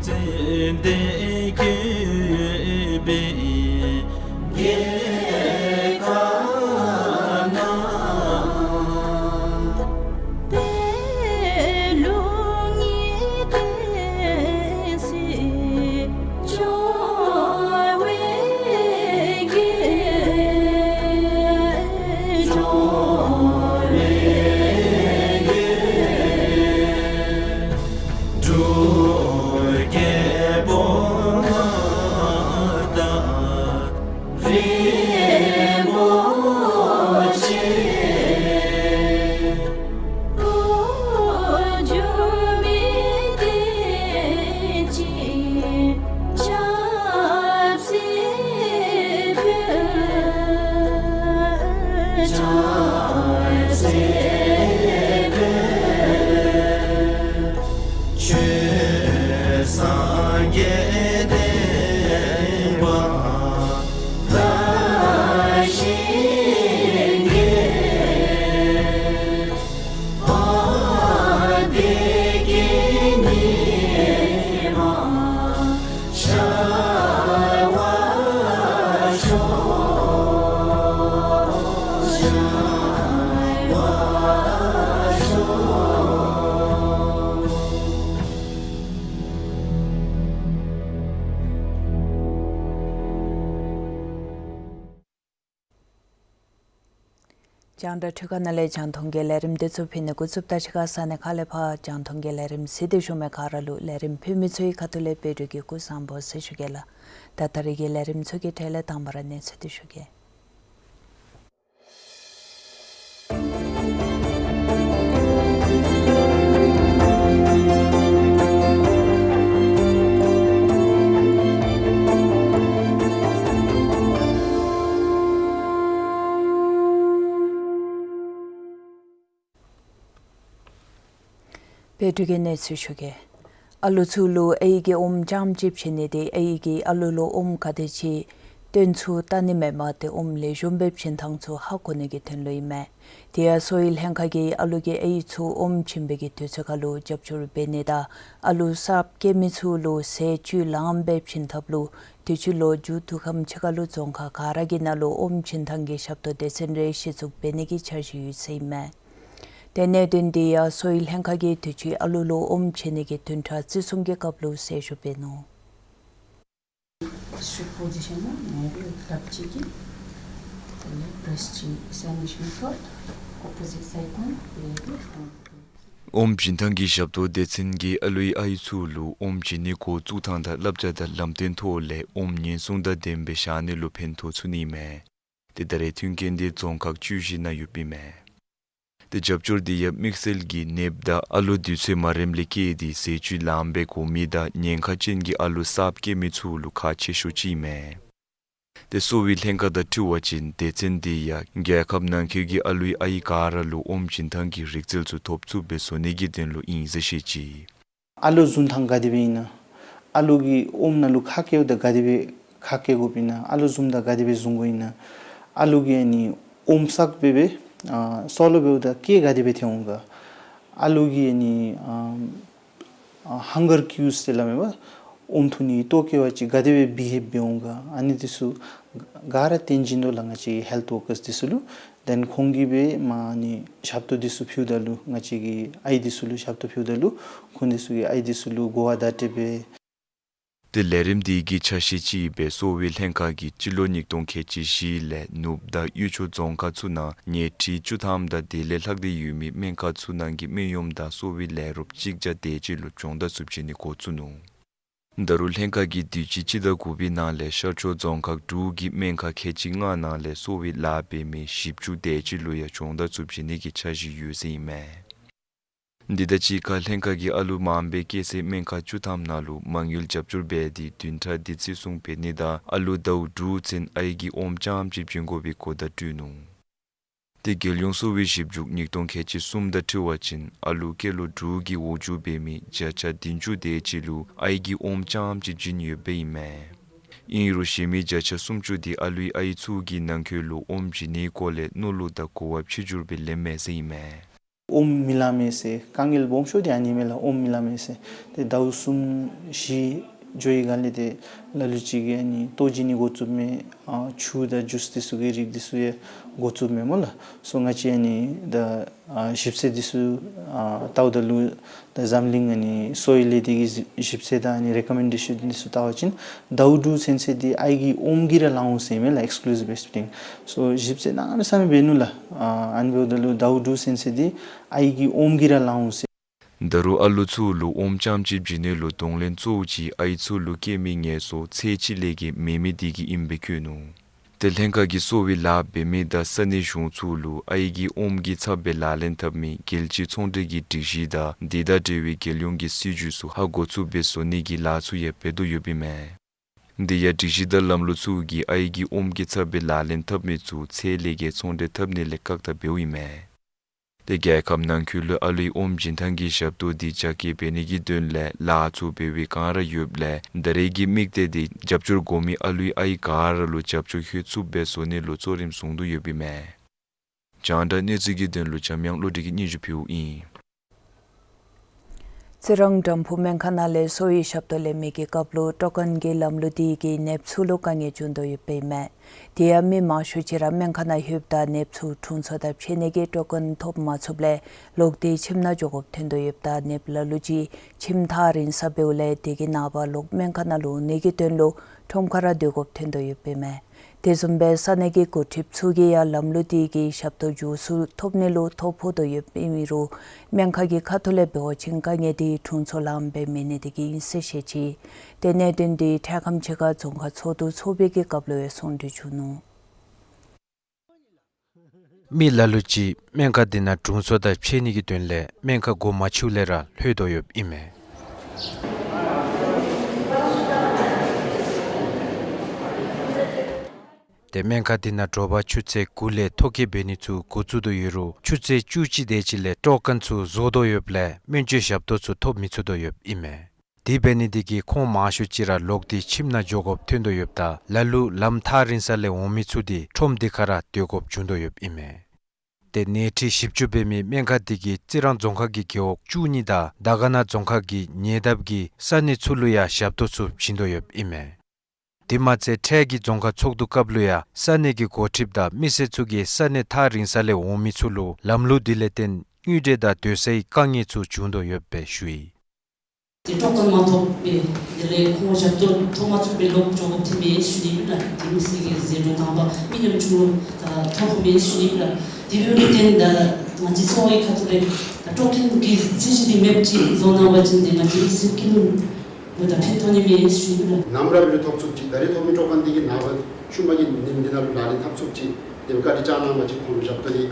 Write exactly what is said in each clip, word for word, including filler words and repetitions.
ཙན་དན་བཀོད་པའི་རྒྱལ་ཁབ་ན། པད་ལུང་གི་བསྟན་སྲིད་འབྱུང་བའི་རྒྱལ། འབྱུང་བའི་རྒྱལ། འབྲུག་རྒྱལ་པོ་མངའ་བདག་རིན་པོ་ཆེ། འགྲོ་འགྱུར་མི་བདེ་ཅིང་ཆབ་སྲིད་ཕུལ། ཆབ་སྲིད་ཕུལ། ཆོས་སངས་རྒྱས་བསྟན་པ་དར་ཞིང་རྒྱས། བདེ་སྐྱིད་ཉི་མ་ཤར་བར་ཤོག། ཤར་བར་ཤོག། རྒྱང་བསྒྲགས་འཕྲུལ་ཁང་ནང་ལས་རྒྱང་མཐོང་གི་ལས་རིམ་འདི་ཚུ་ཕུལ་ནི་འགོ་བཙུགསཔ་ད་གཞི་ག་ས་གནས་ཁག་ལས་ཕར་རྒྱང་མཐོང་གི་ལས་རིམ་གཟིགས་ཏེ་བཞུགས་མི་ག་ར་ལུ་ལས་རིམ་ཕུལ་མི་ཚུ་གི་ཁ་ཐུག་ལས་བདེ་སྐྱིད་ཀྱི་སྐུ་གཟུགས་བཟང་པོ་ཟེར་ཞུ་གེ་ལགས། ད་ད་རེས་ཀྱི་ལས་རིམ་ཚུ་གི་གྲས་ལས་དང་པ་ར་གནས་ཚུལ་འདི་ཞུ་གེ། བདེ་སྐྱིད་ཀྱི་གནས་ཚུལ་ཞུ་གེ། ཨ་ལུ་ཚུ་ལུ་ཨའི་གིས་ཨོམ་རྐྱངམ་ཅིག་བྱིན་ནི་འདི་ཨའི་གིས་ཨ་ལུ་ལུ་ཨོམ་ག་དེ་ཅིག་སྟོན་ཚུགས་བལྟ་ནི་མེན་པར་ཏེ་ཨོམ་ལེགས་ཤོམ་སྦེ་བྱིན་ཐངས་ཚུ་ཧ་གོ་ནི་གི་དོན་ལུ་ཨིན་མས། དེ་ཡང་གསོ་བའི་ལྷན་ཁག་གིས་ཨ་ལུ་གིས་ཨའི་ཚུ་ཨོམ་བྱིན་པའི་གི་དུས་ཚོད་ཁར་ལུ་རྒྱབ་སྐྱོར་འབད་ནི་དང་ཨ་ལུ་གསརཔ་སྐྱེས་མི་ཚུ་ལུ་ཟས་བཅུད་ལངམ་སྦེ་བྱིན་ཐབས་ལུ་དུས་ཅི་ལོ་མཇུག་ཐུག་ཁམས་ཅིག་ཁར་ལུ་རྫོང་ཁག་ག་ར་གི་ནང་ལུ་ཨོམ་བྱིན་ཐངས་ཀྱི་ཞབས་ཏོག་སྡེ་ཚན་རེ་གཞི་བཙུགས་འབད་ནི་གི་འཆར་གཞི་ཡོད་ཟེར་ཨིན་མས། དེ་གནད་དོན་འདི་ཡང་གསོ་བའི་ལྷན་ཁག་གིས་དུས་ཅི་ཨ་ལུ་ལུ་ཨོམ་བྱིན་ནི་གི་བདུན་ཕྲག་བརྩི་སྲུང་གི་སྐབས་ལུ་གསལ་ཞུ་འབད་ནུག། District position ནང་ནེབ་ལབ་ཅིག་གི་དེ་ལས་breast examination ཐོག་opposite side ནང་ལས་ཏེ་ཨོམ་བྱིན་ཐངས་ཀྱི་ཞབས་ཏོག་སྡེ་ཚན་གྱིས་ཨ་ལུའི་ཨའི་ཚུ་ལུ་ཨོམ་བྱིན་ནི་འགོ་བཙུགས་ཐངས་དང་བསླབ་བྱ་དང་ལམ་སྟོན་ཐོག་ལས་ཨོམ་ཉེན་སྲུང་དང་ལྡནམ་སྦེ་བཞག་ནི་ལུ་ཕན་ཐོགས་ཚུགས་ནི་མས། ཏེ་ད་རེས་མཐུན་རྐྱེན་འདི་རྫོང་ཁག་བཅུ་བཞི་ནང་ཡོདཔ་ཨིན་མས། ཏེ་རྒྱབ་སྐྱོར་འདི་ཡང་དམིགས་བསལ་གྱིས་ནདཔ་དང་ཨ་ལུ་དུས་ཚོད་མ་རནམ་ལས་བཀལ་ཏེ་ཟས་བཅུད་ལངམ་སྦེ་དགོ་མི་དང་ཉེན་ཁ་ཅན་གྱི་ཨ་ལུ་གསརཔ་སྐྱེས་མི་ཚུ་ལུ་ཁག་ཆེ་ཤོས་ཅིག་ཨིན་མས། ཏེ་གསོ་བའི་ལྷན་ཁག་དང་འཁྲིལ་བ་ཅིན་སྡེ་ཚན་འདི་ཡང་རྒྱལ་ཁབ་ནང་འཁོད་ཀྱི་ཨ་ལུའི་ཨའི་ག་ར་ལུ་ཨོམ་བྱིན་ཐངས་ཀྱི་རིག་རྩལ་ཚུ་ཐོབ་ཚུགསཔ་སྦེ་བཟོ་ནི་གི་དོན་ལུ་ཨིན་ཟེར་བཤད་ཅི། ཨ་ལུ་བཟུང་ཐངས་ག་དེ་སྦེ་ཨིན་ན། ཨ་ལུ་གིས་ཨོམ་ནང་ལུ་ཁ་སྐྱེཝ་ད་ག་དེ་སྦེ་ཁ་སྐྱེ་དགོཔ་ཨིན་ན། ཨ་ལུ་བཟུངམ་ད་ག་དེ་སྦེ་བཟུང་དགོཔ་ཨིན་ན། ཨ་ལུ་གིས་ཨ་ནི་ཨོམ་བསགས་སྦེ་སྦེ་ཨ་སོ་ལོ་འབདཝ་ད་སྐད་ག་དེ་སྦེ་ཐོན་འོང་ག། ཨ་ལུ་གིས་ཨ་ནི་ཨ་ཨ་hunger cues ཟེར་སླབ་མས་པ། ཨོམ་འཐུང་ནི་གི་ལྟོ་སྐྱེ་བ་ཅིན་ག་དེ་སྦེ་behave འབད་འོང་ག། ཨ་ནི་འདི་ཚུ་ག་ར་བསྟན་བྱིན་དོ་ལགས་ང་བཅས་ཀྱི་health workers འདི་ཚུ་ལུ། then ཁོང་གིས་སྦེ་མ་ཨ་ནི་ཞབས་ཏོག་འདི་ཚུ་ཕུལཝ་ད་ལུ་ང་བཅས་ཀྱི་ཨའི་འདི་ཚུ་ལུ་ཞབས་ཏོག་ཕུལཝ་ད་ལུ་ཁོང་འདི་ཚུ་གིས་ཨའི་འདི་ཚུ་ལུ་གོ་བ་བརྡ་སྤྲོད་འབད། ཏེ་ལས་རིམ་འདི་གི་ཆ་ཤས་ཅིག་སྦེ་གསོ་བའི་ལྷན་ཁག་གིས་སྤྱི་ལོ་ཉིས་སྟོང་ཁལ་གཅིག་བཞི་ལས་ནུབ་དང་གཡུས་ཕྱོགས་རྫོང་ཁག་ཚུ་ནང་ཉལ་ཁྲི་བཅུ་ཐམ་དང་དེ་ལས་ལྷག་སྟེ་ཡོད་མི་སྨན་ཁང་ཚུ་ནང་གི་སྨན་གཡོགམོ་དང་གསོ་བའི་ལས་རོགསཔ་གཅིག་བརྒྱ་དེ་ཅིག་ལུ་སྦྱོང་བརྡར་ཚུ་བྱིན་ནི་འགོ་བཙུགས་ནུག། ད་རུང་ལྷན་ཁག་གིས་དུས་ཅི་སྤྱི་ཟླ་དགུ་པའི་ནང་ལས་ཤར་ཕྱོགས་རྫོང་ཁག་དྲུག་གི་སྨན་ཁང་ཁལ་གཅིག་ལྔ་ནང་ལས་གསོ་བའི་ལཱ་འབད་མི་བཞི་བཅུ་དེ་ཅིག་ལུ་ཡང་སྦྱོང་བརྡར་ཚུ་བྱིན་ནི་གི་འཆར་གཞི་ཡོད་ཟེར་ཨིན་མས། འདི་དང་གཅིག་ཁར་ལྷན་ཁག་གིས་ཨ་ལུ་མངམ་སྦེ་སྐྱེ་སའི་སྨན་ཁང་བཅུ་ཐམ་ནང་ལུ་མ་དངུལ་རྒྱབ་སྐྱོར་འབད་དེ་བདུན་ཕྲག་འདི་བརྩི་སྲུང་འབད་ནི་དང་ཨ་ལུ་ཟླཝ་དྲུག་ཚུན་ཨའི་གིས་ཨོམ་རྐྱངམ་ཅིག་བྱིན་དགོ་པའི་གོ་བརྡ་སྤྲོད་ནུག། ཏེ་རྒྱལ་ཡོངས་གསོ་བའི་ཞིབ་འཇུག་ཉིས་སྟོང་ཁལ་གཅིག་གསུམ་དང་འཁྲིལ་བ་ཅིན་ཨ་ལུ་སྐྱེས་ལོ་དྲུག་གི་འོག་འགྱོ་འབད་མི་བརྒྱ་ཆ་བདུན་ཅུ་དེ་ཅིག་ལུ་ཨའི་གིས་ཨོམ་རྐྱངམ་ཅིག་བྱིན་ཡོདཔ་ཨིན་མས། ཨིན་རུང་གཞན་མི་བརྒྱ་ཆ་སུམ་ཅུ་དེ་ཨ་ལུའི་ཨའི་ཚུ་གི་ནང་འཁོད་ལུ་ཨོམ་བྱིན་ནིའི་སྐོར་ལས་མནོ་ལུ་དང་གོ་བ་ཕྱི་འགྱུར་སྦེ་ལེནམ་མས་ཟེར་ཨིན་མས། ཨོམ་མི་ལང་མས་ཟེར། དཀའ་ངལ་སྦོམ་ཤོས་འདི་ཨ་ནི་མས་ལགས། ཨོམ་མི་ལང་མས་ཟེར། ཏེ་ཟླཝ་གསུམ་བཞི་འགྱོ་བའི་སྒང་ལས་ཏེ་ལ་ལུ་ཅིག་གིས་ཨ་ནི་ལྟོ་བྱིན་ནི་འགོ་བཙུགསཔ་མས། ཨ་ཆུ་དང་ཇུས་འདི་ཚུ་གི་རིགས་འདི་ཚུ་ཡང་འགོ་བཙུགསཔ་མས་སྨོ་ལགས། སོ་ང་བཅས་ཨ་ནི་ད་ཨ་ཞིབ་འཚོལ་འདི་ཚུ་ཨ་བལྟཝ་ད་ལུ་ད་འཛམ་གླིང་ཨ་ནི་གསོ་བའི་ལས་སྡེ་གི་ཞིབ་འཚོལ་དང་ཨ་ནི་རེ་ཀོ་མེན་ཌེ་ཤཱན་འདི་ཚུ་བལྟ་བ་ཅིན་ཟླཝ་དྲུག་ཚུན་ཚོད་འདི་ཨའི་གི་ཨོམ་གིས་ར་ལང་འོང་ཟེར་མས་ལགས། ཨེགསི་ཀུ་ལུ་སིབ་བེསིཌ་ཕིཌིང་། སོ་ཞིབ་འཚོལ་གནམ་མེད་ས་མེད་འབད་ནུག་ལགས། ཨ་ཨ་ནི་འབདཝ་ད་ལུ་ཟླཝ་དྲུག་ཚུན་ཚོད་འདི་ཨའི་གི་ཨོམ་གིས་ར་ལང་འོང་ཟེར། ད་རུང་ཨ་ལུ་ཚུ་ལུ་ཨོམ་རྐྱངམ་ཅིག་བྱིན་ནི་ལུ་གདོང་ལེན་གཙོ་བོ་ཅིག་ཨའི་ཚུ་ལུ་སྐྱེ་མི་ངལ་གསོ་ཚད་ཅིག་ལས་བརྒལ་མེད་མི་འདི་གིས་ཨིནམ་སྦེ་བཀོད་ནུག། ཏེ་ལྷན་ཁག་གིས་གསོ་བའི་ལཱ་འབད་མི་དང་ས་གནས་གཞུང་ཚུ་ལུ་ཨའི་གི་ཨོམ་གྱི་ཚབ་སྦེ་ལག་ལེན་འཐབ་མི་རྒྱལ་སྤྱིའི་ཚོང་འབྲེལ་གྱི་སྒྲིག་གཞི་དང་དེ་དང་འབྲེལ་བའི་རྒྱལ་ཡོངས་ཀྱི་སྲིད་བྱུས་ཚུ་ཧ་གོ་ཚུགསཔ་སྦེ་བཟོ་ནི་གི་ལཱ་ཚུ་ཡང་འབད་དོ་ཡོདཔ་ཨིན་མས། དེ་ཡང་སྒྲིག་གཞི་དང་ལམ་ལུགས་ཚུ་གིས་ཨའི་གི་ཨོམ་གྱི་ཚབ་སྦེ་ལག་ལེན་འཐབ་མི་ཚུ་ཚད་ལས་བརྒལ་ཚོང་འབྲེལ་འཐབ་ནི་ལས་བཀག་དམ་འབདཝ་ཨིན་མས། ཏེ་རྒྱལ་ཁབ་ནང་འཁོད་ལུ་ཨ་ལུའི་ཨོམ་བྱིན་ཐངས་ཀྱི་ཞབས་ཏོག་འདི་རྒྱ་སྐྱེད་འབད་ནི་གི་དོན་ལས་ལཱ་ཚུ་འབད་བའི་བསྒང་ར་ཡོདཔ་ལས་ད་རེས་ཀྱི་དམིགས་གཏད་འདི་རྒྱབ་སྐྱོར་དགོ་མི་ཨ་ལུའི་ཨའི་ག་ར་ལུ་རྒྱབ་སྐྱོར་ལྷོད་ཚུགསཔ་སྦེ་བཟོ་ནི་ལུ་གཙོ་རིམ་བཟུང་དོ་ཡོདཔ་ཨིན་མས། རྒྱང་བསྒྲགས་གནས་ཚུལ་གྱི་དོན་ལུ་འཇམ་དབྱངས་བློ་གྲོས་ཀྱིས་སྙན་ཞུ་ཕུལཝ་ཨིན། རྩི་རང་དམ་ཕུ་སྨན་ཁང་ནང་ལས་གསོ་བའི་ཞབས་ཏོག་ལེན་མི་གི་སྐབས་ལུ་སྤྲོ་མཁན་གྱི་ལམ་ལུགས་འདི་གིས་ནདཔ་ཚུ་ལུ་དཀའ་ངལ་བྱུང་དོ་ཡོདཔ་ཨིན་མས། དེ་ཡང་མི་མང་ཤོས་ཅིག་ར་སྨན་ཁང་ནང་ལྷོདཔ་ད་ནདཔ་ཚུ་དྲུང་འཚོ་དང་འཕྱད་ནི་གི་སྤྲོ་མཁན་ཐོབ་མ་ཚུགསཔ་ལས་ལོག་སྟེ་ཁྱིམ་ནང་འགྱོ་དགོཔ་ཐོན་དོ་ཡོདཔ་ད་ནདཔ་ལ་ལུ་ཅིག་ཁྱིམ་ཐག་རིང་ས་འབདཝ་ལས་དེ་གི་ནངས་པ་ལོག་སྨན་ཁང་ནང་ལུ་འོང་ནི་གི་དོན་ལུ་ཁྲོམ་ཁར་ར་སྡོད་དགོཔ་ཐོན་དོ་ཡོདཔ་ཨིན་མས། དེ་བཟུམ་སྦེ་ས་གནས་ཀྱི་འགོ་ཁྲིདཔ་ཚུ་གིས་ཡང་ལམ་ལུགས་འདི་གི་ཞབས་ཏོག་མགྱོགས་སུ་ཐོབ་ནི་ལུ་ཐོ་ཕོག་དོ་ཡོདཔ་ཨིན་རུང་སྨན་ཁང་གི་ཁ་ཐུག་ལས་འབད་བ་ཅིན་དཀའ་ངལ་འདི་དྲུང་འཚོ་ལངམ་སྦེ་མེད་ནི་དེ་གིས་ཨིན་ཟེར་བཤད་ཅི། ཏེ་གནད་དོན་འདི་འཕྲལ་ཁམས་ཅིག་ཁར་རྫོང་ཁག་ཚོགས་འདུ་ཚོགས་པའི་གི་སྐབས་ལུ་ཡང་གསུང་གྲོས་བྱུང་ནུག། མི་ལ་ལུ་ཅིག་སྨན་ཁང་འདི་ནང་དྲུང་འཚོ་དང་འཕྱད་ནི་གི་དོན་ལས་སྨན་ཁང་འགོ་མ་ཚུགས་ལས་ར་ལྷོད་དོ་ཡོདཔ་ཨིན་མས། ཏེ་སྨན་ཁང་འདི་ནང་དྲོ་པ་ཆུ་ཚོད་དགུ་ལས་ཐོ་བཀོད་འབད་ནི་ཚུ་འགོ་བཙུགས་དོ་ཡོད་རུང་ཆུ་ཚོད་བཅུ་གཅིག་དེ་ཅིག་ལས་སྤྲོ་མཁན་ཚུ་རྫོགས་དོ་ཡོདཔ་ལས་སྨན་བཅོས་ཞབས་ཏོག་ཚུ་ཐོབ་མི་ཚུགས་དོ་ཡོདཔ་ཨིན་མས། དེ་འབད་ནི་འདི་གིས་ཁོང་མང་ཤོས་ཅིག་ར་ལོག་སྟེ་ཁྱིམ་ནང་འགྱོ་དགོཔ་ཐོན་དོ་ཡོདཔ་ད་ལ་ལུ་ལམ་ཐག་རིང་ས་ལས་འོང་མི་ཚུ་འདི་ཁྲོམ་འདི་ཁར་ར་སྡོད་དགོཔ་བྱུང་དོ་ཡོདཔ་ཨིན་མས། ཏེ་ནད་ཁྲི་བཞི་བཅུ་འབད་མི་སྨན་ཁང་འདི་གིས་རྩི་རང་རྫོང་ཁག་གི་རྒེད་འོག་བཅུ་གཉིས་དང་དར་དཀར་ན་རྫོང་ཁག་གི་ཉེ་འདབས་ཀྱི་ས་གནས་ཚུ་ལུ་ཡང་ཞབས་ཏོག་ཚུ་བྱིན་དོ་ཡོདཔ་ཨིན་མས། དེ་མ་ཚད་འཕྲལ་གྱི་རྫོང་ཁག་ཚོགས་འདུ་སྐབས་ལུ་ཡང་ས་གནས་ཀྱི་འགོ་ཁྲིདཔ་དང་མི་སེར་ཚུ་གིས་ས་གནས་ཐག་རིང་ས་ལས་འོང་མི་ཚུ་ལུ་ལམ་ལུགས་འདི་ལས་བརྟེན་དངུལ་འབྲེལ་དང་སྡོད་སའི་དཀའ་ངལ་ཚུ་བྱུང་དོ་ཡོདཔ་སྦེ་ཞུ་ཡི། ཏེ་སྤྲོ་མཁན་མ་ཐོབ་པས། དེ་ལས་ཁོང་ཞབས་ཏོག་ཐོབ་མ་ཚུགས་པས་ལོག་འགྱོ་དགོཔ་ཐོནམ་མས་ཟེར་ཞུ་ནི་ཨིན་ལགས། དེ་མི་སེར་གྱི་ཟད་འགྲོ་དང་པ་མི་ཉམ་ཆུང་ལུ་ད་ཐོབ་མས་ཟེར་ཞུ་ནི་ཨིན་ལགས། དེ་འབདཝ་ལས་བརྟེན་ད་ང་བཅས་ཚོགས་པའི་ཁ་ཐུག་ལས་ད་སྤྲོ་མཁན་གྱི་ཚད་གཞི་འདི་མེདཔ་ཅིག་བཟོ་གནང་བ་ཅིན་ཏེ་ང་བཅས་མི་སེར་སྐྱིད་ལུ་ད་ཕན་ཐོགས་ནི་མས་ཟེར་ཞུ་ནི་ཨིན་ལགས། ནམ་ར་འབད་རུང་ཐོབ་ཚུགསཔ་ཅིག་ད་རེས་ཐོབ་མི་སྤྲོ་མཁན་འདི་གིས་ནངས་པ་ཤུལ་མ་གི་ཉིནམ་འདི་ནང་ལུ་ལག་ལེན་འཐབ་ཚུགསཔ་ཅིག་དེ་སྦེ་བཀའ་དྲིན་བསྐྱང་གནང་བ་ཅིན་ཁོང་ལུ་ཞབས་ཏོག་འདི་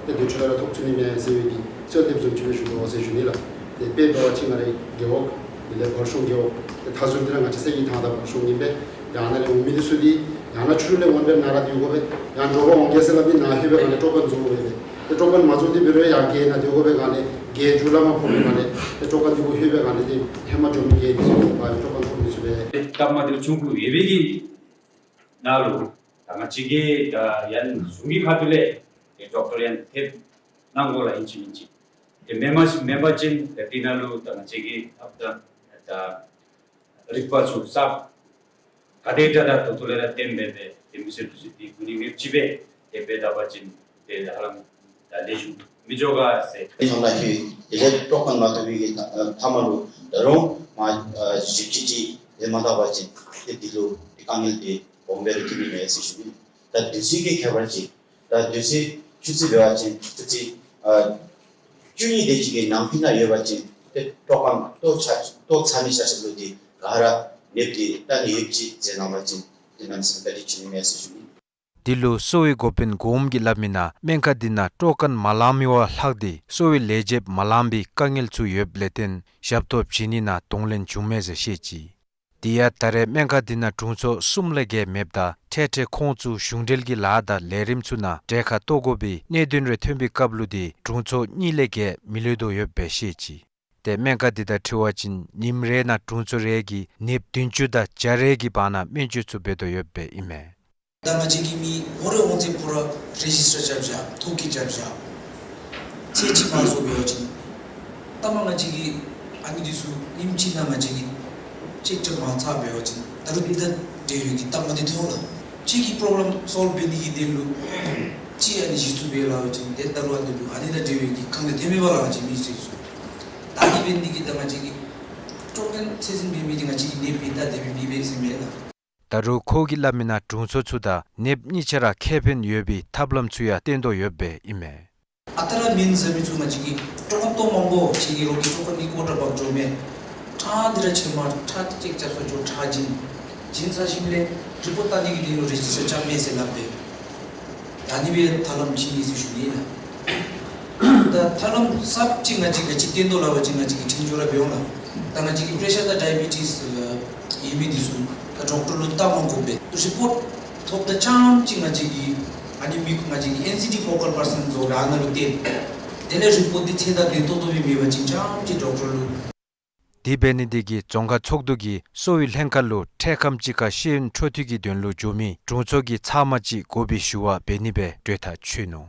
ཏེ་དུས་ཚོད་ལུ་ར་ཐོབ་ཚུགས་ནི་མས་ཟེར་བའི་གི་གསོལ་འདེབས་བཟུམ་ཅིག་སྦེ་ཞུ་དོ་ཟེར་ཞུ་ནི་ལགས། ཏེ་དཔེ་འབད་བ་ཅིན་ང་རའི་རྒེད་འོག་དེ་ལས་བར་གཤོང་རྒེད་འོག་ཏེ་མཐའ་ཟུར་འདི་ར་ང་བཅས་ས་གི་ཐང་དང་བར་གཤོང་ཨིན་པས། ཡང་ནཱ་ལས་འོང་མི་འདི་ཚུ་འདི་ཡང་ན་ཆུ་ལུ་ལས་འོང་སྦེ་ནཱ་ར་སྡོད་དགོ་པས། ཡང་དྲོ་པ་འོང་གེ་ཟེར་སླབ་མི་ནཱ་ལྷོད་པའི་སྒང་ལས་སྤྲོ་མཁན་རྫོགས་སྦེ་སྦེ་ཏེ་སྤྲོ་མཁན་མ་རྫོགས་ཏེ་འབད་རུང་ཡང་རྒེད་ནང་སྡོད་དགོ་པའི་སྒང་ལས་རྒེད་མཇུག་ལུ་མ་ཕོག་པའི་སྒང་ལས་ཏེ་སྤྲོ་མཁན་འདི་གུ་ལྷོད་པའི་སྒང་ལས་ཏེ་ཧེ་མ་འགྱོ་མི་གི་འདི་ཚུ་འབད་སྤྲོ་མཁན་ཐོབ་མི་ཚུགས་པས། སྟབས་མ་བདེཝ་བྱུང་དགོ་ཡོད་པའི་གི་ནང་ལུ་ད་ང་བཅས་ཀྱིས་ད་ཡང་གཞུང་གི་ཁ་ཐུག་ལས་ཏེ་ཌོག་ཊར་ཡང་ཐེབས་གནང་དགོ་ལགས། ཨིན་ཅི་མིན་ཅི་ཏེ་མེན་པ་ཅིན་མེན་པ་ཅིན་ཏེ་འདི་ནང་ལུ་ད་ང་བཅས་ཀྱིས་ཨཔ་ད་ད་རིག་པ་ཚུ་གསརཔ་ག་དེ་དྲག་དྲག་ད་ལྟོ་ལས་ར་བཏོན་སྦེ་སྦེ་ཏེ་མི་སེར་ཚུ་འདི་གུ་ནི་མེདཔ་ཅིག་སྦེ་ཏེ་འབད་ད་པ་ཅིན་ཏེ་ཧ་ལམ་ད་ལེགས་ཤོམ་མི་འགྱོ་ག་ཟེར། ཨིན་སོང་ལགས། ཏེ་དེ་ལས་སྤྲོ་མཁན་མ་ཐོབ་པའི་གི་མཐའ་མ་ལུ་ད་རུང་མ་ཨ་ཞིབ་དཔྱད་ཅིག་དེ་མ་བཏང་བ་ཅིན་ཏེ་འདི་ལུ་ཏེ་དཀའ་ངལ་འདི་སྦོམ་སྦེ་ར་ཐོན་ནི་མས་ཟེར་ཞུ་ནི། ད་དུས་ཚོད་ཀྱི་ཁྱད་པར་ཅིག་ད་དུས་ཚོད་ཆུ་ཚོད་འབད་བ་ཅིན་ཆུ་ཚོད་ཨ་བཅུ་གཉིས་དེ་ཅིག་གི་ནང་འཁོད་ནང་ཡོད་པ་ཅིན་ཏེ་སྤྲོ་མཁན་ལྟོ་ཚ་ལྟོ་ཚ་ནི་ཆ་ཁྱབ་ལུ་འདི་ག་ར་ནདཔ་འདི་བལྟ་ནི་ཡོདཔ་ཅིག་མཛད་གནང་བ་ཅིན་ཏེ་གནམ་མེད་ས་མེད་བཀའ་དྲིན་ཆེ་ནི་མས་ཟེར་ཞུ་ནི། འདི་ལུ་གསོ་བའི་འགོ་དཔོན་གོངམ་གིས་སླབ་མིའི་ནང་སྨན་ཁང་འདི་ནང་སྤྲོ་མཁན་མ་ལང་མི་བ་ལྷག་སྟེ་གསོ་བའི་ལས་བྱེདཔ་མ་ལང་པའི་དཀའ་ངལ་ཚུ་ཡོདཔ་ལས་བརྟེན་ཞབས་ཏོག་བྱིན་ནི་ནང་གདོང་ལེན་བྱུངམ་མས་ཟེར་བཤད་ཅི། དེ་ཡང་ད་རེས་སྨན་ཁང་འདི་ནང་དྲུང་འཚོ་གསུམ་ལས་བརྒལ་མེདཔ་ད་འཕྲལ་འཕྲལ་ཁོང་ཚུ་གཞུང་འབྲེལ་གྱི་ལཱ་དང་ལས་རིམ་ཚུ་ནང་གྲལ་ཁར་གཏོགས་དགོ་པའི་གནད་དོན་རེ་ཐོན་པའི་སྐབས་ལུ་འདི་དྲུང་འཚོ་གཉིས་ལས་བརྒལ་མི་ལྷོད་དོ་ཡོདཔ་སྦེ་བཤད་ཅི། ཏེ་སྨན་ཁང་འདི་དང་འཁྲིལ་བ་ཅིན་ཉིནམ་རེ་ནང་དྲུང་འཚོ་རེ་གིས་ནདཔ་བདུན་ཅུ་དང་བརྒྱ་རེ་གི་བར་ན་སྨན་བཅོས་ཚུ་འབད་དོ་ཡོདཔ་སྦེ་ཨིན་མས། ད་ང་བཅས་ཀྱི་མི་འོང་རེ་འོང་ཚེ་པུ་ར་རེ་ཇིས་ཊར་རྐྱབ་བཞག་ཐོ་བཀོད་རྐྱབ་བཞག་ ཅིག་མ་བཟོ་འབད་བ་ཅིན་ལྟ་མ་ང་བཅས་ཀྱིས་ཨ་ནི་འདི་ཚུ་ཉིནམ་གཅིག་ནང་ང་བཅས་ཀྱིས་ཅེཀ་ཅེཀ་མ་ཚར་འབད་བ་ཅིན་ད་རུང་འདི་དང་འབྲེལ་བའི་གི་ལྟ་མ་འདི་ཐོན་ལགས། གཅིག་གི་པྲོབ་ལེམ་སོལབ་འབད་ནི་གི་དོན་ལུ་གཅིག་ཨ་ནི་གཞི་བཙུགས་འབད་སླབ་པ་ཅིན་ཏེ་ད་རུང་ཨ་ནི་ལུ་ཨ་ནི་དང་འབྲེལ་བའི་གི་གང་ལས་ཐོན་མེད་པ་ལགས། ང་བཅས་མི་སེར་ཚུ་ད་ཨ་ནི་འབད་ནི་འདི་གིས་ད་ང་བཅས་ཀྱིས་སྤྲོ་འགན་ཚད་ཟིན་འབད་མི་འདི་ང་བཅས་ཀྱིས་ནདཔ་ཨིན་ད་དེ་སྦེ་མི་འབད་ཟེར་མས་ལགས། ད་རུང་ཁོ་གིས་སླབ་མིའི་ནང་དྲུང་འཚོ་ཚུ་དང་ནདཔ་གཉིས་ཆ་ར་ཁེ་ཕན་ཡོད་པའི་ཐབས་ལམ་ཚུ་ཡང་བཏོན་དོ་ཡོདཔ་ཨིན་མས། ཨ་རྟག་ར་མེན་ཟེར་མི་ཚུ་ང་བཅས་ཀྱིས་ཊོ་ཀོན་བཏོན་མ་དགོ། ཁྱེད་ཀྱི་རོགས་ཀྱི་ཊོ་ཀོན་གྱི་ཀོ་ཊ་འབག་འགྱོ་མས། ཁྲག་འདི་ར་ཕྱེ་མར་ཁྲག་ཅེཀ་རྐྱབ་ས་འགྱོ་ཁྲག་བྱིན། བྱིན་ཚར་ཞིནམ་ལས་རི་པོཊ་བལྟ་ནི་གི་དོན་ལུ་རེ་ཇིས་ཊར་རྐྱབ་མས་ཟེར་སླབ་སྦེ། ད་ཨ་ནི་སྦེ་ཐབས་ལམ་ཅིག་ཨིན་ཟེར་ཞུ་ནི་ལགས། ད་ཐབས་ལམ་གསརཔ་ཅིག་ང་བཅས་ག་ཅི་བཏོན་དོ་སླབ་པ་ཅིན་ང་བཅས་ཀྱིས་འཕྲིན་བཅོལ་ར་འབད་འོང་ལགས། ད་ང་བཅས་ཀྱི་པྲེ་ཤར་དང་ཌའི་བི་ཊིས་ཡོད་མི་འདི་ཚུ་ད་ཌོག་ཊར་ལུ་བལྟ་མ་དགོ་པར་རི་པོཊ་ཐོབ་ད་རྐྱངམ་ཅིག་ང་བཅས་ཀྱིས་ཨ་ནི་མི་ང་བཅས་ཀྱི་ཨེན་སི་ཌི་ཕོ་ཀལ་པར་སཱན་བཟོ་སྦེ་ཨ་ནཱ་ལུ་སྟོན། དེ་ལས་རི་པོཊ་འདི་ཚད་དང་ལྡན་ཏོག་ཏོ་སྦེ་མེད་པ་ཅིན་རྐྱངམ་ཅིག་ཌོག་ཊར་ལུ། དེ་འབད་ནི་འདི་གིས་རྫོང་ཁག་ཚོགས་འདུ་གིས་གསོ་བའི་ལྷན་ཁག་ལུ་འཕྲལ་ཁམས་ཅིག་ཁར་ཤེས་ཡོན་འཕྲོ་མཐུད་ཀྱི་དོན་ལུ་འགྱོ་མི་དྲུང་འཚོ་གི་ཚབ་མ་ཅིག་དགོ་པའི་ཞུ་བ་འབད་ནི་སྦེ་གྲོས་ཐག་ཆོད་ནུག།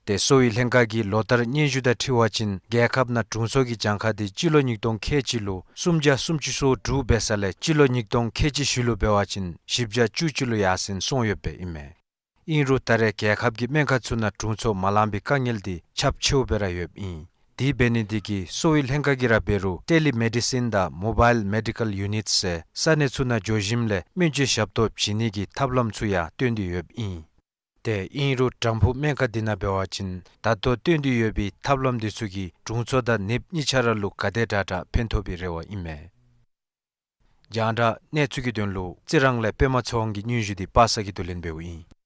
ཏེ་གསོ་བའི་ལྷན་ཁག་གི་ལོ་ལྟར་སྙན་ཞུ་དང་འཁྲིལ་བ་ཅིན་རྒྱལ་ཁབ་ནང་དྲུང་འཚོ་གི་གྱངས་ཁ་འདི་སྤྱི་ལོ་ཉིས་སྟོང་ཁལ་གཅིག་ལུ་སུམ་བརྒྱ་སུམ་ཅུ་སོ་དྲུག་འབད་ས་ལས་སྤྱི་ལོ་ཉིས་སྟོང་ཁལ་གཅིག་ཤུལ་ལུ་འབད་བ་ཅིན་བཞི་བརྒྱ་བཅུ་གཅིག་ལུ་ཡར་སེང་སོང་ཡོདཔ་ཨིན་མས། ཨིན་རུང་ད་རེས་རྒྱལ་ཁབ་ཀྱི་སྨན་ཁང་ཚུ་ནང་དྲུང་འཚོ་མ་ལང་པའི་དཀའ་ངལ་འདི་ཁྱབ་ཆེཝ་སྦེ་ར་ཡོདཔ་ཨིན། དེ་འབད་ནི་འདི་གིས་གསོ་བའི་ལྷན་ཁག་གིས་ར་འབད་རུང་ཊེ་ལི་མེ་ཌི་སིན་དང་མོ་བཱའིལ་མེ་ཌི་ཀལ་ཡུ་ནིཊ་ཟེར་ས་གནས་ཚུ་ནང་འགྱོ་ཞིནམ་ལས་སྨན་བཅོས་ཞབས་ཏོག་བྱིན་ནི་གི་ཐབས་ལམ་ཚུ་ཡང་བཏོན་ཏེ་ཡོདཔ་ཨིན། ཏེ་ཨིན་རུང་དམ་ཕུག་སྨན་ཁང་འདི་ནང་འབད་བ་ཅིན་ད་ལྟོ་བཏོན་ཏེ་ཡོད་པའི་ཐབས་ལམ་འདི་ཚུ་གིས་དྲུང་འཚོ་དང་ནདཔ་གཉིས་ཆ་ར་ལུ་ག་དེ་དྲག་དྲག་ཕན་ཐོགས་པའི་རེ་བ་ཨིན་མས། རྒྱང་བསྒྲགས་གནས་ཚུལ་གྱི་དོན་ལུ་རྩི་རང་ལས་པདྨ་ཚེ་དབང་གི་སྙན་ཞུ་འདི་པ་སངས་ཀྱིས་བསྡུ་ལེན་འབདཝ་ཨིན།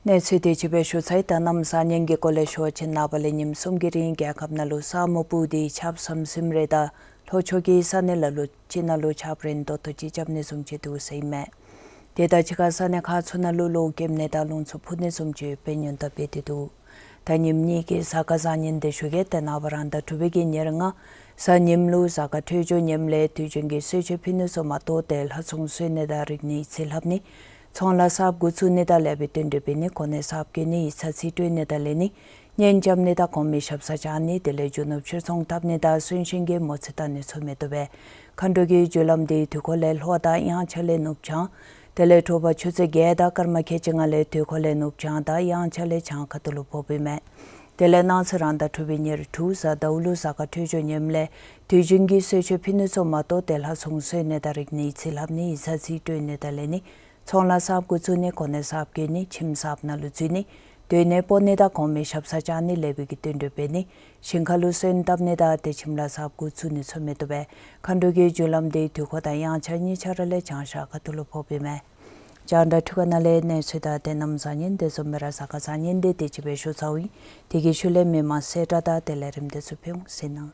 གནས་ཚུལ་དེ་ཅིག་སྦེ་ཞུ་ཚར་ཡི། ད་གནམ་བཟང་ངན་གྱི་སྐོར་ལས་ཞུ་བ་ཅིན་ནངས་པ་ལས་ཉིནམ་གསུམ་གྱི་རིང་རྒྱལ་ཁབ་ནང་ལུ་ས་སྨུག་སྤུབས་ཏེ་ཆརཔ་ཟིམ་ཟིམ་རེ་དང་ལྷོ་ཕྱོགས་ཀྱི་ས་གནས་ལ་ལུ་ཅིག་ནང་ལུ་ཆརཔ་རན་ཏོག་ཏོ་ཅིག་རྐྱབ་ནི་བཟུམ་ཅིག་འདུག་ཟེར་ཨིན་མས། དེ་དང་གཅིག་ཁར་ས་གནས་ཁག་ཚུ་ནང་ལུ་གློག་ཀེམ་ནི་དང་རླུང་འཚུབ་ཕུ་ནི་བཟུམ་ཅིག་ཡོདཔ་སྦེ་ཉེན་བརྡ་འབད་དེ་འདུག། ད་ཉིནམ་གཉིས་ཀྱི་གཟའ་སྐར་བཟང་ངན་འདི་ཞུ་གེ། ཏེ་ནངས་པ་རང་ཟླ་དྲུག་པའི་གི་ཉེར་ལྔ་གཟའ་ཉིམ་ལུ་གཟའ་སྐར་འཕྲོད་སྦྱོར་ངནམ་ལས་དུས་རྒྱུན་གྱི་གསོལ་མཆོད་ཕུལ་ནི་ཚུ་མ་གཏོགས་ཏེ་ལྷ་ཚོགས་གསོལ་ནི་དང་རིག་གནས་ཡིག་རྩིས་ལྷབ་ནི་ཚོང་ལཱ་གསརཔ་འགོ་བཙུགས་ནི་དང་ལེགས་པའི་རྟེན་འབྲེལ་འབད་ནི་གོ་གནས་གསརཔ་བཀོད་ནི་ཡིག་ཚང་རྩིས་སྤྲོད་ནི་དང་ལེན་ནི་གཉེན་རྐྱབ་ནི་དང་གོང་མའི་ཞབས་སར་བཅར་ནི་དེ་ལས་རྒྱུ་ནོར་ཕྱིར་ཚོང་འཐབ་ནི་དང་གསོན་གཤིན་གྱི་མོ་རྩིས་བལྟ་ནི་ཚུ་མི་བཏུབ་པས། མཁའ་འགྲོ་གི་རྒྱུ་ལམ་འདི་དུས་འཁོར་ལས་ལྷོ་དང་དབྱངས་འཆར་ལས་ནུབ་བྱང་དེ་ལས་དྲོ་པ་ཆུ་ཚོད་བརྒྱད་དང་སྐར་མ་ཁལ་གཅིག་ལྔ་ལས་དུས་འཁོར་ལས་ནུབ་བྱང་དང་དབྱངས་འཆར་ལས་བྱང་ཁ་ཐུག་ལུ་ཕོགཔ་ཨིན་མས། དེ་ལས་གནངས་ཚེ་རང་ཟླ་དྲུག་པའི་ཉེར་དྲུག་གཟའ་ཟླཝ་ལུ་གཟའ་སྐར་འཕྲོད་སྦྱོར་ངནམ་ལས་དུས་རྒྱུན་གྱི་གསོལ་མཆོད་ཕུལ་ནི་ཚུ་མ་གཏོགས་ཏེ་ལྷ་ཚོགས་གསོལ་ནི་དང་རིག་གནས་ཡིག་རྩིས་ལྷབ་ནི་ཡིག་ཚང་རྩིས་སྤྲོད་ནི་དང་ལེན་ནི་ཚོང་ལཱ་གསརཔ་འགོ་བཙུགས་ནི་གོ་གནས་གསརཔ་བཀོད་ནི་ཁྱིམ་གསརཔ་ནང་ལུ་འཛུལ་ནི་སྡོད་གནས་སྤོ་ནི་དང་གོང་མའི་ཞབས་སར་བཅར་ནི་ལེགས་པའི་གི་རྟེན་འབྲེལ་འབད་ནི་ཞིང་ཁ་ལུ་སོན་བཏབ་ནི་དང་ཏེ་ཁྱིམ་ལཱ་གསརཔ་འགོ་བཙུགས་ནི་ཚུ་མི་བཏུབ་པས། མཁའ་འགྲོ་གི་རྒྱུ་ལམ་འདི་དུས་འཁོར་དང་དབྱངས་འཆར་གཉིས་ཆ་ར་ལས་བྱང་ཤར་ཁ་ཐུག་ལུ་ཕོགཔ་ཨིན་མས། རྒྱང་བསྒྲགས་འཕྲུལ་ཁང་ནང་ལས་གནས་ཚུལ་དང་ཏེ་གནམ་བཟང་ངན་དེ་བཟུམ་སྦེ་ར་གཟའ་སྐར་བཟང་ངན་འདི་དེ་ཅིག་སྦེ་ཞུ་ཚརཝ་ཨིན། དེ་གི་ཤུལ་ལས་མི་མང་གསལ་བསྒྲགས་དང་དེ་ལས་རིམ་དེ་ཚུ་ཕུལ་འོང་ཟེར་ཨིན།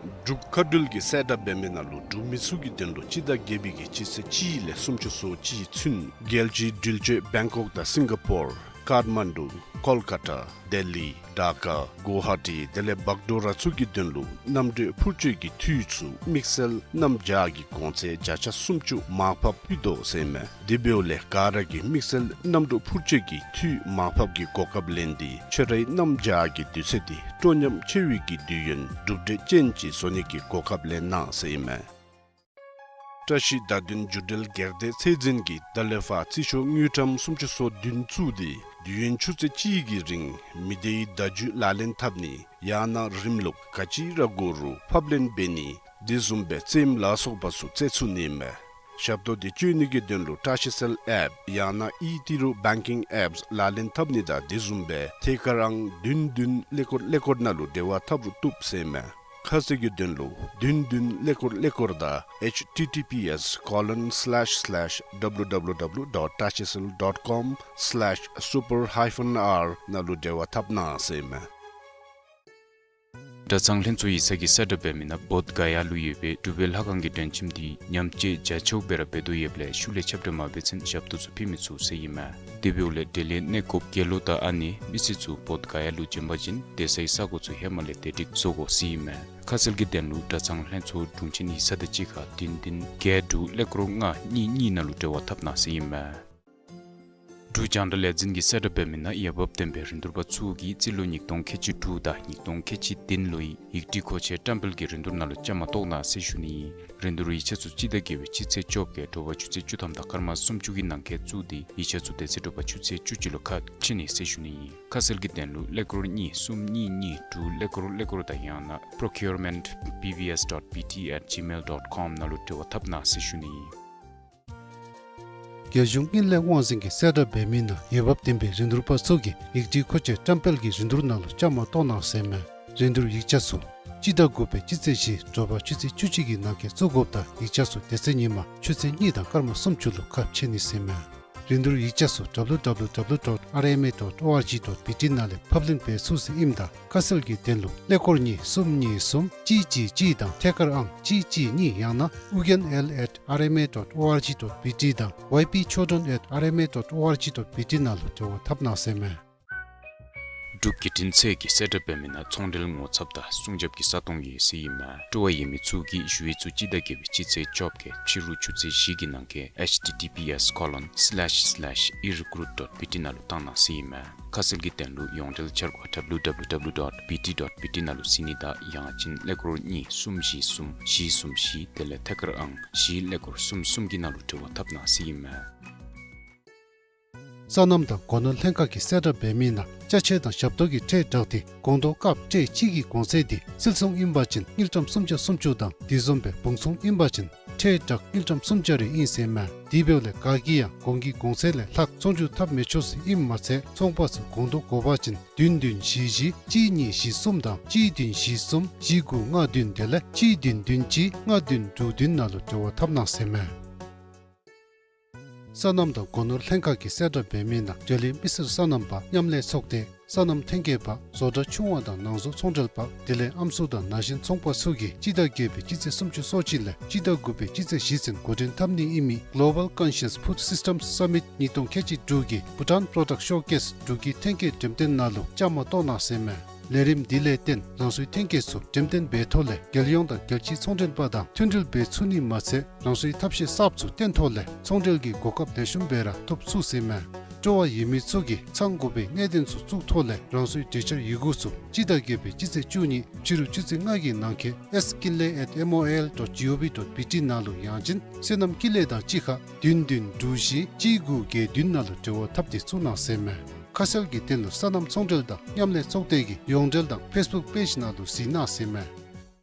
འབྲུག་མཁའ་འགྲུལ་གྱི་གསལ་བསྒྲགས་འབད་མི་ནང་ལུ་འབྲུག་མི་ཚུ་གི་དོན་ལུ་སྤྱི་ཟླ་བརྒྱད་པའི་གི་སྤྱི་ཚེས་གཅིག་ལས་སུམ་ཅུ་སོ་གཅིག་ཚུན་རྒྱལ་སྤྱིའི་འགྲུལ་སྐྱོད་བེང་ཀོག་དང་སིང་ག་པོར་ཀཱཐ་མན་ཌུ་ཀོལ་ཀ་ཏ་ལྡི་ལི་ཌ་ཀ་གུ་ཝ་ཧ་ཊི་དེ་ལས་བག་ཌོ་ར་ཚུ་གི་དོན་ལུ་གནམ་གྲུ་འཕུར་སྐྱོད་ཀྱི་འཐུས་ཚུ་དམིགས་བསལ་གནམ་བྱཱར་གྱི་གོང་ཚད་བརྒྱ་ཆ་སུམ་ཅུ་མར་ཕབ་ཕུལ་དོ་ཟེར་ཨིན་མས། དེ་འབདཝ་ལས་ག་ར་གིས་དམིགས་བསལ་གནམ་གྲུ་འཕུར་སྐྱོད་ཀྱི་འཐུས་མར་ཕབ་ཀྱི་གོ་སྐབས་ལེན་ཏེ་ཁྱོད་རའི་གནམ་བྱཱར་གྱི་དུས་ཚོད་འདི་སྤྲོ་ཉམས་ཆེ་བའི་གི་དུས་ཡུན་གྲུབ་འབྲས་ཅན་ཅིག་བཟོ་ནི་གི་གོ་སྐབས་ལེན་གནང་ཟེར་ཨིན་མས། བཀྲ་ཤིས་བརྡ་དོན་བརྒྱུད་འབྲེལ་སྒེར་སྡེ་ཚད་འཛིན་གྱིས་ད་ལས་ཕར་རྩིས་ཤོག་དངུལ་ཀྲམ་སུམ་ཅུ་སོ་བདུན་བཙུགས་ཏེ་དུས་ཡུན་ཆུ་ཚོད་གཅིག་གི་རིང་མི་སྡེའི་བརྡ་བརྒྱུད་ལག་ལེན་འཐབ་ནི་ཡང་ན་རིམ་ལུགས་ག་ཅི་ར་དགོ་རུང་ཕབ་ལེན་འབད་ནི་དེ་བཟུམ་སྦེ་རྩེདམོ་ལ་སོགས་པ་ཚུ་རྩེ་ཚུགས་ནི་ཨིན་མས། ཞབས་ཏོག་འདི་སྤྱོད་ནི་གི་དོན་ལུ་བཀྲ་ཤིས་སེལ་ཨེཔ་ཡང་ན་ཨི་ཏི་རུ་བེང་ཀིང་ཨེཔསི་ལག་ལེན་འཐབ་ནི་དང་དེ་བཟུམ་སྦེ་ཐད་ཀར་ཨང་བདུན་བདུན་ཀླད་ཀོར་ཀླད་ཀོར་ནང་ལུ་འབྲེལ་བ་འཐབ་རུང་བཏུབ་ཟེར་ཨིན་མས། ཁ་གསལ་གྱི་དོན་ལུ་བདུན་བདུན་ཀླད་ཀོར་ཀླད་ཀོར་དང་ཨེཆ་ཊི་ཊི་པི་ཨེསི་ཀོ་ལོན་སི་ལེཤ་སི་ལེཤ་ཌབ་ལུ་ཌབ་ལུ་ཌབ་ལུ་ཌོཊ་བཀྲ་ཤིས་སེལ་ཌོཊ་ཀོམ་སི་ལེཤ་སུ་པར་ཧའི་ཕན་ཨར་ནང་ལུ་འབྲེལ་བ་འཐབ་གནང་ཟེར་ཨིན་མས། གྲྭ་ཚང་ལྷན་ཚོགས་ཡིག་ཚང་གིས་གསལ་བསྒྲགས་འབད་མི་ནང་བོདྷ་ག་ཡ་ལུ་ཡོད་པའི་གྲུབ་པའི་ལྷ་ཁང་གི་མགྲོན་ཁྱིམ་འདི་ཉམས་བཅོས་རྒྱ་ཆེཝ་སྦེ་ར་འབད་དོ་ཡོདཔ་ལས་ཤུལ་ལས་ཁྱབ་བསྒྲགས་མ་འབད་ཚུན་ཞབས་ཏོག་ཚུ་ཕུལ་མི་ཚུགས་ཟེར་ཨིན་མས། དེ་འབདཝ་ལས་དེ་ལས་གནས་སྐོརཔ་དགེ་སློང་དང་ཨ་ནེ་མི་སེར་ཚུ་བོདྷ་ག་ཡ་ལུ་བྱོན་པ་ཅིན་བསྡད་སའི་ས་གོ་ཚུ་ཧེ་མ་ལས་དེ་སྒྲིག་བཟོ་དགོ་ཟེར་ཨིན་མས། ཁ་གསལ་གྱི་དོན་ལུ་གྲྭ་ཚང་ལྷན་ཚོགས་དྲུང་ཆེན་ཡིག་ཚང་དང་གཅིག་ཁར་བདུན་བདུན་བརྒྱད་དྲུག་ཀླད་ཀོར་ལྔ་གཉིས་གཉིས་ནང་ལུ་འབྲེལ་བ་འཐབ་གནང་ཟེར་ཨིན་མས། འབྲུག་རྒྱང་བསྒྲགས་ལས་འཛིན་གྱིས་གསལ་བསྒྲགས་འབད་མི་ནང་འོས་འབབ་ལྡན་པའི་རིན་བསྡུར་པ་ཚུ་གིས་རྩིས་ལོ་ཉིས་སྟོང་ཁལ་གཅིག་དྲུག་དང་ཉིས་སྟོང་ཁལ་གཅིག་བདུན་ལོའི་ཡིག་བྲིས་མཁོ་ཆས་བཀྲམ་སྤེལ་གྱི་རིན་བསྡུར་ནང་ལུ་བཅའ་མར་གཏོགས་གནང་ཟེར་ཞུ་ནི་ཨིན། རིན་བསྡུར་ཡིག་ཆ་ཚུ་སྤྱི་ཟླ་བརྒྱད་པའི་སྤྱི་ཚེས་བཅོ་བརྒྱད་དྲོ་པ་ཆུ་ཚོད་བཅུ་ཐམ་དང་སྐར་མ་སུམ་ཅུ་གི་ནང་འཁོད་བཙུགས་ཏེ་ཡིག་ཆ་ཚུ་དེ་ཚེ་དྲོ་པ་ཆུ་ཚོད་བཅུ་གཅིག་ལུ་ཁ་ཕྱེ་ནི་ཟེར་ཞུ་ནི་ཨིན། ཁ་གསལ་གྱི་དོན་ལུ་ཀླད་ཀོར་གཉིས་གསུམ་གཉིས་གཉིས་དྲུག་ཀླད་ཀོར་ཀླད་ཀོར་དང་ཡང་ན་procurement B B S dot B T at gmail dot com ནང་ལུ་འབྲེལ་བ་འཐབ་གནང་ཟེར་ཞུ་ནི་ཨིན། རྒྱལ་གཞུང་དངུལ་ལས་དབང་འཛིན་གྱིས་གསལ་བསྒྲགས་འབད་མི་ནང་འོས་འབབ་ལྡན་པའི་རིན་བསྡུར་པ་ཚུ་གིས་ཡིག་བྲིས་མཁོ་ཆས་བཀྲམ་སྤེལ་གྱི་རིན་བསྡུར་ནང་ལུ་བཅའ་མར་གཏོགས་གནང་ཟེར་མས། རིན་བསྡུར་ཡིག་ཆ་ཚུ་སྤྱི་ཟླ་དགུ་པའི་སྤྱི་ཚེས་བཞི་དྲོ་པ་ཆུ་ཚོད་བཅུ་གཅིག་གི་ནང་འཁོད་བཙུགས་དགོཔ་དང་ཡིག་ཆ་ཚུ་དེ་ཚེ་ཉིན་མ་ཆུ་ཚོད་གཉིས་དང་སྐར་མ་སུམ་ཅུ་ལུ་ཁ་ཕྱེ་ནི་ཟེར་མས། རིན་བསྡུར་ཡིག་ཆ་ཚུ་W W W dot R M A dot O R G dot B T ནང་ལས་ཕབ་ལེན་འབད་ཚུགས་ཟེར་ཨིནམ་ད་ཁ་གསལ་གྱི་དོན་ལུ་ཀླད་ཀོར་གཉིས་གསུམ་གཉིས་གསུམ་གཅིག་གཅིག་གཅིག་དང་ཐད་ཀར་ཨང་གཅིག་གཅིག་གཉིས་ཡང་ན་ཨུ་རྒྱན་L at R M A dot O R G dot B T དང་Y P Chodron at R M A dot O R G dot B T ནང་ལུ་འབྲེལ་བ་འཐབ་གནང་ཟེར་མས། འབྲུག་བརྒྱུད་འཕྲིན་ཚད་ཀྱིས་གསལ་བསྒྲགས་འབད་མི་ནང་ཚོང་འབྲེལ་ངོ་ཚབ་དང་སྲུང་སྐྱོབ་ཀྱི་ས་སྟོང་ཡོད་ཟེར་ཨིན་མས། སྤྲོ་བ་ཡོད་མི་ཚུ་གིས་ཞུ་ཡིག་ཚུ་སྤྱི་ཟླ་བརྒྱད་པའི་སྤྱི་ཚེས་བཅོ་བརྒྱད་ཕྱི་རུ་ཆུ་ཚོད་བཞི་གི་ནང་འཁོད་H T T P S colon slash slash e recruit dot B T ནང་ལུ་བཏང་གནང་ཟེར་ཨིན་མས། ཁ་གསལ་གྱི་དོན་ལུ་ཡོངས་འབྲེལ་འཆར་སྒོ་W W W dot B T dot B T ནང་ལུ་གཟིགས་ནི་དང་ཡང་ཅིན་ཀླད་ཀོར་གཉིས་གསུམ་བཞི་གསུམ་བཞི་གསུམ་བཞི་དེ་ལས་ཐད་ཀར་ཨང་བཞི་ཀླད་ཀོར་གསུམ་གསུམ་གྱི་ནང་ལུ་འབྲེལ་བ་འཐབ་གནང་ཟེར་ཨིན་མས། སོ་ནམ་དང་སྒོ་ནོར་ལྷན་ཁག་གིས་གསལ་བསྒྲགས་འབད་མི་ནང་ཅ་ཆས་དང་ཞབས་ཏོག་གི་ཁྲལ་དྲག་སྟེ་སྒོང་རྡོག་ཀབ་ཊེ་གཅིག་གི་གོང་ཚད་འདི་བསིལ་ཚོང་ཨིན་པ་ཅིན་དངུལ་ཀྲམ་སུམ་བརྒྱ་སུམ་ཅུ་དང་དེ་བཟུམ་སྦེ་བུང་ཚོང་ཨིན་པ་ཅིན་ཁྲལ་དྲག་དངུལ་ཀྲམ་སུམ་བརྒྱ་རེ་ཨིན་ཟེར་མས། དེ་འབདཝ་ལས་ག་གིས་ཡང་སྒོང་གི་གོང་ཚད་ལས་ལྷག་ཚོང་ཅུ་འཐབ་མི་ཆོག་ཟེར་ཨིནམ་མ་ཚད་ཚོང་པ་ཚུ་སྒོང་རྡོག་དགོ་པ་ཅིན་བདུན་བདུན་བཞི་བཞི་གཅིག་གཉིས་བཞི་གསུམ་དང་གཅིག་བདུན་བཞི་གསུམ་བཞི་དགུ་ལྔ་བདུན་དེ་ལས་གཅིག་བདུན་བདུན་གཅིག་ལྔ་བདུན་དྲུག་བདུན་ནང་ལུ་འབྲེལ་བ་འཐབ་གནང་ཟེར་མས། སོ་ནམ་དང་སྒོ་ནོར་ལྷན་ཁག་གིས་གསལ་བསྒྲགས་འབད་མི་ནང་འབྲེལ་ཡོད་མི་སེར་སོ་ནམ་པ་མཉམ་ལས་ཚོགས་སྡེ་སོ་ནམ་ཐོན་སྐྱེད་པ་བཟོ་གྲྭ་ཆུང་བ་དང་ནང་བཟོ་ཚོང་འབྲེལ་པ་དེ་ལས་ཨམ་སྲུ་དང་ན་གཞོན་ཚོང་པ་ཚུ་གིས་སྤྱི་ཟླ་བརྒྱད་པའི་སྤྱི་ཚེས་སུམ་ཅུ་སོ་གཅིག་ལས་སྤྱི་ཟླ་དགུ་པའི་སྤྱི་ཚེས་བཞི་ཚུན་འགོ་འདྲེན་འཐབ་ནི་ཨིན་མི་Global Conscious Food Systems Summit ཉིས་སྟོང་ཁལ་གཅིག་དྲུག་གི་Bhutan Product Showcase འབྲུག་གི་ཐོན་སྐྱེད་འགྲེམས་སྟོན་ནང་ལུ་བཅའ་མར་གཏོགས་གནང་ཟེར་མས། ལས་རིམ་འདི་ལས་བརྟེན་རང་སོའི་ཐོན་སྐྱེད་ཚུ་འགྲེམས་སྟོན་འབད་ཐོག་ལས་རྒྱལ་ཡོངས་དང་རྒྱལ་སྤྱིའི་ཚོང་འབྲེལ་པ་དང་མཐུན་སྒྲིལ་འབད་ཚུགས་ནི་མ་ཚད་རང་སོའི་ཐབས་ཤེས་གསརཔ་ཚུ་བཏོན་ཐོག་ལས་ཚོང་འབྲེལ་གྱི་གོ་སྐབས་ལེགས་ཤོམ་སྦེ་ར་ཐོབ་ཚུགས་ཟེར་མས། སྤྲོ་བ་ཡོད་མི་ཚུ་གིས་ཚང་དགོ་པའི་གནད་དོན་ཚུ་བཙུགས་ཐོག་ལས་རང་སོའི་གྲོས་འཆར་ཡི་གུ་ཚུ་སྤྱི་ཟླ་བརྒྱད་པའི་སྤྱི་ཚེས་བཅུ་གཉིས་ཕྱི་རུ་ཆུ་ཚོད་ལྔ་གི་ནང་འཁོད S Kinley at M O L dot G O V dot B T ནང་ལུ་ཡང་ཅིན་སོ་ནམ་ཀུན་ལེགས་དང་གཅིག་ཁར་བདུན་བདུན་དྲུག་བཞི་གཅིག་དགུ་བརྒྱད་བདུན་ནང་ལུ་འབྲེལ་བ་འཐབ་སྟེ་བཙུགས་གནང་ཟེར་མས། ཁ་གསལ་གྱི་དོན་ལུ་སོ་ནམ་ཚོང་འབྲེལ་དང་མཉམ་ལས་ཚོགས་སྡེ་གི་ཡོངས་འབྲེལ་དང་ཕེསི་བུཀ་པེཇ་ནང་ལུ་གཟིགས་གནང་ཟེར་མས།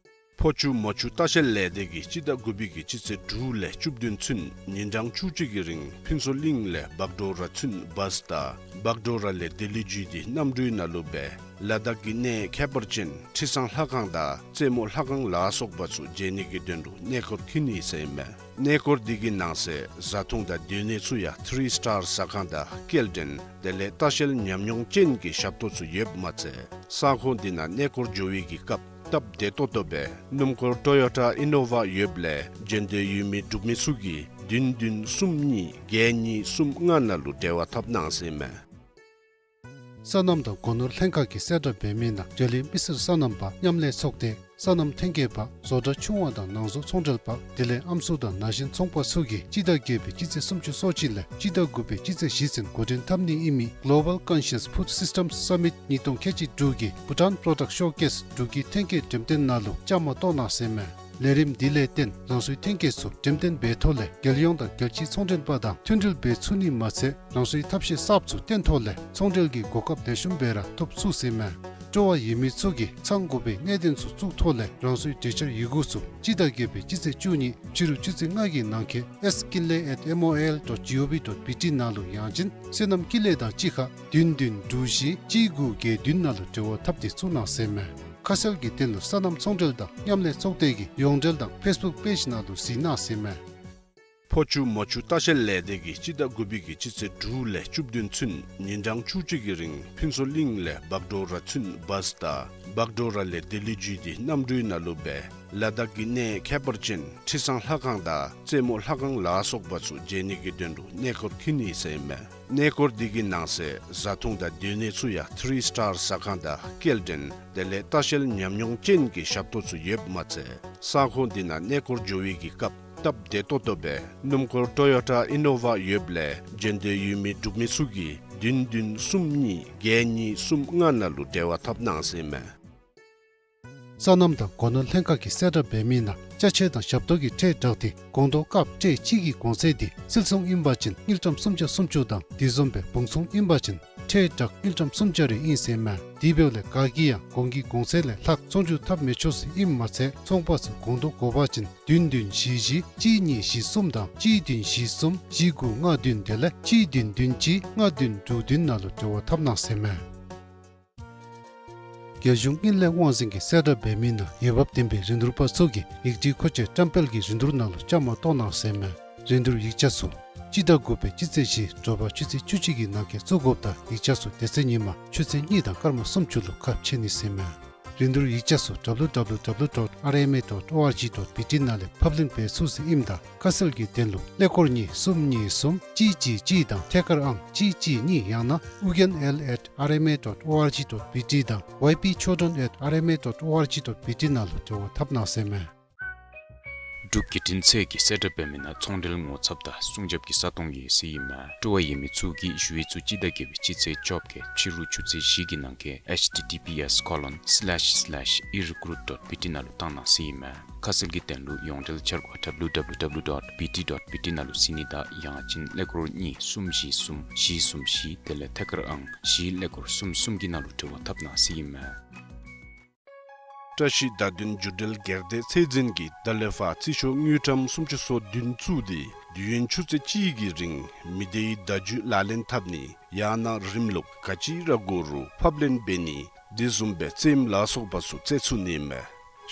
ཕོ་ཆུ་མོ་ཆུ་ལྟ་བཤལ་ལས་སྡེ་གིས་སྤྱི་ཟླ་དགུ་པའི་གི་སྤྱི་ཚེས་དྲུག་ལས་བཅུ་བདུན་ཚུན་ཉིན་གྲངས་བཅུ་གཅིག་གི་རིང་ཕུན་ཚོགས་གླིང་ལས་བག་གྲོ་ར་ཚུན་བཱས་དང་བག་གྲོ་ར་ལས་ལྡི་ལི་བརྒྱུད་དེ་གནམ་གྲུའི་ནང་ལུ་སྦེ་ལ་དྭགས་ཀྱི་གནས་ཁྱད་པར་ཅན་ཁྲི་བཟང་ལྷ་ཁང་དང་རྩེ་མོ་ལྷ་ཁང་ལ་སོགས་པ་ཚུ་མཇལ་ནི་གི་དོན་ལུ་གནས་སྐོར་འཁྱིད་ནི་ཟེར་མས། གནས་སྐོར་འདི་གི་ནང་གསེས་བཟའ་འཐུང་དང་སྡོད་གནས་ཚུ་ཡང་ཐི་རི་སི་ཊར་ཟ་ཁང་དང་སྐྱེལ་འདྲེན་དེ་ལས་ལྟ་བཤལ་ཉམས་མྱོང་ཅན་གྱི་ཞབས་ཏོག་ཚུ་ཡོདཔ་མ་ཚད་ས་ཁོངས་འདི་ནང་གནས་སྐོར་འགྱོ་བའི་གི་སྐབས་སྟབས་བདེ་ཏོག་ཏོ་སྦེ་སྣུམ་འཁོར་ཊོ་ཡོ་ཊ་ཨི་ནོ་ཝ་ཡོདཔ་ལས་མཇལ་འདོད་ཡོད་མི་འབྲུག་མི་ཚུ་གིས་བདུན་བདུན་གསུམ་གཉིས་བརྒྱད་གཉིས་གསུམ་ལྔ་ནང་ལུ་འབྲེལ་བ་འཐབ་གནང་ཟེར་མས། སོ་ནམ་དང་སྒོ་ནོར་ལྷན་ཁག་གིས་གསལ་བསྒྲགས་འབད་མི་ནང་འབྲེལ་ཡོད་མི་སེར་སོ་ནམ་པ་མཉམ་ལས་ཚོགས་སྡེ་སོ་ནམ་ཐོན་སྐྱེད་པ་བཟོ་གྲྭ་ཆུང་བ་དང་ནང་བཟོ་ཚོང་འབྲེལ་པ་དེ་ལས་ཨམ་སྲུ་དང་ན་གཞོན་ཚོང་པ་ཚུ་གིས་སྤྱི་ཟླ་བརྒྱད་པའི་སྤྱི་ཚེས་སུམ་ཅུ་སོ་གཅིག་ལས་སྤྱི་ཟླ་དགུ་པའི་སྤྱི་ཚེས་བཞི་ཚུན་འགོ་འདྲེན་འཐབ་ནི་ཨིན་མི་Global Conscious Food Systems Summit ཉིས་སྟོང་ཁལ་གཅིག་དྲུག་གི་Bhutan Product Showcase འབྲུག་གི་ཐོན་སྐྱེད་འགྲེམས་སྟོན་ནང་ལུ་བཅའ་མར་གཏོགས་གནང་ཟེར་མས། ལས་རིམ་འདི་ལས་བརྟེན་རང་སོའི་ཐོན་སྐྱེད་ཚུ་འགྲེམས་སྟོན་འབད་ཐོག་ལས་རྒྱལ་ཡོངས་དང་རྒྱལ་སྤྱིའི་ཚོང་འབྲེལ་པ་དང་མཐུན་སྒྲིལ་འབད་ཚུགས་ནི་མ་ཚད་རང་སོའི་ཐབས་ཤེས་གསརཔ་ཚུ་བཏོན་ཐོག་ལས་ཚོང་འབྲེལ་གྱི་གོ་སྐབས་ལེགས་ཤོམ་སྦེ་ར་ཐོབ་ཚུགས་ཟེར་མས། སྤྲོ་བ་ཡོད་མི་ཚུ་གིས་ཚང་དགོ་པའི་གནད་དོན་ཚུ་བཙུགས་ཐོག་ལས་རང་སོའི་གྲོས་འཆར་ཡི་གུ་ཚུ་སྤྱི་ཟླ་བརྒྱད་པའི་སྤྱི་ཚེས་བཅུ་གཉིས་ཕྱི་རུ་ཆུ་ཚོད་ལྔ་གི་ནང་འཁོད་S Kinley at M O L dot G O V dot B T ནང་ལུ་ཡང་ཅིན་སོ་ནམ་ཀུན་ལེགས་དང་གཅིག་ཁར་བདུན་བདུན་དྲུག་བཞི་གཅིག་དགུ་བརྒྱད་བདུན་ནང་ལུ་འབྲེལ་བ་འཐབ་སྟེ་བཙུགས་གནང་ཟེར་མས། ཁ་གསལ་གྱི་དོན་ལུ་སོ་ནམ་ཚོང་འབྲེལ་དང་མཉམ་ལས་ཚོགས་སྡེ་གི་ཡོངས་འབྲེལ་དང་ཕེསི་བུཀ་པེཇ་ནང་ལུ་གཟིགས་གནང་ཟེར་མས། ཕོ་ཆུ་མོ་ཆུ་ལྟ་བཤལ་ལས་སྡེ་གིས་སྤྱི་ཟླ་དགུ་པའི་གི་སྤྱི་ཚེས་དྲུག་ལས་བཅུ་བདུན་ཚུན་ཉིན་གྲངས་བཅུ་གཅིག་གི་རིང་ཕུན་ཚོགས་གླིང་ལས་བག་གྲོ་ར་ཚུན་བཱས་དང་བག་གྲོ་ར་ལས་ལྡི་ལི་བརྒྱུད་དེ་གནམ་གྲུའི་ནང་ལུ་སྦེ་ལ་དྭགས་ཀྱི་གནས་ཁྱད་པར་ཅན་ཁྲི་བཟང་ལྷ་ཁང་དང་རྩེ་མོ་ལྷ་ཁང་ལ་སོགས་པ་ཚུ་མཇལ་ནི་གི་དོན་ལུ་གནས་སྐོར་འཁྱིད་ནི་ཟེར་མས། གནས་སྐོར་འདི་གི་ནང་གསེས་བཟའ་འཐུང་དང་སྡོད་གནས་ཚུ་ཡང་ཐི་རི་སི་ཊར་ཟ་ཁང་དང་སྐྱེལ་འདྲེན་དེ་ལས་ལྟ་བཤལ་ཉམས་མྱོང་ཅན་གྱི་ཞབས་ཏོག་ཚུ་ཡོདཔ་མ་ཚད་ས་ཁོངས་འདི་ནང་གནས་སྐོར་འགྱོ་བའི་གི་སྐབས་ སྟབས་བདེ་ཏོག་ཏོ་སྦེ་སྣུམ་འཁོར་ཊོ་ཡོ་ཊ་ཨི་ནོ་ཝ་ཡོདཔ་ལས་འབྱོན་འདོད་ཡོད་མི་འབྲུག་མི་ཚུ་གིས་བདུན་བདུན་གསུམ་གཉིས་བརྒྱད་གཉིས་གསུམ་ལྔ་ནང་ལུ་འབྲེལ་བ་འཐབ་གནང་ཟེར་ཨིན་མས། སོ་ནམ་དང་སྒོ་ནོར་ལྷན་ཁག་གིས་གསལ་བསྒྲགས་འབད་མི་ནང་ཅ་ཆས་དང་ཞབས་ཏོག་གི་ཁྲལ་དྲག་འདི་སྒོང་རྡོག་སྐབས་ཁྲལ་གཅིག་གི་གོང་ཚད་འདི་སིལ་ཚོང་ཨིན་པ་ཅིན་དངུལ་ཀྲམ་སུམ་བརྒྱ་སུམ་ཅུ་དང་དེ་བཟུམ་སྦེ་བུང་ཚོང་ཨིན་པ་ཅིན་ཁྲལ་དྲག་དངུལ་ཀྲམ་སུམ་བརྒྱ་རེ་ཨིན་ཟེར་ཨིན་མས། དེ་འབདཝ་ལས་ག་གིས་ཡང་སྒོང་གི་གོང་ཚད་ལས་ལྷག་ཚོང་བསྒྱུར་འཐབ་མི་ཆོག་ཟེར་ཨིནམ་མ་ཚད་ཚོང་པ་ཚུ་སྒོང་རྡོག་དགོ་པ་ཅིན་བདུན་བདུན་བཞི་བཞི་གཅིག་གཉིས་བཞི་གསུམ་དང་གཅིག་བདུན་བཞི་གསུམ་བཞི་དགུ་ལྔ་བདུན་དེ་ལས་གཅིག་བདུན་བདུན་གཅིག་ལྔ་བདུན་དྲུག་བདུན་ནང་ལུ་འབྲེལ་བ་འཐབ་གནང་ཟེར་ཨིན་མས། རྒྱལ་གཞུང་དངུལ་ལས་དབང་འཛིན་གྱིས་གསལ་བསྒྲགས་འབད་མི་ནང་འོས་འབབ་ལྡན་པའི་རིན་བསྡུར་པ་ཚུ་གིས་ཡིག་བྲིས་མཁོ་ཆས་བཀྲམ་སྤེལ་གྱི་རིན་བསྡུར་ནང་ལུ་བཅའ་མར་གཏོགས་གནང་ཟེར་ཨིན་མས། རིན་བསྡུར་ཡིག་ཆ་ཚུ་སྤྱི་ཟླ་དགུ་པའི་སྤྱི་ཚེས་བཞི་དྲོ་པ་ཆུ་ཚོད་བཅུ་གཅིག་གི་ནང་འཁོད་བཙུགས་དགོཔ་དང་ཡིག་ཆ་ཚུ་དེ་ཚེ་ཉིན་མ་ཆུ་ཚོད་གཉིས་དང་སྐར་མ་སུམ་ཅུ་ལུ་ཁ་ཕྱེ་ནི་ཟེར་ཨིན་མས། རིན་བསྡུར་ཡིག་ཆ་ཚུ་W W W dot R M A dot O R G dot B T ནང་ལས་ཕབ་ལེན་འབད་ཚུགས་ཟེར་ཨིནམ་ད་ཁ་གསལ་གྱི་དོན་ལུ་ཀླད་ཀོར་གཉིས་གསུམ་གཉིས་གསུམ་གཅིག་གཅིག་གཅིག་དང་ཐད་ཀར་ཨང་གཅིག་གཅིག་གཉིས་ཡང་ན་ཨུ་རྒྱན་L at R M A dot O R G dot B T དང་Y P Children at R M A dot O R G dot B T ནང་ལུ་འབྲེལ་བ་འཐབ་གནང་ཟེར་ཨིན་མས། འབྲུག་བརྒྱུད་འཕྲིན་ཚད་ཀྱིས་གསལ་བསྒྲགས་འབད་མི་ནང་ཚོང་འབྲེལ་ངོ་ཚབ་དང་སྲུང་སྐྱོབ་ཀྱི་ས་སྟོང་ཡོད་ཟེར་ཨིན་མས། སྤྲོ་བ་ཡོད་མི་ཚུ་གིས་ཞུ་ཡིག་ཚུ་སྤྱི་ཟླ་བརྒྱད་པའི་སྤྱི་ཚེས་བཅོ་བརྒྱད་ཕྱི་རུ་ཆུ་ཚོད་བཞི་གི་ནང་འཁོད་H T T P S colon slash slash e recruit dot B T ནང་ལུ་བཏང་གནང་ཟེར་ཨིན་མས། ཁ་གསལ་གྱི་དོན་ལུ་ཡོངས་འབྲེལ་འཆར་སྒོ་W W W dot B T dot B T ནང་ལུ་གཟིགས་ནི་དང་ཡང་ཅིན་ཀླད་ཀོར་གཉིས་གསུམ་བཞི་གསུམ་བཞི་གསུམ་བཞི་དེ་ལས་ཐད་ཀར་ཨང་བཞི་ཀླད་ཀོར་གསུམ་གསུམ་གྱི་ནང་ལུ་འབྲེལ་བ་འཐབ་གནང་ཟེར་ཨིན་མས། བཀྲ་ཤིས་བརྡ་དོན་བརྒྱུད་འབྲེལ་སྒེར་སྡེ་ཚད་འཛིན་གྱིས་ད་ལས་ཕར་རྩིས་ཤོག་དངུལ་ཀྲམ་སུམ་ཅུ་སོ་བདུན་བཙུགས་ཏེ་དུས་ཡུན་ཆུ་ཚོད་གཅིག་གི་རིང་མི་སྡེའི་བརྡ་བརྒྱུད་ལག་ལེན་འཐབ་ནི་ཡང་ན་རིམ་ལུགས་ག་ཅི་ར་དགོ་རུང་ཕབ་ལེན་འབད་ནི་དེ་བཟུམ་སྦེ་རྩེདམོ་ལ་སོགས་པ་ཚུ་རྩེ་ཚུགས་ནི་ཨིན་མས།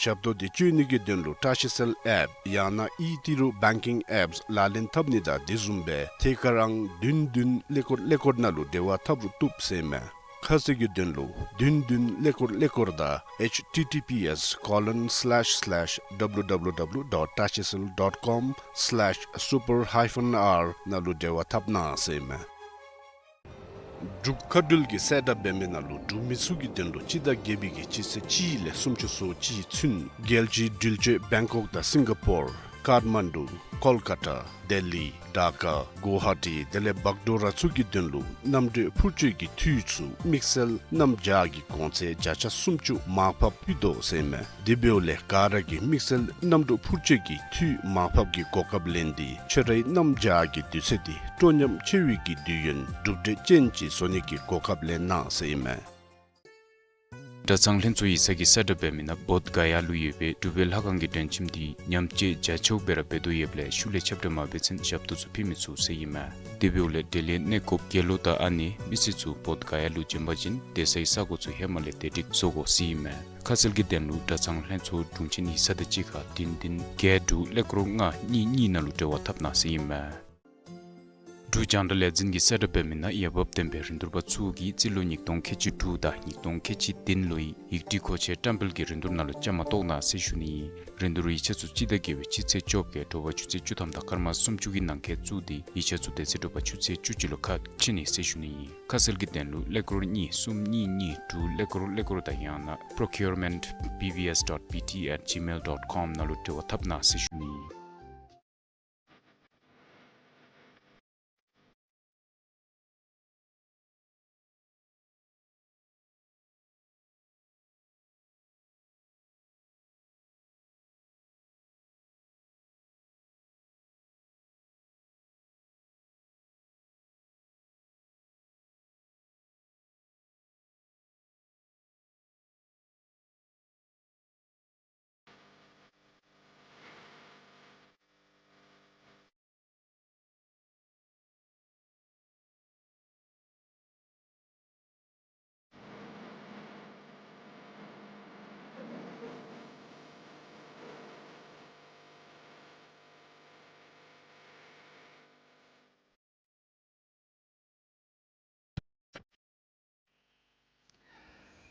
ཞབས་ཏོག་འདི་སྤྱོད་ནི་གི་དོན་ལུ་བཀྲ་ཤིས་གསལ་ཨེཔ་ཡང་ན་ཨི་ཏི་རུ་བེང་ཀིང་ཨེཔསི་ལག་ལེན་འཐབ་ནི་དང་དེ་བཟུམ་སྦེ་ཐད་ཀར་ཨང་བདུན་བདུན་ཀླད་ཀོར་ཀླད་ཀོར་ནང་ལུ་འབྲེལ་བ་འཐབ་རུང་བཏུབ་ཟེར་ཨིན་མས། ཁ་གསལ་གྱི་དོན་ལུ་བདུན་བདུན་ཀླད་ཀོར་ཀླད་ཀོར་དང་H T T P S colon slash slash W W W dot tashicell dot com slash super hyphen R ནང་ལུ་འབྲེལ་བ་འཐབ་གནང་ཟེར་ཨིན་མས། འབྲུག་མཁའ་འགྲུལ་གྱིས་གསལ་བསྒྲགས་འབད་མི་ནང་ལུ་འབྲུག་མི་ཚུ་གི་དོན་ལུ་སྤྱི་ཟླ་བརྒྱད་པའི་གི་སྤྱི་ཚེས་གཅིག་ལས་སུམ་ཅུ་སོ་གཅིག་ཚུན་རྒྱལ་སྤྱིའི་འགྲུལ་སྐྱོད་བེང་ཀོག་དང་སིང་ག་པོར་ཀཱཊ་མན་ཌུ་ཀོལ་ཀ་ཊ་ལྡི་ལི་ཌ་ཀ་གུ་ཝ་ཧ་ཊི་དེ་ལས་བག་ཌོ་ར་ཚུ་གི་དོན་ལུ་གནམ་གྲུ་འཕུར་སྐྱོད་ཀྱི་འཐུས་ཚུ་དམིགས་བསལ་གནམ་བྱཱར་གྱི་གོང་ཚད་བརྒྱ་ཆ་སུམ་ཅུ་མར་ཕབ་ཕུལ་དོ་ཟེར་ཨིན་མས། དེ་འབདཝ་ལས་ག་ར་གིས་དམིགས་བསལ་གནམ་གྲུ་འཕུར་སྐྱོད་ཀྱི་འཐུས་མར་ཕབ་ཀྱི་གོ་སྐབས་ལེན་ཏེ་ཁྱོད་རའི་གནམ་བྱཱར་གྱི་དུས་ཚོད་འདི་སྤྲོ་ཉམས་ཆེ་བའི་གི་དུས་ཡུན་གྲུབ་འབྲས་ཅན་ཅིག་བཟོ་ནི་གི་གོ་སྐབས་ལེན་གནང་ཟེར་ཨིན་མས། གྲྭ་ཚང་ལྷན་ཚོགས་ཡིག་ཚང་གིས་གསལ་བསྒྲགས་འབད་མི་ནང་བོདྷ་ག་ཡ་ལུ་ཡོད་པའི་འབྲུག་པའི་ལྷ་ཁང་གི་མགྲོན་ཁྱིམ་འདི་ཉམས་བཅོས་རྒྱ་ཆེཝ་སྦེ་ར་འབད་དོ་ཡོདཔ་ལས་ཤུལ་ལས་ཁྱབ་བསྒྲགས་མ་འབད་ཚུན་ཞབས་ཏོག་ཚུ་ཕུལ་མི་ཚུགས་ཟེར་ཨིན་མས། དེ་འབདཝ་ལས་དེ་ལས་གནས་སྐོརཔ་དགེ་སློང་དང་ཨ་ནེ་མི་སེར་ཚུ་བོདྷ་ག་ཡ་ལུ་བྱོན་པ་ཅིན་སྡོད་སའི་ས་གོ་ཚུ་ཧེ་མ་ལས་བདེ་སྒྲིག་བཟོ་དགོ་ཟེར་ཨིན་མས། ཁ་གསལ་གྱི་དོན་ལུ་གྲྭ་ཚང་ལྷན་ཚོགས་དྲུང་ཆེན་ཡིག་ཚང་དང་གཅིག་ཁར་བདུན་བདུན་བརྒྱད་དྲུག་ཀླད་ཀོར་ལྔ་གཉིས་གཉིས་ནང་ལུ་འབྲེལ་བ་འཐབ་གནང་ཟེར་ཨིན་མས། འབྲུག་རྒྱང་བསྒྲགས་ལས་འཛིན་གྱིས་གསལ་བསྒྲགས་འབད་མི་ནང་འོས་འབབ་ལྡན་པའི་རིན་བསྡུར་པ་ཚུ་གིས་རྩིས་ལོ་ཉིས་སྟོང་ཁལ་གཅིག་དྲུག་དང་ཉིས་སྟོང་ཁལ་གཅིག་བདུན་ལོའི་ཡིག་བྲིས་མཁོ་ཆས་བཀྲམ་སྤེལ་གྱི་རིན་བསྡུར་ནང་ལུ་བཅའ་མར་གཏོགས་གནང་ཟེར་ཞུ་ནི་ཨིན། རིན་བསྡུར་ཡིག་ཆ་ཚུ་སྤྱི་ཟླ་བརྒྱད་པའི་སྤྱི་ཚེས་བཅོ་བརྒྱད་དྲོ་པ་ཆུ་ཚོད་བཅུ་ཐམ་དང་སྐར་མ་སུམ་ཅུ་གི་ནང་འཁོད་བཙུགས་ཏེ་ཡིག་ཆ་ཚུ་དེ་ཚེ་དྲོ་པ་ཆུ་ཚོད་བཅུ་གཅིག་ལུ་ཁ་ཕྱེ་ནི་ཟེར་ཞུ་ནི་ཨིན། ཁ་གསལ་གྱི་དོན་ལུ་ཀླད་ཀོར་གཉིས་གསུམ་གཉིས་གཉིས་དྲུག་ཀླད་ཀོར་ཀླད་ཀོར་དང་ཡང་ན་procurement B B S dot B T at gmail dot com ནང་ལུ་འབྲེལ་བ་འཐབ་གནང་ཟེར་ཞུ་ནི་ཨིན།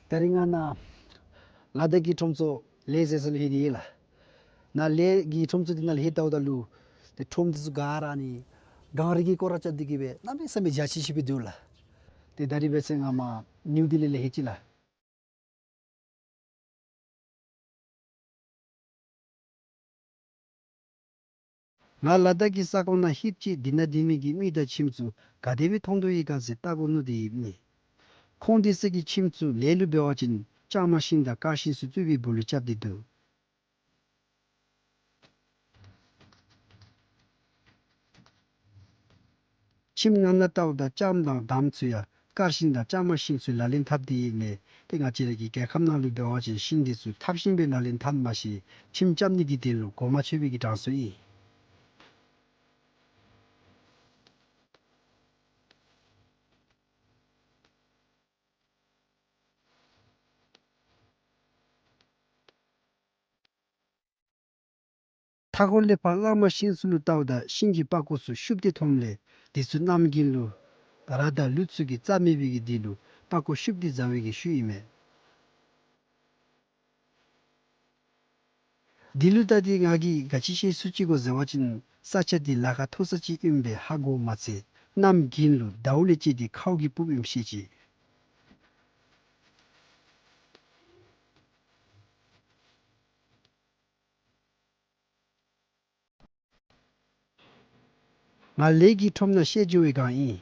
ད་རིས་ང་ནཱ་ལ་དྭགས་ཀྱི་ཁྲོམ་ཚུ་ལེགས་ཟེར་ས་ལུ་ལྷོད་དེ་ཡོད་ལགས། ནཱ་ལ་དྭགས་ཀྱི་ཁྲོམ་ཚུ་འདི་ནང་ལུ་ལྷོདཔ་ད་ལུ་ཏེ་ཁྲོམ་འདི་ཚུ་ག་ར་ནི་གངས་རི་གི་སྐོར་ར་རྐྱབ་སྟེ་གི་སྦེ་གནམ་མེད་ས་མེད་འཇའ་ཆི་ཆི་སྦེ་འདུག་ལགས། ཏེ་ད་རིས་འབད་བ་ཅིན་ང་མར་ནིའུ་ལྡི་ལི་ལས་ལྷོད་ཅི་ལགས། ང་ལ་དྭགས་ཀྱི་ས་ཁོངས་ནང་ལྷོདཔ་ཅིག་འདི་ནང་སྡོད་མི་གི་མི་དང་ཁྱིམ་ཚུ་ག་དེ་སྦེ་མཐོང་དོ་ཡོད་ག་ཟེར་བལྟ་དགོ་མནོ་སྟེ་ཡོདཔ་ཨིན། ཁོང་དེ་ཚུ་གི་ཁྱིམ་ཚུ་ལས་ལུ་འབད་བ་ཅིན་ལྕང་མ་ཤིང་དང་དཀར་ཤིང་ཚུ་བཙུགས་པའི་སྦུག་ལུ་རྐྱབ་སྟེ་འདུག། ཁྱིམ་ནང་ན་བལྟཝ་ད་ལྕངམ་དང་འདམ་ཚུ་ཡང་དཀར་ཤིང་དང་ལྕང་མ་ཤིང་ཚུ་ལག་ལེན་འཐབ་སྟེ་ཡོད་མས། ཏེ་ང་བཅས་ར་གི་རྒྱལ་ཁབ་ནང་ལུ་འབད་བ་ཅིན་ཤིང་འདི་ཚུ་འཐབ་ཤིང་སྦེ་ལག་ལེན་འཐབ་མ་ཤེས། ཁྱིམ་རྐྱབ་ནི་གི་དོན་ལུ་གོ་མ་ཆོད་པའི་གི་གྲངས་སུ་ཨིན། མཐའ་འཁོར་ལས་ཕར་གླང་མ་ཤིང་ཚུ་ལུ་བལྟཝ་ད་ཤིང་གི་པགས་ཀོ་ཚུ་ཤུབས་ཏེ་མཐོངམ་ལས་དེ་ཚུ་གནམ་དགུན་ལུ་ར་དང་ལུད་ཚུ་གིས་རྩ་མེད་པའི་གི་དོན་ལུ་པགས་ཀོ་ཤུབས་ཏེ་བཟའ་བའི་གི་ཤུལ་ཨིན་མས། དེ་ལུ་བལྟ་སྟེ་ང་གིས་ག་ཅི་ཤེས་ཚུགས་ཅི་གོ་ཟེར་བ་ཅིན་ས་ཆ་འདི་ལ་ཁ་མཐོ་ས་ཅིག་ཨིནམ་སྦེ་ཧ་གོཝ་མ་ཚད་གནམ་དགུན་ལུ་ཟླཝ་ལས་བཅད་དེ་ཁཝ་གིས་སྤུབ་ཨིནམ་ཤེས་ཅི། ང་ལས་ཀྱི་ཁྲོམ་ནང་བཤལ་འགྱོ་བའི་སྒང་ཨིན།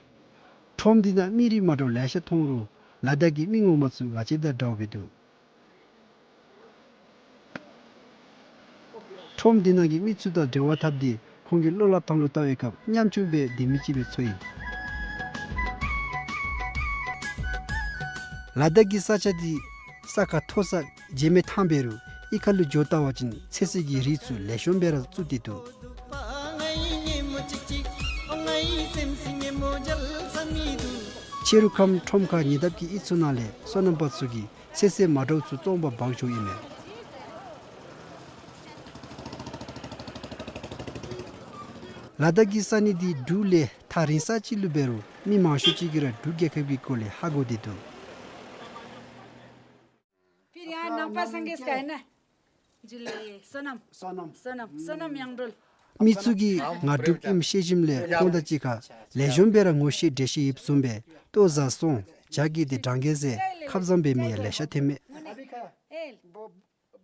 ཁྲོམ་འདི་ནང་མི་རིགས་མ་འདྲཝ་ལེ་ཤ་མཐོང་རུང་ལ་དྭགས་ཀྱི་མི་ངོ་མ་ཚུ་ང་བཅས་དང་འདྲཝ་སྦེ་འདུག། ཁྲོམ་འདི་ནང་གི་མི་ཚུ་དང་འབྲེལ་བ་འཐབ་སྟེ་ཁོང་གི་བློ་སླབ་ཐངས་ལུ་བལྟ་བའི་སྐབས་ཉམ་ཆུང་སྦེ་སྡོད་མི་ཅིག་སྦེ་ཚོར་ཡི། ལ་དྭགས་ཀྱི་ས་ཆ་འདི་ས་ཁ་མཐོ་ས་བརྗེད་མེད་ཐང་འབད་རུང་གཡུས་ཁ་ལུ་འགྱོ་བལྟ་བ་ཅིན་ཚོད་བསྲེ་གི་རིགས་ཚུ་ལེགས་ཤོམ་སྦེ་ར་བཙུགས་ཏེ་འདུག། ཕྱི་རུ་ཁམས་ཁྲོམ་ཁ་ཉེ་འདབས་ཀྱི་གཡུས་ཚུ་ནང་ལས་སོ་ནམ་པ་ཚུ་གིས་ཚོད་བསྲེ་མ་འདྲཝ་ཚུ་བཙོང་པར་འབག་འགྱོཝ་ཨིན་མས། ལ་དྭགས་ཀྱི་ས་གནས་འདི་འབྲུག་ལས་ཐག་རིང་ས་ཅིག་ལུ་འབད་རུང་མི་མང་ཤོས་ཅིག་གིས་ར་འབྲུག་རྒྱལ་ཁབ་ཀྱི་སྐོར་ལས་ཧ་གོ་སྟེ་འདུག། ཕིར་ཡང་ནང་པ་སངས་རྒྱས་ཀྱི་ཨིན་ན། ཇུ་ལེ། སོ་ནམ། སོ་ནམ། སོ་ནམ། སོ་ནམ་ཡང་འགྲོལ། མི་ཚུ་གིས་ང་འབྲུགཔ་ཨིནམ་ཤེས་ཞིནམ་ལས་ཁོང་དང་གཅིག་ཁར་ལེགས་ཤོམ་སྦེ་ར་ངོ་ཤེས་འདྲིས་ཤེས་ཡོདཔ་བཟུམ་སྦེ་ལྟོ་བཟའ་སོང་ཇ་གི་ཏེ་འདྲན་ག་ཟེར་ཁ་བཟང་འབད་མི་ཡང་ལེ་ཤ་ཐོན་མས། ཨེལ།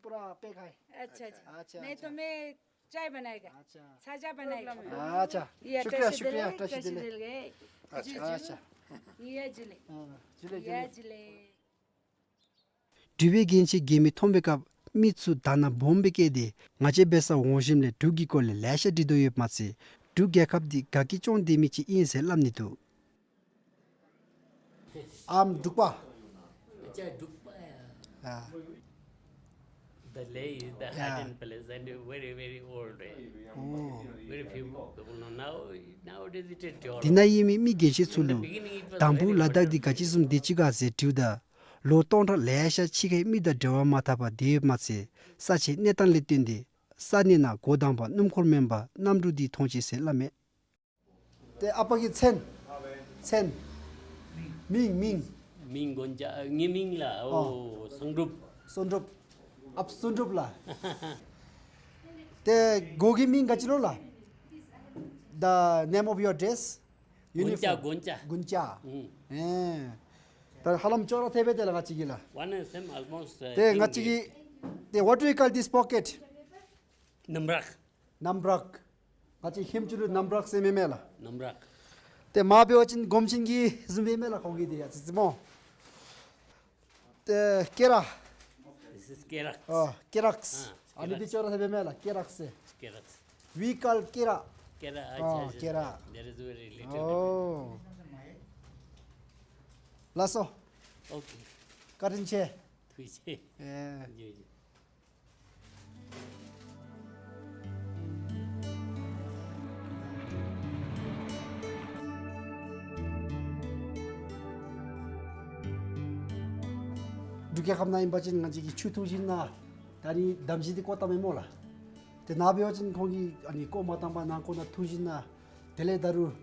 पूरा पैक है। अच्छा, अच्छा। अच्छा, अच्छा। नहीं तो मैं चाय बनाएगा। अच्छा। छाजा बनाएगा। अच्छा। ये शुक्रिया, टशी शुक्रिया, दिले, टशी टशी दिले। दिले गए। अच्छा, जी, जी। अच्छा। ये जुले। हाँ, जुले, ये जुले। जुले। འབྲུག་པའི་རྒྱན་ཆ་རྒྱན་མི་མཐོང་པའི་སྐབས་མི་ཚུ་དག་སྣང་སྦོམ་སྦེ་བསྐྱེད་དེ་ང་བཅས་འབད་སར་འོང་ཞིནམ་ལས་འབྲུག་གི་སྐོར་ལས་ལེ་ཤ་འདྲི་དོ་ཡོདཔ་མ་ཚད་འབྲུག་རྒྱལ་ཁབ་འདི་ག་གིས་སྐྱོང་སྡོད་མི་ཅིག་ཨིན་ཟེར་སླབ་ནི་འདུག། I'm Drukpa. अच्छा, Drukpa, yeah। हाँ। The Leh is the, yeah, hidden place and very, very old, eh? Oh। Very few people know. Now, nowadays it is developed། འདི་ནང་ཡོད་མི་མི་རྒན་ཤོས་ཚུ་ལུ་དང་པ་ལ་དྭགས་འདི་ག་ཅི་བཟུམ་སྡོད་ཅི་ག་ཟེར་དྲིཝ་ད་ལོ་སྟོང་ཕྲག་ལེ་ཤ་ཕྱི་ཁའི་མི་དང་འབྲེལ་བ་མ་འཐབ་པར་སྡོད་ཡོདཔ་མ་ཚད་ས་ཆའི་གནས་སྟངས་ལས་བརྟེན་ཏེ་ས་གནས་ནང་འགོ་དང་པ་སྣུམ་འཁོར་མེན་པར་གནམ་གྲུ་འདི་མཐོང་ཅི་ཟེར་སླབ་མས། ཏེ་ཨ་པ་གི་མཚན། མཚན། མིང་། མིང་། མིང་དགོན་ཆ་ཨ་ངེའི་མིང་ལགས། ཨོ། ཨོ་བསོད་སྒྲུབ། བསོད་སྒྲུབ། ཨཔ་བསོད་སྒྲུབ་ལགས། ཏེ་གོ་གི་མིང་ག་ཅི་ལོ་ལགས། The name of your dress? དགོན་ཆ། Uniform. དགོན་ཆ། དགོན་ཆ། ཨུམ། ཨེ། ད་ཧ་ལམ་ཅོག་ར་འཐདཔ་སྦེ་ཏེ་ལགས་ང་བཅས་ཀྱི་ལགས། One and same almost, uh, ཏེ་ང་བཅས་ཀྱི་ཏེ་what do you call this pocket? ནམ་རག། ནམ་རག། ང་བཅས་ཧིན་སྐད་ལུ་ནམ་རག་ཟེར་མས་མས་ལགས། ནམ་རག། ཏེ་མ་འབད་བ་ཅིན་སྒོམ་ཆེན་གྱི་བཟུམ་སྦེ་མས་ལགས་ཁོང་གི་འདི་ཡ་ཙི་ཙི་མོ། ཏེ་སྐེ་རགས། This is སྐེ་རགས། ཨོ་སྐེ་རགས། ཨ་སྐེ་རགས། ཨ་ནི་འདི་ཅོག་ར་འཐདཔ་སྦེ་མས་ལགས་སྐེ་རགས་ཟེར། སྐེ་རགས། We call སྐེ་རགས། སྐེ་རགས། ཨོ་ཨ་ཅ་ཅ། སྐེ་རགས། There is very little difference། ཨོ། ལགས་སོ། Okay། བཀའ་དྲིན་ཆེ། ཐུགས་རྗེ་ཆེ། ཨེ། ཡོད་ཡོད། འབྲུག་རྒྱལ་ཁབ་ནང་ཨིན་པ་ཅིན་ང་བཅས་ཀྱིས་ཆུ་འཐུང་ཞིན་ན་ད་ཨ་ནི་འདམ་གཞི་འདི་བརྐོ་བཏངམ་མས་སྨོ་ལགས། ཏེ་ནཱ་འབད་བ་ཅིན་ཁོང་གིས་ཨ་ནི་བརྐོ་མ་བཏང་པར་ནཱ་བརྐོ་ནཱ་འཐུང་ཞིན་ན་དེ་ལས་ད་རུང་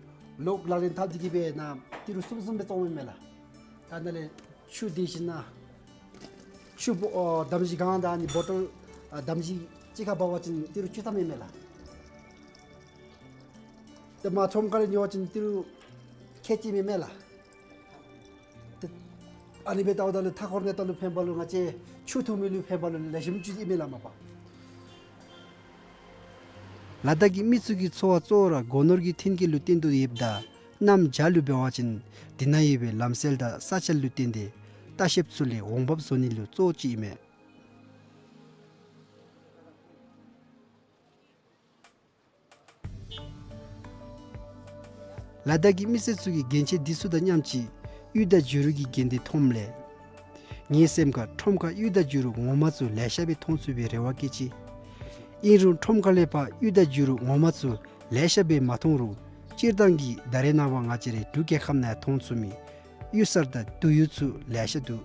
ལོག་ལག་ལེན་འཐབ་སྟེ་གི་སྦེ་ནཱ་ཏི་རུ་གསུམ་གསུམ་སྦེ་བཙོངམ་མས་ལགས། ད་ནཱ་ལས་ཆུ་འདི་ཞིན་ན་ཆུ་བོ་ཨོ་འདམ་གཞི་གང་དང་ཨ་ནི་བོ་ཊོལ་ཨ་འདམ་གཞི་གཅིག་ཁར་འབག་པ་ཅིན་ཏི་རུ་བཅུ་ཐམ་ཨིན་མས་ལགས། ཏེ་མར་ཁྲོམ་ཁ་ལས་ཉོ་བ་ཅིན་ཏི་རུ་ཁལ་གཅིག་ཨིན་མས་ལགས། ཏེ་ཨ་ནི་སྦེ་བལྟཝ་ད་ལུ་མཐའ་འཁོར་གནས་སྟངས་ལུ་ཕན་པ་ལུ་ང་བཅས་ཆུ་འཐུང་མི་ལུ་ཕན་པ་ལུ་ལེགས་ཤོམ་ཅིག་ཨིན་མས་ལགས་མ་པ། ལ་དྭགས་ཀྱི་མི་ཚུ་གི་འཚོ་བ་གཙོ་བོ་ར་སྒོ་ནོར་གྱི་ཐོན་སྐྱེད་ལུ་བརྟེན་དོ་ཡོདཔ་ད་གནམ་བྱཱར་ལུ་འབད་བ་ཅིན་དེ་ནང་ཡོད་པའི་ལམ་སྲོལ་དང་ས་ཆ་ལུ་བརྟེན་ཏེ་ལྟ་བཤལཔ་ཚུ་ལས་འོང་འབབ་བཟོ་ནི་ལུ་གཙོ་བོ་ཅིག་ཨིན་མས། ལ་དྭགས་ཀྱི་མི་སེར་ཚུ་གིས་རྒྱན་ཆ་འདི་ཚུ་དང་མཉམ་ཅིག་གཡུ་དང་བྱུ་རུ་གི་རྒྱན་འདི་མཐོངམ་ལས་ངེའི་སེམས་ཁར་ཁྲོམ་ཁར་གཡུ་དང་བྱུ་རུ་ངོ་མ་ཚུ་ལེ་ཤ་སྦེ་མཐོང་ཚུགས་པའི་རེ་བ་བསྐྱེད་ཅི། ཨིན་རུང་ཁྲོམ་ཁ་ལས་ཕར་གཡུ་དང་བྱུ་རུ་ངོ་མ་ཚུ་ལེ་ཤ་སྦེ་མ་མཐོང་རུང་སྤྱིར་བཏང་གི་ད་རེས་ནངས་པ་ང་བཅས་རའི་འབྲུག་རྒྱལ་ཁབ་ནང་ཡང་མཐོང་ཚུགས་མི་གཡུ་གསར་དང་དུ་གཡུ་ཚུ་ལེ་ཤ་འདུག།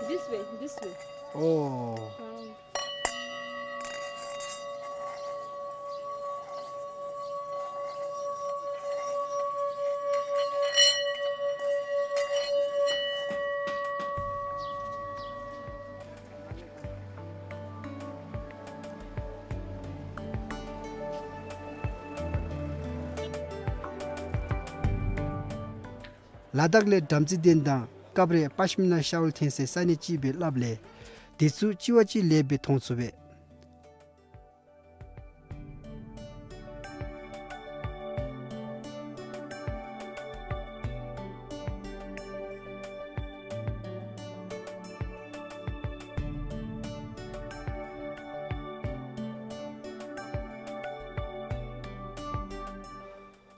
This way, this way. Oh. Around. ལ་དྭགས་ལས་བྲམ་ཟེ་གདན་དང་སྐབས་རེ་པཤ་མི་ན་ཤའོལ་ཐོན་སའི་ས་གནས་ཅིག་སྦེ་སླབ་ལས་དེ་ཚུ་གཅིག་བ་གཅིག་ལེགས་སྦེ་མཐོང་ཚུགས་པས།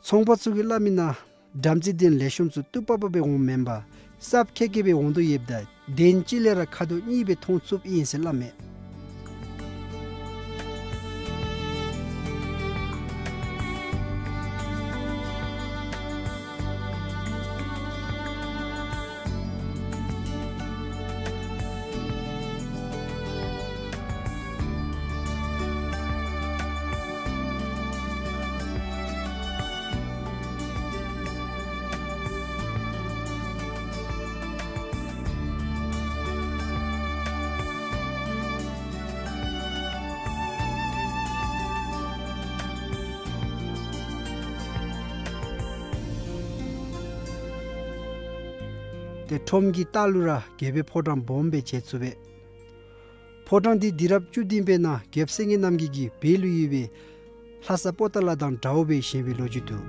ཚོང་པ་ཚུ་གིས་སླབ་མི་ནང་བྲམ་ཟེ་གདན་ལེགས་ཤོམ་ཚུ་སྟུག་པག་པ་སྦེ་འོངམ་མེན་པར་སྲབ་ཁེ་ཁེ་སྦེ་འོང་དོ་ཡོདཔ་ད་གདན་གཅིག་ལས་ར་ཁ་དོག་གཉིས་སྦེ་མཐོང་ཚུགསཔ་ཨིན་ཟེར་སླབ་མས། ཏེ་ཁྲོམ་གྱི་ལྟག་ལུ་ར་རྒྱལ་པོའི་ཕོ་བྲང་སྦོམ་སྦེ་མཇལ་ཚུགས་པས། ཕོ་བྲང་འདི་དུས་རབས་བཅུ་བདུན་པའི་ནང་རྒྱལཔོ་སེང་གེ་རྣམ་རྒྱལ་གྱིས་བོད་ལུ་ཡོད་པའི་ལྷ་ས་པོ་ཏ་ལ་དང་འདྲཝ་སྦེ་བཞེངས་པའི་ལོ་རྒྱུས་འདུག།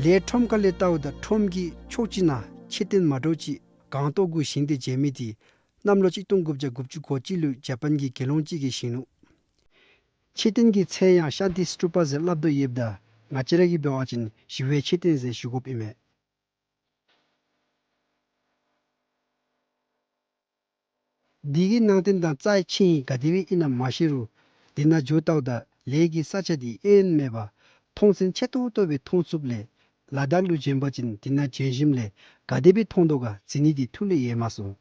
ལས་ཁྲོམ་ཁ་ལས་བལྟཝ་ད་ཁྲོམ་གྱི་ཕྱོགས་གཅིག་ནང་མཆོད་རྟེན་མ་འདྲཝ་ཅིག་སྒང་ཏོག་གུ་བཞེངས་ཏེ་མཇལ་མི་འདི་གནམ་ལོ་གཅིག་སྟོང་དགུ་བརྒྱ་དགུ་བཅུ་གོ་གཅིག་ལུ་ཇ་པཱན་གྱི་དགེ་སློང་ཅིག་གིས་བཞེངས་ནུག། མཆོད་རྟེན་གྱི་མཚན་ཡང་ཤཱན་ཏི་སྟུ་པ་ཟེར་སླབ་དོ་ཡོདཔ་ད་ང་བཅས་ར་གིས་འབད་བ་ཅིན་ཞི་བའི་མཆོད་རྟེན་ཟེར་ཞུ་དགོཔ་ཨིན་མས། འདི་གི་ནང་རྟེན་དང་རྩ་ཆེན་ག་དེ་སྦེ་ཨིན་ན་མ་ཤེས་རུང་དེ་ནང་འགྱོ་བལྟཝ་ད་ལས་ཀྱི་ས་ཆ་འདི་གཡོ་ཧོན་མེད་པར་མཐོང་སེམས་ཆེ་ཏོག་ཏོ་སྦེ་མཐོང་ཚུགསཔ་ལས་ལ་དྭགས་ལུ་བྱོན་པ་ཅིན་དེ་ནང་བྱོན་ཞིནམ་ལས་ག་དེ་སྦེ་མཐོང་དོ་ག་གཟིགས་ནི་འདི་ཐུགས་ལས་ཡལ་མ་སོང་།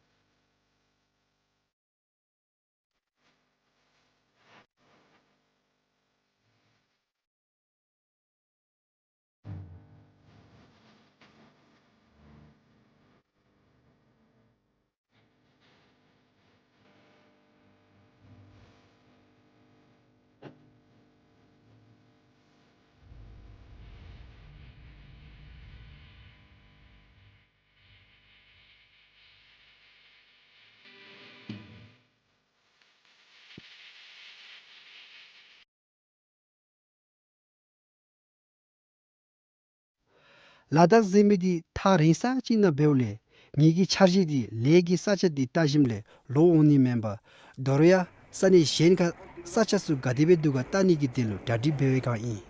ལ་དྭགས་ཟེར་མི་འདི་ཐག་རིང་ས་ཅིག་ནང་འབདཝ་ལས་ངེ་གི་འཆར་གཞི་འདི་ལས་ཀྱི་ས་ཆ་འདི་བལྟ་ཞིནམ་ལས་ལོག་འོང་ནི་མེན་པར་དོ་རུང་ཡང་ས་གནས་གཞན་ཁར་ས་ཆ་ཚུ་ག་དེ་སྦེ་འདུག་ག་བལྟ་ནི་གི་དོན་ལུ་གྲ་སྒྲིག་འབད་བའི་བསྒང་ཨིན།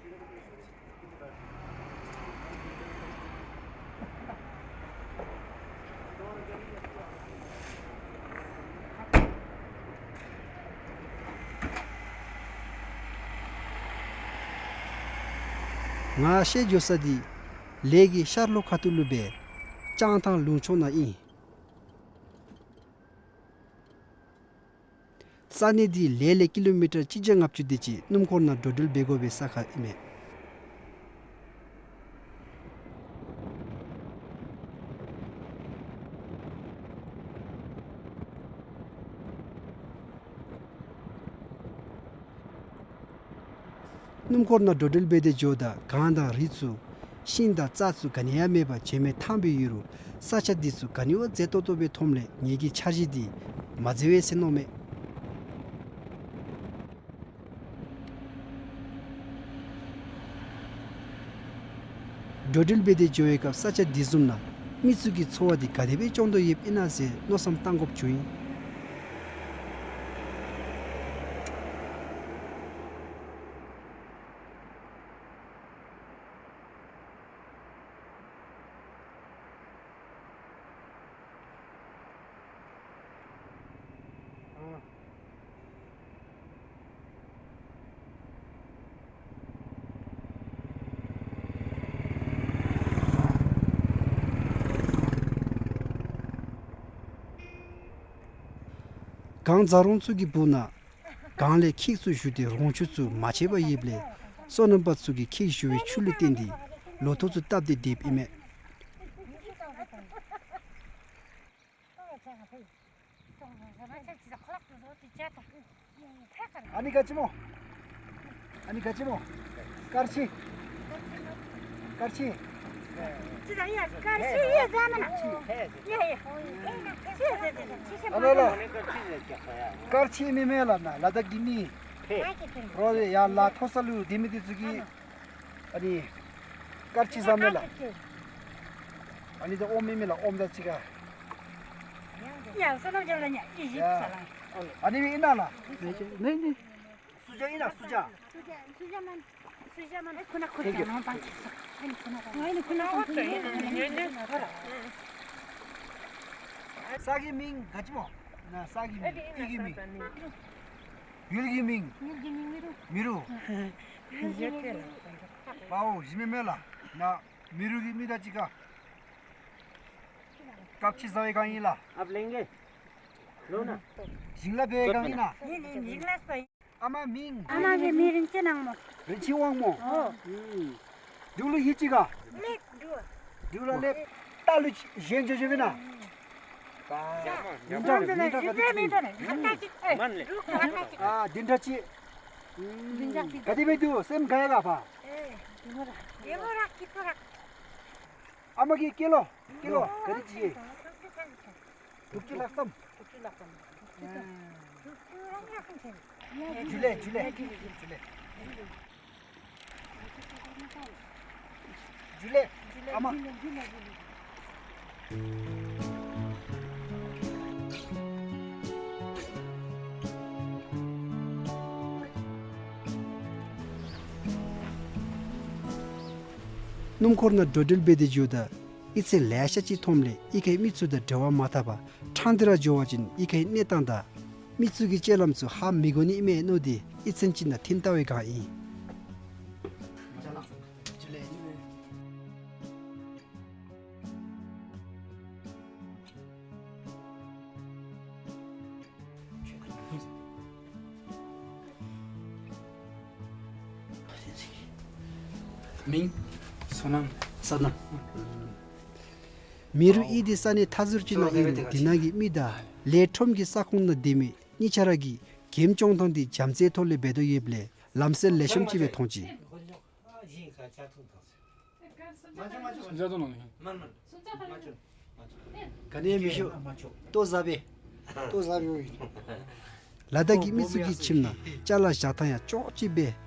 ང་བཤལ་འགྱོ་ས་འདི་ལས་ཀྱི་ཤར་ལྷོ་ཁ་ཐུག་ལུ་སྦེ་ལྕང་ཐང་ལུང་ཕྱོགས་ནང་ཨིན། ས་གནས་འདི་ལས་ལས་ཀི་ལོ་མི་ཊར་གཅིག་བརྒྱ་ལྔ་བཅུ་དེ་ཅིག་སྣུམ་འཁོར་ནང་འགྲོ་འགྲུལ་འབད་དགོ་པའི་ས་ཁར་ཨིན་མས། སྣུམ་འཁོར་ནང་འགྲོ་འགྲུལ་འབད་དེ་འགྱོཝ་ད་གངས་དང་རི་ཚུ་ཤིང་དང་རྩྭ་ཚུ་ག་ནི་ཡང་མེད་པར་བྱེ་མའི་ཐང་སྦེ་ཡོད་རུང་ས་ཆ་འདི་ཚུ་ག་ནི་བ་མཛེས་ཏོག་ཏོ་སྦེ་མཐོངམ་ལས་ངེ་གི་འཆར་གཞི་འདི་མ་མཛད་པས་ཟེར་མནོཝ་མས། འགྲོ་འགྲུལ་འབད་དེ་འགྱོ་བའི་སྐབས་ས་ཆ་འདི་བཟུམ་ནང་མི་ཚུ་གི་འཚོ་བ་འདི་ག་དེ་སྦེ་སྐྱོང་དོ་ཡོདཔ་ཨིན་ན་ཟེར་མནོ་བསམ་བཏང་དགོཔ་བྱུང་ཡི། གངས་འཛག་རོང་ཚུ་གི་སྦུག་ན་གངས་ལས་ཁྱེགས་ཚུ་ཞུ་སྟེ་རོང་ཆུ་ཚུ་མ་ཆད་པར་ཡོདཔ་ལས་སོ་ནམ་པ་ཚུ་གིས་ཁྱེགས་ཞུ་བའི་ཆུ་ལུ་བརྟེན་ཏེ་ལོ་ཐོག་ཚུ་བཏབ་སྟེ་སྡོདཔ་ཨིན་མས། ཨ་ནི་ག་ཅི་སྨོ། ཨ་ནི་ག་ཅི་སྨོ། དཀར་ཆེན། དཀར་ཆེན། ཅི་ད་ཡ་དཀར་ཆེན་ཡ་ཟེར་མེན་ན། ཡ་ཡ། ཅི་ཟེར་ཟེར་ཟེར་ཅི་ཟེར་ཨ་ལ་ལ། དཀར་ཆེན་མེན་མེན་ལགས་ན་ལ་དྭགས་ཀྱི་མི། རོགས་ཡ་ལ་མཐོ་ས་ལུ་སྡོད་མི་འདི་ཚུ་གིས་ཨ་ནི་དཀར་ཆེན་ཟེར་མེན་ལགས། ཨ་ནི་ད་ཨོམ་མེན་མེན་ལགས། ཨོམ་དང་གཅིག་ཁར། ཡ་སོ་ནམ་རྒྱབ་ལ་ཉ་ཨི་ཞིབ་ས་ལ། ཨ་ནི་མི་ཨིན་ན་ལགས། ནེ་ནེ། སུ་ཇ་ཨིན་ན་སུ་ཇ། སུ་ཇ་མེན། སུ་ཇ་མེན། ཁོ་ན་ཁོ་ཇ་ནང་པང་ཁྱེར་སོ། ཨ་ནི་ཁོ་ན་པང་ཁྱེར་སོ། ས་གི་མིང་ག་ཅི་སྨོ། ན་ས་གི་མིང་། ཡུལ་གྱི་མིང་། ཡུལ་གྱི་མིང་། ཡུལ་གྱི་མིང་མི་རུ། མི་རུ། ཡུལ་གྱི་མིང་མི་རུ། པའོ་གཞི་མེད་མེད་ལགས། ན་མི་རུ་གི་མི་དང་གཅིག་ཁར། དཀར་ཆེན་ཟེར་བའི་ག་ཨིན་ལགས། ཨབ་ལེང་གེ། ལོ་ན། ཞིང་ལ་བའི་ག་ཨིན་ན། ཨ་མ་མིང་། ཨ་མ་གི་མིང་རིན་ཆེན་དབང་མོ། རིན་ཆེན་དབང་མོ། ཨོ། འབྲུག་ལུ་ཧི་ཅི་ག། ལེབ་འབྲུག། འབྲུག་ལུ་ལེབ། རྟ་ལུ་གཞན་འགྱོ་འགྱོཝ་ཨིན་ན། ཨ། ཨ། བདུན་ཕྲག་གཅིག། ག་དེ་སྦེ་འདུག། སེམས་དགའ་ཡི་ག་ཕར། ཨ་མ་གི་སྐྱེས་ལོ། སྐྱེས་ལོ་ག་དེ་ཅིག། དྲུག་ཅུ་ལྷག་ཙམ། དྲུག་ཅུ་ལྷག་ཙམ། ཨ། ཇུ་ལེ་ཇུ་ལེ་ཇུ་ལེ། ཇུ་ལེ། ཨ་མ། སྣུམ་འཁོར་ནང་འགྲོ་འགྲུལ་འབད་དེ་འགྱོཝ་ད་གཡུས་ཚན་ལེ་ཤ་ཅིག་མཐོངམ་ལས་གཡུས་ཁའི་མི་ཚུ་དང་འབྲེལ་བ་མ་འཐབ་པར་ཕྲང་སྟེ་ར་འགྱོ་བ་ཅིན་གཡུས་ཁའི་གནས་སྟངས་དང་མི་ཚུ་གི་སྤྱོད་ལམ་ཚུ་ཧ་མི་གོ་ནི་མས་མནོ་སྟེ་གཡུས་ཚན་ཅིག་ནང་ཐོན་བལྟ་བའི་བསྒང་ཨིན། མིང་། བསོད་ནམས། བསོད་ནམས། མི་རུ་ཨིན་ཏེ་ས་གནས་མཐའ་ཟུར་ཅིག་ནང་ཨིན་རུང་དེ་ནང་གི་མི་དང་ལས་ཁྲོམ་གྱི་ས་ཁོངས་ནང་སྡོད་མི་གཉིས་ཆ་ར་གིས་གྱེམ་སྐྱོང་ཐངས་འདི་བྱམས་བརྩེའི་ཐོག་ལས་འབད་དོ་ཡོདཔ་ལས་ལམ་སེལ་ལེགས་ཤོམ་ཅིག་སྦེ་མཐོང་ཅི། ག་ནི་མི་ཤོ། ལྟོ་བཟའ་བས། ལྟོ་བཟའ་བས། ལ་དྭགས་ཀྱི་མི་ཚུ་གི་ཁྱིམ་ནང་ཅ་ལ་བཞག་ཐངས་ཡང་ཅོག་གཅིག་པས།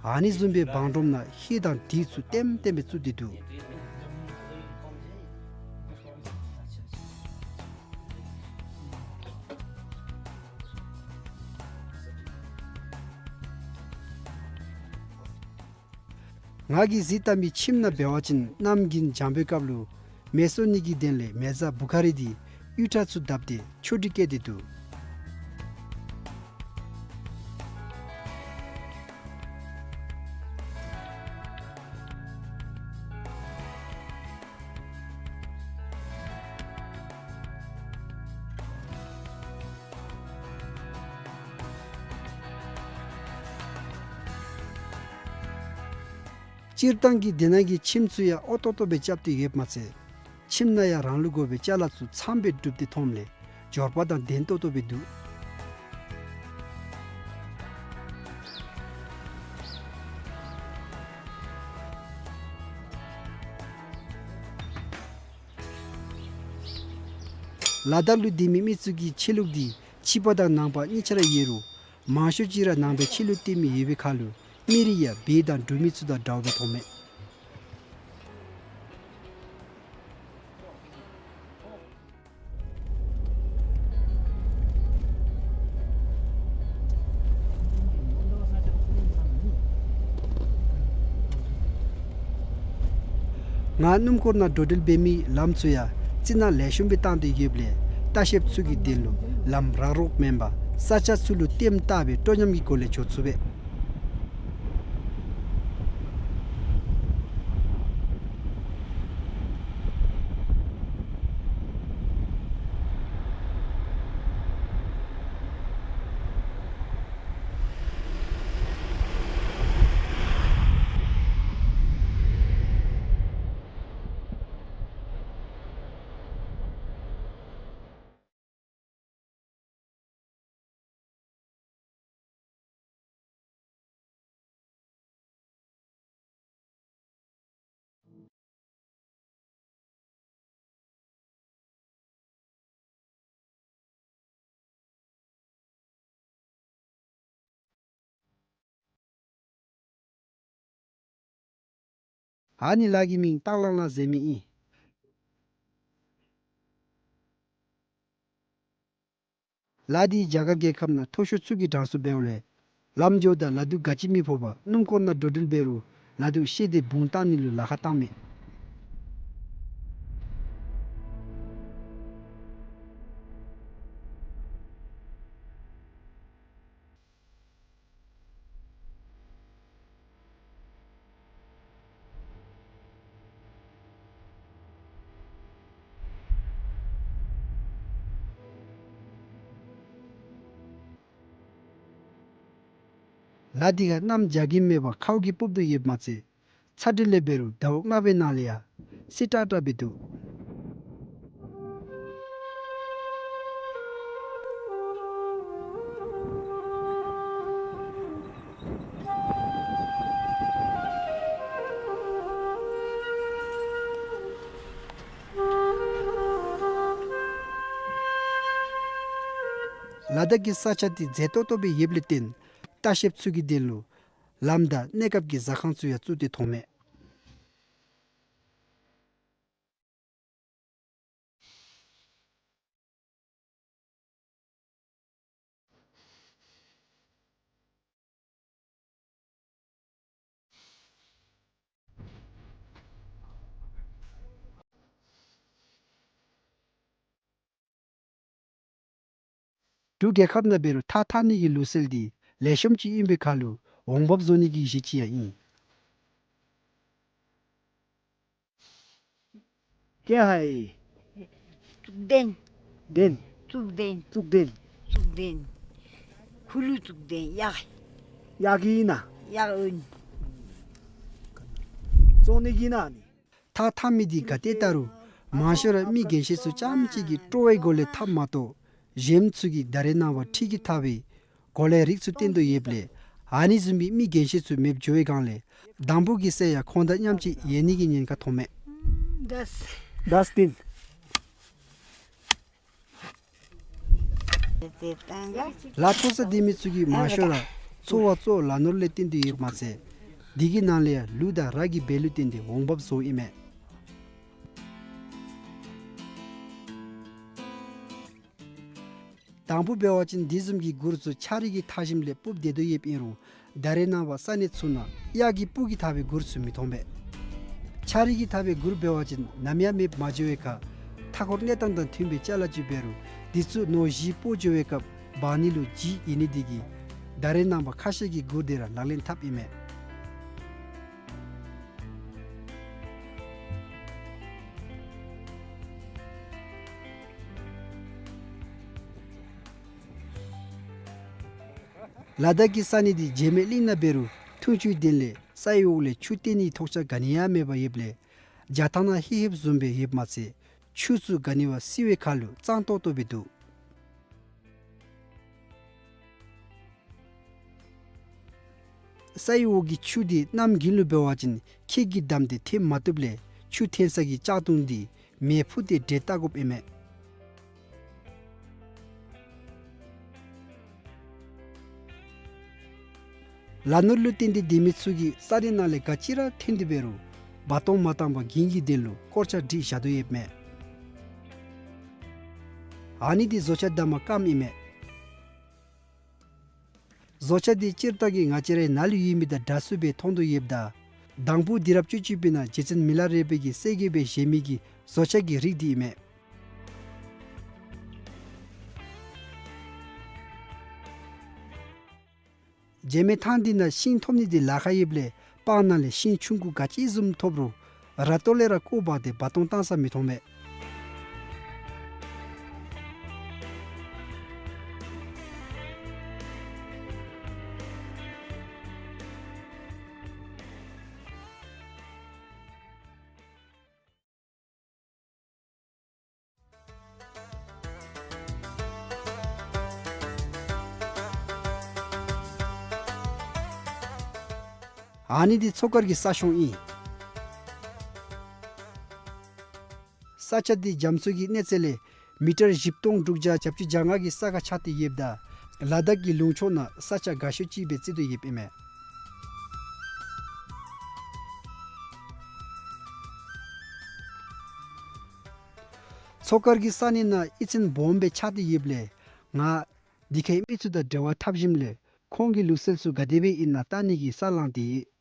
ཨ་ནི་བཟུམ་སྦེ་བང་སྒྲོམ་ནང་ཧེ་དང་དྲིལ་ཚུ་ལྟེམ་ལྟེམ་སྦེ་བཙུགས་ཏེ་འདུག། ང་གིས་གཟིགས་བལྟ་མི་ཁྱིམ་ནང་འབད་བ་ཅིན་གནམ་དགུན་འཇམ་པའི་སྐབས་ལུ་མེ་སོར་ནི་གི་དོན་ལས་མེ་བཟའ་བུ་ཁ་རི་འདི་གཡུས་ཁྲ་ཚུ་བརྡབས་ཏེ་ཆོ་འཕྲུལ་བཀོད་དེ་འདུག། སྤྱིར་བཏང་གི་དེ་ནང་གི་ཁྱིམ་ཚུ་ཡང་ཨོ་ཏོག་ཏོ་སྦེ་རྐྱབ་སྟེ་ཡོདཔ་མ་ཚད་ཁྱིམ་ནང་ཡང་རང་ལུ་དགོ་པའི་ཅ་ལ་ཚུ་ཚངམ་སྦེ་གྲུབ་སྟེ་མཐོངམ་ལས་འབྱོར་པ་དང་ལྡན་ཏོག་ཏོ་སྦེ་འདུག། ལ་དྭགས་ལུ་སྡོད་མི་མི་ཚུ་གི་ཆོས་ལུགས་འདི་ཕྱི་པ་དང་ནང་པ་གཉིས་ཆ་ར་ཡོད་རུང་མང་ཤོས་ཅིག་ར་ནང་པའི་ཆོས་ལུགས་བསྟེན་མི་ཡོད་པའི་ཁར་ལུ་མི་རིགས་ཡང་བོད་དང་འབྲུག་མི་ཚུ་དང་འདྲཝ་སྦེ་མཐོང་མས། ང་སྣུམ་འཁོར་ནང་འགྲོ་འགྲུལ་འབད་མི་ལམ་ཚུ་ཡང་རྩི་ནག་ལེགས་ཤོམ་སྦེ་བཏང་སྟེ་ཡོདཔ་ལས་ལྟ་བཤལཔ་ཚུ་གི་དོན་ལུ་ལམ་རག་རོག་མེན་པར་ས་ཆ་ཚུ་ལུ་ལྟདམོ་བལྟ་སྦེ་སྤྲོ་ཉམས་ཀྱི་སྒོ་ལས་འགྱོ་ཚུགས་པས། ཨ་ནི་ལ་གི་མིང་སྟག་ལང་ལ་ཟེར་མི་ཨིན། ལ་འདི་རྒྱ་གར་རྒྱལ་ཁབ་ནང་མཐོ་ཤོས་ཚུ་གི་གྲངས་སུ་འབདཝ་ལས་ལམ་འགྱོཝ་ད་ལ་དུ་ག་ཅི་མི་ཕོག་པར་སྣུམ་འཁོར་ནང་འགྲོ་འགྲུལ་འབད་རུང་ལ་དུ་ཤེད་དེ་བུང་བཏང་ནི་ལུ་ལཱ་ཁག་བཏངམ་མས། ལ་འདི་ཁར་གནམ་རྒྱ་གིམ་མེད་པར་ཁཝ་གིས་སྤུབས་ཏེ་ཡོདཔ་མ་ཚད་ཚ་དྲོད་ལས་འབད་རུང་ཟླཝ་ལྔ་པའི་ནང་ལས་ཡང་བསིལ་དྲགས་དྲགས་སྦེ་འདུག། ལ་དྭགས་ཀྱི་ས་ཆ་འདི་མཛེས་ཏོག་ཏོ་སྦེ་ཡོདཔ་ལས་བརྟེན་ལྟ་བཤལཔ་ཚུ་གི་དོན་ལུ་ལམ་དང་གནས་སྐབས་ཀྱི་ཟ་ཁང་ཚུ་ཡང་བཙུགས་ཏེ་མཐོང་མས། འབྲུག་རྒྱལ་ཁབ་ནང་འབད་རུང་ཐགས་འཐག་ནི་གི་ལུགས་སྲོལ་འདི་ལེགས་ཤོམ་ཅིག་ཨིན་པའི་ཁར་ལུ་འོང་འབབ་བཟོ་ནི་གི་གཞི་ཅིག་ཡང་ཨིན། ཀྱེ་ཧའི། བཙུགས་ལྡན། ལྡན། བཙུགས་ལྡན། བཙུགས་ལྡན། བཙུགས་ལྡན། ཁུ་ལུ་བཙུགས་ལྡན་གཡག། གཡག་གི་ཨིན་ན། གཡག་ཨིན། བཙོང་ནི་གི་ཨིན་ན་ནི། ཐགས་འཐག་མི་འདི་ག་ཏེ་བལྟ་རུང་མང་ཤོས་ར་མི་རྒན་ཤོས་ཚུ་རྐྱངམ་གཅིག་གིས་སྤྲོ་བའི་སྒོ་ལས་འཐགཔ་མ་གཏོགས་གཞནམ་ཚུ་གིས་ད་རེས་ནངས་པ་འཕྲུལ་གྱིས་འཐག་པའི་གོ་ལའི་རིགས་ཚུ་བཏོན་དོ་ཡོདཔ་ལས་ཨ་ནི་བཟུམ་མའི་མི་རྒན་ཤོས་ཚུ་མེདཔ་འགྱོ་བའི་སྒང་ལས་དང་པོ་གི་སྲས་ཡང་ཁོང་དང་མཉམ་གཅིག་ཡོད་ནི་གི་ཉེན་ཁ་མཐོང་མས། དཱས། དཱས་ཏིན། ལ་མཐོ་སར་སྡོད་མི་ཚུ་གིས་མང་ཤོས་ར་འཚོ་བ་གཙོ་བོ་ལ་ནོར་ལས་བརྟེན་ཏེ་ཡོདཔ་མ་ཚད་འདི་གི་ནང་ལས་ཡང་ལུག་དང་ར་གི་བལ་ལུ་བརྟེན་ཏེ་འོང་འབབ་བཟོཝ་ཨིན་མས། དང་པོ་འབད་བ་ཅིན་འདི་བཟུམ་གྱི་གུར་ཚུ་ཆ་རིགས་ཀྱི་འཐག་ཞིནམ་ལས་སྤུབས་སྡོད་དོ་ཡོདཔ་ཨིན་རུང་ད་རེས་ནངས་པ་ས་གནས་ཚུ་ནང་གཡག་གི་སྤུ་གིས་འཐག་པའི་གུར་ཚུ་མི་མཐོང་པས། ཆ་རིགས་ཀྱིས་འཐག་པའི་གུར་འབད་བ་ཅིན་ནམ་ཡང་མེདཔ་མ་འགྱོ་བའི་ཁར་མཐའ་འཁོར་གནས་སྟངས་དང་མཐུན་པའི་ཅ་ལ་ཅིག་འབད་རུང་འདི་ཚུ་ནོར་གཞི་སྤོ་འགྱོ་བའི་སྐབས་འབག་ནི་ལུ་ལྗིད་ཡོད་ནི་འདི་གིས་ད་རེས་ནངས་པ་ཁ་ཤས་ཀྱིས་གུར་འདི་ར་ལག་ལེན་འཐབ་ཨིན་མས། ལ་དྭགས་ཀྱི་ས་གནས་འདི་བྱེ་མའི་གླིང་ནང་འབད་རུང་འཐུང་ཆུའི་དོན་ལས་ས་ཡི་འོག་ལས་ཆུ་བཏོན་ནིའི་ཐོགས་ཆགས་ག་ནི་ཡང་མེད་པར་ཡོདཔ་ལས་རྒྱ་ཐང་ནང་ཧེ་ཧེབ་བཟུམ་སྦེ་ཡོདཔ་མ་ཚད་ཆུ་ཚུ་ག་ནི་བ་བསིལ་བའི་ཁར་ལུ་གཙང་ཏོག་ཏོ་སྦེ་འདུག། ས་ཡི་འོག་གི་ཆུ་འདི་གནམ་དགུན་ལུ་འབད་བ་ཅིན་ཁྱེགས་ཀྱིས་བསྡམས་ཏེ་འཐེན་མ་བཏུབ་ལས་ཆུ་འཐེན་ས་གི་ལྕགས་དུང་འདི་མེ་ཕུ་སྟེ་འདྲེད་བལྟ་དགོཔ་ཨིན་མས། ལ་ནོར་ལུ་བརྟེན་ཏེ་སྡོད་མི་ཚུ་གིས་ས་གནས་ནང་ལས་ག་ཅི་ར་ཐོན་ཏེ་འབད་རུང་འབག་གཏོང་མ་བཏང་པར་རྒྱུན་གྱི་དོན་ལུ་སྐོར་ཆ་སྒྲིག་བཞག་དོ་ཡོདཔ་མས། ཨ་ནི་འདི་བཟོ་ཆ་དང་མ་སྐམ་ཨིན་མས། བཟོ་ཆ་འདི་སྤྱིར་བཏང་གི་ང་བཅས་རའི་ནཱ་ལུ་ཡོད་མི་དང་འདྲ་ཚུལ་སྦེ་མཐོང་དོ་ཡོདཔ་ད། དང་ཕུ་དུས་རབས་བཅུ་གཅིག་པའི་ནང་རྗེ་བཙུན་མི་ལ་རས་པ་གིས་གསལ་རྒྱས་སྦེ་བཞེངས་མི་གི་བཟོ་ཆ་གི་རིགས་འདི་ཨིན་མས། རྗེས་མའི་ཐང་འདི་ནང་ཤིང་ཐོབ་ནི་འདི་ལཱ་ཁག་ཡོདཔ་ལས་སྤང་ནང་ལས་ཤིང་ཆུང་ཀུ་ག་ཅི་བཟུམ་ཐོབ་རུང་ར་ཏོ་ལས་ར་བརྐོ་འབག་སྟེ་འབག་གཏོང་བཏང་ས་མི་མཐོང་མས། ཨ་ནི་འདི་མཚོ་དཀར་གྱི་ས་གཤོང་ཨིན། ས་ཆ་འདི་རྒྱ་མཚོ་གི་གནས་ཚད་ལས་མི་ཊར་བཞི་སྟོང་དྲུག་བརྒྱ་བརྒྱད་ཅུ་གྱ་ལྔ་གི་ས་ཁར་ཆགས་ཏེ་ཡོདཔ་ད། ལ་དྭགས་ཀྱི་ལུང་ཕྱོགས་ནང་ས་ཆ་དགའ་ཤོས་ཅིག་སྦེ་བརྩི་དོ་ཡོདཔ་ཨིན་མས། མཚོ་དཀར་གྱི་ས་གནས་ནང་གཡུས་ཚན་སྦོམ་སྦེ་ཆགས་ཏེ་ཡོདཔ་ལས་ང་འདི་ཁའི་མི་ཚུ་དང་འབྲེལ་བ་འཐབ་ཞིནམ་ལས་ཁོང་གི་ལུགས་སྲོལ་ཚུ་ག་དེ་སྦེ་ཨིན་ན་བལྟ་ནི་གི་ས་ལངས་ཏེ་ཡོད།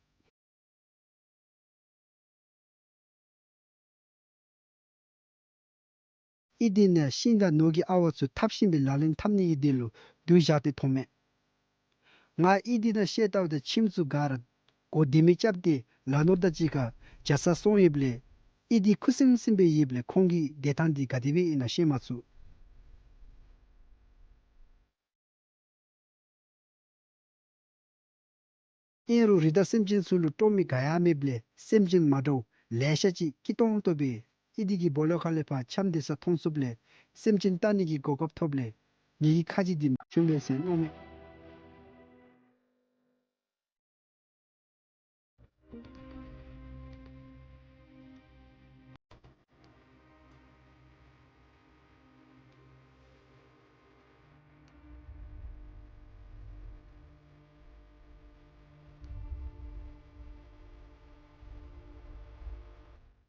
གཡུས་འདི་ནང་ཤིང་དང་ནོར་གྱི་ཨ་ཝ་ཚུ་འཐབ་ཞིནམ་ལས་ལག་ལེན་འཐབ་ནི་གི་དོན་ལུ་བསྡུ་བཞག་སྟེ་མཐོངམ་མས། ང་གཡུས་འདི་ནང་ཤེས་ལྟཝ་ད་ཁྱིམ་ཚུ་ག་ར་སྒོ་ལྡེ་མིག་རྐྱབ་སྟེ་ལ་ནོར་དང་གཅིག་ཁར་བྱ་ས་སོང་ཡོདཔ་ལས་གཡུས་འདི་ཁུ་སིམ་སིམ་སྦེ་ཡོདཔ་ལས་ཁོང་གི་སྡོད་ཐངས་འདི་ག་དེ་སྦེ་ཨིན་ན་ཤེས་མ་ཚུགས། ཨིན་རུང་རི་དྭགས་སེམས་ཅན་ཚུ་ལུ་སྤྲོ་མི་ག་ཡང་མེདཔ་ལས་སེམས་ཅན་མ་འདྲཝ་ལེ་ཤ་ཅིག་སྐྱིད་ཏོང་ཏོ་སྦེ་གཡུས་འདི་གི་སྦོ་ལོགས་ཁ་ལས་ཕར་འཁྱམས་སྡོད་ས་མཐོང་ཚུགསཔ་ལས་སེམས་ཅན་བལྟ་ནི་གི་གོ་སྐབས་ཐོབ་ལས་ངེ་གི་ཁ་རྗེ་འདི་ནང་བྱུང་པས་ཟེར་མནོཝ་མས།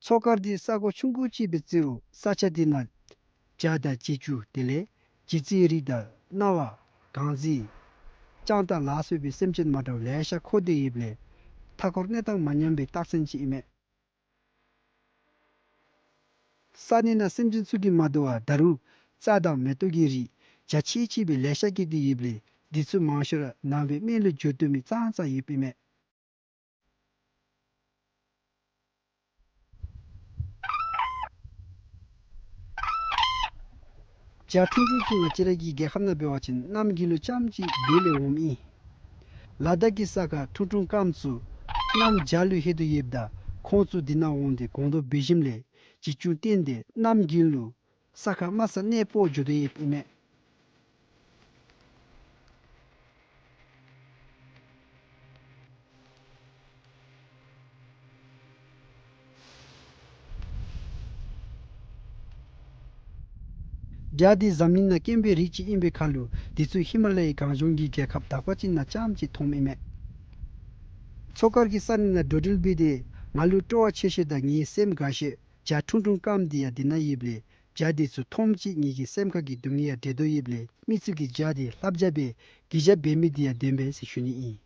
མཚོ་དཀར་འདི་ས་གོ་ཆུང་ཀུ་ཅིག་སྦེ་བརྩི་རུང་ས་ཆ་འདི་ནང་བྱ་དང་བྱི་ཅུང་དེ་ལས་བྱི་ཙི་རིགས་དང་གནའ་བ་གངས་རྫི་སྤྱང་ཐང་ལ་སོགས་པའི་སེམས་ཅན་མ་འདྲཝ་ལེ་ཤ་འཁོར་ཏེ་ཡོདཔ་ལས་མཐའ་འཁོར་གནས་སྟངས་མ་ཉམས་པའི་རྟགས་མཚན་ཅིག་ཨིན་མས། ས་གནས་ནང་སེམས་ཅན་ཚུ་གིས་མ་དོ་བར་ད་རུང་རྩྭ་དང་མེ་ཏོག་གི་རིགས་རྒྱ་ཆེ་ཆེ་སྦེ་ལེ་ཤ་སྐྱེས་ཏེ་ཡོདཔ་ལས་འདི་ཚུ་མང་ཤོས་ར་ནང་པའི་སྨན་ལུ་འགྱུར་བཏུབ་མི་ཙང་ཙང་ཡོདཔ་ཨིན་མས། བྱ་ཁྲུང་ཁྲུང་ཚུ་ང་བཅས་ར་གི་རྒྱལ་ཁབ་ནང་འབད་བ་ཅིན་གནམ་དགུན་ལུ་རྐྱངམ་ཅིག་སྦུག་ལས་འོངམ་ཨིན། ལ་དྭགས་ཀྱི་ས་ཁར་ཁྲུང་ཁྲུང་སྐམ་ཚུ་གནམ་བྱཱར་ལུ་ལྷོད་དོ་ཡོདཔ་ད་ཁོང་ཚུ་འདི་ནང་འོང་སྟེ་སྒོང་རྡོག་སྦེ་ཞིནམ་ལས་བྱི་ཅུང་བཏོན་ཏེ་གནམ་དགུན་ལུ་ས་ཁར་དམའ་ས་གནས་སྤོ་འགྱོ་དོ་ཡོདཔ་ཨིན་མས། བྱ་འདི་འཛམ་གླིང་ནང་དཀོན་པའི་རིགས་ཅིག་ཨིན་པའི་ཁར་ལུ་འདི་ཚུ་ཧི་མ་ལ་ཡའི་གངས་ལྗོངས་ཀྱི་རྒྱལ་ཁབ་དག་པ་ཅིག་ནང་རྐྱངམ་ཅིག་མཐོངམ་ཨིན་མས། མཚོ་དཀར་གྱི་ས་གནས་ནང་འགྲོ་འགྲུལ་འབད་དེ་ང་ལུ་སྤྲོ་བ་ཆེ་ཤོས་དང་ངེའི་སེམས་དགའ་ཤོས་བྱ་ཁྲུང་ཁྲུང་སྐམ་འདི་ཡང་འདི་ནང་ཡོདཔ་ལས་བྱ་འདི་ཚུ་མཐོངམ་ཅིག་ངེ་གི་སེམས་ཁ་གི་སྡུག་བསྔལ་ཡང་བྲལ་དོ་ཡོདཔ་ལས་མི་ཚུ་གིས་བྱ་འདི་ལྷ་བྱ་སྦེ་གུས་ཞབས་འབད་མི་འདི་ཡང་བདེན་པས་ཟེར་ཞུ་ནི་ཨིན།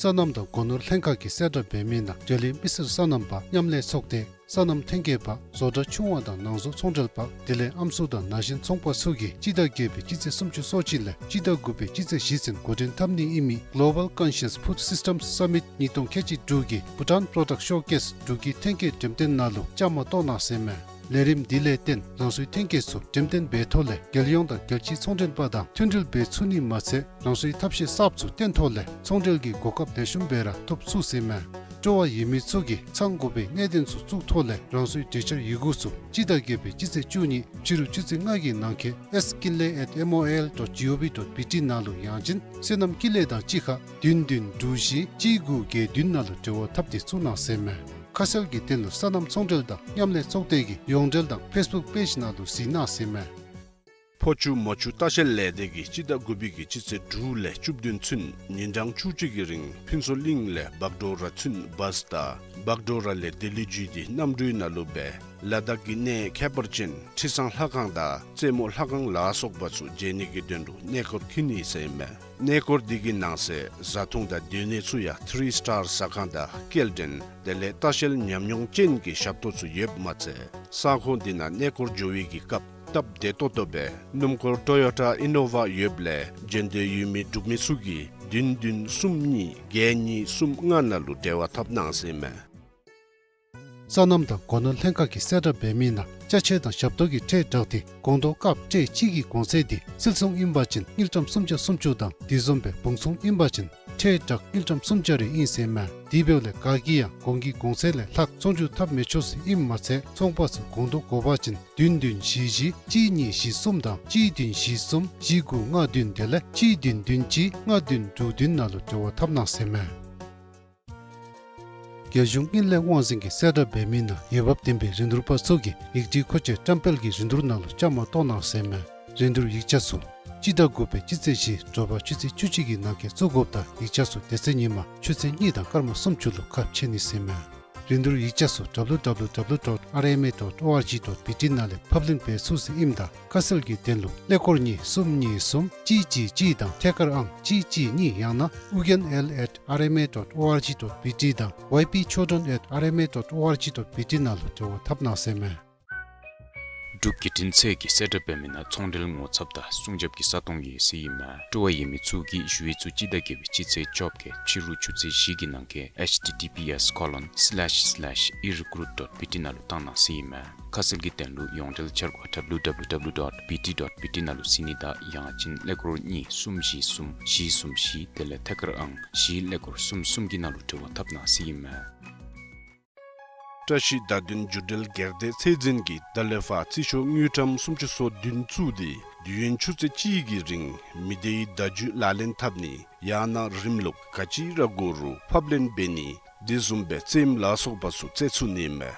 སོ་ནམ་དང་སྒོ་ནོར་ལྷན་ཁག་གིས་གསལ་བསྒྲགས་འབད་མི་ནང་འབྲེལ་ཡོད་མི་སེར་སོ་ནམ་པ་མཉམ་ལས་ཚོགས་སྡེ་སོ་ནམ་ཐོན་སྐྱེད་པ་བཟོ་གྲྭ་ཆུང་བ་དང་ནང་བཟོ་ཚོང་འབྲེལ་པ་དེ་ལས་ཨམ་སྲུ་དང་ན་གཞོན་ཚོང་པ་ཚུ་གིས་སྤྱི་ཟླ་བརྒྱད་པའི་སྤྱི་ཚེས་སུམ་ཅུ་སོ་གཅིག་ལས་སྤྱི་ཟླ་དགུ་པའི་སྤྱི་ཚེས་བཞི་ཚུན་འགོ་འདྲེན་འཐབ་ནི་ཨིན་མི་Global Conscious Food Systems Summit ཉིས་སྟོང་ཁལ་གཅིག་དྲུག་གི་Bhutan Product Showcase འབྲུག་གི་ཐོན་སྐྱེད་འགྲེམས་སྟོན་ནང་ལུ་བཅའ་མར་གཏོགས་གནང་ཟེར་མས། ལས་རིམ་འདི་ལས་བརྟེན་རང་སོའི་ཐོན་སྐྱེད་ཚུ་འགྲེམས་སྟོན་འབད་ཐོག་ལས་རྒྱལ་ཡོངས་དང་རྒྱལ་སྤྱིའི་ཚོང་འབྲེལ་པ་དང་མཐུན་སྒྲིལ་འབད་ཚུགས་ནི་མ་ཚད་རང་སོའི་ཐབས་ཤེས་གསརཔ་ཚུ་སྟོན་ཐོག་ལས་ཚོང་འབྲེལ་གྱི་གོ་སྐབས་ལེགས་ཤོམ་སྦེ་ར་ཐོབ་ཚུགས་ཟེར་མས། སྤྲོ་བ་ཡོད་མི་ཚུ་གིས་ཚང་དགོ་པའི་གནད་དོན་ཚུ་བཙུགས་ཐོག་ལས་རང་སོའི་གྲོས་འཆར་ཡི་གུ་ཚུ་སྤྱི་ཟླ་བརྒྱད་པའི་སྤྱི་ཚེས་བཅུ་གཉིས་ཕྱི་རུ་ཆུ་ཚོད་ལྔ་གི་ནང་འཁོད་S Kinley at M O I L dot G O V dot B T ནང་ལུ་ཡང་ཅིན་སོ་ནམ་ཀིན་ལེ་དང་གཅིག་ཁར་བདུན་བདུན་དྲུག་བཞི་གཅིག་དགུ་བརྒྱད་བདུན་ནང་ལུ་འབྲེལ་བ་འཐབ་སྟེ་བཙུགས་གནང་ཟེར་མས། ཁ་གསལ་གྱི་དོན་ལུ་སོ་ནམ་ཚོང་འབྲེལ་དང་མཉམ་ལས་ཚོགས་སྡེ་གི་ཡོངས་འབྲེལ་དང་Facebook page ནང་ལུ་གཟིགས་གནང་ཟེར་མས། ཕོ་ཆུ་མོ་ཆུ་ལྟ་བཤལ་ལས་སྡེ་གིས་སྤྱི་ཟླ་དགུ་པའི་གི་སྤྱི་ཚེས་དྲུག་ལས་བཅུ་བདུན་ཚུན་ཉིན་གྲངས་བཅུ་གཅིག་གི་རིང་ཕུན་ཚོགས་གླིང་ལས་བག་གྲོ་ར་ཚུན་བཱས་དང་བག་གྲོ་ར་ལས་ལྡི་ལི་བརྒྱུད་དེ་གནམ་གྲུའི་ནང་ལུ་སྦེ་ལ་དྭགས་ཀྱི་གནས་ཁྱད་པར་ཅན་ཁྲི་བཟང་ལྷ་ཁང་དང་རྩེ་མོ་ལྷ་ཁང་ལ་སོགས་པ་ཚུ་མཇལ་ནི་གི་དོན་ལུ་གནས་སྐོར་འཁྱིད་ནི་ཟེར་མས། གནས་སྐོར་འདི་གི་ནང་གསེས་བཟའ་འཐུང་དང་སྡོད་གནས་ཚུ་ཡང་ཐི་རི་སི་ཊར་ཟ་ཁང་དང་སྐྱེལ་འདྲེན་དེ་ལས་ལྟ་བཤལ་ཉམས་མྱོང་ཅན་གྱི་ཞབས་ཏོག་ཚུ་ཡོདཔ་མ་ཚད་ས་ཁོངས་འདི་ནང་གནས་སྐོར་འགྱོ་བའི་གི་སྐབས་སྟབས་བདེ་ཏོག་ཏོ་སྦེ་སྣུམ་འཁོར་ཊོ་ཡོ་ཊ་ཨི་ནོ་ཝ་ཡོདཔ་ལས་འགྲན་བསྡུར་ཡོད་མི་འབྲུག་མི་ཚུ་གིས་བདུན་བདུན་གསུམ་གཉིས་བརྒྱད་གཉིས་གསུམ་ལྔ་ནང་ལུ་འབྲེལ་བ་འཐབ་གནང་ཟེར་མས། སོ་ནམ་དང་སྒོ་ནོར་ལྷན་ཁག་གིས་གསལ་བསྒྲགས་འབད་མི་ནང་ཅ་ཆས་དང་ཞབས་ཏོག་གི་ཁྲལ་བསྒྲགས་ཏེ་སྒོང་རྡོག་སྐབས་ཁྲལ་གཅིག་གི་གོང་ཚད་འདི་སིལ་ཚོང་ཨིན་པ་ཅིན་དངུལ་ཀྲམ་སུམ་བརྒྱ་སུམ་ཅུ་དང་དེ་བཟུམ་སྦེ་བུང་ཚོང་ཨིན་པ་ཅིན་ཁྲལ་བསྒྲགས་དངུལ་ཀྲམ་སུམ་བརྒྱ་རེ་ཨིན་ཟེར་མས། དེ་འབདཝ་ལས་ག་གིས་ཡང་གོང་གི་གོང་ཚད་ལས་ལྷག་ཚོང་འགྱུར་འཐབ་མི་ཆོག་ཟེར་ཨིནམ་མ་ཚད་ཚོང་པ་ཚུ་སྒོང་རྡོག་དགོ་པ་ཅིན་བདུན་བདུན་བཞི་བཞི་གཅིག་གཉིས་བཞི་གསུམ་དང་གཅིག་བདུན་བཞི་གསུམ་བཞི་དགུ་ལྔ་བདུན་དེ་ལས་གཅིག་བདུན་བདུན་གཅིག་ལྔ་བདུན་དྲུག་བདུན་ནང་ལུ་འབྲེལ་བ་འཐབ་གནང་ཟེར་མས། རྒྱལ་གཞུང་དངུལ་ལས་དབང་འཛིན་གྱིས་གསལ་བསྒྲགས་འབད་མི་ནང་འོས་འབབ་ལྡན་པའི་རིན་བསྡུར་པ་ཚུ་གིས་ཡིག་སྒྲིག་མཁོ་ཆས་བཀྲམ་སྤེལ་གྱི་རིན་བསྡུར་ནང་ལུ་བཅའ་མར་གཏོགས་གནང་ཟེར་མས། རིན་བསྡུར་ཡིག་ཆ་ཚུ་སྤྱི་ཟླ་དགུ་པའི་སྤྱི་ཚེས་བཞི་དྲོ་པ་ཆུ་ཚོད་བཅུ་གཅིག་གི་ནང་འཁོད་བཙུགས་དགོཔ་དང་ཡིག་ཆ་ཚུ་དེ་ཚེ་ཉིན་མ་ཆུ་ཚོད་གཉིས་དང་སྐར་མ་སུམ་ཅུ་ལུ་ཁ་ཕྱེ་ནི་ཟེར་མས། རིན་བསྡུར་ཡིག་ཆ་ཚུ་W W W dot R M A dot O R G dot B T ནང་ལས་ཕབ་ལེན་འབད་ཚུགས་ཟེར་ཨིནམ་ད་ཁ་གསལ་གྱི་དོན་ལུ་ཀླད་ཀོར་གཉིས་གསུམ་གཉིས་གསུམ་གཅིག་གཅིག་གཅིག་དང་ཐད་ཀར་ཨང་གཅིག་གཅིག་གཉིས་ཡང་ན་ཨུ་རྒྱན་L at R M A dot O R G dot B T དང་Y P Chodron at R M A dot O R G dot B T ནང་ལུ་འབྲེལ་བ་འཐབ་གནང་ཟེར་མས། འབྲུག་བརྒྱུད་འཕྲིན་ཚད་ཀྱིས་གསལ་བསྒྲགས་འབད་མི་ནང་ཚོང་འབྲེལ་ངོ་ཚབ་དང་སྲུང་སྐྱོབ་ཀྱི་ས་སྟོང་ཡོད་ཟེར་ཨིན་མས། སྤྲོ་བ་ཡོད་མི་ཚུ་གིས་ཞུ་ཡིག་ཚུ་སྤྱི་ཟླ་བརྒྱད་པའི་སྤྱི་ཚེས་བཅོ་བརྒྱད་ཕྱི་རུ་ཆུ་ཚོད་བཞི་གི་ནང་འཁོད་H T T P S colon slash slash erecruit dot B T ནང་ལུ་བཏང་གནང་ཟེར་ཨིན་མས། ཁ་གསལ་གྱི་དོན་ལུ་ཡོངས་འབྲེལ་འཆར་སྒོ་W W W dot B T dot B T ནང་ལུ་གཟིགས་ནི་དང་ཡང་ཅིན་ཀླད་ཀོར་གཉིས་གསུམ་བཞི་གསུམ་བཞི་གསུམ་བཞི་དེ་ལས་ཐད་ཀར་ཨང་བཞི་ཀླད་ཀོར་གསུམ་གསུམ་གྱི་ནང་ལུ་འབྲེལ་བ་འཐབ་གནང་ཟེར་ཨིན་མས། བཀྲ་ཤིས་བརྡ་དོན་བརྒྱུད་འབྲེལ་སྒེར་སྡེ་ཚད་འཛིན་གྱིས་ད་ལས་ཕར་རྩིས་ཤོག་དངུལ་ཀྲམ་སུམ་ཅུ་སོ་བདུན་བཙུགས་ཏེ་དུས་ཡུན་ཆུ་ཚོད་གཅིག་གི་རིང་མི་སྡེའི་བརྡ་བརྒྱུད་ལག་ལེན་འཐབ་ནི་ཡང་ན་རིམ་ལུགས་ག་ཅི་ར་དགོ་རུང་ཕབ་ལེན་འབད་ནི་དེ་བཟུམ་སྦེ་རྩེདམོ་ལ་སོགས་པ་ཚུ་རྩེ་ཚུགས་ནི་མས།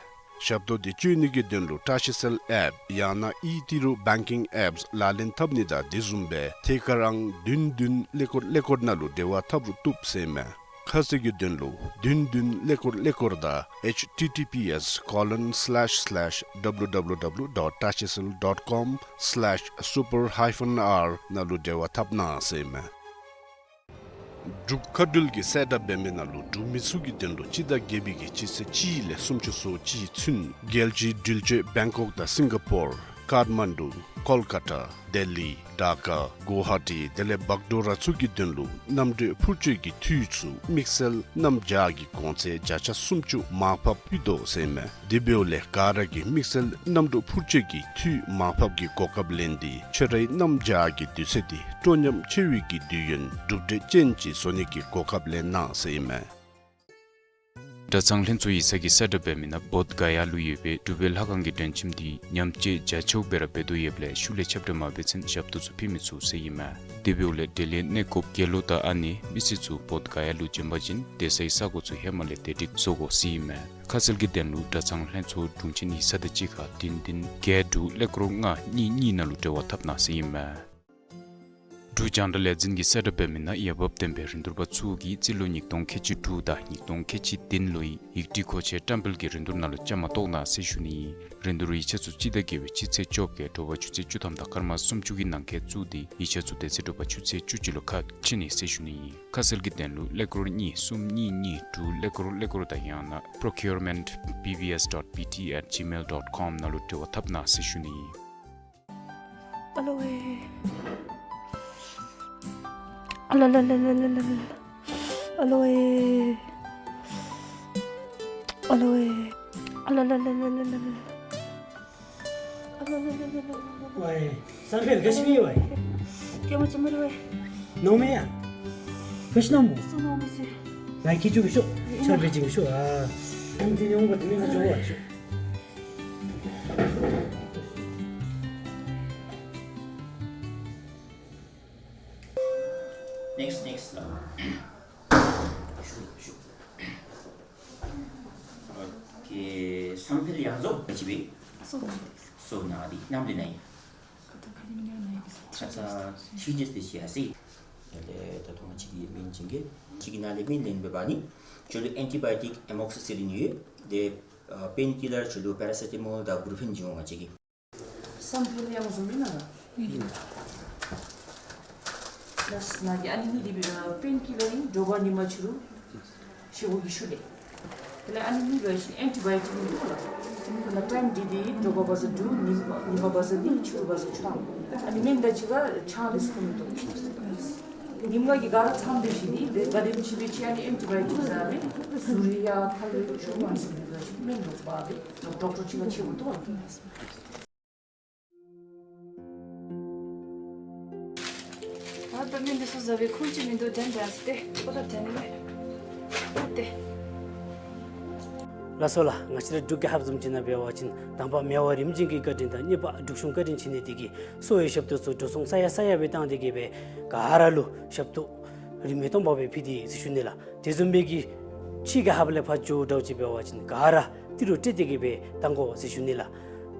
ཞབས་ཏོག་འདི་སྤྱོད་ནི་གི་དོན་ལུ་བཀྲ་ཤིས་སེལ་ཨེཔ་ཡང་ན་ཨི་ཏི་རུ་བེང་ཀིང་ཨེཔསི་ལག་ལེན་འཐབ་ནི་དང་དེ་བཟུམ་སྦེ་ཐད་ཀར་ཨང་བདུན་བདུན་ཀླད་ཀོར་ཀླད་ཀོར་ནང་ལུ་འབྲེལ་བ་འཐབ་རུང་བཏུབ་ཟེར་མས། ཁ་གསལ་གྱི་དོན་ལུ་བདུན་བདུན་ཀླད་ཀོར་ཀླད་ཀོར་དང་H T T P S colon slash slash W W W dot tashicell dot com slash super hyphen R ནང་ལུ་འབྲེལ་བ་འཐབ་གནང་ཟེར་མས། འབྲུག་མཁའ་འགྲུལ་གྱིས་གསལ་བསྒྲགས་འབད་མི་ནང་ལུ་འབྲུག་མི་ཚུ་གི་དོན་ལུ་སྤྱི་ཟླ་བརྒྱད་པའི་གི་སྤྱི་ཚེས་གཅིག་ལས་སུམ་ཅུ་སོ་གཅིག་ཚུན་རྒྱལ་སྤྱིའི་འགྲུལ་སྐྱོད་བེང་ཀོག་དང་སིང་ག་པོར་ཀཱཐ་མན་ཌུ་ཀོལ་ཀ་ཏ་ལྡི་ལི་ཌ་ཀ་གུ་ཝ་ཧ་ཊི་དེ་ལས་བག་གྲོ་ར་ཚུ་གི་དོན་ལུ་གནམ་གྲུ་འཕུར་སྐྱོད་ཀྱི་འཐུས་ཚུ་དམིགས་བསལ་གནམ་བྱཱར་གྱི་གོང་ཚད་བརྒྱ་ཆ་སུམ་ཅུ་མར་ཕབ་ཕུལ་དོ་ཟེར་མས། དེ་འབདཝ་ལས་ག་ར་གིས་དམིགས་བསལ་གནམ་གྲུ་འཕུར་སྐྱོད་ཀྱི་འཐུས་མར་ཕབ་ཀྱི་གོ་སྐབས་ལེན་ཏེ་ཁྱོད་རའི་གནམ་བྱཱར་གྱི་དུས་ཚོད་འདི་སྤྲོ་ཉམས་ཆེ་བའི་གི་དུས་ཡུན་གྲུབ་འབྲས་ཅན་ཅིག་བཟོ་ནི་གི་གོ་སྐབས་ལེན་གནང་ཟེར་ཨིན་མས། གྲྭ་ཚང་ལྷན་ཚོགས་ཡིག་ཚང་གིས་གསལ་བསྒྲགས་འབད་མི་ནང་བོདྷ་ག་ཡ་ལུ་ཡོད་པའི་གྲུབ་པའི་ལྷ་ཁང་གི་མགྲོན་ཁྱིམ་འདི་ཉམས་བཅོས་རྒྱ་ཆེཝ་སྦེ་ར་འབད་དོ་ཡོདཔ་ལས་ཤུལ་ལས་ཁྱབ་བསྒྲགས་མ་འབད་ཚུན་ཞབས་ཏོག་ཚུ་ཕུལ་མི་ཚུགས་ཟེར་ཨིན་མས། དེ་འབདཝ་ལས་འབྲེལ་ཡོད་གནས་སྐོརཔ་དགེ་སློང་དང་ཨ་ནེ་མི་སེར་ཚུ་བོདྷ་ག་ཡ་ལུ་བྱོན་པ་ཅིན་སྡོད་སའི་ས་གོ་ཚུ་ཧེ་མ་ལས་བདེ་སྒྲིག་བཟོ་དགོ་ཟེར་ཨིན་མས། ཁ་གསལ་གྱི་དོན་ལུ་གྲྭ་ཚང་ལྷན་ཚོགས་དྲུང་ཆེན་ཡིག་ཚང་དང་གཅིག་ཁར་བདུན་བདུན་བརྒྱད་དྲུག་ཀླད་ཀོར་ལྔ་གཉིས་གཉིས་ནང་ལུ་འབྲེལ་བ་འཐབ་གནང་ཟེར་ཨིན་མས། འབྲུག་རྒྱང་བསྒྲགས་ལས་འཛིན་གྱིས་གསལ་བསྒྲགས་འབད་མི་ནང་འོས་འབབ་ལྡན་པའི་རིན་བསྡུར་པ་ཚུ་གིས་རྩིས་ལོ་ཉིས་སྟོང་ཁལ་གཅིག་དྲུག་དང་ཉིས་སྟོང་ཁལ་གཅིག་བདུན་ལོའི་ཡིག་བྲིས་མཁོ་ཆས་བཀྲམ་སྤེལ་གྱི་རིན་བསྡུར་ནང་ལུ་བཅའ་མར་གཏོགས་གནང་ཟེར་ཞུ་ནི་ཨིན། རིན་བསྡུར་ཡིག་ཆ་ཚུ་སྤྱི་ཟླ་བརྒྱད་པའི་སྤྱི་ཚེས་བཅོ་བརྒྱད་དྲོ་པ་ཆུ་ཚོད་བཅུ་ཐམ་དང་སྐར་མ་སུམ་ཅུ་གི་ནང་འཁོད་བཙུགས་ཏེ་ཡིག་ཆ་ཚུ་དེ་ཚེ་དྲོ་པ་ཆུ་ཚོད་བཅུ་གཅིག་ལུ་ཁ་ཕྱེ་ནི་ཟེར་ཞུ་ནི་ཨིན། ཁ་གསལ་གྱི་དོན་ལུ་ཀླད་ཀོར་གཉིས་གསུམ་གཉིས་གཉིས་དྲུག་ཀླད་ཀོར་ཀླད་ཀོར་དང་ཡང་ན་procurement B B S dot B T at gmail dot com ནང་ལུ་འབྲེལ་བ་འཐབ་གནང་ཟེར་ཞུ་ནི་ཨིན། ཨ་ལོ་ཝེ། ཨ་ལ་ལ་ལ། ཨ་ལོ་ཝེ། ཨ་ལོ་ཝེ། ཨ་ལ་ལ་ལ། ཝའེ། བསམ་འཕེལ་ག་ཅི་སྨེ་ཝའེ། ཏེ་མ་ཅི་མ་རེ་ཝའེ། ནོར་མེད་ཡ། ག་ཅི་ནོར་མོ། སུ་ནོར་མི་སི། ང་གིས་བཅུག་ཤོག། ཆརཔ་སྦེ་བྱིན་ཤོག། ཨ། ཨ་ནི་འདི་ནི་འོང་པ་འདི་མི་ང་བཅུག་པ་ཤོག། Next, next. ཨོ་ཁེ། བསམ་འཕེལ་ཡང་རྫོགས་པ་ཅིག་སྦེ། སོ་ན། སོ་ན་འདི་ནམ་འདི་ན་ཡི། ཁ་ཚ་ཁ་ཉིམ་ཉམ་ན་ཡི། ཁ་ཚ་ཐི་ཇེས་ཏེ་ཅིག་ཡ་སི། ད་ད་ད་ཐོག་མ་ཅིག་གི་མིང་ཅིག་གི་ཅིག་གི་ནང་ལས་མིང་ལེན་འབད་བ་ནི་ཁྱོད་ལུ་ཨེན་ཊི་བའི་ཊིཀ་ཨེ་མོག་སི་སི་ལིན་ཡོད། དེ་པེན་ཀི་ལར་ཁྱོད་ལུ་པེ་ར་སེ་ཊ་མོལ་དང་བུ་རུ་ཕེན་བྱིན་འོང་ང་བཅས་ཀྱིས། བསམ་འཕེལ་ཡང་རྫོགས་མི་ན་ལགས། ལགས་ན་གི་ཨ་ནི་གཉིས་འདི་སྦེ་པེན་ཀི་ལར་ཨིན། དྲོ་པ་ཉིན་མ་ཕྱི་རུ་བཞེས་སྒོ་གི་ཤུལ་ལས། དེ་ལས་ཨ་ནི་གཉིས་འབད་བ་ཅིན་ཨེན་ཊི་བའི་ཊིཀ་ཨིན་འདུག་ལགས། དེ་ནི་ཊའིམ་འདི་འདི་དྲོ་པ་བ་ཟེར་འདུག། ཉིན་ཉིན་མ་བ་ཟེར་འདི་ཕྱི་རུ་བ་ཟེར་ཆུ་ཐང་། ཨ་ནི་སྨན་དང་གཅིག་ཁར་ཆང་འདི་ཚུ་མི་འདུག། ཉིན་མ་གི་ག་ར་ཚང་འདི་བཞིན་འདི་དེ་ག་དེམ་ཅིག་སྦེ་ཅིག་ཨ་ནི་ཨེན་ཊི་བའི་ཊིཀ་ཟ་མི་ཟུར་ཡ་ཐལ་བའི་ཆུ་མ་ཟེར་འདི་འབད་བ་ཅིན་སྨན་འདུག་པ་འདི་ཌོག་ཊར་ཅིག་ཁར་ཕྱད་དགོ་འདུག་ལགས། ད་ད་མི་འདི་ཚུ་ཟ་བའི་ཁུངས་ཅིག་མིན་འདུག། དྲན་དྲན་སྟེ་ཨོ་ད་དྲན་མེད་ཨོ་ཏེ། ལགས་སོ་ལགས། ང་བཅས་ར་འབྲུག་རྒྱལ་ཁབ་བཟུམ་ཅིག་ནང་འབད་བ་ཅིན་དང་པ་མི་དབང་རིམ་བྱོན་གྱི་བཀའ་དྲིན་དང་གཉིས་པ་འབྲུག་གཞུང་བཀའ་དྲིན་བྱིན་ནི་འདི་གིས་གསོ་བའི་ཞབས་ཏོག་ཚུ་འགྲོ་སོང་ས་ཡ་ས་ཡ་སྦེ་བཏང་སྟེ་གི་སྦེ་ག་ར་ལུ་ཞབས་ཏོག་རིན་མེད་སྟོང་པ་སྦེ་ཕུལ་ཏེ་ཟེར་ཞུ་ནི་ལགས། དེ་བཟུམ་སྦེ་གི་ཕྱི་རྒྱལ་ཁབ་ལས་ཕར་འགྱོ་འདྲཝ་ཅིག་འབད་བ་ཅིན་ག་ར་ཏི་རུ་སྤྲོད་དེ་གི་སྦེ་བཏང་དགོ་ཟེར་ཞུ་ནི་ལགས།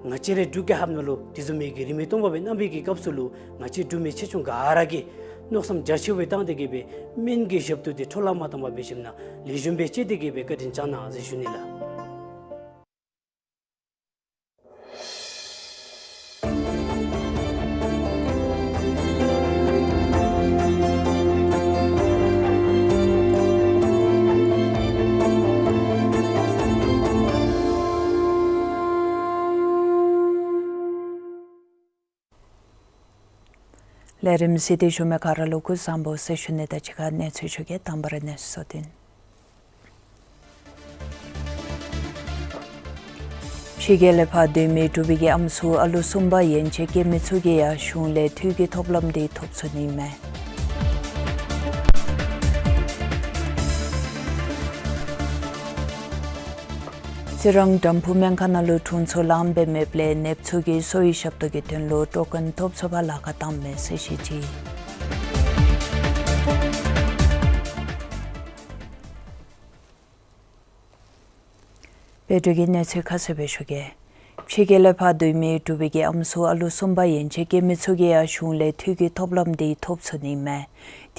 ང་བཅས་རའི་འབྲུག་རྒྱལ་ཁབ་ནང་ལུ་དེ་བཟུམ་མའི་གི་རིན་མེད་སྟོང་པ་སྦེ་གནང་བའི་གི་སྐབས་སུ་ལུ་ང་བཅས་འབྲུག་མི་ཆེ་ཆུང་ག་ར་གིས་མནོ་བསམ་རྒྱ་ཆེ་བའི་བཏང་སྟེ་གི་སྦེ་སྨན་གྱི་ཞབས་ཏོག་འདི་འཕྲོ་བརླག་མ་བཏང་པར་འབད་ཞིནམ་ལས་ལེགས་ཤོམ་སྦེ་སྤྱད་དེ་གི་སྦེ་བཀའ་དྲིན་བསྐྱང་གནང་ཟེར་ཞུ་ནི་ལགས། ལས་རིམ་གཟིགས་ཏེ་བཞུགས་མི་ག་ར་ལུ་སྐུ་གཟུགས་བཟང་པོ་ཟེར་ཞུ་ནི་དང་གཅིག་ཁར་གནས་ཚུལ་ཞུ་གེ། དང་པ་ར་གནས་ཚུལ་གཙོ་དོན། ཕྱི་རྒྱལ་ལས་ཕར་སྡོད་མི་འབྲུག་པའི་གི་ཨམ་སྲུ་ཨ་ལུ་གསུམ་པ་ཡན་ཆད་སྐྱེ་མི་ཚུ་གིས་ཡང་གཞུང་ལས་འཐུས་ཀྱི་ཐོབ་ལམ་འདི་ཐོབ་ཚུགས་ནི་མས། རྩི་རང་དམ་ཕུ་སྨན་ཁང་ནང་ལུ་དྲུང་འཚོ་ལངམ་སྦེ་མེདཔ་ལས་ནདཔ་ཚུ་གིས་གསོ་བའི་ཞབས་ཏོག་གི་དོན་ལུ་ཊོ་ཀོན་ཐོབ་ཚུགས་པར་ལཱ་ཁག་བཏངམ་མས་ཟེར་ཞུ་ཅི། བོད་འབྲུག་གི་གནས་ཚུལ་ཁ་གསལ་སྦེ་ཞུ་གེ། ཕྱི་རྒྱལ་ལས་ཕར་སྡོད་མི་འབྲུག་པའི་གི་ཨམ་སྲུ་ཨ་ལུ་གསུམ་པ་ཡན་ཆད་སྐྱེ་མི་ཚུ་གིས་ཡང་གཞུང་ལས་འཐུས་ཀྱི་ཐོབ་ལམ་འདི་ཐོབ་ཚུགས་ནི་མས།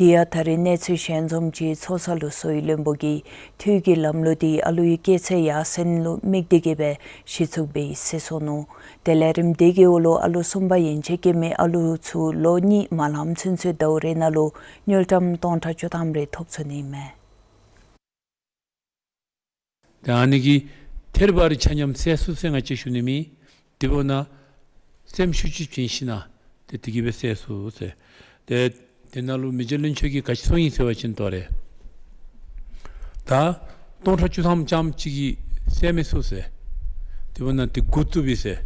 དེ་ཡང་ད་རེས་གནས་ཚུལ་ཞལ་འཛོམས་ཀྱི་ཚོགས་ས་ལུ་གསོ་བའི་བློན་པོ་གིས་འཐུས་ཀྱི་ལམ་ལུགས་འདི་ཨ་ལུའི་སྐྱེས་ཚད་ཡར་སེང་ལུ་དམིགས་ཏེ་གི་སྦེ་གཞི་བཙུགས་འབད་ཡི་ཟེར་གསུངས་ནུག། དེ་ལས་རིམ་འདི་གི་འོག་ལུ་ཨ་ལུ་གསུམ་པ་ཡན་ཆད་སྐྱེ་མི་ཨ་ལུ་ཚུ་ལོ་གཉིས་མ་ལངམ་ཚུན་ཚོད་ཟླཝ་རེ་ནང་ལུ་དངུལ་ཀྲམ་སྟོང་ཕྲག་བཅུ་ཐམ་རེ་ཐོབ་ཚུགས་ནི་མས། ཏེ་ཨ་ནི་གིས་ཐེར་པ་རེ་ཆ་མཉམ་བསལ་ཚུགས་ཟེར་ང་བཅས་ཞུ་ནི་མེད། དེ་འབདཝ་ད་སེམས་ཤུགས་ཅིག་བྱིན་ཞིན་ན་ཏེ་དེ་གིས་སྦེ་བསལ་ཚུགས་ཟེར། ཏེ་དེ་ནང་ལུ་མི་རྗེ་བློན་ཆེན་གྱིས་ག་ཅི་གསུངས་ཡི་ཟེར་བ་ཅིན་ཏེ་རེ་ད་སྟོང་ཕྲག་བཅུ་ཐམ་རྐྱངམ་ཅིག་གིས་བསལ་མི་ཚུགས་ཟེར། དེ་འབདཝ་ད་ཏེ་མགུ་བཏུབ་པས་ཟེར།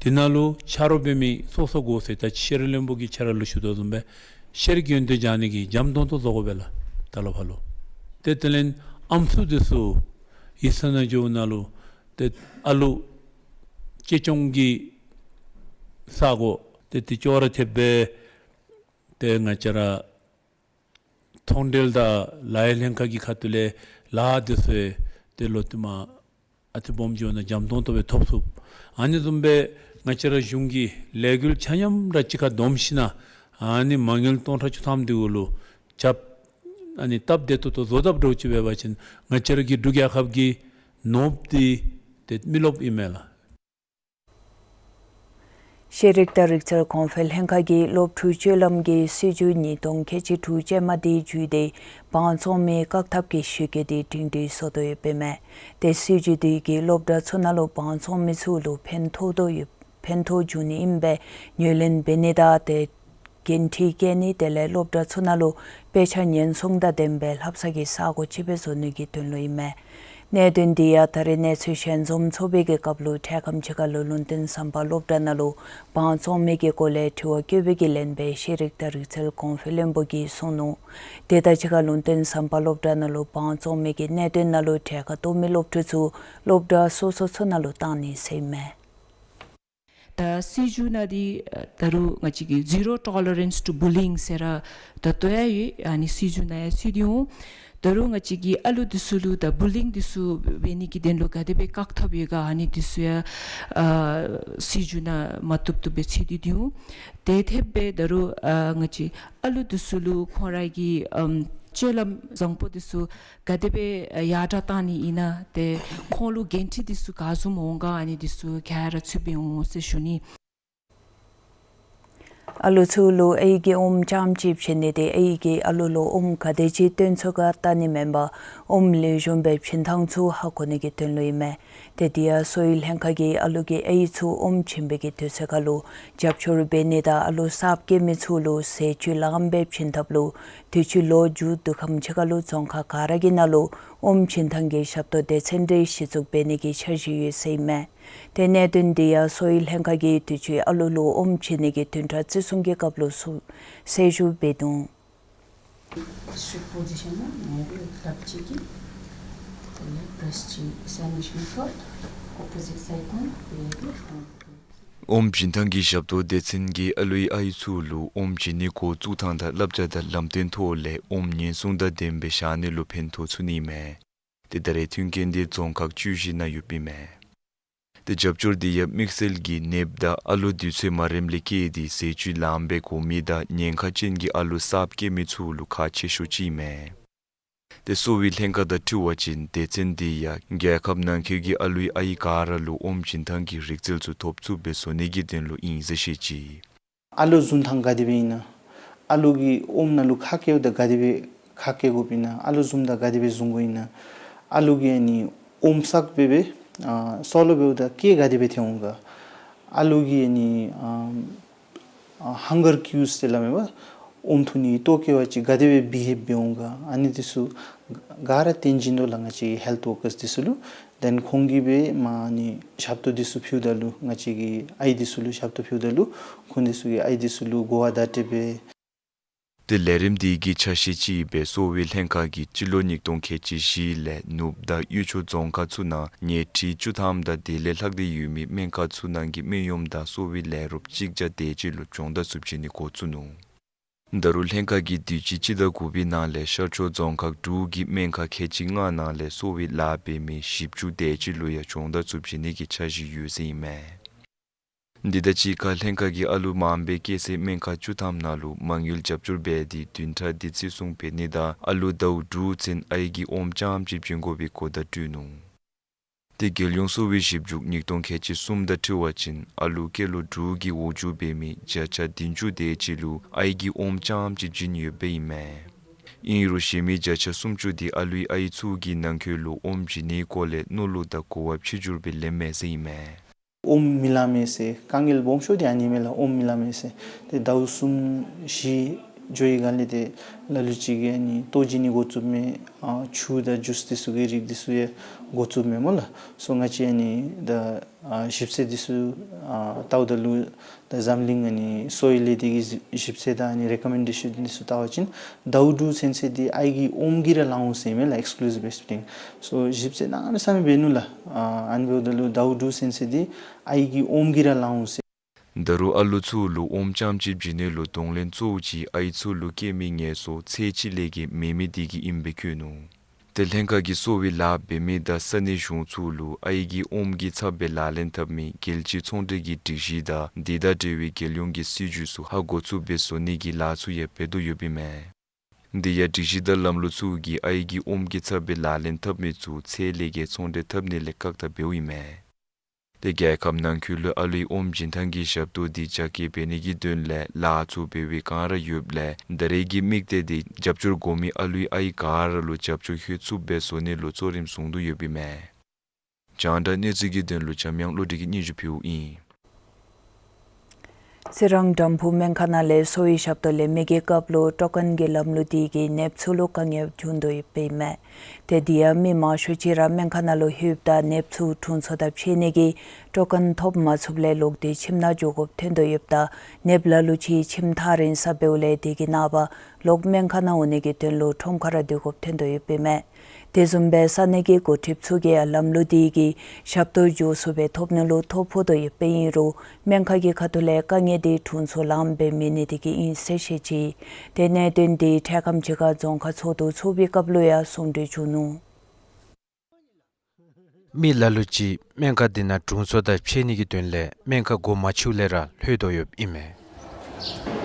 དེ་ནང་ལུ་ཆ་རོགས་འབད་མི་སོ་སོ་དགོ་ཟེར། ད་ཤེས་རིག་བློན་པོ་གིས་ཁྱེད་ར་ལུ་ཞུ་དོ་བཟུམ་སྦེ་ཤེས་རིག་ཡོན་ཏན་སྦྱང་ནི་གི་འཇམ་ཏོང་ཏོ་བཟོ་དགོ་པས་ལགས། ད་ལོག་ཕར་ལུ། ཏེ་དེ་ལས་ཨམ་སྲུ་འདི་ཚུ་ཡིག་ཚང་ནང་འགྱོཝ་ད་ལུ་ཏེ་ཨ་ལུ་གཅེས་སྐྱོང་གི་ས་གོ་ཏེ་དེ་ཅོག་ར་འཐདཔ་སྦེ་ཏེ་ང་བཅས་ར་ཚོང་འབྲེལ་དང་ལཱ་གཡོག་ལྷན་ཁག་གི་ཁ་ཐུག་ལས་ལཱ་འདི་ཚུ་ཏེ་ལོག་ཏེ་མ་ཨ་ཙི་སྦོམ་འགྱོ་ན་འཇམ་ཏོང་ཏོ་སྦེ་ཐོབ་ཚུགས། ཨ་ནི་བཟུམ་སྦེ་ང་བཅས་ར་གཞུང་གི་ལས་འགུལ་ཆ་མཉམ་ར་གཅིག་ཁར་བསྡོམས་ཞིན་ན་ ཨ་ནི་མ་དངུལ་སྟོང་ཕྲག་བཅུ་ཐམ་འདི་གུ་ལུ་རྒྱབ་ཨ་ནི་སྟབས་བདེ་ཏོག་ཏོ་བཟོ་ཐབས་འདྲཝ་ཅིག་འབད་བ་ཅིན་ང་བཅས་ར་གི་འབྲུག་རྒྱལ་ཁབ་ཀྱི་ནོར་བུ་འདི་ཏེ་མི་རློབ་ཨིན་མས་ལགས། ཤེས་རིག་དང་རིག་རྩལ་གོང་འཕེལ་ལྷན་ཁག་གིས་སློབ་ཕྲུག་སྤྱོད་ལམ་གྱི་སྲིད་བྱུས་ཉིས་སྟོང་ཁལ་གཅིག་དྲུག་ཅན་མ་འདི་བརྒྱུད་དེ་བང་བཙོང་མི་བཀག་ཐབས་ཀྱི་གཞི་བཀོད་དེ་སྒྲིང་སྒྲིང་བཟོ་དོ་ཡོདཔ་ཨིན་མས། ཏེ་སྲིད་བྱུས་འདི་གིས་སློབ་གྲྭ་ཚུ་ནང་ལུ་བང་བཙོང་མི་ཚུ་ལུ་ཕན་ཐོགས་དོ་ཡོད་ཕན་ཐོགས་འབྱུང་ནི་ཨིན་པའི་ངོས་ལེན་འབད་ནི་དང་ཏེ་འགན་འཁྲི་བཀལ་ནི་དེ་ལས་སློབ་གྲྭ་ཚུ་ནང་ལུ་དཔེ་ཆ་ཉེན་སྲུང་དང་ལྡན་པའི་ལྷབ་ས་གི་ས་གོ་ཅིག་སྦེ་བཟོ་ནི་གི་དོན་ལུ་ཨིན་མས། གནད་དོན་འདི་ཡང་ད་རེས་གནས་ཚུལ་ཞལ་འཛོམས་ཚོགས་པའི་གི་སྐབས་ལུ་འཕྲལ་ཁམས་ཅིག་ཁར་ལུ་ལུང་བསྟན་ཟམ་པ་སློབ་གྲྭ་ནང་ལུ་བང་བཙོང་མི་གི་སྐོར་ལས་དྲི་བ་བཀོད་པའི་གི་ལན་སྦེ་ཤེས་རིག་དང་རིག་རྩལ་གོང་འཕེལ་བློན་པོ་གིས་གསུངས་ནུག། དེ་དང་གཅིག་ཁར་ལུང་བསྟན་ཟམ་པ་སློབ་གྲྭ་ནང་ལུ་བང་བཙོང་མི་གི་གནད་དོན་ནང་ལུ་གྲལ་ཁར་གཏོགས་མི་སློབ་ཕྲུག་ཚུ་སློབ་གྲྭ་སོ་སོ་ཚུ་ནང་ལུ་བཏང་ནི་ཟེར་ཨིན་མས། ད་སྲིད་བྱུས་ནང་འདི་ད་རུང་ང་བཅས་ཀྱི་zero tolerance to bullying ཟེར་ར་ད་ལྟོ་ཡང་ཡོད། ཨ་ནི་སྲིད་བྱུས་ནང་ཡང་ཚུད་དེ་འོང་། ད་རུང་ང་བཅས་ཀྱི་ཨ་ལུ་འདི་ཚུ་ལུ་ད་བུ་ལིང་འདི་ཚུ་འབད་ནི་གི་དོན་ལུ་ག་དེ་སྦེ་བཀག་ཐབས་ཡོད་ག་ཨ་ནི་འདི་ཚུ་ཡང་ཨ་སྲིད་བྱུས་ནང་མ་བཏུབ་བཏུབ་སྦེ་ཚུད་དེ་འོང་། དེ་འཐདཔ་སྦེ་ད་རུང་ཨ་ང་བཅས་ཨ་ལུ་འདི་ཚུ་ལུ་ཁོང་ར་གི་ཨམ་སྤྱོད་ལམ་བཟང་པོ་འདི་ཚུ་ག་དེ་སྦེ་ཡར་དྲག་བཏང་ནི་ཨིན་ན་ཏེ་ཁོང་ལུ་འགན་འཁྲི་འདི་ཚུ་ག་བཟུམ་འོང་ག་ཨ་ནི་འདི་ཚུ་ག་ར་ཚུད་པའི་འོང་ཟེར་ཞུ་ནི། ཨ་ལུ་ཚུ་ལུ་ཨའི་གིས་ཨོམ་རྐྱངམ་ཅིག་བྱིན་ནི་འདི་ཨའི་གིས་ཨ་ལུ་ལུ་ཨོམ་ག་དེ་ཅིག་བཏོན་ཚུགས་ག་བལྟ་ནི་མེན་པར་ཨོམ་ལེགས་ཤོམ་སྦེ་བྱིན་ཐངས་ཚུ་ཧ་གོ་ནི་གི་དོན་ལུ་ཨིན་མས། ཏེ་འདི་ཡང་གསོ་བའི་ལྷན་ཁག་གིས་ཨ་ལུ་གི་ཨའི་ཚུ་ཨོམ་བྱིན་པའི་གི་དུས་ཚོད་ཁར་ལུ་རྒྱབ་སྐྱོར་འབད་ནི་དང་ཨ་ལུ་གསརཔ་སྐྱེས་མི་ཚུ་ལུ་ཟས་བཅུད་ལངམ་སྦེ་བྱིན་ཐབས་ལུ་དུས་ཅི་ལོ་མཇུག་བསྡུ་ཁམས་ཅིག་ཁར་ལུ་རྫོང་ཁག་ག་ར་གི་ནང་ལུ་ཨོམ་བྱིན་ཐངས་ཀྱི་ཞབས་ཏོག་སྡེ་ཚན་རེ་གཞི་བཙུགས་འབད་ནི་གི་འཆར་གཞི་ཡོད་ཟེར་ཨིན་མས། ཏེ་གནད་དོན་འདི་ཡང་གསོ་བའི་ལྷན་ཁག་གིས་དུས་ཅི་ཨ་ལུ་ལུ་ཨོམ་བྱིན་ནི་གི་བདུན་ཕྲག་བརྩི་སྲུང་གི་སྐབས་ལུ་གསལ་ཞུ་འབད་དོ། Gastric position ནང་ནེབ་ལགཔ་གཅིག་གིས་དེ་ལས་བྲེསཊ་གཅིག་སེན་ཌ་ཝིཆ་མེ་ཐོཌ་ཨོ་པོ་ཟིཊ་སའིཌ་ནང་ལེབ་ལེབ། ཨོམ་བྱིན་ཐངས་ཀྱི་ཞབས་ཏོག་སྡེ་ཚན་གྱིས་ཨ་ལུའི་ཨའི་ཚུ་ལུ་ཨོམ་བྱིན་ནི་འགོ་བཙུགས་ཐངས་དང་བསླབ་བྱ་དང་ལམ་སྟོན་ཐོག་ལས་ཨོམ་ཉེན་སྲུང་དང་ལྡནམ་སྦེ་བཞག་ནི་ལུ་ཕན་ཐོགས་ཚུགས་ནི་མས། ཏེ་ད་རེས་མཐུན་རྐྱེན་འདི་རྫོང་ཁག་བཅུ་བཞི་ནང་ཡོདཔ་ཨིན་མས། ཏེ་རྒྱབ་སྐྱོར་འདི་ཡང་དམིགས་བསལ་གྱིས་ནེབ་དང་ཨ་ལུ་དུས་ཚོད་མ་རནམ་ལས་བརྟེན་ཏེ་ཟས་བཅུད་ལངམ་སྦེ་དགོ་མི་དང་ཉེན་ཁ་ཅན་གྱི་ཨ་ལུ་གསརཔ་སྐྱེས་མི་ཚུ་ལུ་ཁག་ཆེ་ཤོས་ཅིག་ཨིན་མས། ཏེ་གསོ་བའི་ལྷན་ཁག་དང་འཁྲིལ་བ་ཅིན་སྡེ་ཚན་འདི་ཡང་རྒྱལ་ཁབ་ནང་འཁོད་ཀྱི་ཨ་ལུའི་ཨའི་ག་ར་ལུ་ཨོམ་བྱིན་ཐངས་ཀྱི་རིག་རྩལ་ཚུ་ཐོབ་ཚུགསཔ་སྦེ་བཟོ་ནི་གི་དོན་ལུ་ཨིན་ཟེར་བཤད་ཅི། ཨ་ལུ་བཟུང་ཐངས་ག་དེ་སྦེ་ཨིན་ན། ཨ་ལུ་གིས་ཨོམ་ནང་ལུ་ཁ་བཀལཝ་ད་ག་དེ་སྦེ་ཁ་བཀལ་དགོཔ་ཨིན་ན། ཨ་ལུ་བཟུངམ་ད་ག་དེ་སྦེ་བཟུང་དགོཔ་ཨིན་ན། ཨ་ལུ་གིས་ཨ་ནི་ཨོམ་བསགས་སྦེ་སྦེ་ཨ་སོ་ལོ་འབདཝ་ད་སྐད་ག་དེ་སྦེ་ཐོན་འོང་ག། ཨ་ལུ་གིས་ཨ་ནི་ཨ་ཨ་ཧང་གར་ཀིའུས་ཟེར་སླབ་མས་པ། ཨོམ་འཐུང་ནི་གི་ལྟོ་བཀལ་བ་ཅིན་ག་དེ་སྦེ་བི་ཧེབ་འབད་འོང་ག། ཨ་ནི་འདི་ཚུ་ག་ར་སྟོན་བྱིན་དོ་ལགས་ང་བཅས་ཧེལཐ་ཝོར་ཀརསི་འདི་ཚུ་ལུ། དེན་ཁོང་གིས་སྦེ་མ་ཨ་ནི་ཞབས་ཏོག་འདི་ཚུ་ཕུལཝ་ད་ལུ་ང་བཅས་ཀྱི་ཨའི་འདི་ཚུ་ལུ་ཞབས་ཏོག་ཕུལཝ་ད་ལུ་ཁོང་འདི་ཚུ་གིས་ཨའི་འདི་ཚུ་ལུ་གོ་བ་བརྡ་སྤྲོད་འབད། ཏེ་ལས་རིམ་འདི་གི་ཆ་ཤས་ཅིག་སྦེ་གསོ་བའི་ལྷན་ཁག་གིས་སྤྱི་ལོ་ཉིས་སྟོང་ཁལ་གཅིག་བཞི་ལས་ནུབ་དང་དབུས་ཕྱོགས་རྫོང་ཁག་ཚུ་ནང་ཉལ་ཁྲི་བཅུ་ཐམ་དང་དེ་ལས་ལྷག་སྟེ་ཡོད་མི་སྨན་ཁང་ཚུ་ནང་གི་སྨན་གཡོགམོ་དང་གསོ་བའི་ལས་རོགསཔ་གཅིག་བརྒྱ་དེ་ཅིག་ལུ་སྦྱོང་བརྡར་ཚུ་བྱིན་ནི་འགོ་བཙུགས་ནུག། ད་རུང་ལྷན་ཁག་གིས་དུས་ཅི་སྤྱི་ཟླ་དགུ་པའི་ནང་ལས་ཤར་ཕྱོགས་རྫོང་ཁག་དྲུག་གི་སྨན་ཁང་ཁལ་གཅིག་ལྔ་ནང་ལས་གསོ་བའི་ལཱ་འབད་མི་བཞི་བཅུ་དེ་ཅིག་ལུ་ཡང་སྦྱོང་བརྡར་ཚུ་བྱིན་ནི་གི་འཆར་གཞི་ཡོད་ཟེར་ཨིན་མས། འདི་དང་གཅིག་ཁར་ལྷན་ཁག་གིས་ཨ་ལུ་མངམ་སྦེ་སྐྱེ་སའི་སྨན་ཁང་བཅུ་ཐམ་ནང་ལུ་མ་དངུལ་རྒྱབ་སྐྱོར་འབད་དེ་བདུན་ཕྲག་འདི་བརྩི་སྲུང་འབད་ནི་དང་ཨ་ལུ་ཟླཝ་དྲུག་ཚུན་ཨའི་གིས་ཨོམ་རྐྱངམ་ཅིག་བྱིན་དགོ་པའི་གོ་བརྡ་སྤྲོད་ནུག། ཏེ་རྒྱལ་ཡོངས་གསོ་བའི་ཞིབ་འཇུག་ཉིས་སྟོང་ཁལ་གཅིག་གསུམ་དང་འཁྲིལ་བ་ཅིན་ཨ་ལུ་སྐྱེས་ལོ་དྲུག་གི་འོག་འགྱོ་འབད་མི་བརྒྱ་ཆ་བདུན་ཅུ་དེ་ཅིག་ལུ་ཨའི་གིས་ཨོམ་རྐྱངམ་ཅིག་བྱིན་ཡོདཔ་ཨིན་མས། ཨིན་རུང་གཞན་མི་བརྒྱ་ཆ་སུམ་ཅུ་དེ་ཨ་ལུའི་ཨའི་ཚུ་གིས་ནང་འཁོད་ལུ་ཨོམ་བྱིན་ནིའི་སྐོར་ལས་མནོ་བསླུ་དང་གོ་བ་ཕྱི་འགྱུར་སྦེ་ལེན་མས་ཟེར་ཨིན་མས། ཨོམ་མི་ལང་མས་ཟེར་དཀའ་ངལ་སྦོམ་ཤོས་འདི་ཨ་ནི་མས་ལགས། ཨོམ་མི་ལང་མས་ཟེར། ཏེ་ཟླཝ་གསུམ་བཞི་འགྱོ་བའི་སྒང་ལས་ཏེ་ལ་ལུ་ཅིག་གིས་ཨ་ནི་ལྟོ་བྱིན་ནི་འགོ་བཙུགསཔ་མས། ཨ་ཆུ་དང་ཇུས་འདི་ཚུ་གི་རིགས་འདི་ཚུ་ཡང་འགོ་བཙུགསཔ་མས་སྨོ་ལགས། སོ་ང་བཅས་ཨ་ནི་ད་ཨ་ཞིབ་འཚོལ་འདི་ཚུ་ཨ་བལྟཝ་ད་ལུ་ད་འཛམ་གླིང་ཨ་ནི་གསོ་བའི་ལས་སྡེ་གི་ཞིབ་འཚོལ་དང་ཨ་ནི་རེ་ཀོ་མེན་ཌེ་ཤཱན་འདི་ཚུ་བལྟ་བ་ཅིན་ཟླཝ་དྲུག་ཚུན་ཚོད་འདི་ཨའི་གིས་ཨོམ་གིས་ར་ལང་འོང་ཟེར་མས་ལགས། ཨེགསི་ཀུ་ལུ་སིབ་བེསི་ཕིཌིང་། སོ་ཞིབ་འཚོལ་གནམ་མེད་ས་མེད་འབད་ནུག་ལགས། ཨ་ཨ་ནི་འབདཝ་ད་ལུ་ཟླཝ་དྲུག་ཚུན་ཚོད་འདི་ཨའི་གིས་ཨོམ་གིས་ར་ལང་འོང་ཟེར། ད་རུང་ཨ་ལུ་ཚུ་ལུ་ཨོམ་རྐྱངམ་ཅིག་བྱིན་ནི་ལུ་གདོང་ལེན་གཙོ་བོ་ཅིག་ཨའི་ཚུ་ལུ་སྐྱེ་མི་ངལ་གསོ་ཚད་ཅིག་ལས་བརྒལ་མེད་མི་འདི་གིས་ཨིནམ་སྦེ་བཀོད་ནུག། ཏེ་ལྷན་ཁག་གིས་གསོ་བའི་ལཱ་འབད་མི་དང་ས་གནས་གཞུང་ཚུ་ལུ་ཨའི་གི་ཨོམ་གྱི་ཚབ་སྦེ་ལག་ལེན་འཐབ་མི་རྒྱལ་སྤྱིའི་ཚོང་འབྲེལ་གྱི་སྒྲིག་གཞི་དང་དེ་དང་འབྲེལ་བའི་རྒྱལ་ཡོངས་ཀྱི་སྲིད་བྱུས་ཚུ་ཧ་གོ་ཚུགསཔ་སྦེ་བཟོ་ནི་གི་ལཱ་ཚུ་ཡང་འབད་དོ་ཡོདཔ་ཨིན་མས། དེ་ཡང་སྒྲིག་གཞི་དང་ལམ་ལུགས་ཚུ་གིས་ཨའི་གི་ཨོམ་གྱི་ཚབ་སྦེ་ལག་ལེན་འཐབ་མི་ཚུ་ཚད་ལས་བརྒལ་ཚོང་འབྲེལ་འཐབ་ནི་ལས་བཀག་དམ་འབདཝ་ཨིན་མས། ཏེ་རྒྱལ་ཁབ་ནང་འཁོད་ལུ་ཨ་ལུའི་ཨོམ་བྱིན་ཐངས་ཀྱི་ཞབས་ཏོག་འདི་རྒྱ་སྐྱེད་འབད་ནི་གི་དོན་ལས་ལཱ་ཚུ་འབད་བའི་བསྒང་ར་ཡོདཔ་ལས་ད་རེས་ཀྱི་དམིགས་གཏད་འདི་རྒྱབ་སྐྱོར་དགོ་མི་ཨ་ལུའི་ཨའི་ག་ར་ལུ་རྒྱབ་སྐྱོར་ལྷོད་ཚུགསཔ་སྦེ་བཟོ་ནི་ལུ་གཙོ་རིམ་བཟུང་དོ་ཡོདཔ་ཨིན་མས། རྒྱང་བསྒྲགས་གནས་ཚུལ་གྱི་དོན་ལུ་འཇམ་དབྱངས་བློ་གྲོས་ཀྱིས་སྙན་ཞུ་ཕུལཝ་ཨིན། རྩི་རང་དམ་ཕུ་སྨན་ཁང་ནང་ལས་གསོ་བའི་ཞབས་ཏོག་ལེན་མི་གི་སྐབས་ལུ་སྤྲོ་མཁན་གྱི་ལམ་ལུགས་འདི་གིས་ནདཔ་ཚུ་ལུ་དཀའ་ངལ་བྱུང་དོ་ཡོདཔ་ཨིན་མས། ཏེ་དེ་ཡང་མི་མང་ཤོས་ཅིག་ར་སྨན་ཁང་ནང་ལུ་ལྷོདཔ་ད་ནདཔ་ཚུ་དྲུང་འཚོ་དང་འཕྱད་ནི་གི་སྤྲོ་མཁན་ཐོབ་མ་ཚུགསཔ་ལས་ལོག་སྟེ་ཁྱིམ་ནང་འགྱོ་དགོཔ་ཐོན་དོ་ཡོདཔ་ད་ནདཔ་ལ་ལུ་ཅིག་ཁྱིམ་ཐག་རིང་ས་འབདཝ་ལས་དེ་གི་ནངས་པ་ལོག་སྨན་ཁང་ནང་འོང་ནི་གི་དོན་ལུ་ཁྲོམ་ཁར་ར་སྡོད་དགོཔ་ཐོན་དོ་ཡོདཔ་ཨིན་མས། དེ་བཟུམ་སྦེ་ས་གནས་ཀྱི་འགོ་ཁྲིདཔ་ཚུ་གིས་ཡང་ལམ་ལུགས་འདི་གིས་ཞབས་ཏོག་མགྱོགས་སུ་སྦེ་ཐོབ་ནི་ལུ་ཐོ་ཕོག་དོ་ཡོདཔ་ཨིན་རུང་སྨན་ཁང་གི་ཁ་ཐུག་ལས་དཀའ་ངལ་འདི་དྲུང་འཚོ་ལངམ་སྦེ་མེད་ནི་དེ་གིས་ཨིན་ཟེར་བཤད་ཅི། ཏེ་གནད་དོན་འདི་འཕྲལ་ཁམས་ཅིག་ཁར་རྫོང་ཁག་ཚོགས་འདུ་ཚོགས་པའི་སྐབས་ལུ་ཡང་གསུང་གྲོས་བྱུང་ནུག། མི་ལ་ལུ་ཅིག་སྨན་ཁང་འདི་ནང་དྲུང་འཚོ་དང་འཕྱད་ནི་གི་དོན་ལས་སྨན་ཁང་སྒོ་མ་ཕྱེཝ་ལས་ར་ལྷོད་དོ་ཡོདཔ་ཨིན་མས།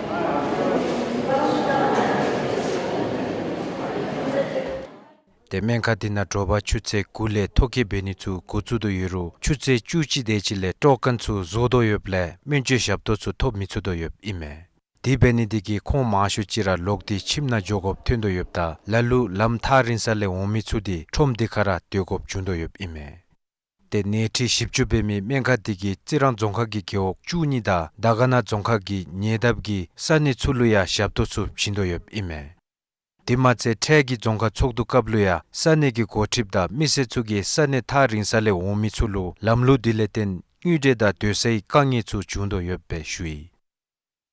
ཏེ་སྨན་ཁང་འདི་ནང་དྲོ་པ་ཆུ་ཚོད་དགུ་ལས་ཐོ་བཀོད་འབད་ནི་ཚུ་འགོ་བཙུགས་དོ་ཡོད་རུང་ཆུ་ཚོད་བཅུ་གཅིག་དེ་ཅིག་ལས་སྤྲོ་མཁན་ཚུ་རྫོགས་དོ་ཡོདཔ་ལས་སྨན་བཅོས་ཞབས་ཏོག་ཚུ་ཐོབ་མི་ཚུགས་དོ་ཡོདཔ་ཨིན་མས། དེ་འབད་ནི་དེ་གིས་ཁོང་མང་ཤོས་ཅིག་ར་ལོག་སྟེ་ཁྱིམ་ནང་འགྱོ་དགོཔ་ཐོན་དོ་ཡོདཔ་ད་ལ་ལུ་ལམ་ཐག་རིང་ས་ལས་འོང་མི་ཚུ་འདི་ཁྲོམ་འདི་ཁར་ར་སྡོད་དགོཔ་བྱུང་དོ་ཡོདཔ་ཨིན་མས། ཏེ་ནད་ཁྲི་བཞི་བཅུ་འབད་མི་སྨན་ཁང་འདི་གིས་རྩི་རང་རྫོང་ཁག་གི་རྒེད་འོག་བཅུ་གཉིས་དང་དར་དཀར་ན་རྫོང་ཁག་གི་ཉེ་འདབས་ཀྱི་ས་གནས་ཚུ་ལུ་ཡང་ཞབས་ཏོག་ཚུ་བྱིན་དོ་ཡོདཔ་ཨིན་མས། དེ་མ་ཚད་འཕྲལ་གྱི་རྫོང་ཁག་ཚོགས་འདུ་སྐབས་ལུ་ཡང་ས་གནས་ཀྱི་འགོ་ཁྲིདཔ་དང་མི་སེར་ཚུ་གིས་ས་གནས་ཐག་རིང་ས་ལས་འོང་མི་ཚུ་ལུ་ལམ་ལུགས་འདི་ལས་བརྟེན་དངུལ་འབྲེལ་དང་སྡོད་སའི་དཀའ་ངལ་ཚུ་བྱུང་དོ་ཡོདཔ་སྦེ་ཞུ་ཡི།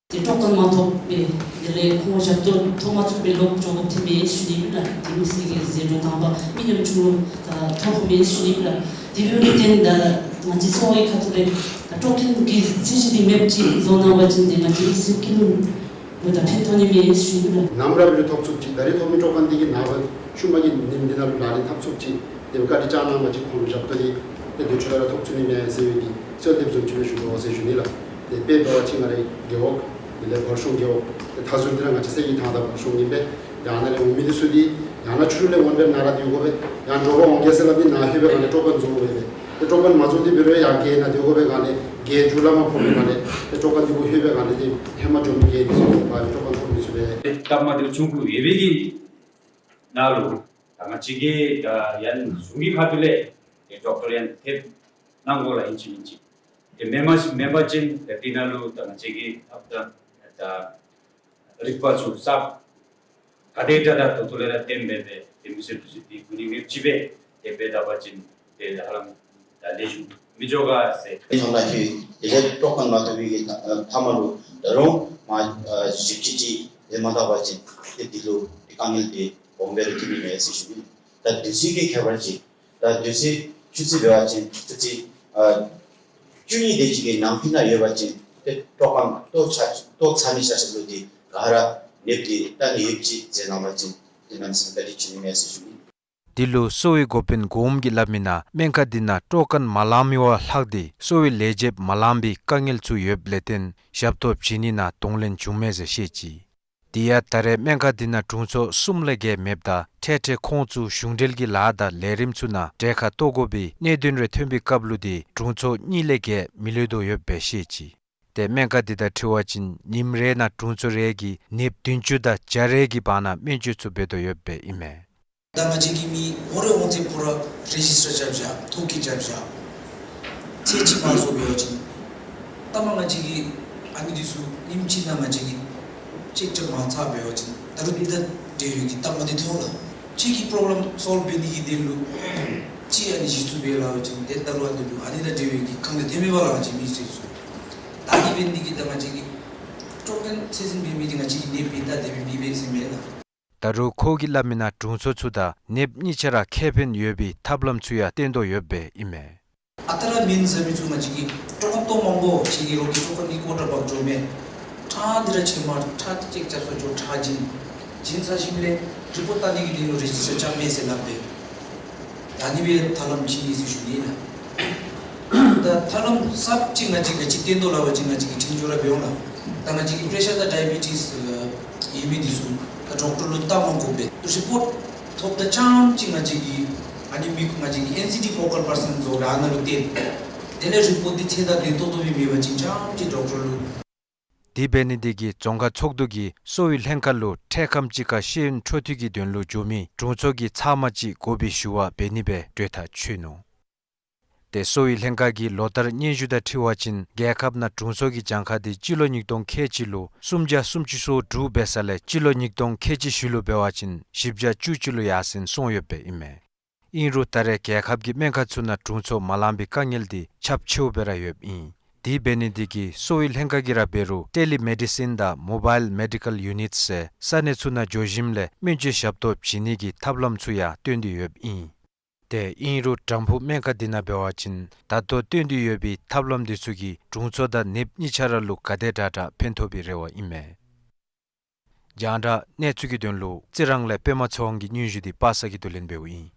ཏེ་སྤྲོ་མཁན་མ་ཐོབ་པས། དེ་ལས་ཁོང་ཞབས་ཏོག་ཐོབ་མ་ཚུགས་པས་ལོག་འགྱོ་དགོཔ་ཐོནམ་མས་ཟེར་ཞུ་ནི་ཨིན་ལགས། ཏེ་མི་སེར་གྱི་ཟད་འགྲོ་དང་པ་མི་ཉམ་ཆུང་ལུ་ད་ཐོབ་མས་ཟེར་ཞུ་ནི་ཨིན་ལགས། དེ་འབདཝ་ལས་བརྟེན་ད་ང་བཅས་ཚོ་བའི་ཁ་ཐུག་ལས་ད་སྤྲོ་མཁན་གྱི་ཚད་གཞི་འདི་མེདཔ་ཅིག་བཟོ་གནང་བ་ཅིན་ཏེ་ང་བཅས་མི་སེར་སྐྱིད་ལུ་ད་ཕན་ཐོགས་ནི་མས་ཟེར་ཞུ་ནི་ཨིན་ལགས། ནམ་ར་འབད་རུང་ཐོབ་ཚུགསཔ་ཅིག་ད་རེས་ཐོབ་མི་སྤྲོ་མཁན་འདི་གིས་ནངས་པ་ཤུལ་མ་གི་ཉིནམ་འདི་ནང་ལུ་ལག་ལེན་འཐབ་ཚུགསཔ་ཅིག་དེ་སྦེ་བཀའ་དྲིན་བསྐྱང་གནང་བ་ཅིན་ཁོང་ལུ་ཞབས་ཏོག་འདི་ཏེ་དུས་ཚོད་ལུ་ར་ཐོབ་ཚུགས་ནི་མས་ཟེར་བའི་གི་གསོལ་འདེབས་བཟུམ་ཅིག་སྦེ་ཞུ་དོ་ཟེར་ཞུ་ནི་ལགས། ཏེ་དཔེ་འབད་བ་ཅིན་ང་རའི་རྒེད་འོག་དེ་ལས་བར་གཤོང་རྒེད་འོག་ཏེ་མཐའ་ཟུར་འདི་ར་ང་བཅས་སའི་ཐང་དང་བར་གཤོང་ཨིན་པས། ཡང་ན་ལས་འོང་མི་འདི་ཚུ་འདི་ཡང་ན་ཕྱི་རུ་ལས་འོང་སྦེ་ནཱ་ར་སྡོད་དགོ་པས། ཡང་དྲོ་པ་འོང་གེ་ཟེར་སླབ་ནི་ནཱ་ལྷོད་པའི་སྒང་ལས་སྤྲོ་མཁན་རྫོགས་འོང་པས། ཏེ་སྤྲོ་མཁན་མ་རྫོགས་ཏེ་འབད་རུང་ཡང་བརྒྱད་ནང་སྡོད་དགོ་པའི་སྒང་ལས་བརྒྱད་མཇུག་ལས་མར་ཕོག་པའི་སྒང་ལས་ཏེ་སྤྲོ་མཁན་འདི་གུ་ལྷོད་པའི་སྒང་ལས་ཏེ་ཧེ་མ་འགྱོ་མི་བརྒྱད་འདི་ཚུ་ལུ་སྤྲོ་མཁན་ཐོབ་མི་ཚུགས་པས། སྟབས་མ་བདེཝ་བྱུང་དགོ་ཡོད་པའི་གི་ནང་ལུ་ད་ང་བཅས་ཀྱིས་ད་ཡང་གཞུང་གི་ཁ་ཐུག་ལས་ཏེ་ཌོག་ཊར་ཡང་ཐེབས་གནང་དགོ་ལགས། ཨིན་ཅི་མིན་ཅི་ཏེ་མེན་པ་ཅིན་མེན་པ་ཅིན་ཏེ་འདི་ནང་ལུ་ད་ང་བཅས་ཀྱིས་ཨཔ་ད་ད་རིག་པ་ཚུ་གསརཔ་ག་དེ་དྲག་དྲག་ཏོག་ཏོ་ལས་ར་བཏོན་སྦེ་སྦེ་ཏེ་མི་སེར་འདི་ཚུ་འདི་གུ་ནི་མེདཔ་ཅིག་སྦེ་ཏེ་འབད་ད་པ་ཅིན་ཏེ་ཧ་ལམ་ད་ལེགས་ཤོམ་མི་འགྱོ་ག་ཟེར། ཏེ་ཡོང་ལ་ཧེ་དེ་ལས་སྤྲོ་མཁན་མ་ཐོབ་པའི་གི་ཐ་མ་ལུ་ད་རུང་མ་བཞི་བཅུ་ཅིག་ཏེ་མ་ཐོབ་པ་ཅིན་ཏེ་འདི་ལུ་ཏེ་དཀའ་ངལ་འདི་སྦོམ་སྦེ་ར་ཐོན་ནི་མས་ཟེར་ཞུ་ནི། ད་དུས་ཚོད་ཀྱི་ཁྱད་པར་ཅིག་ད་དུས་ཚོད་ཆུ་ཚོད་འབད་བ་ཅིན་ཆུ་ཚོད་ཨ་བཅུ་གཉིས་དེ་ཅིག་གི་ནང་འཁོད་ནང་ཡོད་པ་ཅིན་ཏེ་སྤྲོ་མཁན་ཏོག་ཆ་ཏོག་ཆ་མི་ཆ་ཆ་ལུ་འདི་ག་ར་ནདཔ་འདི་ལྟ་ནི་ཡོདཔ་ཅིག་མཛད་གནང་བ་ཅིན་ཏེ་གནམ་མེད་ས་མེད་བཀའ་དྲིན་ཆེ་ནི་མས་ཟེར་ཞུ་ནི། འདི་ལུ་གསོ་བའི་འགོ་དཔོན་གོངམ་གིས་སླབ་མིའི་ནང་སྨན་ཁང་འདི་ནང་སྤྲོ་མཁན་མ་ལང་མི་བ་ལྷག་སྟེ་གསོ་བའི་ལས་བྱེདཔ་མ་ལང་པའི་དཀའ་ངལ་ཚུ་ཡོདཔ་ལས་བརྟེན་ཞབས་ཏོག་བྱིན་ནི་ནང་གདོང་ལེན་བྱུངམ་མས་ཟེར་བཤད་ཅི། དེ་ཡང་ད་རེས་སྨན་ཁང་འདི་ནང་དྲུང་འཚོ་གསུམ་ལས་བརྒལ་མེདཔ་ད་འཕྲལ་འཕྲལ་ཁོང་ཚུ་གཞུང་འབྲེལ་གྱི་ལཱ་དང་ལས་རིམ་ཚུ་ནང་གྲལ་ཁར་གཏོགས་དགོ་པའི་གནད་དོན་རེ་ཐོན་པའི་སྐབས་ལུ་ཏེ་དྲུང་འཚོ་གཉིས་ལས་བརྒལ་མི་ལྷོད་དོ་ཡོདཔ་སྦེ་བཤད་ཅི། ཏེ་སྨན་ཁང་འདི་དང་འཁྲིལ་བ་ཅིན་ཉིནམ་རེ་ནང་དྲུང་འཚོ་རེ་གིས་ནདཔ་བདུན་ཅུ་དང་བརྒྱ་རེ་གི་བར་ན་སྨན་བཅོས་ཚུ་འབད་དོ་ཡོདཔ་སྦེ་ཨིན་མས། ད་ང་བཅས་ཀྱི་མི་འོང་རེ་འོང་ཚེ་ཕོ་ར་རེ་ཇིས་ཊར་རྐྱབ་བཞག་ཐོ་བཀོད་རྐྱབ་བཞག་ཚེས་གཅིག་མ་རྫོགས་འབད་བ་ཅིན་ད་མ་ང་བཅས་ཀྱིས་ཨ་ནི་འདི་ཚུ་ཉིནམ་གཅིག་ནང་ང་བཅས་ཀྱིས་ཅེཀ་རྐྱབ་མ་ཚར་འབད་བ་ཅིན་ད་རུང་འདི་དང་འབྲེལ་ཡོད་ཀྱི་སྟབས་མ་བདེ་ཐོན་ལགས། ཅིག་གི་པོརོབ་ལེམ་སོལབ་འབད་ནི་གི་དོན་ལུ་ཅིག་ཨ་ནི་གཞི་བཙུགས་འབད་སླབ་པ་ཅིན་ཏེ་ད་རུང་ཨ་ནི་ལུ་ཨ་ནི་དང་འབྲེལ་ཡོད་ཀྱི་དཀའ་ངལ་ཐོན་མི་བ་ལགས། ང་བཅས་མི་སེར་ཚུ་ད་ཨ་ནི་འབད་ནི་འདི་གིས་ད་ང་བཅས་ཀྱིས་སྤྲོ་མཁན་ཚད་ཟིན་འབད་མི་འདི་ང་བཅས་ཀྱིས་ནདཔ་ཨིན་ད་དེ་སྦེ་མེན་པས་ཟེར་མེན་ལགས། ད་རུང་ཁོ་གིས་སླབ་མིའི་ནང་དྲུང་འཚོ་ཚུ་དང་ནདཔ་གཉིས་ཆ་ར་ཁེ་ཕན་ཡོད་པའི་ཐབས་ལམ་ཚུ་ཡང་བཏོན་དོ་ཡོདཔ་སྦེ་ཨིན་མས། ཨ་རྟག་ར་མེན་ཟེར་མི་ཚུ་ང་བཅས་ཀྱིས་སྤྲོ་མཁན་ཏོག་མང་པོ་ཅིག་གི་རོགས་ཀྱིས་སྤྲོ་མཁན་གྱི་ཀོ་ཊ་འབག་འགྱོ་མས། ཁྲག་འདི་ར་ཕྱེ་མར་ཁྲག་ཅེཀ་རྐྱབ་སར་འགྱོ་ཁྲག་བྱིན། བྱིན་ཚར་ཞིནམ་ལས་རི་པོཊ་བལྟ་ནི་གི་དོན་ལུ་རེ་ཇིསི་ཊར་རྐྱབ་མས་ཟེར་སླབ་སྦེ། ད་ཨ་ནི་སྦེ་ཐབས་ལམ་བྱིན་ཡི་ཟེར་ཞུ་ནི་ལགས། ད་ཐབས་ལམ་གསརཔ་ཅིག་ང་བཅས་ཀྱིས་ག་ཅི་བཏོན་དོ་ལབ་པ་ཅིན་ང་བཅས་ཀྱིས་འཕྲིན་བཅོལ་ར་འབད་འོང་ལགས། ད་ང་བཅས་ཀྱི་པེ་རེ་ཤར་དང་ཌའི་བི་ཊིསི་ཨེ་ཡོད་མི་འདི་ཚུ་ད་ཌོག་ཊར་ལུ་བལྟ་མ་དགོ་པར་རི་པོཊ་ཐོབ་ད་རྐྱངམ་ཅིག་ང་བཅས་ཀྱིས་ཨ་ནི་མི་ང་བཅས་ཀྱི་ཨེན་སི་ཌི་ཕོ་ཀལ་པར་སཱན་ཟེར་ཨ་ནཱ་ལུ་བསྟན། དེ་ལས་རི་པོཊ་འདི་ཚད་དང་ལྡན་ཏོག་ཏོ་སྦེ་མེད་པ་ཅིན་རྐྱངམ་ཅིག་ཌོག་ཊར་ལུ། དེ་འབད་ནི་འདི་གིས་རྫོང་ཁག་ཚོགས་འདུ་གིས་གསོ་བའི་ལྷན་ཁག་ལུ་འཕྲལ་ཁམས་ཅིག་ཁར་ཤེས་ཡོན་འཕྲོ་མཐུད་ཀྱི་དོན་ལུ་འགྱོ་མི་དྲུང་འཚོ་གི་ཚབ་མ་ཅིག་དགོ་པའི་ཞུ་བ་འབད་ནི་སྦེ་གྲོས་ཐག་ཆོད་ནུག། ཏེ་གསོ་བའི་ལྷན་ཁག་གིས་ལོ་ལྟར་སྙན་ཞུ་དང་འཁྲིལ་བ་ཅིན་རྒྱལ་ཁབ་ནང་དྲུང་འཚོ་གི་གྱངས་ཁ་དེ་སྤྱི་ལོ་ཉིས་སྟོང་ཁལ་གཅིག་ལུ་སུམ་བརྒྱ་སུམ་ཅུ་སོ་དྲུག་འབད་ས་ལས་སྤྱི་ལོ་ཉིས་སྟོང་ཁལ་གཅིག་བཞི་ལུ་འབད་བ་ཅིན་བཞི་བརྒྱ་བཅུ་གཅིག་ལུ་ཡར་སེང་སོང་ཡོདཔ་ཨིན་མས། ཨིན་རུང་ད་རེས་རྒྱལ་ཁབ་ཀྱི་སྨན་ཁང་ཚུ་ནང་དྲུང་འཚོ་མ་ལང་པའི་དཀའ་ངལ་དེ་ཁྱབ་ཆེཝ་སྦེ་ར་ཡོདཔ་ཨིན། དེ་འབད་ནི་དེ་གིས་གསོ་བའི་ལྷན་ཁག་གིས་ར་འབད་རུང་ཊེ་ལི་མེ་ཌི་སིན་དང་མོ་བཱའིལ་མེ་ཌི་ཀལ་ཡུ་ནིཊ་ཟེར་ས་གནས་ཚུ་ནང་འགྱོ་ཞིནམ་ལས་སྨན་བཅོས་ཞབས་ཏོག་བྱིན་ནི་གི་ཐབས་ལམ་ཚུ་ཡང་སྟོན་ཏེ་ཡོདཔ་ཨིན། ཏེ་ཨིན་རུང་དྲམ་ཕུག་སྨན་ཁང་འདི་ནང་འབད་བ་ཅིན་ད་ལྟོ་སྟོན་ཏེ་ཡོད་པའི་ཐབས་ལམ་འདི་ཚུ་གིས་དྲུང་འཚོ་དང་ནདཔ་གཉིས་ཆ་ར་ལུ་ག་དེ་དྲག་དྲག་ཕན་ཐོགས་པའི་རེ་བ་ཨིན་མས། རྒྱང་བསྒྲགས་གནས་ཚུལ་གྱི་དོན་ལུ་རྩི་རང་ལས་པདྨ་ཚེ་དབང་གི་སྙན་ཞུ་འདི་པ་སངས་གིས་བསྡུ་ལེན་འབདཝ་ཨིན།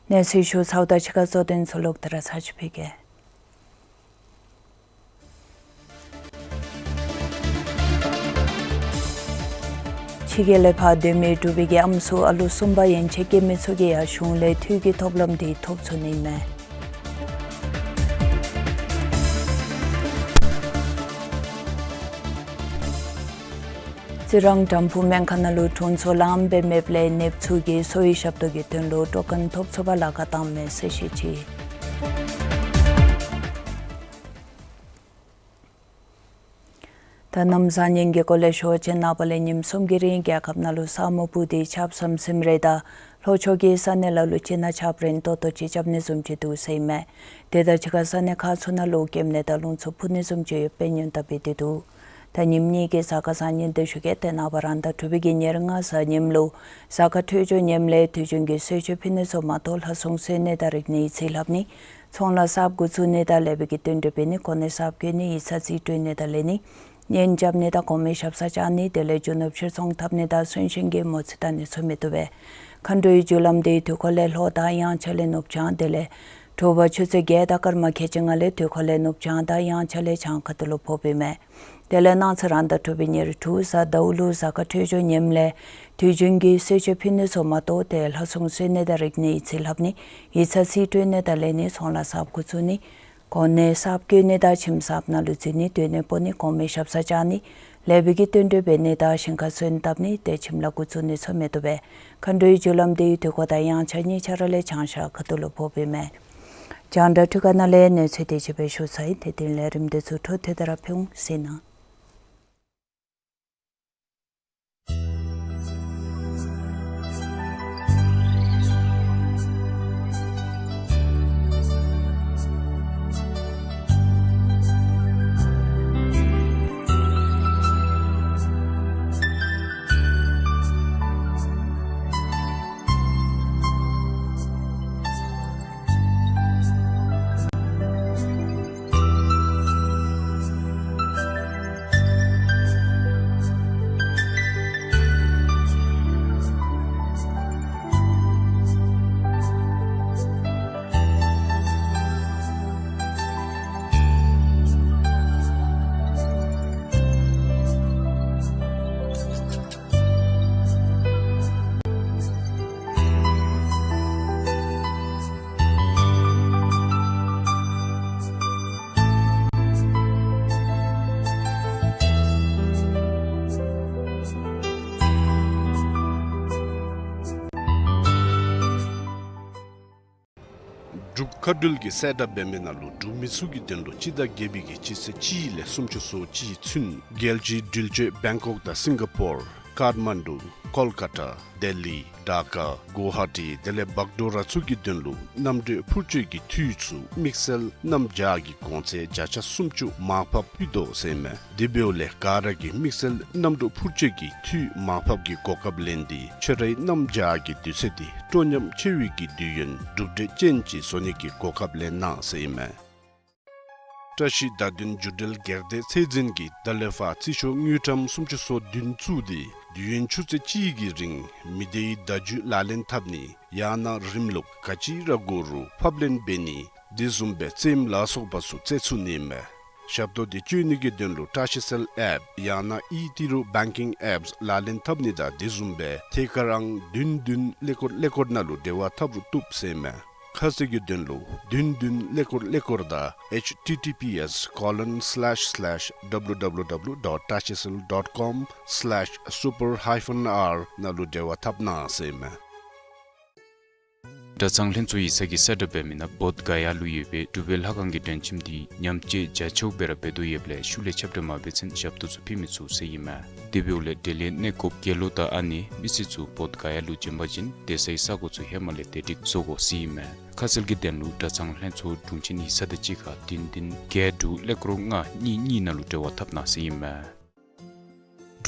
གནས་ཚུལ་ཞུ་ཚརཝ་ད་ཕྱི་ཁར་གཙོ་དོན་ཚུ་ལོག་སྟེ་ར་ཚར་ཅིག་ཕུལ་གེ། ཕྱི་རྒྱལ་ལས་ཕར་སྡོད་མི་འབྲུག་པའི་གི་ཨམ་སྲུ་ཨ་ལུ་གསུམ་པ་ཡན་ཆད་སྐྱེ་མི་ཚུ་གིས་ཡང་གཞུང་ལས་འཐུས་ཀྱི་ཐོབ་ལམ་འདི་ཐོབ་ཚུགས་ནི་མས། རྩི་རང་དྲམ་ཕུག་སྨན་ཁང་ནང་ལུ་དྲུང་འཚོ་ལངམ་སྦེ་མེདཔ་ལས་ནདཔ་ཚུ་གིས་གསོ་བའི་ཞབས་ཏོག་གི་དོན་ལུ་སྤྲོ་མཁན་ཐོབ་ཚུགས་པར་ལཱ་ཁག་བཏངམ་མས་ཟེར་བཤད་ཅི། ད་གནམ་བཟང་ངན་གྱི་སྐོར་ལས་ཞུ་བ་ཅིན་ནངས་པ་ལས་ཉིནམ་གསུམ་གྱི་རིང་རྒྱལ་ཁབ་ནང་ལུ་ས་སྨུག་སྤུབས་ཏེ་ཆརཔ་ཟམ་ཟིམ་རེ་དང་ལྷོ་ཕྱོགས་ཀྱི་ས་གནས་ལ་ལུ་ཅིག་ནང་ཆརཔ་རན་ཏོག་ཏོ་ཅིག་རྐྱབ་ནི་བཟུམ་ཅིག་འདུག་ཟེར་ཨིན་མས། དེ་དང་གཅིག་ཁར་ས་གནས་ཁག་ཚུ་ནང་ལུ་སྐྱེམས་ནད་དང་རླུང་འཚུབ་ཕུ་ནི་བཟུམ་ཅིག་ཡོདཔ་སྦེ་སྔོན་བརྡ་འབད་དེ་འདུག། ད་ཉིནམ་གཉིས་ཀྱི་གཟའ་སྐར་བཟང་ངན་འདི་ཞུ་གེ། ཏེ་ནངས་པ་རང་ཟླ་དྲུག་པའི་གི་ཉེར་ལྔ་གཟའ་ཉིམ་ལུ་གཟའ་སྐར་འཕྲོད་སྦྱོར་ངནམ་ལས་དུས་རྒྱུན་གྱི་གསོལ་མཆོད་ཕུལ་ནི་ཚུ་མ་གཏོགས་ལྷ་སྲུང་གསོལ་ནི་དང་རིག་ནི་ཡིད་ཆེས་ལྷབ་ནི། ཚོང་ལཱ་གསརཔ་འགོ་བཙུགས་ནི་དང་ལེགས་པའི་གི་བསྟུན་གྲོས་འབད་ནི། གོ་གནས་གསརཔ་བསྐོ་ནི། ཡིག་ཚང་རྩིས་སྤྲོད་ནི་དང་ལེན་ནི། གཉེན་རྐྱབ་ནི་དང་གོང་མའི་ཞབས་སར་བཅར་ནི། དེ་ལས་རྒྱུ་ནོར་ཕྱིར་ཚོང་འཐབ་ནི་དང་གསོན་གཤིན་གྱི་མོ་རྩིས་བལྟ་ནི་ཚུ་མི་བཏུབ་པས། མཁའ་འགྲོའི་རྒྱུ་ལམ་འདི་དུས་འཁོར་ལས་ལྷོ་དང་དབྱངས་འཆར་ལས་ནུབ་བྱང་དེ་ལས་དྲོ་པ་ཆུ་ཚོད་བརྒྱད་དང་སྐར་མ་ཁལ་གཅིག་ལྔ་ལས་དུས་འཁོར་ལས་ནུབ་བྱང་དང་དབྱངས་འཆར་ལས་བྱང་ཁ་ཐུག་ལུ་ཕོགཔ་ཨིན་མས། དེ་ལས་གནངས་ཚེ་རང་ཟླ་དྲུག་པའི་ཉེར་དྲུག་གཟའ་ཟླཝ་ལུ་གཟའ་སྐར་འཕྲོད་སྦྱོར་ངནམ་ལས་དུས་རྒྱུན་གྱི་གསོལ་མཆོད་ཕུལ་ནི་ཚུ་མ་གཏོགས་ཏེ་ལྷ་སྲུང་གསོལ་ནི་དང་རིག་ནི་ཡིད་ཆེས་ལྷབ་ནི། ཡིག་ཚང་རྩིས་སྤྲོད་ནི་དང་ལེན་ནི། ཚོང་ལཱ་གསརཔ་འགོ་བཙུགས་ནི། གོ་གནས་གསརཔ་བསྐོ་ནི་དང་ཁྱིམ་གསརཔ་ནང་ལུ་འཛུལ་ནི། སྡོད་གནས་སྤོ་ནི། གོང་མའི་ཞབས་སར་བཅར་ནི། ལེགས་པའི་གི་བསྟུན་གྲོས་འབད་ནི་དང་ཞིང་ཁར་སོན་བཏབ་ནི། ཏེ་ཁྱིམ་ལཱ་འགོ་བཙུགས་ནི་ཚུ་མི་བཏུབ་པས། མཁའ་འགྲོའི་རྒྱུ་ལམ་འདི་དུས་འཁོར་དང་དབྱངས་འཆར་གཉིས་ཆ་ར་ལས་བྱང་ཤར་ཁ་ཐུག་ལུ་ཕོགཔ་ཨིན་མས། རྒྱང་བསྒྲགས་འཕྲུལ་ཁང་ནང་ལས་གནས་ཚུལ་དེ་ཅིག་སྦེ་ཞུ་ཚར་ཡི། དེ་དོན་ལས་རིམ་དེ་ཚུ་འཕྲོ་མཐུད་དེ་ར་ཕུལ་འོང་ཟེར་ན། འབྲུག་མཁའ་འགྲུལ་གྱིས་གསལ་བསྒྲགས་འབད་མི་ནང་ལུ་འབྲུག་མི་ཚུ་གི་དོན་ལུ་སྤྱི་ཟླ་བརྒྱད་པའི་གི་སྤྱི་ཚེས་གཅིག་ལས་སུམ་ཅུ་སོ་གཅིག་ཚུན་རྒྱལ་སྤྱིའི་འགྲུལ་སྐྱོད་བེང་ཀོག་དང་སིང་ག་པོར་ཀཱཐ་མན་ཌུ་ཀོལ་ཀ་ཏ་ལྡི་ལི་ཌ་ཀ་གུ་ཝ་ཧ་ཊི་དེ་ལས་བག་དྲོ་ར་ཚུ་གི་དོན་ལུ་གནམ་གྲུ་འཕུར་སྐྱོད་ཀྱི་འཐུས་ཚུ་དམིགས་བསལ་གནམ་བྱཱར་གྱི་གོང་ཚད་བརྒྱ་ཆ་སུམ་ཅུ་མར་ཕབ་ཕུལ་དོ་ཟེར་མས། དེ་འབདཝ་ལས་ག་ར་གིས་དམིགས་བསལ་གནམ་གྲུ་འཕུར་སྐྱོད་ཀྱི་འཐུས་མར་ཕབ་ཀྱི་གོ་སྐབས་ལེན་ཏེ་ཁྱོད་རའི་གནམ་བྱཱར་གྱི་དུས་ཚོད་དེ་སྤྲོ་ཉམས་ཆེ་བའི་གི་དུས་ཡུན་གྲུབ་འབྲས་ཅན་ཅིག་བཟོ་ནི་གི་གོ་སྐབས་ལེན་གནང་ཟེར་ཨིན་མས། བཀྲ་ཤིས་བརྡ་དོན་བརྒྱུད་འབྲེལ་སྒེར་སྡེ་ཚད་འཛིན་གྱིས་ད་ལས་ཕར་རྩིས་ཤོག་དངུལ་ཀྲམ་སུམ་ཅུ་སོ་བདུན་བཙུགས་ཏེ་ དུས་ཡུན་ཆུ་ཚོད་གཅིག་གི་རིང་མི་སྡེའི་བརྡ་བརྒྱུད་ལག་ལེན་འཐབ་ནི་ཡང་ན་རིམ་ལུགས་ག་ཅི་ར་དགོ་རུང་ཕབ་ལེན་འབད་ནི་དེ་བཟུམ་སྦེ་རྩེདམོ་ལ་སོགས་པ་ཚུ་རྩེ་ཚུགས་ནི་མས། ཞབས་ཏོག་འདི་སྤྱོད་ནི་གི་དོན་ལུ་བཀྲ་ཤིས་གསལ་ཨེཔ་ཡང་ན་ཨི་ཏི་རུ་བེང་ཀིང་ཨེཔསི་ལག་ལེན་འཐབ་ནི་དང་དེ་བཟུམ་སྦེ་ཐད་ཀར་ཨང་བདུན་བདུན་ཀླད་ཀོར་ཀླད་ཀོར་ནང་ལུ་འབྲེལ་བ་འཐབ་རུང་བཏུབ་ཟེར་མས། ཁ་གསལ་གྱི་དོན་ལུ་བདུན་བདུན་ཀླད་ཀོར་ཀླད་ཀོར་དང་ཨེཆ་ཊི་ཊི་པི་ཨེསི་ཀོ་ལོན་སི་ལེཤ་སི་ལེཤ་ཌབ་ལུ་ཌབ་ལུ་ཌབ་ལུ་ཌོཊ་བཀྲ་ཤིས་གསལ་ཌོཊ་ཀོམ་སི་ལེཤ་སུ་པར་ཧའི་ཕན་ཨར་ནང་ལུ་འབྲེལ་བ་འཐབ་གནང་ཟེར་མས། གྲྭ་ཚང་ལྷན་ཚོགས་ཡིག་ཚང་གིས་གསལ་བསྒྲགས་འབད་མི་ནང་བོདྷ་ག་ཡ་ལུ་ཡོད་པའི་གྲུབ་པའི་ལྷ་ཁང་གི་མགྲོན་ཁྱིམ་འདི་ཉམས་བཅོས་རྒྱ་ཆེཝ་སྦེ་ར་འབད་དོ་ཡོདཔ་ལས་ཤུལ་ལས་ཁྱབ་བསྒྲགས་མ་འབད་ཚུན་ཞབས་ཏོག་ཚུ་ཕུལ་མི་ཚུགས་ཟེར་ཨིན་མས། དེ་འབདཝ་ལས་དེ་ལས་གནས་སྐོརཔ་དགེ་སློང་དང་ཨ་ནེ་མི་སེར་ཚུ་བོདྷ་ག་ཡ་ལུ་བྱོན་པ་ཅིན་སྡོད་སའི་ས་གོ་ཚུ་ཧེ་མ་ལས་དེ་སྒྲིག་བཟོ་དགོ་ཟེར་ཨིན་མས། ཁ་གསལ་གྱི་དོན་ལུ་གྲྭ་ཚང་ལྷན་ཚོགས་དྲུང་ཆེན་ཡིག་ཚང་དང་གཅིག་ཁར་བདུན་བདུན་བརྒྱད་དྲུག་ཀླད་ཀོར་ལྔ་གཉིས་གཉིས་ནང་ལུ་འབྲེལ་བ་འཐབ་གནང་ཟེར་ཨིན་མས།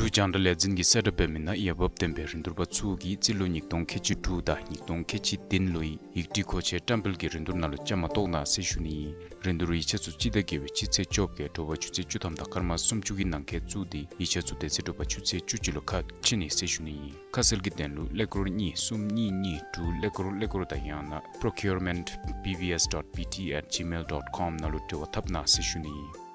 འབྲུག་རྒྱང་བསྒྲགས་ལས་འཛིན་གྱིས་གསལ་བསྒྲགས་འབད་མི་ནང་འོས་འབབ་ལྡན་པའི་རིན་བསྡུར་པ་ཚུ་གིས་རྩིས་ལོ་ཉིས་སྟོང་ཁལ་གཅིག་དྲུག་དང་ཉིས་སྟོང་ཁལ་གཅིག་བདུན་ལོའི་ཡིག་སྒྲིག་མཁོ་ཆས་བཀྲམ་སྤེལ་གྱི་རིན་བསྡུར་ནང་ལུ་བཅའ་མར་གཏོགས་གནང་ཟེར་ཞུ་ནི་ཨིན། རིན་བསྡུར་ཡིག་ཆ་ཚུ་སྤྱི་ཟླ་བརྒྱད་པའི་སྤྱི་ཚེས་བཅོ་བརྒྱད་དྲོ་པ་ཆུ་ཚོད་བཅུ་ཐམ་དང་སྐར་མ་སུམ་ཅུ་གི་ནང་འཁོད་བཙུགས་ཏེ་ཡིག་ཆ་ཚུ་དེ་ཚེ་དྲོ་པ་ཆུ་ཚོད་བཅུ་གཅིག་ལུ་ཁ་ཕྱེ་ནི་ཟེར་ཞུ་ནི་ཨིན། ཁ་གསལ་གྱི་དོན་ལུ་ཀླད་ཀོར་གཉིས་གསུམ་གཉིས་གཉིས་དྲུག་ཀླད་ཀོར་ཀླད་ཀོར་དང་ཡང་ན་procurement B V S dot B T at gmail dot com ནང་ལུ་འབྲེལ་བ་འཐབ་གནང་ཟེར་ཞུ་ནི་ཨིན།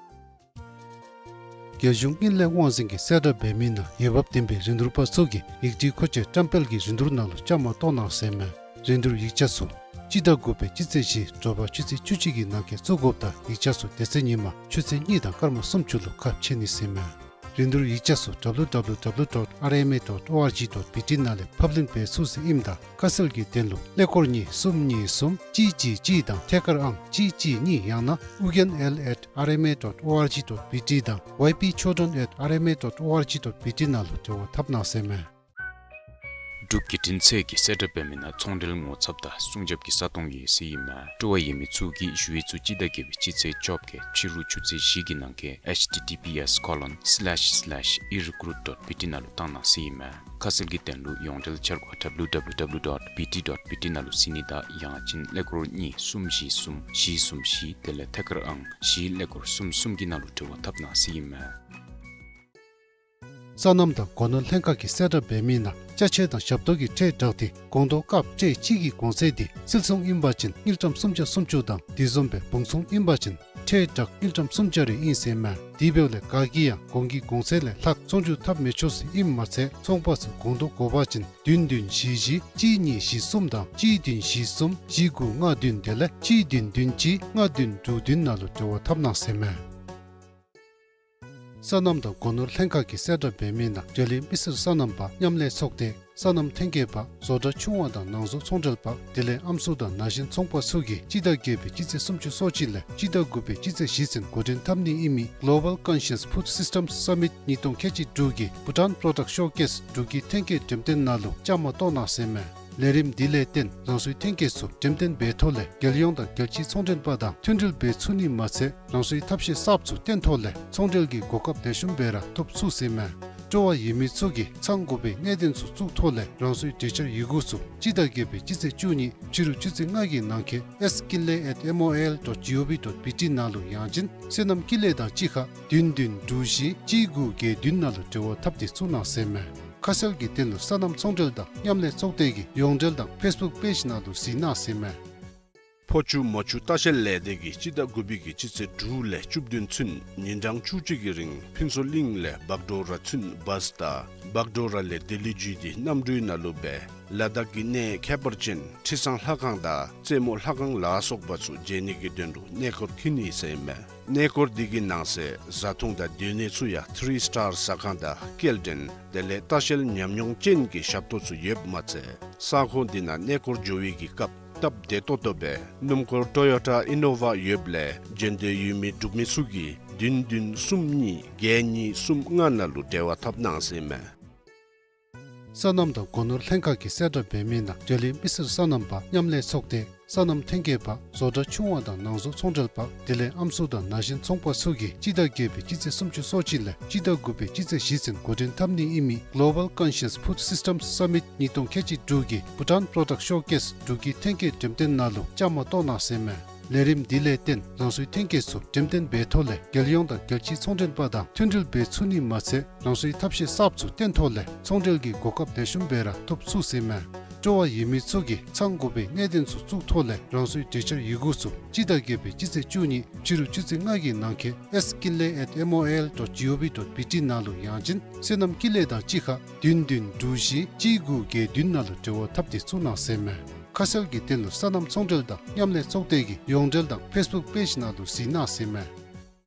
རྒྱལ་གཞུང་དངུལ་ལས་དབང་འཛིན་གྱིས་གསལ་བསྒྲགས་འབད་མི་ནང་འོས་འབབ་ལྡན་པའི་རིན་བསྡུར་པ་ཚུ་གིས་ཡིག་སྒྲིག་མཁོ་ཆས་བཀྲམ་སྤེལ་གྱི་རིན་བསྡུར་ནང་ལུ་བཅའ་མར་གཏོགས་གནང་ཟེར་མས། རིན་བསྡུར་ཡིག་ཆ་ཚུ་སྤྱི་ཟླ་དགུ་པའི་སྤྱི་ཚེས་བཞི་དྲོ་པ་ཆུ་ཚོད་བཅུ་གཅིག་གི་ནང་འཁོད་བཙུགས་དགོཔ་དང་ཡིག་ཆ་ཚུ་དེ་ཚེ་ཉིན་མ་ཆུ་ཚོད་གཉིས་དང་སྐར་མ་སུམ་ཅུ་ལུ་ཁ་ཕྱེ་ནི་ཟེར་མས། རིན་བསྡུར་ཡིག་ཆ་ཚུ་W W W dot R M A dot O R G dot B T ནང་ལས་ཕབ་ལེན་འབད་ཚུགས་ཟེར་ཨིནམ་ད་ཁ་གསལ་གྱི་དོན་ལུ་ཀླད་ཀོར་གཉིས་གསུམ་གཉིས་གསུམ་གཅིག་གཅིག་གཅིག་དང་ཐད་ཀར་ཨང་གཅིག་གཅིག་གཉིས་ཡང་ན་ཨུ་རྒྱན་ཨེལ་ཨེཊ་ཨར་ཨེམ་ཨེ་ཌོཊ་ཨོ་ཨར་ཇི་ཌོཊ་བི་ཊི་དང་ཝའི་པི་ཆོལ་ཌོན་ཨེཊ་ཨར་ཨེམ་ཨེ་ཌོཊ་ཨོ་ཨར་ཇི་ཌོཊ་བི་ཊི་ནང་ལུ་འབྲེལ་བ་འཐབ་གནང་ཟེར་མས། འབྲུག་བརྒྱུད་འཕྲིན་ཚད་ཀྱིས་གསལ་བསྒྲགས་འབད་མི་ནང་ཚོང་འབྲེལ་ངོ་ཚབ་དང་སྲུང་སྐྱོབ་ཀྱི་ས་སྟོང་ཡོད་ཟེར་ཨིན་མས། སྤྲོ་བ་ཡོད་མི་ཚུ་གིས་ཞུ་ཡིག་ཚུ་སྤྱི་ཟླ་བརྒྱད་པའི་སྤྱི་ཚེས་བཅོ་བརྒྱད་ཕྱི་རུ་ཆུ་ཚོད་བཞི་གི་ནང་འཁོད་H T T P S colon slash slash e recruit dot B T ནང་ལུ་བཏང་གནང་ཟེར་ཨིན་མས། ཁ་གསལ་གྱི་དོན་ལུ་ཡོངས་འབྲེལ་འཆར་སྒོ་W W W dot B T dot B T ནང་ལུ་གཟིགས་ནི་དང་ཡང་ཅིན་ཀླད་ཀོར་གཉིས་གསུམ་བཞི་གསུམ་བཞི་གསུམ་བཞི་དེ་ལས་ཐད་ཀར་ཨང་བཞི་ཀླད་ཀོར་གསུམ་གསུམ་གྱི་ནང་ལུ་འབྲེལ་བ་འཐབ་གནང་ཟེར་ཨིན་མས། སོ་ནམ་དང་སྒོ་ནོར་ལྷན་ཁག་གིས་གསལ་བསྒྲགས་འབད་མི་ནང་ཅ་ཆས་དང་ཞབས་ཏོག་གི་ཁྲལ་དྲག་འདི་སྒོང་རྡོག་ཀབ་ཊེ་གཅིག་གི་གོང་ཚད་འདི་བསིལ་ཚོང་ཨིན་པ་ཅིན་དངུལ་ཀྲམ་སུམ་བརྒྱ་སུམ་ཅུ་དང་དེ་བཟུམ་སྦེ་བུང་ཚོང་ཨིན་པ་ཅིན་ཁྲལ་དྲག་དངུལ་ཀྲམ་སུམ་བརྒྱ་རེ་ཨིན་ཟེར་མས། དེ་འབདཝ་ལས་ག་གིས་ཡང་གོང་གི་གོང་ཚད་ལས་ལྷག་ཚོང་བསྒྱུར་འཐབ་མི་ཆོག་ཟེར་ཨིནམ་མ་ཚད་ཚོང་པ་ཚུ་སྒོང་རྡོག་དགོ་པ་ཅིན་བདུན་བདུན་བཞི་བཞི་གཅིག་གཉིས་བཞི་གསུམ་དང་གཅིག་བདུན་བཞི་གསུམ་བཞི་དགུ་ལྔ་བདུན་དེ་ལས་གཅིག་བདུན་བདུན་གཅིག་ལྔ་བདུན་དྲུག་བདུན་ནང་ལུ་འབྲེལ་བ་འཐབ་གནང་ཟེར་མས། སོ་ནམ་དང་སྒོ་ནོར་ལྷན་ཁག་གིས་གསལ་བསྒྲགས་འབད་མི་ནང་འབྲེལ་ཡོད་མི་སེར་སོ་ནམ་པ་མཉམ་ལས་ཚོགས་སྡེ་སོ་ནམ་ཐོན་སྐྱེད་པ་བཟོ་གྲྭ་ཆུང་བ་དང་ནང་བཟོ་ཚོང་འབྲེལ་པ་དེ་ལས་ཨམ་སྲུ་དང་ན་གཞོན་ཚོང་པ་ཚུ་གིས་སྤྱི་ཟླ་བརྒྱད་པའི་སྤྱི་ཚེས་སུམ་ཅུ་སོ་གཅིག་ལས་སྤྱི་ཟླ་དགུ་པའི་སྤྱི་ཚེས་བཞི་ཚུན་འགོ་འདྲེན་འཐབ་ནི་ཨིན་མི་Global Conscious Food Systems Summit ཉིས་སྟོང་ཁལ་གཅིག་དྲུག་གི་Bhutan Product Showcase འབྲུག་གི་ཐོན་སྐྱེད་འགྲེམས་སྟོན་ནང་ལུ་བཅའ་མར་གཏོགས་གནང་ཟེར་མས། ལས་རིམ་འདི་ལས་བརྟེན་རང་སོའི་ཐོན་སྐྱེད་ཚུ་འགྲེམས་སྟོན་འབད་ཐོག་ལས་རྒྱལ་ཡོངས་དང་རྒྱལ་སྤྱིའི་ཚོང་འབྲེལ་པ་དང་མཐུན་སྒྲིལ་འབད་ཚུགས་ནི་མ་ཚད་རང་སོའི་ཐབས་ཤེས་གསརཔ་ཚུ་སྟོན་ཐོག་ལས་ཚོང་འབྲེལ་གྱི་གོ་སྐབས་ལེགས་ཤོམ་སྦེ་ར་ཐོབ་ཚུགས་ཟེར་མས། སྤྲོ་བ་ཡོད་མི་ཚུ་གིས་ཚང་དགོ་པའི་གནད་དོན་ཚུ་བཙུགས་ཐོག་ལས་རང་སོའི་གྲོས་འཆར་ཡི་གུ་ཚུ་སྤྱི་ཟླ་བརྒྱད་པའི་སྤྱི་ཚེས་བཅུ་གཉིས་ཕྱི་རུ་ཆུ་ཚོད་ལྔ་གི་ནང་འཁོད S Kinley at M O I L dot G O V dot B T ནང་ལུ་ཡང་ཅིན་སོ་ནམ་ཀིན་ལེ་དང་གཅིག་ཁར་བདུན་བདུན་དྲུག་བཞི་གཅིག་དགུ་བརྒྱད་བདུན་ནང་ལུ་འབྲེལ་བ་འཐབ་སྟེ་བཙུགས་གནང་ཟེར་མས། ཁ་གསལ་གྱི་དོན་ལུ་སོ་ནམ་ཚོང་འབྲེལ་དང་མཉམ་ལས་ཚོགས་སྡེ་གི་ཡོངས་འབྲེལ་དང་ཕེསི་བུཀ་པེཇ་ནང་ལུ་གཟིགས་གནང་ཟེར་མས། ཕོ་ཆུ་མོ་ཆུ་ལྟ་བཤལ་ལས་སྡེ་གིས་སྤྱི་ཟླ་དགུ་པའི་གི་སྤྱི་ཚེས་དྲུག་ལས་བཅུ་བདུན་ཚུན་ཉིན་གྲངས་བཅུ་གཅིག་གི་རིང་ཕུན་ཚོགས་གླིང་ལས་བག་གྲོ་ར་ཚུན་བཱས་དང་བག་གྲོ་ར་ལས་ལྡི་ལི་བརྒྱུད་དེ་གནམ་གྲུའི་ནང་ལུ་སྦེ་ལ་དྭགས་ཀྱི་གནས་ཁྱད་པར་ཅན་ཁྲི་བཟང་ལྷ་ཁང་དང་རྩེ་མོ་ལྷ་ཁང་ལ་སོགས་པ་ཚུ་མཇལ་ནི་གི་དོན་ལུ་གནས་སྐོར་འཁྱིད་ནི་ཟེར་མས། གནས་སྐོར་འདི་གི་ནང་གསེས་བཟའ་འཐུང་དང་སྡོད་གནས་ཚུ་ཡང་ཐི་རི་སི་ཊར་ཟ་ཁང་དང་སྐྱེལ་འདྲེན་དེ་ལས་ལྟ་བཤལ་ཉམས་མྱོང་ཅན་གྱི་ཞབས་ཏོག་ཚུ་ཡོདཔ་མ་ཚད་ས་ཁོངས་འདི་ནང་གནས་སྐོར་འགྱོ་བའི་གི་སྐབས་སྟབས་བདེ་ཏོག་ཏོ་སྦེ་སྣུམ་འཁོར་ཊོ་ཡོ་ཊ་ཨི་ནོ་ཝ་ཡོདཔ་ལས་འབྱོན་འདོད་ཡོད་མི་འབྲུག་མི་ཚུ་གིས་བདུན་བདུན་གསུམ་གཉིས་བརྒྱད་གཉིས་གསུམ་ལྔ་ནང་ལུ་འབྲེལ་བ་འཐབ་གནང་ཟེར་མས། སོ་ནམ་དང་སྒོ་ནོར་ལྷན་ཁག་གིས་གསལ་བསྒྲགས་འབད་མི་ནང་འབྲེལ་ཡོད་མི་སེར་སོ་ནམ་པ་མཉམ་ལས་ཚོགས་སྡེ་སོ་ནམ་ཐོན་སྐྱེད་པ་བཟོ་གྲྭ་ཆུང་བ་དང་ནང་བཟོ་ཚོང་འབྲེལ་པ་དེ་ལས་ཨམ་སྲུ་དང་ན་གཞོན་ཚོང་པ་ཚུ་གིས་སྤྱི་ཟླ་བརྒྱད་པའི་སྤྱི་ཚེས་སུམ་ཅུ་སོ་གཅིག་ལས་སྤྱི་ཟླ་དགུ་པའི་སྤྱི་ཚེས་བཞི་ཚུན་འགོ་འདྲེན་འཐབ་ནི་ཨིན་མི་Global Conscious Food Systems Summit ཉིས་སྟོང་ཁལ་གཅིག་དྲུག་གི་Bhutan Product Showcase འབྲུག་གི་ཐོན་སྐྱེད་འགྲེམས་སྟོན་ནང་ལུ་བཅའ་མར་གཏོགས་གནང་ཟེར་མས། ལས་རིམ་འདི་ལས་བརྟེན་རང་སོའི་ཐོན་སྐྱེད་ཚུ་འགྲེམས་སྟོན་འབད་ཐོག་ལས་རྒྱལ་ཡོངས་དང་རྒྱལ་སྤྱིའི་ཚོང་འབྲེལ་པ་དང་མཐུན་སྒྲིལ་འབད་ཚུགས་ནི་མ་ཚད་རང་སོའི་ཐབས་ཤེས་གསརཔ་ཚུ་བཏོན་ཐོག་ལས་ཚོང་འབྲེལ་གྱི་གོ་སྐབས་ལེགས་ཤོམ་སྦེ་ར་ཐོབ་ཚུགས་ཟེར་མས། སྤྲོ་བ་ཡོད་མི་ཚུ་གིས་ཚང་དགོ་པའི་གནད་དོན་ཚུ་བཙུགས་ཐོག་ལས་རང་སོའི་གྲོས་འཆར་ཡི་གུ་ཚུ་སྤྱི་ཟླ་བརྒྱད་པའི་སྤྱི་ཚེས་བཅུ་གཉིས་ཕྱི་རུ་ཆུ་ཚོད་ལྔ་གི་ནང་འཁོད་S Kinley at M O I L dot G O V dot B T ནང་ལུ་ཡང་ཅིན་སོ་ནམ་ཀིན་ལེ་དང་གཅིག་ཁར་བདུན་བདུན་དྲུག་བཞི་གཅིག་དགུ་བརྒྱད་བདུན་ནང་ལུ་འབྲེལ་བ་འཐབ་སྟེ་བཙུགས་གནང་ཟེར་མས། ཁ་གསལ་གྱི་དོན་ལུ་སོ་ནམ་ཚོང་འབྲེལ་དང་མཉམ་ལས་ཚོགས་སྡེ་གི་ཡོངས་འབྲེལ་དང་ཕེསི་བུཀ་པེཇ་ནང་ལུ་གཟིགས་གནང་ཟེར་མས།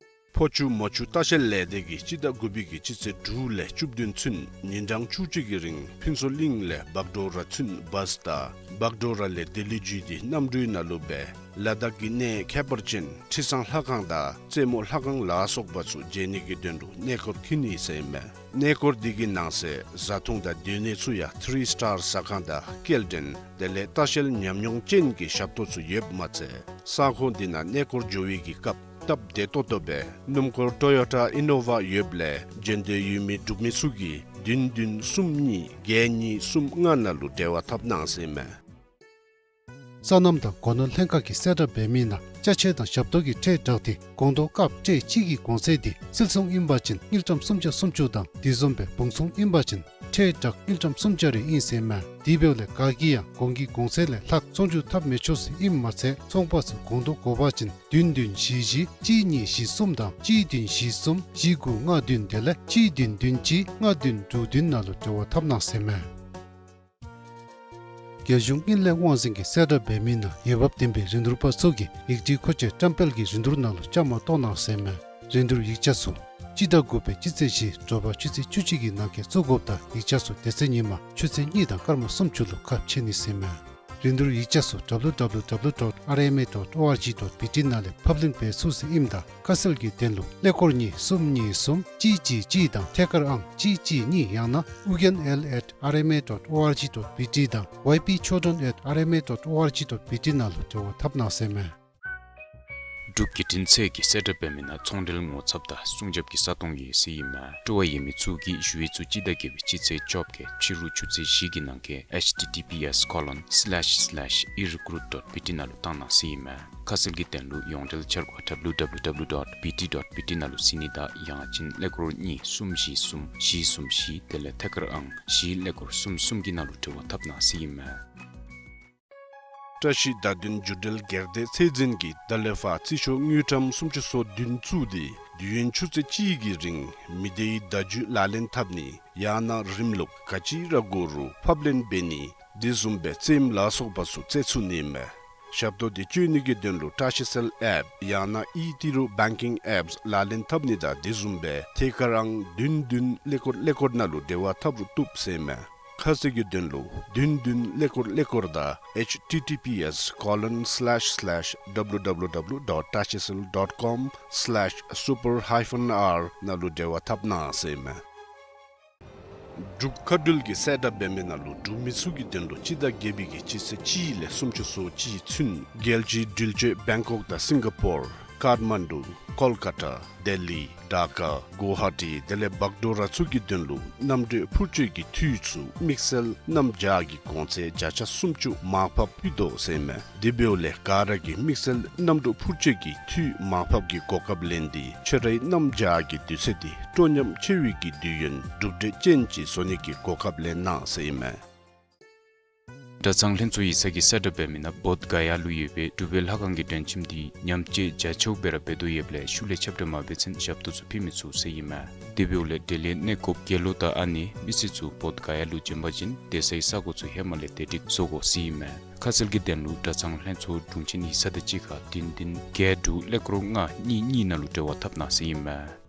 ཕོ་ཆུ་མོ་ཆུ་ལྟ་བཤལ་ལས་སྡེ་གིས་སྤྱི་ཟླ་དགུ་པའི་གི་སྤྱི་ཚེས་དྲུག་ལས་བཅུ་བདུན་ཚུན་ཉིན་གྲངས་བཅུ་གཅིག་གི་རིང་ཕུན་ཚོགས་གླིང་ལས་བག་གྲོ་ར་ཚུན་བཱས་དང་བག་གྲོ་ར་ལས་ལྡི་ལི་བརྒྱུད་དེ་གནམ་གྲུའི་ནང་ལུ་སྦེ་ལ་དྭགས་ཀྱི་གནས་ཁྱད་པར་ཅན་ཁྲི་བཟང་ལྷ་ཁང་དང་རྩེ་མོ་ལྷ་ཁང་ལ་སོགས་པ་ཚུ་མཇལ་ནི་གི་དོན་ལུ་གནས་སྐོར་འཁྱིད་ནི་ཟེར་མས། གནས་སྐོར་འདི་གི་ནང་གསེས་བཟའ་འཐུང་དང་སྡོད་གནས་ཚུ་ཡང་ཐི་རི་སི་ཊར་ཟ་ཁང་དང་སྐྱེལ་འདྲེན་དེ་ལས་ལྟ་བཤལ་ཉམས་མྱོང་ཅན་གྱི་ཞབས་ཏོག་ཚུ་ཡོདཔ་མ་ཚད་ས་ཁོངས་འདི་ནང་གནས་སྐོར་འགྱོ་བའི་གི་སྐབས་སྟབས་བདེ་ཏོག་ཏོ་སྦེ་སྣུམ་འཁོར་ཊོ་ཡོ་ཊ་ཨི་ནོ་ཝ་ཡོདཔ་ལས་འགྲན་བསྡུར་ཡོད་མི་འབྲུག་མི་ཚུ་གིས་བདུན་བདུན་གསུམ་གཉིས་བརྒྱད་གཉིས་གསུམ་ལྔ་ནང་ལུ་འབྲེལ་བ་འཐབ་གནང་ཟེར་མས། སོ་ནམ་དང་སྒོ་ནོར་ལྷན་ཁག་གིས་གསལ་བསྒྲགས་འབད་མི་ནང་ཅ་ཆས་དང་ཞབས་ཏོག་གི་ཁྲལ་བསྒྲགས་ཏེ་སྒོང་རྡོག་ཀབ་ཊེ་གཅིག་གི་གོང་ཚད་འདི་སིལ་ཚོང་ཨིན་པ་ཅིན་དངུལ་ཀྲམ་སུམ་བརྒྱ་སུམ་ཅུ་དང་དེ་བཟུམ་སྦེ་བུང་ཚོང་ཨིན་པ་ཅིན་ཁྲལ་བསྒྲགས་དངུལ་ཀྲམ་སུམ་བརྒྱ་རེ་ཨིན་ཟེར་མས། དེ་འབདཝ་ལས་ག་གིས་ཡང་གོང་གི་གོང་ཚད་ལས་ལྷག་ཚོང་འགྱུར་འཐབ་མི་ཆོག་ཟེར་ཨིནམ་མ་ཚད་ཚོང་པ་ཚུ་སྒོང་རྡོག་དགོ་པ་ཅིན་བདུན་བདུན་བཞི་བཞི་གཅིག་གཉིས་བཞི་གསུམ་དང་གཅིག་བདུན་བཞི་གསུམ་བཞི་དགུ་ལྔ་བདུན་དེ་ལས་གཅིག་བདུན་བདུན་གཅིག་ལྔ་བདུན་དྲུག་བདུན་ནང་ལུ་འབྲེལ་བ་འཐབ་གནང་ཟེར་མས། རྒྱལ་གཞུང་དངུལ་ལས་དབང་འཛིན་གྱིས་གསལ་བསྒྲགས་འབད་མི་ནང་འོས་འབབ་ལྡན་པའི་རིན་བསྡུར་པ་ཚུ་གིས་ཡིག་སྒྲིག་མཁོ་ཆས་བཀྲམ་སྤེལ་གྱི་རིན་བསྡུར་ནང་ལུ་བཅའ་མར་གཏོགས་གནང་ཟེར་མས། རིན་བསྡུར་ཡིག་ཆ་ཚུ་སྤྱི་ཟླ་དགུ་པའི་སྤྱི་ཚེས་བཞི་དྲོ་པ་ཆུ་ཚོད་བཅུ་གཅིག་གི་ནང་འཁོད་བཙུགས་དགོཔ་དང་ཡིག་ཆ་ཚུ་དེ་ཚེ་ཉིན་མ་ཆུ་ཚོད་གཉིས་དང་སྐར་མ་སུམ་ཅུ་ལུ་ཁ་ཕྱེ་ནི་ཟེར་མས། རིན་བསྡུར་ཡིག་ཆ་ཚུ་W W W dot R M A dot O R G dot B T ནང་ལས་ཕབ་ལེན་འབད་ཚུགས་ཟེར་ཨིནམ་ད་ཁ་གསལ་གྱི་དོན་ལུ་ཀླད་ཀོར་གཉིས་གསུམ་གཉིས་གསུམ་གཅིག་གཅིག་གཅིག་དང་ཐད་ཀར་ཨང་གཅིག་གཅིག་གཉིས་ཡང་ན་ཨུ་རྒྱན་L at R M A dot O R G dot B T དང་Y P Chodron at R M A dot O R G dot B T ནང་ལུ་འབྲེལ་བ་འཐབ་གནང་ཟེར་མས། འབྲུག་བརྒྱུད་འཕྲིན་ཚད་ཀྱི་གསལ་བསྒྲགས་འབད་མི་ནང་ཚོང་འབྲེལ་ངོ་ཚབ་དང་སྲུང་སྐྱོབ་ཀྱི་ས་སྟོང་ཡོད་ཟེར་ཨིན་མས། སྤྲོ་བ་ཡོད་མི་ཚུ་གིས་ཞུ་ཡིག་ཚུ་སྤྱི་ཟླ་བརྒྱད་པའི་སྤྱི་ཚེས་བཅོ་བརྒྱད་ཕྱི་རུ་ཆུ་ཚོད་བཞི་གི་ནང་འཁོད་H T T P S colon slash slash e recruit dot B T ནང་ལུ་བཏང་གནང་ཟེར་ཨིན་མས། ཁ་གསལ་གྱི་དོན་ལུ་ཡོངས་འབྲེལ་འཆར་སྒོ་W W W dot B T dot B T ནང་ལུ་གཟིགས་ནི་དང་ཡང་ཅིན་ཀླད་ཀོར་གཉིས་གསུམ་བཞི་གསུམ་བཞི་གསུམ་བཞི་དེ་ལས་ཐད་ཀར་ཨང་བཞི་ཀླད་ཀོར་གསུམ་གསུམ་གྱི་ནང་ལུ་འབྲེལ་བ་འཐབ་གནང་ཟེར་ཨིན་མས། བཀྲ་ཤིས་བརྡ་དོན་བརྒྱུད་འབྲེལ་སྒེར་སྡེ་ཚད་འཛིན་གྱིས་ད་ལས་ཕར་རྩིས་ཤོག་དངུལ་ཀྲམ་སུམ་ཅུ་སོ་བདུན་བཙུགས་ཏེ་དུས་ཡུན་ཆུ་ཚོད་གཅིག་གི་རིང་མི་སྡེའི་བརྡ་བརྒྱུད་ལག་ལེན་འཐབ་ནི་ཡང་ན་རིམ་ལུགས་ག་ཅི་ར་དགོ་རུང་ཕབ་ལེན་འབད་ནི་དེ་བཟུམ་སྦེ་རྩེདམོ་ལ་སོགས་པ་ཚུ་རྩེ་ཚུགས་ནི་མས། ཞབས་ཏོག་འདི་སྤྱོད་ནི་གི་དོན་ལུ་བཀྲ་ཤིས་གསལ་ཨེཔ་ཡང་ན་ཨི་ཏི་རུ་བེང་ཀིང་ཨེཔསི་ལག་ལེན་འཐབ་ནི་དང་དེ་བཟུམ་སྦེ་ཐད་ཀར་ཨང་བདུན་བདུན་ཀླད་ཀོར་ཀླད་ཀོར་ནང་ལུ་འབྲེལ་བ་འཐབ་རུང་བཏུབ་ཟེར་མས། ཁ་གསལ་གྱི་དོན་ལུ་བདུན་བདུན་ཀླད་ཀོར་ཀླད་ཀོར་དང་H T T P S colon slash slash W W W dot tashicel dot com slash super hyphen R ནང་ལུ་འབྲེལ་བ་འཐབ་གནང་ཟེར་མས། འབྲུག་མཁའ་འགྲུལ་གྱིས་གསལ་བསྒྲགས་འབད་མི་ནང་ལུ་འབྲུག་མི་ཚུ་གི་དོན་ལུ་སྤྱི་ཟླ་བརྒྱད་པའི་གི་སྤྱི་ཚེས་གཅིག་ལས་སུམ་ཅུ་སོ་གཅིག་ཚུན་རྒྱལ་སྤྱིའི་འགྲུལ་སྐྱོད་བེང་ཀོག་དང་སིང་ག་པོར་ཀཱཐ་མན་ཌུ་ཀོལ་ཀ་ཊ་ལྡི་ལི་ཌ་ཀ་གུ་ཝ་ཧ་ཊི་དེ་ལས་བག་གྲོ་ར་ཚུ་གི་དོན་ལུ་གནམ་གྲུ་འཕུར་སྐྱོད་ཀྱི་འཐུས་ཚུ་དམིགས་བསལ་གནམ་བྱཱར་གྱི་གོང་ཚད་བརྒྱ་ཆ་སུམ་ཅུ་མར་ཕབ་ཕུལ་དོ་ཟེར་མས། དེ་འབདཝ་ལས་ག་ར་གིས་དམིགས་བསལ་གནམ་གྲུ་འཕུར་སྐྱོད་ཀྱི་འཐུས་མར་ཕབ་ཀྱི་གོ་སྐབས་ལེན་ཏེ་ཁྱོད་རའི་གནམ་བྱཱར་གྱི་དུས་ཚོད་འདི་སྤྲོ་ཉམས་ཆེ་བའི་གི་དུས་ཡུན་གྲུབ་འབྲས་ཅན་ཅིག་བཟོ་ནི་གི་གོ་སྐབས་ལེན་གནང་ཟེར་ཨིན་མས། གྲྭ་ཚང་ལྷན་ཚོགས་ཡིག་ཚང་གིས་གསལ་བསྒྲགས་འབད་མི་ནང་བོདྷ་ག་ཡ་ལུ་ཡོད་པའི་གྲུབ་པའི་ལྷ་ཁང་གི་མགྲོན་ཁྱིམ་འདི་ཉམས་བཅོས་རྒྱ་ཆེཝ་སྦེ་ར་འབད་དོ་ཡོདཔ་ལས་ཤུལ་ལས་ཁྱབ་བསྒྲགས་མ་འབད་ཚུན་ཞབས་ཏོག་ཚུ་ཕུལ་མི་ཚུགས་ཟེར་ཨིན་མས། དེ་འབདཝ་ལས་དེ་ལས་གནས་སྐོརཔ་དགེ་སློང་དང་ཨ་ནེ་མི་སེར་ཚུ་བོདྷ་ག་ཡ་ལུ་བྱོན་པ་ཅིན་སྡོད་སའི་ས་གོ་ཚུ་ཧེ་མ་ལས་བདེ་སྒྲིག་བཟོ་དགོ་ཟེར་ཨིན་མས། ཁ་གསལ་གྱི་དོན་ལུ་གྲྭ་ཚང་ལྷན་ཚོགས་དྲུང་ཆེན་ཡིག་ཚང་དང་གཅིག་ཁར་བདུན་བདུན་བརྒྱད་དྲུག་ཀླད་ཀོར་ལྔ་གཉིས་གཉིས་ནང་ལུ་འབྲེལ་བ་འཐབ་གནང་ཟེར་ཨིན་མས།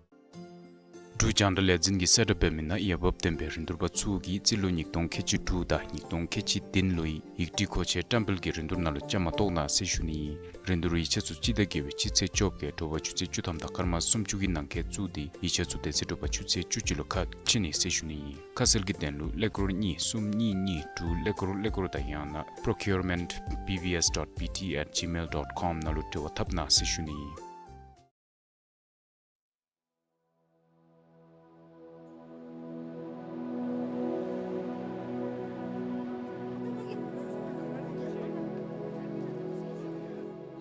འབྲུག་རྒྱང་བསྒྲགས་ལས་འཛིན་གྱིས་གསལ་བསྒྲགས་འབད་མི་ནང་འོས་འབབ་ལྡན་པའི་རིན་བསྡུར་པ་ཚུ་གིས་རྩིས་ལོ་ཉིས་སྟོང་ཁལ་གཅིག་དྲུག་དང་ཉིས་སྟོང་ཁལ་གཅིག་བདུན་ལོའི་ཡིག་སྒྲིག་མཁོ་ཆས་བཀྲམ་སྤེལ་གྱི་རིན་བསྡུར་ནང་ལུ་བཅའ་མར་གཏོགས་གནང་ཟེར་ཞུ་ནི་ཨིན། རིན་བསྡུར་ཡིག་ཆ་ཚུ་སྤྱི་ཟླ་བརྒྱད་པའི་སྤྱི་ཚེས་བཅོ་བརྒྱད་དྲོ་པ་ཆུ་ཚོད་བཅུ་ཐམ་དང་སྐར་མ་སུམ་ཅུ་གི་ནང་འཁོད་བཙུགས་ཏེ་ཡིག་ཆ་ཚུ་དེ་ཚེ་དྲོ་པ་ཆུ་ཚོད་བཅུ་གཅིག་ལུ་ཁ་ཕྱེ་ནི་ཟེར་ཞུ་ནི་ཨིན། ཁ་གསལ་གྱི་དོན་ལུ་ཀླད་ཀོར་གཉིས་གསུམ་གཉིས་གཉིས་དྲུག་ཀླད་ཀོར་ཀླད་ཀོར་དང་ཡང་ན་procurement B V S dot B T at gmail dot com ནང་ལུ་འབྲེལ་བ་འཐབ་གནང་ཟེར་ཞུ་ནི་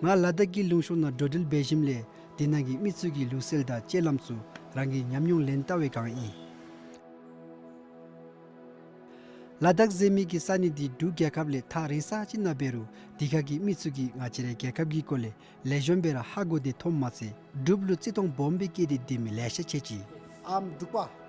ཨིན། ང་ལ་དྭགས་ཀྱི་ལུང་ཕྱོགས་ནང་འགྲོ་འགྲུལ་འབད་ཞིནམ་ལས་དེ་ནང་གི་མི་ཚུ་གི་ལུགས་སྲོལ་དང་སྤྱོད་ལམ་ཚུ་རང་གི་ཉམས་མྱོང་ལེན་བལྟ་བའི་བསྒང་ཨིན། ལ་དྭགས་ཟེར་མི་གི་ས་གནས་འདི་འབྲུག་རྒྱལ་ཁབ་ལས་ཐག་རིང་ས་ཅིག་ནང་འབད་རུང་དེ་ཁར་གྱི་མི་ཚུ་གིས་ང་བཅས་རའི་རྒྱལ་ཁབ་ཀྱི་སྐོར་ལས་ལེགས་ཤོམ་སྦེ་ར་ཧ་གོ་སྟེ་མཐོངམ་མ་ཚད་འབྲུགཔ་ལུ་བརྩི་མཐོང་སྦོམ་སྦེ་བསྐྱེད་དེ་སྡོད་མི་ལེ་ཤ་ཅིག་ཡོད་ཅི། ཨམ་འབྲུག་པ།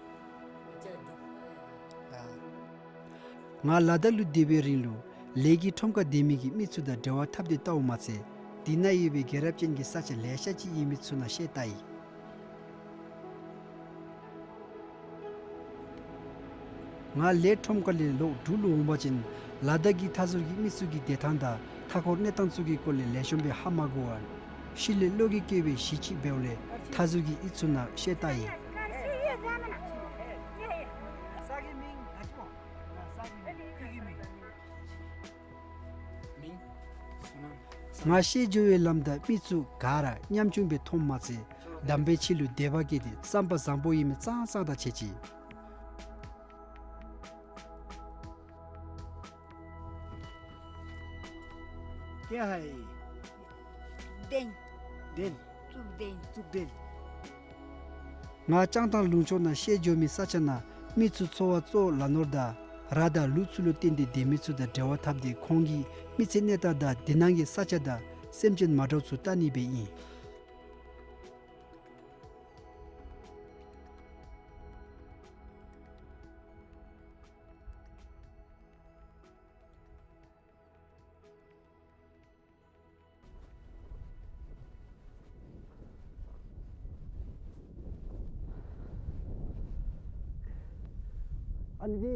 ང་ལ་དྭགས་ལུ་སྡོད་པའི་རིང་ལུ་ལས་ཀྱི་ཁྲོམ་ཁར་སྡོད་མི་གི་མི་ཚུ་དང་འབྲེལ་བ་འཐབ་སྟེ་བལྟཝ་མ་ཚད་དེ་ནང་ཡོད་པའི་རྒྱལ་རབས་ཅན་གྱི་ས་ཆ་ལེ་ཤ་ཅིག་ཡོད་མི་ཚུ་ནང་བཤལ་བལྟ་ཡི། ང་ལས་ཁྲོམ་ཁ་ལས་ལོག་འབྲུག་ལུ་འོང་པ་ཅིན་ལ་དྭགས་ཀྱི་མཐའ་ཟུར་གྱི་མི་ཚུ་གི་སྡོད་ཐངས་དང་མཐའ་འཁོར་གནས་སྟངས་ཚུ་གི་སྐོར་ལས་ལེགས་ཤོམ་སྦེ་ཧ་མ་གོ་བར་ཤུལ་ལས་བློ་འགྱོད་བསྐྱེད་སྦེ་གཞི་ཅིག་འབདཝ་ལས་མཐའ་ཟུར་གྱི་གཡུས་ཚུ་ནང་བཤལ་བལྟ་ཡི། ང་བཤལ་འགྱོ་བའི་ལམ་དང་མི་ཚུ་ག་ར་ཉམ་ཆུང་སྦེ་མཐོངམ་མ་ཚད་དམ་པའི་ཆོས་ལུ་དད་པ་བསྐྱེད་དེ་བསམ་པ་བཟང་པོ་ཡོད་མི་ཙང་ཙང་དང་ཕྱད་ཅི། ཀྱེ་ཧའི། གདན། གདན། གཙུག་གདན། གཙུག་གདན། ང་ལྕང་ཐང་ལུང་ཕྱོགས་ནང་བཤལ་འགྱོ་མི་ས་ཆ་ནང་མི་ཚུ་འཚོ་བ་གཙོ་བོ་ལ་ནོར་དང་ར་དང་ལུག་ཚུ་ལུ་བརྟེན་ཏེ་སྡོད་མི་ཚུ་དང་འབྲེལ་བ་འཐབ་སྟེ་ཁོང་གི་མི་ཚེ་གནས་སྟངས་དང་དེ་ནང་གི་ས་ཆ་དང་སེམས་ཅན་མ་འདྲཝ་ཚུ་བལྟ་ནི་སྦེ་ཨིན། ཨ་ནི་འདི་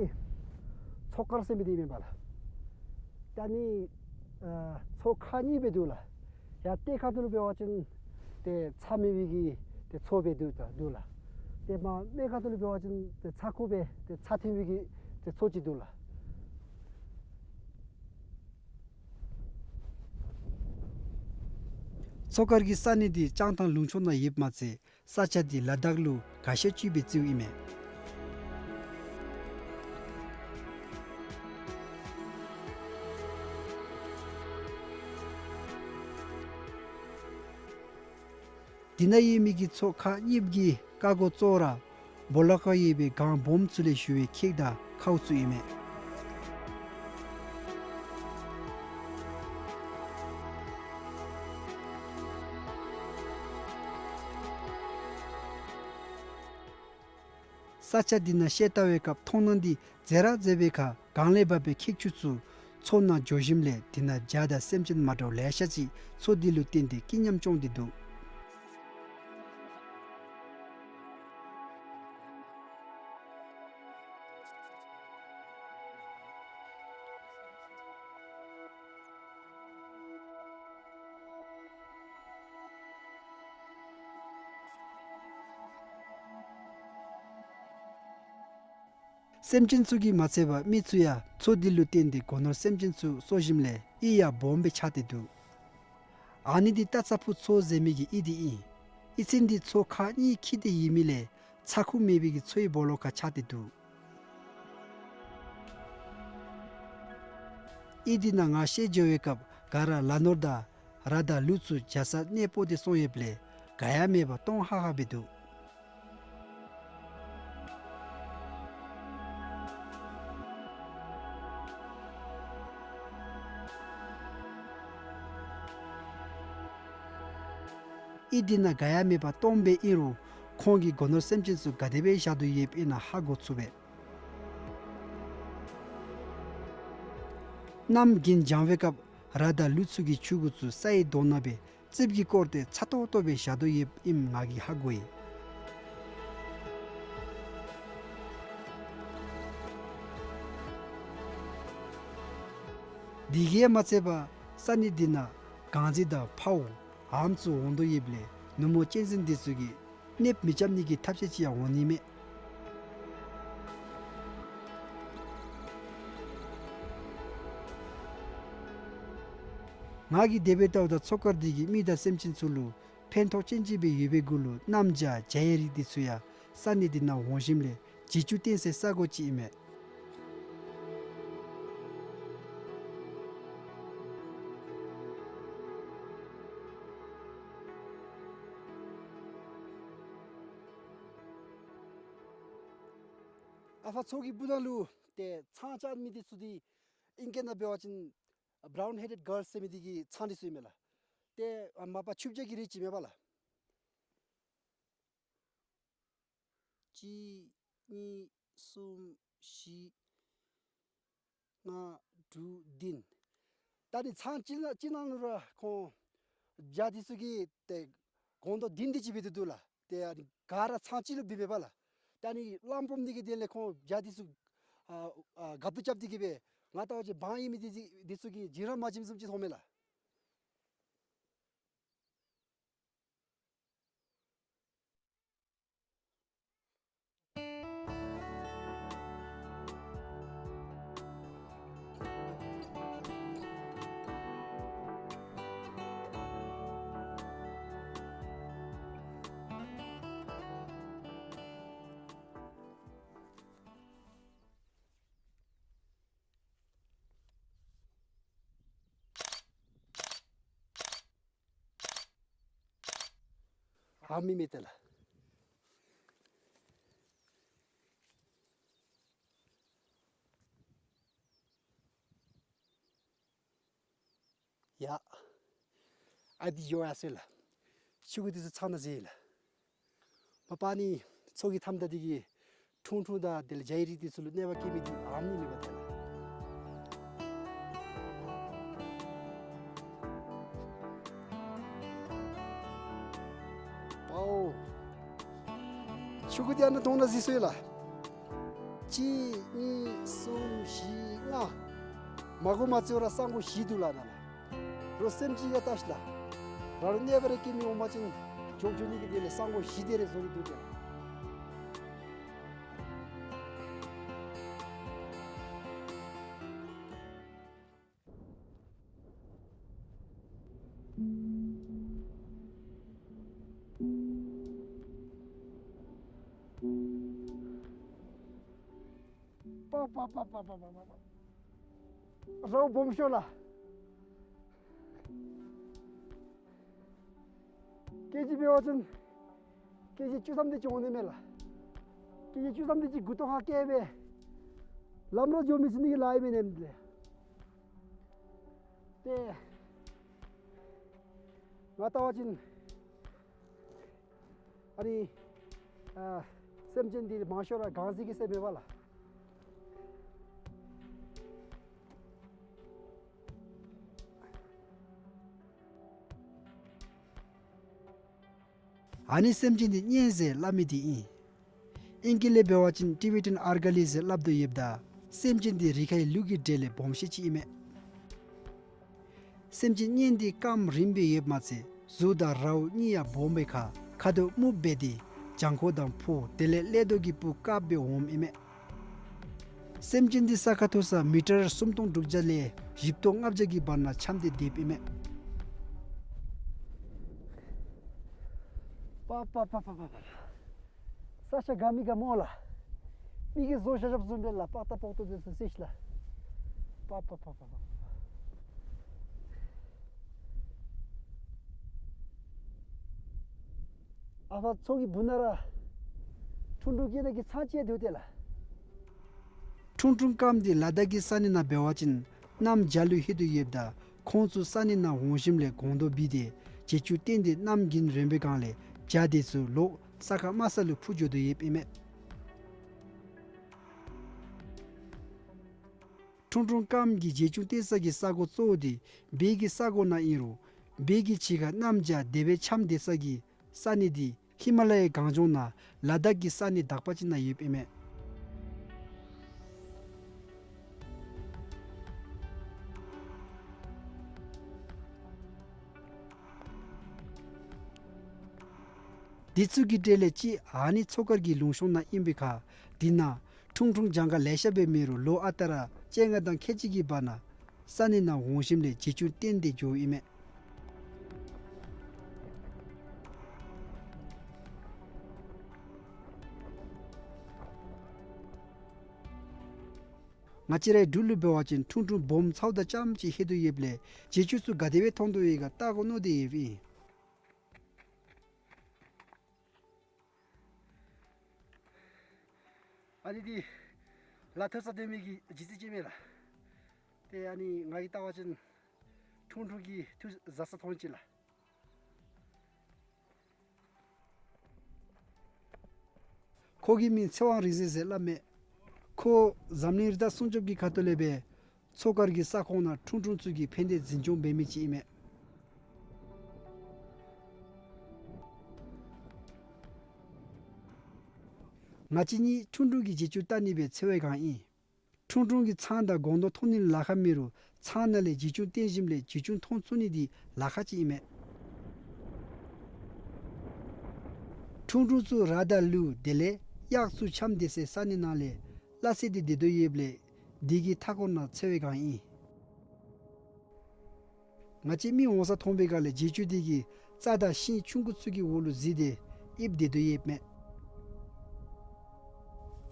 མཚོ་དཀར་ཟེར་མི་འདི་ཨིན་པས་ལགས། ད་ཨ་ནི་ཨ་མཚོ་ཁག་གཉིས་སྦེ་འདུག་ལགས། ཡར་གཏེར་ཁ་ཐུག་ལུ་འབད་བ་ཅིན་ཏེ་ཚ་མེད་པའི་གི་ཏེ་མཚོ་སྦེ་འདུག་ད་འདུག་ལགས། ཏེ་མར་སྨད་ཁ་ཐུག་ལུ་འབད་བ་ཅིན་ཏེ་ཚ་ཁུ་སྦེ་ཏེ་ཚ་ཐོན་པའི་གི་ཏེ་མཚོ་ཅིག་འདུག་ལགས། མཚོ་དཀར་གྱི་ས་གནས་འདི་ལྕང་ཐང་ལུང་ཕྱོགས་ནང་ཡོདཔ་མ་ཚད་ས་ཆ་འདི་ལ་དྭགས་ལུ་དགའ་ཤོས་ཅིག་སྦེ་བརྩིཝ་ཨིན་མས། འདི་ནང་ཡོད་མི་གི་མཚོ་ཁག་གཉིས་ཀྱི་ཀ་གོ་གཙོ་བོ་ར་སྦོ་ལོགས་ཁར་ཡོད་པའི་སྒང་སྦོམ་ཚུ་ལས་ཞུ་བའི་ཁྱེགས་དང་ཁཝ་ཚུ་ཨིན་མས། ས་ཆ་འདི་ནང་བཤལ་བལྟ་བའི་སྐབས་མཐོང་སྣང་འདི་མཛེས་ར་མཛེས་པའི་ཁར་གངས་ལས་འབབ་པའི་ཁྱེགས་ཆུ་ཚུ་མཚོ་ནང་འགྱོ་ཞིནམ་ལས་དེ་ནང་བྱ་དང་སེམས་ཅན་མ་འདྲཝ་ལེ་ཤ་ཅིག་མཚོ་འདི་ལུ་བརྟེན་ཏེ་སྐྱིད་ཉམས་སྐྱོང་སྟེ་འདུག། སེམས་ཅན་ཚུ་གིས་མ་ཚད་པར་མི་ཚུ་ཡང་མཚོ་འདི་ལུ་བརྟེན་ཏེ་སྒོ་ནོར་སེམས་ཅན་ཚུ་གསོ་ཞིནམ་ལས་ཨི་ཡང་སྦོམ་སྦེ་ཆགས་ཏེ་འདུག། ཨ་ནི་འདི་སྟག་ཚ་ཕུག་མཚོ་ཟེར་མི་གི་ཨི་འདི་ཨིན། ཨི་ཚན་འདི་མཚོ་ཁག་གཉིས་འཁྱིལ་ཏེ་ཡོད་མི་ལས་ཚ་ཁུ་མེད་པའི་གི་མཚོའི་སྦོ་ལོགས་ཁར་ཆགས་ཏེ་འདུག། ཨི་འདི་ནང་ང་བཤལ་འགྱོ་བའི་སྐབས་ག་ར་ལ་ནོར་དང་ར་དང་ལུག་ཚུ་བྱ་ས་གནས་སྤོ་སྟེ་སོང་ཡོདཔ་ལས་ག་ཡང་མེད་པར་སྟོང་ཧ་ཧ་སྦེ་འདུག། ཨི་འདི་ནང་ག་ཡང་མེད་པར་སྟོང་སྦེ་ཨིན་རུང་ཁོང་གིས་སྒོ་ནོར་སེམས་ཅན་ཚུ་ག་དེ་སྦེ་བཞག་དོ་ཡོདཔ་ཨིན་ན་ཧ་གོ་ཚུགས་པས། གནམ་དགུན་འགྱངས་པའི་སྐབས་ར་དང་ལུག་ཚུ་གིས་ཆུ་གུ་ཚུ་སའི་གདོང་ནང་སྦེ་རྩིགཔ་གིས་བསྐོར་ཏེ་ཚ་ཏོག་ཏོ་སྦེ་བཞག་དོ་ཡོདཔ་ཨིནམ་ང་གིས་ཧ་གོ་ཡི། དེ་གིས་མ་ཚད་པར་ས་གནས་འདི་ནང་གངས་རྫི་དང་འཕརཝ་ཨམ་ཚུ་འོང་དོ་ཡོདཔ་ལས་ནུབ་མོ་གཅན་གཟན་འདི་ཚུ་གིས་གནོདཔ་མི་རྐྱབ་ནི་གི་ཐབས་ཤེས་ཅིག་ཡང་འོང་ནི་མས། ང་གིས་དེ་སྦེ་བལྟཝ་ད་མཚོ་དཀར་འདི་གིས་མི་དང་སེམས་ཅན་ཚུ་ལུ་ཕན་ཐོགས་ཅན་ཅིག་སྦེ་ཡོད་པའི་གུ་ལུ་གནམ་བྱཱར་བྱ་ཡི་རིགས་འདི་ཚུ་ཡང་ས་གནས་འདི་ནང་འོང་ཞིནམ་ལས་བྱི་ཅུང་བསྟེན་སའི་ས་གོ་ཅིག་ཨིན་མས། ཨ་ཕ་མཚོ་གི་སྦུག་ན་ལུ་ཏེ་ཚང་བཅའ་མི་འདི་ཚུ་འདི་ཨིང་སྐད་ནང་འབད་བ་ཅིན་brown headed girl ཟེར་མི་འདི་གི་ཚང་འདི་ཚུ་ཨིན་མས་ལགས། ཏེ་ཨ་མ་པ་ཆུ་བྱ་གི་རིགས་ཅིག་མས་པ་ལགས། གཅིག་གཉིས་གསུམ་བཞི་ལྔ་དྲུག་བདུན། ད་ནི་ཚང་གཅིག་ནང་གཅིག་ནང་ལུ་ར་ཁོང་བྱ་འདི་ཚུ་གིས་ཏེ་སྒོང་རྡོག་བདུན་དེ་ཅིག་སྦེ་སྡོད་དོ་ལགས། ཏེ་ཨ་ནི་ག་ར་ཚང་གཅིག་ལུ་སྦེ་མེད་པ་ལགས། ད་ནི་གླང་སྦོམ་འདི་གི་དོན་ལས་ཁོང་བྱ་འདི་ཚུ་ཨ་ཨ་ག་བཏུབ་རྐྱབ་སྟེ་གི་སྦེ་ང་ལྟ་བ་ཅིན་འབངས་ཨིན་མི་འདི་འདི་ཚུ་གིས་བྱིན་ར་མ་བྱིནམ་བཟུམ་ཅིག་མཐོངམ་མས་ལགས། ཨ་མི་མེད་ཏེ་ལགས། ཡ། ཨ་འདི་ཡོད་ཡ་ཟེར་ལགས། ཆུ་གུ་འདི་ཚུ་ཚང་ནང་ཟེར་ལགས། མ་པ་ནི་མཚོ་གི་མཐའམ་ད་འདི་གི་ཁྲུང་ཁྲུང་དང་དེ་ལས་བྱའི་རིགས་འདི་ཚུ་ལུ་གནོད་པ་བཀལ་མི་འདི་ཨ་ནི་མེད་པ་ཏེ་ལགས། པའོ། ཆུ་གུ་འདི་ཨ་ནཱ་དོང་ནང་ཟེར་སོ་ཡི་ལགས། གཅིག་གཉིས་གསུམ་བཞི་ལྔ། མ་གོ་མ་ཚོར་ར་ས་སྒོ་བཞི་འདུག་ལགས་ནཱ་ལགས། རོགས་སེམས་ཅན་ག་ལྟ་ཤིག་ལགས། རང་ལུ་གནོད་པ་རེ་བཀལ་མི་འོང་པ་ཅིན་འགྱོ་འགྱོ་ནི་གི་དེ་ལས་ས་སྒོ་བཞི་དེ་རེ་བཟོ་གི་འདུག་ཏེ། པ་པ་པ། རའུ་སྦོམ་ཤོས་ལགས། ཀེ་ཇི་འབད་བ་ཅིན་ཀེ་ཇི་བཅུ་ཐམ་དེ་ཅིག་འོང་ནི་མས་ལགས། ཀེ་ཇི་བཅུ་ཐམ་དེ་ཅིག་མགུ་ཏོ་ཁར་བཀལ་སྦེ་ལམ་ར་འགྱོ་མི་ཚུགས་ནི་གི་ལཱ་ཨིན་མས་ནཱ་ལགས། ཏེ་ང་ལྟ་བ་ཅིན་ཨ་ནི་ཨ་སེམས་ཅན་འདི་མང་ཤོས་ར་གང་ཟིག་གི་སེམས་མེད་པ་ལགས། ཨ་ནི་སེམས་ཅན་འདི་གཉན་ཟེར་སླབ་མི་འདི་ཨིན། ཨིང་སྐད་ལས་འབད་བ་ཅིན་Tibetan Argali ཟེར་སླབ་དོ་ཡོདཔ་ད་སེམས་ཅན་འདི་རི་ཁའི་ལུག་གི་གྲས་ལས་སྦོམ་ཤོས་ཅིག་ཨིན་མས། སེམས་ཅན་གཉན་འདི་རྐངམ་རིངམོ་སྦེ་ཡོདཔ་མ་ཚད་གཟུགས་དང་རའུ་གཉིས་ཡང་སྦོམ་པའི་ཁར་ཁ་དོག་སྨུགཔ་སྦེ་ཏེ་བྱང་ཁོག་དང་ཕོ་དེ་ལས་ཀླད་རྡོག་གི་སྤུ་དཀརཔོ་སྦེ་འོངམ་ཨིན་མས། སེམས་ཅན་འདི་ས་ཁ་མཐོ་ས་མི་ཊར་སུམ་སྟོང་དྲུག་བརྒྱ་ལས་བཞི་སྟོང་ལྔ་བརྒྱ་གི་བར་ན་འཁྱམས་ཏེ་སྡོདཔ་ཨིན་མས། པ་པ། ས་ཆ་དགའ་མི་དགའ་སྨོ་ལགས། མི་གིས་བཟོ་བཞག་བཞགཔ་བཟུམ་སྦེ་ལགས། པག་ཏ་པོག་ཏོ་འདི་ཚུ་གཟིགས་ཤིག་ལགས། པ་པ། ཨ་ཕ་མཚོ་གི་སྦུག་ན་ར་ཁྲུང་ཁྲུང་སྐྱེ་ནི་གི་ཚང་ཅིག་ཡང་སྡོད་དེ་ལགས། ཁྲུང་ཁྲུང་སྐམ་འདི་ལ་དྭགས་ཀྱི་ས་གནས་ནང་འབད་བ་ཅིན་གནམ་བྱཱར་ལུ་ལྷོད་དོ་ཡོདཔ་ད་ཁོང་ཚུ་ས་གནས་ནང་འོང་ཞིནམ་ལས་སྒོང་རྡོག་བུད་དེ་བྱེ་ཆུ་བཏོན་ཏེ་གནམ་དགུན་རན་པའི་སྒང་ལས་བྱ་དེ་ཚུ་ལོག་ས་ཁ་དམའ་ས་ལུ་འཕུར་འགྱོ་དོ་ཡོདཔ་ཨིན་མས། ཁྲུང་ཁྲུང་སྐམ་གྱི་བྱེ་ཆུ་བཏོན་ས་གི་ས་གོ་གཙོ་བོ་དེ་བོད་ཀྱི་ས་གོ་ནང་ཨིན་རུང་བོད་ཀྱི་ཕྱི་ཁར་གནམ་བྱཱར་དེ་སྦེ་འཁྱམས་སྡོད་ས་གི་ས་གནས་འདི་ཧི་མ་ལ་ཡའི་གངས་ལྗོངས་ནང་ལ་དྭགས་ཀྱི་ས་གནས་དག་པ་ཅིག་ནང་ཡོདཔ་ཨིན་མས། འདི་ཚུ་གི་གྲས་ལས་གཅིག་ཨ་ནི་མཚོ་དཀར་གྱི་ལུང་གཤོང་ནང་ཨིན་པའི་ཁར་འདི་ནང་ཁྲུང་ཁྲུང་གྱངས་ཁ་ལེ་ཤ་སྦེ་མེད་རུང་ལོ་ཨ་རྟག་ར་བཅོ་ལྔ་དང་ཁལ་གཅིག་གི་བར་ན་ས་གནས་ནང་འོང་ཞིནམ་ལས་བྱེ་ཆུ་བཏོན་ཏེ་འགྱོཝ་ཨིན་མས། ང་བཅས་རའི་འབྲུག་ལུ་འབད་བ་ཅིན་ཁྲུང་ཁྲུང་སྦོམ་ཚཝ་ད་ཙམ་ཅིག་ལྷོད་དོ་ཡོདཔ་ལས་བྱེ་ཆུ་ཚུ་ག་དེ་སྦེ་མཐོང་དོ་ཡོད་ག་བལྟ་དགོ་མནོ་སྟེ་ཡོདཔ་ཨིན། ཨ་ནི་འདི་ ལ་ཐོ་ས་སྡོད་མི་གི་རྗེས་སུ་ཅིག་མས་ལགས། ཏེ་ཨ་ནི་ང་གིས་བལྟ་བ་ཅིན་ཁྲུང་ཁྲུང་གིས་ཐུགས་བཟའ་ས་མཐོང་ཅི་ལགས། ཁོ་གི་མིང་ཚེ་དབང་རིག་འཛིན་ཟེར་སླབ་མས། ཁོ་འཛམ་གླིང་རི་དྭགས་སྲུང་སྐྱོབ་ཀྱི་ཁ་ཐུག་ལས་སྦེ་མཚོ་དཀར་གྱི་ས་ཁོངས་ནང་ཁྲུང་ཁྲུང་ཚུ་གི་ཕན་བདེ་འཛིན་སྐྱོང་འབད་མི་ཅིག་ཨིན་མས། ང་བཅས་གཉིས་ཁྲུང་ཁྲུང་གི་རྗེས་འཇུག་བལྟ་ནི་སྦེ་འཚོལ་བའི་སྒང་ཨིན། ཁྲུང་ཁྲུང་གིས་ཚང་དང་སྒོང་རྡོག་མཐོང་ནི་ལཱ་ཁག་མེད་རུང་ཚང་ནང་ལས་རྗེས་འཇུག་བསྟན་ཞིནམ་ལས་རྗེས་འཇུག་མཐོང་ཚུགས་ནི་འདི་ལཱ་ཁག་ཅིག་ཨིན་མས། ཁྲུང་ཁྲུང་ཚུ་ར་དང་ལུད་དེ་ལས་གཡག་ཚུ་འཁྱམས་སྡོད་སའི་ས་གནས་ནང་ལས་སླ་བསྲེ་སྟེ་སྡོད་དོ་ཡོདཔ་ལས་དེ་གི་མཐའ་འཁོར་ནང་འཚོལ་བའི་སྒང་ཨིན། ང་བཅས་མི་འོང་ས་མཐོང་པའི་སྒང་ལས་རྗེས་འཇུག་དེ་གིས་རྩྭ་དང་ཤིང་ཆུང་ཀུ་ཚུ་གི་འོག་ལུ་གཟིགས་ཏེ་ཡིབ་སྡོད་དོ་ཡོདཔ་མས།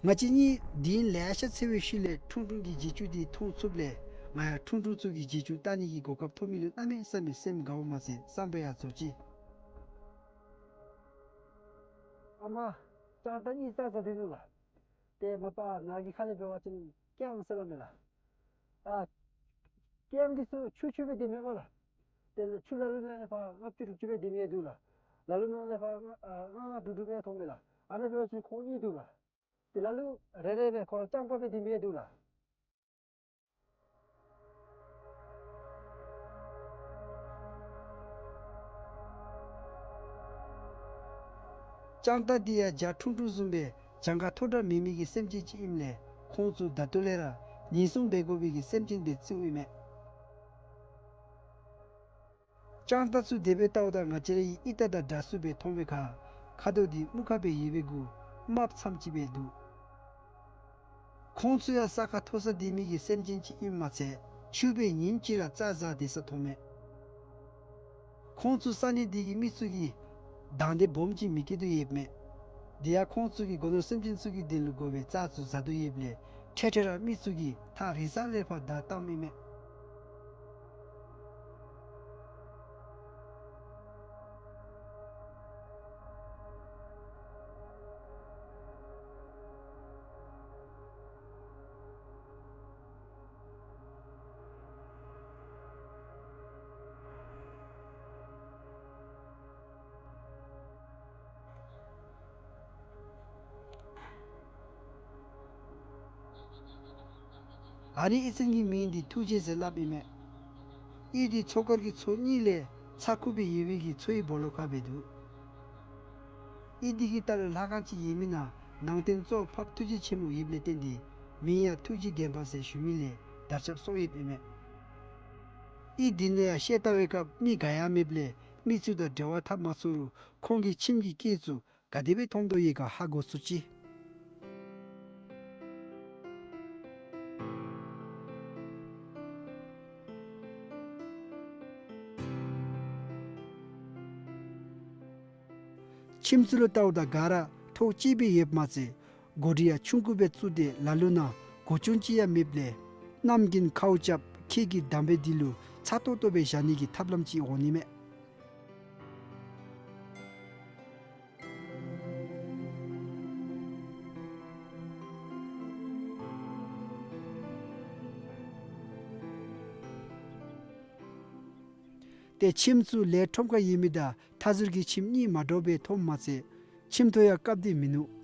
ང་བཅས་གཉིས་དེ་རིང་ལེ་ཤ་འཚོལ་བའི་ཤུལ་ལས་ཁྲུང་ཁྲུང་གི་རྗེས་འཇུག་དེ་མཐོང་ཚུགསཔ་ལས་ང་ཡང་ཁྲུང་ཁྲུང་ཚུ་གི་རྗེས་འཇུག་བལྟ་ནི་གི་གོ་སྐབས་ཐོབ་མི་ལུ་གནམ་མེད་ས་མེད་སེམས་དགའཝ་མ་ཚད་བསམ་པ་ཡང་རྫོགས་ཅི། ཨ་མ། ལྕང་ཏ་གཉིས་རྩྭ་བཟའ་སྡོད་ནུག་ལགས། ཏེ་མ་པ་ནཱ་གི་ཁ་ལས་འབད་བ་ཅིན་རྐྱང་ཟེར་སླབ་མས་ལགས། ཨ་རྐྱང་འདི་ཚུ་ཆུང་ཆུང་སྦེ་སྡོད་མི་མས་ལགས། ཏེ་ཆུ་ལ་ལུ་ནང་ལས་ཕར་ལྔ་བཅུ་དྲུག་ཅུ་སྦེ་སྡོད་མི་འདུག་ལགས། ལ་ལུ་ནང་ལས་ཕར་ལྔ་ལྔ་དྲུག་དྲུག་སྦེ་མཐོང་མས་ལགས། ཨ་ནཱ་འབད་བ་ཅིན་ཁོང་གཉིས་འདུག་ལགས། ཏེ་ལ་ལུ་རེ་རེ་སྦེ་ཁོ་ར་རྐྱང་པ་སྦེ་སྡོད་མི་འདུག་ལགས། ལྕང་ཏ་འདི་ཡང་བྱ་ཁྲུང་ཁྲུང་བཟུམ་སྦེ་གྱངས་ཁ་མཐོ་དྲགས་མེད་མི་གི་སེམས་ཅན་ཅིག་ཨིནམ་ལས་ཁོང་ཚུ་ད་ལྟོ་ལས་ར་ཉེན་སྲུང་འབད་དགོ་པའི་གི་སེམས་ཅན་སྦེ་བརྩིཝ་ཨིན་མས། ལྕང་ཏ་ཚུ་དེ་སྦེ་བལྟཝ་ད་ང་བཅས་ར་གིས་ཨིན་ཏ་དང་འདྲ་སུ་སྦེ་མཐོང་བའི་ཁར་ཁ་དོག་འདི་སྨུག་ཁ་སྦེ་ཡོད་པའི་གུ་དམརཔོ་ཙམ་ཅིག་སྦེ་འདུག། ཁོང་ཚུ་ཡང་ས་ཁར་མཐོ་སར་སྡོད་མི་གི་སེམས་ཅན་ཅིག་ཨིནམ་མ་ཚད་ཕྱུགཔོ་སྦེ་ཉིནམ་གཅིག་ར་རྩྭ་བཟའ་སྡོད་ས་མཐོང་མས། ཁོང་ཚུ་ས་གནས་འདི་གི་མི་ཚུ་གིས་དང་འདོད་སྦོམ་ཅིག་མི་བསྐྱེད་དོ་ཡོདཔ་མས། དེ་ཡང་ཁོང་ཚུ་གིས་སྒོ་ནོར་སེམས་ཅན་ཚུ་གི་དོན་ལུ་དགོ་པའི་རྩྭ་ཚུ་བཟའ་དོ་ཡོདཔ་ལས་འཕྲལ་འཕྲལ་ར་མི་ཚུ་གིས་ཐག་རིང་ས་ལས་ཕར་བདའ་བཏངམ་ཨིན་མས། ཨ་ནི་ཡིག་ཚང་གི་མིང་འདི་ཐུགས་རྗེ་ཟེར་སླབ་ཨིན་མས། གཡུས་འདི་མཚོ་དཀར་གྱི་མཚོ་གཉིས་ལས་ཚ་ཁུག་སྦེ་ཡོད་པའི་གི་མཚོའི་སྦོ་ལོགས་ཁར་སྦེ་འདུག། གཡུས་འདི་གི་ལྟག་ལུ་ལྷ་ཁང་ཅིག་ཡོད་མི་ནང་ནང་རྟེན་གཙོ་བོ་འཕགས་པ་ཐུགས་རྗེ་ཆེན་པོ་ཡོདཔ་ལས་བརྟེན་ཏེ་མིང་ཡང་ཐུགས་རྗེ་དགོན་པ་ཟེར་ཞུ་མི་ལས་དར་ཁྱབ་སོང་ཡོདཔ་ཨིན་མས། གཡུས་འདི་ནང་ཡང་ཤེལ་ལྟ་བའི་སྐབས་མི་ག་ཡང་མེདཔ་ལས་མི་ཚུ་དང་འབྲེལ་བ་འཐབ་མ་ཚུགས་རུང་ཁོང་གི་ཁྱིམ་གྱི་སྐད་ཚུ་ག་དེ་སྦེ་མཐོང་དོ་ཡོད་ག་ཧ་གོ་ཚུགས་ཅི། ཁྱིམ་ཚུ་ལུ་བལྟཝ་ད་ག་ར་ཐོག་གཅིག་སྦེ་ཡོདཔ་མ་ཚད་སྒོ་སྒྲིག་ཡང་ཆུང་ཀུ་སྦེ་བཙུགས་ཏེ་ལ་ལུ་ནང་སྒོ་ཅུང་ཅིག་ཡང་མེདཔ་ལས་གནམ་གིས་ཁཝ་རྐྱབ་ཁྱེགས་ཀྱིས་བསྡམས་པའི་འདི་ལུ་ཚ་ཏོག་ཏོ་སྦེ་བཞག་ནི་གི་ཐབས་ལམ་ཅིག་འོང་ནི་མས། ཏེ་ཁྱིམ་ཚུ་ལས་ཁྲོམ་ཁར་ཡོད་མི་དང་མཐའ་ཟུར་གྱི་ཁྱིམ་གཉིས་མ་འདྲཝ་སྦེ་མཐོངམ་མ་ཚད་ཁྱིམ་ཐོག་ཡང་བཀབ་སྟེ་མིན་ནུག།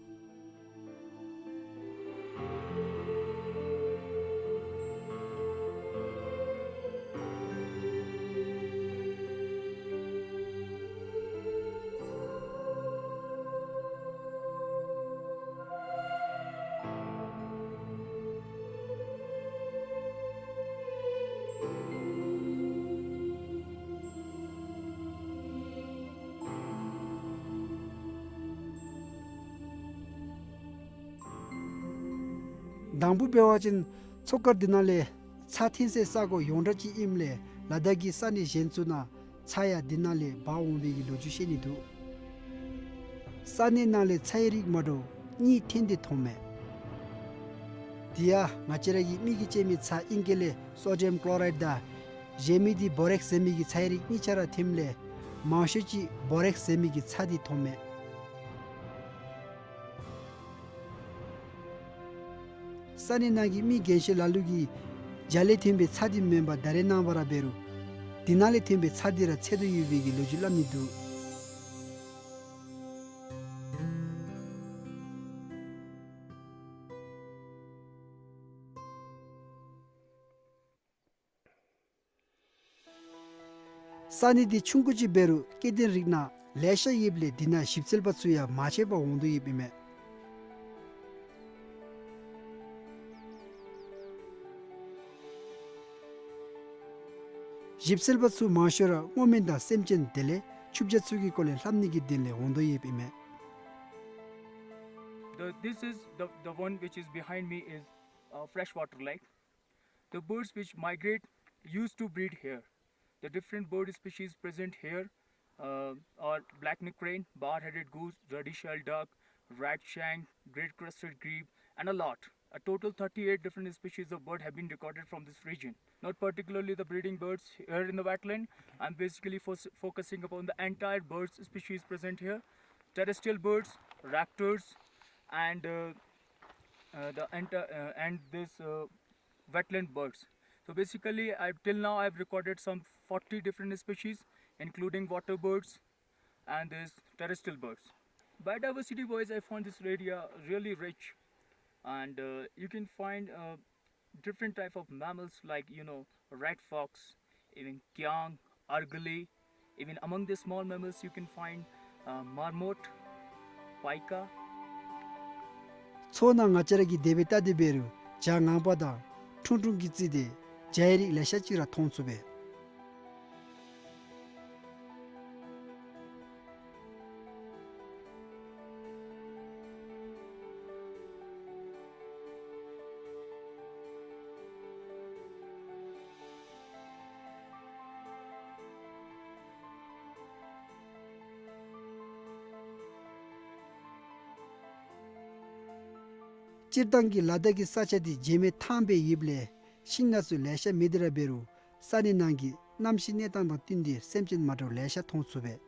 དང་པོ་འབད་བ་ཅིན་མཚོ་དཀར་འདི་ནང་ལས་ཚྭ་འཐེན་སའི་ས་གོ་ཡོངས་གྲགས་ཅིག་ཨིནམ་ལས་ལ་དྭགས་ཀྱི་ས་གནས་གཞན་ཚུ་ནང་ཚྭ་ཡང་འདི་ནང་ལས་འབག་འོང་བའི་གི་ལོ་རྒྱུས་བཤད་ནི་འདུག། ས་གནས་ནང་ལས་ཚྭའི་རིགས་མ་འདྲཝ་གཉིས་འཐེན་ཏེ་མཐོངམ་མས། དེ་ཡང་ང་བཅས་ར་གི་མིག་གིས་དཔྱད་མི་ཚྭ་ཨིང་སྐད་ལས་སོ་ཌི་ཡམ་ཀློ་རའིཌ་དང་གཞན་མི་འདི་བོ་རེགསི་ཟེར་མི་གི་ཚྭའི་རིགས་གཉིས་ཆ་ར་འཐེནམ་ལས་མང་ཤོས་ཅིག་བོ་རེགསི་ཟེར་མི་གི་ཚྭ་འདི་མཐོངམ་མས། ས་ ས་གནས་ནང་གི་མི་རྒན་ཤོས་ལ་ལུ་གིས་བྱ་ལས་ཐོན་པའི་ཚྭ་འདི་མེན་པར་ད་རེས་ནངས་པ་ར་འབད་རུང་དེ་ནང་ལས་ཐོན་པའི་ཚྭ་འདི་ར་འཚོལ་དོ་ཡོད་པའི་གི་ལོ་རྒྱུས་སླབ་ནི་འདུག། ས་གནས་འདི་ཆུང་ཀུ་ཅིག་འབད་རུང་སྐྱེ་ལྡན་རིགས་སྣ་ལེ་ཤ་ཡོདཔ་ལས་འདི་ནང་ཞིབ་འཚོལ་པ་ཚུ་ཡང་མ་ཆད་པར་འོང་དོ་ཡོདཔ་ཨིན་མས། ཞིབ་འཚོལ་པ་ཚུ་མང་ཤོས་ར་སྔོ་སྨན་དང་སེམས་ཅན་དེ་ལས་ཆུ་བྱ་ཚུ་གི་སྐོར་ལས་ལྷབ་ནི་གི་དོན་ལས་འོང་དོ་ཡོདཔ་ཨིན་མས། The, this is the, the one which is behind me is a freshwater lake. The birds which migrate used to breed here. The different bird species present here, uh, are black-necked crane, bar-headed goose, ruddy-shelled duck, red-shank, great crested grebe, and a lot. A total thirty-eight different species of bird have been recorded from this region. Not particularly the breeding birds here in the wetland. I'm basically fo-, focusing upon the entire birds species present here. Terrestrial birds, raptors, and, uh, uh, the enti-, uh, and this, uh, wetland birds. So basically, I, till now I've recorded some forty different species, including water birds and these terrestrial birds. Biodiversity wise, I found this area really rich, and, uh, you can find, uh, different type of mammals like, you know, red fox, even kiang, argali, even among the small mammals, you can find, uh, marmot, pika. མཚོ་ནང་ང་བཅས་ར་གིས་དེ་སྦེ་བལྟ་སྟེ་འབད་རུང་བྱ་ངང་པ་དང་ཁྲུང་ཁྲུང་གིས་བརྩིས་ཏེ་བྱའི་རིགས་ལེ་ཤ་ཅིག་ར་མཐོང་ཚུགས་པས། སྤྱིར་བཏང་གི་ལ་དྭགས་ཀྱི་ས་ཆ་འདི་བྱེ་མའི་ཐང་སྦེ་ཡོདཔ་ལས་ཤིང་ནགས་ཚུ་ལེ་ཤ་མེད་དེ་ར་འབད་རུང་ས་གནས་ནང་གི་གནམ་གཤིས་གནས་སྟངས་དང་བསྟུན་ཏེ་སེམས་ཅན་མ་འདྲཝ་ལེ་ཤ་མཐོང་ཚུགས་པས།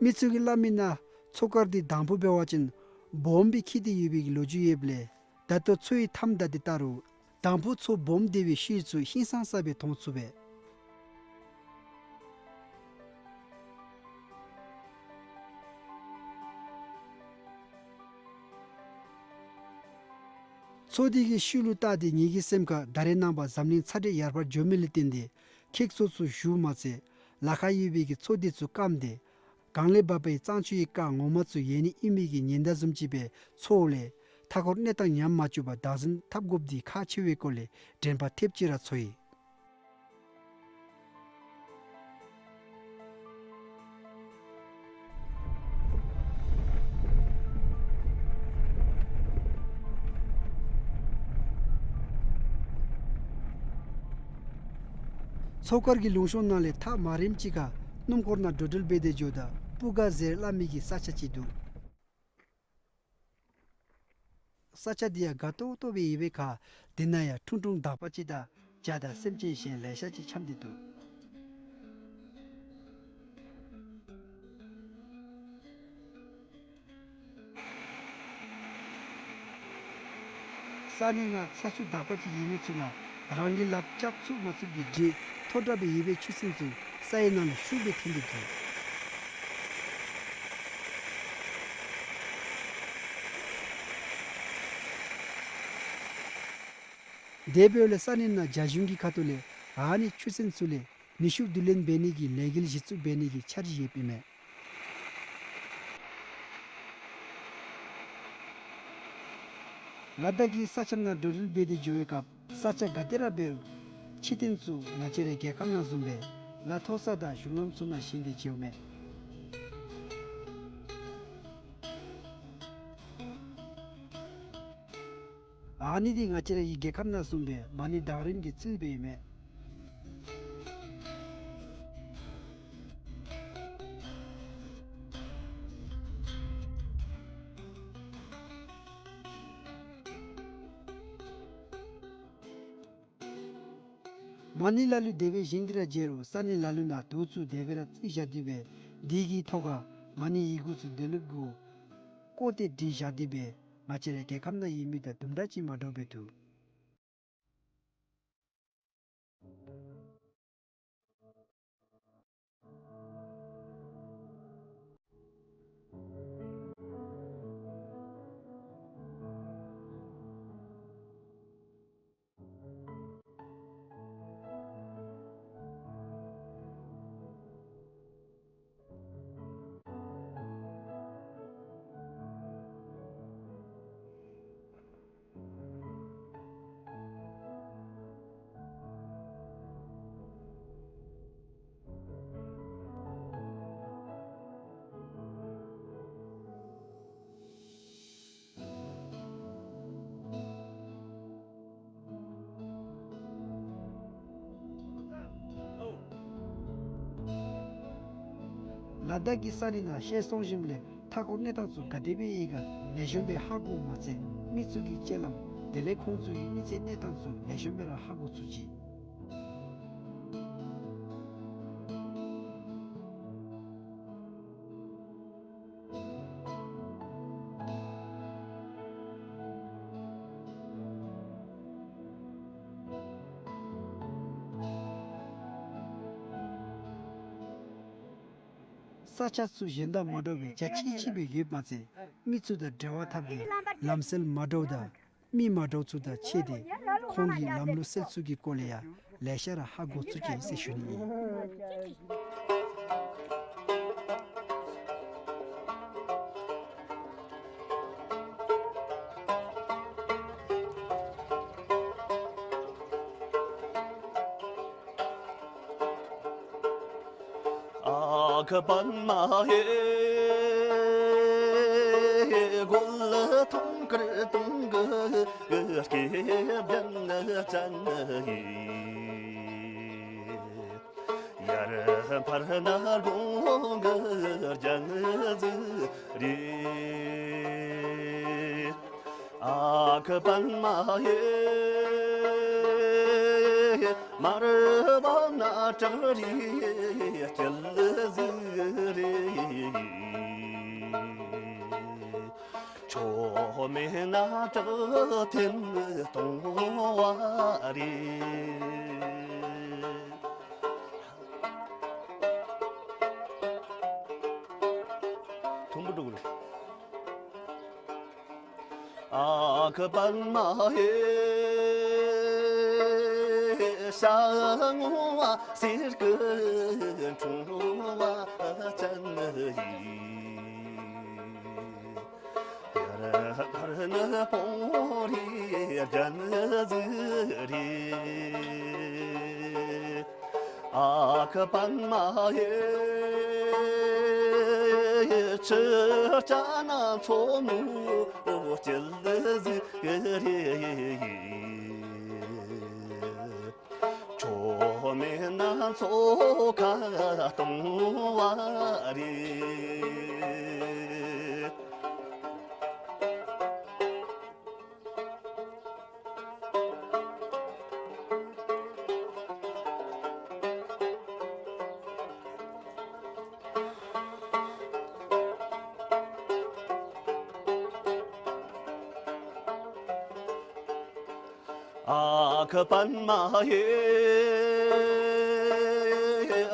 མི་ཚུ་གིས་སླབ་མི་ནང་མཚོ་དཀར་འདི་དང་ཕུ་འབད་བ་ཅིན་སྦོམ་སྦེ་འཁྱིལ་ཏེ་ཡོད་པའི་གི་ལོ་རྒྱུས་ཡོདཔ་ལས་ད་ལྟོ་མཚོ་ཡི་མཐའམ་བདའ་སྟེ་བལྟ་རུང་དང་ཕུ་མཚོ་སྦོམ་སྡེ་བའི་ཤུལ་ཚུ་ཧིང་སངས་ས་སྦེ་མཐོང་ཚུགས་པས། མཚོ་འདི་གི་ཤུལ་ལུ་བལྟ་སྟེ་ངེ་གི་སེམས་ཁར་ད་རེས་ནངས་པ་འཛམ་གླིང་ཚ་དྲོད་ཡར་འཕར་འགྱོ་མི་ལས་བརྟེན་ཏེ་ཁྱེགས་ཚོགས་ཚུ་ཞུཝ་མ་ཚད་ལ་ཁར་ཡོད་པའི་གི་མཚོ་འདི་ཚུ་སྐམ་སྟེ་གངས་ལས་འབབ་པའི་གཙང་ཆུ་ཡི་རྐང་ངོ་མ་ཚུ་ཡལ་ནི་ཨིན་མི་གི་ཉེན་བརྡ་བཟུམ་ཅིག་སྦེ་ཚོརཝ་ལས་མཐའ་འཁོར་གནས་སྟངས་ཉམས་མ་བཅུག་པར་བདག་འཛིན་འཐབ་དགོཔ་འདི་ཁག་ཆེ་བའི་སྐོར་ལས་དྲན་པ་ཐེབས་ཅིག་ར་ཚོར་ཡི། མཚོ་དཀར་གྱི་ལུང་གཤོང་ནང་ལས་ཐག་མ་རིངམ་ཅིག་ཁར་སྣུམ་འཁོར་ནང་འགྲོ་འགྲུལ་འབད་དེ་འགྱོཝ་ད་སྤུ་ག་ཟེར་སླབ་མི་གི་ས་ཆ་ཅིག་འདུག། ས་ཆ་འདི་ཡང་དགའ་ཏོག་ཏོ་སྦེ་ཡོད་པའི་ཁར་འདི་ནང་ཡང་ཁྲུང་ཁྲུང་དག་པ་ཅིག་དང་བྱ་དང་སེམས་ཅན་གཞན་ལེ་ཤ་ཅིག་འཁྱམས་ཏེ་འདུག། ས་གནས་ནང་ས་ཆུ་དག་པ་ཅིག་ཡོད་མི་ཚུ་ནང་རང་གི་ལགཔ་རྐྱབ་ཚུགས་མ་ཚུགས་ཀྱི་འདྲེ་མཐོ་དྲགས་སྦེ་ཡོད་པའི་ཆུ་སྲིན་ཚུ་ས་ཡི་ནང་ལུ་ཤུགས་སྦེ་འཐོན་ཏེ་འདུག། དེ་འབདཝ་ལས་ས་གནས་ནང་རྒྱ་གཞུང་གི་ཁ་ཐུག་ལས་ཨ་ནི་ཆུ་སྲིན་ཚུ་ལས་ནུས་ཤུགས་བསྡུ་ལེན་འབད་ནི་གི་ལས་འགུལ་གཞི་བཙུགས་འབད་ནི་གི་འཆར་གཞི་ཡོདཔ་ཨིན་མས། ལ་དྭགས་ཀྱི་ས་ཁྱམས་ནང་འགྲོ་འགྲུལ་འབད་དེ་འགྱོ་བའི་སྐབས་ས་ཆ་ག་ཏེ་ར་འབད་རུང་ཕྱི་རྟེན་ཚུ་ང་བཅས་རའི་རྒྱལ་ཁབ་ནང་བཟུམ་སྦེ་ལ་མཐོ་ས་དང་གཞུང་ལམ་ཚུ་ནང་བཞེངས་ཏེ་འགྱོཝ་མས། ཨ་ནི་འདི་ང་བཅས་ར་གི་རྒྱལ་ཁབ་ནང་བཟུམ་སྦེ་མ་ཎི་དང་རིམ་གྱི་རྩིས་སྦེ་ཨིན་མས། མ་ཎི་ལ་ལུ་དེ་སྦེ་བཞེངས་ཏེ་ར་མཇལ་རུང་ས་གནས་ལ་ལུ་ནང་དུག་ཚུ་དེ་སྦེ་ར་བརྩིགས་བཞག་སྟེ་སྦེ་དེ་གི་ཐོག་ཁར་མ་ཎི་ཡི་གུ་ཚུ་དེ་ལུ་གུ་བརྐོ་སྟེ་བྲིས་བཞག་སྟེ་སྦེ་ང་བཅས་རའི་རྒྱལ་ཁབ་ནང་ཡོད་མི་དང་དུམ་གྲ་ཅིག་མ་འདྲཝ་སྦེ་འདུག། ལ་དྭགས་ཀྱི་ས་གནས་ནང་ཤེས་སོང་ཞིནམ་ལས་མཐའ་འཁོར་གནས་སྟངས་ཚུ་ག་དེ་སྦེ་ཡོད་ག་ལེགས་ཤོམ་སྦེ་ཧ་གོཝ་མ་ཚད་མི་ཚུ་གི་སྤྱོད་ལམ་དེ་ལས་ཁོང་ཚུ་གི་མི་ཚེ་གནས་སྟངས་ཚུ་ལེགས་ཤོམ་སྦེ་ར་ཧ་གོ་ཚུགས་ཅི། ས་ཆ་ཚུ་གཞན་དང་མ་འདྲཝ་སྦེ་རྒྱ་ཆེ་ཆེ་སྦེ་ཡོདཔ་མ་ཚད་མི་ཚུ་དང་འབྲེལ་བ་འཐབ་སྟེ་ལམ་སྲོལ་མ་འདྲཝ་དང་མི་མ་འདྲཝ་ཚུ་དང་ཕྱད་དེ་ཁོང་གི་ལམ་ལུགས་སྲོལ་ཚུ་གི་སྐོར་ལས་ཡང་ལེ་ཤ་ར་ཧ་གོ་ཚུགས་ཅི་ཟེར་ཞུ་ནི་ཨིན། ཨ་ཁུ་པདྨ་ཧེ། གོ་ལ་ཐང་དཀར་དུང་གི་སྐེད་པ་ན་ཅན་ཡི། ཡར་འཕར་ན་དགུང་གི་རྒྱན་ཟིག་རེད། ཨ་ཁུ་པདྨ་ཧེ། མར་བབས་ན་བྲག་རི་སྐྱིད་ཟིག་རེད། ཁྱོད་མེད་ན་བྲག་ཐེམ་སྟོང་བ་རེད། ཐུམ་བུ་འགྲོ་གི་རེད། ཨ་ཁུ་པདྨ་ཧེ། ཤ་སྔོ་བ་གསེར་གྱི་འཁྲུངས་པ་ཅན་ཡིན། ཡར་འཕར་ན་སྤང་རི་རྒྱན་ཟིག་རེད། ཨ་ཁུ་པདྨ་ཧེ། ཁྱོད་ཅག་ན་མཚོ་མོ་སྐྱིད་ཟིག་རེད། ཁྱོད་མེད་ན་མཚོ་ཁ་སྟོང་བ་རེད། ཨ་ཁུ་པདྨ་ཧེ།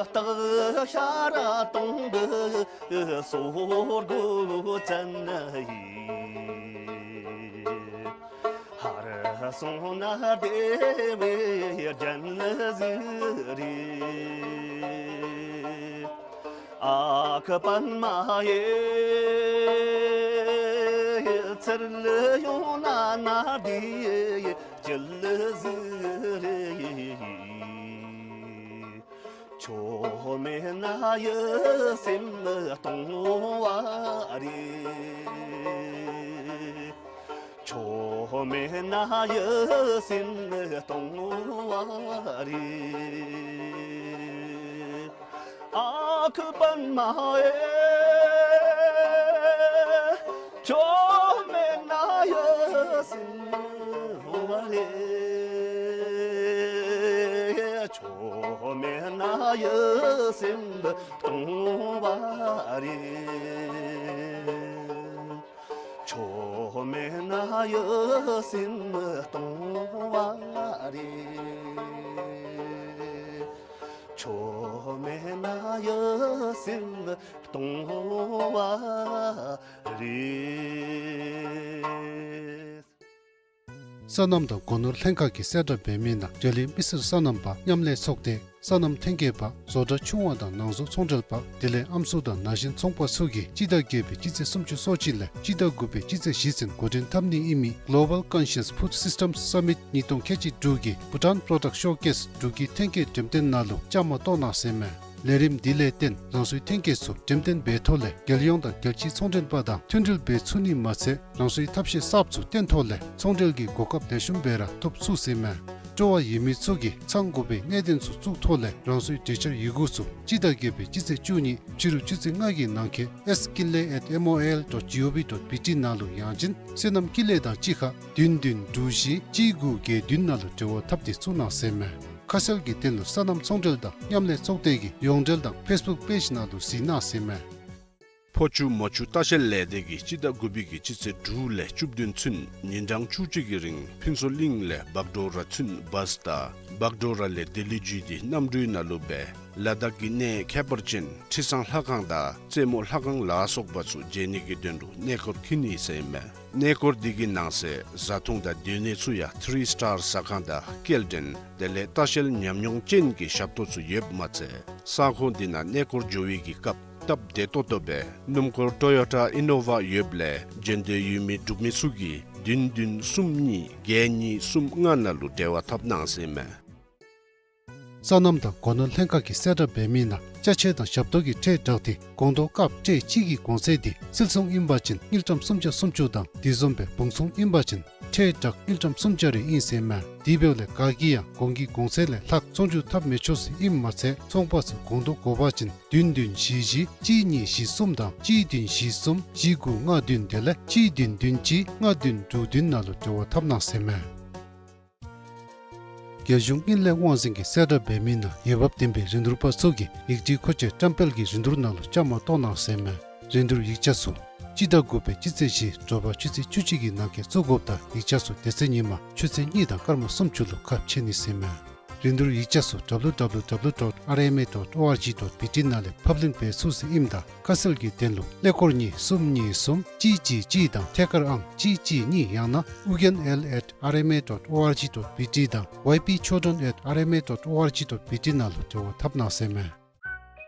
སྟག་ཤར་སྟོང་གི་སོར་གོ་ཅན་ཡིན། ཧར་སོང་ན་བདེ་བའི་རྒྱན་ཟིག་རེད། ཨ་ཁུ་པདྨ་ཧེ། ཚུར་ལ་ཡོང་ན་ན་བདེ་སྐྱིད་ཟིག་རེད། ཁྱོད་མེད་ན་ཡིད་སེམས་སྟོང་བ་རེད། ཁྱོད་མེད་ན་ཡིད་སེམས་སྟོང་བ་རེད། ཨ་ཁུ་པདྨ་ཧེ། ཁྱོད་མེད་ན་ཡིད་སེམས་སྟོང་བ་རེད། ཡིད་སེམས་སྟོང་བ་རེད། ཁྱོད་མེད་ན་ཡིད་སེམས་སྟོང་བ་རེད། ཁྱོད་མེད་ན་ཡིད་སེམས་སྟོང་བ་རེད། སོ་ནམ་དང་སྒོ་ནོར་ལྷན་ཁག་གིས་གསལ་བསྒྲགས་འབད་མི་ནང་འབྲེལ་ཡོད་མི་སེར་སོ་ནམ་པ་མཉམ་ལས་ཚོགས་སྡེ་སོ་ནམ་ཐོན་སྐྱེད་པ་བཟོ་གྲྭ་ཆུང་བ་དང་ནང་བཟོ་ཚོང་འབྲེལ་པ་དེ་ལས་ཨམ་སྲུ་དང་ན་གཞོན་ཚོང་པ་ཚུ་གིས་སྤྱི་ཟླ་བརྒྱད་པའི་སྤྱི་ཚེས་སུམ་ཅུ་སོ་གཅིག་ལས་སྤྱི་ཟླ་དགུ་པའི་སྤྱི་ཚེས་བཞི་ཚུན་འགོ་འདྲེན་འཐབ་ནི་ཨིན་མི་Global Conscious Food Systems Summit ཉིས་སྟོང་ཁལ་གཅིག་དྲུག་གི་Bhutan Product Showcase འབྲུག་གི་ཐོན་སྐྱེད་འགྲེམས་སྟོན་ནང་ལུ་བཅའ་མར་གཏོགས་གནང་ཟེར་མས། ལས་རིམ་འདི་ལས་བརྟེན་རང་སོའི་ཐོན་སྐྱེད་ཚུ་འགྲེམས་སྟོན་འབད་ཐོག་ལས་རྒྱལ་ཡོངས་དང་རྒྱལ་སྤྱིའི་ཚོང་འབྲེལ་པ་དང་མཐུན་སྒྲིལ་འབད་ཚུགས་ནི་མ་ཚད་རང་སོའི་ཐབས་ཤེས་གསརཔ་ཚུ་བཏོན་ཐོག་ལས་ཚོང་འབྲེལ་གྱི་གོ་སྐབས་ལེགས་ཤོམ་སྦེ་ར་ཐོབ་ཚུགས་ཟེར་མས། སྤྲོ་བ་ཡོད་མི་ཚུ་གིས་ཚང་དགོ་པའི་གནད་དོན་ཚུ་བཙུགས་ཐོག་ལས་རང་སོའི་གྲོས་འཆར་ཡི་གུ་ཚུ་སྤྱི་ཟླ་བརྒྱད་པའི་སྤྱི་ཚེས་བཅུ་གཉིས་ཕྱི་རུ་ཆུ་ཚོད་ལྔ་གི་ནང་འཁོད་S Kinley at M O I L dot G O V dot B T ནང་ལུ་ཡང་ཅིན་སོ་ནམ་ཀུན་ལེགས་དང་གཅིག་ཁར་བདུན་བདུན་དྲུག་བཞི་གཅིག་དགུ་བརྒྱད་བདུན་ནང་ལུ་འབྲེལ་བ་འཐབ་སྟེ་བཙུགས་གནང་ཟེར་མས། ཁ་གསལ་གྱི་དོན་ལུ་སོ་ནམ་ཚོང་འབྲེལ་དང་མཉམ་ལས་ཚོགས་སྡེ་གི་ཡོངས་འབྲེལ་དང་Facebook page ནང་ལུ་གཟིགས་གནང་ཟེར་མས། ཕོ་ཆུ་མོ་ཆུ་ལྟ་བཤལ་ལས་སྡེ་གིས་སྤྱི་ཟླ་དགུ་པའི་གི་སྤྱི་ཚེས་དྲུག་ལས་བཅུ་བདུན་ཚུན་ཉིན་གྲངས་བཅུ་གཅིག་གི་རིང་ཕུན་ཚོགས་གླིང་ལས་བག་གྲོ་ར་ཚུན་བཱས་དང་བག་གྲོ་ར་ལས་ལྡི་ལི་བརྒྱུད་དེ་གནམ་གྲུའི་ནང་ལུ་སྦེ་ལ་དྭགས་ཀྱི་གནས་ཁྱད་པར་ཅན་ཁྲི་བཟང་ལྷ་ཁང་དང་རྩེ་མོ་ལྷ་ཁང་ལ་སོགས་པ་ཚུ་མཇལ་ནི་གི་དོན་ལུ་གནས་སྐོར་འཁྱིད་ནི་ཟེར་མས། གནས་སྐོར་འདི་གི་ནང་གསེས་བཟའ་འཐུང་དང་སྡོད་གནས་ཚུ་ཡང་ཐི་རི་སི་ཊར་ཟ་ཁང་དང་སྐྱེལ་འདྲེན་དེ་ལས་ལྟ་བཤལ་ཉམས་མྱོང་ཅན་གྱི་ཞབས་ཏོག་ཚུ་ཡོདཔ་མ་ཚད་ས་ཁོངས་འདི་ནང་གནས་སྐོར་འགྱོ་བའི་གི་སྐབས་སྟབས་བདེ་ཏོག་ཏོ་སྦེ་སྣུམ་འཁོར་ཊོ་ཡོ་ཊ་ཨི་ནོ་ཝ་ཡོདཔ་ལས་མཇལ་འདོད་ཡོད་མི་འབྲུག་མི་ཚུ་གིས་བདུན་བདུན་གསུམ་གཉིས་བརྒྱད་གཉིས་གསུམ་ལྔ་ནང་ལུ་འབྲེལ་བ་འཐབ་གནང་ཟེར་མས། སོ་ནམ་དང་སྒོ་ནོར་ལྷན་ཁག་གིས་གསལ་བསྒྲགས་འབད་མི་ནང་ཅ་ཆས་དང་ཞབས་ཏོག་གི་ཁྲལ་དྲག་འདི་སྒོང་རྡོག་ཀབ་ཊེ་གཅིག་གི་གོང་ཚད་འདི་སིལ་ཚོང་ཨིན་པ་ཅིན་དངུལ་ཀྲམ་སུམ་བརྒྱ་སུམ་ཅུ་དང་དེ་བཟུམ་སྦེ་བུང་ཚོང་ཨིན་པ་ཅིན་ཁྲལ་དྲག་དངུལ་ཀྲམ་སུམ་བརྒྱ་རེ་ཨིན་ཟེར་མས། དེ་འབདཝ་ལས་ག་གིས་ཡང་གོང་གི་གོང་ཚད་ལས་ལྷག་ཚོང་འགྱུར་འཐབ་མི་ཆོག་ཟེར་ཨིནམ་མ་ཚད་ཚོང་པ་ཚུ་སྒོང་རྡོག་དགོ་པ་ཅིན་བདུན་བདུན་བཞི་བཞི་གཅིག་གཉིས་བཞི་གསུམ་དང་གཅིག་བདུན་བཞི་གསུམ་བཞི་དགུ་ལྔ་བདུན་དེ་ལས་གཅིག་བདུན་བདུན་གཅིག་ལྔ་བདུན་དྲུག་བདུན་ནང་ལུ་འབྲེལ་བ་འཐབ་གནང་ཟེར་མས། རྒྱལ་གཞུང་དངུལ་ལས་དབང་འཛིན་གྱིས་གསལ་བསྒྲགས་འབད་མི་ནང་འོས་འབབ་ལྡན་པའི་རིན་བསྡུར་པ་ཚུ་གིས་ཡིག་བྲིས་མཁོ་ཆས་བཀྲམ་སྤེལ་གྱི་རིན་བསྡུར་ནང་ལུ་བཅའ་མར་གཏོགས་གནང་ཟེར་མས། རིན་བསྡུར་ཡིག་ཆ་ཚུ་སྤྱི་ཟླ་དགུ་པའི་སྤྱི་ཚེས་བཞི་དྲོ་པ་ཆུ་ཚོད་བཅུ་གཅིག་གི་ནང་འཁོད་བཙུགས་དགོཔ་དང་ཡིག་ཆ་ཚུ་དེ་ཚེ་ཉིན་མ་ཆུ་ཚོད་གཉིས་དང་སྐར་མ་སུམ་ཅུ་ལུ་ཁ་ཕྱེ་ནི་ཟེར་མས། རིན་བསྡུར་ཡིག་ཆ་ཚུ་W W W dot R M A dot O R G dot B T ནང་ལས་ཕབ་ལེན་འབད་ཚུགས་ཟེར་ཨིནམ་ད་ཁ་གསལ་གྱི་དོན་ལུ་ཀླད་ཀོར་གཉིས་གསུམ་གཉིས་གསུམ་གཅིག་གཅིག་གཅིག་དང་ཐད་ཀར་ཨང་གཅིག་གཅིག་གཉིས་ཡང་ན་ཨུ་རྒྱན་ཨེལ་ཨེཊ་ཨར་ཨེམ་ཨེ་ཌོཊ་ཨོ་ཨར་ཇི་ཌོཊ་བི་ཊི་དང་ཝའི་པི་ཆོས་སྒྲོན་ཨེཊ་ཨར་ཨེམ་ཨེ་ཌོཊ་ཨོ་ཨར་ཇི་ཌོཊ་བི་ཊི་ནང་ལུ་འབྲེལ་བ་འཐབ་གནང་ཟེར་མས།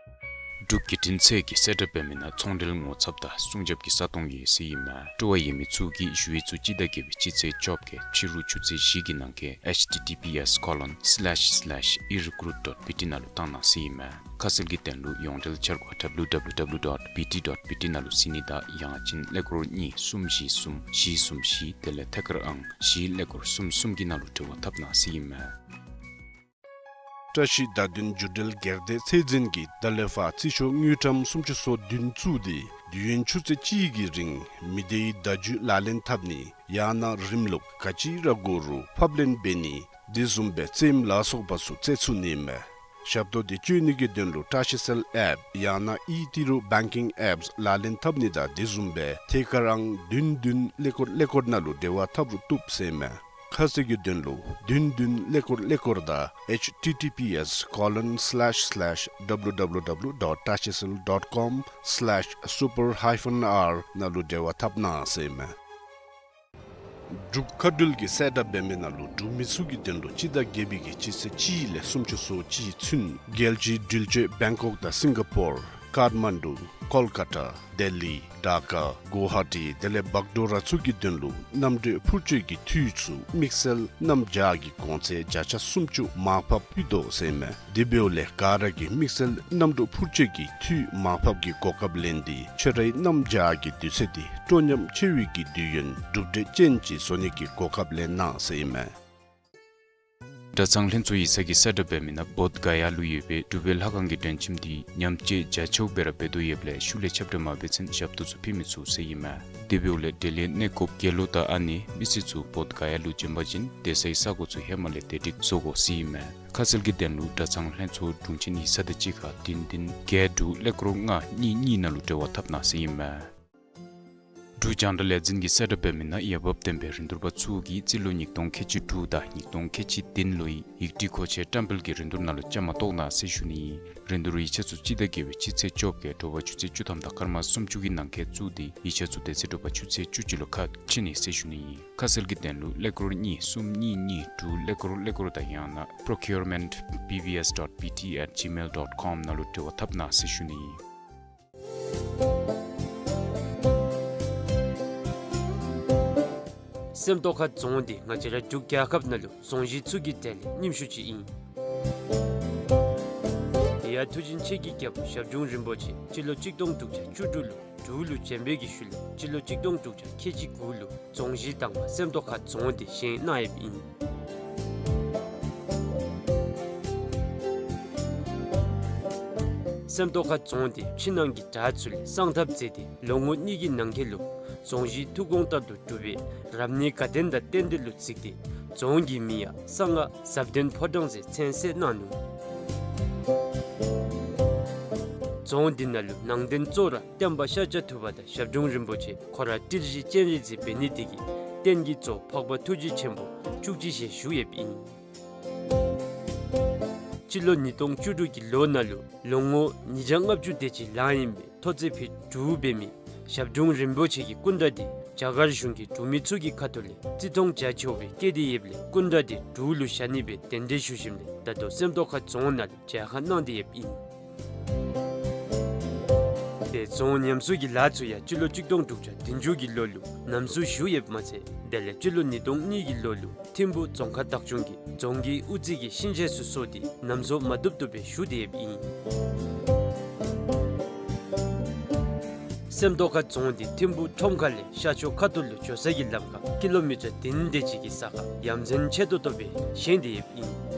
འབྲུག་བརྒྱུད་འཕྲིན་ཚད་ཀྱིས་གསལ་བསྒྲགས་འབད་མི་ནང་ཚོང་འབྲེལ་ངོ་ཚབ་དང་སྲུང་སྐྱོབ་ཀྱི་ས་སྟོང་ཡོད་ཟེར་ཨིན་མས། སྤྲོ་བ་ཡོད་མི་ཚུ་གིས་ཞུ་ཡིག་ཚུ་སྤྱི་ཟླ་བརྒྱད་པའི་སྤྱི་ཚེས་བཅོ་བརྒྱད་ཕྱི་རུ་ཆུ་ཚོད་བཞི་གི་ནང་འཁོད་H T T P S colon slash slash e recruit dot B T ནང་ལུ་བཏང་གནང་ཟེར་ཨིན་མས། ཁ་གསལ་གྱི་དོན་ལུ་ཡོངས་འབྲེལ་འཆར་སྒོ་W W W dot B T dot B T ནང་ལུ་གཟིགས་ནི་དང་ཡང་ཅིན་ཀླད་ཀོར་གཉིས་གསུམ་བཞི་གསུམ་བཞི་གསུམ་བཞི་དེ་ལས་ཐད་ཀར་ཨང་བཞི་ཀླད་ཀོར་གསུམ་གསུམ་གྱི་ནང་ལུ་འབྲེལ་བ་འཐབ་གནང་ཟེར་ཨིན་མས། བཀྲ་ཤིས་བདག་མདུན་རྒྱུ་འབྲེལ་སྒེར་སྡེ་ཚད་འཛིན་གྱིས་ད་ལས་ཕར་རྩིས་ཤོག་དངུལ་ཀྲམ་སུམ་ཅུ་སོ་བདུན་བཙུགས་ཏེ་དུས་ཡུན་ཆུ་ཚོད་གཅིག་གི་རིང་མི་སྡེའི་བརྡ་བརྒྱུད་ལག་ལེན་འཐབ་ནི་ཡང་ན་རིམ་ལུགས་ག་ཅི་ར་དགོ་རུང་ཕབ་ལེན་འབད་ནི་དེ་བཟུམ་སྦེ་རྩེདམོ་ལ་སོགས་པ་ཚུ་རྩེ་ཚུགས་ནི་མས། ཞབས་ཏོག་འདི་སྤྱོད་ནི་གི་དོན་ལུ་བཀྲ་ཤིས་གསལ་ཨེཔ་ཡང་ན་ཨི་ཏི་རུ་བེང་ཀིང་ཨེཔསི་ལག་ལེན་འཐབ་ནི་དང་དེ་བཟུམ་སྦེ་ཐད་ཀར་ཨང་བདུན་བདུན་ཀླད་ཀོར་ཀླད་ཀོར་ནང་ལུ་འབྲེལ་བ་འཐབ་རུང་བཏུབ་ཟེར་མས། ཁ་གསལ་གྱི་དོན་ལུ་བདུན་བདུན་ཀླད་ཀོར་ཀླད་ཀོར་དང་H T T P S colon slash slash W W W dot tashisil dot com slash super hyphen R ནང་ལུ་འབྲེལ་བ་འཐབ་གནང་ཟེར་མས། འབྲུག་མཁའ་འགྲུལ་གྱིས་གསལ་བསྒྲགས་འབད་མི་ནང་ལུ་འབྲུག་མི་ཚུ་གི་དོན་ལུ་སྤྱི་ཟླ་བརྒྱད་པའི་གི་སྤྱི་ཚེས་གཅིག་ལས་སུམ་ཅུ་སོ་གཅིག་ཚུན་རྒྱལ་སྤྱིའི་འགྲུལ་སྐྱོད་བེང་ཀོག་དང་སིང་ག་པོར་ཀཱཐ་མན་ཌུ་ཀོལ་ཀ་ཏ་ལྡི་ལི་ཌ་ཀ་གུ་ཧ་ཊི་དེ་ལས་བག་གྲོ་ར་ཚུ་གི་དོན་ལུ་གནམ་གྲུའི་འཕུར་སྐྱོད་ཀྱི་འཐུས་ཚུ་དམིགས་བསལ་གནམ་བྱཱར་གྱི་གོང་ཚད་བརྒྱ་ཆ་སུམ་ཅུ་མར་ཕབ་ཕུལ་དོ་ཟེར་མས། དེ་འབདཝ་ལས་ག་ར་གིས་དམིགས་བསལ་གནམ་གྲུ་འཕུར་སྐྱོད་ཀྱི་འཐུས་མར་ཕབ་ཀྱི་གོ་སྐབས་ལེན་ཏེ་ཁྱོད་རའི་གནམ་བྱཱར་གྱི་དུས་ཚོད་འདི་སྤྲོ་ཉམས་ཆེ་བའི་གི་དུས་ཡུན་གྲུབ་འབྲས་ཅན་ཅིག་བཟོ་ནི་གི་གོ་སྐབས་ལེན་གནང་ཟེར་ཨིན་མས། གྲྭ་ཚང་ལྷན་ཚོགས་ཡིག་ཚང་གིས་གསལ་བསྒྲགས་འབད་མི་ནང་བོདྷ་ག་ཡ་ལུ་ཡོད་པའི་གྲུབ་པའི་ལྷ་ཁང་གི་མགྲོན་ཁྱིམ་འདི་ཉམས་བཅོས་རྒྱ་ཆེཝ་སྦེ་ར་འབད་དོ་ཡོདཔ་ལས་ཤུལ་ལས་ཁྱབ་བསྒྲགས་མ་འབད་ཚུན་ཞབས་ཏོག་ཚུ་ཕུལ་མི་ཚུགས་ཟེར་ཨིན་མས། དེ་འབདཝ་ལས་འབྲེལ་ཡོད་གནས་སྐོར་དགེ་སློང་དང་ཨ་ནེ་མི་སེར་ཚུ་བོདྷ་ག་ཡ་ལུ་བྱོན་པ་ཅིན་སྡོད་སའི་ས་གོ་ཚུ་ཧེ་མ་ལས་བདེ་སྒྲིག་བཟོ་དགོ་ཟེར་ཨིན་མས། ཁ་གསལ་གྱི་དོན་ལུ་གྲྭ་ཚང་ལྷན་ཚོགས་དྲུང་ཆེན་ཡིག་ཚང་དང་གཅིག་ཁར་བདུན་བདུན་བརྒྱད་དྲུག་ཀླད་ཀོར་ལྔ་གཉིས་གཉིས་ནང་ལུ་འབྲེལ་བ་འཐབ་གནང་ཟེར་ཨིན་མས། འབྲུག་རྒྱང་བསྒྲགས་ལས་འཛིན་གྱིས་གསལ་བསྒྲགས་འབད་མི་ནང་འོས་འབབ་ལྡན་པའི་རིན་བསྡུར་པ་ཚུ་གིས་སྤྱི་ལོ་ཉིས་སྟོང་ཁལ་གཅིག་དྲུག་དང་ཉིས་སྟོང་ཁལ་གཅིག་བདུན་ལོའི་ཡིག་སྒྲིག་མཁོ་ཆས་བཀྲམ་སྤེལ་གྱི་རིན་བསྡུར་ནང་ལུ་བཅའ་མར་གཏོགས་གནང་ཟེར་ཞུ་ནི་ཨིན། རིན་བསྡུར་ཡིག་ཆ་ཚུ་སྤྱི་ཟླ་བརྒྱད་པའི་སྤྱི་ཚེས་བཅོ་བརྒྱད་དྲོ་པ་ཆུ་ཚོད་བཅུ་ཐམ་དང་སྐར་མ་སུམ་ཅུ་གི་ནང་འཁོད་བཙུགས་ཏེ་ཡིག་ཆ་ཚུ་དེ་ཚེ་དྲོ་པ་ཆུ་ཚོད་བཅུ་གཅིག་ལུ་ཁ་ཕྱེ་ནི་ཟེར་ཞུ་ནི་ཨིན། ཁ་གསལ་གྱི་དོན་ལུ་ཀླད་ཀོར་གཉིས་གསུམ་གཉིས་གཉིས་དྲུག་ཀླད་ཀོར་ཀླད་ཀོར་དང་ཡང་ན་procurement B B S dot B T at gmail dot com ནང་ལུ་འབྲེལ་བ་འཐབ་གནང་ཟེར་ཞུ་ནི་ཨིན། སེམས་རྟོགས་ཁ་རྫོང་འདི་ང་བཅས་ར་འབྲུག་རྒྱལ་ཁབ་ནང་ལུ་རྫོང་གཞི་ཚུ་གི་གྲས་ལས་རྙིངམ་ཤོས་ཅིག་ཨིན། དེ་ཡང་མཐུ་ཆེན་ཆོས་ཀྱི་རྒྱལ་པོ་ཞབས་དྲུང་རིན་པོ་ཆེ་སྤྱི་ལོ་གཅིག་སྟོང་དྲུག་བརྒྱ་བཅུ་དྲུག་ལུ་འབྲུག་ལུ་བྱོན་པའི་གི་ཤུལ་ལས་སྤྱི་ལོ་གཅིག་སྟོང་དྲུག་བརྒྱ་ཁལ་གཅིག་དགུ་ལུ་རྫོང་གཞི་དང་པ་སེམས་རྟོགས་ཁ་རྫོང་འདི་བཞེངས་གནང་ཡོདཔ་ཨིན། སེམས་རྟོགས་ཁ་རྫོང་འདི་ཕྱི་ནང་གི་གྲྭ་ཚུ་ལས་གསང་ཐབས་མཛད་དེ་ལོ་ངོ་གཉིས་ཀྱི་ནང་འཁོད་ལུ་རྫོང་གཞི་ཐུགས་དགོངས་ལྟར་དུ་གྲུབ་པའི་རབ་གནས་དགའ་སྟོན་དང་རྟེན་འབྲེལ་ལུ་གཟིགས་ཏེ་རྫོང་གི་མིང་ཡང་གསང་སྔགས་ཟབ་དོན་ཕོ་བྲང་ཟེར་མཚན་གསོལ་གནང་ནུག། རྫོང་འདི་ནང་ལུ་ནང་རྟེན་གཙོ་བོ་ར་སྟོན་པ་ཤཱཀྱ་ཐུབ་པ་དང་ཞབས་དྲུང་རིན་པོ་ཆེ་ཁོ་ར་ཏིལ་བཞི་སྤྱན་རས་གཟིགས་འབད་ནི་དེ་གིས་རྟེན་གྱི་གཙོ་འཕགས་པ་ཐུགས་རྗེ་ཆེན་པོ་བཅུ་གཅིག་ཞལ་བཞུགས་ཡོདཔ་ཨིན། སྤྱི་ལོ་ཉིས་སྟོང་བཅུ་དྲུག་གི་ལོ་ནང་ལུ་ལོ་ངོ་ཉིས་བརྒྱ་ལྔ་བཅུ་དེ་ཅིག་ལང་ཡོད་པའི་ཐོག་བརྩེགས་ཕུད་དྲུག་འབད་མི་ཞབས་དྲུང་རིན་པོ་ཆེ་གི་སྐུ་འདྲ་འདི་རྒྱ་གར་གཞུང་གིས་འབྲུག་མི་ཚུ་གི་ཁ་ཐུག་ལས་བརྩི་མཐོང་རྒྱ་ཆེ་བ་སྦེ་བསྐྱེད་དེ་ཡོདཔ་ལས་སྐུ་འདྲ་འདི་འབྲུག་ལུ་བཞག་ནི་སྦེ་གདན་འདྲེན་ཞུ་ཞིནམ་ལས་ད་ལྟོ་སེམས་རྟོགས་ཁ་རྫོང་ནང་ལུ་མཇལ་ཁ་གནང་སྟེ་ཡོདཔ་ཨིན། དེ་རྫོང་ཉམས་གསོ་གི་ལཱ་ཚུ་ཡང་སྤྱི་ལོ་གཅིག་སྟོང་དྲུག་བརྒྱ་བདུན་ཅུ་གི་ལོ་ལུ་ལམ་བཟོ་ཞུ་ཡོདཔ་མ་ཚད་དེ་ལས་སྤྱི་ལོ་ཉིས་སྟོང་གཉིས་ཀྱི་ལོ་ལུ་ཐིམ་ཕུ་རྫོང་ཁག་བདག་སྐྱོང་གིས་རྫོང་གི་དབུ་རྩེ་གི་ཤིང་ཆས་ཚུ་བཟོ་སྟེ་ལམ་བཟོ་མ་བཏུབ་བཏུབ་སྦེ་ཞུ་སྟེ་ཡོདཔ་ཨིན། སེམས་རྟོགས་ཁ་རྫོང་འདི་ཐིམ་ཕུ་ཁྲོམ་ཁ་ལས་ཤར་ཕྱོགས་ཁ་ཐུག་ལུ་འགྱོ་ས་གི་ལམ་ཁར་ཀི་ལོ་མི་ཊར་བདུན་དེ་ཅིག་གི་ས་ཁར་ཡ་མཚན་ཆེ་ཏོག་ཏོ་སྦེ་བཞེངས་ཏེ་ཡོདཔ་ཨིན།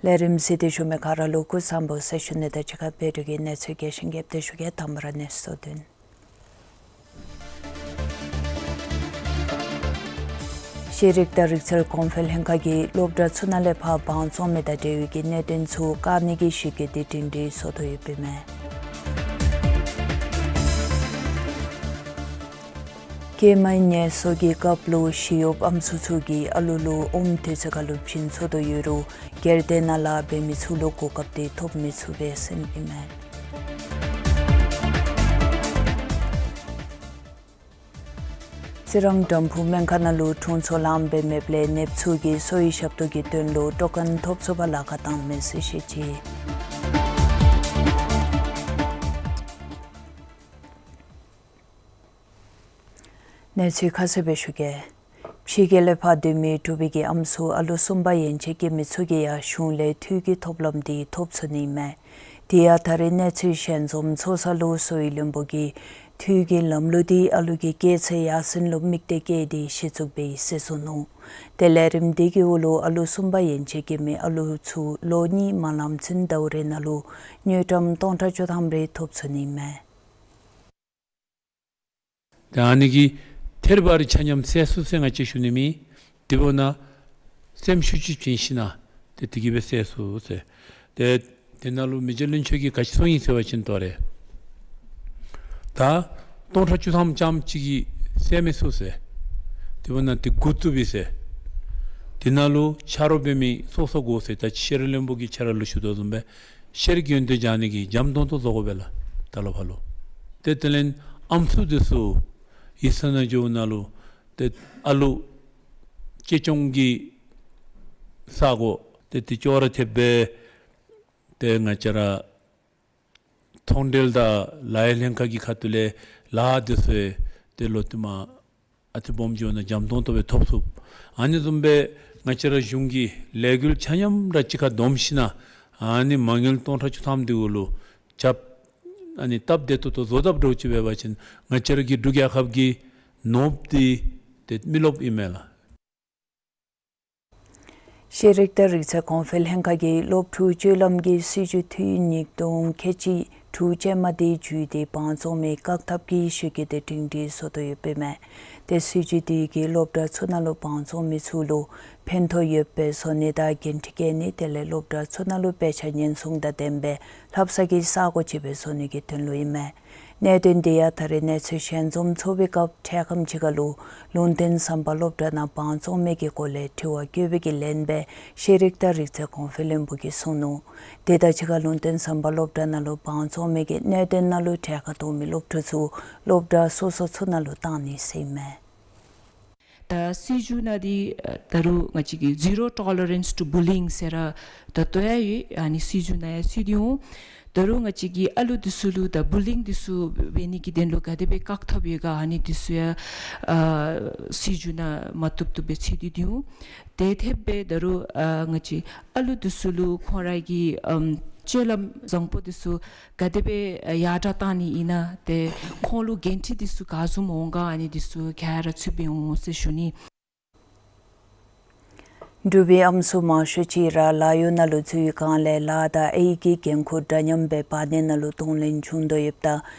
ལས་རིམ་གཟིགས་ཏེ་བཞུགས་མི་ག་ར་ལུ་སྐུ་གཟུགས་བཟང་པོ་ཟེར་ཞུ་ནི་དང་གཅིག་ཁར་བོད་ཀྱི་གནས་ཚུལ་རྒྱས་ཤིང་རྒྱསཔ་སྦེ་ཞུ་གེ། དང་པ་ར་གནས་ཚུལ་བསྡུ་ནི། ཤེས་རིག་དང་རིག་རྩལ་གོང་འཕེལ་ལྷན་ཁག་གིས་སློབ་གྲྭ་ཚུ་ནང་ལས་ཕར་དབང་བཙོང་མི་དང་འབྲེལ་ཡོད་ཀྱི་གནད་དོན་ཚུ་བཀག་ནི་གི་ཞིབ་དཔྱད་འདི་སྒྲིང་སྒྲི་བཟོ་དོ་ཡོདཔ་ཨིན་མས། ཀྱེ་མའི་ངལ་གསོ་གི་སྐབས་ལུ་ཞི་གཡོགཔ་ཨམ་སྲུ་ཚུ་གིས་ཨ་ལུ་ལུ་ཨོམ་དུས་ཚོད་ཁར་ལུ་བྱིན་ཚུགས་དོ་ཡོད་རུང་སྒེར་སྡེ་ནང་ལཱ་འབད་མི་ཚུ་ལུ་གོ་སྐབས་འདི་ཐོབ་མི་ཚུགས་པས་ཟེར་ཨིན་མས། རྩི་རང་དམ་ཕུ་སྨན་ཁང་ནང་ལུ་དྲུང་འཚོ་ལངམ་སྦེ་མེདཔ་ལས་ནདཔ་ཚུ་གིས་གསོ་བའི་ཞབས་ཏོག་གི་དོན་ལུ་ཊོ་ཀེན་ཐོབ་ཚུགས་པར་ལཱ་ཁག་བཏངམ་མས་ཟེར་བཤད་ཅི། གནས་ཚུལ་ཁ་གསལ་སྦེ་ཞུ་གེ། ཕྱི་རྒྱལ་ལས་ཕར་སྡོད་མི་འབྲུག་པའི་གི་ཨམ་སྲུ་ཨ་ལུ་གསུམ་པ་ཡན་ཆད་སྐྱེ་མི་ཚུ་གིས་ཡང་གཞུང་ལས་འཐུས་ཀྱི་ཐོབ་ལམ་འདི་ཐོབ་ཚུགས་ནི་མས། དེ་ཡང་ད་རེས་གནས་ཚུལ་ཞལ་འཛོམས་ཚོགས་ས་ལུ་གསོ་བའི་བློན་པོ་གིས་འཐུས་ཀྱི་ལམ་ལུགས་འདི་ཨ་ལུ་གི་སྐྱེས་ཚེས་ཡར་སེང་ལུ་དམིགས་ཏེ་བཀལ་ཏེ་གཞི་བཙུགས་འབད་ཡི་ཟེར་གསུངས་ནུག། དེ་ལས་ལས་རིམ་འདི་གི་འོག་ལུ་ཨ་ལུ་གསུམ་པ་ཡན་ཆད་སྐྱེ་མི་ཨ་ལུ་ཚུ་ལོ་གཉིས་མ་ལངམ་ཚུན་ཟླཝ་རེ་ནང་ལུ་དངུལ་ཀྲམ་སྟོང་ཕྲག་བཅུ་ཐམ་རེ་ཐོབ་ཚུགས་ནི་མས། ད་ཨ་ནི་གིས་ཐེར་པ་རི་ཆ་མཉམ་སེལ་ཚུགས་ཟེར་ང་བཅས་ཞུ་ནི་མེད། དེ་འབདཝ་ད་སེམས་ཤུགས་ཅིག་བྱིན་ཞིན་ན་ཏེ་དེ་གིས་སྦེ་སེལ་ཚུགས་ཟེར། ཏེ་དེ་ནང་ལུ་མི་རྗེ་བློན་ཆེན་གྱིས་ག་ཅི་གསུངས་ཡི་ཟེར་བ་ཅིན་ཏེ་རེ་ ད་སྟོང་ཕྲག་བཅུ་ཐམ་ཙམ་ཅིག་གིས་བསལ་མི་ཚུགས་ཟེར། དེ་འབདཝ་ད་དེ་འགོ་བཙུགས་པས་ཟེར། དེ་ནང་ལུ་ཆ་རོགས་འབད་མི་སོ་སོ་དགོ་ཟེར། ད་ཤེས་རབ་བློན་པོ་གིས་ཁྱེད་ར་ལུ་ཞུ་དོ་བཟུམ་སྦེ་ཤེས་རིག་ཡོན་ཏན་སྦྱང་ནི་གི་འཇམ་ཏོང་ཏོ་བཟོ་དགོ་པས་ལགས། ད་ལོག་ཕར་ལུ། ཏེ་དེ་ལས་ཨམ་སྲུ་འདི་ཚུ་ཡིག་ཚང་ནང་འགྱོཝ་ད་ལུ་ཏེ་ཨ་ལུ་གཅེས་སྐྱོང་གི་ས་གོ་ཏེ་དེ་ཅོག་ར་འཐདཔ་སྦེ་ཏེ་ང་བཅས་ར་ཚོང་འབྲེལ་དང་ལཱ་གཡོག་ལྷན་ཁག་གི་ཁ་ཐུག་ལས་ལཱ་འདི་ཚུ་ཏེ་ལོག་སྟེ་མར་ཨ་ཙི་སྦོམ་འགྱོ་ན་འཇམ་ཏོང་ཏོ་སྦེ་ཐོབ་ཚུགས། ཨ་ནི་བཟུམ་སྦེ་ང་བཅས་ར་གཞུང་གི་ལས་འགུལ་ཆ་མཉམ་ར་གཅིག་ཁར་བསྡོམས་ཞིན་ན་ཨ་ནི་མ་དངུལ་སྟོང་ཕྲག་བཅུ་ཐམ་འདི་གུ་ལུ་རྒྱབ་ཨ་ནི་སྟབས་བདེ་ཏོག་ཏོ་བཟོ་ཐབས་འདྲཝ་ཅིག་འབད་བ་ཅིན་ང་བཅས་ར་གི་འབྲུག་རྒྱལ་ཁབ་ཀྱི་ནོར་བུ་འདི་ཏེ་མི་རློབས་ཨིན་མས་ལགས། ཤེས་རིག་དང་རིག་རྩལ་གོང་འཕེལ་ལྷན་ཁག་གིས་སློབ་ཕྲུག་སྤྱོད་ལམ་གྱི་སྲིད་བྱུས་འཐུས་ཉིས་སྟོང་ཁལ་གཅིག་དྲུག་ཅན་མ་དེ་བརྒྱུད་དེ་འབངས་བཙོང་མའི་བཀག་ཐབས་ཀྱི་ཞུ་སྐུལ་དེ་སྒྲིང་སྒྲིང་བཟོ་དོ་ཡོདཔ་ཨིན་མས། ཏེ་སྲིད་བྱུས་དེ་གིས་སློབ་གྲྭ་ཚུ་ནང་ལུ་འབངས་བཙོང་མི་ཚུ་ལུ་ཕན་ཐོགས་ཡོདཔ་སྦེ་བཟོ་ནི་དང་འགན་འཁྲི་བཀལ་ནི་དེ་ལས་སློབ་གྲྭ་ཚུ་ནང་ལུ་དཔེ་ཆ་ཉེན་སྲུང་དང་ལྡནམ་སྦེ་ལྷབ་ས་གི་ས་གོ་ཅིག་སྦེ་བཟོ་ནི་གི་དོན་ལུ་ཨིན་མས། གནད་དོན་དེ་ཡང་ད་རེས་གནས་ཚུལ་ཞལ་འཛོམས་ཚོགས་པའི་སྐབས་འཕྲལ་ཁམས་ཅིག་ཁར་ལུ་ལུང་བསྟན་ཟམ་པ་སློབ་གྲྭ་ནང་འབངས་བཙོང་མི་གི་སྐོར་ལས་དྲི་བ་བཀོད་པའི་གི་ལན་སྦེ་ཤེས་རིག་དང་རིག་རྩལ་གོང་འཕེལ་བློན་པོ་གིས་གསུངས་ནུག། དེ་དང་གཅིག་ཁར་ལུང་བསྟན་ཟམ་པ་སློབ་གྲྭ་ནང་ལུ་འབངས་བཙོང་མི་གི་གནད་དོན་ནང་ལུ་གྲལ་ཁར་གཏོགས་མི་སློབ་ཕྲུག་ཚུ་སློབ་གྲྭ་སོ་སོ་ཚུ་ནང་ལུ་བཏང་ནི་ཟེར་ཨིན་མས། ད་སྲིད་བྱུས་ནང་འདི་ད་རུང་ང་བཅས་ཀྱི་Zero Tolerance to Bullying ཟེར་ར་ད་ལྟོ་ཡང་ཡོད། ཨ་ནི་སྲིད་བྱུས་ནང་ཡང་ཚུད་དེ་འོང་། ད་རུང་ང་བཅས་ཀྱི་ཨ་ལུ་འདི་ཚུ་ལུ་ད་བུ་ལིང་འདི་ཚུ་འབད་ནི་གི་དོན་ལུ་ག་དེ་སྦེ་བཀག་ཐབས་ཡོད་ག་ཨ་ནི་འདི་ཚུ་ཡང་ཨ་སྲིད་བྱུས་ནང་མ་བཏུབ་བཏུབ་སྦེ་ཚུད་དེ་འོང་། དེ་འཐདཔ་སྦེ་ད་རུང་ཨ་ང་བཅས་ཨ་ལུ་འདི་ཚུ་ལུ་ཁོང་ར་གི་ཨམ་སྤྱོད་ལམ་བཟང་པོ་འདི་ཚུ་ག་དེ་སྦེ་ཡར་དྲག་བཏང་ནི་ཨིན་ན་ཏེ་ཁོང་ལུ་འགན་འཁྲི་འདི་ཚུ་ག་བཟུམ་འོང་ག་ཨ་ནི་འདི་ཚུ་ག་ར་ཚུད་པའི་འོང་ཟེར་ཞུ་ནི། འབྲུག་པའི་ཨམ་སྲུ་མང་ཤོས་ཅིག་ར་ལཱ་གཡོག་ནང་ལུ་འཛུལ་བའི་སྒང་ལས་ལཱ་དང་ཨའི་གི་འགན་ཁུར་འདྲ་མཉམ་སྦེ་བར་ན་ནང་ལུ་གདོང་ལེན་བྱུང་དོ་ཡོདཔ་ད་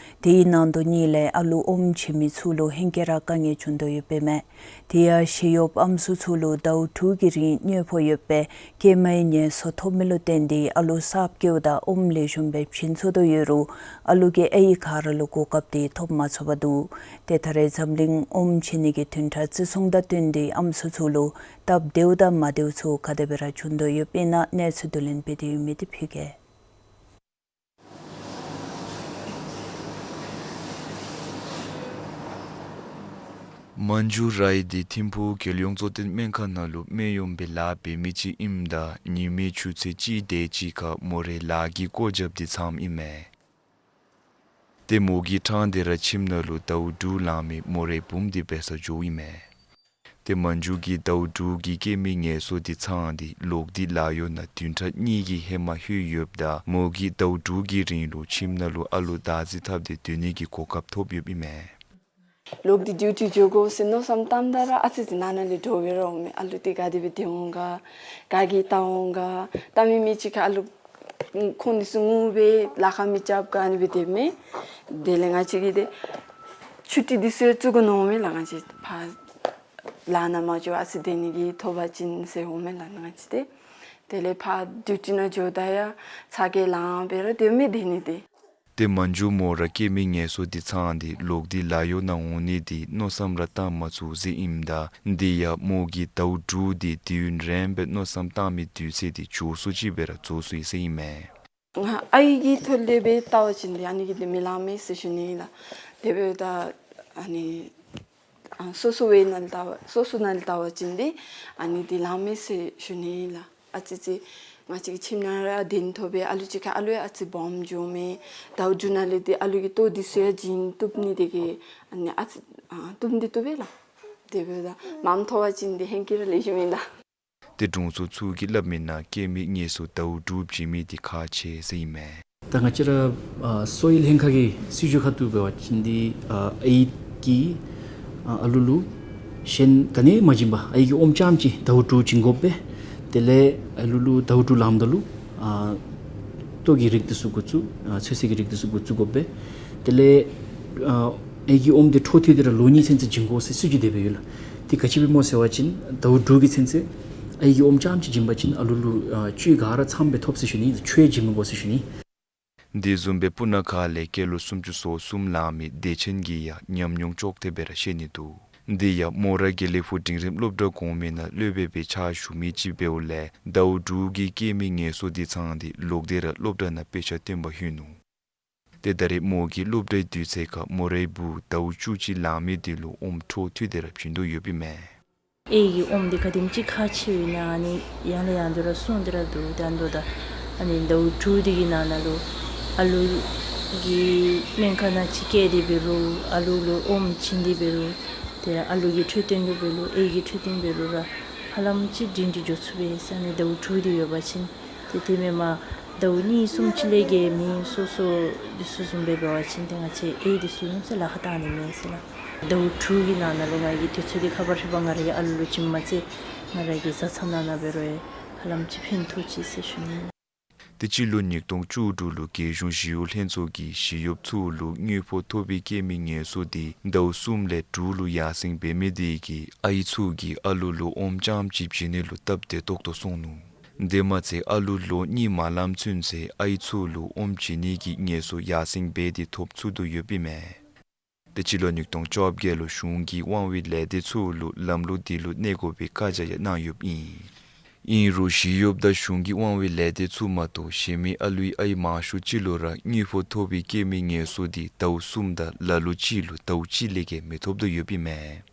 དེའི་ནང་དོག་གཉིས་ལས་ཨ་ལུ་ཨོམ་བྱིན་མི་ཚུ་ལུ་ཧེང་སྐལ་ར་དཀའ་ངལ་བྱུང་དོ་ཡོདཔ་ཨིན་མས། དེ་ཡང་ཞི་གཡོགཔ་ཨམ་སྲུ་ཚུ་ལུ་ཟླཝ་དྲུག་གི་རིང་དངུལ་ཕོགས་ཡོད་པའི་སྐྱེས་མའི་ངལ་གསོ་ཐོབ་མི་ལུ་བརྟེན་ཏེ་ཨ་ལུ་གསརཔ་སྐྱེཝ་ད་ཨོམ་ལེགས་ཤོམ་སྦེ་བྱིན་ཚུགས་དོ་ཡོད་རུང་ཨ་ལུ་གི་ཨའི་ག་ར་ལུ་གོ་སྐབས་དེ་ཐོབ་མ་ཚུགས་པར་འདུག། ཏེ་ད་རེས་འཛམ་གླིང་ཨོམ་བྱིན་ནི་གི་བདུན་ཕྲག་བརྩི་སྲུང་དང་བསྟུན་ཏེ་ཨམ་སྲུ་ཚུ་ལུ་སྟབས་བདེཝ་དང་མ་བདེཝ་ཚུ་ག་དེ་སྦེ་ར་བྱུང་དོ་ཡོདཔ་ཨིན་ན་གནས་ཚུལ་བསྡུ་ལེན་འབད་དེ་ཡོད་མི་དེ་ཕུལ་གེ། མན་ཇུ་རའི་འདི་ཐིམ་ཕུག་རྒྱལ་ཡོངས་གཙོ་བསྟེན་སྨན་ཁང་ནང་ལུ་སྨན་གཡོགམ་སྦེ་ལཱ་འབད་མི་ཅིག་ཨིནམ་ད་ཉིན་མའི་ཆུ་ཚོད་གཅིག་དེ་ཅིག་ཁར་མོ་རའི་ལཱ་གི་བཀོད་རྒྱབ་འདི་ཚངམ་ཨིན་མས། ཏེ་མོ་གིས་ཕྲང་སྟེ་ར་ཁྱིམ་ནང་ལུ་ཟླཝ་དྲུག་ལང་མི་མོ་རའི་བུམོ་འདི་འབད་སར་འགྱོཝ་ཨིན་མས། ཏེ་མན་ཇུ་གིས་ཟླཝ་དྲུག་གི་སྐྱེས་མའི་ངལ་གསོ་འདི་ཚང་སྟེ་ལོག་སྟེ་ལཱ་གཡོག་ནང་བདུན་ཕྲག་གཉིས་ཀྱི་ཧེ་མ་ལྷོད་ཡོདཔ་ད་མོ་གིས་ཟླཝ་དྲུག་གི་རིང་ལུ་ཁྱིམ་ནང་ལུ་ཨ་ལུ་བདག་འཛིན་འཐབ་སྟེ་སྡོད་ནི་གི་གོ་སྐབས་ཐོབ་ཡོདཔ་ཨིན་མས། ལོག་སྟེ་ཌིའུ་ཊི་འགྱོ་དགོ་ཟེར་མནོ་བསམ་བཏངམ་ད་ར་ཨ་ཙི་ཅིག་ནང་ན་ལས་འདྲོག་སྦེ་ར་འོང་མས། ཨ་ལུ་འདི་ག་དེ་སྦེ་སྡོད་འོང་ག་ག་གིས་བལྟ་འོང་ག་བལྟ་མི་མི་ཅིག་ཁར་ཨ་ལུ་ཁོང་འདི་ཚུ་ངུ་སྦེ་ལཱ་ཁག་མི་རྐྱབ་ག་ཨ་ནི་སྦེ་སྡོདཔ་མས། དེ་ལས་ང་བཅས་ཀྱིས་ཏེ་ཆུ་ཊི་འདི་ཚུ་ཡང་བཙུགས་དགོ་མནོཝ་མས་ལགས། ང་བཅས་ཕར་ལཱ་ནང་མ་འགྱོ་ཨ་ཙི་སྡོད་ནི་གི་ཐོབ་པ་ཅིན་ཟེར་འོང་མས་ལགས་ང་བཅས་ཏེ། དེ་ལས་ཕར་ཌིའུ་ཊི་ནང་འགྱོཝ་ད་ཡང་ཚ་གྱང་ལང་སྦེ་ར་སྡོདཔ་མས་སྡོད་ནི་ཏེ། ཏེ་མན་ཇུ་མོ་ར་སྐྱེས་མའི་ངལ་གསོ་འདི་ཚང་སྟེ་ལོག་སྟེ་ལཱ་གཡོག་ནང་འོང་ནི་འདི་མནོ་བསམ་ར་བཏང་མ་ཚུགས་ཟེར་ཨིནམ་ད་འདི་ཡང་མོ་གིས་ཟླཝ་དྲུག་འདི་དུས་ཡུན་རིངམོ་སྦེ་མནོ་བསམ་བཏང་མི་དུས་ཚོད་འདི་མགྱོགས་སུ་ཅིག་སྦེ་ར་རྫོགས་སོ་ཡི་ཟེར་ཨིན་མས། ང་ཨའི་གི་ཐོག་ལས་སྦེ་བལྟ་བ་ཅིན་འདི་ཨ་ནི་གིས་འདི་མི་ལང་མས་ཟེར་ཞུ་ནི་ཨིན་ལགས། དེ་འབདཝ་ད་ཨ་ནི་ཨ་སོ་སོ་སྦེ་ནཱ་ལས་བལྟ་བ་སོ་སོ་ནཱ་ལས་བལྟ་བ་ཅིན་འདི་ཨ་ནི་འདི་ལང་མས་ཟེར་ཞུ་ནི་ཨིན་ལགས། ཨ་ཙི་ཅིག་ང་བཅས་ཀྱི་ཁྱིམ་ནང་ར་གདན་ཐོབ་སྦེ་ཨ་ལུ་ཅིག་ཁར་ཨ་ལུ་ཡང་ཨ་ཙི་སྦོམ་འགྱོཝ་མས། ཟླཝ་དྲུག་ནང་ལས་འདི་ཨ་ལུ་གི་ལྟོ་འདི་ཚུ་ཡང་བྱིན་བཏུབ་ནི་དེ་གིས་ཨ་ནི་ཨ་ཙི་ཨ་བཏུབ་ནི་འདི་བཏུབ་པས་ལགས། དེ་འབདཝ་ད་མངམ་ཐོབ་པ་ཅིན་འདི་ཧེང་སྐལ་ར་ལེགས་ཤོམ་ཨིན་ལགས། ཏེ་དྲུང་འཚོ་ཚུ་གིས་སླབ་མིའི་ནང་སྐྱེས་མའི་ངལ་གསོ་ཟླཝ་དྲུག་བྱིན་མི་འདི་ཁག་ཆེ་ཟེར་ཨིན་མས། ད་ང་བཅས་ར་ཨ་གསོ་བའི་ལྷན་ཁག་གི་སྲིད་བྱུས་ཁ་ཐུག་འབད་བ་ཅིན་འདི་ཨ་ཨའི་གིས་ཨ་ཨ་ལུ་ལུ་གཞན་ག་ནི་མ་བྱིན་པར་ཨའི་གི་ཨོམ་རྐྱངམ་ཅིག་ཟླཝ་དྲུག་བྱིན་དགོ་པས། དེ་ལས་ཨ་ལུ་ལུ་ཟླཝ་དྲུག་ལངམ་ད་ལུ་ཨ་ལྟོ་གི་རིགས་འདི་ཚུ་འགོ་བཙུགས་ཨ་ཚོད་བསྲེ་གི་རིགས་འདི་ཚུ་འགོ་བཙུགས་དགོ་པས། དེ་ལས་ཨ་ཨའི་གི་ཨོམ་འདི་འཕྲོ་མཐུད་དེ་ར་ལོ་གཉིས་ཚུན་ཚོད་བྱིན་དགོ་ཟེར་སྲིད་བྱུས་དེ་སྦེ་ཡོད་ལགས། དེ་ག་ཅི་སྦེ་སྨོ་ཟེར་བ་ཅིན་ཟླཝ་དྲུག་གི་ཚུན་ཚོད་ཨའི་གི་ཨོམ་རྐྱངམ་ཅིག་བྱིན་པ་ཅིན་ཨ་ལུ་ལུ་ཨ་བཅུད་ག་ར་ཚངམ་སྦེ་ཐོབ་ཟེར་ཞུ་ནི། ཆུ་ཡང་བྱིན་མི་དགོ་ཟེར་ཞུ་ནི། དེ་བཟུམ་སྦེ་སྤུ་ན་ཁ་ལས་སྐྱེས་ལོ་སུམ་ཅུ་སོ་གསུམ་ལང་མི་བདེ་ཆེན་གྱིས་ཡང་ཉམས་མྱོང་ཅོག་འཐདཔ་སྦེ་ར་བཤད་ནི་འདུག། དེ་ཡང་མོ་ར་དགེ་ལེགས་ཕུག་འབྲིང་རིམ་སློབ་གྲྭ་གོང་མའི་ནང་སློབ་དཔོན་སྦེ་ཕྱག་ཞུ་མི་ཅིག་འབདཝ་ལས་ཟླཝ་དྲུག་གི་སྐྱེ་མེད་ངལ་གསོ་དེ་ཚང་སྟེ་ལོག་སྟེ་ར་སློབ་གྲྭ་ནང་དཔེ་ཆ་སྟོན་པར་ལྷོད་ནུག། ཏེ་ད་རེས་མོ་གིས་སློབ་གྲྭའི་དུས་ཚོད་ཁར་མོ་རའི་བུ་ཟླཝ་བཅུ་གཅིག་ལང་མི་དེ་ལུ་ཨོམ་འཕྲོ་མཐུད་དེ་ར་བྱིན་དོ་ཡོདཔ་ཨིན་མས། ཨའི་གི་ཨོམ་འདི་ག་དེམ་ཅིག་ཁག་ཆེཝ་ཨིན་ན་ཨ་ནི་ཡང་ལས་ཡང་དུ་ར་གསུངས་ཏེ་ར་འདུག། ད་ཨ་ནི་ཟླཝ་དྲུག་འདི་གི་ནང་ན་ལུ་ཨ་ལུ་གི་སྨན་ཁང་ནང་ཅིག་བསྐྱལ་ཏེ་འབད་རུང་ཨ་ལུ་ལུ་ཨོམ་བྱིན་ཏེ་འབད་རུང་ཏེ་ར་ཨ་ལུ་གི་འཕྲོད་བསྟེན་ལུ་འབད་རུང་ཨའི་གི་འཕྲོད་བསྟེན་འབད་རུང་ར་ཧ་ལམ་ཅིག་སྒྲིང་སྒྲི་འགྱོ་ཚུགས་པས་ཟེར། ཨ་ནི་ཟླཝ་དྲུག་འདི་ཡོད་པ་ཅིན། ཏེ་དེ་མེན་པར་ཟླཝ་གཉིས་གསུམ་ཅིག་ལས་བརྒལ་མི་སོ་སོ་འདི་ཚུ་བཟུམ་སྦེ་འབད་བ་ཅིན་ཏེ་ང་བཅས་ཨའི་འདི་ཚུ་ཡོངས་སུ་ལཱ་ཁག་བཏང་ནི་མས་ཟེར་ལགས། ཟླཝ་དྲུག་གི་ནང་ན་ལུ་ང་གིས་དུས་ཚོད་འདི་ཁ་བར་ཧེ་བ་ང་ར་གི་ཨ་ལུ་ལུ་བྱིནམ་མ་ཚད་ང་ར་གི་བཟའ་ཚང་ནང་ན་འབད་རུང་ཧ་ལམ་ཅིག་ཕན་ཐོགས་ཅི་ཟེར་ཞུ་ནི། ཏེ་སྤྱི་ལོ་ཉིས་སྟོང་བཅུ་དྲུག་ལུ་རྒྱལ་གཞུང་ཞི་གཡོག་ལྷན་ཚོགས་ཀྱིས་ཞི་གཡོགཔ་ཚུ་ལུ་དངུལ་ཕོགས་ཐོབ་པའི་སྐྱེ་མེད་ངལ་གསོ་དེ་ཟླཝ་གསུམ་ལས་དྲུག་ལུ་ཡར་སེང་འབད་མི་དེ་གིས་ཨའི་ཚུ་གིས་ཨ་ལུ་ལུ་ཨོམ་རྐྱངམ་ཅིག་བྱིན་ནི་ལུ་སྟབས་བདེ་ཏོག་ཏོ་སོང་ནུག། དེ་མ་ཚད་ཨ་ལུ་ལོ་གཉིས་མ་ལངམ་ཚུན་ཚོད་ཨའི་ཚུ་ལུ་ཨོམ་བྱིན་ནི་གི་ངལ་གསོ་ཡར་སེང་འབད་དེ་ཐོབ་ཚུགས་དོ་ཡོདཔ་ཨིན་མས། ཏེ་སྤྱི་ལོ་ཉིས་སྟོང་བཅོ་བརྒྱད་ལུ་གཞུང་གི་དབང་བའི་ལས་སྡེ་ཚུ་ལུ་ལམ་ལུགས་དེ་ལུ་གནས་དགོ་པའི་བཀའ་རྒྱ་ཡང་གནང་ཡོདཔ་ཨིན། ཨིན་རུང་ཞི་གཡོགཔ་དང་གཞུང་གི་དབང་བའི་ལས་སྡེ་ཚུ་མ་གཏོགས་གཞན་མི་ཨ་ལུའི་ཨའི་མང་ཤོས་ཅིག་ལུ་ར་དངུལ་ཕོགས་ཐོབ་པའི་སྐྱེ་མེད་ངལ་གསོ་དེ་ཟླཝ་གསུམ་དང་ལ་ལུ་ཅིག་ལུ་ཟླཝ་གཅིག་ལས་བརྒལ་མི་ཐོབ་དོ་ཡོདཔ་ཨིན་མས།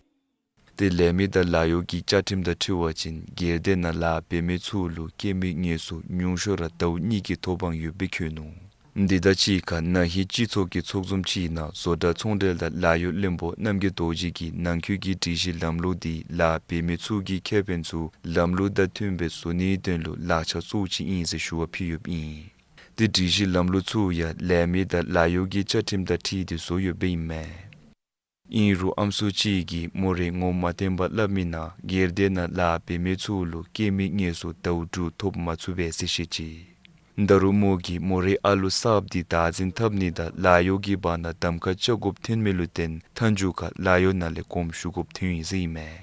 ཏེ་ལས་མི་དང་ལཱ་གཡོག་གི་བཅའ་ཁྲིམས་དང་འཁྲིལ་བ་ཅིན་སྒེར་སྡེ་ནང་ལཱ་འབད་མི་ཚུ་ལུ་སྐྱེ་མེད་ངལ་གསོ་ཉུང་ཤོས་ར་ཟླཝ་གཉིས་ཀྱི་ཐོབ་དབང་ཡོདཔ་སྦེ་བཀོད་ནུག། འདི་དང་གཅིག་ཁར་ན་ཧིང་སྤྱི་ཚོགས་ཀྱི་ཚོགས་འཛོམས་ཅིག་ནང་བཟོ་གྲྭ་ཚོང་འབྲེལ་དང་ལཱ་གཡོག་བློན་པོ་རྣམ་རྒྱལ་རྡོ་རྗེ་གིས་ནང་འཁོད་ཀྱི་སྒྲིག་གཞི་ལམ་ལུགས་དེ་ལཱ་འབད་མི་ཚུ་གི་ཁེ་ཕན་ཚུ་ལམ་ལུགས་དང་མཐུནམ་སྦེ་བཟོ་ནིའི་དོན་ལུ་ལག་ཆ་གཙོ་བོ་ཅིག་ཨིན་ཟེར་ཞུ་བ་ཕུལ་ཡོདཔ་ཨིན། ཏེ་སྒྲིག་གཞི་ལམ་ལུགས་ཚུ་ཡང་ལས་མི་དང་ལཱ་གཡོག་གི་བཅའ་ཁྲིམས་དང་འཁྲིལ་ཏེ་བཟོ་ཡོདཔ་ཨིན་མས། ཨིན་རུང་ཨམ་སྲུ་ཅིག་གིས་མོ་རའི་ངོ་མ་བསྟན་པར་སླབ་མིའི་ནང་སྒེར་སྡེ་ནང་ལཱ་འབད་མི་ཚུ་ལུ་སྐྱེ་མེད་ངལ་གསོ་ཟླཝ་དྲུག་ཐོབ་མ་ཚུགས་པས་ཟེར་བཤད་ཅི། ད་རུང་མོ་གིས་མོ་རའི་ཨ་ལུ་གསརཔ་དེ་བདག་འཛིན་འཐབ་ནི་དང་ལཱ་གཡོག་གི་བར་ན་གདམ་ཁ་རྐྱབ་དགོཔ་ཐོན་མི་ལུ་བརྟེན་མཐའ་མཇུག་ཁར་ལཱ་གཡོག་ནང་ལས་དགོངསམ་ཞུ་དགོཔ་ཐོན་ཡི་ཟེར་ཨིན་མས།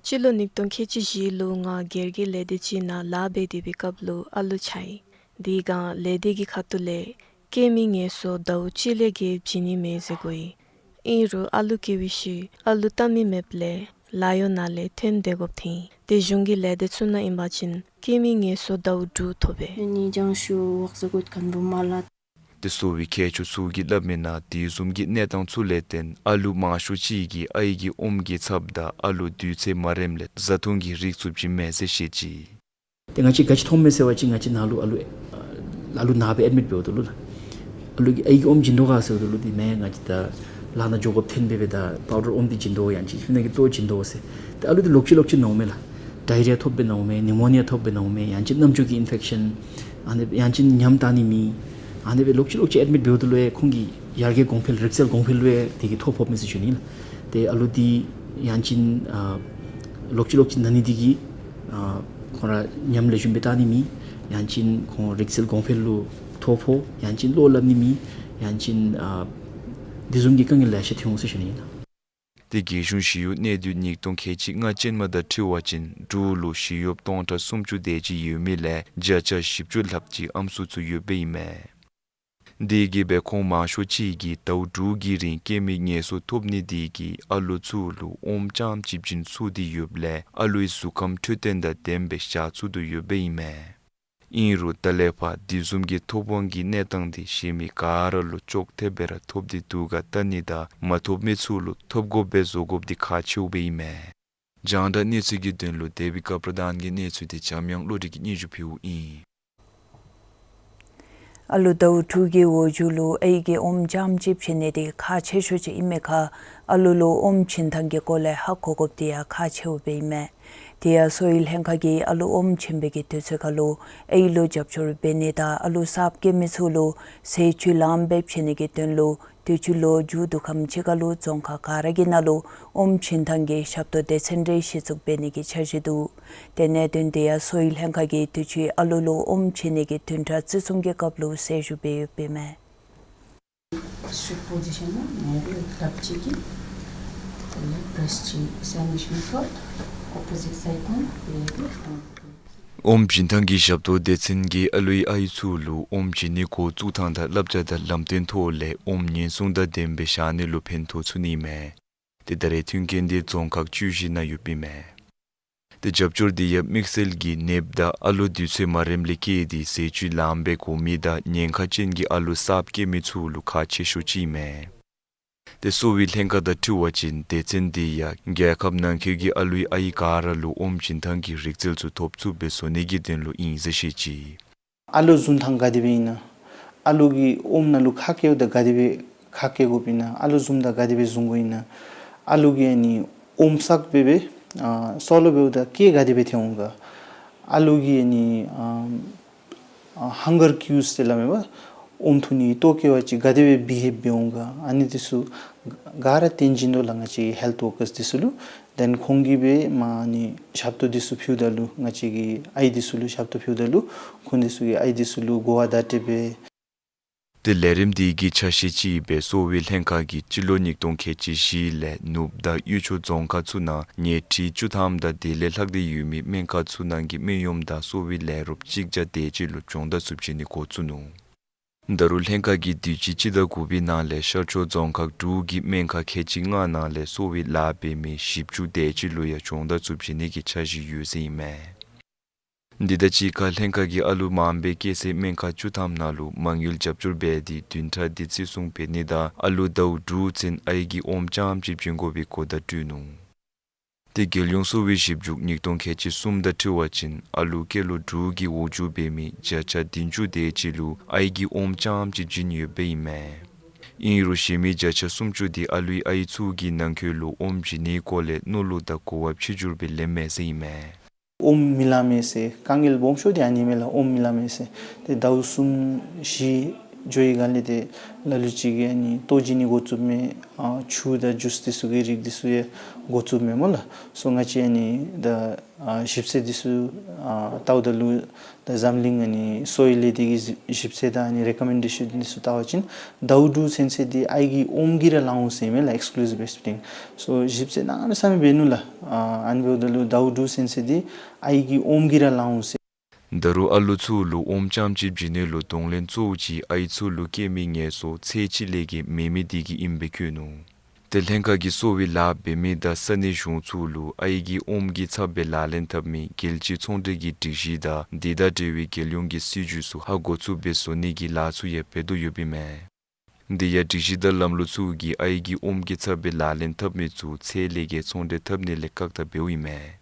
སྤྱི་ལོ་ཉིས་སྟོང་ཁལ་གཅིག་བཞི་ལུ་ང་སྒེར་གྱི་ལས་སྡེ་ཅིག་ནང་ལཱ་འབད་དེ་བའི་སྐབས་ལུ་ཨ་ལུ་ཆགས་ཡི། དེ་སྒང་ལས་སྡེ་གི་ཁ་ཐུག་ལས་སྐྱེ་མེད་ངལ་གསོ་ཟླཝ་གཅིག་ལས་བརྒལ་བྱིན་ནི་མེད་ཟེར་གོ་ཡི། ཨིན་རུང་ཨ་ལུ་སྐྱེས་པའི་ཤུལ་ཨ་ལུ་བལྟ་མི་མེདཔ་ལས་ལཱ་གཡོག་ནང་ལས་ཐོན་སྡོད་དགོཔ་ཐོན་ཡི། ཏེ་གཞུང་གི་ལས་སྡེ་ཚུ་ནང་ཨིན་པ་ཅིན་སྐྱེ་མེད་ངལ་གསོ་ཟླཝ་དྲུག་ཐོབ་པས། ཏེ་གསོ་བའི་མཁས་མཆོག་ཚུ་གིས་སླབ་མིའི་ནང་དེ་བཟུམ་གྱི་གནས་སྟངས་ཚུ་ལས་བརྟེན་ཨ་ལུ་མང་ཤོས་ཅིག་གིས་ཨའི་གི་ཨོམ་གྱི་ཚབ་དང་ཨ་ལུ་དུས་ཚོད་མ་རནམ་ལས་བཟའ་འཐུང་གི་རིགས་ཚུ་བྱིནམ་མས་ཟེར་བཤད་ཅི། ཏེ་ང་བཅས་ག་ཅི་མཐོངམ་མས་ཟེར་བ་ཅིན་ང་བཅས་ནང་ལུ་ཨ་ལུ་ཨ་ལུ་ནཱ་སྦེ་ཨེཌ་མིཊ་འབདཝ་ད་ལུ་ལགས། ཨ་ལུ་གིས་ཨའི་གི་ཨོམ་བྱིན་དོ་ག་ཟེརཝ་ད་ལུ་དེ་མེན་ང་བཅས་ད་ལཱ་ནང་འགྱོ་དགོཔ་ཐོན་སྦེ་སྦེ་ད་པའུ་ཌར་ཨོམ་འདི་བྱིན་དོ་ཡང་ཅིན་སྤུ་ན་གི་ཏོ་བྱིན་དོ་ཟེར། ཏེ་ཨ་ལུ་འདི་ལོག་ཅི་ལོག་ཅི་ནཝ་མས་ལགས། ཌའི་རི་ཡ་ཐོབ་སྦེ་ནཝ་མས། ནིའུ་མོ་ནི་ཡ་ཐོབ་སྦེ་ནཝ་མས། ཡང་ཅིན་རྣམ་ཅོ་གི་ཨིན་ཕེཀ་ཤཱན་ཨ་ནི་ཡང་ཅིན་ཉམས་བཏང་ནི་མེད། ཨ་ནི་སྦེ་ལོག་ཅི་ལོག་ཅི་ཨེཌ་མིཊ་འབདཝ་ད་ལུ་ཡང་ཁོང་གི་ཡར་རྒྱས་གོང་འཕེལ་རིག་རྩལ་གོང་འཕེལ་ལུ་ཡང་དེ་གིས་ཐོ་ཕོགཔ་མས་ཟེར་ཞུ་ནི་ལགས། ཏེ་ཨ་ལུ་འདི་ཡང་ཅིན་ཨ་ལོག་ཅི་ལོག་ཅི་ན་ནི་དེ་གིས་ཨ་ཁོང་ར་ཉམས་ལེགས་ཤོམ་སྦེ་བཏང་ནི་མེད། ཡང་ཅིན་ཁོང་རིག་རྩལ་གོང་འཕེལ་ལུ་ཐོ་ཕོག། ཡང་ཅིན་བློ་སླབ་ནི་མེད། ཡང་ཅིན་ཨ་དེ་བཟུམ་གྱི་དཀའ་ངལ་ལེ་ཤ་ཐོན་འོང་ཟེར་ཞུ་ནི་ཨིན་ལགས། ཏེ་རྒྱལ་གཞུང་ཞི་གཡོག་གནས་སྡུད་ཉིས་སྟོང་ཁལ་གཅིག་ལྔ་ཅན་མ་དང་འཁྲིལ་བ་ཅིན་འབྲུག་ལུ་ཞི་གཡོགཔ་སྟོང་ཕྲག་སུམ་ཅུ་དེ་ཅིག་ཡོད་མི་ལས་བརྒྱ་ཆ་བཞི་བཅུ་ལྷགཔ་ཅིག་ཨམ་སྲུ་ཚུ་ཡོདཔ་ཨིན་མས། དེ་གིས་སྦེ་ཁོང་མང་ཤོས་ཅིག་གིས་ཟླཝ་དྲུག་གི་རིང་སྐྱེ་མེད་ངལ་གསོ་ཐོབ་ནི་དེ་གིས་ཨ་ལུ་ཚུ་ལུ་ཨོམ་རྐྱངམ་ཅིག་བྱིན་ཚུགས་ཏེ་ཡོདཔ་ལས་ཨ་ལུའི་གཟུགས་ཁམས་འཕྲོད་བསྟེན་དང་ལྡནམ་སྦེ་བཞག་ཚུགས་དོ་ཡོདཔ་ཨིན་མས། ཨིན་རུང་ད་ལས་ཕར་དེ་བཟུམ་གྱི་ཐོབ་དབང་གི་གནས་སྟངས་དེ་གཞན་མི་ག་ར་ལུ་ཅོག་འཐདཔ་སྦེ་ར་ཐོབ་སྟེ་འདུག་ག་ལྟ་ནི་དང་མ་ཐོབ་མི་ཚུ་ལུ་ཐོབ་དགོཔ་སྦེ་བཟོ་དགོཔ་དེ་ཁག་ཆེཝ་སྦེ་ཨིན་མས། རྒྱང་བསྒྲགས་གནས་ཚུལ་གྱི་དོན་ལུ་དེ་བི་ཀ་པྲ་དཱན་གྱི་གནས་ཚུལ་དེ་འཇམ་དབྱངས་བློ་གྲོས་ཀྱིས་སྙན་ཞུ་ཕུལཝ་ཨིན། ཨ་ལུ་ཟླཝ་དྲུག་གི་འོག་འཇུག་ལུ་ཨའི་གི་ཨོམ་རྐྱངམ་ཅིག་བྱིན་ནི་དེ་ཁག་ཆེ་ཤོས་ཅིག་ཨིན་མི་ཁར་ཨ་ལུ་ལུ་ཨོམ་བྱིན་ཐངས་ཀྱི་སྐོར་ལས་ཧ་གོ་དགོཔ་དེ་ཡང་ཁག་ཆེཝ་སྦེ་ཨིན་མས། དེ་ཡང་གསོ་བའི་ལྷན་ཁག་གིས་ཨ་ལུ་ཨོམ་བྱིན་པའི་གི་དུས་ཚོད་ཁར་ལུ་ཨའི་ལུ་རྒྱབ་སྐྱོར་འབད་ནི་དང་ཨ་ལུ་གསརཔ་སྐྱེ་མི་ཚུ་ལུ་ཟས་བཅུད་ལངམ་སྦེ་བྱིན་ནི་གི་དོན་ལུ་དུས་ཅི་ལོ་མཇུག་བསྡུ་ཁམས་ཅིག་ཁར་ལུ་རྫོང་ཁག་ག་ར་གི་ནང་ལུ་ཨོམ་བྱིན་ཐངས་ཀྱི་ཞབས་ཏོག་སྡེ་ཚན་རེ་གཞི་བཙུགས་འབད་ནི་གི་འཆར་གཞི་འདུག། དེ་གནད་དོན་དེ་ཡང་གསོ་བའི་ལྷན་ཁག་གིས་དུས་ཅི་ཨ་ལུ་ལུ་ཨོམ་བྱིན་ནི་གི་བདུན་ཕྲག་བརྩི་སྲུང་གི་སྐབས་ལུ་གསལ་ཞུ་འབད་ཡོདཔ་ཨིན་མས། Sit position ནང་ལུ་ལགཔ་གཅིག་གིས་ལེག་པྲེསི་ཅིག་ས་གནོན་ཞིནམ་ད་ཨོ་པོ་ཟིཊ་སའིཌ་ནང་ལེག་གིས་ཨོམ་བྱིན། ཨོམ་བྱིན་ཐངས་ཀྱི་ཞབས་ཏོག་སྡེ་ཚན་གྱིས་ཨ་ལུའི་ཨའི་ཚུ་ལུ་ཨོམ་བྱིན་ནི་འགོ་བཙུགས་ཐངས་དང་བསླབ་བྱ་དང་ལམ་སྟོན་ཐོག་ལས་ཨོམ་ཉེན་སྲུང་དང་ལྡན་པའི་བཞག་ནི་ལུ་ཕན་ཐོགས་ཚུགས་ནི་མས། ཏེ་ད་རེས་མཐུན་རྐྱེན་འདི་རྫོང་ཁག་བཅུ་བཞི་ནང་ཡོདཔ་ཨིན་མས། ཏེ་རྒྱབ་སྐྱོར་འདི་ཡང་དམིགས་བསལ་གྱི་ནདཔ་དང་ཨ་ལུ་དུས་ཚོད་མ་རནམ་ལས་བརྟེན་ཏེ་ཟས་བཅུད་ལངམ་སྦེ་དགོ་མི་དང་ཉེན་ཁ་ཅན་གྱི་ཨ་ལུ་གསརཔ་སྐྱེ་མི་ཚུ་ལུ་ཁག་ཆེ་ཤོས་ཅིག་ཨིན་མས། ཏེ་གསོ་བའི་ལྷན་ཁག་དང་འཁྲིལ་བ་ཅིན་སྡེ་ཚན་འདི་ཡང་རྒྱལ་ཁབ་ནང་འཁོད་ཀྱི་ཨ་ལུའི་ཨའི་ག་ར་ལུ་ཨོམ་བྱིན་ཐངས་ཀྱི་རིག་རྩལ་ཚུ་ཐོབ་ཚུགསཔ་སྦེ་བཟོ་ནི་གི་དོན་ལུ་ཨིན་ཟེར་བཤད་ཅི། ཨ་ལུ་བཟུང་ཐངས་ག་དེ་སྦེ་ཨིན་ན། ཨ་ལུ་གིས་ཨོམ་ནང་ལུ་ཁ་སྐྱེཝ་ད་ག་དེ་སྦེ་ཁ་སྐྱེ་དགོཔ་ཨིན་ན། ཨ་ལུ་བཟུངམ་ད་ག་དེ་སྦེ་བཟུང་དགོཔ་ཨིན་ན། ཨ་ལུ་གིས་ཨ་ནི་ཨོམ་བསགས་སྦེ་སྦེ་ཨ་སོ་ལོ་འབདཝ་ད་སྐད་ག་དེ་སྦེ་ཐོན་འོང་ག། ཨ་ལུ་གིས་ཨ་ནི་ཨ་ཨ་ཧང་གར་ཀིའུས་ཟེར་སླབ་མས་པ། ཨོམ་འཐུང་ནི་ལྟོ་སྐྱེ་བ་ཅིན་ག་དེ་སྦེ་བི་ཧེབ་འབད་འོང་ག། ཨ་ནི་འདི་ཚུ་ག་ར་སྟོན་བྱིན་དོ་ལགས་ང་བཅས་ཧེལཐ་ཝར་ཀརས་འདི་ཚུ་ལུ། དེན་ཁོང་གིས་སྦེ་མ་ཨ་ནི་ཞབས་ཏོག་འདི་ཚུ་ཕུལཝ་ད་ལུ་ང་བཅས་ཀྱི་ཨའི་འདི་ཚུ་ལུ་ཞབས་ཏོག་ཕུལཝ་ད་ལུ་ཁོང་འདི་ཚུ་གིས་ཨའི་འདི་ཚུ་ལུ་གོ་བ་བརྡ་སྤྲོད་འབད། ཏེ་ལས་རིམ་འདི་གི་ཆ་ཤས་ཅིག་སྦེ་གསོ་བའི་ལྷན་ཁག་གིས་སྤྱི་ལོ་ཉིས་སྟོང་ཁལ་གཅིག་བཞི་ལས་ནུབ་དང་གཡུས་ཕྱོགས་རྫོང་ཁག་ཚུ་ནང་ཉལ་ཁྲི་བཅུ་ཐམ་དང་དེ་ལས་ལྷག་སྟེ་ཡོད་མི་སྨན་ཁང་ཚུ་ནང་གི་སྨན་གཡོགམ་དང་གསོ་བའི་ལས་རོགསཔ་གཅིག་བརྒྱ་དེ་ཅིག་ལུ་སྦྱོང་བརྡར་ཚུ་བྱིན་ནི་འགོ་བཙུགས་ནུག། ད་རུང་ལྷན་ཁག་གིས་དུས་ཅི་སྤྱི་ཟླ་དགུ་པའི་ནང་ལས་ཤར་ཕྱོགས་རྫོང་ཁག་དྲུག་གི་སྨན་ཁང་ཁལ་གཅིག་ལྔ་ནང་ལས་གསོ་བའི་ལཱ་འབད་མི་བཞི་བཅུ་དེ་ཅིག་ལུ་ཡང་སྦྱོང་བརྡར་ཚུ་བྱིན་ནི་གི་འཆར་གཞི་ཡོད་ཟེར་ཨིན་མས། འདི་དང་གཅིག་ཁར་ལྷན་ཁག་གིས་ཨ་ལུ་མངམ་སྦེ་སྐྱེ་སའི་སྨན་ཁང་བཅུ་ཐམ་ནང་ལུ་མ་དངུལ་རྒྱབ་སྐྱོར་འབད་དེ་བདུན་ཕྲག་འདི་བརྩི་སྲུང་འབད་ནི་དང་ཨ་ལུ་ཟླཝ་དྲུག་ཚུན་ཨའི་གི་ཨོམ་རྐྱངམ་ཅིག་བྱིན་དགོ་པའི་གོ་བརྡ་སྤྲོད་ནུག། ཏེ་རྒྱལ་ཡོངས་གསོ་བའི་ཞིབ་འཇུག་ཉིས་སྟོང་ཁལ་གཅིག་གསུམ་དང་འཁྲིལ་བ་ཅིན་ཨ་ལུ་སྐྱེས་ལོ་དྲུག་གི་འོག་འཇུག་འབད་མི་བརྒྱ་ཆ་བདུན་ཅུ་དེ་ཅིག་ལུ་ཨའི་གི་ཨོམ་རྐྱངམ་ཅིག་བྱིན་ཡོདཔ་ཨིན་མས། ཨིན་རུང་གཞན་མི་བརྒྱ་ཆ་སུམ་ཅུ་དེ་ཨ་ལུའི་ཨའི་ཚུ་གིས་ནང་འཁོད་ལུ་ཨོམ་བྱིན་ནིའི་སྐོར་ལས་མནོ་ལུགས་དང་གོ་བ་ཕྱི་འགྱུར་སྦེ་ལེནམ་མས་ཟེར་ཨིན་མས། ཨོམ་མི་ལང་མས་ཟེར་དཀའ་ངལ་སྦོམ་ཤོས་འདི་ཨ་ནི་མས་ལགས། ཨོམ་མི་ལང་མས་ཟེར། ཏེ་ཟླཝ་གསུམ་བཞི་འགྱོ་བའི་སྒང་ལས་ཏེ་ལ་ལུ་ཅིག་གིས་ཨ་ནི་ལྟོ་བྱིན་ནི་འགོ་བཙུགསཔ་མས། ཨ་ཆུ་དང་ཇུས་འདི་ཚུ་གི་རིགས་འདི་ཚུ་ཡང་འགོ་བཙུགསཔ་མས་སྨོ་ལགས། སོ་ང་བཅས་ཨ་ནི་ད་ཨ་ཞིབ་འཚོལ་འདི་ཚུ་ཨ་བལྟཝ་ད་ལུ་ད་འཛམ་གླིང་ཨ་ནི་གསོ་བའི་ལས་སྡེ་གི་ཞིབ་འཚོལ་དང་ཨ་ནི་རེ་ཀོ་མེན་ཌེ་ཤཱན་འདི་ཚུ་བལྟ་བ་ཅིན་ཟླཝ་དྲུག་ཚུན་ཚོད་འདི་ཨའི་གི་ཨོམ་གིས་ར་ལང་འོང་ཟེར་མས་ལགས། ཨེགསི་ཀུ་ལུ་སིབ་བི་རེསཊ་ཕིཌིང་། སོ་ཞིབ་འཚོལ་གནམ་མེད་ས་མེད་འབད་ནུག་ལགས། ཨ་ཨ་ནི་འབདཝ་ད་ལུ་ཟླཝ་དྲུག་ཚུན་ཚོད་འདི་ཨའི་གི་ཨོམ་གིས་ར་ལང་འོང་ཟེར། ད་རུང་ཨ་ལུ་ཚུ་ལུ་ཨོམ་རྐྱངམ་ཅིག་བྱིན་ནི་ལུ་གདོང་ལེན་གཙོ་བོ་ཅིག་ཨའི་ཚུ་ལུ་སྐྱེ་མི་ངལ་གསོ་ཚད་ཅིག་ལས་བརྒལ་མེད་མི་འདི་གིས་ཨིནམ་སྦེ་བཀོད་ནུག། ཏེ་ལྷན་ཁག་གིས་གསོ་བའི་ལཱ་འབད་མི་དང་ས་གནས་གཞུང་ཚུ་ལུ་ཨའི་གི་ཨོམ་གྱི་ཚབ་སྦེ་ལག་ལེན་འཐབ་མི་རྒྱལ་སྤྱིའི་ཚོང་འབྲེལ་གྱི་སྒྲིག་གཞི་དང་འདི་དང་འབྲེལ་བའི་རྒྱལ་ཡོངས་ཀྱི་སྲིད་བྱུས་ཚུ་ཧ་གོ་ཚུགསཔ་སྦེ་བཟོ་ནི་གི་ལཱ་ཚུ་ཡང་འབད་དོ་ཡོདཔ་ཨིན་མས། འདི་ཡང་སྒྲིག་གཞི་དང་ལམ་ལུགས་ཚུ་གིས་ཨའི་གི་ཨོམ་གྱི་ཚབ་སྦེ་ལག་ལེན་འཐབ་མི་ཚུ་ཚད་ལས་བརྒལ་ཚོང་འབྲེལ་འཐབ་ནི་ལས་བཀག་དམ་འབདཝ་ཨིན་མས།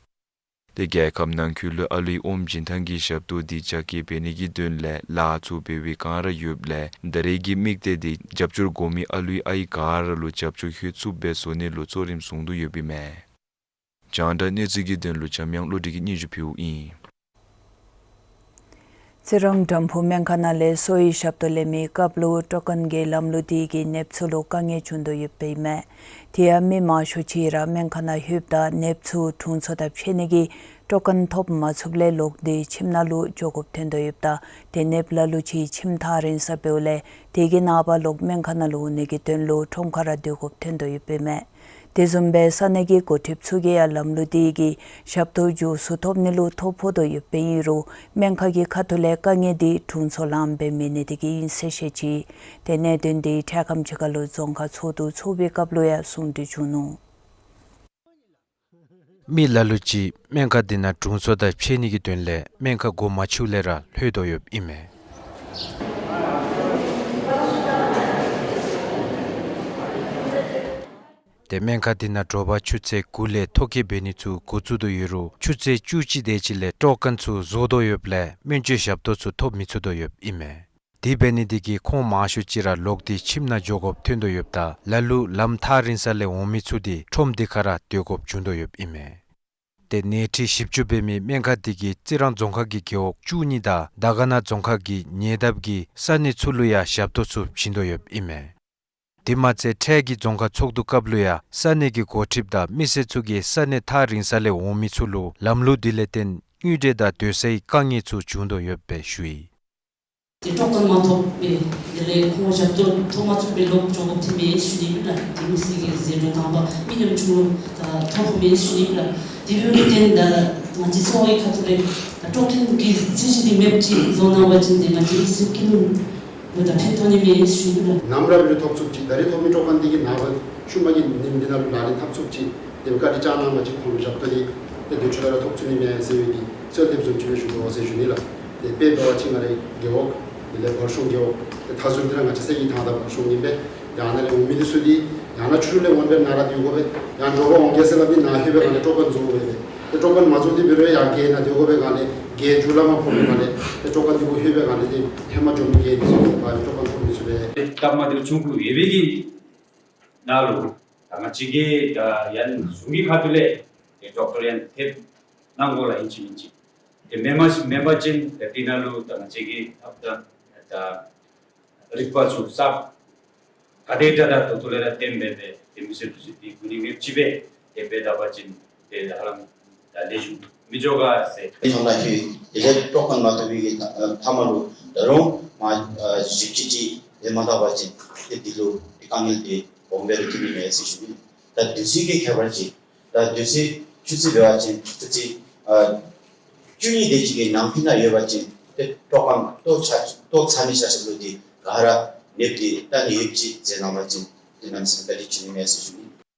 ཏེ་རྒྱལ་ཁབ་ནང་འཁོད་ལུ་ཨ་ལུའི་ཨོམ་བྱིན་ཐངས་ཀྱི་ཞབས་ཏོག་འདི་རྒྱ་སྐྱེད་འབད་ནི་གི་དོན་ལས་ལཱ་ཚུ་འབད་བའི་སྒང་ར་ཡོདཔ་ལས་ད་རེས་ཀྱི་དམིགས་གཏད་འདི་རྒྱབ་སྐྱོར་དགོ་མི་ཨ་ལུའི་ཨའི་ག་ར་ལུ་རྒྱབ་སྐྱོར་ལྷོད་ཚུགསཔ་སྦེ་བཟོ་ནི་ལུ་གཙོ་རིམ་བཟུང་དོ་ཡོདཔ་ཨིན་མས། རྒྱང་བསྒྲགས་གནས་ཚུལ་གྱི་དོན་ལུ་འཇམ་དབྱངས་བློ་གྲོས་ཀྱིས་སྙན་ཞུ་ཕུལཝ་ཨིན། རྩི་རང་དམ་ཕུ་སྨན་ཁང་ནང་ལས་གསོ་བའི་ཞབས་ཏོག་ལེན་མི་སྐབས་ལུ་ཊོ་ཀན་གྱི་ལམ་ལུགས་འདི་གིས་ནདཔ་ཚུ་ལུ་དཀའ་ངལ་བྱུང་དོ་ཡོདཔ་ཨིན་མས། དེ་ཡང་མི་མང་ཤོས་ཅིག་ར་སྨན་ཁང་ནང་ལྷོདཔ་ད་ནདཔ་ཚུ་དྲུང་འཚོ་དང་ཕྱད་ནི་གི་ཊོ་ཀན་ཐོབ་མ་ཚུགསཔ་ལས་ལོག་སྟེ་ཁྱིམ་ནང་ལུ་འགྱོ་དགོཔ་ཐོན་དོ་ཡོདཔ་ད་ཏེ་ནདཔ་ལ་ལུ་ཅིག་ཁྱིམ་ཐག་རིང་ས་འབདཝ་ལས་དེ་གི་ནངས་པ་ལོག་སྨན་ཁང་ནང་ལུ་འོང་ནི་གི་དོན་ལུ་ཁྲོམ་ཁར་ར་སྡོད་དགོཔ་ཐོན་དོ་ཡོདཔ་ཨིན་མས། དེ་བཟུམ་སྦེ་ས་གནས་ཀྱི་འགོ་ཁྲིདཔ་ཚུ་གིས་ཡང་ལམ་ལུགས་འདི་གིས་ཞབས་ཏོག་མགྱོགས་སུ་ཐོབ་ནི་ལུ་ཐོ་ཕོག་དོ་ཡོདཔ་ཨིན་རུང་སྨན་ཁང་གི་ཁ་ཐུག་ལས་དཀའ་ངལ་འདི་དྲུང་འཚོ་ལངམ་སྦེ་མེད་ནི་དེ་གིས་ཨིན་ཟེར་བཤད་ཅི། ཏེ་གནད་དོན་འདི་འཕྲལ་ཁམས་ཅིག་ཁར་ལུ་རྫོང་ཁག་ཚོགས་འདུ་ཚོགས་པའི་སྐབས་ལུ་ཡང་གསུང་གྲོས་བྱུང་ནུག། མི་ལ་ལུ་ཅིག་སྨན་ཁང་འདི་ནང་དྲུང་འཚོ་དང་ཕྱད་ནི་གི་དོན་ལས་སྨན་ཁང་སྒོ་མ་ཕྱེཝ་ལས་ར་ལྷོད་དོ་ཡོདཔ་ཨིན་མས། ཏེ་སྨན་ཁང་འདི་ནང་དྲོ་པ་ཆུ་ཚོད་དགུ་ལས་ཐོ་བཀོད་འབད་ནི་ཚུ་འགོ་བཙུགས་དོ་ཡོད་རུང་ཆུ་ཚོད་བཅུ་གཅིག་དེ་ཅིག་ལས་ཊོ་ཀན་ཚུ་རྫོགས་དོ་ཡོདཔ་ལས་སྨན་བཅོས་ཞབས་ཏོག་ཚུ་ཐོབ་མི་ཚུགས་དོ་ཡོདཔ་ཨིན་མས། དེ་འབད་ནི་འདི་གིས་ཁོང་མང་ཤོས་ཅིག་ར་ལོག་སྟེ་ཁྱིམ་ནང་འགྱོ་དགོཔ་ཐོན་དོ་ཡོདཔ་ད་ལ་ལུ་ལམ་ཐག་རིང་ས་ལས་འོང་མི་ཚུ་འདི་ཁྲོམ་འདི་ཁར་ར་སྡོད་དགོཔ་བྱུང་དོ་ཡོདཔ་ཨིན་མས། ཏེ་ནད་ཁྲི་བཞི་བཅུ་འབད་མི་སྨན་ཁང་འདི་གིས་རྩི་རང་རྫོང་ཁག་གི་རྒེད་འོག་བཅུ་གཉིས་དང་དར་དཀར་ན་རྫོང་ཁག་གི་ཉེ་འདབས་ཀྱི་ས་གནས་ཚུ་ལུ་ཡང་ཞབས་ཏོག་ཚུ་བྱིན་དོ་ཡོདཔ་ཨིན་མས། དེ་མ་ཚད་འཕྲལ་གྱི་རྫོང་ཁག་ཚོགས་འདུ་སྐབས་ལུ་ཡང་ས་གནས་ཀྱི་འགོ་ཁྲིདཔ་དང་མི་སེར་ཚུ་གིས་ས་གནས་ཐག་རིང་ས་ལས་འོང་མི་ཚུ་ལུ་ལམ་ལུགས་འདི་ལས་བརྟེན་དངུལ་འབྲེལ་དང་སྡོད་སའི་དཀའ་ངལ་ཚུ་བྱུང་དོ་ཡོདཔ་སྦེ་ཞུ་ཡི། ཏེ་ཊོ་ཀན་མ་ཐོབ་པས། དེ་ལས་ཁོང་ཞབས་ཏོག་ཐོབ་མ་ཚུགས་པས་ལོག་འགྱོ་དགོཔ་ཐོནམ་མས་ཟེར་ཞུ་ནི་ཨིན་ལགས། དེ་མི་སེར་གྱི་ཟད་འགྲོ་དང་པ་མི་ཉམ་ཆུང་ལུ་ད་ཐོ་ཕོགཔ་མས་ཟེར་ཞུ་ནི་ཨིན་ལགས། དེ་འབདཝ་ལས་བརྟེན་ད་ ང་བཅས་ཚོགས་པའི་ཁ་ཐུག་ལས་ད་སྤྲོ་མཁན་གྱི་ཚད་གཞི་འདི་མེདཔ་ཅིག་བཟོ་གནང་བ་ཅིན་ཏེ་ང་བཅས་ཀྱི་སེམས་ཀྱི་ལུ་ད་ཕན་ཐོགས་ནི་མས་ཟེར་ཞུ་ནི་ལགས། ནམ་ར་འབད་རུང་ཐོབ་ཚུགསཔ་ཅིག་ད་རེས་ཐོབ་མི་སྤྲོ་མཁན་འདི་གིས་ནངས་པ་ཤུལ་མ་གི་ཉིནམ་འདི་ནང་ལུ་ལག་ལེན་འཐབ་ཚུགསཔ་ཅིག་ཏེ་བཀའ་དྲིན་བསྐྱངས་གནང་བ་ཅིན་ཁོང་ལུ་ཞབས་ཏོག་འདི་ཏེ་དུས་ཚོད་ལུ་ར་ཐོབ་ཚུགས་ནི་མས་ཟེར་བའི་གི་གསོལ་འདེབས་བཟུམ་ཅིག་སྦེ་ཞུ་དོ་ཟེར་ཞུ་ནི་ལགས། ཏེ་དཔེ་འབད་བ་ཅིན་ང་རའི་རྒེད་འོག་དེ་ལས་བར་གཤོང་རྒེད་འོག་ཏེ་མཐའ་ཟུར་འདི་ར་ང་བཅས་ས་གི་ཐང་དང་བར་གཤོང་ཨིན་པས། ཡང་ན་ལས་འོང་མི་འདི་ཚུ་འདི་ཡང་ན་ཕྱི་རུ་ལས་འོང་སྦེ་ནཱ་ར་སྡོད་དགོ་པས། ཡང་འགྱོ་བ་འོང་གེ་ཟེར་སླབ་མི་ནཱ་ལྷོད་སྦེ་ག་ལས་སྤྲོ་མཁན་བཟོ་དགོ་པས། ཏེ་སྤྲོ་མཁན་མ་བཟོ་སྟེ་འབད་རུང་ཡང་གེ་ནང་སྡོད་དགོ་པས། ག་ལས་གེ་མཇུག་ལུ་མ་ཕོག་པས། ག་ལས་ཏེ་སྤྲོ་མཁན་འདི་གུ་ལྷོད་སྦེ་ག་ལས་ཏེ་ཧེ་མ་འགྱོ་མི་གེ་འདི་ཚུ་གུ་སྤྲོ་མཁན་ཐོབ་མི་ཚུགས་པས། སྟབས་མ་བདེཝ་ཆུང་ཀུ་ཡོད་པའི་གི་ནང་ལུ་ད་ང་བཅས་ཀྱིས་ད་ཡང་གཞུང་གི་ཁ་ཐུག་ལས་ཏེ་ཌོག་ཊར་ཡང་ཐེབས་གནང་དགོ་ལགས། ཨིན་ཅི་མིན་ཅི་ཏེ་མེན་མ་མེན་པ་ཅིན་ཏེ་འདི་ནང་ལུ་ད་ང་བཅས་ཀྱིས་ཐབས་དང་ད་རིག་པ་ཚུ་གསརཔ་ག་དེ་དྲག་དྲག་ཏོག་ཏོ་ལས་ར་བཏོན་སྦེ་སྦེ་ཏེ་མི་སེར་འདི་ཚུ་འདི་གུ་ནི་མེདཔ་ཅིག་སྦེ་ཏེ་འབད་ད་པ་ཅིན་ཏེ་ཧ་ལམ་ད་ལེགས་ཤོམ་མི་འགྱོ་ག་ཟེར། ཨིན་ན་ཧེ་དེ་ལས་སྤྲོ་མཁན་མ་ཐོབ་པའི་གི་མཐའ་མ་ལུ་ད་རུང་མ་ཨ་ཞིབ་དཔྱད་ཅིག་ཏེ་མ་བཏང་པ་ཅིན་ཏེ་འདི་ལུ་ཏེ་དཀའ་ངལ་འདི་སྦོམ་སྦེ་ར་འགྱོ་ནི་མས་ཟེར་ཞུ་ནི། ད་དུས་ཚོད་ཀྱི་ཁྱད་པར་ཅིག་ད་དུས་ཚོད་ཆུ་ཚོད་འབད་བ་ཅིན་ཆུ་ཚོད་ཨ་བཅུ་གཉིས་དེ་ཅིག་གི་ནང་འཁོད་ནང་ཡོད་པ་ཅིན་ཏེ་སྤྲོ་མཁན་ཏོག་ཆ་ཏོག་ཚ་ནི་ཤ་ཤ་ལུ་འདི་ག་ར་ནདཔ་འདི་ལྟ་ནི་ཡོདཔ་ཅིག་མཛད་གནང་བ་ཅིན་ཏེ་གནམ་མེད་ས་མེད་བཀའ་དྲིན་ཆེ་ནི་མས་ཟེར་ཞུ་ནི།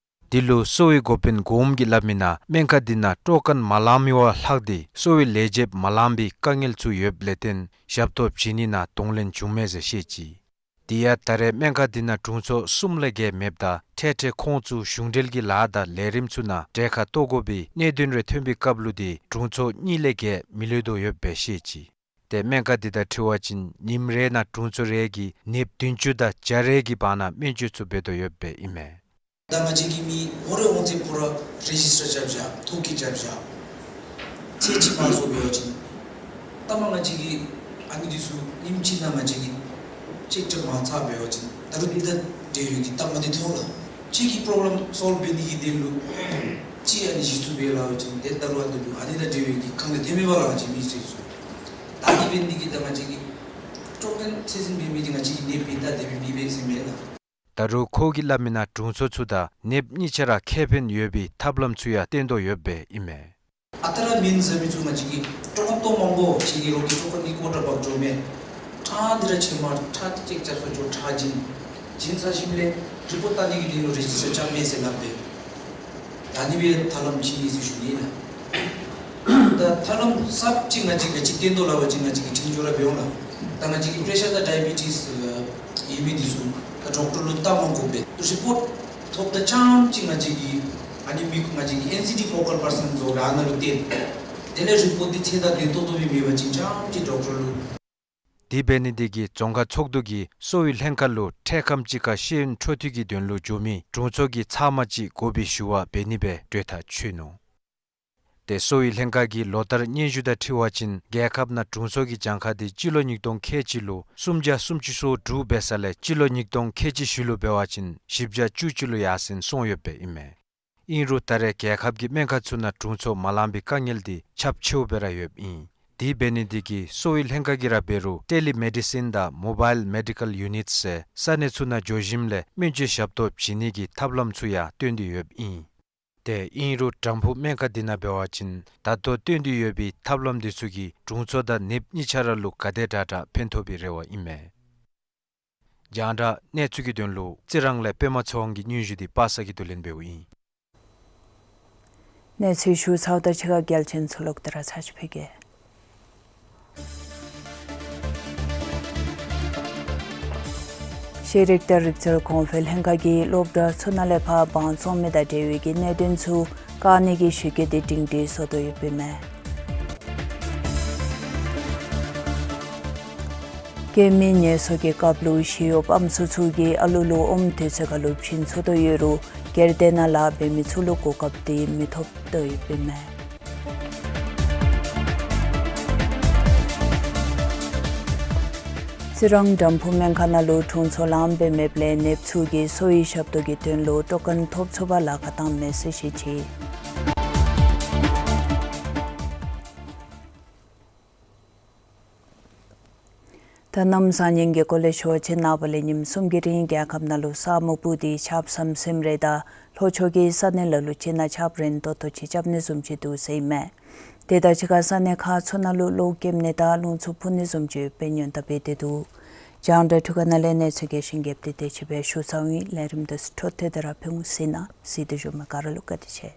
འདི་ལུ་གསོ་བའི་འགོ་དཔོན་གོངམ་གིས་སླབ་མི་ནང་སྨན་ཁང་འདི་ནང་སྤྲོ་མཁན་མ་ལང་མི་བ་ལྷག་སྟེ་གསོ་བའི་ལས་བྱེདཔ་མ་ལང་པའི་དཀའ་ངལ་ཚུ་ཡོདཔ་ལས་བརྟེན་ཞབས་ཏོག་བྱིན་ནི་ནང་གདོང་ལེན་བྱུངམ་མས་ཟེར་བཤད་ཅི། དེ་ཡང་ད་རེས་སྨན་ཁང་འདི་ནང་དྲུང་འཚོ་གསུམ་ལས་བརྒལ་མེདཔ་ད་འཕྲལ་འཕྲལ་ཁོང་ཚུ་གཞུང་འབྲེལ་གྱི་ལཱ་དང་ལས་རིམ་ཚུ་ནང་གྲལ་ཁར་གཏོགས་དགོ་པའི་གནད་དོན་རེ་ཐོན་པའི་སྐབས་ལུ་ཏེ་དྲུང་འཚོ་གཉིས་ལས་བརྒལ་མི་ལུས་དོ་ཡོདཔ་སྦེ་བཤད་ཅི། ཏེ་སྨན་ཁང་འདི་དང་འཁྲིལ་བ་ཅིན་ཉིནམ་རེ་ནང་དྲུང་འཚོ་རེ་གིས་ནདཔ་བདུན་ཅུ་དང་བརྒྱ་རེ་གི་བར་ན་སྨན་བཅོས་ཚུ་འབད་དོ་ཡོདཔ་སྦེ་ཨིན་མས། ད་ང་བཅས་ཀྱི་མི་འོང་རེ་འོང་ཚེ་པུ་ར་རེ་ཇིས་ཊར་རྐྱབ་བཞག། ཐོ་བཀོད་རྐྱབ་བཞག། ཚེས་གཅིག་མ་རྫོགས་འབད་བ་ཅིན་ད་མ་ང་བཅས་ཀྱིས་ཨ་ནི་འདི་ཚུ་ཉིནམ་གཅིག་ནང་ང་བཅས་ཀྱིས་ཅེཀ་རྐྱབ་མ་ཚར་འབད་བ་ཅིན་ད་རུང་འདི་དང་འབྲེལ་ཡོད་ཀྱི་སྟབས་མ་བདེ་ཐོན་ལགས། གཅིག་གི་པོརོབ་ལེམ་སོལབ་འབད་ནི་གི་དོན་ལུ་གཅིག་ཨ་ནི་གཞི་བཙུགས་འབད་ལཱ་འབད་བ་ཅིན་ཏེ་ད་རུང་ཨ་ནི་ལུ་ཨ་ནི་དང་འབྲེལ་ཡོད་ཀྱི་ཁང་གླ་དེ་མེད་པ་ལགས། ང་བཅས་མི་སེར་ཚུ་ད་ཨ་ནི་འབད་ནི་འདི་གིས་ད་ང་བཅས་ཀྱི་སྤྲོ་མཁན་ཚད་འཛིན་འབད་མི་འདི་ང་བཅས་ཀྱི་ནདཔ་ཨིན་ད་དེ་སྦེ་མེན་པས་ཟེར་མས་ལགས། ད་རུང་ཁོ་གིས་སླབ་མི་ནང་དྲུང་འཚོ་ཚུ་དང་ནདཔ་གཉིས་ཆ་ར་ཁེ་ཕན་ཡོད་པའི་ཐབས་ལམ་ཚུ་ཡང་བཏོན་དོ་ཡོདཔ་སྦེ་ཨིན་མས། ཨ་རྟག་ར་མེན་ཟེར་མི་ཚུ་ང་བཅས་ཀྱིས་སྤྲོ་མཁན་ཏོག་མང་པོ་ཅིག་གི་རོགས་ཀྱིས་སྤྲོ་མཁན་གྱི་ཀོ་ཊ་འབག་འགྱོ་མས། ཁྲག་འདི་ར་ཕྱེ་མར་ཁྲག་འདི་ཅེཀ་རྐྱབ་སོ་འགྱོ་ཁྲག་བྱིན། བྱིན་ཚར་ཞིནམ་ལས་རི་པོཊ་བལྟ་ནི་གི་དོན་ལུ་རེ་ཇིས་ཊར་རྐྱབ་མས་ཟེར་སླབ་པས། ད་ཨ་ནི་སྦེ་ཐབས་ལམ་ཅིག་ཨིན་ཟེར་ཞུ་ནི་ལགས། ད་ཐབས་ལམ་གསརཔ་ཅིག་ང་བཅས་ཀྱིས་ཅིག་བཏོན་དོ་ལཱ་འབད་བ་ཅིན་ང་བཅས་ཀྱིས་འཕྲིན་བཅོལ་ར་འབད་འོང་ལགས། ད་ང་བཅས་ཀྱི་པེ་རེ་ཤར་དང་ཌའི་བི་ཊིས་ཨ་ཡོད་མི་འདི་ཚུ་ད་ཌོག་ཊར་ལུ་བལྟ་མ་དགོ་པས། རི་པོཊ་ཐོབ་ད་རྐྱངམ་ཅིག་ང་བཅས་ཀྱིས་ཨ་ནི་མི་ང་བཅས་ཀྱིས་ཨེན་སི་ཌི་ཕོ་ཀཱལ་པར་སཱན་བཟོ་སྦེ་ཨ་ནཱ་ལུ་བཏོན། དེ་ལས་རི་པོཊ་འདི་ཚད་དང་ལྡན་ཏོག་ཏོ་སྦེ་མེད་པ་ཅིན་རྐྱངམ་ཅིག་ཌོག་ཊར་ལུ། དེ་འབད་ནི་འདི་གིས་རྫོང་ཁག་ཚོགས་འདུ་གིས་གསོ་བའི་ལྷན་ཁག་ལུ་འཕྲལ་ཁམས་ཅིག་ཁར་ཤེས་ཡོན་འཕྲོ་མཐུད་ཀྱི་དོན་ལུ་འགྱོ་མི་དྲུང་འཚོ་གི་ཚབ་མ་ཅིག་དགོ་པའི་ཞུ་བ་འབད་ནི་སྦེ་གྲོས་ཐག་ཆོད་ནུག། ཏེ་གསོ་བའི་ལྷན་ཁག་གི་ལོ་ལྟར་སྙན་ཞུ་དང་འཁྲིལ་བ་ཅིན་རྒྱལ་ཁབ་ནང་དྲུང་འཚོ་གི་གྱངས་ཁ་འདི་སྤྱི་ལོ་ཉིས་སྟོང་ཁལ་གཅིག་ལུ་སུམ་བརྒྱ་སུམ་ཅུ་སོ་དྲུག་འབད་ས་ལས་སྤྱི་ལོ་ཉིས་སྟོང་ཁལ་གཅིག་ཤུལ་ལུ་འབད་བ་ཅིན་བཞི་བརྒྱ་བཅུ་གཅིག་ལུ་ཡར་སེང་སོང་ཡོདཔ་སྦེ་ཨིན་མས། ཨིན་རུང་ད་རེས་རྒྱལ་ཁབ་ཀྱི་སྨན་ཁང་ཚུ་ནང་དྲུང་འཚོ་མ་ལང་པའི་དཀའ་ངལ་འདི་ཁྱབ་ཆེཝ་སྦེ་ར་ཡོདཔ་ཨིན། དེ་འབད་ནི་འདི་གིས་གསོ་བའི་ལྷན་ཁག་གིས་ར་འབད་རུང་ཊེ་ལི་མེ་ཌི་སིན་དང་མོ་བཱའིལ་མེ་ཌི་ཀཱལ་ཡུ་ནིཊ་ཟེར་ས་གནས་ཚུ་ནང་འགྱོ་ཞིནམ་ལས་སྨན་བཅོས་ཞབས་ཏོག་བྱིན་ནི་གི་ཐབས་ལམ་ཚུ་ཡང་བཏོན་ཏེ་ཡོདཔ་ཨིན། ཏེ་ཨིན་རུང་དམ་ཕུ་སྨན་ཁང་འདི་ནང་འབད་བ་ཅིན་ད་ལྟོ་བཏོན་ཏེ་ཡོད་པའི་ཐབས་ལམ་འདི་ཚུ་གིས་དྲུང་འཚོ་དང་ནདཔ་གཉིས་ཆ་ར་ལུ་ག་དེ་དྲག་དྲག་ཕན་ཐོགས་པའི་རེ་བ་ཨིན་མས། རྒྱང་བསྒྲགས་གནས་ཚུལ་གྱི་དོན་ལུ་རྩི་རང་ལས་པདྨ་ཚེ་དབང་གི་སྙན་ཞུ་འདི་པ་སངས་ཀྱིས་བསྡུ་ལེན་འབདཝ་ཨིན། གནས་ཚུལ་ཞུ་ཚརཝ་དང་གཅིག་ཁར་རྒྱལ་ཆེན་ཚུ་ལོག་སྟེ་ར་ཚར་ཅིག་ཕུལ་གེ། ཤེས་རིག་དང་རིག་རྩལ་གོང་འཕེལ་ལྷན་ཁག་གིས་སློབ་གྲྭ་ཚུ་ནང་ལས་ཕར་བང་བཙོང་མི་དང་འབྲེལ་བའི་གི་གནད་དོན་ཚུ་བཀག་ནི་གི་ཞུ་སྐུལ་འདི་སྒྲིང་སྒྲི་བཟོ་དོ་ཡོདཔ་ཨིན་མས། རྐྱེན་མེད་ངལ་གསོ་གི་སྐབས་ལུ་ཞི་གཡོགཔ་ཨམ་སྲུ་ཚུ་གིས་ཨ་ལུ་ལུ་ཨོམ་དུས་ཚོད་ཁར་ལུ་བྱིན་ཚུགས་དོ་ཡོད་རུང་སྒེར་སྡེ་ནང་ལཱ་འབད་མི་ཚུ་ལུ་གོ་སྐབས་འདི་མི་ཐོབ་དོ་ཡོདཔ་ཨིན་མས། རྩི་རང་དམ་ཕུ་སྨན་ཁང་ནང་ལུ་དྲུང་འཚོ་ལངམ་སྦེ་མེདཔ་ལས་ནདཔ་ཚུ་གིས་གསོ་བའི་ཞབས་ཏོག་གི་དོན་ལུ་སྤྲོ་མཁན་ཐོབ་ཚུགས་པར་ལཱ་ཁག་བཏངམ་མས་ཟེར་བཤད་ཅི། ད་གནམ་བཟང་ངན་གྱི་སྐོར་ལས་ཞུ་བ་ཅིན་ནངས་པ་ལས་ཉིནམ་གསུམ་གྱི་རིང་རྒྱལ་ཁབ་ནང་ལུ་ས་སྨུག་སྤུབས་ཏེ་ཆརཔ་ཟམ་ཟིམ་རེ་དང་ལྷོ་ཕྱོགས་ཀྱི་ས་གནས་ལ་ལུ་ཅིག་ནང་ཆརཔ་རན་ཏོག་ཏོ་ཅིག་རྐྱབ་ནི་བཟུམ་ཅིག་འདུག་ཟེར་ཨིན་མས། དེ་དང་གཅིག་ཁར་ས་གནས་ཁག་ཚུ་ནང་ལུ་གློག་ཀེམ་ནི་དང་རླུང་འཚུབ་འཕུ་ནི་བཟུམ་ཅིག་འབད་ནི་ཡོདཔ་སྦེ་སྡོད་འདུག། རྒྱང་བསྒྲགས་ཐོག་ཁ་ནང་ལས་གནས་ཚུལ་རྒྱས་ཤིང་རྒྱསཔ་སྦེ་དེ་ཅིག་སྦེ་ཞུ་ཚར་ཡི། ལས་རིམ་འདི་ཚུ་འཕྲོ་མཐུད་དེ་ར་ཕུལ་འོང་ཟེར་ཨིན་ན། གཟིགས་ཏེ་བཞུགས་མི་ག་ར་ལུ་བཀའ་དྲིན་ཆེ།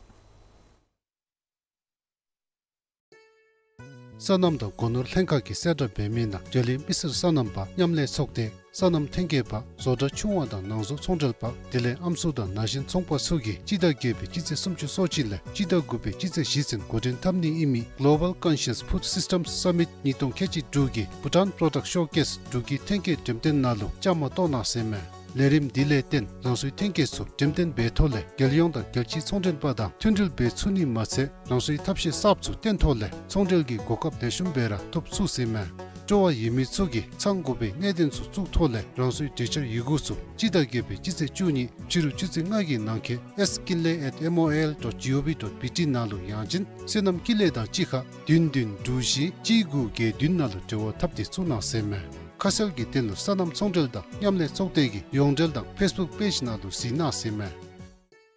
སོ་ནམ་དང་སྒོ་ནོར་ལྷན་ཁག་གིས་གསལ་བསྒྲགས་འབད་མི་ནང་འབྲེལ་ཡོད་མི་སེར་སོ་ནམ་པ་མཉམ་ལས་ཚོགས་སྡེ་སོ་ནམ་ཐོན་སྐྱེད་པ་བཟོ་གྲྭ་ཆུང་བ་དང་ནང་བཟོ་ཚོང་འབྲེལ་པ་དེ་ལས་ཨམ་སྲུ་དང་ན་གཞོན་ཚོང་པ་ཚུ་གིས་སྤྱི་ཟླ་བརྒྱད་པའི་སྤྱི་ཚེས་སུམ་ཅུ་སོ་གཅིག་ལས་སྤྱི་ཟླ་དགུ་པའི་སྤྱི་ཚེས་བཞི་ཚུན་འགོ་འདྲེན་འཐབ་ནི་ཨིན་མི་Global Conscious Food Systems Summit ཉིས་སྟོང་ཁལ་གཅིག་དྲུག་གི་Bhutan Product Showcase འབྲུག་གི་ཐོན་སྐྱེད་འགྲེམས་སྟོན་ནང་ལུ་བཅའ་མར་གཏོགས་གནང་ཟེར་ཨིན་མས། ལས་རིམ་འདི་ལས་བརྟེན་རང་སོའི་ཐོན་སྐྱེད་ཚུ་འགྲེམས་སྟོན་འབད་ཐོག་ལས་རྒྱལ་ཡོངས་དང་རྒྱལ་སྤྱིའི་ཚོང་འབྲེལ་པ་དང་མཐུན་སྒྲིལ་འབད་ཚུགས་ནི་མ་ཚད་རང་སོའི་ཐབས་ཤེས་གསརཔ་ཚུ་བཏོན་ཐོག་ལས་ཚོང་འབྲེལ་གྱི་གོ་སྐབས་ལེགས་ཤོམ་སྦེ་ར་ཐོབ་ཚུགས་ཟེར་ཨིན་མས། སྤྲོ་བ་ཡོད་མི་ཚུ་གིས་ཚང་དགོ་པའི་གནད་དོན་ཚུ་བཙུགས་ཐོག་ལས་རང་སོའི་གྲོས་འཆར་ཡི་གུ་ཚུ་སྤྱི་ཟླ་བརྒྱད་པའི་སྤྱི་ཚེས་བཅུ་གཉིས་ཕྱི་རུ་ཆུ་ཚོད་ལྔ་གི་ནང་འཁོད་S Kinley at M O I L dot G O V dot B T ནང་ལུ་ཡང་ཅིན་སོ་ནམ་ཀིན་ལེ་དང་གཅིག་ཁར་བདུན་བདུན་དྲུག་བཞི་གཅིག་དགུ་བརྒྱད་བདུན་ནང་ལུ་འབྲེལ་བ་འཐབ་སྟེ་བཙུགས་གནང་ཟེར་ཨིན་མས། ཁ་གསལ་གྱི་དོན་ལུ་སོ་ནམ་ཚོང་འབྲེལ་དང་མཉམ་ལས་ཚོགས་སྡེ་གི་ཡོངས་འབྲེལ་དང་ཕེསི་བུཀ་པེཇ་ནང་ལུ་གཟིགས་གནང་ཟེར་ཨིན་མས།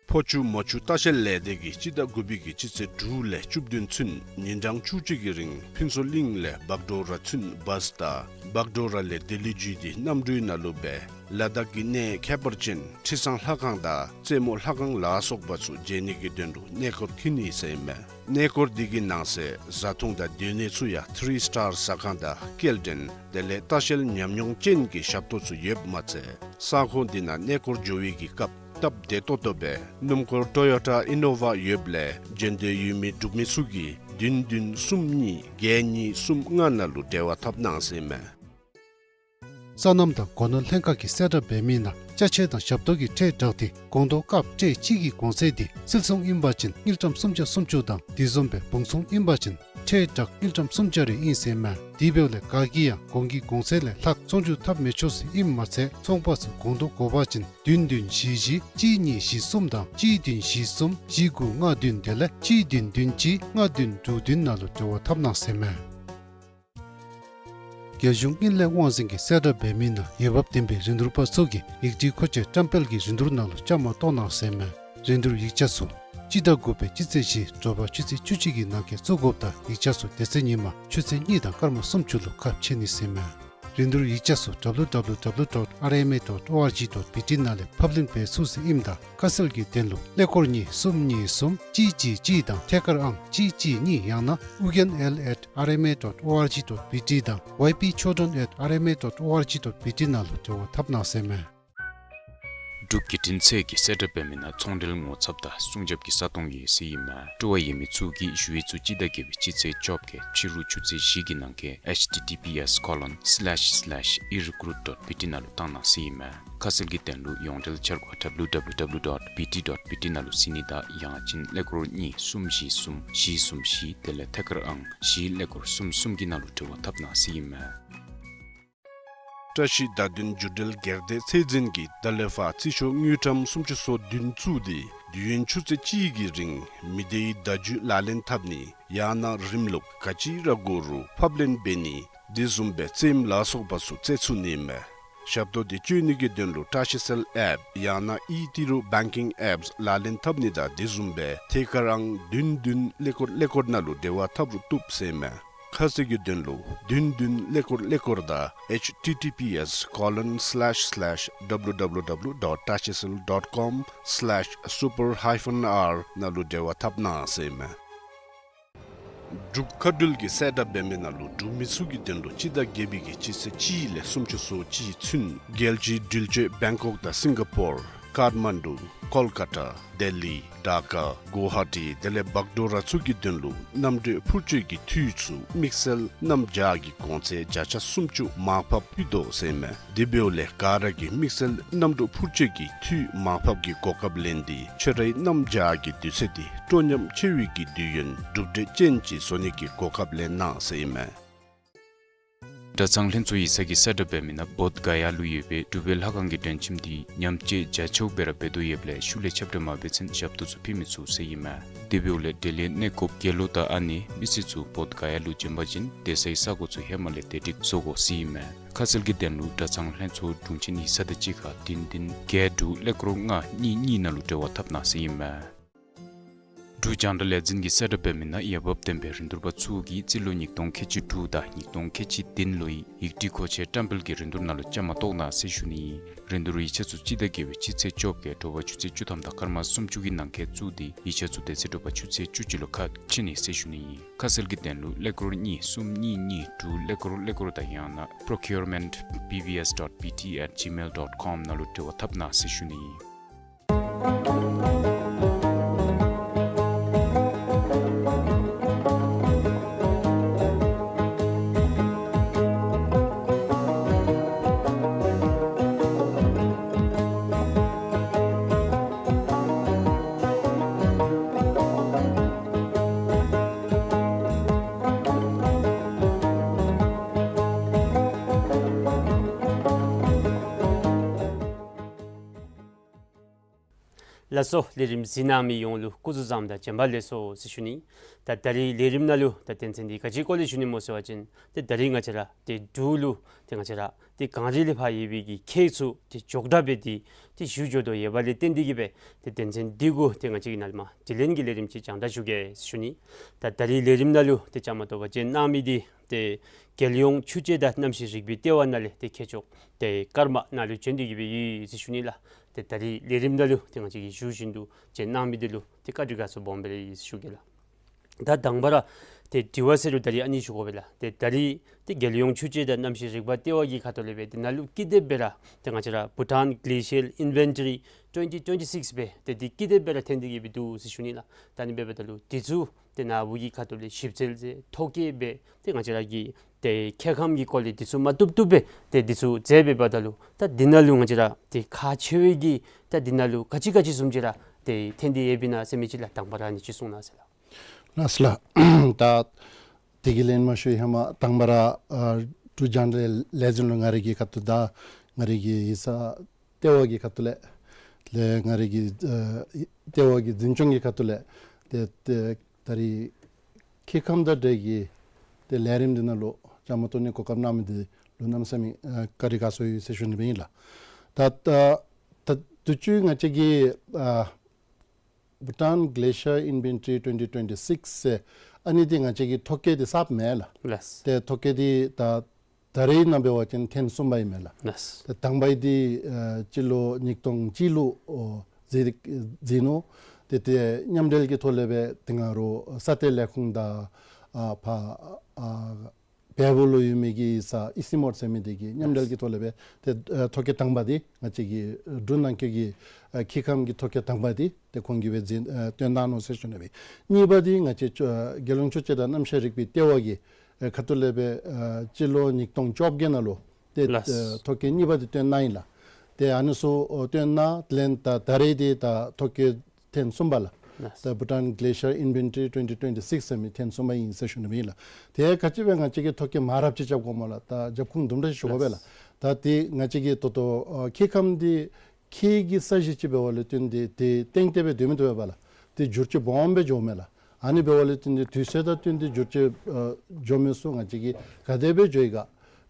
ཕོ་ཆུ་མོ་ཆུ་ལྟ་བཤལ་ལས་སྡེ་གིས་སྤྱི་ཟླ་དགུ་པའི་གི་སྤྱི་ཚེས་དྲུག་ལས་བཅུ་བདུན་ཚུན་ཉིན་གྲངས་བཅུ་གཅིག་གི་རིང་ཕུན་ཚོགས་གླིང་ལས་བག་གྲོ་ར་ཚུན་བཱས་དང་བག་གྲོ་ར་ལས་ལྡི་ལི་བརྒྱུད་དེ་གནམ་གྲུའི་ནང་ལུ་སྦེ་ལ་དྭགས་ཀྱི་གནས་ཁྱད་པར་ཅན་ཁྲི་བཟང་ལྷ་ཁང་དང་རྩེ་མོ་ལྷ་ཁང་ལ་སོགས་པ་ཚུ་མཇལ་ནི་གི་དོན་ལུ་གནས་སྐོར་འཁྱིད་ནི་ཟེར་ཨིན་མས། གནས་སྐོར་འདི་གི་ནང་གསེས་བཟའ་འཐུང་དང་སྡོད་གནས་ཚུ་ཡང་ཐི་རི་སི་ཊར་ཟ་ཁང་དང་སྐྱེལ་འདྲེན་དེ་ལས་ལྟ་བཤལ་ཉམས་མྱོང་ཅན་གྱི་ཞབས་ཏོག་ཚུ་ཡོདཔ་མ་ཚད་ས་ཁོངས་འདི་ནང་གནས་སྐོར་འགྱོ་བའི་གི་སྐབས་སྟབས་བདེ་ཏོག་ཏོ་སྦེ་སྣུམ་འཁོར་ཊོ་ཡོ་ཊ་ཨི་ནོ་ཝ་ཡོདཔ་ལས་འགྲན་བསྡུར་ཡོད་མི་འབྲུག་མི་ཚུ་གིས་བདུན་བདུན་གསུམ་གཉིས་བརྒྱད་གཉིས་གསུམ་ལྔ་ནང་ལུ་འབྲེལ་བ་འཐབ་གནང་ཟེར་ཨིན་མས། སོ་ནམ་དང་སྒོ་ནོར་ལྷན་ཁག་གིས་གསལ་བསྒྲགས་འབད་མི་ནང་ཅ་ཆས་དང་ཞབས་ཏོག་གི་ཁྲལ་བསྒྲགས་ཏེ་སྒོང་རྡོག་སྐབས་ཁྲལ་གཅིག་གི་གོང་ཚད་འདི་སིལ་ཚོང་ཨིན་པ་ཅིན་དངུལ་ཀྲམ་སུམ་བརྒྱ་སུམ་ཅུ་དང་དེ་བཟུམ་སྦེ་བུང་ཚོང་ཨིན་པ་ཅིན་ཁྲལ་བསྒྲགས་དངུལ་ཀྲམ་སུམ་བརྒྱ་རེ་ཨིན་ཟེར་ཨིན་མས། དེ་འབདཝ་ལས་ག་གིས་ཡང་སྒོང་གི་གོང་ཚད་ལས་ལྷག་ཚོང་འགྱུར་འཐབ་མི་ཆོག་ཟེར་ཨིནམ་མ་ཚད་ཚོང་པ་ཚུ་སྒོང་རྡོག་དགོ་པ་ཅིན་བདུན་བདུན་བཞི་བཞི་གཅིག་གཉིས་བཞི་གསུམ་དང་གཅིག་བདུན་བཞི་གསུམ་བཞི་དགུ་ལྔ་བདུན་དེ་ལས་གཅིག་བདུན་བདུན་གཅིག་ལྔ་བདུན་དྲུག་བདུན་ནང་ལུ་འབྲེལ་བ་འཐབ་གནང་ཟེར་ཨིན་མས། རྒྱལ་གཞུང་དངུལ་ལས་དབང་འཛིན་གྱིས་གསལ་བསྒྲགས་འབད་མི་ནང་འོས་འབབ་ལྡན་པའི་རིན་བསྡུར་པ་ཚུ་གིས་ཡིག་སྒྲིག་མཁོ་ཆས་བཀྲམ་སྤེལ་གྱི་རིན་བསྡུར་ནང་ལུ་བཅའ་མར་གཏོགས་གནང་ཟེར་ཨིན་མས། རིན་བསྡུར་ཡིག་ཆ་ཚུ་སྤྱི་ཟླ་དགུ་པའི་སྤྱི་ཚེས་བཞི་དྲོ་པ་ཆུ་ཚོད་བཅུ་གཅིག་གི་ནང་འཁོད་བཙུགས་དགོཔ་དང་ཡིག་ཆ་ཚུ་དེ་ཚེ་ཉིན་མ་ཆུ་ཚོད་གཉིས་དང་སྐར་མ་སུམ་ཅུ་ལུ་ཁ་ཕྱེ་ནི་ཟེར་ཨིན་མས། རིན་བསྡུར་ཡིག་ཆ་ཚུ་W W W dot R M A dot O R G dot B T ནང་ལས་ཕབ་ལེན་འབད་ཚུགས་ཟེར་ཨིནམ་ད་ཁ་གསལ་གྱི་དོན་ལུ་ཀླད་ཀོར་གཉིས་གསུམ་གཉིས་གསུམ་གཅིག་གཅིག་གཅིག་དང་ཐད་ཀར་ཨང་གཅིག་གཅིག་གཉིས་ཡང་ན་ཨུ་རྒྱན་L at R M A dot O R G dot B T དང་Y P Chodron at R M A dot O R G dot B T ནང་ལུ་འབྲེལ་བ་འཐབ་གནང་ཟེར་ཨིན་མས། འབྲུག་བརྒྱུད་འཕྲིན་ཚད་ཀྱིས་གསལ་བསྒྲགས་འབད་མི་ནང་ཚོང་འབྲེལ་ངོ་ཚབ་དང་སྲུང་སྐྱོབ་ཀྱི་ས་སྟོང་ཡོད་ཟེར་ཨིན་མས། སྤྲོ་བ་ཡོད་མི་ཚུ་གིས་ཞུ་ཡིག་ཚུ་སྤྱི་ཟླ་བརྒྱད་པའི་སྤྱི་ཚེས་བཅོ་བརྒྱད་ཕྱི་རུ་ཆུ་ཚོད་བཞི་གི་ནང་འཁོད་H T T P S colon slash slash erecruit dot B T ནང་ལུ་བཏང་གནང་ཟེར་ཨིན་མས། ཁ་གསལ་གྱི་དོན་ལུ་ཡོངས་འབྲེལ་འཆར་སྒོ་W W W dot B T dot B T ནང་ལུ་གཟིགས་ནི་དང་ཡང་ཅིན་ཀླད་ཀོར་གཉིས་གསུམ་བཞི་གསུམ་བཞི་གསུམ་བཞི་དེ་ལས་ཐད་ཀར་ཨང་བཞི་ཀླད་ཀོར་གསུམ་གསུམ་གྱི་ནང་ལུ་འབྲེལ་བ་འཐབ་གནང་ཟེར་ཨིན་མས། བཀྲ་ཤིས་བརྡ་དོན་བརྒྱུད་འབྲེལ་སྒེར་སྡེ་ཚད་འཛིན་གྱིས་ད་ལས་ཕར་རྩིས་ཤོག་དངུལ་ཀྲམ་སུམ་ཅུ་སོ་བདུན་བཙུགས་ཏེ་དུས་ཡུན་ཆུ་ཚོད་གཅིག་གི་རིང་མི་སྡེའི་བརྡ་བརྒྱུད་ལག་ལེན་འཐབ་ནི་ཡང་ན་རིམ་ལུགས་ག་ཅི་ར་དགོ་རུང་ཕབ་ལེན་འབད་ནི་དེ་བཟུམ་སྦེ་རྩེདམོ་ལ་སོགས་པ་ཚུ་རྩེ་ཚུགས་ནི་ཨིན་མས། ཞབས་ཏོག་འདི་སྤྱོད་ནི་གི་དོན་ལུ་བཀྲ་ཤིས་སེལ་ཨེཔ་ཡང་ན་ཨི་ཏི་རུ་བེང་ཀིང་ཨེཔསི་ལག་ལེན་འཐབ་ནི་དང་དེ་བཟུམ་སྦེ་ཐད་ཀར་ཨང་བདུན་བདུན་ཀླད་ཀོར་ཀླད་ཀོར་ནང་ལུ་འབྲེལ་བ་འཐབ་རུང་བཏུབ་ཟེར་ཨིན་མས། ཁ་གསལ་གྱི་དོན་ལུ་བདུན་བདུན་ཀླད་ཀོར་ཀླད་ཀོར་དང་H T T P S colon slash slash W W W dot tashicell dot com slash super hyphen R ནང་ལུ་འབྲེལ་བ་འཐབ་གནང་ཟེར་ཨིན་མས། འབྲུག་མཁའ་འགྲུལ་གྱིས་གསལ་བསྒྲགས་འབད་མི་ནང་ལུ་འབྲུག་མི་ཚུ་གི་དོན་ལུ་སྤྱི་ཟླ་བརྒྱད་པའི་གི་སྤྱི་ཚེས་གཅིག་ལས་སུམ་ཅུ་སོ་གཅིག་ཚུན་རྒྱལ་སྤྱིའི་འགྲུལ་སྐྱོད་བེང་ཀོག་དང་སིང་ག་པོར་ཀཱཐ་མན་ཌུ་ཀོལ་ཀ་ཏ་ལྡི་ལི་ཌ་ཀ་གུ་ཝ་ཧ་ཊི་དེ་ལས་བག་གྲོ་ར་ཚུ་གི་དོན་ལུ་གནམ་གྲུ་འཕུར་སྐྱོད་ཀྱི་འཐུས་ཚུ་དམིགས་བསལ་གནམ་བྱཱར་གྱི་གོང་ཚད་བརྒྱ་ཆ་སུམ་ཅུ་མར་ཕབ་ཕུལ་དོ་ཟེར་ཨིན་མས། དེ་འབདཝ་ལས་ག་ར་གིས་དམིགས་བསལ་གནམ་གྲུ་འཕུར་སྐྱོད་ཀྱི་འཐུས་མར་ཕབ་ཀྱི་གོ་སྐབས་ལེན་ཏེ་ཁྱོད་རའི་གནམ་བྱཱར་གྱི་དུས་ཚོད་འདི་སྤྲོ་ཉམས་ཆེ་བའི་གི་དུས་ཡུན་གྲུབ་འབྲས་ཅན་ཅིག་བཟོ་ནི་གི་གོ་སྐབས་ལེན་གནང་ཟེར་ཨིན་མས། གྲྭ་ཚང་ལྷན་ཚོགས་ཡིག་ཚང་གིས་གསལ་བསྒྲགས་འབད་མི་ནང་བོདྷ་ག་ཡ་ལུ་ཡོད་པའི་འབྲུག་པའི་ལྷ་ཁང་གི་མགྲོན་ཁྱིམ་འདི་ཉམས་བཅོས་རྒྱ་ཆེཝ་སྦེ་ར་འབད་དོ་ཡོདཔ་ལས་ཤུལ་ལས་ཁྱབ་བསྒྲགས་མ་འབད་ཚུན་ཞབས་ཏོག་ཚུ་ཕུལ་མི་ཚུགས་ཟེར་ཨིན་མས། དེ་འབདཝ་ལས་འབྲེལ་ཡོད་གནས་སྐབས་དགེ་སློང་དང་ཨ་ནེ་མི་སེར་ཚུ་བོདྷ་ག་ཡ་ལུ་བྱོན་པ་ཅིན་སྡོད་སའི་ས་གོ་ཚུ་ཧེ་མ་ལས་དེ་སྒྲིག་བཟོ་དགོ་ཟེར་ཨིན་མས། ཁ་གསལ་གྱི་དོན་ལུ་གྲྭ་ཚང་ལྷན་ཚོགས་དྲུང་ཆེན་ཡིག་ཚང་དང་གཅིག་ཁར་བདུན་བདུན་བརྒྱད་དྲུག་ཀླད་ཀོར་ལྔ་གཉིས་གཉིས་ནང་ལུ་འབྲེལ་བ་འཐབ་གནང་ཟེར་ཨིན་མས། འབྲུག་རྒྱང་བསྒྲགས་ལས་འཛིན་གྱིས་གསལ་བསྒྲགས་འབད་མི་ནང་འོས་འབབ་ལྡན་པའི་རིན་བསྡུར་པ་ཚུ་གིས་རྩིས་ལོ་ཉིས་སྟོང་ཁལ་གཅིག་དྲུག་དང་ཉིས་སྟོང་ཁལ་གཅིག་བདུན་ལོའི་ཡིག་སྒྲིག་མཁོ་ཆས་བཀྲམ་སྤེལ་གྱི་རིན་བསྡུར་ནང་ལུ་བཅའ་མར་གཏོགས་གནང་ཟེར་ཞུ་ནི་ཨིན། རིན་བསྡུར་ཡིག་ཆ་ཚུ་སྤྱི་ཟླ་བརྒྱད་པའི་སྤྱི་ཚེས་བཅོ་བརྒྱད་དྲོ་པ་ཆུ་ཚོད་བཅུ་ཐམ་དང་སྐར་མ་སུམ་ཅུ་གི་ནང་འཁོད་བཙུགས་ཏེ་ཡིག་ཆ་ཚུ་དེ་ཚེ་དྲོ་པ་ཆུ་ཚོད་བཅུ་གཅིག་ལུ་ཁ་ཕྱེ་ནི་ཟེར་ཞུ་ནི་ཨིན། ཁ་གསལ་གྱི་དོན་ལུ་ཀླད་ཀོར་གཉིས་གསུམ་གཉིས་གཉིས་དྲུག་ཀླད་ཀོར་ཀླད་ཀོར་དང་ཡང་ན་procurement B B S dot B T at gmail dot com ནང་ལུ་འབྲེལ་བ་འཐབ་གནང་ཟེར་ཞུ་ནི་ཨིན། ལགས་སོ། ལས་རིམ་གཟིགས་གནང་མི་ཡོངས་ལུ་སྐུ་གཟུགས་བཟང་དང་བྱོན་པ་ལེགས་སོ་ཟེར་ཞུ་ནི། ད་ད་རིས་ལས་རིམ་ནང་ལུ་ད་དོན་ཚན་འདི་ག་ཅིའི་སྐོར་ལས་ཞུ་ནི་སྨོ་ཟེར་བ་ཅིན་ཏེ་ད་རིས་ང་བཅས་ར་ཏེ་འབྲུག་ལུ་ཏེ་ང་བཅས་ར་ཏེ་གངས་རི་ལས་ཕར་ཡོད་པའི་གི་ཁྱེགས་ཚུ་ཏེ་མགྱོགས་དྲགས་སྦེ་ཏེ་ཏེ་ཞུ་འགྱོ་དོ་ཡོདཔ་ལས་བརྟེན་ཏེ་གིས་སྦེ་ཏེ་དོན་ཚན་འདི་གུ་ཏེ་ང་བཅས་ཀྱིས་ནཱ་ལས་མར་དྲི་ལན་གྱི་ལས་རིམ་ཅིག་རྒྱང་བསྒྲགས་ཞུ་གེ་ཟེར་ཞུ་ནི། ད་ད་རིས་ལས་རིམ་ནང་ལུ་ཏེ་བཅའ་མར་གཏོགས་པར་བྱོན་གནང་མི་འདི་ཏེ་རྒྱལ་ཡོངས་ཆུ་དཔྱད་དང་གནམ་གཤིས་རིག་པའི་ལྟེ་བ་ནང་ལས་ཏེ་མཁས་མཆོག་ཏེ་ཀརྨ་ནཱ་ལུ་བྱོན་ཏེ་གིས་སྦེ་ཡོད་ཟེར་ཞུ་ནི་ལགས། ཏེ་ད་རིས་ལས་རིམ་ནང་ལུ་ཏེ་ང་བཅས་ཀྱིས་ཞུ་བཞིན་དུ་བྱོན་གནང་མི་འདི་ལུ་ཏེ་བཀའ་དྲིན་དགའ་ཚོར་སྦོམ་སྦེ་ར་ཡོད་ཟེར་ཞུ་གེ་ལགས། ད་དང་པ་ར་ཏེ་དྲི་བ་ཟེར་རུང་ད་རིས་ཨ་ནི་ཞུ་དགོ་པས་ལགས། ཏེ་ད་རིས་ཏེ་རྒྱལ་ཡོངས་ཆུ་དཔྱད་དང་གནམ་གཤིས་རིག་པ་ལྟེ་བ་གི་ཁ་ཐུག་ལས་སྦེ་ཏེ་ནཱ་ལུ་ཀི་དེབ་སྦེ་ར་ཏེ་ང་བཅས་ར་Bhutan Glacial Inventory twenty twenty-six སྦེ་ཏེ་འདི་ཀི་དེབ་སྦེ་ར་འཐོན་ཏེ་གིས་སྦེ་འདུག་ཟེར་ཞུ་ནི་ལགས། ད་ཨ་ནི་འབདཝ་ད་ལུ་འདི་ཚུ་ཏེ་ནཱ་བུ་གི་ཁ་ཐུག་ལས་ཞིབ་འཚོལ་མཛད་ཐོ་བཀོད་འབད་ཏེ་ང་བཅས་ར་གི་ཏེ་སྐྱེ་ཁམས་ཀྱི་སྐོར་ལས་འདི་ཚུ་མ་བཏུབ་བཏུབ་སྦེ་ཏེ་འདི་ཚུ་མཛད་འབདཝ་ད་ལུ་ད་འདི་ནང་ལུ་ང་བཅས་ར་ཏེ་ཁག་ཆེ་བའི་གི་ད་འདི་ནང་ལུ་ག་ཅི་ག་ཅི་བཟུམ་ཅིག་ར་ཏེ་འཐོན་ཏེ་ཡོདཔ་ཨིན་ན་ཟེར་མི་ཅིག་ལགས། དང་པ་ར་ཨ་ནི་ཅིག་གསུང་གནང་ཟེར་ལགས། ལགས་སོ་ལགས། ད་དེ་གི་ལན་མ་ཞུ་བའི་ཧེ་མ་དང་པ་ར་ཨ་འབྲུག་རྒྱང་བསྒྲགས་ལས་འཛིན་ལུ་ང་རའི་གི་ཁ་ཐུག་དང་ང་རའི་གི་ཡིག་ཚང་ལྟེ་བ་གི་ཁ་ཐུག་ལས་ལས་ང་རའི་གི་ཨ་ལྟེ་བ་གི་འཛིན་སྐྱོང་གི་ཁ་ཐུག་ལས་ཏེ་ཏེ་ད་རིས་སྐྱེ་ཁམས་དང་འབྲེལ་གྱི་ཏེ་ལས་རིམ་འདི་ནང་ལུ་བཅའ་མར་གཏོགས་ནི་གོ་སྐབས་གནང་མི་འདི་ལུ་གནམ་མེད་ས་མེད་ཨ་བཀའ་དྲིན་དགའ་ཚོར་ཡོད་ཟེར་ཞུ་ནི་སྦེ་ཨིན་ལགས། ད་ད་ད་དུས་ཅི་ང་བཅས་ཀྱི་ཨ་Bhutan Glacial Inventory twenty twenty-six ཟེར་ཨ་ནི་འདི་ང་བཅས་ཀྱི་ཐོ་བཀོད་འདི་གསརཔ་མེན་ལགས། ལགས། ཏེ་ཐོ་བཀོད་འདི་ད་ད་རིས་ནང་འབད་བ་ཅིན་ཐེངས་གསུམ་པ་ཨིན་མས་ལགས། ལགས། ཏེ་དང་པ་འདི་ཨ་སྤྱི་ལོ་ཉིས་སྟོང་གཅིག་ལུ་ཨོ་མཛད་མཛད་ནུག། ཏེ་ཏེ་མཉམ་འབྲེལ་གྱི་ཐོག་ལས་སྦེ་ཏེ་ང་རོགས་ས་གཏེར་ལས་ཁུངས་དང་ཨ་ཕར་ཨ་བལ་པོ་ལུ་ཡོད་མི་གི་ས་ཨི་སི་མོཌ་ཟེར་མི་འདི་གི་མཉམ་འབྲེལ་གྱི་ཐོག་ལས་སྦེ་ཏེ་ཨ་ཐོ་བཀོད་དང་པ་འདི་ང་བཅས་ཀྱི་འབྲུག་ནང་འཁོད་ཀྱི་ཨ་སྐྱེ་ཁམས་ཀྱི་ཐོ་བཀོད་དང་པ་འདི་ཏེ་ཁོང་གིས་སྦེ་མཛད་ཨ་བཏོན་གནང་ནུག་ཟེར་ཞུ་ནི་སྦེ། གཉིས་པ་འདི་ང་བཅས་ཨ་རྒྱལ་ཡོངས་ཆུ་དཔྱད་དང་གནམ་གཤིས་རིག་པའི་ལྟེ་བ་གི་ཨ་ཁ་ཐུག་ལས་སྦེ་ཨ་སྤྱི་ལོ་ཉིས་སྟོང་བཅོ་བརྒྱད་ནང་ལུ་ཏེ་ལགས། ཨ་ཐོ་བཀོད་གཉིས་པ་འདི་བཏོན་གནང་ཡི་ལགས། ཏེ་ཨ་ནི་ཚུ་ཨོ་བཏོན་གནང་ལན་ད་ད་རིས་འདི་ད་ཐོ་བཀོད་ཐེངས་གསུམ་པ་ལགས། ལགས། ད་Bhutan Glacial Inventory twenty twenty-six ཟེར་མི་ཐེངས་གསུམ་པ་ཨིན་ཟེར་ཞུ་ནི་སྦེ་ཨིན་ལགས། ཏེ་ག་ཅི་སྦེ་ང་བཅས་ཀྱིས་ཐོ་བཀོད་མ་རབས་ཅིག་རྐྱབ་དགོ་སྨོ་ལགས། ད་རྒྱབ་ཁུངས་དུམ་གྲ་ཞུ་དགོ་པས་ལགས། ལགས། ད་འདི་ང་བཅས་ཀྱིས་ད་ལྟོ་ཨ་སྐྱེ་ཁམས་འདི་ཁྱེད་ཀྱི་ས་གཞི་ཅིག་འབད་བ་ལས་བརྟེན་ཏེ་ཏེ་ཏེ་ཏེ་སྦེ་སྡོད་མི་བཏུབ་པས་ལགས། ཏེ་འགྱུར་བཅོས་སྦོམ་སྦེ་འགྱོཝ་མས་ལགས། ཨ་ནི་འབདཝ་ལས་བརྟེན་ཏེ་དུས་ཚོད་དང་བསྟུན་ཏེ་འགྱུར་བཅོས་ཨ་འགྱོ་མི་ཚུ་ང་བཅས་ཀྱིས་ག་དེ་སྦེ་འགྱོ་ཡི་ག།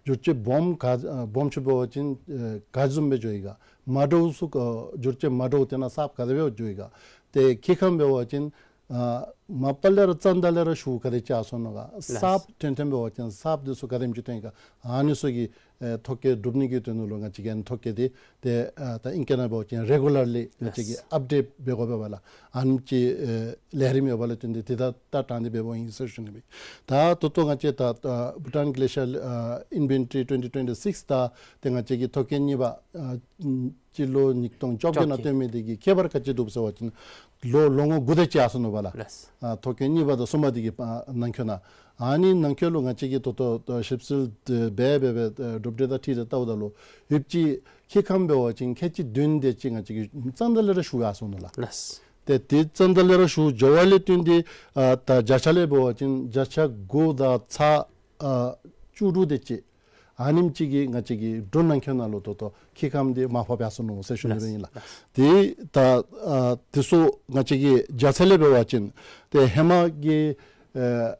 འགྱུར་བཅོས་སྦོམ་ག་ཨ་སྦོམ་ཆུང་འབད་བ་ཅིན་ཨ་ག་བཟུམ་སྦེ་འགྱོ་ཡི་ག། མ་འདྲཝ་ཚུ་ཨ་འགྱུར་བཅོས་མ་འདྲཝ་དེ་ནང་གསརཔ་ག་དེ་སྦེ་འགྱོ་ཡི་ག། ཏེ་སྐྱེ་ཁམས་འབད་བ་ཅིན་ཨ་མ་པ་ལས་ར་ཙན་དན་ལས་ར་ཤུགས་ག་དེ་ཅིག་སོང་ནུག་ག། ལགས། གསརཔ་ཐོན་ཐོནམ་འབད་བ་ཅིན་གསརཔ་འདི་ཚུ་ག་དེམ་ཅིག་ཐོན་ཡི་ག། ཨ་ནི་ཚུ་གི་ཨེ་ཐོ་བཀོད་སྒྲུབ་ནི་གི་དོན་ལུ་ང་བཅས་ཀྱིས་ཐོ་བཀོད་འདི་ཏེ་ཨ་ད་ཨིང་སྐད་ནང་འབད་བ་ཅིན་རེ་གུ་ལར་ལི་ང་བཅས་ཀྱིས་ཡེས། ཨཔ་ཌེཊ་འབད་དགོ་པས་ལགས། ཨ་ནེམ་ཅིག་ཨེ་ལས་རིམ་ཡོད་པ་ལས་བརྟེན་ཏེ་ཏེ་ད་ད་དྲང་སྟེ་འབདཝ་ཨིན་ཟེར་ཞུ་ནི་སྦེ། ད་ད་ལྟོ་ང་བཅས་ད་ཨ་Bhutan Glacial ཨ་Inventory twenty twenty-six ད་ཏེ་ང་བཅས་ཀྱི་ཐོ་བཀོད་གཉིས་པ་ཨ་སྤྱི་ལོ་ཉིས་སྟོང་བཅོ་བརྒྱད་ནང་བཅོ་བརྒྱད་བཏོན་མི་འདི་གི་ཁྱད་པར་ག་ཅི་འདུག་ཟེར་བ་ཅིན་ལོ་ལོ་ངོ་དགུ་དེ་ཅིག་ཡར་སོ་ནུག་པ་ལགས། ལགས། ཨ་ཐོ་བཀོད་གཉིས་པ་དང་གསུམ་པ་འདི་གི་ཨ་ནང་འཁོད་ནང་ཨ་ནི་ནང་འཁོད་ལུ་ང་བཅས་ཀྱིས་ད་ལྟོ་ཞིབ་འཚོལ་འབད་འབད་འབད་གྲུབ་འབྲས་དང་འཁྲིལ་ཏེ་བལྟཝ་ད་ལུ་ཡུདཔ་ཅིག་སྐྱེ་ཁམས་འབད་བ་ཅིན་ཁལ་གཅིག་བདུན་དེ་ཅིག་ང་བཅས་ཀྱི་ཙན་དན་ལས་ར་ཤུགས་ཡར་སོ་ནུག་ལགས། ལགས། ཏེ་ཏེ་ཙན་དན་ལས་ར་ཤུགས་འགྱོ་བ་ལས་བརྟེན་ཏེ་ཨ་ད་བརྒྱ་ཆ་ལས་འབད་བ་ཅིན་བརྒྱ་ཆ་དགུ་དང་ཚག་ཨ་བཅུ་དྲུག་དེ་ཅིག་ ཨ་ནེམ་ཅིག་གིས་ང་བཅས་ཀྱི་འབྲུག་ནང་འཁོད་ནང་ལུ་ད་ལྟོ་མཁལ་ཁམས་འདི་མར་ཕབ་ཡར་སོ་ནུག་ཟེར་ཞུ་ནི་སྦེ་ཨིན་ལགས། དེ་ད་ཨ་དེ་ཚུ་ང་བཅས་ཀྱི་རྒྱ་ཚད་ལས་འབད་བ་ཅིན་ཏེ་ཧེ་མ་གི་ཨེ་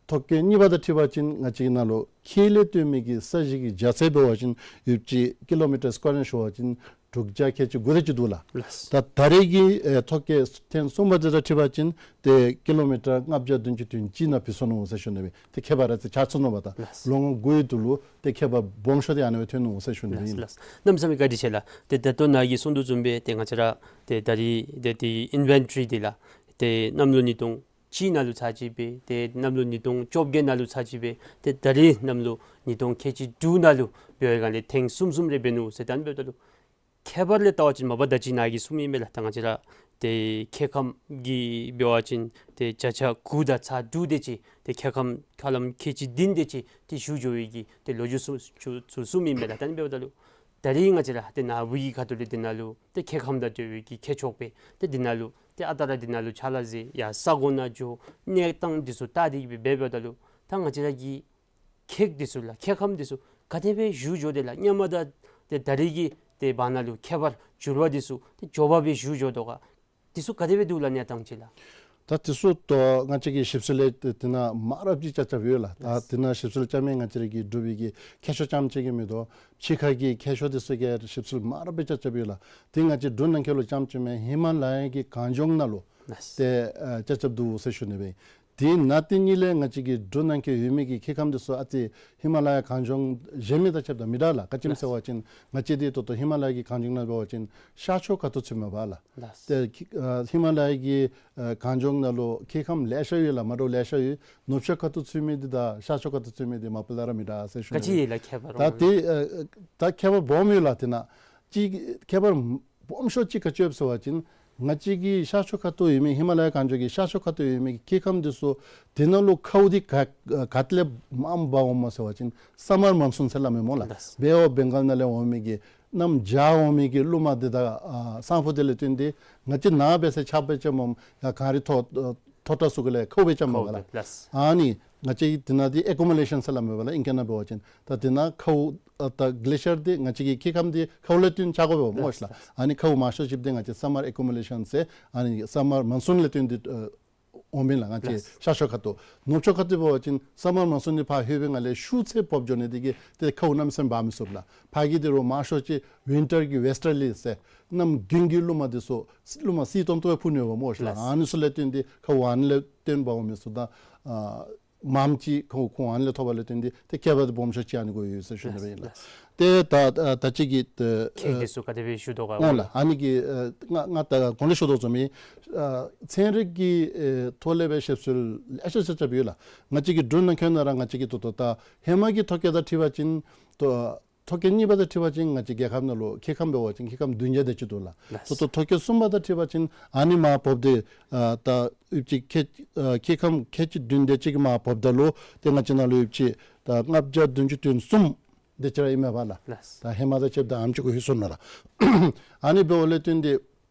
ཐོ་བཀོད་གཉིས་པ་དང་འཁྲིལ་བ་ཅིན་ང་བཅས་ཀྱི་ནང་ལུ་མཁལ་ལས་བཏོན་མི་གི་ས་གཞི་གི་རྒྱ་ཚད་འབད་བ་ཅིན་ཡོདཔ་ཅིག་ཀི་ལོ་མི་ཊར་སི་ཀོར་ནང་ཞུ་བ་ཅིན་དྲུག་བརྒྱ་ཁལ་གཅིག་དགུ་དེ་ཅིག་འདུག་ལགས། ལགས། ད་ད་རེས་ཀྱི་ཨེ་ཐོ་བཀོད་ཐེངས་གསུམ་པ་དེ་དང་འཁྲིལ་བ་ཅིན་ཏེ་ཀི་ལོ་མི་ཊར་ལྔ་བརྒྱ་བདུན་ཅུ་དོན་གཅིག་ནང་བུད་སོ་ནུག་ཟེར་ཞུ་ནི་སྦེ་ཏེ་ཁྱད་པར་ར་ཏེ་ཆགས་སོ་ནུག་པ། ད་ལགས། ལོ་ངོ་དགུའི་དུས་ལུ་ཏེ་ཁྱད་པར་སྦོམ་ཤོས་དེ་ཨ་ནི་སྦེ་ཐོན་ནུག་ཟེར་ཞུ་ནི་སྦེ་ཨིན། ལགས། གནམ་མེད་ས་མེད་བཀའ་དྲིན་ཆེ་ལགས། ཏེ་ད་ལྟོ་ནཱ་གིས་གསུང་དོ་བཟུམ་སྦེ་ཏེ་ང་བཅས་ར་ཏེ་ད་རེས་ཏེ་ཏེ་ཨིན་ཝེན་ཊ་རི་འདི་ལགས་ཏེ་གནམ་ལོ་ཉིས་སྟོང་གཅིག་ནང་ལུ་ཚར་གཅིག་སྦེ་ཏེ་གནམ་ལོ་ཉིས་སྟོང་བཅོ་བརྒྱད་ནང་ལུ་ཚར་གཅིག་སྦེ་ཏེ་ད་རེས་གནམ་ལོ་ཉིས་སྟོང་ཁལ་གཅིག་དྲུག་ནང་ལུ་འབད་བའི་སྒང་ལས་ཐེངས་གསུམ་གསུམ་རེ་འབད་ནུག་ཟེར་ད་ཨ་ནི་འབདཝ་ད་ལུ་ཁྱད་པར་ལས་བལྟ་བ་ཅིན་མ་པ་ད་ཅི་ནཱ་གིས་གསུངས་མི་མས་ལགས། ད་ང་བཅས་ར་ཏེ་མཁལ་ཁམས་ཀྱི་འབད་བ་ཅིན་ཏེ་བརྒྱ་ཆ་དགུ་དང་ཚག་དྲུག་དེ་ཅིག་ཏེ་མཁལ་ཁམས་ཧ་ལམ་ཁལ་གཅིག་བདུན་དེ་ཅིག་ཏེ་ཞུ་འགྱོ་བའི་གི་ཏེ་ལོ་རྒྱུས་ཚུ་ཚུ་ཚུ་གསུངས་མི་མས་ལགས། ད་ཨ་ནི་འབདཝ་ད་ལུ་ད་རེས་ང་བཅས་ར་ཏེ་ནཱ་བུ་གི་ཁ་ཐུག་ལས་འདི་ནང་ལུ་ཏེ་མཁལ་ཁམས་དང་འབྲེལ་བའི་གི་མཁས་མཆོག་སྦེ་ཏེ་འདི་ནང་ལུ་ཏེ་ཨ་རྟག་ར་འདི་ནང་ལུ་ཕྱག་ལཱ་མཛད་ཡར་ས་གོ་ནང་འགྱོ་གནས་སྟངས་འདི་ཚུ་བལྟ་སྟེ་གི་སྦེ་འབདཝ་ད་ལུ་ད་ང་བཅས་ར་གི་མཁལ་འདི་ཚུ་ལགས་མཁལ་ཁམས་འདི་ཚུ་ག་དེ་སྦེ་ཞུ་འགྱོ་དེས་ལགས། སྔོན་མ་དང་ཏེ་ད་རེས་ཀྱི་ཏེ་བར་ན་ལུ་ཁྱད་པར་འགྱུར་བ་འདི་ཚུ་ཏེ་མགྱོགས་པ་སྦེ་ཞུ་འགྱོ་དོ་ག། འདི་ཚུ་ག་དེ་སྦེ་འདུག་ལགས་གནས་སྟངས་ཅིག་ལགས། ད་འདི་ཚུ་ད་ང་བཅས་ཀྱིས་ཞིབ་འཚོལ་ལས་ཏེ་དེ་ནང་མང་རབས་ཅིག་རྐྱབ་རྐྱབ་ཡོད་ལགས། ད་ལགས། དེ་ནང་ཞིབ་འཚོལ་རྐྱབ་མི་ང་བཅས་ར་གི་འབྲུག་པའི་གི་མཁས་མཆོག་རྐྱངམ་གཅིག་གིས་མིན་འདུག། ཕྱི་ཁ་གི་མཁས་མཆོག་འདི་ཚུ་གིས་ཞིབ་འཚོལ་མང་རབས་སྦེ་རྐྱབ་རྐྱབ་ཡོད་ལགས། དེ་ང་བཅས་འབྲུག་ནང་འཁོད་ལུ་རྐྱངམ་གཅིག་མེན་ཧི་མ་ལ་ཡ་གི་གངས་ལྗོངས་ནང་ལུ་ལགས། ཏེ་ཨ་རྐྱབ་རྐྱབ་འདུག་ཟེར་ཞུ་ནི་སྦེ། དེ་ནང་དེ་ཉིད་ལས་ང་བཅས་ཀྱི་འབྲུག་ནང་འཁོད་ཡོད་མི་གི་མཁལ་ཁམས་འདི་ཚུ་ཨ་ཙི་ཧི་མ་ལ་ཡ་གངས་ལྗོངས་གཞན་མི་དང་ཕྱདཔ་ད་མི་འདྲ་ལགས། ག་ཅི་སྨོ་ཟེར་བ་ཅིན་ང་བཅས་འདི་ད་ལྟོ་ཧི་མ་ལ་ཡ་གི་གངས་ལྗོངས་ནང་འབད་བ་ཅིན་ཤར་ཕྱོགས་ཁ་ཐུག་ཚུད་མས་པ་ལགས། ལགས། ཏེ་ཨ་ཧི་མ་ལ་ཡ་གི་ཨ་གངས་ལྗོངས་ནང་ལུ་མཁལ་ཁམས་ལེ་ཤ་ཡོད་ལགས། མ་འདྲཝ་ལེ་ཤ་ཡོད། ནུབ་ཕྱོགས་ཁ་ཐུག་ཚུད་མི་འདི་དང་ཤར་ཕྱོགས་ཁ་ཐུག་ཚུད་མི་འདི་མ་པ་ལས་ར་མི་འདྲ་ཟེར་ཞུ་ནི། ག་ཅི་ཡོད་ལགས་ཁྱད་པར་ད་རོང་ལགས། ཏེ་ཨ་ད་ཁྱད་པར་སྦོམ་ཡོད་ལགས། དེ་ནང་གཅིག་ཁྱད་པར་སྦོམ་ཤོས་ཅིག་ག་ཅི་ཡོདཔ་ཟེར་བ་ཅིན་ང་བཅས་ཀྱི་ཤར་ཕྱོགས་ཁ་ཐུག་ཡོད་མི་ཧི་མ་ལ་ཡ་གངས་ལྗོངས་ཀྱི་ཤར་ཕྱོགས་ཁ་ཐུག་ཡོད་མི་གི་མཁལ་ཁམས་འདི་ཚུ་དེ་ནང་ལུ་ཁཝ་འདི་ག་ག་ཏེ་ལས་མངམ་འབག་འོངམ་སྨོ་ཟེར་བ་ཅིན་སམ་མར་མོན་སུན་ཟེར་སླབ་མས་སྨོ་ལགས། ལགས། བེ་ཨོཕ་བེང་གཱལ་ནང་ལས་འོང་མི་གི་གནམ་བྱཱར་འོང་མི་གི་རླུང་མ་འདི་དང་ཨ་སང་ཕོ་འདི་ལས་བརྟེན་ཏེ་ང་བཅས་ནཱ་འབད་ས་ཆརཔ་སྦེ་རྐྱབ་འོང་ཡར་གངས་རི་མཐོ་མཐོ་དྲགས་ཚུ་གུ་ལས་ཁཝ་སྦེ་རྐྱབ་འོང་ཁཝ་ག་ལགས། ལགས། ཨ་ནི་ང་བཅས་ཀྱི་དེ་ནང་འདི་ཨེ་ཀུ་མུ་ལེ་ཤཱན་ཟེར་སླབ་མས་པ་ལགས་ཨིང་སྐད་ནང་འབད་བ་ཅིན། ད་དེ་ནང་ཁཝ་ཨ་ད་གླེ་ཤར་འདི་ང་བཅས་ཀྱི་མཁལ་ཁམས་འདི་ཁཝ་ལས་བརྟེན་ཆགས་དགོ་པས་སྨོ་ལགས། ལགས། ཨ་ནི་ཁཝ་མང་ཤོས་ཅིག་འདི་ང་བཅས་སམ་མར་ཨེ་ཀུ་མུ་ལེ་ཤཱན་ཟེར་ཨ་ནི་སམ་མར་མོན་སུན་ལས་བརྟེན་ཏེ་ཨ་འོངམ་ཨིན་ལགས། ང་བཅས་ལགས། ཤར་ཕྱོགས་ཁ་ཐུག། ནུབ་ཕྱོགས་ཁ་ཐུག་འབད་བ་ཅིན་སམ་མར་མོན་སུན་འདི་ཕར་ལྷོད་པའི་སྒང་ལས་ཤུགས་ཚད་སྦོམ་འགྱོ་ནི་འདི་གིས་ཏེ་ཁཝ་གནམ་མེད་ས་མེད་འབག་མི་ཚུགས་ལགས། ཕར་གྱི་འདི་རུང་མང་ཤོས་ཅིག་ཝིན་ཊར་གྱི་ཝེསི་ཊར་ལི་ཟེར་གནམ་དགུན་གྱི་རླུང་མ་འདི་ཚུ་རླུང་མ་བསིལ་ཏོང་ཏོ་སྦེ་ཕུ་ནི་ཡོདཔ་སྨོ་ལགས། ལགས། ཨ་ནི་ཚུ་ལས་བརྟེན་ཏེ་ཁཝ་ཨ་ནི་ལས་བརྟེན་འབག་འོང་མི་ཚུགས། ད་ཨ་མངམ་ཅིག་ཁོང་ཁོང་ཨ་ནི་ལས་ཐོབ་པ་ལས་བརྟེན་ཏེ་ཏེ་ཁྱད་པར་སྦོམ་ཤོས་ཅིག་ཨ་ནི་གུ་ཡོད་ཟེར་ཞུ་ནི་སྦེ་ཨིན་ལགས། ལགས། ཏེ་ད་ད་ད་ཅི་གི་ཨ་མཁལ་འདི་ཚུ་ག་དེ་སྦེ་ཞུ་དོ་ག། འོང་ལགས། ཨ་ནི་གི་ཨ་ང་ང་ད་གོང་ལས་ཞུ་དོ་བཟུམ་སྦེ་ཨ་ཚན་རིག་གི་ཨ་ཐོག་ལས་སྦེ་ཞིབ་འཚོལ་ལེ་ཤ་ཅིག་རྐྱབ་ཡོད་ལགས། ང་བཅས་ཀྱི་འབྲུག་ནང་འཁོད་ནང་ར་ང་བཅས་ཀྱི་ད་ལྟོ་ད་ཧེ་མ་གི་ཐོ་བཀོད་དང་འཁྲིལ་བ་ཅིན་ད་ཐོ་བཀོད་གཉིས་པ་དང་འཁྲིལ་བ་ཅིན་ང་བཅས་རྒྱལ་ཁབ་ནང་ལུ་མཁལ་ཁམས་འབད་བ་ཅིན་མཁལ་ཁམས་བདུན་བརྒྱ་དེ་ཅིག་འདུག་ལགས། ལགས། ད་ལྟོ་ཐོ་བཀོད་གསུམ་པ་དང་འཁྲིལ་བ་ཅིན་ཨ་ནི་མར་བབས་ཏེ་ཨ་ད་ཡོདཔ་ཅིག་མཁལ་ཨ་མཁལ་ཁམས་ཁལ་གཅིག་བདུན་དེ་ཅིག་གི་མར་བབས་ད་ལུ་ཏེ་ང་བཅས་ནང་ལུ་ཡོདཔ་ཅིག་ད་ལྔ་བརྒྱ་བདུན་ཅུ་དོན་གསུམ་དེ་ཅིག་ར་ཨིན་མས་པ་ལགས། ལགས། ད་ཧེ་མ་དང་ཕྱདཔ་ད་ཨ་ནེམ་ཅིག་གུ་ལྷོད་སོ་ནུག་ལགས། ཨ་ནི་འབདཝ་ལས་བརྟེན་ཏེ་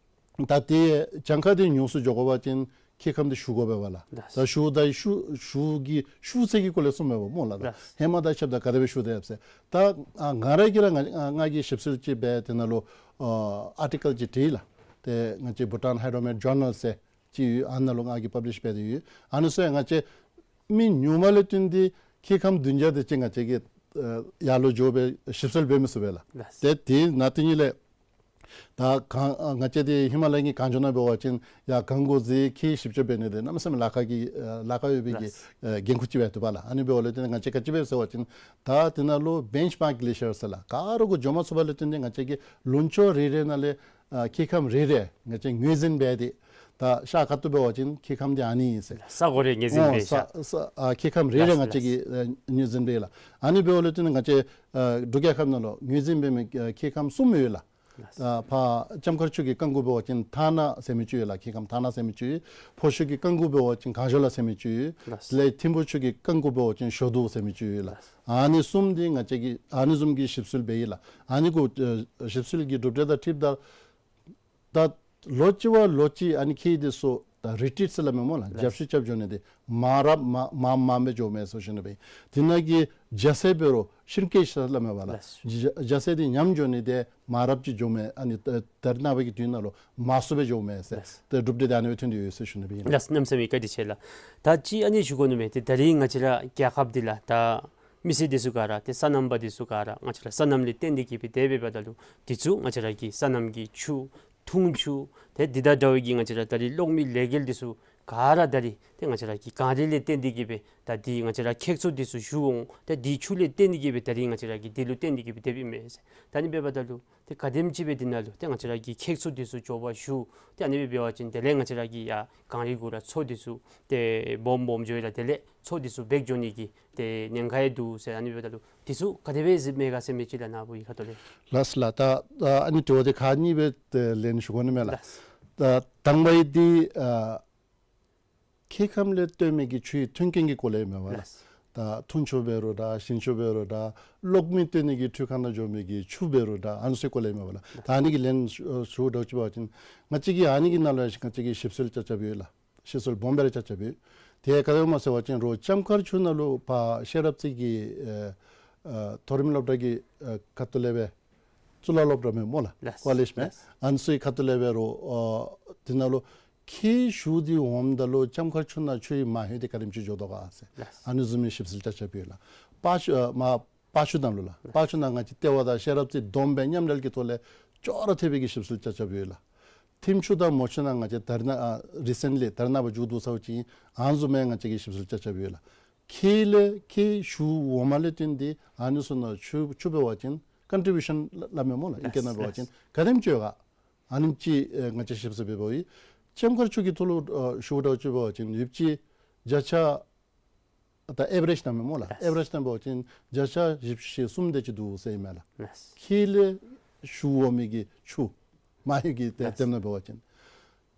ད་ཏེ་གྱངས་ཁ་འདི་ཉུང་སུ་འགྱོ་དགོ་པ་ཅིན་མཁལ་ཁམས་འདི་ཞུ་དགོ་པས་པ་ལགས། ལགས། ད་ཞུ་ད་ཞུ་ཞུ་གི་ཞུ་ཚད་ཀྱི་སྐོར་ལས་གསུངམ་མས་པ་སྨོ་ལགས། ད་ལགས། ཧེ་མ་དང་ཕྱདཔ་ད་ག་དེ་སྦེ་ཞུ་དོ་ཡོདཔ་ཟེར། ད་ཨ་ང་ར་གིས་ར་ང་ང་གིས་ཞིབ་འཚོལ་ཅིག་འབད་དེ་ནང་ལུ་ཨ་ཨར་ཊི་ཀལ་ཅིག་བྲིས་ལགས། ཏེ་ང་བཅས་བྷུ་ཊཱན་ཧའི་ཌྲོ་མེཊ་ཇར་ནལ་ཟེར་ཅིག་ཡོད། ཨ་ནཱ་ལུ་ང་གིས་པབ་ལིཤ་འབད་དེ་ཡོད། ཨ་ནི་ཚུ་ཡང་ང་བཅས་མི་ཉུང་མ་ལས་བརྟེན་ཏེ་མཁལ་ཁམས་བདུན་བརྒྱ་དེ་ཅིག་ང་བཅས་ཀྱིས་ཨ་ཡར་ལུ་འགྱོ་སྦེ་ཞིབ་འཚོལ་འབད་མི་ཚུགས་པས་ལགས། ལགས། ཏེ་དེ་ནང་དེ་ཉིད་ལས་ད་གངས་ཨ་ང་བཅས་འདི་ཧི་མ་ལ་ཡ་གི་གངས་ལྗོངས་ནང་འབད་བ་ཅིན་ཡར་གངས་གུ་འཛེགས་མཁལ་ཞིབ་དཔྱད་འབད་ནི་འདི་གནམ་མེད་ས་མེད་ལཱ་ཁག་གི་ཨ་ལཱ་ཁག་ཡོད་པའི་གི་ལགས། ཨ་འགན་ཁུར་ཅིག་འབད་དེ་པ་ལགས། ཨ་ནི་འབདཝ་ལས་བརྟེན་ང་བཅས་ག་ཅི་འབད་ཟེར་བ་ཅིན་ད་དེ་ནང་ལུ་བེནཆ་མཱརཀ་གླེ་ཤར་ཟེར་ལགས། ག་ར་གུ་འགྱོ་མ་ཚུགས་པ་ལས་བརྟེན་ཏེ་ང་བཅས་ཀྱིས་ལུང་ཕྱོགས་རེ་རེ་ནང་ལས་ཨ་མཁལ་ཁམས་རེ་རེ་ང་བཅས་ངོས་འཛིན་འབད་དེ་ད་ཤར་ཁ་ཐུག་འབད་བ་ཅིན་མཁལ་ཁམས་འདི་ཨ་ནི་ཨིན་ཟེར། ས་གོ་རེ་ངོས་འཛིན་འབད་ཨོ་ས་ས་ཨ་མཁལ་ཁམས་རེ་རེ་ལགས་ང་བཅས་ཀྱིས་ཨ་ངོས་འཛིན་འབད་ལགས། ཨ་ནི་འབདཝ་ལས་བརྟེན་ང་བཅས་ཨ་འབྲུག་རྒྱལ་ཁབ་ནང་ལུ་ངོས་འཛིན་འབད་མི་ཨ་མཁལ་ཁམས་གསུམ་ཡོད་ལགས། ལགས། ཨ་ཕར་ལྕམ་མཁར་ཕྱོགས་ཀྱི་རྐང་གུ་འབད་བ་ཅིན་ཐ་ན་ཟེར་མི་ཅིག་ཡོད་ལགས། མཁལ་ཁམས་ཐ་ན་ཟེར་མི་ཅིག་ཡོད། ཕོ་ཕྱོགས་ཀྱི་རྐང་གུ་འབད་བ་ཅིན་གངས་ལྗོངས་ལ་ཟེར་མི་ཅིག་ཡོད། ལགས། དེ་ལས་ཐིམ་ཕུག་ཕྱོགས་ཀྱི་རྐང་གུ་འབད་བ་ཅིན་ཞོ་དུ་ཟེར་མི་ཅིག་ཡོད་ལགས། ལགས། ཨ་ནི་གསུམ་འདི་ང་བཅས་ཀྱིས་ཨ་ནི་བཟུམ་གྱི་ཞིབ་འཚོལ་འབད་ཡི་ལགས། ཨ་ནི་གུ་ཨ་ཞིབ་འཚོལ་གྱི་གྲུབ་འབྲས་དང་འཁྲིལཝ་ད་ད་ལོ་གཅིག་བ་ལོ་གཅིག་ཨ་ནི་མཁལ་འདི་ཚུ་ ད་རི་ཊིཊ་ཟེར་སླབ་མས་སྨོ་ལགས། ལགས། རྒྱབ་བཤུད་རྐྱབ་འགྱོ་ནི་འདི་མང་རབས་མང་མང་མང་སྦེ་འགྱོཝ་མས་ཟེར་ཞུ་ནི་སྦེ། དེ་ནང་གི་རྒྱ་སེར་འབད་རུང་ཤྲིང་ཀེ་ཇི་ཟེར་སླབ་མས་པ་ལགས། ལགས། རྒྱ་རྒྱ་སེར་འདི་ཉམས་འགྱོ་ནི་འདི་མང་རབས་ཅིག་འགྱོཝ་མས། ཨ་ནི་ད་ད་རེས་ནངས་པ་གི་དུས་ནང་ལུ་མང་སུ་སྦེ་འགྱོཝ་མས་ཟེར། ལགས། ཏེ་གྲུབ་འབྲས་འདི་ཨ་ནི་སྦེ་ཐོན་ཏེ་ཡོད་ཟེར་ཞུ་ནི་སྦེ་ཨིན། ལགས། གནམ་མེད་ས་མེད་བཀའ་དྲིན་ཆེ་ལགས། ད་ཅི་ཨ་ནི་ཞུ་དགོ་ནི་མས། ཏེ་ད་རིས་ང་བཅས་ར་རྒྱལ་ཁབ་འདི་ལགས་ད་མི་སེར་འདི་ཚུ་ག་ར་ཏེ་སོ་ནམ་པ་འདི་ཚུ་ག་ར་ང་བཅས་ར་སོ་ནམ་ལས་བརྟེན་ཏེ་གིས་སྦེ་དེ་སྦེ་འབདཝ་ད་ལུ་འདི་ཚུ་ང་བཅས་ར་གི་སོ་ནམ་གྱི་ཆུ་འཐུང་ཆུ་ཏེ་འདི་དང་འདྲ་བའི་གི་ང་བཅས་ར་ད་རིས་གློག་མེ་ལས་འགུལ་འདི་ཚུ་ག་ར་ད་རིས་ཏེ་ང་བཅས་ར་གི་གངས་རི་ལས་བརྟེན་ཏེ་གིས་སྦེ་ད་འདི་ང་བཅས་ར་ཁྱེགས་ཚུ་འདི་ཚུ་ཞུ་འོང་། ཏེ་འདི་ཆུ་ལས་བརྟེན་ཏེ་གིས་སྦེ་ད་རིས་ང་བཅས་ར་གི་འདི་ལུ་བརྟེན་ཏེ་གིས་སྦེ་དེ་སྦེ་ཨིན་མས་ཟེར། ད་ཨ་ནི་འབདཝ་ད་ལུ་ཏེ་ག་དེམ་ཅིག་སྦེ་འདི་ནང་ལུ་ཏེ་ང་བཅས་ར་གི་ཁྱེགས་ཚུ་འདི་ཚུ་མགྱོགས་པར་ཞུ། ཏེ་ཨ་ནི་སྦེ་འབད་བ་ཅིན་དེ་ལས་ང་བཅས་ར་གི་ཡར་གངས་རི་གུ་ར་མཚོ་འདི་ཚུ་ཏེ་སྦོམ་སྦོམ་འགྱོ་ཡི་ལགས། དེ་ལས་མཚོ་འདི་ཚུ་འབད་འགྱོ་ནི་གི་ཏེ་ཉེན་ཁ་ཡང་འདུག་ཟེར། ཨ་ནི་འབདཝ་ད་ལུ་འདི་ཚུ་ག་དེ་སྦེ་གཟིགས་མས་ག་ཟེར་མི་ཅིག་ལགས་ནཱ་བུ་གི་ཁ་ཐུག་ལས། ལགས་ལགས། ད་ཨ་ནི་དྲི་བ་འདི་ཁག་གཉིས་སྦེ་ཏེ་ལན་ཞུ་དགོ་ནི་མས་ལགས། ལགས། ད་དང་པ་འདི་ཨ་ཁྱེགས་ཁམས་ལས་བཏོན་མི་གི་ཆུའི་མཐུན་རྐྱེན་གྱི་སྐོར་ལས་ཨིན་མས་པ་ལགས། ལགས། ད་འཐུང་ཆུ་འབད་རུང་འདྲ་ཞིང་ཆུ་འབད་རུང་འདྲ་གློག་མེ་བཏོན་ནི་གི་འཕྲུལ་ཁང་ནང་འགྱོ་མི་གི་ཆུ་འབད་རུང་འདྲ་ཨ་ནི་ཚུའི་སྐོར་ལས་ཨིན་མས་པ་ལགས། ད་ཨ་ནི་གི་ལན་ཞུ་ཞུ་འདྲཝ་ཅིག་འབད་བ་ཅིན་ང་བཅས་ཀྱིས་ཨ་ནི་གི་ནང་ལུ་ཡང་ང་བཅས་ཀྱིས་ཞིབ་འཚོལ་རྐྱབ་རྐྱབ་ཡོད་ལགས། ཞིབ་འཚོལ་སྦོམ་སྦེ་ར་རྐྱབ་རྐྱབ་ཡོད། དེ་ག་དེ་སྦེ་སྨོ་ཟེར་བ་ཅིན་རོགས་ལྕམ་མཁར་ཆུ་ནང་ལུ་ཕར་ཤེས་རབ་རྩེ་གི་ཨེ་ཨེ་མཐོ་རིམ་སློབ་གྲྭ་གི་ཨེ་ཁ་ཐུག་ལས་སྦེ་གཙུག་ལག་སློབ་གྲྭ་མས་སྨོ་ལགས། ལགས། ཀོ་ལེཇ་མས། ལགས། ཨ་ནི་ཚུའི་ཁ་ཐུག་ལས་འབད་རུང་ཨ་དེ་ནང་ལུ་ཁྱེགས་ཞུ་སྟེ་འོངམ་ད་ལུ་ལྕམ་མཁར་ཆུ་ནང་ཆུའི་མ་ཧེ་འདི་ག་དེམ་ཅིག་འགྱོ་དོ་ག་ཟེར། ལགས། ཨ་ནི་བཟུམ་མའི་ཞིབ་འཚོལ་རྐྱབ་རྐྱབ་ཡོད་ལགས། སྤ་ཆུ་ཨ་མ་སྤ་ཆུ་ནང་ལུ་ལགས། ལགས། སྤ་ཆུ་ནང་ང་བཅས་ལྟེ་བ་དང་ཤེས་རབ་རྩེ་བསྡོམས་སྦེ་མཉམ་འབྲེལ་གྱི་ཐོག་ལས་ཅོག་ར་འཐད་པའི་གི་ཞིབ་འཚོལ་རྐྱབ་རྐྱབ་ཡོད་ལགས། ཐིམ་ཆུ་དང་མོ་ཆུ་ནང་ང་བཅས་ད་རེས་ནངས་ཨ་རི་སེནཊ་ལི་ད་རེས་ནངས་པ་མཇུག་བསྡུ་ཚརཝ་ཅིག་ཨ་ནི་བཟུམ་མའི་ང་བཅས་ཀྱིས་ཞིབ་འཚོལ་རྐྱབ་རྐྱབ་ཡོད་ལགས། ཁྱེགས་ལས་ཁྱེགས་ཞུ་འོངམ་ལས་བརྟེན་ཏེ་ཨ་ནི་ཚུ་ནང་ཆུ་ཆུ་འབད་བ་ཅིན་ཀོན་ཊི་བིའུ་ཤཱན་སླབ་མས་སྨོ་ལགས། ཨིང་སྐད་ནང་འབད་བ་ཅིན་ག་དེམ་ཅིག་ཡོད་ག། ཨ་ནེམ་ཅིག་ཨེ་ང་བཅས་ཞིབ་འཚོལ་འབད་འབདཝ་ཨིན། ལྕམ་མཁར་ཆུ་གི་ཐོག་ལུ་ཨ་ཞུ་འདྲཝ་ཅིག་འབད་བ་ཅིན་ཡོདཔ་ཅིག་བརྒྱ་ཆ་ད་ཨེ་བ་རེཇ་ནང་མས་སྨོ་ལགས། ལགས། ཨེ་བ་རེཇ་ནང་འབད་བ་ཅིན་བརྒྱ་ཆ་བཞི་བཅུ་ཞེ་གསུམ་དེ་ཅིག་འདུག་ཟེར་ཨིན་མས་ལགས། ལགས། ཁྱེགས་ལས་ཞུ་འོང་མི་གི་ཆུ་མ་ཧེ་གི་དེ་ལགས། དེ་ནང་འབད་བ་ཅིན་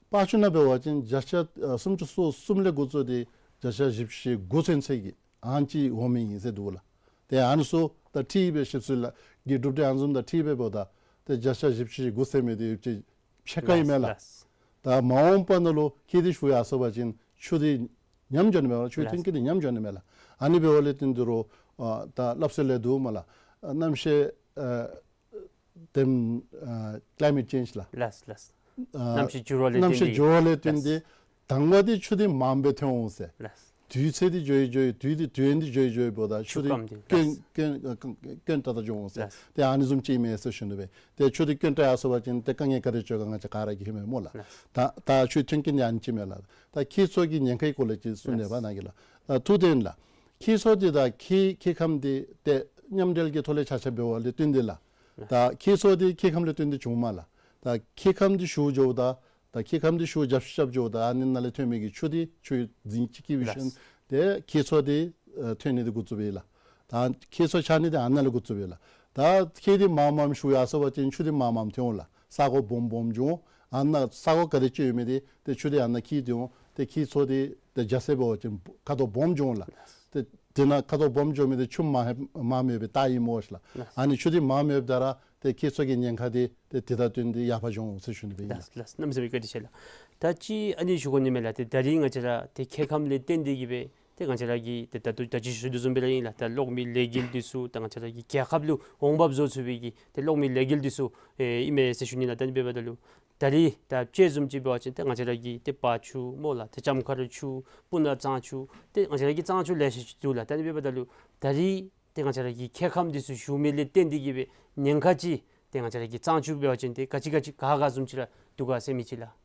སྤ་ཆུ་ནང་འབད་བ་ཅིན་བརྒྱ་ཆ་ཨ་སུམ་ཅུ་སོ་གསུམ་ལས་འགོ་བཙུགས་ཏེ་བརྒྱ་ཆ་བཞི་བཅུ་ཞེ་དགུ་ཚུན་ཚོད་ཀྱི་ཨ་ནེམ་ཅིག་འོང་མི་ཨིན་ཟེར་འདུག་ལགས། ཏེ་ཨ་ནི་ཚུ་དང་འཁྲིལ་སྦེ་ཞིབ་འཚོལ་ལགས་ཀྱི་གྲུབ་འབྲས་ཨ་ནི་བཟུམ་དང་འཁྲིལ་སྦེ་འབདཝ་ད་ཏེ་བརྒྱ་ཆ་བཞི་བཅུ་ཞེ་དགུ་ཟེར་མི་འདི་ཡོདཔ་ཅིག་ཕྱེད་ཀ་ཨིན་མས་ལགས། ལགས། ད་མ་འོངས་པ་ནང་ལུ་ཁྱེགས་འདི་ཞུ་ཡར་སོང་པ་ཅིན་ཆུ་འདི་ཉམས་འགྱོ་ནི་མས་ལགས། ཆུའི་ལགས། མཐུན་རྐྱེན་འདི་ཉམས་འགྱོ་ནི་མས་ལགས། ཨ་ནི་འབདཝ་ལས་བརྟེན་ཏེ་རོགས་ཨ་ད་སླབ་སྲོལ་ལས་འདུག་སྨོ་ལགས། ཨ་གནམ་གཤིས་ཨ་དེམ་ཨ་ཀི་ལའི་མེཊ་ཅེནཇ་ལགས། ལགས་ལགས། ཨ་གནམ་གཤིས་འགྱུར་བ་ལས་གནམ་གཤིས་བརྟེན་ཏེ། འགྱུར་བ་ལས་བརྟེན་ཏེ། ལགས། དང་པ་འདི་ཆུ་འདི་མངམ་སྦེ་ཐོན་འོང་ཟེར། ལགས། དུས་ཚོད་འདི་འགྱོ་ཡི་འགྱོ་ཡི་དུས་འདི་དུས་ཡུན་འདི་འགྱོ་ཡི་འགྱོ་ཡི་འབདཝ་ད་ཆུ་འདི་ཆུ་སྐམ་འདི། སྐྱོན་ལགས། སྐྱོན་ཨ་སྐྱོན་ཏག་ཏག་འགྱོ་འོང་ཟེར། ལགས། ཏེ་ཨ་ནི་བཟུམ་ཅིག་ཨིན་མས་ཟེར་ཞུ་ནི་སྦེ། ཏེ་ཆུ་འདི་སྐྱོན་བྲལ་ཡར་སོང་པ་ཅིན་ཏེ་དཀའ་ངལ་ག་དེ་ཅིག་ཡོད་ག་ང་བཅས་ག་ར་གིས་ཧ་མས་སྨོ་ལགས། ལགས། ད་ད་ཆུའི་མཐུན་རྐྱེན་འདི་ཨ་ནི་ཅིག་མས་ལགས། ད་ཁྱེགས་མཚོ་གི་ཉེན་ཁའི་སྐོར་ལས་ཅིག་གསུང་ནི་ལགས། པ་ནཱ་གིས་ལགས། ཨ་ཐུགས་བདེན་ལགས། ཁྱེགས་མཚོ་འདི་དང་ཁྱེགས་ཁྱེགས་ཁམས་འདི་ཏེ་མཉམ་འབྲེལ་གྱི་ཐོག་ལས་ཆ་ཆ་འབདཝ་ལས་བརྟེན་ཏེ་ལགས། ད་ཁྱེགས་མཚོ་འདི་ཁྱེགས་ཁམས་ལས་བརྟེན་ཏེ་བྱུངམ་མས་ལགས། ད་ཁྱེགས་ཁམས་འདི་ཞུ་འགྱོཝ་ད་ད་ཁྱེགས་ཁམས་འདི་ཞུ་རྒྱབ་བཤུད་རྐྱབ་འགྱོཝ་ད་ཨ་ནི་ནང་ལས་ཐོན་མི་གི་ཆུ་འདི་ཆུའི་རྫིང་ཅིག་གི་བི་ཤན། ལགས། ཏེ་ཁྱེགས་མཚོ་འདི་ཨ་ཐོན་ནི་འདི་འགོ་བཙུགས་པས་ལགས། ད་ཁྱེགས་མཚོ་ཆགས་ནི་འདི་ཨ་ནཱ་ལས་འགོ་བཙུགས་པས་ལགས། ད་ཁྱེགས་འདི་མངམ་མངམ་ཞུ་ཡར་སོང་པ་ཅིན་ཆུ་འདི་མངམ་མངམ་ཐོན་འོང་ལགས། ས་གོ་སྦོམ་སྦོམ་འགྱོ་འོང་། ཨ་ནཱ་ས་གོ་ག་དེ་ཅིག་ཡོད་མི་འདི་ཏེ་ཆུ་འདི་ཨ་ནཱ་འཁྱིལ་ཏེ་འོང་། ཏེ་ཁྱེགས་མཚོ་འདི་ཏེ་རྒྱ་སེར་འབད་བ་ཅིན་ཁ་དོག་སྦོམ་འགྱོ་འོང་ལགས། ཏེ་དེ་ནང་ཁ་དོག་སྦོམ་འགྱོ་མི་འདི་ཆུ་མངམ་མངམ་ཡོད་པའི་རྟགས་ཨིནམ་འོང་ཤིག་ལགས། ལགས། ཨ་ནི་ཆུ་འདི་མངམ་ཡོདཔ་ད་ར་ཏེ་ཁྱེགས་མཚོ་གི་ཉེན་ཁ་འདི་ཏེ་དེ་དང་བསྟུན་ཏེ་ཡར་འཕར་འགྱོ་འོང་ཟེར་ཞུ་ནི་སྦེ་ཨིན་ལགས། ལགས་ལགས། གནམ་མེད་ས་མེད་བཀའ་དྲིན་ཆེ་ལགས། ད་ཅི་ཨ་ནི་ཞུ་དགོ་ནི་མས་ལགས། ཏེ་ད་རིས་ང་བཅས་ར་ཏེ་ཁྱེགས་ཁམས་ལས་བརྟེན་ཏེ་གིས་སྦེ་ཏེ་ང་བཅས་ར་གི་ཏེ་ད་ལྟོ་ད་ཅི་ཞུ་དོ་བཟུམ་སྦེ་ར་ཨིན་ལགས། ད་གློག་མེ་ལས་འགུལ་འདི་ཚུ་ད་ང་བཅས་ར་གི་རྒྱལ་ཁབ་ལུ་འོང་འབབ་བཟོ་ཚུགས་པའི་གི་ཏེ་གློག་མེ་ལས་འགུལ་འདི་ཚུ་ཨེ་ཨིན་མས་ཟེར་ཞུ་ནི་ལགས། ད་ཨ་ནི་འབདཝ་ད་ལུ་ད་རིས་ད་དཔྱེ་བཟུམ་ཅིག་འབད་བ་ཅིན་ཏེ་ང་བཅས་ར་གི་ཏེ་བར་ཆུ་སྨོ་ལགས། ཏེ་ལྕམ་མཁར་ཆུ་སྤུ་ན་གཙང་ཆུ་ཏེ་ང་བཅས་ར་གི་གཙང་ཆུ་ལེ་ཤ་ཅིག་འདུག་ལགས། ད་ཨ་ནི་འབདཝ་ད་ལུ་ད་རིས་ཏེ་ང་བཅས་ར་གི་ཁྱེགས་ཁམས་འདི་ཚུ་ཞུ་མི་ལས་བརྟེན་ཏེ་གིས་སྦེ་ཉེན་ཁ་ཅིག་ཏེ་ང་བཅས་ར་གི་གཙང་ཆུ་འབད་བ་ཅིན་ཏེ་ག་ཅི་ག་ཅི་ག་ག་བཟུམ་ཅིག་ར་འདུག་ག་ཟེར་མི་ཅིག་ལགས།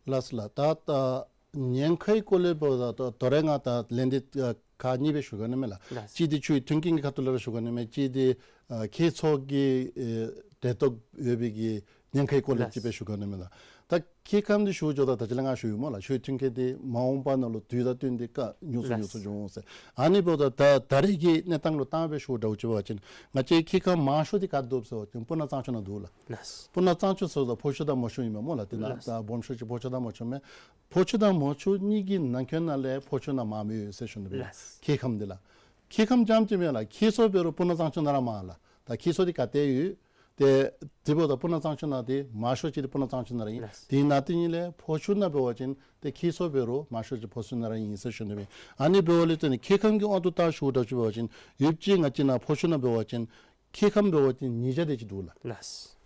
ལགས་ལགས། ད་ད་ཉེན་ཁའི་སྐོར་ལས་འབདཝ་ད་ད་ད་རེས་ང་ད་ལན་འདི་ཨ་ཁག་གཉིས་སྦེ་ཞུ་དགོ་ནི་མས་ལགས། ལགས། གཅིག་འདི་ཆུའི་མཐུན་རྐྱེན་གྱི་ཁ་ཐུག་ལས་ར་ཞུ་དགོ་ནི་མས། གཅིག་འདི་ཨ་ཁྱེགས་མཚོ་གི་ཨེ་འབྲེལ་གཏོགས་ཡོད་པའི་གི་ཉེན་ཁའི་སྐོར་ལས་ལགས། ཅིག་སྦེ་ཞུ་དགོ་ནི་མས་ལགས། ད་ཁྱེགས་ཁམས་འདི་ཞུ་འགྱོཝ་ད་ད་ཅི་ལས་ང་ཞུ་ཡི་སྨོ་ལགས། ཆུའི་མཐུན་རྐྱེན་འདི་མ་འོངས་པ་ནང་ལུ་དུས་དང་བསྟུན་ཏེ་ཁག་ཉུང་སུ་ལགས། ཉུང་སུ་འགྱོ་འོང་ཟེར། ཨ་ནི་འབདཝ་ད་ད་ད་རེས་ཀྱི་གནས་སྟངས་ལུ་བལྟ་སྦེ་ཞུ་འདྲཝ་ཅིག་འབད་བ་ཅིན་ང་བཅས་ཁྱེགས་ཁམས་མང་ཤོས་འདི་ག་འདུག་ཟེར་བ་ཅིན་སྤུ་ན་གཙང་ཆུ་ནང་འདུག་ལགས། ལགས། སྤུ་ན་གཙང་ཆུ་ཟེརཝ་ད་ཕོ་ཆུ་དང་མོ་ཆུ་ཨིན་མས་སྨོ་ལགས། དེ་ནང་ལགས། ད་སྦོམ་ཤོས་ཅིག་ཕོ་ཆུ་དང་མོ་ཆུ་མས། ཕོ་ཆུ་དང་མོ་ཆུ་གཉིས་ཀྱི་ནང་འཁོད་ནང་ལས་ཕོ་ཆུ་ནང་མངམ་ཡོད་ཟེར་ཞུ་ནི་སྦེ་ཨིན་ལགས། ལགས། ཁྱེགས་ཁམས་འདི་ལགས། ཁྱེགས་ཁམས་རྐྱངམ་ཅིག་མེན་ལགས། ཁྱེགས་མཚོ་འབད་རུང་སྤུ་ན་གཙང་ཆུ་ནང་ར་མངམ་ལགས། ད་ཁྱེགས་མཚོ་འདི་ག་ཏེ་ཡོད། ཏེ་དེ་འབདཝ་ད་སྤུ་ན་གཙང་ཆུ་ནང་འདི་མང་ཤོས་ཅིག་སྤུ་ན་གཙང་ཆུ་ནང་ར་ཨིན། ལགས། དེ་ནང་དེ་ཉིད་ལས་ཕོ་ཆུ་ནང་འབད་བ་ཅིན་ཏེ་ཁྱི་ཚོ་འབད་རུང་མང་ཤོས་ཅིག་ཕོ་ཆུ་ནང་ར་ཨིན་ཟེར་ཞུ་ནི་ཨིན། ཨ་ནི་འབདཝ་ལས་ཏེ་ནི་སྐྱེ་ཁམས་ཀྱི་དབང་དུ་བཏང་ཞུཝ་ད་ཅིག་འབད་བ་ཅིན་ཡུདཔ་ཅིག་ང་བཅས་ནཱ་ཕོ་ཆུ་ནང་འབད་བ་ཅིན་སྐྱེ་ཁམས་འབད་བ་ཅིན་ཉིས་བརྒྱ་དེ་ཅིག་འདུག་ལགས། ལགས།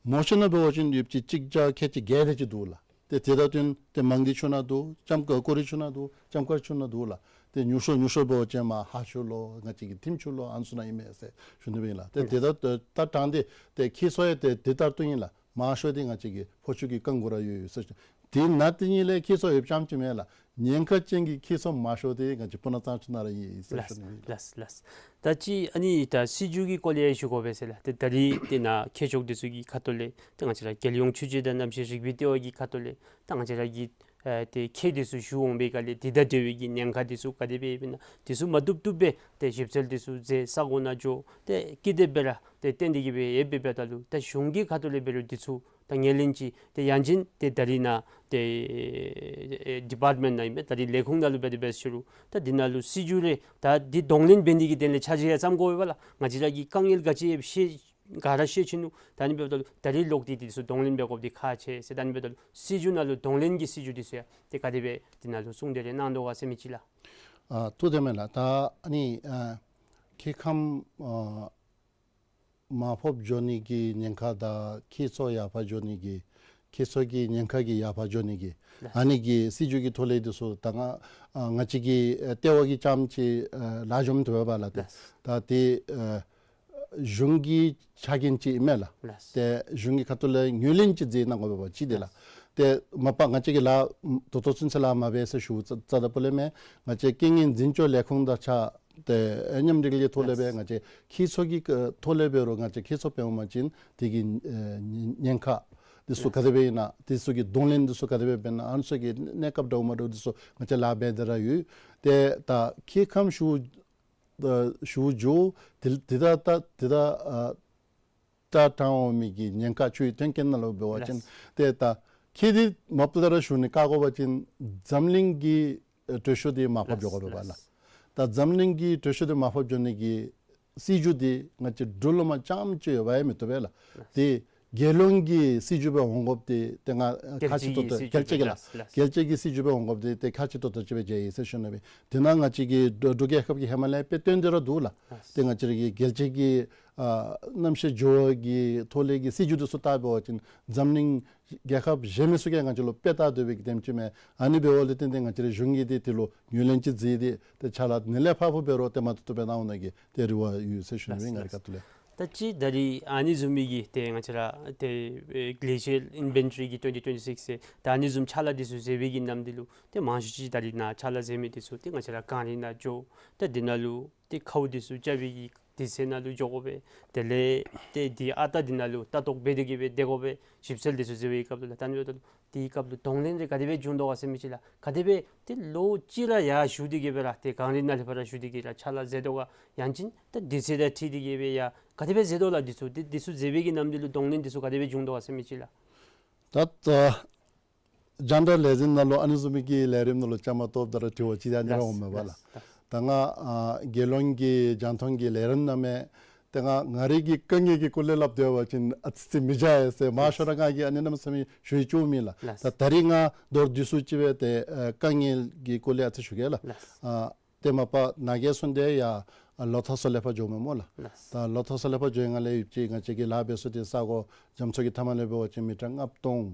མོ་ཆུ་ནང་འབད་བ་ཅིན་ཡུདཔ་ཅིག་གཅིག་བརྒྱ་ཁལ་གཅིག་བརྒྱད་དེ་ཅིག་འདུག་ལགས། ཏེ་དེ་དང་བསྟུན་ཏེ་མང་སྡེ་ཆུ་ནང་འདུག། ལྕམ་ཀ་ཀོ་རི་ཆུ་ནང་འདུག། ལྕམ་དཀར་ཆུ་ནང་འདུག་ལགས། ཏེ་ཉུང་ཤོས་ཉུང་ཤོས་འབད་བ་ཅིན་མར་ཧ་ཆུ་ལོ་ང་བཅས་ཀྱི་ཐིམ་ཆུ་ལོ་ཨ་ནི་ཚུ་ནང་ཨིན་མས་ཟེར་ཞུ་ནི་ཨིན་ལགས། ཏེ་དེ་དང་ད་དྲང་སྟེ་ཏེ་ཁྱི་ཚོ་ཡང་ཏེ་དེ་ལྟར་དུ་ཨིན་ལགས། མང་ཤོས་དེ་ང་བཅས་ཀྱི་ཕོ་ཆུ་གི་རྐང་གུ་ར་ཡོད་ཡོད་ཟེར་ཞུ། དེ་ནང་དེ་ཉིད་ལས་ཁྱི་ཚོ་ཡོདཔ་ཙམ་ཅིག་མེན་ལགས། ཉེན་ཁ་ཅན་གྱི་ཁྱི་ཚོ་མང་ཤོས་དེ་ང་བཅས་སྤུ་ན་གཙང་ཆུ་ནང་ར་ཨིན་ཟེར་ཞུ་ནི་ཨིན་ལགས། ལགས་ལགས། ད་ཅི་ཨ་ནི་ད་སྲིད་བྱུས་ཀྱི་སྐོར་ལས་ཞུ་དགོ་པས་ཟེར་ལགས། ཏེ་ད་རིས་ཏེ་ནཱ་མཁས་མཆོག་འདི་ཚུ་གི་ཁ་ཐུག་ལས་ཏེ་ང་བཅས་ར་རྒྱལ་ཡོངས་ཆུ་བྱེད་དང་གནམ་གཤིས་རིག་པའི་ལྟེ་བ་གི་ཁ་ཐུག་ལས་ད་ང་བཅས་ར་གི་ཨེ་ཏེ་ཁྱི་འདི་ཚུ་ཞུ་འོང་པའི་སྐབས་ལས་དེ་དང་འབྲེལ་བའི་གི་ཉེན་ཁ་འདི་ཚུ་ག་དེ་སྦེ་ཡོདཔ་ཨིན་ན་འདི་ཚུ་མ་བཏུབ་བཏུབ་སྦེ་ཏེ་ཞིབ་འཚོལ་འདི་ཚུ་མཛད་ས་གོ་ནང་འགྱོ། ཏེ་ཀི་དེ་སྦེ་ར་ཏེ་བརྟེན་ཏེ་གི་སྦེ་ཡོད་པའི་སྦེ་ད་ལུ་ད་གཞུང་གི་ཁ་ཐུག་ལས་འབད་རུང་འདི་ཚུ་ད་ངོས་ལེན་ཅིག་ཏེ་ཡང་ཅིན་ཏེ་ད་རིས་ནཱ་ཏེ་ཨེ་ཌི་པཱརཊ་མེནཊ་ནང་ཨིན་པས། ད་རིས་ལས་ཁུངས་ནང་ལུ་འབད་དེ་འབད་ཞུ་རུང་ད་འདི་ནང་ལུ་སྲིད་བྱུས་རེ་ད་འདི་གདོང་ལེན་འབད་ནི་གི་དོན་ལས་ཆ་རོགས་ཡང་བརྩམ་དགོ་པས་ལགས། ང་བཅས་ར་གི་དཀའ་ངལ་ག་ཅི་ཡོདཔ་ཤེས་ག་ར་ཤེས་ཚུགས་ནུག། ད་ཨ་ནི་འབདཝ་ད་ལུ་ད་རིས་ལོག་སྟེ་འདི་ཚུ་གདོང་ལེན་འབད་དགོཔ་འདི་ཁག་ཆེ་ཟེར། ད་ཨ་ནི་འབདཝ་ད་ལུ་སྲིད་བྱུས་ནང་ལུ་གདོང་ལེན་གྱི་སྲིད་བྱུས་འདི་ཚུ་ཡང་ཏེ་ག་དེ་སྦེ་འདི་ནང་ལུ་གསུང་སྟེ་ར་གནང་དོ་ག་ཟེར་མི་ཅིག་ལགས། ཨ་ཐུགས་བདེ་མས་ལགས། ད་ཨ་ནི་ཨ་སྐྱེ་ཁམས་ཨ་མར་ཕབ་འགྱོ་ནི་གི་ཉེན་ཁ་དང་ཁྱི་ཚོ་ཡར་ཕབ་འགྱོ་ནི་གི་ཁྱི་ཚོ་གི་ཉེན་ཁ་གི་ཡར་ཕབ་འགྱོ་ནི་གི་ལགས། ཨ་ནི་གི་སྲིད་བྱུས་ཀྱི་ཐོག་ལས་འདི་ཚུ་ད་ང་ཨ་ང་བཅས་ཀྱི་ཨེ་ལྟེ་བ་གིས་ཙམ་ཅིག་ཨེ་ལཱ་འགྱོ་མི་བཏུབ་པས་ལགས། ཏེ་ལགས། ད་ཏེ་ཨེ་གཞུང་གི་ཕྱག་འགན་ཅིག་ཨིན་མས་ལགས། ལགས། ཏེ་གཞུང་གི་ཁ་ཐུག་ལས་ངོས་ལེན་ཅིག་མཛད་གནང་དགོ་པས་ཅིག་དེ་ལགས། ལགས། ཏེ་མ་པ་ང་བཅས་ཀྱིས་ལཱ་ད་ལྟོ་ཚུན་ཚོད་ལཱ་མ་འབད་ཟེར་ཞུ་ཙ་ཙ་ད་པོ་ལས་མེན། ང་བཅས་རྐྱེན་ངན་འཛིན་སྐྱོང་ལས་ཁུངས་དང་ཆ་ཏེ་མཉམ་འབྲེལ་གྱི་ཐོག་ལས་སྦེ་ལགས། ང་བཅས་ཁྱི་ཚོ་གི་ཐོག་ལས་འབད་རུང་ང་བཅས་ཁྱི་ཚོ་འབད་འོང་པ་ཅིན་དེ་གི་ཨེ་ཉེན་ཁ་འདི་ཚུ་ལགས། ག་དེ་སྦེ་ཨིན་ན་འདི་ཚུ་གི་གདོང་ལེན་འདི་ཚུ་ག་དེ་སྦེ་འབད་ན་ཨ་ནི་ཚུ་གི་གནས་སྐབས་འདྲཝ་མ་འདྲཝ་འདི་ཚུ་ང་བཅས་ལཱ་འབད་དེ་ར་ཡོད། ཏེ་ད་སྐྱེ་ཁམས་ཞུ་ཨ་ཞུ་རྒྱུ་དེ་དེ་ད་ད་དེ་ད་ཨ་ད་དྲང་འོང་མི་གི་ཉེན་ཁ་ཆུའི་མཐུན་རྐྱེན་ནང་ལུ་འབད་བ་ཅིན་ལགས། ཏེ་ད་ཁྱི་འདི་མ་པ་ལས་ར་ཞུ་ནི་བཀག་དགོ་པ་ཅིན་འཛམ་གླིང་གི་ཨེ་གྲོས་ཆོད་འདི་མར་ཕབ་འགྱོ་དགོ་པས་ལགས། ལགས། ད་འཛམ་གླིང་གི་གྲོས་ཆོད་འདི་མར་ཕབ་འགྱོ་ནི་གི་སྲིད་བྱུས་འདི་ང་བཅས་འབྲུག་ལུ་མ་ཙམ་ཅིག་ཡོདཔ་ཡང་མི་བཏུབ་པས་ལགས། ལགས། ཏེ་རྒྱལ་ཡོངས་ཀྱི་སྲིད་བྱུས་སྦེ་འོང་དགོཔ་འདི་ཏེ་ང་རྒྱལ་ཁག་ཆེ་ཏོག་ཏོ་སྲིད་བྱུས་རྒྱལ་སྤྱི་གི་ལགས། ལགས། རྒྱལ་སྤྱི་གི་སྲིད་བྱུས་སྦེ་འོང་དགོཔ་འདི་ཏེ་ཁག་ཆེ་ཏོག་ཏོ་ཅིག་སྦེ་མཇལ་ཡི་ཟེར་ཞུ་ནི་སྦེ། དེ་ནང་ང་བཅས་ཀྱི་འབྲུག་འབྲུག་རྒྱལ་ཁབ་ཀྱི་ཧེ་མ་ལས་དཔེ་སྟོན་ཏེ་ར་འདུག་ལགས། ལགས། ཏེ་ང་བཅས་ར་གི་རྒྱལ་སྤྱི་གི་ཨ་གནམ་གཤིས་འགྱུར་བ་གི་ཐོག་ལས་ཀྱི་སྲིད་བྱུས་འདི་ཚུ་བལྟ་འབད་བ་ཅིན་འཛམ་གླིང་རྒྱལ་ཁབ་གཞན་མི་ཚུ་གིས་ང་བཅས་ལུ་དཔེ་བལྟ་སྡོད་པའི་གི་དེམ་ཅིག་མས། ཨ་ནི་འབདཝ་ལས་བརྟེན་ཏེ་ང་བཅས་ར་གཞུང་གིས་འདི་དེ་ལུ་ངོས་ལེན་ཅིག་མཛད་དེ་ཏེ་ཕྱག་ལཱ་ནི་ལས་ཕར་ཕུ་འབད་རུང་ཏེ་མ་ཐུབ་ཐུབ་སྦེ་གནང་འོང་ནི་གི་ཏེ་རེ་བ་ཡོད་ཟེར་ཞུ་ནི་ལགས། ང་རའི་ཁ་ཐུག་ལས། ད་ཅི་ད་རིས་ཨ་ནི་བཟུམ་མའི་གི་ཏེ་ང་བཅས་ར་ཏེ་ཨེ་གླེ་གཞས་ཨིན་བེན་ཊ་རི་གི་ཊུ་ཝེན་ཊི་ཊུ་ཝེན་ཊི་སིགསི་ཟེར་ད་ཨ་ནི་བཟུམ་ཕྱག་ལཱ་འདི་ཚུ་མཛད་པའི་གི་ནམ་དུས་ལུ་ཏེ་མང་ཤོས་ཅིག་ད་རིས་ནཱ་ཕྱག་ལཱ་མཛད་མི་འདི་ཚུ་ཏེ་ང་བཅས་ར་གངས་རི་ནང་འགྱོ། ད་འདི་ནང་ལུ་ཏེ་ཁཝ་འདི་ཚུ་རྐྱབ་པའི་གི་དུས་ཚོད་ནང་ལུ་འགྱོ་དགོ་པས། དེ་ལས་ཏེ་འདི་ཨ་རྟག་འདི་ནང་ལུ་ལྟ་རྟོག་འབད་དེ་གི་སྦེ་སྡོད་དགོ་པས། ཞིབ་འཚོལ་འདི་ཚུ་མཛད་པའི་སྐབས་ལུ་ལགས། ད་ཨ་ནི་འབདཝ་ད་ལུ་དེའི་སྐབས་ལུ་གདོང་ལེན་རེ་ག་དེ་སྦེ་བྱུང་དོ་ག་ཟེར་མི་ཅིག་ལགས། ག་དེ་སྦེ་ཏེ་ལོ་གཅིག་ར་ཡར་བཞུགས་ཏེ་གི་སྦེ་ར་ཏེ་གངས་རི་ནང་ལས་ཕར་ར་བཞུགས་ཏེ་གི་ར་ཕྱག་ལཱ་མཛད་དོ་ག། ཡང་ཅིན་ཏེ་དུས་ཚོད་དང་འཁྲིལ་ཏེ་གི་སྦེ་ཡ་ག་དེ་སྦེ་མཛད་དོ་ལགས། འདི་ཚུ་ཏེ་འདི་ཚུ་མཛད་པའི་གི་ནམ་དུས་ལུ་གདོང་ལེན་འདི་ཚུ་ག་དེ་སྦེ་བྱུང་དོ་ག་ཟེར་མི་ཅིག་ལགས། ད་ད་རྒྱང་བསྒྲགས་ལས་འཛིན་ནང་ལུ་ཨ་ནི་བཟུམ་མའི་གི་ལས་རིམ་ནང་ལུ་བཅའ་མར་གཏོགསཔ་ད་ར་དྲི་བ་ཅིག་ཡང་ཨ་ནི་ར་འོངམ་མས་པ་ལགས། ལགས། ད་ང་ཨ་རྒྱལ་ཡོངས་ཀྱི་རྒྱང་མཐོང་གི་ལས་རིམ་ནང་མས། ཏེ་ང་ང་རའི་གི་དཀའ་ངལ་གྱི་སྐོར་ལས་སླབ་སྡོད་པ་ཅིན་ཨ་ཙི་ཙི་མི་མཇལ་ཡི་ཟེར་མང་ཤོས་ར་ང་གིས་ཨ་ནི་གནམ་མེད་ས་མེད་ཞུ་ཡི་བཅུག་མེད་ལགས། ལགས། ད་ད་རིས་ང་མདོར་བསྡུས་སུ་ཅིག་སྦེ་ཏེ་ཨ་དཀའ་ངལ་གྱི་སྐོར་ལས་ཨ་ཙི་ཞུ་གེ་ལགས། ལགས། ཨ་ཏེ་མ་པ་ནཱ་གིས་གསུངས་ཏེ་ཡར་ལོ་ཐོག་ས་ལས་ཕར་འགྱོཝ་མས་སྨོ་ལགས། ལགས། ད་ལོ་ཐོག་ས་ལས་ཕར་འགྱོ་བའི་སྒང་ལས་ཡུདཔ་ཅིག་ང་བཅས་ཀྱིས་ལཱ་འབད་ས་འདི་ས་གོ་རྒྱ་མཚོ་གི་མཐའ་མ་ལས་འབད་བ་ཅིན་མི་ཊར་ལྔ་སྟོང་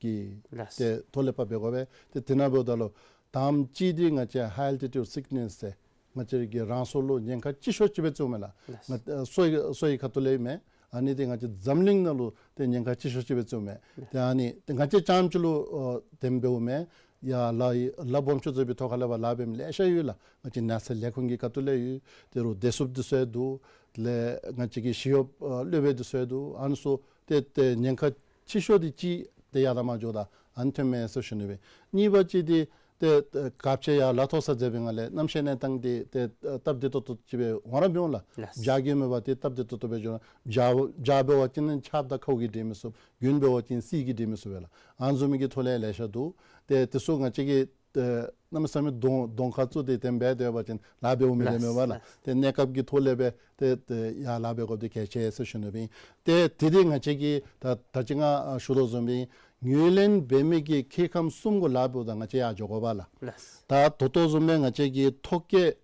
གི་ལགས། ཏེ་མཐོ་ལས་ཕར་འབད་དགོ་པས། ཏེ་དེ་ནང་འབདཝ་ད་ལུ་དང་པ་ཅིག་འདི་ང་བཅས་high altitude sickness ཟེར་ང་བཅས་ར་གི་རང་སྲོག་ལུ་ཉེན་ཁ་ཆེ་ཤོས་ཅིག་སྦེ་བརྩིཝ་མས་ལགས། ལགས། ང་ཨ་སོ་ཡི་སོ་ཡི་ཁ་ཐུག་ལས་མེན། ཨ་ནི་འདི་ང་བཅས་འཛམ་གླིང་ནང་ལུ་ཏེ་ཉེན་ཁ་ཆེ་ཤོས་ཅིག་སྦེ་བརྩིཝ་མས། ལགས། ཏེ་ཨ་ནི་ཏེ་ང་བཅས་རྐྱངམ་ཅིག་ལུ་ཨ་དེ་མེན་པས་སྨོ། ཡར་ལཱ་ཡི་ལཱ་སྦོམ་ཆུང་ཚུ་གི་ཐོག་ཁ་ལས་ཕར་ལཱ་འབད་མི་ལེ་ཤ་ཡོད་ལགས། ང་བཅས་ནགས་ཚལ་ལས་ཁུངས་ཀྱི་ཁ་ཐུག་ལས་ཡོད། དེ་རུང་བདེ་སྲུངཔ་འདི་ཚུ་ཡང་འདུག། དེ་ལས་ང་བཅས་ཀྱི་ཞི་གཡོགཔ་ཨ་སློབ་དཔོན་འདི་ཚུ་ཡང་འདུག། ཨ་ནི་ཚུ་ཏེ་ཏེ་ཉེན་ཁ་ཆེ་ཤོས་འདི་ཅིག་ཏེ་ཡར་ད་མར་འགྱོཝ་ད་ཨ་ནི་ཐོནམ་མས་ཟེར་ཞུ་ནི་སྦེ། གཉིས་པ་ཅིག་འདི་ཏེ་ཨ་ག་ཅི་ཡར་ལོ་ཐོག་ས་མཛད་པའི་སྒང་ལས་གནམ་གཤིས་གནས་སྟངས་འདི་ཏེ་ཨ་སྟབས་བདེ་ཏོག་ཏོ་ཅིག་སྦེ་འོང་ར་མི་འོང་ལགས། ལགས། བྱཱར་གྱི་མེད་པར་ཏེ་སྟབས་བདེ་ཏོག་ཏོ་སྦེ་འགྱོ་ར། བྱཱར་བྱཱར་འབད་བ་ཅིན་ཆརཔ་དང་ཁཝ་གིས་འདྲེན་མི་ཚུགས། དགུན་འབད་བ་ཅིན་བསིལ་གྱིས་འདྲེན་མི་ཚུགས་པས་ལགས། ཨ་ནི་བཟུམ་མའི་གི་ཐོག་ལས་ལེ་ཤ་འདུག། ཏེ་དེ་ཚུ་ང་བཅས་ཀྱིས་ ཏེ་གནམ་མེད་ས་མེད་གདོང་གདོང་ཁར་བཙུགས་ཏེ་དེ་སྦེ་སྡོད་པ་ཅིན་ལཱ་འབདཝ་མེད་ལགས་མེན་པ་ལགས། ལགས། ཏེ་གནས་སྐབས་ཀྱི་ཐོག་ལས་སྦེ་ཏེ་ཏེ་ཡར་ལཱ་འབད་དགོཔ་འདི་གལ་ཆེ་ཟེར་ཞུ་ནི་སྦེ་ཨིན། ཏེ་དེ་འདི་ང་བཅས་ཀྱིས་ད་ད་ཅི་ང་ཨ་ཞུ་དོ་བཟུམ་སྦེ་ངོས་ལེན་འབད་མི་གི་སྐྱེ་ཁམས་གསུམ་གུ་ལཱ་འབདཝ་ད་ང་བཅས་ཡར་འགྱོ་དགོ་པས་ལགས། ལགས། ད་ད་ལྟོ་བཟུམ་སྦེ་ང་བཅས་ཀྱིས་ཐོ་བཀོད་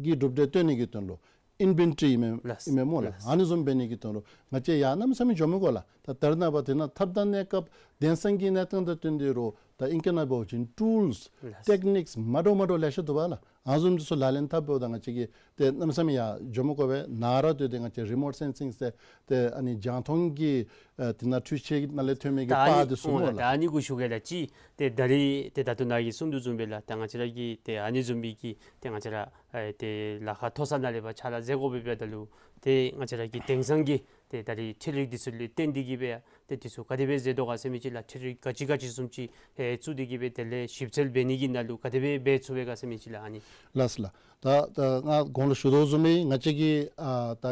ཀྱི་གྲུབ་འབྲས་སྟོན་ནི་གི་དོན་ལུ་ཨིན་བེན་ཊ་རི་ཨིན་མས་ལགས། ཨིན་མས་སྨོ་ལགས། ལགས། ཨ་ནི་བཟུམ་འབད་ནི་གི་དོན་ལུ་ང་བཅས་ཡར་གནམ་མེད་ས་མེད་འགྱོ་མི་དགོ་ལགས། ད་ད་རེས་ནངས་པ་དེ་ནང་ཐབས་དང་གནས་སྐབས་དེང་སང་གི་གནས་སྟངས་དང་བསྟུན་ཏེ་རུང་ད་ཨིང་སྐད་ནང་འབད་བ་ཅིན་ཊུལསི་ལགས། ཊེཀ་ནིཀསི་མ་འདྲཝ་མ་འདྲཝ་ལེ་ཤ་འདུག་པ་ལགས། ཨ་ནི་བཟུམ་འདི་ཚུ་ལག་ལེན་འཐབ་འབདཝ་ད་ང་བཅས་ཀྱིས་ཏེ་གནམ་མེད་ས་མེད་ཡར་འགྱོ་མི་དགོ་པས། ནཱ་ར་སྡོད་དེ་ང་བཅས་རི་མོཊ་སེན་སིང་ཟེར་ཏེ་ཨ་ནི་རྒྱང་མཐོང་གི་ཨ་དེ་ནང་འཕྲུལ་ཆས་ནང་ལས་ཐོན་མི་གི་ད་ཨ་པར་ནི་འདི་ཚུ་འོང་སྨོ་ལགས། ད་ལགས། ཨ་ནི་གུ་ཞུ་གེ་ལགས། ཅིག་ཏེ་ད་རིས་ཏེ་ད་ལྟོ་ནཱ་གིས་གསུངས་དོ་བཟུམ་སྦེ་ལགས། ད་ང་བཅས་ར་གི་ཏེ་ཨ་ནི་བཟུམ་མའི་གི་ཏེ་ང་བཅས་ར་ཨེ་ཏེ་ལ་ཁ་མཐོ་ས་ནང་ལས་ཕར་ཕྱག་ལཱ་མཛད་དགོ་པས་འབདཝ་ད་ལུ་ཏེ་ང་བཅས་ར་གི་དེང་སང་གི་ཏེ་ད་རིས་འཕྲུལ་རིག་འདི་ཚུ་ལུ་བརྟེན་ཏེ་གིས་སྦེ་ཏེ་འདི་ཚུ་ག་དེ་སྦེ་མཛད་དོ་ག་ཟེར་མི་ཅིག་ལགས། འཕྲུལ་རིག་ག་ཅི་ག་ཅི་བཟུམ་ཅིག་ཨེ་བཙུགས་ཏེ་གིས་སྦེ་དེ་ལས་ཞིབ་འཚོལ་འབད་ནི་གི་ནང་ལུ་ག་དེ་སྦེ་འབད་ཚུགས་པས་ག་ཟེར་མི་ཅིག་ལགས། ཨ་ནི། ལགས་སོ་ལགས། ད་ད་ང་གོང་ལུ་ཞུ་དོ་བཟུམ་སྦེ་ང་བཅས་ཀྱི་ཨ་ད་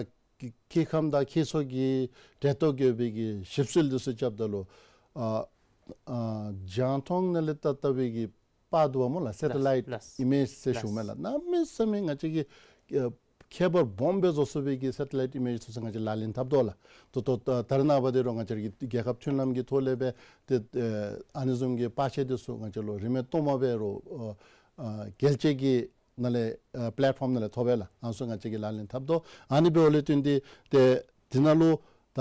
སྐྱེ་ཁམས་དང་ཁྱད་ཚོར་གྱི་འབྲེལ་གཏོགས་ཡོད་པའི་གི་ཞིབ་འཚོལ་འདི་ཚུ་རྐྱབ་ད་ལུ་ཨ་ཨ་རྒྱང་མཐོང་ནང་ལས་བལྟ་བལྟ་བའི་གི་པར་འདུག་པ་སྨོ་ལགས། སེ་ཊ་ལའིཊ་ལགས། ཨི་མེཇ་ཟེར་ཞུཝ་མས་ལགས། ལགས། གནམ་མེད་ས་མེད་ང་བཅས་ཀྱིས་ཨ་ཁྱད་པར་སྦོམ་སྦེ་བཟོ་ཚུགས་པའི་གི་སེ་ཊ་ལའིཊ་ཨི་མེཇ་ཚུ་ཚུ་ང་བཅས་ལག་ལེན་འཐབ་དོ་ལགས། ད་ལྟོ་ད་ད་རེས་ནངས་པ་འདི་རུང་ང་བཅས་ཀྱི་རྒྱལ་ཁབ་མཐུན་ལམ་གྱི་ཐོག་ལས་སྦེ་ཏེ་ཨ་ཨ་ནི་བཟུམ་གྱི་པར་ཆས་འདི་ཚུ་ང་བཅས་ལུ་རིན་མེད་སྟོངམ་སྦེ་རུང་ཨ་ཨ་རྒྱལ་སྤྱི་གི་ནང་ལས་ཨ་པི་ལེཊ་ཕོམ་ནང་ལས་ཐོབ་པས་ལགས། ཨ་ནི་ཚུ་ང་བཅས་ཀྱིས་ལག་ལེན་འཐབ་དོ། ཨ་ནི་འབདཝ་ལས་བརྟེན་ཏེ་ཏེ་དེ་ནང་ལུ་ད་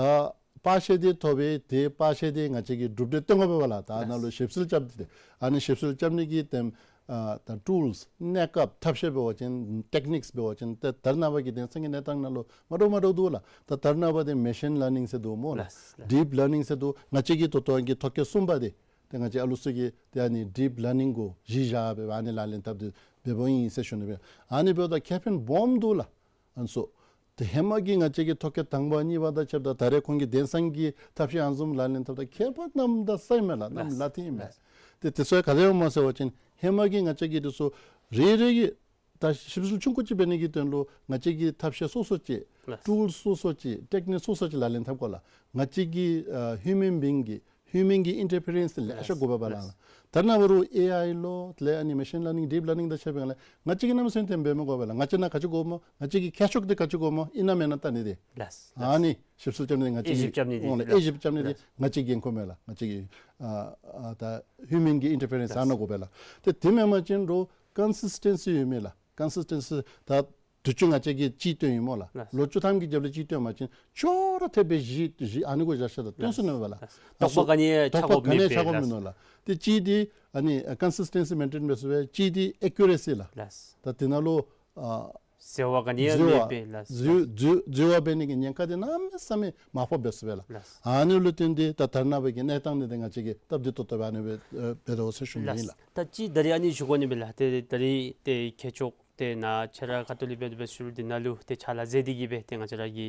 པར་ཆས་འདི་ཐོབ་པས། ཏེ་པར་ཆས་འདི་ང་བཅས་ཀྱིས་གྲུབ་འབྲས་སྟོན་དགོ་པས་ལགས། ད་ཨ་ནཱ་ལུ་ཞིབ་འཚོལ་རྐྱབ་སྟེ་ཨ་ནི་ཞིབ་འཚོལ་རྐྱབ་ནི་གི་ཏེ་ཨ་ད་ཊུལསི་གནས་སྐབས་ཐབས་ཤེས་འབད་བ་ཅིན་ཊེཀ་ནིཀསི་འབད་བ་ཅིན་ཏེ་ད་རེས་ནངས་པ་གི་དེང་སང་གི་གནས་སྟངས་ནང་ལུ་མ་འདྲཝ་མ་འདྲཝ་འདུག་ལགས། ད་ད་རེས་ནངས་པ་འདི་མེ་ཤིན་ལར་ནིང་ཟེར་འདུག་སྨོ་ལགས། ལགས། ལགས། ཌིཔ་ལར་ནིང་ཟེར་འདུག། ང་བཅས་ཀྱི་ད་ལྟོ་གི་ཐོ་བཀོད་གསུམ་པ་འདི་ཏེ་ང་བཅས་ཨ་ལུ་ཚུ་གིས་ཏེ་ཨ་ནི་ཌིཔ་ལར་ནིང་གུ་གཞི་བཞག་སྦེ་ཨ་ནི་ལག་ལེན་འཐབ་སྟེ་འབདཝ་ཨིན་ཟེར་ཞུ་ནི་སྦེ། ཨ་ནི་འབདཝ་ད་ཁེ་ཕན་སྦོམ་འདུག་ལགས། ཨ་ནི་ཚུ་ཏེ་ཧེ་མ་གི་ང་བཅས་ཀྱི་ཐོ་བཀོད་དང་པ་གཉིས་པ་དང་ཕྱདཔ་ད་ད་རེས་ཁོང་གི་དེང་སང་གི་ཐབས་ཤེས་ཨ་ནི་བཟུམ་ལག་ལེན་འཐབ་ད་ཁྱད་པར་གནམ་དང་ས་ཨིན་མས་ལགས། གནམ་ལ་ཐི་ཨིན་མས། ཏེ་དེ་ཚུ་ག་དེ་སྦེ་སྨོ་ཟེར་བ་ཅིན་ཧེ་མ་གི་ང་བཅས་ཀྱི་འདི་ཚུ་རེ་རེ་གིས་ད་ཞིབ་འཚོལ་ཆུང་ཀུ་ཅིག་འབད་ནི་གི་དོན་ལུ་ང་བཅས་ཀྱིས་ཐབས་ཤེས་སོ་སོ་ཅིག་ལགས། ཊུལ་སོ་སོ་ཅིག་ཊེཀ་ནིཀ་སོ་སོ་ཅིག་ལག་ལེན་འཐབ་དགོ་ལགས། ང་བཅས་ཀྱི་ཨ་ཧིའུ་མཱན་བིང་གི་ཧིའུ་མཱན་གྱི་ཨིན་ཊར་ཕི་རེནསི་ལེ་ཤ་དགོ་པས་ལགས། ལགས། ད་རེས་ནངས་པ་རུང་ཨེ་ཨའི་ལོ་དེ་ལས་ཨ་ནི་མེ་ཤིན་ལར་ནིང་ཌིཔ་ལར་ནིང་དང་ཕྱདཔ་ལས་ང་བཅས་ཀྱིས་གནམ་མེད་ས་མེད་དེ་འབད་མི་དགོ་པས་ལགས། ང་བཅས་ནང་ག་ཅི་དགོཔ་སྨོ། ང་བཅས་ཀྱི་ཁྱད་ཆོས་འདི་ག་ཅི་དགོཔ་སྨོ། ཨིན་ན་མེན་ན་བལྟ་ནི་འདི། ལགས། ལགས། ཨ་ནི་ཞིབ་འཚོལ་རྐྱབ་ནི་འདི་ང་བཅས་ཀྱིས་དབྱེ་ཞིབ་རྐྱབ་ནི་འདི། འོང་ལགས། དབྱེ་ཞིབ་རྐྱབ་ནི་འདི་ལགས། ང་བཅས་ཀྱི་འགན་ཁུར་མས་ལགས། ང་བཅས་ཀྱི་ཨ་ཨ་ད་ཧིའུ་མཱན་གྱི་ཨིན་ཊར་ཕི་རེནསི་ཨ་ནཱ་དགོ་པས་ལགས། ཏེ་དེ་མེན་པ་ཅིན་རུང་ཀོན་སིསི་ཊེན་སི་ཡོད་མི་ལགས། ཀོན་སིསི་ཊེན་སི་ད་དུས་ཅི་ང་བཅས་ཀྱིས་གཅིག་བཏོན་ཡི་སྨོ་ལགས། ལགས། ལོ་བཅུ་ཐམ་གྱི་རྒྱབ་ལས་གཅིག་བཏོན་པ་ཅིན་ཅོག་ར་འཐདཔ་སྦེ་བཞི་བཞི་ཨ་ནི་གུ་བཞག་ཤེས་ད་བཏོན་ཚུགས་ནི་མས་ལགས། ལགས། དོགས་པ་ག་ནི་ཡང་ཆགས་དགོཔ་མེད་པས། དོགས་པ་ག་ནི་ཡང་ཆགས་དགོཔ་མིན་ནུག་ལགས། ཏེ་གཅིག་འདི་ཨ་ནི་ཨ་ཀོན་སིསི་ཊེན་སི་མེན་ཊེན་འབད་ཚུགས་པས། གཅིག་འདི་ཨེ་ཀུ་རེ་སི་ལགས། ལགས། ད་དེ་ནང་ལུ་ཨ་འཛོལ་བ་ག་ནི་ཡང་འཛོལ་བ་མེད་པས་ལགས། འཛོལ་འཛོལ་འཛོལ་བ་འབད་ནི་གི་ཉེན་ཁ་འདི་གནམ་མེད་ས་མེད་མར་ཕབ་འབད་ཚུགས་པས་ལགས། ལགས། ཨ་ནི་ལུ་བརྟེན་ཏེ་ད་ད་རེས་ནངས་པ་གི་གནས་སྟངས་འདི་ཏེ་ང་བཅས་ཀྱིས་སྟབས་བདེ་ཏོག་ཏོ་སྦེ་ཨ་ནི་སྦེ་ཨེ་འབད་དོ་ཟེར་ཞུ་ནི་ཨིན་ལགས། ལགས། ད་ཅི་ད་རིས་ཨ་ནི་ཞུ་དགོ་ནི་མས་ལགས། ཏེ་ད་རིས་ཏེ་ཁྱད་ཆོས་ཏེ་ནཱ་ཁྱེད་ར་ཁ་ཐུག་ལས་འབད་འབད་ཞུ་རུང་འདི་ནང་ལུ་ཏེ་ཕྱག་ལཱ་མཛད་དེ་གིས་སྦེ་ཏེ་ང་བཅས་ར་གི་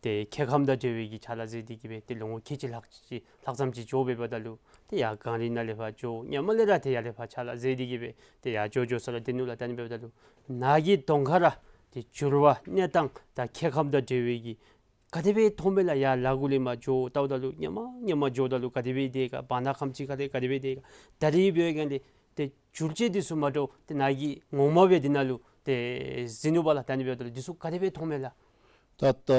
ཏེ་སྐྱེ་ཁམས་དང་འབྲེལ་བའི་གི་ཕྱག་ལཱ་མཛད་དེ་གིས་སྦེ་ཏེ་ལོ་ངོ་ཁལ་གཅིག་ལྷག་ཅིག་ལྷག་ཙམ་ཅིག་འགྱོ་སྦེ་འབདཝ་ད་ལུ་ཏེ་ཡར་གངས་རི་ནང་ལས་ཕར་འགྱོ་ཧེ་མ་ལས་ར་ཏེ་ཡར་ལས་ཕར་ཕྱག་ལཱ་མཛད་དེ་གིས་སྦེ་ཏེ་ཡར་འགྱོ་འགྱོ་ས་ར་སྡོད་ནུག་ལགས། ད་ཨ་ནི་འབདཝ་ད་ལུ་ནཱ་གི་གདོང་ཁར་ར་ཏེ་འགྱུར་བ་གནས་སྟངས་དང་སྐྱེ་ཁམས་དང་འབྲེལ་བའི་གི་ག་དེ་སྦེ་མཐོངམ་མས་ལགས། ཡར་ལ་གུ་ལས་མར་འགྱོ་ལྟཝ་ད་ལུ་ཧེ་མ་ཧེ་མ་འགྱོཝ་ད་ལུ་ག་དེ་སྦེ་སྡོད་ག་བར་ན་ཁམས་ཅིག་ཁར་ཏེ་ག་དེ་སྦེ་སྡོད་ག་ད་རིས་འབད་བའི་སྒང་ལས་ཏེ་འགྱུར་བཅོས་འདི་ཚུ་མ་འདྲཝ་ཏེ་ནཱ་གིས་ངོ་མ་སྦེ་འདི་ནང་ལུ་ཏེ་གཟིགས་ནུག་པ་ལགས། ད་ཨ་ནི་འབདཝ་ད་ལུ་འདི་ཚུ་ག་དེ་སྦེ་མཐོངམ་མས་ལགས། ད་ད་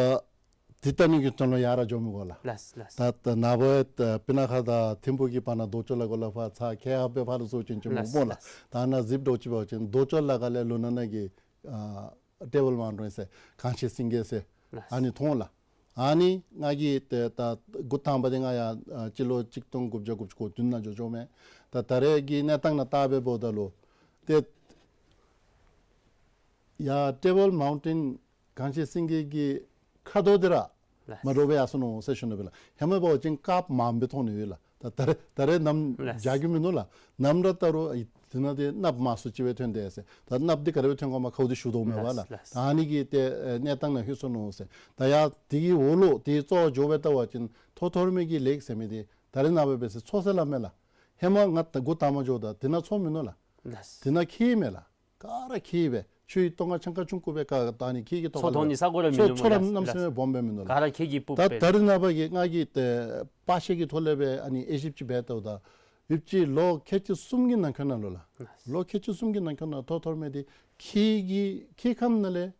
འདི་བལྟ་ནི་གི་དོན་ལུ་ཡར་ར་འགྱོ་མི་དགོ་ལགས། ལགས་ལགས། ད་ད་ནཱ་བ་ད་སྤུ་ན་ཁ་དང་ཐིམ་ཕུག་གི་བར་ན་རྡོ་སྐྱོང་ལ་གུ་ལས་ཕར་ཚར་ཁལ་ལྔ་སྦེ་ཕར་ལུ་སོང་བཅུག་བཅུག་མི་ལགས་སྨོ་ལགས། ལགས། ད་ནཱ་གཟིགས་དོ་ཅིག་འབད་བ་ཅིན་རྡོ་སྐྱོང་ལ་གུ་ལས་ལུང་ནག་ནང་གི་ཨ་ཊེ་བཱལ་མའུན་ཊེན་ཟེར་གངས་ཅན་སེང་གེ་ཟེར་ལགས། ཨ་ནི་མཐོང་ལགས། ཨ་ནི་ང་གིས་ཏེ་ད་འགོ་དང་པ་འདི་ང་ཡར་ཨ་སྤྱི་ལོ་གཅིག་སྟོང་དགུ་བརྒྱ་དགུ་བཅུ་གོ་བདུན་ནང་འགྱོ་འགྱོཝ་མས། ད་ད་རེས་ཀྱི་གནས་སྟངས་ནང་བལྟ་སྦེ་འབདཝ་ད་ལུ་ཏེ་ཡར་ཊེ་བཱལ་མའུན་ཊེན་གངས་ཅན་སེང་གེ་གི་ཁ་དོག་འདི་ར་ལགས། མ་འདྲཝ་སྦེ་ཡར་སོང་ནུག་ཟེར་ཞུ་ནི་སྦེ་ལགས། ཧེ་མ་འབད་བ་ཅིན་དཀརཔོ་མངམ་སྦེ་མཐོང་ནི་ཡོད་ལགས། ད་ད་རེས་ད་རེས་གནམ་ལགས། འཇའ་གུ་མིན་ནུག་ལགས། གནམ་ར་བལྟ་རུང་ཨ་དེ་ནང་འདི་གནགཔོ་མང་སུ་ཅིག་སྦེ་ཐོན་དེས་ཟེར། ད་གནགཔོ་འདི་ག་དེ་སྦེ་ཐོན་དགོ་མ་ཁ་ཐུག་འདི་ཞུ་དོ་མེད་པ་ལགས། ལགས་ལགས། ད་ཨ་ནི་གི་ཏེ་ཨེ་གནས་སྟངས་ནང་ལྷོད་སོང་ནུག་ཟེར། ད་ཡར་དེ་གི་འོག་ལུ་དེ་གི་རྩ་བར་འགྱོ་སྦེ་བལྟ་བ་ཅིན་ཐོར་ཐོར་མའི་གི་ལེགས་ཟེར་མི་འདི་ད་རེས་ནངས་པ་འབད་ཟེར་མཚོ་ཟེར་སླབ་མས་ལགས། ཧེ་མ་ང་ད་འགོ་དང་པ་འགྱོཝ་ད་དེ་ནང་མཚོ་མིན་ནུག་ལགས། ལགས། དེ་ནང་ཁྱི་མས་ལགས། ག་ར་ཁྱི་སྦེ་ཆུའི་ཏོག་ང་ཆང་ཁ་ཆུང་ཀུ་སྦེ་ག་ད་ཨ་ནི་ཁྱི་གི་ཐོག་ཁ་ལུ་མཚོ་མཐོང་ནི་ས་གོ་ར་མིན་ནུག་མཚོ་ར་ལགས། གནམ་མེད་ས་མེད་སྦོམ་སྦེ་མིན་ནུག་ལགས། ག་ར་ཁྱི་གི་སྤུབས་ད་སྦེ་ད་རེས་ནངས་པ་གི་ང་གིས་ཏེ་པར་ཤེལ་གྱི་ཐོག་ལས་སྦེ་ཨ་ནི་དབྱེ་ཞིབ་ཅིག་འབད་བལྟཝ་ད་ ཡོདཔ་ཅིག་ལོ་ཁལ་གཅིག་གསུམ་གྱི་ནང་འཁོད་ནང་ལུ་ལགས། ལགས། ལོ་ཁལ་གཅིག་གསུམ་གྱི་ནང་འཁོད་ནང་ཐོབ་ཐོབ་མི་དེ་ཁྱེད་ཀྱི་ཁྱེད་ཁམས་ནང་ལས་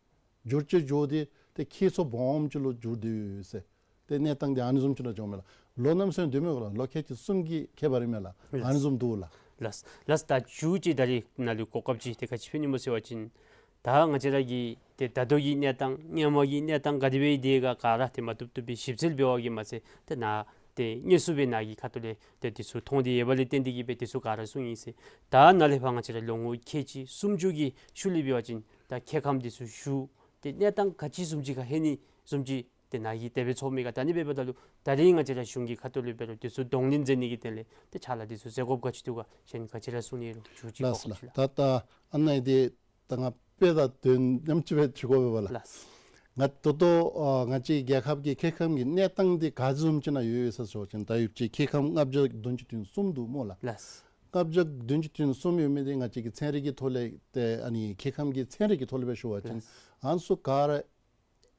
བསྒྱུར་བཅོས་འགྱོ་སྟེ་ཏེ་ཁྱེད་ཚོ་སྦོམ་ཅིག་ལུ་འགྱུར་ཏེ་ཡོད་ཟེར། ཏེ་གནས་སྟངས་དེ་ཨ་ནི་བཟུམ་ཅིག་ལུ་འགྱོཝ་མས་ལགས། ལོ་གནམ་མེད་ས་མེད་སྡོད་མི་དགོ་ལགས། ལོ་ཁལ་གཅིག་གསུམ་གྱི་ཁྱད་པར་ཨིན་མས་ལགས། ལགས། ཨ་ནི་བཟུམ་འདུག་ལགས། ལགས། ལགས། ད་མཇུག་ཅིག་ད་རིས་ནཱ་ལུ་གོ་སྐབས་ཅིག་ཏེ་ག་ཅི་ཕུལ་ནི་སྨོ་ཟེར་བ་ཅིན་ད་ང་བཅས་ར་གི་ཏེ་ད་ལྟོ་གི་གནས་སྟངས་སྔོན་མ་གི་གནས་སྟངས་ག་དེ་སྦེ་ཡོད་དེ་ག་ག་ར་ཏེ་མ་བཏུབ་བཏུབ་སྦེ་ཞིབ་འཚོལ་འབད་བ་གིས་མ་ཚད་ཏེ་ནཱ་ཏེ་དངོས་སུ་སྦེ་ནཱ་གི་ཁ་ཐུག་ལས་ཏེ་འདི་ཚུ་མཐོང་སྟེ་ཡོདཔ་ལས་བརྟེན་ཏེ་གིས་སྦེ་འདི་ཚུ་ག་ར་གསུངས་ཡི་ཟེར། ད་ནཱ་ལས་ཕར་ང་བཅས་ར་ལོ་ངོ་ཁལ་གཅིག་སུམ་ཅུ་གི་ཤུལ་ལས་འབད་བ་ཅིན་ད་ཁྱེད་ཁམས་འདི་ཚུ་བཞུགས་ཏེ་གནས་སྟངས་ག་ཅི་བཟུམ་ཅིག་ཁར་ལྷོད་ནི་བཟུམ་ཅིག་ཏེ་ནཱ་གི་དེ་སྦེ་ཚོརཝ་མས་ག། ད་ཨ་ནི་འབདཝ་ད་ལུ་ད་རིས་ང་བཅས་ར་གཞུང་གི་ཁ་ཐུག་ལས་འབད་རུང་འདི་ཚུ་གདོང་ལེན་མཛད་ནི་གི་དོན་ལས་ཏེ་ཕྱག་ལཱ་འདི་ཚུ་མཛད་དགོཔ་ག་ཅི་འདུག་ག་གཞན་ག་ཅི་ར་གསུང་ནི་ཡོད་རུང་མཇུག་ཅིག་ལགས་གོ་སྐབས་ལགས། ཅིག་ལགས། ད་ད་ཨ་ནཱ་འདི་ད་ང་དཔེ་དང་དོན་མཉམ་གཅིག་སྦེ་ཞུ་དགོ་པས་ལགས། ལགས། ང་ད་ལྟོ་ཨ་ང་བཅས་རྒྱལ་ཁབ་ཀྱི་ཁྱེད་ཁམས་ཀྱི་གནས་སྟངས་འདི་ག་བཟུམ་ཅིག་ནང་ཡོད་ཡོད་ཟེར་ཞུ་བ་ཅིན་ད་ཡོདཔ་ཅིག་ཁྱེད་ཁམས་ལྔ་བརྒྱ་བདུན་ཅུ་དོན་གསུམ་འདུག་སྨོ་ལགས། ལགས། ལྔ་བརྒྱ་བདུན་ཅུ་དོན་གསུམ་ཡོད་མི་འདི་ང་བཅས་ཀྱི་ཚན་རིག་གི་ཐོག་ལས་ཏེ་ཨ་ནི་ཁྱེད་ཁམས་ཀྱི་ཚན་རིག་གི་ཐོག་ལས་སྦེ་ཞུ་བ་ཅིན་ལགས། ཨ་ནི་ཚུ་ག་ར་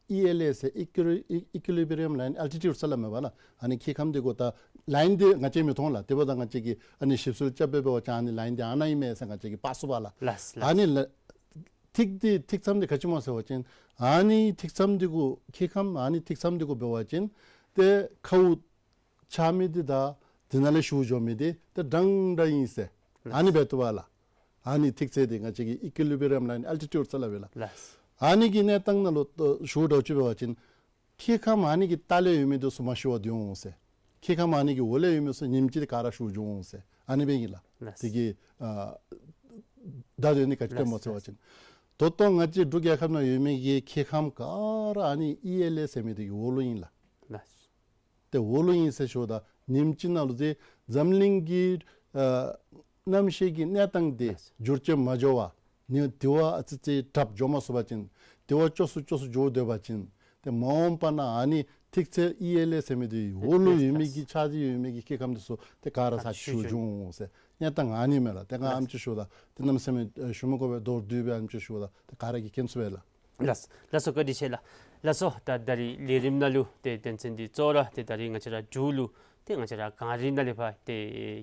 ཨི་ཨེལ་ཨེ་ཟེར་ཨི་ཀུ་ཨི་ཀུ་ལི་བི་རི་ཡམ་ལའིན་ཨལ་ཊི་ཊིའུཌ་ཟེར་སླབ་མས་པ་ལགས། ཨ་ནི་ཁྱེད་ཁམས་འདི་གུ་ད་ལའིན་འདི་ང་བཅས་མི་མཐོང་ལགས། དེ་འབདཝ་ད་ང་བཅས་ཀྱིས་ཨ་ནི་ཞིབ་འཚོལ་རྐྱབ་སྦེ་འབད་བ་ཅིན་ཨ་ནི་ལའིན་འདི་ཨ་ནཱ་ཨིན་མས་ཟེར་ང་བཅས་ཀྱིས་དཔག་ཚུགས་པས་ལགས། ལགས་ལགས། ཨ་ནི་ལ་ཐིག་འདི་ཐིག་མཚམས་འདི་ག་ཅི་སྨོ་ཟེར་བ་ཅིན་ཨ་ནི་ཐིག་མཚམས་འདི་གུ་ཁྱེད་ཁམས་ཨ་ནི་ཐིག་མཚམས་འདི་གུ་འབད་བ་ཅིན་ཏེ་ཁཝ་ཆགས་མི་འདི་དང་དེ་ནང་ལས་བཞུགས་འགྱོ་མི་འདི་ཏེ་འདྲན་འདྲ་ཨིན་ཟེར། ལགས། ཨ་ནི་འབད་བཏུབ་པས་ལགས། ཨ་ནི་ཐིག་ཚད་འདི་ང་བཅས་ཀྱིས་ཨི་ཀུ་ལི་བི་རི་ཡམ་ལའིན་ཨལ་ཊི་ཊིའུཌ་ཟེར་སླབ་པས་ལགས། ལགས། ཨ་ནི་གི་གནས་སྟངས་ནང་ལུ་ཏེ་བཞུགས་འགྱོ་ཅི་འབད་བ་ཅིན་ཁྱེད་ཁམས་ཨ་ནི་གི་ལྟག་ལས་ཡོད་མི་འདི་ཚུ་མ་ཤི་བར་སྡོད་འོང་ཟེར། ཁྱེད་ཁམས་ཨ་ནི་གི་འོག་ལས་ཡོད་མི་ཚུ་ཉིནམ་གཅིག་ག་ར་ཤི་འགྱོ་འོང་ཟེར། ཨ་ནི་སྦེ་ཨིན་ལགས། ལགས། དེ་གི་ཨ་བརྡ་དོན་འདི་ག་ཅི་སྟོནམ་སྨོ་ཟེར་བ་ཅིན་ད་ལྟོ་ང་བཅས་འབྲུག་རྒྱལ་ཁབ་ནང་ཡོད་མི་གི་ཁྱེད་ཁམས་ག་ར་ཨ་ནི་ཨི་ཨེལ་ཨེ་ཟེར་མི་འདི་གི་འོག་ལུ་ཨིན་ལགས། ལགས། ཏེ་འོག་ལུ་ཨིན་ཟེར་ཞུཝ་ད་ཉིནམ་གཅིག་ནང་ལུ་ཏེ་འཛམ་གླིང་གི་ཨ་གནམ་གཤིས་ཀྱི་གནས་སྟངས་འདི་ལགས། འགྱུར་བཅོས་མ་འགྱོ་བར་ནི་དེ་བ་ཨ་ཙི་ཙི་དྲགཔ་འགྱོ་མ་ཚུགས་པ་ཅིན་དེ་བ་སྐྱོ་སུ་སྐྱོ་སུ་འགྱོ་སྡོད་པ་ཅིན་ཏེ་མ་འོངས་པ་ནང་ཨ་ནི་ཐིག་ཚད་ཨི་ཨེལ་ཨེ་ཟེར་མི་འདི་འོག་ལུ་ཡོད་མི་གི་ཆགས་ཏེ་ཡོད་མི་གི་ཁྱེད་ཁམས་འདི་ཚུ་ཏེ་ག་ར་ཚར་ཤི་འགྱོ་འོང་ཟེར་གནས་སྟངས་ཨ་ནི་མས་ལགས། ཏེ་ང་ལགས། ཨ་ནེམ་ཅིག་ཞུཝ་ད་ཏེ་གནམ་མེད་ས་མེད་ཞུ་མི་དགོ་པས། མདོར་བསྡུས་སྦེ་ཨ་ནེམ་ཅིག་ཞུཝ་ད་ཏེ་ག་ར་གིས་མཁྱེན་ཚུགས་པས་ལགས། ལགས། ལགས་སོ། བཀའ་དྲིན་ཆེ་ལགས། ལགས་སོ། ད་ད་རིས་ལས་རིམ་ནང་ལུ་ཏེ་དོན་ཚན་འདི་གཙོ་བོ་ར་ཏེ་ད་རིས་ང་བཅས་ར་འབྲུག་ལུ་ཏེ་ང་བཅས་ར་གངས་རི་ནང་ལས་ཕར་ཏེ་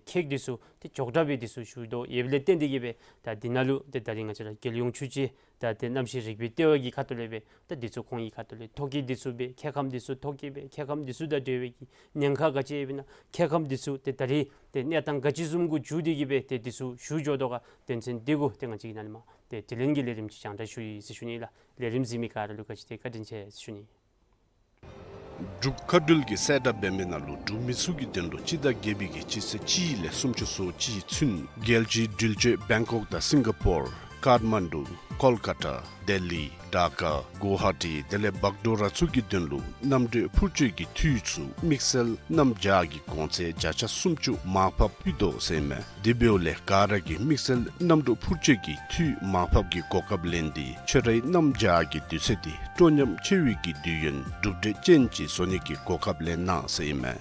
ཁྱེགས་འདི་ཚུ་ཏེ་ཅོག་འཐདཔ་སྦེ་འདི་ཚུ་ཞུ་དོ་ཡོདཔ་ལས་བརྟེན་ཏེ་གིས་སྦེ་ད་འདི་ནང་ལུ་ཏེ་ད་རིས་ང་བཅས་ར་རྒྱལ་ཡོངས་ཆུ་བྱེད་ད་ཏེ་གནམ་གཤིས་རིག་པའི་ལྟེ་བ་གི་ཁ་ཐུག་ལས་སྦེ་ད་འདི་ཚུ་ཁོང་གི་ཁ་ཐུག་ལས་ཐོ་བཀོད་འདི་ཚུ་སྦེ་ཁྱེགས་ཁམས་འདི་ཚུ་ཐོ་བཀོད་སྦེ་ཁྱེགས་ཁམས་འདི་ཚུ་དང་འབྲེལ་བའི་གི་ཉེན་ཁ་ག་ཅི་ཡོདཔ་ཨིན་ན་ཁྱེགས་ཁམས་འདི་ཚུ་ཏེ་ད་རིས་ཏེ་གནས་སྟངས་ག་ཅི་བཟུམ་གུ་འགྱུར་ཏེ་གིས་སྦེ་ཏེ་འདི་ཚུ་ཞུ་འགྱོ་དོ་ག་དོན་ཚན་འདི་གུ་ཏེ་ང་བཅས་ཀྱིས་ནཱ་ལས་མར་ཏེ་དྲི་ལན་གྱི་ལས་རིམ་ཅིག་སྦྱང་བརྡར་ཞུ་ཡི་ཟེར་ཞུ་ནི་ལགས། ལས་རིམ་གཟིགས་མི་ག་ར་ལུ་ག་ཅི་ཏེ་བཀའ་དྲིན་ཆེ་ཟེར་ཞུ་ནི། འབྲུག་མཁའ་འགྲུལ་གྱིས་གསལ་བསྒྲགས་འབད་མི་ནང་ལུ་འབྲུག་མི་ཚུ་གི་དོན་ལུ་སྤྱི་ཟླ་བརྒྱད་པའི་གི་སྤྱི་ཚེས་གཅིག་ལས་སུམ་ཅུ་སོ་གཅིག་ཚུན་རྒྱལ་སྤྱིའི་འགྲུལ་བསྐྱོད་བེང་ཀོག་དང་སིང་ག་པོར་ཀཱཐ་མན་ཌུ་ཀོལ་ཀ་ཏ་ལྡི་ལི་ཌ་ཀ་གུ་ཝ་ཧ་ཊི་དེ་ལས་བག་ཌོ་ར་ཚུ་གི་དོན་ལུ་གནམ་གྲུ་འཕུར་སྐྱོད་ཀྱི་འཐུས་ཚུ་དམིགས་བསལ་གནམ་བྱཱར་གྱི་གོང་ཚད་བརྒྱ་ཆ་སུམ་ཅུ་མར་ཕབ་ཕུལ་དོ་ཟེར་ཨིན་མས། དེ་འབདཝ་ལས་ག་ར་གིས་དམིགས་བསལ་གནམ་གྲུ་འཕུར་སྐྱོད་ཀྱི་འཐུས་མར་ཕབ་ཀྱི་གོ་སྐབས་ལེན་ཏེ་ཁྱོད་རའི་གནམ་བྱཱར་གྱི་དུས་ཚོད་འདི་སྤྲོ་ཉམས་ཆེ་བའི་གི་དུས་ཡུན་གྲུབ་འབྲས་ཅན་ཅིག་བཟོ་ནི་གི་གོ་སྐབས་ལེན་གནང་ཟེར་ཨིན་མས།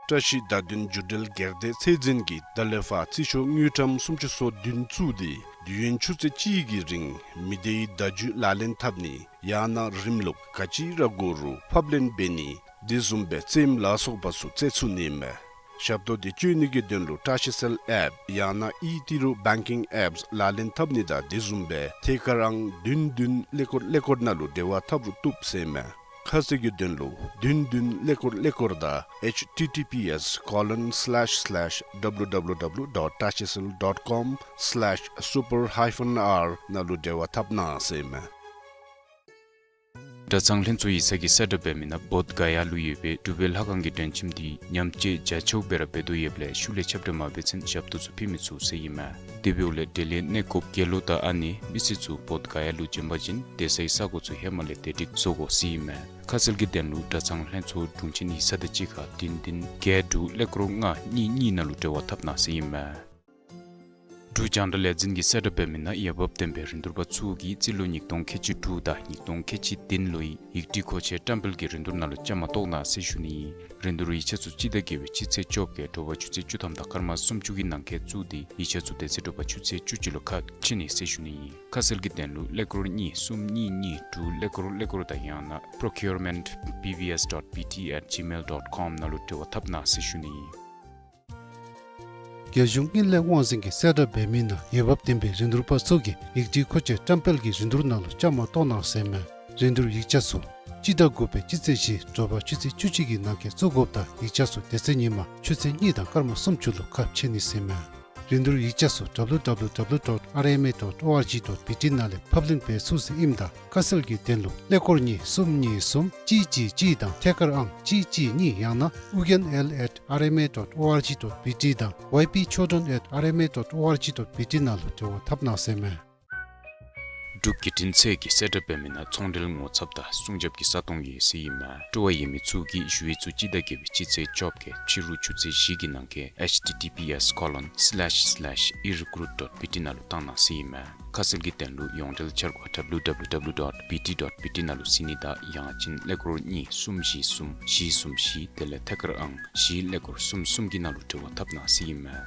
བཀྲ་ཤིས་བརྡ་དོན་རྒྱུ་འབྲེལ་སྒེར་སྡེ་ཚད་འཛིན་གྱིས་ད་ལས་ཕར་རྩིས་ཤོག་དངུལ་ཀྲམ་སུམ་ཅུ་སོ་བདུན་བཙུགས་ཏེ་དུས་ཡུན་ཆུ་ཚོད་གཅིག་གི་རིང་མི་སྡེའི་བརྡ་བརྒྱུད་ལག་ལེན་འཐབ་ནི་ཡང་ན་རིམ་ལུགས་ག་ཅི་ར་དགོ་རུང་ཕབ་ལེན་འབད་ནི་དེ་བཟུམ་སྦེ་རྩེདམོ་ལ་སོགས་པ་ཚུ་རྩེ་ཚུགས་ནི་ཨིན་མས། ཞབས་ཏོག་འདི་སྤྱོད་ནི་གི་དོན་ལུ་བཀྲ་ཤིས་གསལ་ཨེཔ་ཡང་ན་ཨི་ཏི་རུ་བེང་ཀིང་ཨེཔསི་ལག་ལེན་འཐབ་ནི་དང་དེ་བཟུམ་སྦེ་ཐད་ཀར་ཨང་བདུན་བདུན་ཀླད་ཀོར་ཀླད་ཀོར་ནང་ལུ་འབྲེལ་བ་འཐབ་རུང་བཏུབ་ཟེར་ཨིན་མས། ཁ་གསལ་གྱི་དོན་ལུ་བདུན་བདུན་ཀླད་ཀོར་ཀླད་ཀོར་དང་ཨེཆ་ཊི་ཊི་པི་ཨེསི་ཀོ་ལོན་སི་ལེཤ་སི་ལེཤ་ཌབ་ལུ་ཌབ་ལུ་ཌབ་ལུ་ཌོཊ་བཀྲ་ཤིས་གསལ་ཌོཊ་ཀོམ་སི་ལེཤ་སུ་པར་ཧའི་ཕན་ཨར་ནང་ལུ་འབྲེལ་བ་འཐབ་གནང་ཟེར་ཨིན་མས། གྲྭ་ཚང་ལྷན་ཚོགས་ཡིག་ཚང་གིས་གསལ་བསྒྲགས་འབད་མི་ནང་བོདྷ་ག་ཡ་ལུ་ཡོད་པའི་འབྲུག་པའི་ལྷ་ཁང་གི་མགྲོན་ཁྱིམ་འདི་ཉམས་བཅོས་རྒྱ་ཆེཝ་སྦེ་ར་འབད་དོ་ཡོདཔ་ལས་ཤུལ་ལས་ཁྱབ་བསྒྲགས་མ་འབད་ཚུན་ཞབས་ཏོག་ཚུ་ཕུལ་མི་ཚུགས་ཟེར་ཨིན་མས། དེ་འབདཝ་ལས་འབྲེལ་ཡོད་གནས་སྐོརཔ་དགེ་སློང་དང་ཨ་ནེ་མི་སེར་ཚུ་བོདྷ་ག་ཡ་ལུ་བྱོན་པ་ཅིན་སྡོད་སའི་ས་གོ་ཚུ་ཧེ་མ་ལས་བདེ་སྒྲིག་བཟོ་དགོ་ཟེར་ཨིན་མས། ཁ་གསལ་གྱི་དོན་ལུ་གྲྭ་ཚང་ལྷན་ཚོགས་དྲུང་ཆེན་ཡིག་ཚང་དང་གཅིག་ཁར་བདུན་བདུན་བརྒྱད་དྲུག་ཀླད་ཀོར་ལྔ་གཉིས་གཉིས་ནང་ལུ་འབྲེལ་བ་འཐབ་གནང་ཟེར་ཨིན་མས། འབྲུག་རྒྱང་བསྒྲགས་ལས་འཛིན་གྱིས་གསལ་བསྒྲགས་འབད་མི་ནང་འོས་འབབ་ལྡན་པའི་རིན་བསྡུར་པ་ཚུ་གིས་རྩིས་ལོ་ཉིས་སྟོང་ཁལ་གཅིག་དྲུག་དང་ཉིས་སྟོང་ཁལ་གཅིག་བདུན་ལོའི་ཡིག་སྒྲིག་མཁོ་ཆས་བཀྲམ་སྤེལ་གྱི་རིན་བསྡུར་ནང་ལུ་བཅའ་མར་གཏོགས་གནང་ཟེར་ཞུ་ནི་ཨིན། རིན་བསྡུར་ཡིག་ཆ་ཚུ་སྤྱི་ཟླ་བརྒྱད་པའི་སྤྱི་ཚེས་བཅོ་བརྒྱད་དྲོ་པ་ཆུ་ཚོད་བཅུ་ཐམ་དང་སྐར་མ་སུམ་ཅུ་གི་ནང་འཁོད་བཙུགས་ཏེ་ཡིག་ཆ་ཚུ་དེ་ཚེ་དྲོ་པ་ཆུ་ཚོད་བཅུ་གཅིག་ལུ་ཁ་ཕྱེ་ནི་ཟེར་ཞུ་ནི་ཨིན། ཁ་གསལ་གྱི་དོན་ལུ་ཀླད་ཀོར་གཉིས་གསུམ་གཉིས་གཉིས་དྲུག་ཀླད་ཀོར་ཀླད་ཀོར་དང་ཡང་ན་པྲོ་ཀིའུར་མེནཊ་བི་བི་ཨེསི་ཌོཊ་བི་ཊི་ཨེཊ་ཇི་མེལ་ཌོཊ་ཀོམ་ནང་ལུ་འབྲེལ་བ་འཐབ་གནང་ཟེར་ཞུ་ནི་ཨིན། རྒྱལ་གཞུང་དངུལ་ལས་དབང་འཛིན་གྱི་གསལ་བསྒྲགས་འབད་མི་ནང་འོས་འབབ་ལྡན་པའི་རིན་བསྡུར་པ་ཚུ་གིས་ཡིག་བྲིས་མཁོ་ཆས་བཀྲམ་སྤེལ་གྱི་རིན་བསྡུར་ནང་ལུ་བཅའ་མར་གཏོགས་གནང་ཟེར་མས། རིན་བསྡུར་ཡིག་ཆ་ཚུ་སྤྱི་ཟླ་དགུ་པའི་སྤྱི་ཚེས་བཞི་དྲོ་པ་ཆུ་ཚོད་བཅུ་གཅིག་གི་ནང་འཁོད་བཙུགས་དགོཔ་དང་ཡིག་ཆ་ཚུ་དེ་ཚེ་ཉིན་མ་ཆུ་ཚོད་གཉིས་དང་སྐར་མ་སུམ་ཅུ་ལུ་ཁ་ཕྱེ་ནི་ཟེར་མས། རིན་བསྡུར་ཡིག་ཆ་ཚུ་W W W dot R M A dot O R G dot B T ནང་ལས་ཕབ་ལེན་འབད་ཚུགས་ཟེར་ཨིནམ་ད་ཁ་གསལ་གྱི་དོན་ལུ་ཀླད་ཀོར་གཉིས་གསུམ་གཉིས་གསུམ་གཅིག་གཅིག་གཅིག་དང་ཐད་ཀར་ཨང་གཅིག་གཅིག་གཉིས་ཡང་ན་ཨུ་རྒྱན་L at R M A dot O R G dot B T དང་Y P children at R M A dot O R G dot B T ནང་ལུ་འབྲེལ་བ་འཐབ་གནང་ཟེར་མས། འབྲུག་བརྒྱུད་འཕྲིན་ཚད་ཀྱིས་གསལ་བསྒྲགས་འབད་མི་ནང་ཚོང་འབྲེལ་ངོ་ཚབ་དང་སྲུང་སྐྱོབ་ཀྱི་ས་སྟོང་ཡོད་ཟེར་ཨིན་མས། སྤྲོ་བ་ཡོད་མི་ཚུ་གིས་ཞུ་ཡིག་ཚུ་སྤྱི་ཟླ་བརྒྱད་པའི་སྤྱི་ཚེས་བཅོ་བརྒྱད་ཕྱི་རུ་ཆུ་ཚོད་བཞི་གི་ནང་འཁོད H T T P S colon slash slash e recruit dot B T ནང་ལུ་བཏང་གནང་ཟེར་ཨིན་མས། ཁ་གསལ་གྱི་དོན་ལུ་ཡོངས་འབྲེལ་འཆར་སྒོ་W W W dot B T dot B T ནང་ལུ་གཟིགས་ནི་དང་ཡང་ཅིན་ཀླད་ཀོར་གཉིས་གསུམ་བཞི་གསུམ་བཞི་གསུམ་བཞི་དེ་ལས་ཐད་ཀར་ཨང་བཞི་ཀླད་ཀོར་གསུམ་གསུམ་གྱི་ནང་ལུ་འབྲེལ་བ་འཐབ་གནང་ཟེར་ཨིན་མས།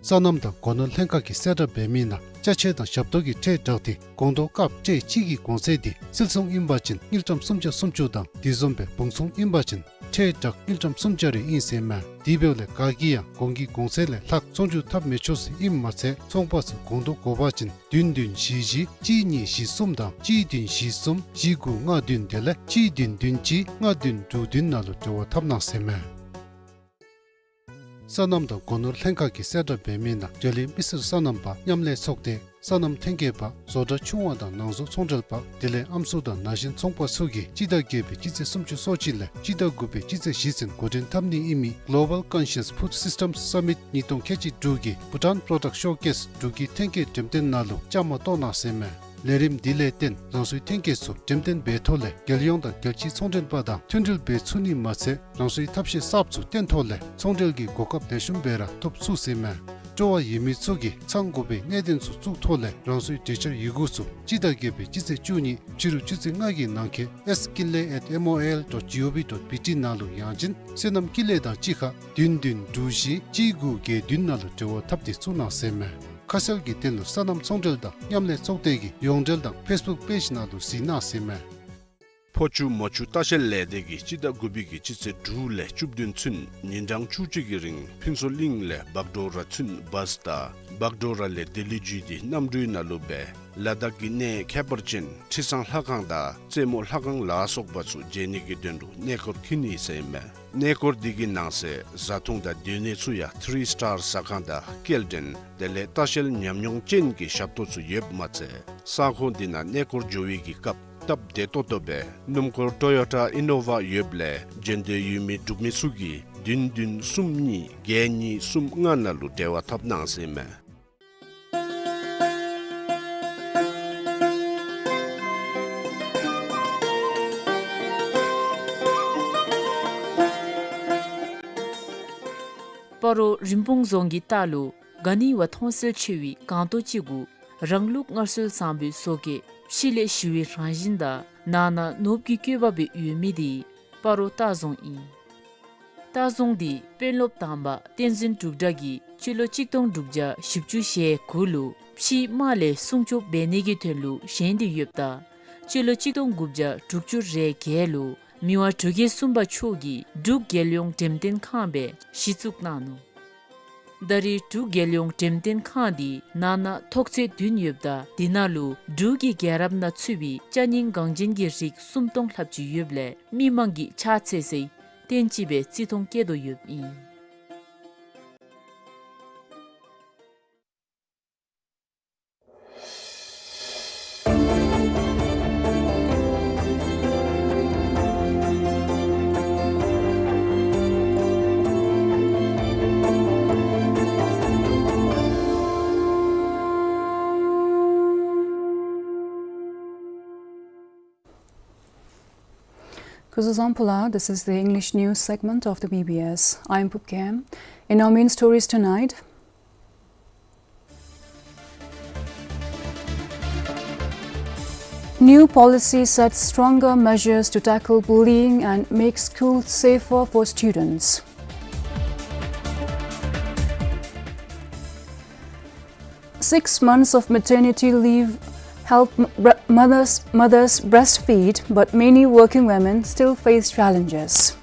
སོ་ནམ་དང་སྒོ་ནོར་ལྷན་ཁག་གིས་གསལ་བསྒྲགས་འབད་མི་ནང་ཅ་ཆས་དང་ཞབས་ཏོག་གི་ཁྲལ་དྲག་འདི་སྒོང་རྡོག་ཀབ་ཁྲལ་གཅིག་གི་གོང་ཚད་འདི་སིལ་ཚོང་ཨིན་པ་ཅིན་དངུལ་ཀྲམ་སུམ་བརྒྱ་སུམ་ཅུ་དང་དེ་བཟུམ་སྦེ་བུང་ཚོང་ཨིན་པ་ཅིན་ཁྲལ་དྲག་དངུལ་ཀྲམ་སུམ་བརྒྱ་རེ་ཨིན་ཟེར་མས། དེ་འབདཝ་ལས་ག་གིས་ཡང་གོང་གི་གོང་ཚད་ལས་ལྷག་ཚོང་བསྒྱུར་འཐབ་མི་ཆོག་ཟེར་ཨིནམ་མ་ཚད་ཚོང་པ་ཚུ་སྒོང་རྡོག་དགོ་པ་ཅིན་བདུན་བདུན་བཞི་བཞི་གཅིག་གཉིས་བཞི་གསུམ་དང་གཅིག་བདུན་བཞི་གསུམ་བཞི་དགུ་ལྔ་བདུན་དེ་ལས་གཅིག་བདུན་བདུན་གཅིག་ལྔ་བདུན་དྲུག་བདུན་ནང་ལུ་འབྲེལ་བ་འཐབ་གནང་ཟེར་མས། སོ་ནམ་དང་སྒོ་ནོར་ལྷན་ཁག་གིས་གསལ་བསྒྲགས་འབད་མི་ནང་འབྲེལ་ཡོད་མི་སེར་སོ་ནམ་པ་མཉམ་ལས་ཚོགས་སྡེ་སོ་ནམ་ཐོན་སྐྱེད་པ་བཟོ་གྲྭ་ཆུང་བ་དང་ནང་བཟོ་ཚོང་འབྲེལ་པ་དེ་ལས་ཨམ་སྲུ་དང་ན་གཞོན་ཚོང་པ་ཚུ་གིས་སྤྱི་ཟླ་བརྒྱད་པའི་སྤྱི་ཚེས་སུམ་ཅུ་སོ་གཅིག་ལས་སྤྱི་ཟླ་དགུ་པའི་སྤྱི་ཚེས་བཞི་ཚུན་འགོ་འདྲེན་འཐབ་ནི་ཨིན་མི་Global Conscious Food Systems Summit ཉིས་སྟོང་ཁལ་གཅིག་དྲུག་གི་Bhutan Product Showcase འབྲུག་གི་ཐོན་སྐྱེད་འགྲེམས་སྟོན་ནང་ལུ་བཅའ་མར་གཏོགས་གནང་ཟེར་མས། ལས་རིམ་འདི་ལས་བརྟེན་རང་སོའི་ཐོན་སྐྱེད་ཚུ་འགྲེམས་སྟོན་འབད་ཐོག་ལས་རྒྱལ་ཡོངས་དང་རྒྱལ་སྤྱིའི་ཚོང་འབྲེལ་པ་དང་མཐུན་སྒྲིལ་འབད་ཚུགས་ནི་མ་ཚད་རང་སོའི་ཐབས་ཤེས་གསརཔ་ཚུ་སྟོན་ཐོག་ལས་ཚོང་འབྲེལ་གྱི་གོ་སྐབས་ལེགས་ཤོམ་སྦེ་ར་ཐོབ་ཚུགས་ཟེར་མས། སྤྲོ་བ་ཡོད་མི་ཚུ་གིས་ཚང་དགོ་པའི་གནད་དོན་ཚུ་བཙུགས་ཐོག་ལས་རང་སོའི་གྲོས་འཆར་ཡི་གུ་ཚུ་སྤྱི་ཟླ་བརྒྱད་པའི་སྤྱི་ཚེས་བཅུ་གཉིས་ཕྱི་རུ་ཆུ་ཚོད་ལྔ་གི་ནང་འཁོད S Kinley at M O L dot G O V dot B T ནང་ལུ་ཡང་ཅིན་སོ་ནམ་ཀུན་ལེགས་དང་གཅིག་ཁར་བདུན་བདུན་དྲུག་བཞི་གཅིག་དགུ་བརྒྱད་བདུན་ནང་ལུ་འབྲེལ་བ་འཐབ་སྟེ་བཙུགས་གནང་ཟེར་མས། ཁ་གསལ་གྱི་དོན་ལུ་སོ་ནམ་ཚོང་འབྲེལ་དང་མཉམ་ལས་ཚོགས་སྡེ་གི་ཡོངས་འབྲེལ་དང་ཕེསི་བུཀ་པེཇ་ནང་ལུ་གཟིགས་གནང་ཟེར་མས། ཕོ་ཆུ་མོ་ཆུ་ལྟ་བཤལ་ལས་སྡེ་གིས་སྤྱི་ཟླ་དགུ་པའི་གི་སྤྱི་ཚེས་དྲུག་ལས་བཅུ་བདུན་ཚུན་ཉིན་གྲངས་བཅུ་གཅིག་གི་རིང་ཕུན་ཚོགས་གླིང་ལས་བག་གྲོ་ར་ཚུན་བཱས་དང་བག་གྲོ་ར་ལས་ལྡི་ལི་བརྒྱུད་དེ་གནམ་གྲུའི་ནང་ལུ་སྦེ་ལ་དྭགས་ཀྱི་གནས་ཁྱད་པར་ཅན་ཁྲི་བཟང་ལྷ་ཁང་དང་རྩེ་མོ་ལྷ་ཁང་ལ་སོགས་པ་ཚུ་མཇལ་ནི་གི་དོན་ལུ་གནས་སྐོར་འཁྱིད་ནི་ཟེར་མས། གནས་སྐོར་འདི་གི་ནང་གསེས་བཟའ་འཐུང་དང་སྡོད་གནས་ཚུ་ཡང་ཐི་རི་སི་ཊར་ཟ་ཁང་དང་སྐྱེལ་འདྲེན་དེ་ལས་ལྟ་བཤལ་ཉམས་མྱོང་ཅན་གྱི་ཞབས་ཏོག་ཚུ་ཡོདཔ་མ་ཚད་ས་ཁོངས་འདི་ནང་གནས་སྐོར་འགྱོ་བའི་གི་སྐབས་སྟབས་བདེ་ཏོག་ཏོ་སྦེ་སྣུམ་འཁོར་ཊོ་ཡོ་ཊ་ཨི་ནོ་ཝ་ཡོདཔ་ལས་འགྲན་བསྡུར་ཡོད་མི་འབྲུག་མི་ཚུ་གིས་བདུན་བདུན་གསུམ་གཉིས་བརྒྱད་གཉིས་གསུམ་ལྔ་ནང་ལུ་འབྲེལ་བ་འཐབ་གནང་ཟེར་མས། སྤ་རོ་རིན་སྤུངས་རྫོང་གི་ལྟག་ལུ་ག་ནི་བ་མཐོང་གསལ་ཆེ་བའི་སྒང་ཏོ་ཅིག་གུ་རང་ལུགས་སྔར་སྲོལ་བཟང་པོའི་བཟོ་བཀོད་ཕྱི་ལས་ཞི་བའི་རང་བཞིན་དང་ནང་ན་ནོར་བུ་གི་བཀོད་པ་སྦེ་ཡོད་མི་འདི་སྤ་རོ་ལྟ་རྫོང་ཨིན། ལྟ་རྫོང་འདི་དཔོན་སློབ་དང་པ་བསྟན་འཛིན་འབྲུག་སྒྲ་གིས་སྤྱི་ལོ་གཅིག་སྟོང་དྲུག་བརྒྱ་བཞི་བཅུ་ཞེ་དགུ་ལུ་ཕྱིའི་དམག་ལས་སྲུང་སྐྱོབ་འབད་ནི་གི་དོན་ལུ་བཞེངས་ཏེ་ཡོདཔ་ད་སྤྱི་ལོ་གཅིག་སྟོང་དགུ་བརྒྱ་དྲུག་ཅུ་རེ་བརྒྱད་ལུ་མི་དབང་འབྲུག་རྒྱལ་གསུམ་པ་མཆོག་གིས་འབྲུག་རྒྱལ་ཡོངས་འགྲེམས་སྟོན་ཁང་སྦེ་གཞི་བཙུགས་གནང་ནུག། ད་རེས་འབྲུག་རྒྱལ་ཡོངས་འགྲེམས་སྟོན་ཁང་འདི་ནང་ན་ཐོག་ཚད་བདུན་ཡོདཔ་ད་འདི་ནང་ལུ་འབྲུག་གི་རྒྱལ་རབས་ནང་ཚུད་པའི་ཅ་རྙིང་འགངས་ཅན་གྱི་རིགས་སུམ་སྟོང་ལྷགཔ་ཅིག་ཡོདཔ་ལས་མི་མང་གིས་ཕྱག་འཚལ་སའི་རྟེན་ཅིག་སྦེ་བརྩི་མཐོང་བསྐྱེད་དོ་ཡོདཔ་ཨིན། Kuzuzangpula, this is the English news segment of the B B S. I'm Pupkem. In our main stories tonight, new policy sets stronger measures to tackle bullying and make schools safer for students. Six months of maternity leave help m-, bre-, mothers, mothers breastfeed, but many working women still face challenges.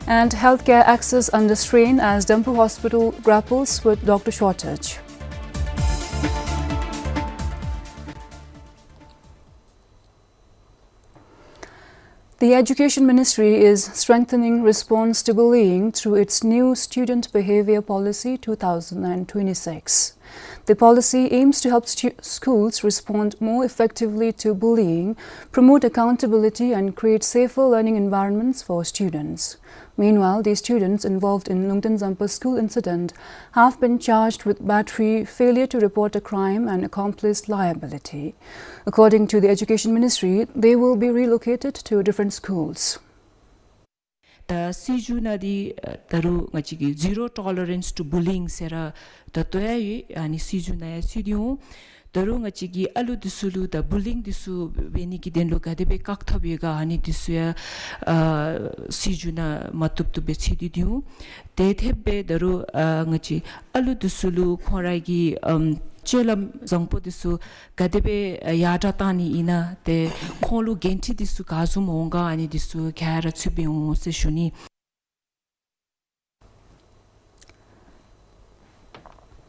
And healthcare access under strain as Dampu Hospital grapples with doctor shortage. The Education Ministry is strengthening response to bullying through its new Student Behavior Policy two thousand and twenty-six. The policy aims to help stu-, schools respond more effectively to bullying, promote accountability, and create safer learning environments for students. Meanwhile, the students involved in Lungten Zampa school incident have been charged with battery, failure to report a crime, and accomplice liability. According to the Education Ministry, they will be relocated to different schools. ད་སྲིད་བྱུས་ནང་འདི་ད་རུང་ང་བཅས་ཀྱི་zero tolerance to bullying ཟེར་ར་ད་བཏོན་ཡོད། ཨ་ནི་སྲིད་བྱུས་ནང་ཡང་ཚུད་དེ་འོང་། ད་རུང་ང་བཅས་ཀྱི་ཨ་ལུ་འདི་ཚུ་ལུ་ད་bullying འདི་ཚུ་འབད་ནི་གི་དོན་ལུ་ག་དེ་སྦེ་བཀག་ཐབས་ཡོད་ག། ཨ་ནི་འདི་ཚུ་ཡང་ཨ་སྲིད་བྱུས་ནང་མ་བཏུབ་བཏུབ་སྦེ་ཚུད་དེ་འོང་། དེ་འཐདཔ་སྦེ་ད་རུང་ཨ་ང་བཅས་ཨ་ལུ་འདི་ཚུ་ལུ་ཁོང་ར་གི་ཨམ་སྤྱོད་ལམ་བཟང་པོ་འདི་ཚུ་ག་དེ་སྦེ་ཡར་དྲགས་གཏང་ནི་ཨིན་ན་ཏེ་ཁོང་ལུ་འགན་འཁྲི་འདི་ཚུ་ག་བཟུམ་འོང་ག། ཨ་ནི་འདི་ཚུ་ག་ར་ཚུདཔ་སྦེ་འོང་ཟེར་ཞུ་ནི།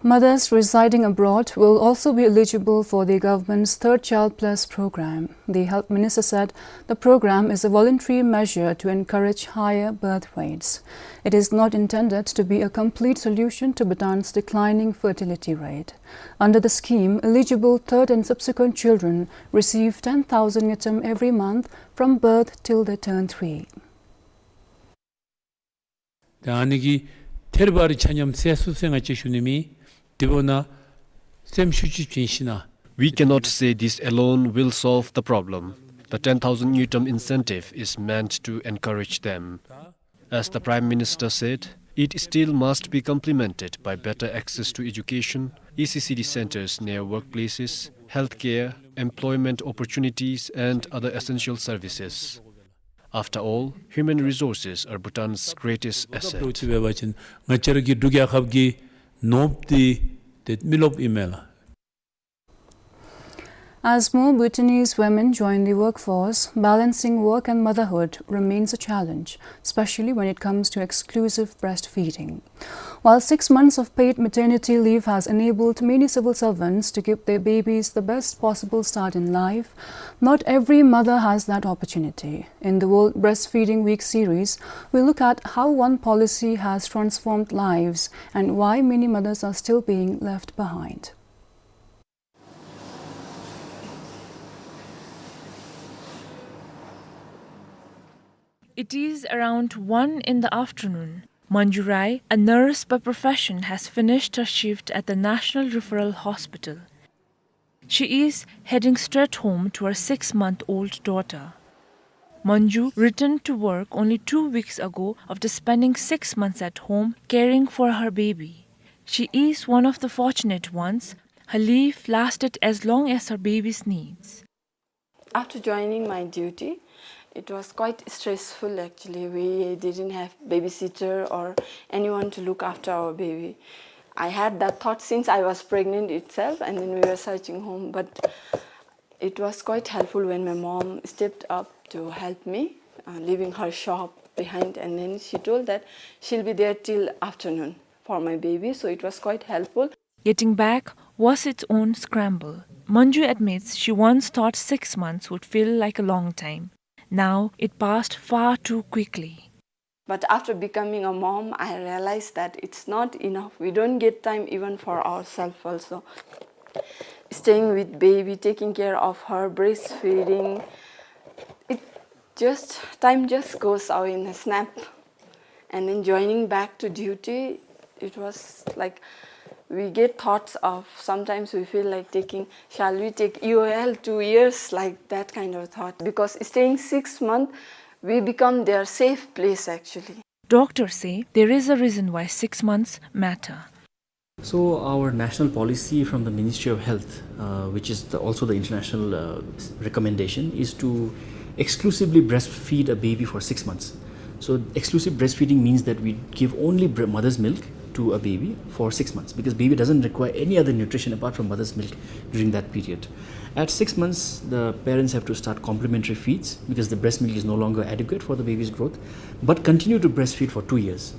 Mothers residing abroad will also be eligible for the government's Third Child Plus program. The Health Minister said the program is a voluntary measure to encourage higher birth rates. It is not intended to be a complete solution to Bhutan's declining fertility rate. Under the scheme, eligible third and subsequent children receive ten thousand ngultrum every month from birth till they turn three. ད་ཨ་ནི་གི་ཐད་རི་བ་རི་ཆ་མཉམ་སེལ་ཚུགས་ཟེར་ང་བཅས་ཞུ་ནི་མེད། དེ་འབདཝ་ད་སེམས་ཤུགས་ཅིག་བྱིན་ཞིན་ན། We cannot say this alone will solve the problem. The ten thousand ngultrum incentive is meant to encourage them. As the Prime Minister said, it still must be complemented by better access to education, E C C D centers near workplaces, healthcare, employment opportunities, and other essential services. After all, human resources are Bhutan's greatest asset. འབད་བ་ཅིན་ང་བཅས་ར་གི་འབྲུག་རྒྱལ་ཁབ་ཀྱི་ནོར་བུ་འདི་ཏེ་མི་རློབས་ཨིན་མས་ལགས། As more Bhutanese women join the workforce, balancing work and motherhood remains a challenge, especially when it comes to exclusive breastfeeding. While six months of paid maternity leave has enabled many civil servants to give their babies the best possible start in life, not every mother has that opportunity. In the World Breastfeeding Week series, we look at how one policy has transformed lives and why many mothers are still being left behind. It is around one in the afternoon. Manju Rai, a nurse by profession, has finished her shift at the National Referral Hospital. She is heading straight home to her six-month-old daughter. Manju returned to work only two weeks ago after spending six months at home caring for her baby. She is one of the fortunate ones. Her leave lasted as long as her baby's needs. After joining my duty, it was quite stressful actually. We didn't have babysitter or anyone to look after our baby. I had that thought since I was pregnant itself, and then we were searching home. But it was quite helpful when my mom stepped up to help me, uh, leaving her shop behind, and then she told that she'll be there till afternoon for my baby, so it was quite helpful. Getting back was its own scramble. Manju admits she once thought six months would feel like a long time. Now it passed far too quickly. But after becoming a mom, I realized that it's not enough. We don't get time even for ourselves also. Staying with baby, taking care of her, breastfeeding, it just, time just goes away in a snap. And then joining back to duty, it was like we get thoughts of, sometimes we feel like taking, shall we take E O L two years, like that kind of thought. Because staying six months, we become their safe place actually. Doctors say there is a reason why six months matter. So our national policy from the Ministry of Health, uh, which is the, also the international, uh, s-, recommendation, is to exclusively breastfeed a baby for six months. So exclusive breastfeeding means that we give only bre-, mother's milk to a baby for six months, because baby doesn't require any other nutrition apart from mother's milk during that period. At six months, the parents have to start complementary feeds because the breast milk is no longer adequate for the baby's growth, but continue to breastfeed for two years.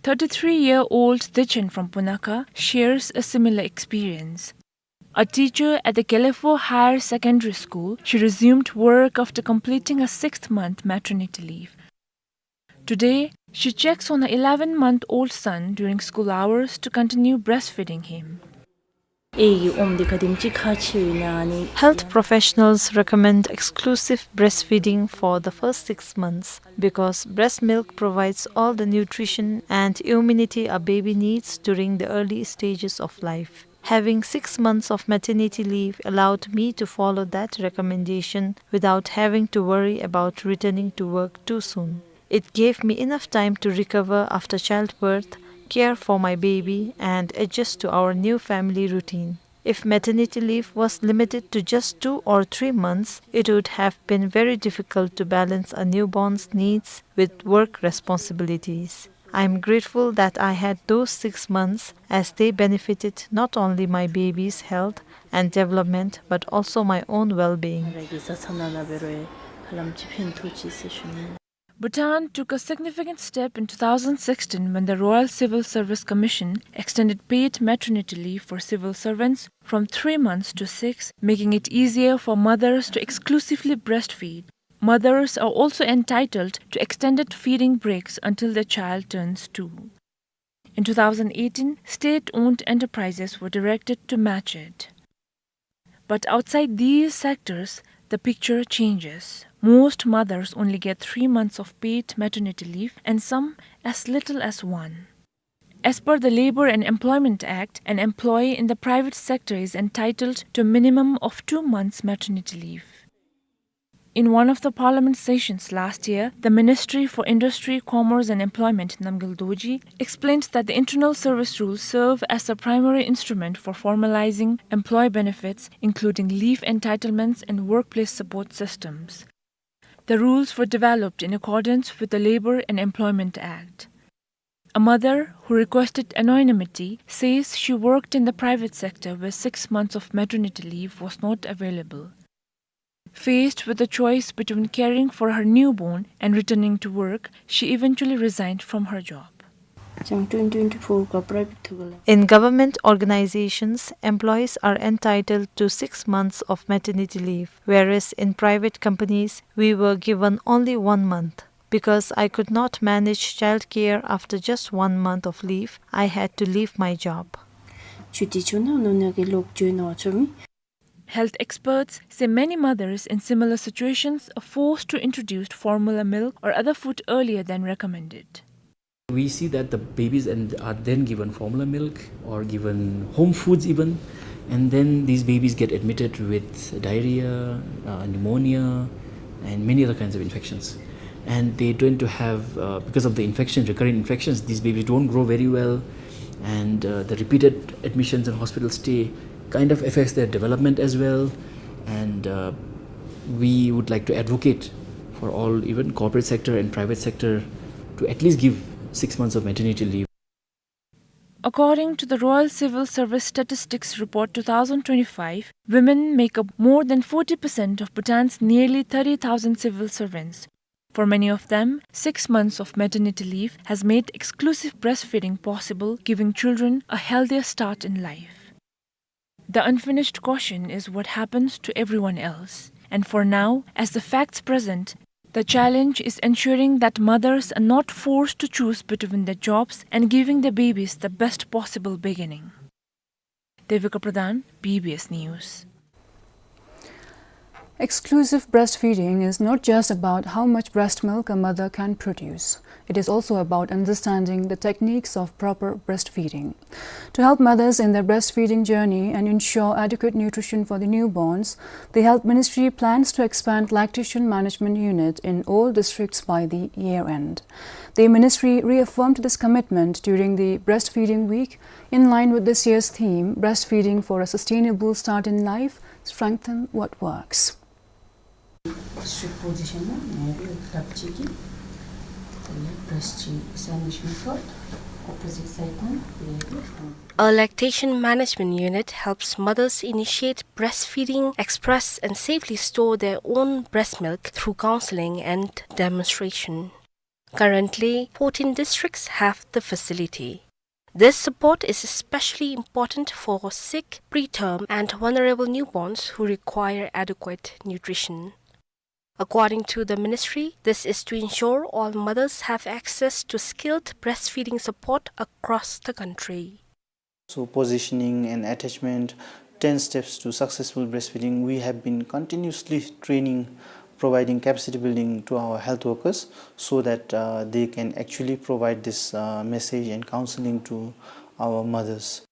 Thirty-three-year-old Dechen from Punakha shares a similar experience. A teacher at the Kelefo Higher Secondary School, she resumed work after completing her sixth month maternity leave. Today, she checks on her eleven-month-old son during school hours to continue breastfeeding him. Health professionals recommend exclusive breastfeeding for the first six months because breast milk provides all the nutrition and immunity a baby needs during the early stages of life. Having six months of maternity leave allowed me to follow that recommendation without having to worry about returning to work too soon. It gave me enough time to recover after childbirth, care for my baby, and adjust to our new family routine. If maternity leave was limited to just two or three months, it would have been very difficult to balance a newborn's needs with work responsibilities. I am grateful that I had those six months, as they benefited not only my baby's health and development but also my own well-being. Bhutan took a significant step in two thousand sixteen when the Royal Civil Service Commission extended paid maternity leave for civil servants from three months to six, making it easier for mothers to exclusively breastfeed. Mothers are also entitled to extended feeding breaks until their child turns two. In two thousand eighteen, state-owned enterprises were directed to match it. But outside these sectors, the picture changes. Most mothers only get three months of paid maternity leave, and some as little as one. As per the Labour and Employment Act, an employee in the private sector is entitled to a minimum of two months maternity leave. In one of the parliament sessions last year, the Ministry for Industry, Commerce and Employment, Namgyal Dorji, explained that the internal service rules serve as a primary instrument for formalizing employee benefits, including leave entitlements and workplace support systems. The rules were developed in accordance with the Labour and Employment Act. A mother who requested anonymity says she worked in the private sector where six months of maternity leave was not available. Faced with the choice between caring for her newborn and returning to work, she eventually resigned from her job. In government organizations, employees are entitled to six months of maternity leave, whereas in private companies, we were given only one month. Because I could not manage childcare after just one month of leave, I had to leave my job. Health experts say many mothers in similar situations are forced to introduce formula milk or other food earlier than recommended. We see that the babies and are then given formula milk or given home foods even, and then these babies get admitted with diarrhea, uh, pneumonia, and many other kinds of infections. And they tend to have, uh, because of the infection, recurrent infections, these babies don't grow very well, and, uh, the repeated admissions and hospital stay kind of affects their development as well. And, uh, we would like to advocate for all, even corporate sector and private sector, to at least give six months of maternity leave. According to the Royal Civil Service Statistics Report two thousand twenty-five, women make up more than forty percent of Bhutan's nearly thirty thousand civil servants. For many of them, six months of maternity leave has made exclusive breastfeeding possible, giving children a healthier start in life. The unfinished question is what happens to everyone else. And for now, as the facts present, the challenge is ensuring that mothers are not forced to choose between their jobs and giving their babies the best possible beginning. Devika Pradhan, B B S News. Exclusive breastfeeding is not just about how much breast milk a mother can produce. It is also about understanding the techniques of proper breastfeeding. To help mothers in their breastfeeding journey and ensure adequate nutrition for the newborns, the Health Ministry plans to expand lactation management unit in all districts by the year end. The ministry reaffirmed this commitment during the Breastfeeding Week, in line with this year's theme, Breastfeeding for a Sustainable Start in Life, Strengthen What Works. Straight position ནང་ནེ་ལགཔ་གཅིག་གིས་དེ་ལས་བྲེསཊ་གཅིག་སེན་ཊར་ནང་བཞག། Opposite side-ལས་ཡོད། A lactation management unit helps mothers initiate breastfeeding, express and safely store their own breast milk through counseling and demonstration. Currently, fourteen districts have the facility. This support is especially important for sick, preterm, and vulnerable newborns who require adequate nutrition. According to the ministry, this is to ensure all mothers have access to skilled breastfeeding support across the country. So positioning and attachment, ten steps to successful breastfeeding. We have been continuously training, providing capacity building to our health workers so that, uh, they can actually provide this, uh, message and counseling to our mothers.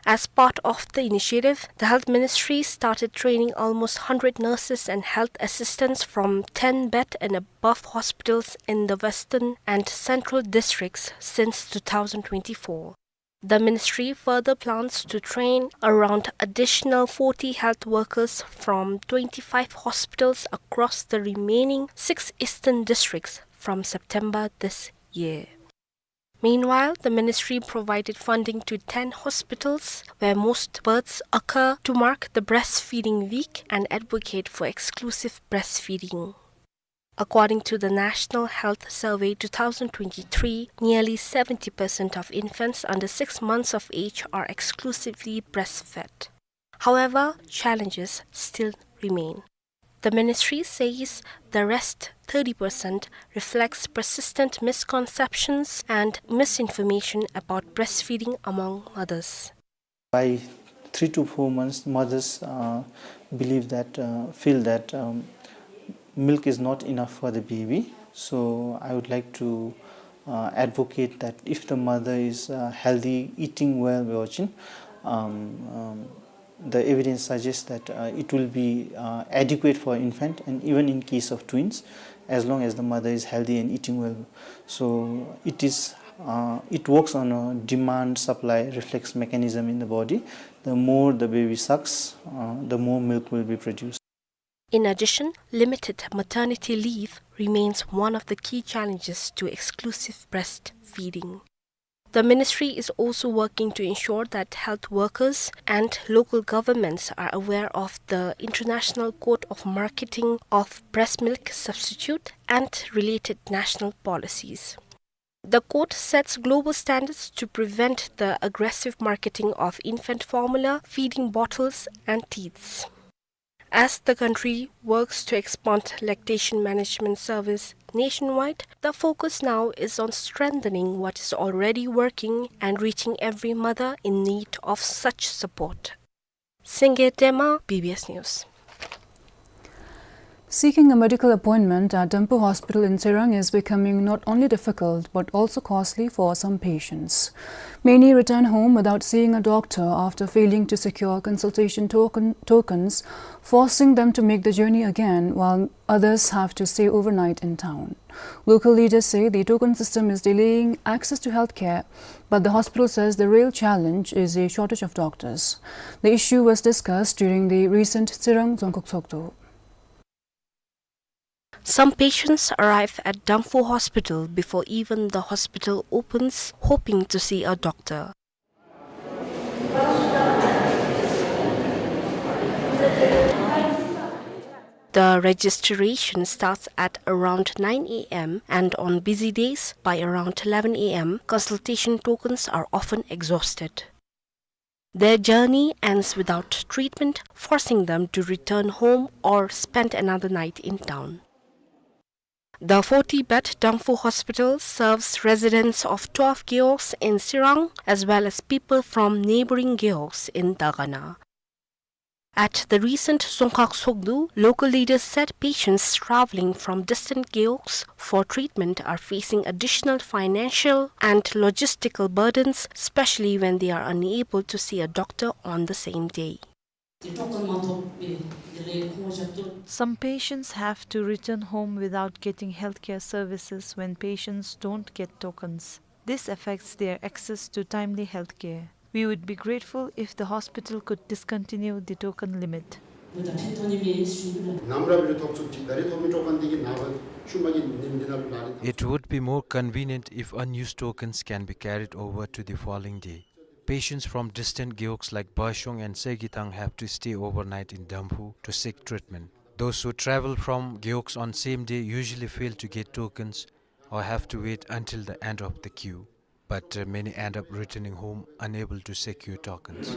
As part of the initiative, the Health Ministry started training almost hundred nurses and health assistants from ten bed and above hospitals in the western and central districts since two thousand twenty-four. The ministry further plans to train around additional forty health workers from twenty-five hospitals across the remaining six eastern districts from September this year. Meanwhile, the ministry provided funding to ten hospitals where most births occur to mark the Breastfeeding Week and advocate for exclusive breastfeeding. According to the National Health Survey two thousand twenty-three, nearly seventy percent of infants under six months of age are exclusively breastfed. However, challenges still remain. The ministry says the rest thirty percent reflects persistent misconceptions and misinformation about breastfeeding among mothers. By three to four months, mothers, uh, believe that, uh, feel that, um, milk is not enough for the baby. So I would like to, uh, advocate that if the mother is, uh, healthy, eating well, watching, um, um, the evidence suggests that, uh, it will be, uh, adequate for infant, and even in case of twins, as long as the mother is healthy and eating well. So it is, uh, it works on a demand supply reflex mechanism in the body. The more the baby sucks, uh, the more milk will be produced. In addition, limited maternity leave remains one of the key challenges to exclusive breastfeeding. The ministry is also working to ensure that health workers and local governments are aware of the International Code of Marketing of Breast Milk Substitute and related national policies. The code sets global standards to prevent the aggressive marketing of infant formula, feeding bottles, and teats. As the country works to expand lactation management service nationwide, the focus now is on strengthening what is already working and reaching every mother in need of such support. Singye Tema, B B S News. Seeking a medical appointment at Damphu Hospital in Tsirang is becoming not only difficult but also costly for some patients. Many return home without seeing a doctor after failing to secure consultation token, tokens, forcing them to make the journey again, while others have to stay overnight in town. Local leaders say the token system is delaying access to healthcare, but the hospital says the real challenge is a shortage of doctors. The issue was discussed during the recent Tsirang Dzongkhag Tshogdu. Some patients arrive at Damphu Hospital before even the hospital opens, hoping to see a doctor. The registration starts at around nine A M, and on busy days, by around eleven A M, consultation tokens are often exhausted. Their journey ends without treatment, forcing them to return home or spend another night in town. The forty-bed Damphu Hospital serves residents of twelve gewogs in Tsirang as well as people from neighboring gewogs in Dagana. At the recent Dzongkhag Tshogdu, local leaders said patients traveling from distant gewogs for treatment are facing additional financial and logistical burdens, especially when they are unable to see a doctor on the same day. Some patients have to return home without getting healthcare services when patients don't get tokens. This affects their access to timely healthcare. We would be grateful if the hospital could discontinue the token limit. ནམ་ར་འབད་རུང་ཐོབ་ཚུགས་ཅི། ད་རིས་ཐོབ་མི་ཊོ་ཀན་འདི་གིས་ནངས་པ་ It would be more convenient if unused tokens can be carried over to the following day. Patients from distant gewogs like Bashong and Segithang have to stay overnight in Damphu to seek treatment. Those who travel from gewogs on same day usually fail to get tokens or have to wait until the end of the queue. But, uh, many end up returning home unable to secure tokens.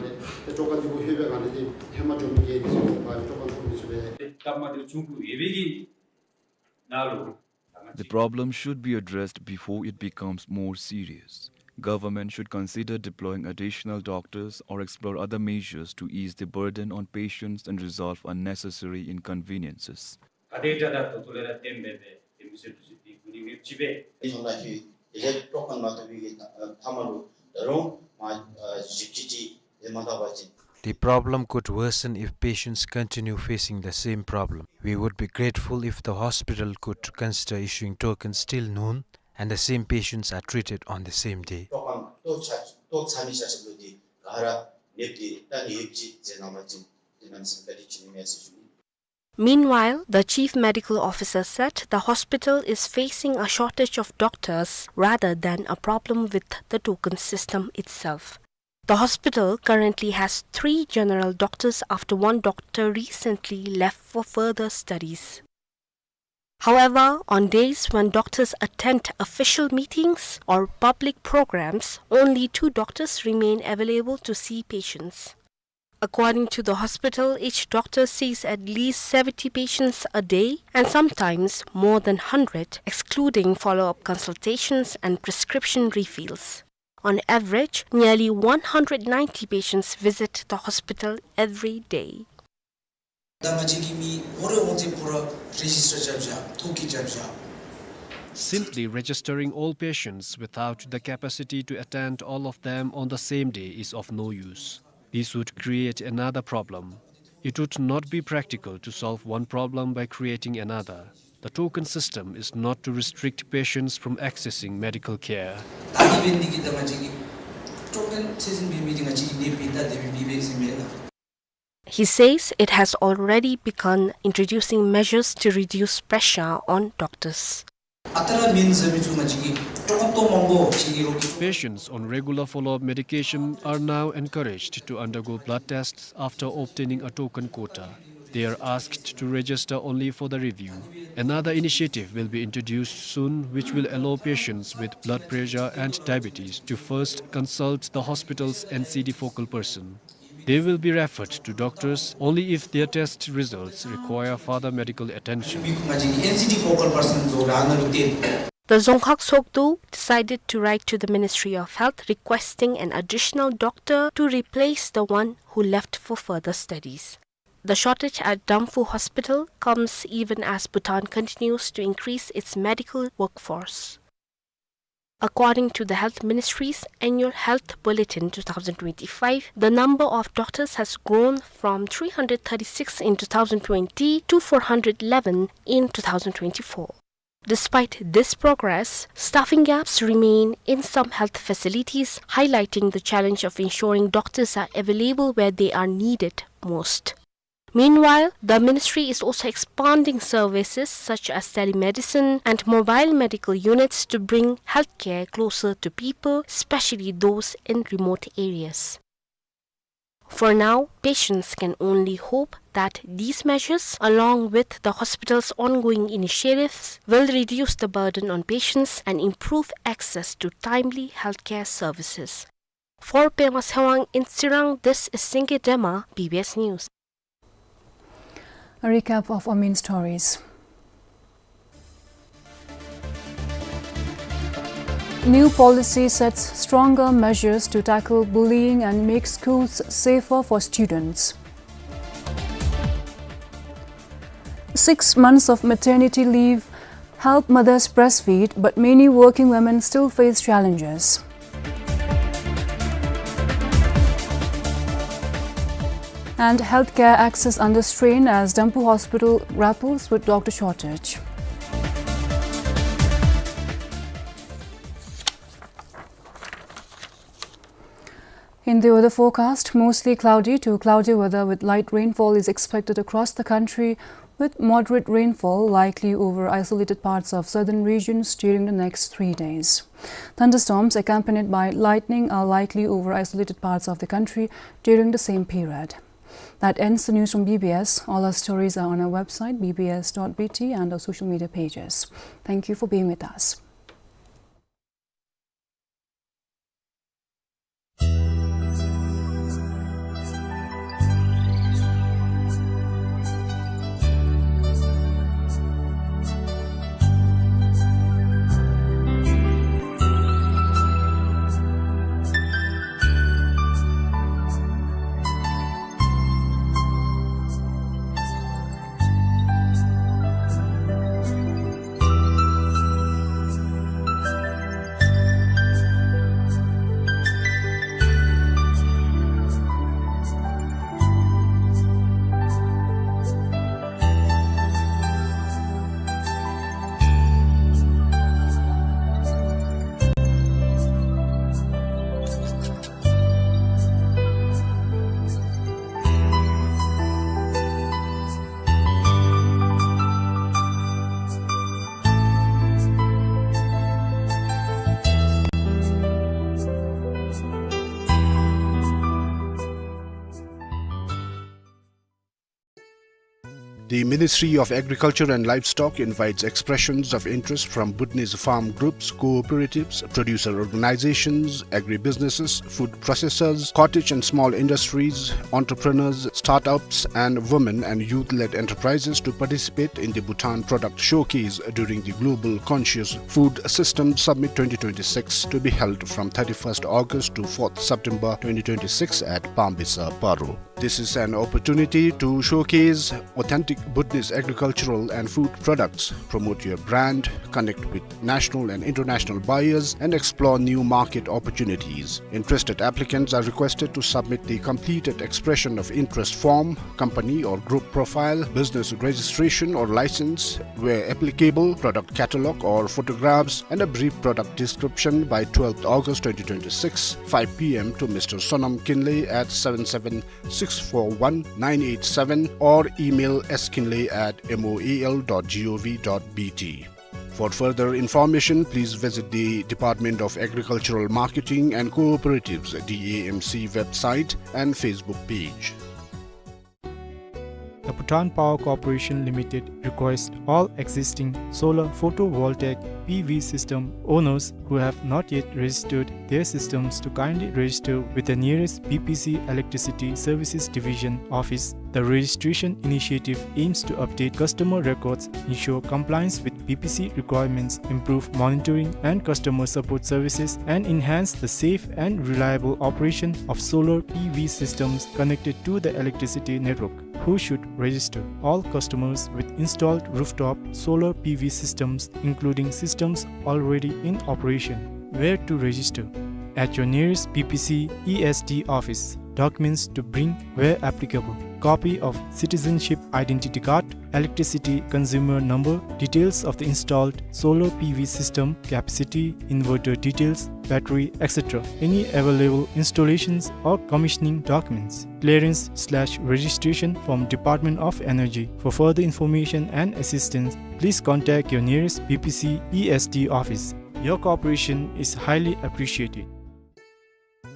The problem should be addressed before it becomes more serious. Government should consider deploying additional doctors or explore other measures to ease the burden on patients and resolve unnecessary inconveniences. ག་དེ་དྲག་དྲག་ཏུ་ཐུགས་ལས་ར་བརྟེན་འབད་སྦེ་དེ་མི་སེར་འདི་ཚུ་འདི་གུ་ནི་མེདཔ་ཅིག་སྦེ། ཨིན་ལགས་ཤིག། དེ་ལས་ཊོ་ཀོན་མ་ཐོབ་པའི་གི་མཐའ་མ་ལུ་ད་རུང་མ་ཨ་ཞིབ་དཔྱད་ཅིག་དེ་མ་བཏང་བ་ཅིན། The problem could worsen if patients continue facing the same problem. We would be grateful if the hospital could consider issuing tokens till noon and the same patients are treated on the same day. ཊོ་ཀོན་ཏོ་ཆ་ཏོ་ཆ་མི་ཆ་ཆ་ལུ་འདི་ག་ར་ནེབ་འདི་ད་ནི་ཡོད་ཅིག་ཟེར་གནང་བ་ཅིན་དེ་གནམ་མེད་ས་མེད་བཀའ་དྲིན་ཆེ་ནི་མས་ཟེར་ཞུ་ནི། Meanwhile, the chief medical officer said the hospital is facing a shortage of doctors rather than a problem with the token system itself. The hospital currently has three general doctors after one doctor recently left for further studies. However, on days when doctors attend official meetings or public programs, only two doctors remain available to see patients. According to the hospital, each doctor sees at least seventy patients a day and sometimes more than hundred, excluding follow-up consultations and prescription refills. On average, nearly one hundred ninety patients visit the hospital every day. ད་ང་བཅས་ཀྱི་མི་འོ་རེ་འོང་ཚེ་པུ་ར་རེ་ཇིས་ཊར་རྐྱབ་བཞག། ཐོ་བཀོད་རྐྱབ་བཞག། Simply registering all patients without the capacity to attend all of them on the same day is of no use. This would create another problem. It would not be practical to solve one problem by creating another. The token system is not to restrict patients from accessing medical care. ད་གི་འབད་ནི་འདི་གིས་ད་ང་བཅས་ཀྱི་ཊོ་ཀོན་ཚད་འཛིན་འབད་མི་འདི་ང་བཅས་ཀྱི་ནད་པའི་ད་དེ་སྦེ་འབད་ཟེར་མེན་ལགས། He says it has already begun introducing measures to reduce pressure on doctors. ཨ་རྟག་ར་མེན་ཟེར་མི་ཚུ་ང་བཅས་ཀྱིས་ཊོ་ཀོན་ཏོ་མང་པོ་བྱིན་ནི་རོགས། Patients on regular follow-up medication are now encouraged to undergo blood tests after obtaining a token quota. They are asked to register only for the review. Another initiative will be introduced soon, which will allow patients with blood pressure and diabetes to first consult the hospital's N C D focal person. They will be referred to doctors only if their test results require further medical attention. The Dzongkhag Sogdu decided to write to the Ministry of Health requesting an additional doctor to replace the one who left for further studies. The shortage at Damphu Hospital comes even as Bhutan continues to increase its medical workforce. According to the Health Ministry's annual Health Bulletin two thousand twenty-five, the number of doctors has grown from three hundred thirty-six in two thousand twenty to four hundred eleven in two thousand twenty-four. Despite this progress, staffing gaps remain in some health facilities, highlighting the challenge of ensuring doctors are available where they are needed most. Meanwhile, the ministry is also expanding services such as telemedicine and mobile medical units to bring healthcare closer to people, especially those in remote areas. For now, patients can only hope that these measures, along with the hospital's ongoing initiatives, will reduce the burden on patients and improve access to timely healthcare services. For Pema Sewang in Tsirang, this is Singye Dema, B B S News. A recap of our main stories. New policy sets stronger measures to tackle bullying and make schools safer for students. Six months of maternity leave help mothers breastfeed, but many working women still face challenges. And healthcare access under strain as Damphu Hospital grapples with doctor shortage. In the weather forecast, mostly cloudy to cloudy weather with light rainfall is expected across the country, With moderate rainfall likely over isolated parts of southern regions during the next three days. Thunderstorms accompanied by lightning are likely over isolated parts of the country during the same period. That ends the news from B B S. All our stories are on our website, B B S dot B T, and our social media pages. Thank you for being with us. The Ministry of Agriculture and Livestock invites expressions of interest from Bhutanese farm groups, cooperatives, producer organizations, agribusinesses, food processors, cottage and small industries, entrepreneurs, startups, and women and youth-led enterprises to participate in the Bhutan Product Showcase during the Global Conscious Food System Summit twenty twenty-six, to be held from thirty-first August to fourth September twenty twenty-six at Pambisa, Paro. This is an opportunity to showcase authentic Bhutanese agricultural and food products, promote your brand, connect with national and international buyers, and explore new market opportunities. Interested applicants are requested to submit the completed expression of interest form, company or group profile, business registration or license, where applicable, product catalog or photographs, and a brief product description by twelfth August twenty twenty-six, five P M, to Mister Sonam Kinley at seven seven six four one nine eight seven or email S Kinley at M O A L dot G O V dot B T. For further information, please visit the Department of Agricultural Marketing and Cooperatives, D A M C, website and Facebook page. The Bhutan Power Corporation Limited requests all existing solar photovoltaic P V system owners who have not yet registered their systems to kindly register with the nearest B P C Electricity Services Division office. The registration initiative aims to update customer records, ensure compliance with B P C requirements, improve monitoring and customer support services, and enhance the safe and reliable operation of solar P V systems connected to the electricity network. Who should register? All customers with installed rooftop solar P V systems, including systems already in operation. Where to register? At your nearest B P C E S D office. Documents to bring where applicable: copy of citizenship identity card, electricity consumer number, details of the installed solar P V system, capacity, inverter details, battery, et cetera. Any available installations or commissioning documents. Clearance slash registration from Department of Energy. For further information and assistance, please contact your nearest B P C E S D office. Your cooperation is highly appreciated.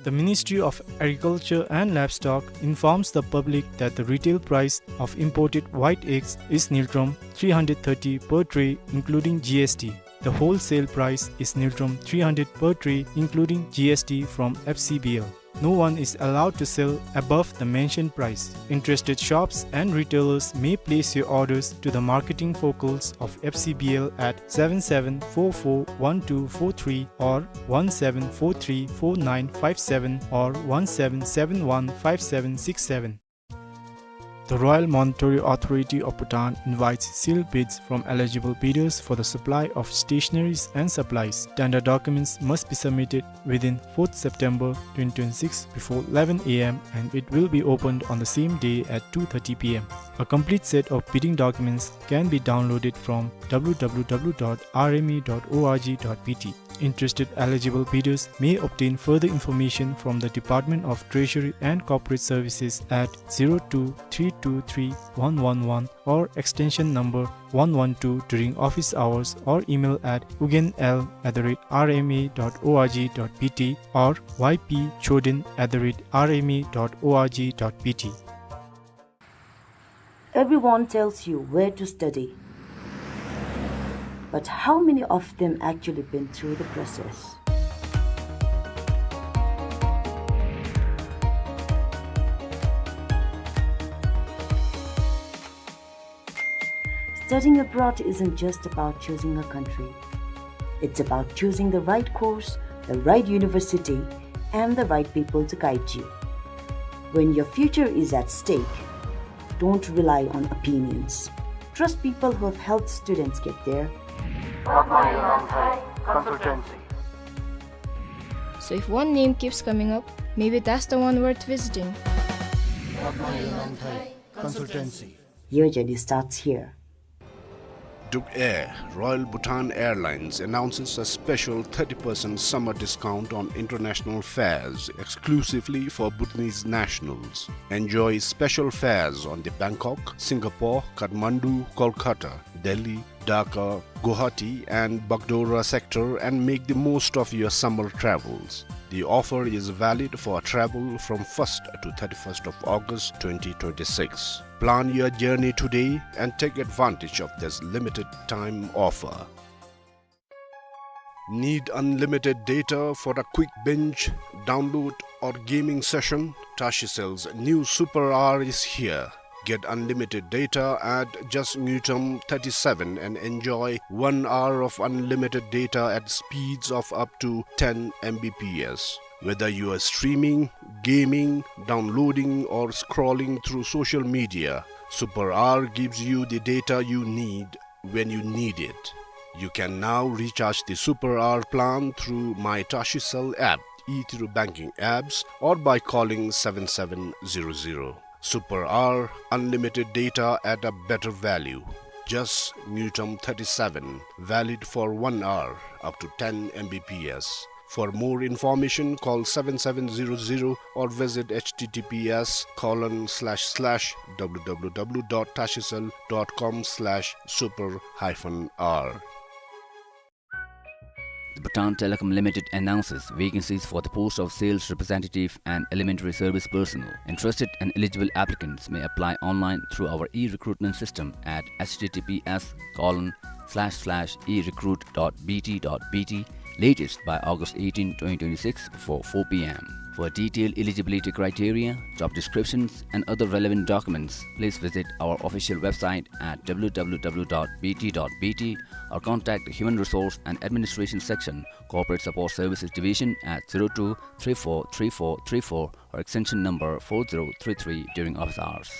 The Ministry of Agriculture and Livestock informs the public that the retail price of imported white eggs is ngultrum three hundred thirty per tray, including G S T. The wholesale price is ngultrum three hundred per tray, including G S T from F C B L. No one is allowed to sell above the mentioned price. Interested shops and retailers may place your orders to the marketing focals of F C B L at seven seven four four one two four three or one seven four three four nine five seven or one seven seven one five seven six seven. The Royal Monetary Authority of Bhutan invites sealed bids from eligible bidders for the supply of stationaries and supplies. Tender documents must be submitted within fourth September twenty twenty-six before eleven A M and it will be opened on the same day at two thirty P M. A complete set of bidding documents can be downloaded from w w w dot r m a dot o r g dot b t. Interested eligible bidders may obtain further information from the Department of Treasury and Corporate Services at zero two three two three one one one or extension number one one two during office hours, or email at ugenl at the rate r m a dot o r g dot b t or y p choden at the rate r m a dot o r g dot b t. Everyone tells you where to study, but how many of them actually been through the process? Studying abroad isn't just about choosing a country. It's about choosing the right course, the right university, and the right people to guide you. When your future is at stake, don't rely on opinions. Trust people who have helped students get there. Padma Yunanthai Consultancy. So if one name keeps coming up, maybe that's the one worth visiting. Padma Yunanthai Consultancy. Your journey starts here. Duk Air, Royal Bhutan Airlines, announces a special thirty percent summer discount on international fares exclusively for Bhutanese nationals. Enjoy special fares on the Bangkok, Singapore, Kathmandu, Kolkata, Delhi, Dhaka, Guwahati and Bagdogra sector and make the most of your summer travels. The offer is valid for travel from first to thirty-first of August twenty twenty-six. Plan your journey today and take advantage of this limited time offer. Need unlimited data for a quick binge, download or gaming session? Tashicell's new Super R is here. Get unlimited data at just Ngultrum thirty-seven and enjoy one hour of unlimited data at speeds of up to ten M B P S. Whether you are streaming, gaming, downloading, or scrolling through social media, Super R gives you the data you need when you need it. You can now recharge the Super R plan through My Tashicell app, e-Tiruk banking apps, or by calling seven seven zero zero. Super R, unlimited data at a better value. Just Ngultrum thirty-seven, valid for one hour, up to ten M B P S. For more information, call seven seven zero zero or visit H T T P S colon slash slash W W W dot tashicell dot com slash super hyphen R. The Bhutan Telecom Limited announces vacancies for the post of sales representative and elementary service personnel. Interested and eligible applicants may apply online through our e-recruitment system at H T T P S colon slash slash e recruit dot B T dot B T, latest by August eighteen, twenty twenty-six, before four P M. For detailed eligibility criteria, job descriptions, and other relevant documents, please visit our official website at W W W dot B T dot B T or contact the Human Resource and Administration Section, Corporate Support Services Division at zero two three four three four three four or extension number four zero three three during office hours.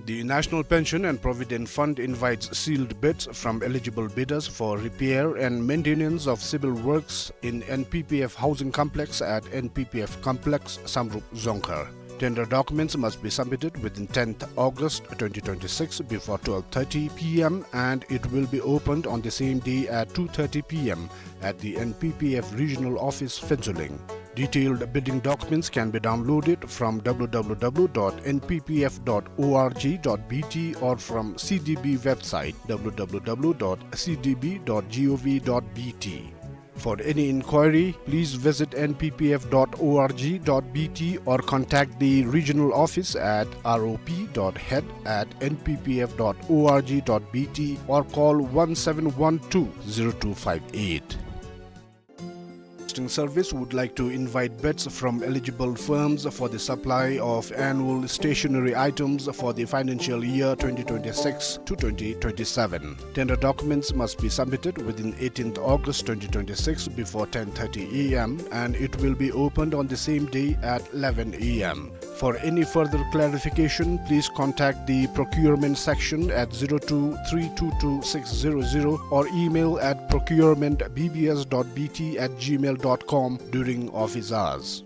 The National Pension and Provident Fund invites sealed bids from eligible bidders for repair and maintenance of civil works in N P P F housing complex at N P P F complex, Samdrup, Dzongkhar. Tender documents must be submitted within tenth August twenty twenty-six before twelve thirty P M and it will be opened on the same day at two thirty P M at the N P P F Regional Office, Phuentsholing. Detailed bidding documents can be downloaded from W W W dot N P P F dot O R G dot B T or from C D B website W W W dot C D B dot gov dot B T. For any inquiry, please visit N P P F dot O R G dot B T or contact the regional office at R O P dot head at N P P F dot O R G dot B T or call one seven one two zero two five eight. Broadcasting Service would like to invite bids from eligible firms for the supply of annual stationery items for the financial year twenty twenty-six to twenty twenty-seven. Tender documents must be submitted within eighteenth August twenty twenty-six before ten thirty A M and it will be opened on the same day at eleven A M. For any further clarification, please contact the procurement section at zero two three two two six zero zero or email at procurement B B S dot B T at gmail dot com during office hours.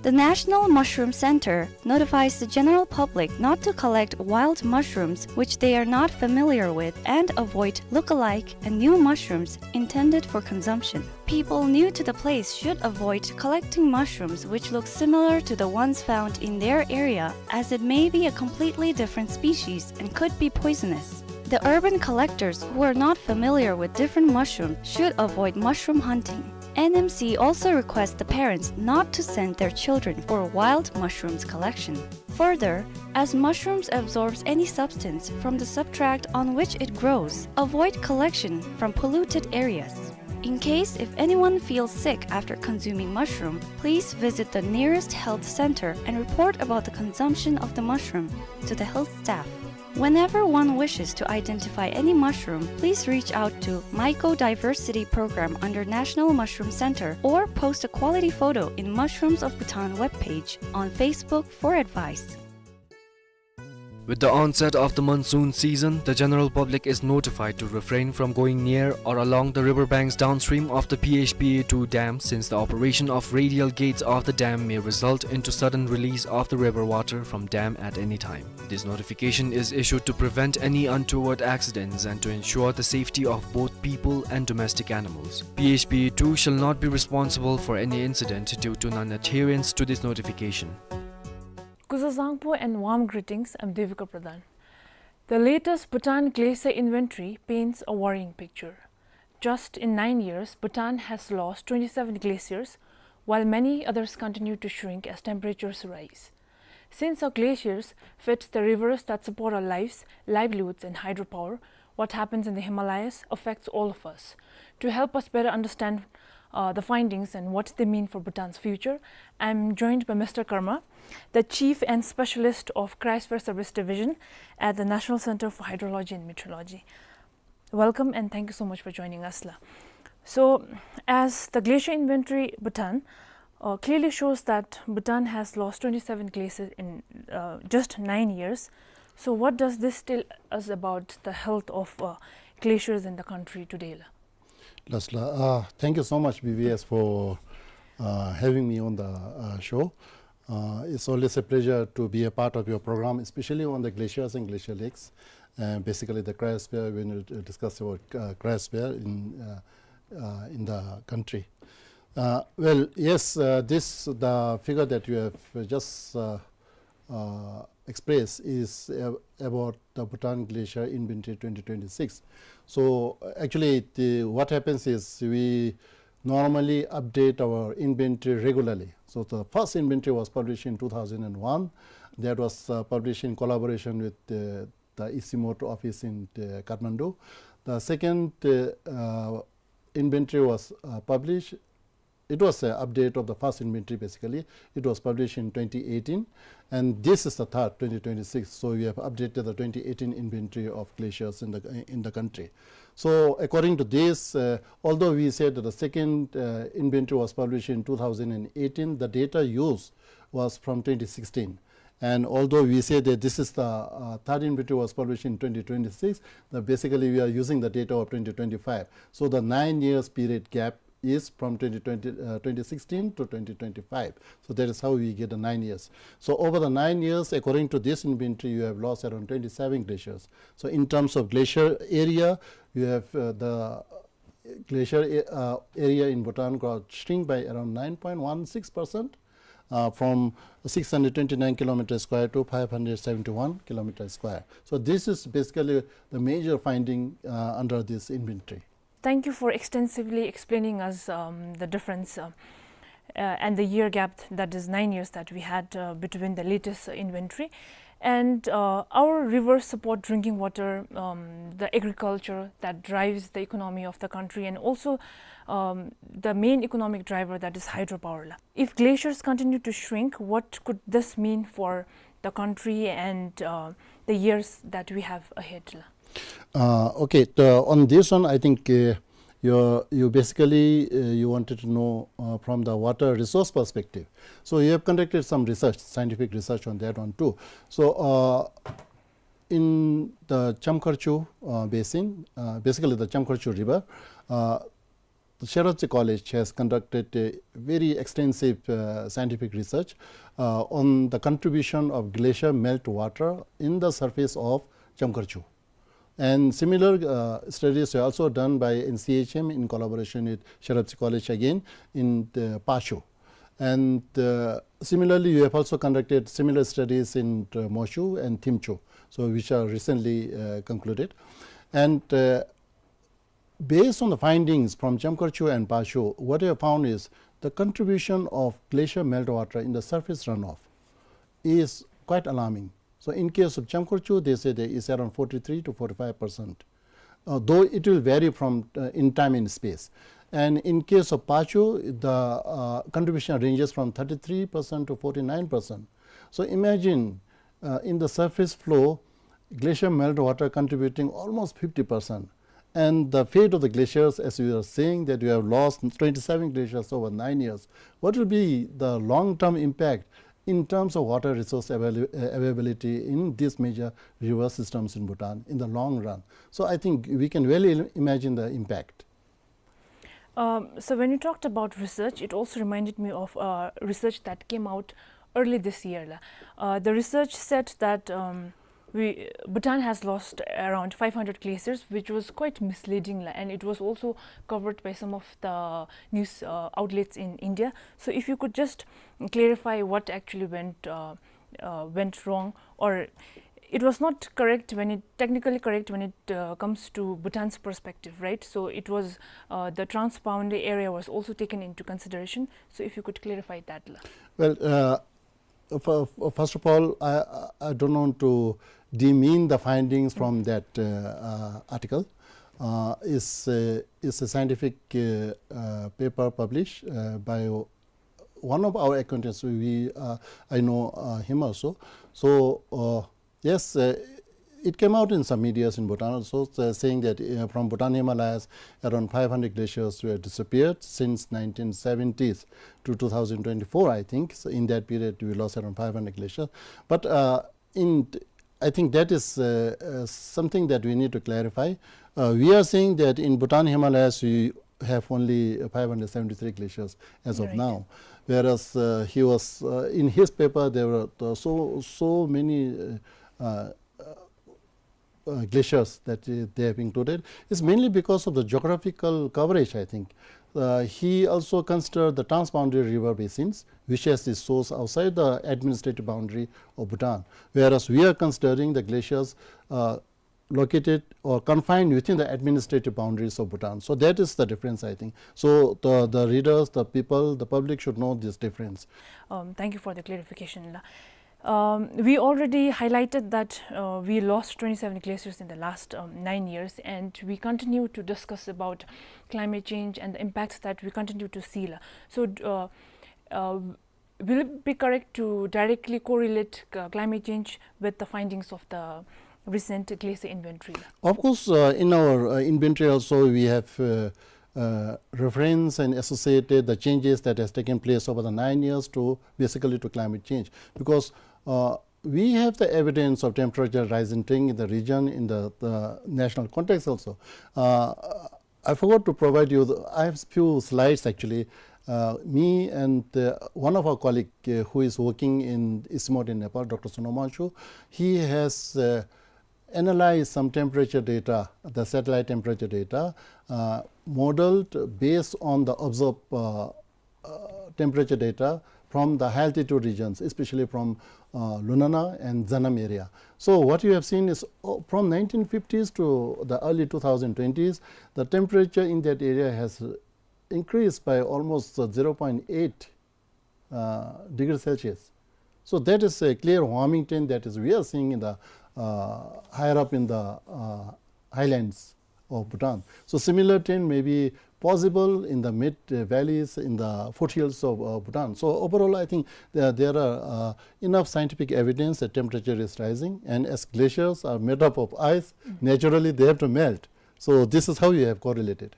The National Mushroom Center notifies the general public not to collect wild mushrooms which they are not familiar with and avoid look-alike and new mushrooms intended for consumption. People new to the place should avoid collecting mushrooms which look similar to the ones found in their area, as it may be a completely different species and could be poisonous. The urban collectors who are not familiar with different mushrooms should avoid mushroom hunting. N M C also requests the parents not to send their children for wild mushrooms collection. Further, as mushrooms absorbs any substance from the substrate on which it grows, avoid collection from polluted areas. In case if anyone feels sick after consuming mushroom, please visit the nearest health center and report about the consumption of the mushroom to the health staff. Whenever one wishes to identify any mushroom, please reach out to Mycodiversity Program under National Mushroom Center or post a quality photo in Mushrooms of Bhutan webpage on Facebook for advice. With the onset of the monsoon season, the general public is notified to refrain from going near or along the river banks downstream of the P H P A two dam, since the operation of radial gates of the dam may result into sudden release of the river water from dam at any time. This notification is issued to prevent any untoward accidents and to ensure the safety of both people and domestic animals. P H P A two shall not be responsible for any incident due to non-adherence to this notification. Kuzuzangpo and warm greetings. I'm Devika Pradhan. The latest Bhutan glacier inventory paints a worrying picture. Just in nine years, Bhutan has lost twenty-seven glaciers, while many others continue to shrink as temperatures rise. Since our glaciers feed the rivers that support our lives, livelihoods, and hydropower, what happens in the Himalayas affects all of us. To help us better understand, uh, the findings and what they mean for Bhutan's future, I'm joined by Mister Karma, the Chief and Specialist of Cryosphere Service Division at the National Center for Hydrology and Meteorology. Welcome and thank you so much for joining us, la. So, as the glacier inventory Bhutan, uh, clearly shows that Bhutan has lost twenty-seven glaciers in, uh, just nine years. So, what does this tell us about the health of, uh, glaciers in the country today, la? Lasla, uh, thank you so much, B B S, for, uh, having me on the, uh, show. Uh, it's always a pleasure to be a part of your program, especially on the glaciers and glacial lakes. Uh, basically, the cryosphere, when you, uh, discuss about, uh, cryosphere in, uh, uh, in the country. Uh, well, yes, uh, this, the figure that you have just, uh, uh, expressed is, uh, about the Bhutan Glacier Inventory twenty twenty-six. So, uh, actually, the, what happens is we normally update our inventory regularly. So the first inventory was published in two thousand one. That was, uh, published in collaboration with the, the ICIMOT office in, uh, Kathmandu. The second, uh, uh, inventory was, uh, published. It was an update of the first inventory, basically. It was published in twenty eighteen, and this is the third, twenty twenty-six. So we have updated the twenty eighteen inventory of glaciers in the, in the country. So according to this, uh, although we said that the second, uh, inventory was published in two thousand eighteen, the data used was from twenty sixteen. And although we say that this is the, uh, third inventory was published in twenty twenty-six, that basically we are using the data of twenty twenty-five. So the nine years period gap is from twenty twenty, uh, twenty sixteen to twenty twenty-five. So that is how we get the nine years. So over the nine years, according to this inventory, you have lost around twenty-seven glaciers. So in terms of glacier area, you have, uh, the glacier a-, uh, area in Bhutan got shrink by around nine point one six percent, uh, from six hundred twenty-nine kilometer square to five hundred seventy-one kilometer square. So this is basically the major finding, uh, under this inventory. Thank you for extensively explaining us, um, the difference, uh, uh, and the year gap, that is nine years, that we had, uh, between the latest, uh, inventory. And, uh, our rivers support drinking water, um, the agriculture that drives the economy of the country, and also, um, the main economic driver, that is hydropower, la. If glaciers continue to shrink, what could this mean for the country and, uh, the years that we have ahead, la? Uh, okay, the, on this one, I think, uh, you, you basically, uh, you wanted to know, uh, from the water resource perspective. So you have conducted some research, scientific research on that one too. So, uh, in the Chamkharchu, uh, basin, uh, basically the Chamkharchu River, uh, The Sherabji College has conducted a very extensive, uh, scientific research, uh, on the contribution of glacier melt water in the surface of Chamkhorchu. And similar, uh, studies were also done by N C H M in collaboration with Sherabji College again in the Pashur. And, uh, similarly, you have also conducted similar studies in, uh, Moshu and Thimchur, so which are recently, uh, concluded. And, uh, based on the findings from Chamkhorchu and Pashur, what we have found is the contribution of glacier meltwater in the surface runoff is quite alarming. So in case of Chamkhorchu, they say there is around forty-three to forty-five percent, uh, though it will vary from, uh, in time and space. And in case of Pashur, the, uh, contribution ranges from thirty-three percent to forty-nine percent. So imagine, uh, in the surface flow, glacier melt water contributing almost fifty percent. And the fate of the glaciers, as we are saying that we have lost twenty-seven glaciers over nine years, what will be the long-term impact in terms of water resource avail-, uh, availability in these major river systems in Bhutan in the long run? So I think we can well im-, imagine the impact. Um, so when you talked about research, it also reminded me of, uh, research that came out early this year, la. Uh, the research said that, um, we, Bhutan has lost around five hundred glaciers, which was quite misleading, la, and it was also covered by some of the news, uh, outlets in India. So if you could just clarify what actually went, uh, uh, went wrong, or it was not correct when it, technically correct when it, uh, comes to Bhutan's perspective, right? So it was, uh, the transboundary area was also taken into consideration. So if you could clarify that, la. Well, uh, f-, f-, first of all, I, I, I don't want to demean the findings from that, uh, uh, article. Uh, it's a, it's a scientific, uh, uh, paper published, uh, by one of our acquaintance. We, uh, I know, uh, him also. So, uh, yes, uh, it came out in some medias in Bhutan also, uh, saying that, uh, from Bhutan Himalayas, around five hundred glaciers were disappeared since nineteen seventies to two thousand twenty-four, I think. So in that period, we lost around five hundred glaciers. But, uh, in, I think that is, uh, uh, something that we need to clarify. Uh, we are saying that in Bhutan Himalayas, we have only five hundred seventy-three glaciers as of, right, now. Whereas, uh, he was, uh, in his paper, there were, uh, so, so many, uh, uh, uh, glaciers that, uh, they have included. It's mainly because of the geographical coverage, I think. Uh, he also considered the transboundary river basins, which has its source outside the administrative boundary of Bhutan, whereas we are considering the glaciers, uh, located or confined within the administrative boundaries of Bhutan. So that is the difference, I think. So the, the readers, the people, the public should know this difference. Um, thank you for the clarification, la. Um, we already highlighted that, uh, we lost twenty-seven glaciers in the last, um, nine years, and we continue to discuss about climate change and the impacts that we continue to see, la. So, uh, uh, will it be correct to directly correlate, uh, climate change with the findings of the recent glacier inventory? Of course, uh, in our, uh, inventory also we have, uh, uh, reference and associated the changes that has taken place over the nine years to basically to climate change. Because, uh, we have the evidence of temperature rising in the region in the, the national context also. Uh, I forgot to provide you, the, I have few slides actually. Uh, me and, uh, one of our colleague, uh, who is working in East Timor in Nepal, Doctor Sonam Wangchuk, he has, uh, analyzed some temperature data, the satellite temperature data, uh, modeled based on the observed, uh, uh, temperature data from the high altitude regions, especially from, uh, Lunana and Zanam area. So what you have seen is, uh, from nineteen fifties to the early two thousand twenties, the temperature in that area has increased by almost, uh, zero point eight, uh, degrees Celsius. So that is a clear warming trend that is we are seeing in the, uh, higher up in the, uh, highlands of Bhutan. So similar trend may be possible in the mid, uh, valleys, in the foothills of, uh, Bhutan. So overall, I think there, there are, uh, enough scientific evidence that temperature is rising, and as glaciers are made up of ice, mm, naturally they have to melt. So this is how you have correlated.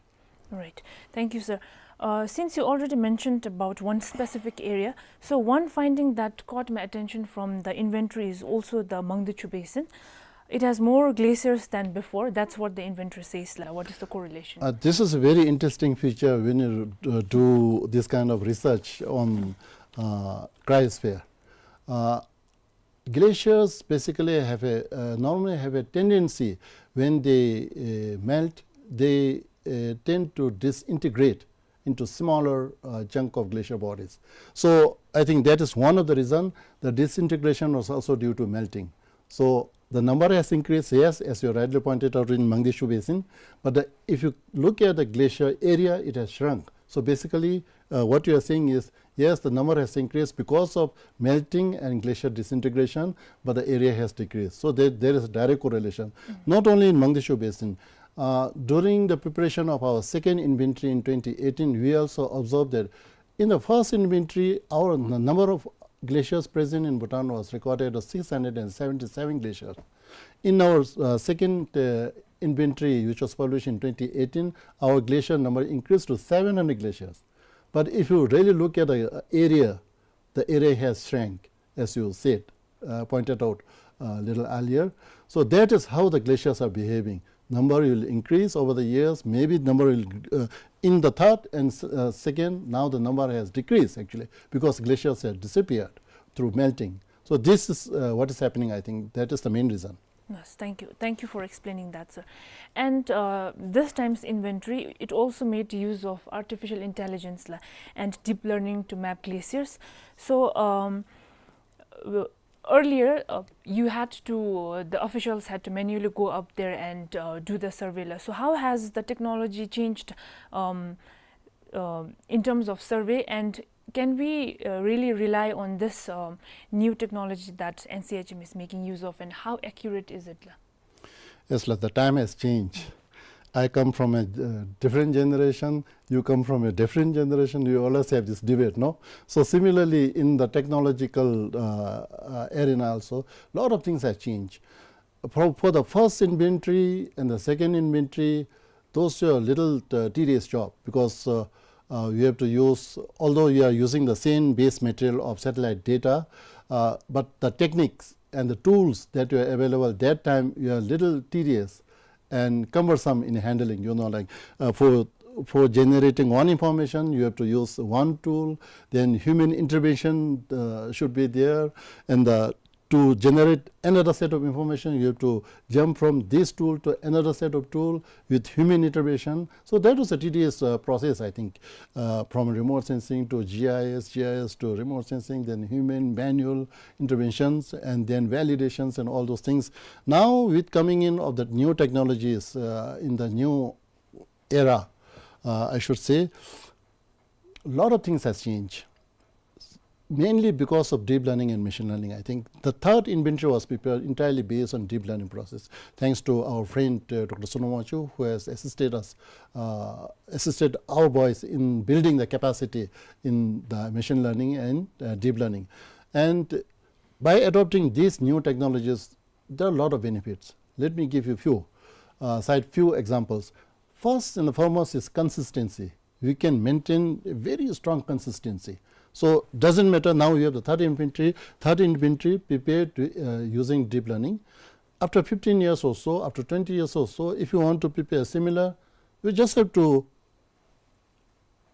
Right. Thank you, sir. Uh, since you already mentioned about one specific area, so one finding that caught my attention from the inventory is also the Mangdechu Basin. It has more glaciers than before. That's what the inventory says la. What is the correlation? Uh, this is a very interesting feature when you uh, do this kind of research on uh, cryosphere. Uh, glaciers basically have a uh, normally have a tendency when they uh, melt, they uh, tend to disintegrate into smaller uh, chunk of glacial bodies. So I think that is one of the reason. The disintegration was also due to melting. So the number has increased, yes, as you rightly pointed out in Mangdishu Basin. But the, if you look at the glacial area, it has shrunk. So basically, uh, what you are saying is, yes, the number has increased because of melting and glacial disintegration, but the area has decreased. So there, there is a direct correlation. Mm. Not only in Mangdishu Basin, uh, during the preparation of our second inventory in twenty eighteen, we also observed that in the first inventory, our n- number of glaciers present in Bhutan was recorded as six hundred seventy-seven glaciers. In our uh, second uh, inventory, which was published in twenty eighteen, our glacier number increased to seven hundred glaciers. But if you really look at the uh, area, the area has shrank, as you said, uh, pointed out a little earlier. So that is how the glaciers are behaving. Number will increase over the years. Maybe number will, uh, in the third and s- uh, second, now the number has decreased actually because glaciers have disappeared through melting. So this is uh, what is happening, I think. That is the main reason. Yes, thank you. Thank you for explaining that, sir. And uh, this time's inventory, it also made use of artificial intelligence la, and deep learning to map glaciers. So um, w- earlier, uh, you had to, uh, the officials had to manually go up there and uh, do the survey la. So how has the technology changed um, uh, in terms of survey, and can we uh, really rely on this um, new technology that N C H M is making use of, and how accurate is it la? Yes, la, the time has changed. I come from a uh, different generation. You come from a different generation. You always have this debate, no? So similarly, in the technological uh, uh, arena also, lot of things have changed. For, for the first inventory and the second inventory, those were little uh, tedious job because uh, uh, you have to use, although you are using the same base material of satellite data, uh, but the techniques and the tools that were available that time were little tedious and cumbersome in handling. You know, like uh, for for generating one information, you have to use one tool. Then human intervention uh, should be there, and the to generate another set of information, you have to jump from this tool to another set of tool with human intervention. So that was a tedious uh, process, I think, uh, from remote sensing to G I S, G I S to remote sensing, then human manual interventions, and then validations and all those things. Now, with coming in of the new technologies uh, in the new era, uh, I should say, a lot of things has changed, mainly because of deep learning and machine learning. I think the third inventory was prepared entirely based on deep learning process, thanks to our friend uh, Doctor Sonoma Wangchuk, who has assisted us, uh, assisted our boys in building the capacity in the machine learning and uh, deep learning. And by adopting these new technologies, there are a lot of benefits. Let me give you few, uh, cite few examples. First and foremost is consistency. We can maintain a very strong consistency. So doesn't matter, now you have the third inventory, third inventory prepared to, uh, using deep learning. After fifteen years or so, after twenty years or so, if you want to prepare similar, you just have to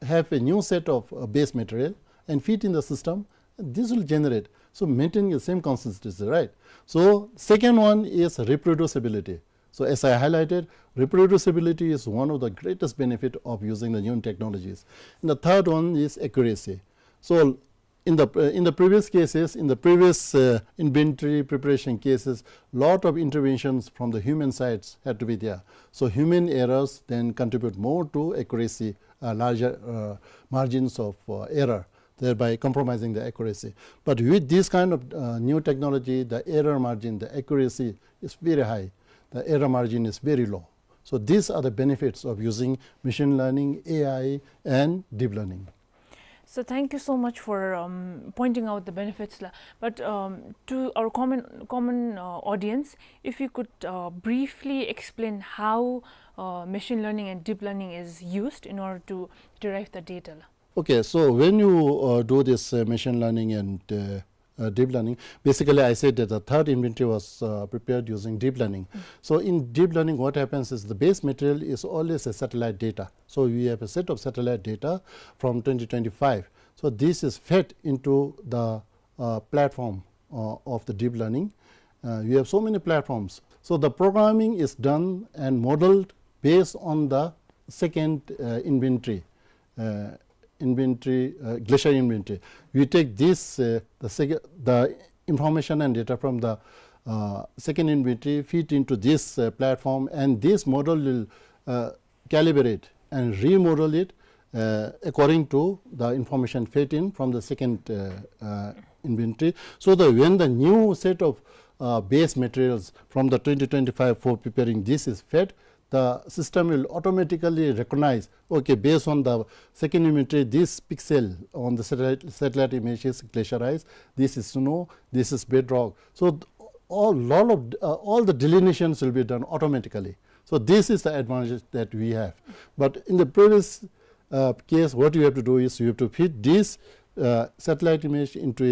have a new set of uh, base material and feed in the system, this will generate. So maintaining the same consistency, right? So second one is reproducibility. So as I highlighted, reproducibility is one of the greatest benefit of using the new technologies. And the third one is accuracy. So in the uh, in the previous cases, in the previous uh, inventory preparation cases, lot of interventions from the human sides had to be there. So human errors then contribute more to accuracy, uh, larger uh, margins of uh, error, thereby compromising the accuracy. But with this kind of uh, new technology, the error margin, the accuracy is very high. The error margin is very low. So these are the benefits of using machine learning, A I, and deep learning. So thank you so much for um, pointing out the benefits la. But um, to our common common uh, audience, if you could uh, briefly explain how uh, machine learning and deep learning is used in order to derive the data la. Okay, so when you uh, do this uh, machine learning and uh, uh, deep learning. Basically, I said that the third inventory was, uh, prepared using deep learning. So in deep learning, what happens is the base material is always a satellite data. So we have a set of satellite data from twenty twenty-five. So this is fed into the, uh, platform, uh, of the deep learning. Uh, we have so many platforms. So the programming is done and modeled based on the second, uh, inventory, uh, inventory, uh, glacier inventory. We take this, uh, the, sec- the information and data from the, uh, second inventory, feed into this, uh, platform, and this model will, uh, calibrate and remodel it, uh, according to the information fed in from the second, uh, uh, inventory, so that when the new set of, uh, base materials from the twenty twenty-five for preparing this is fed, the system will automatically recognize, okay, based on the second inventory, this pixel on the satellite, satellite image is glacierized, this is snow, this is bedrock. So th- all, lot of, uh, all the delineations will be done automatically. So this is the advantage that we have. But in the previous, uh, case, what you have to do is you have to feed this, uh, satellite image into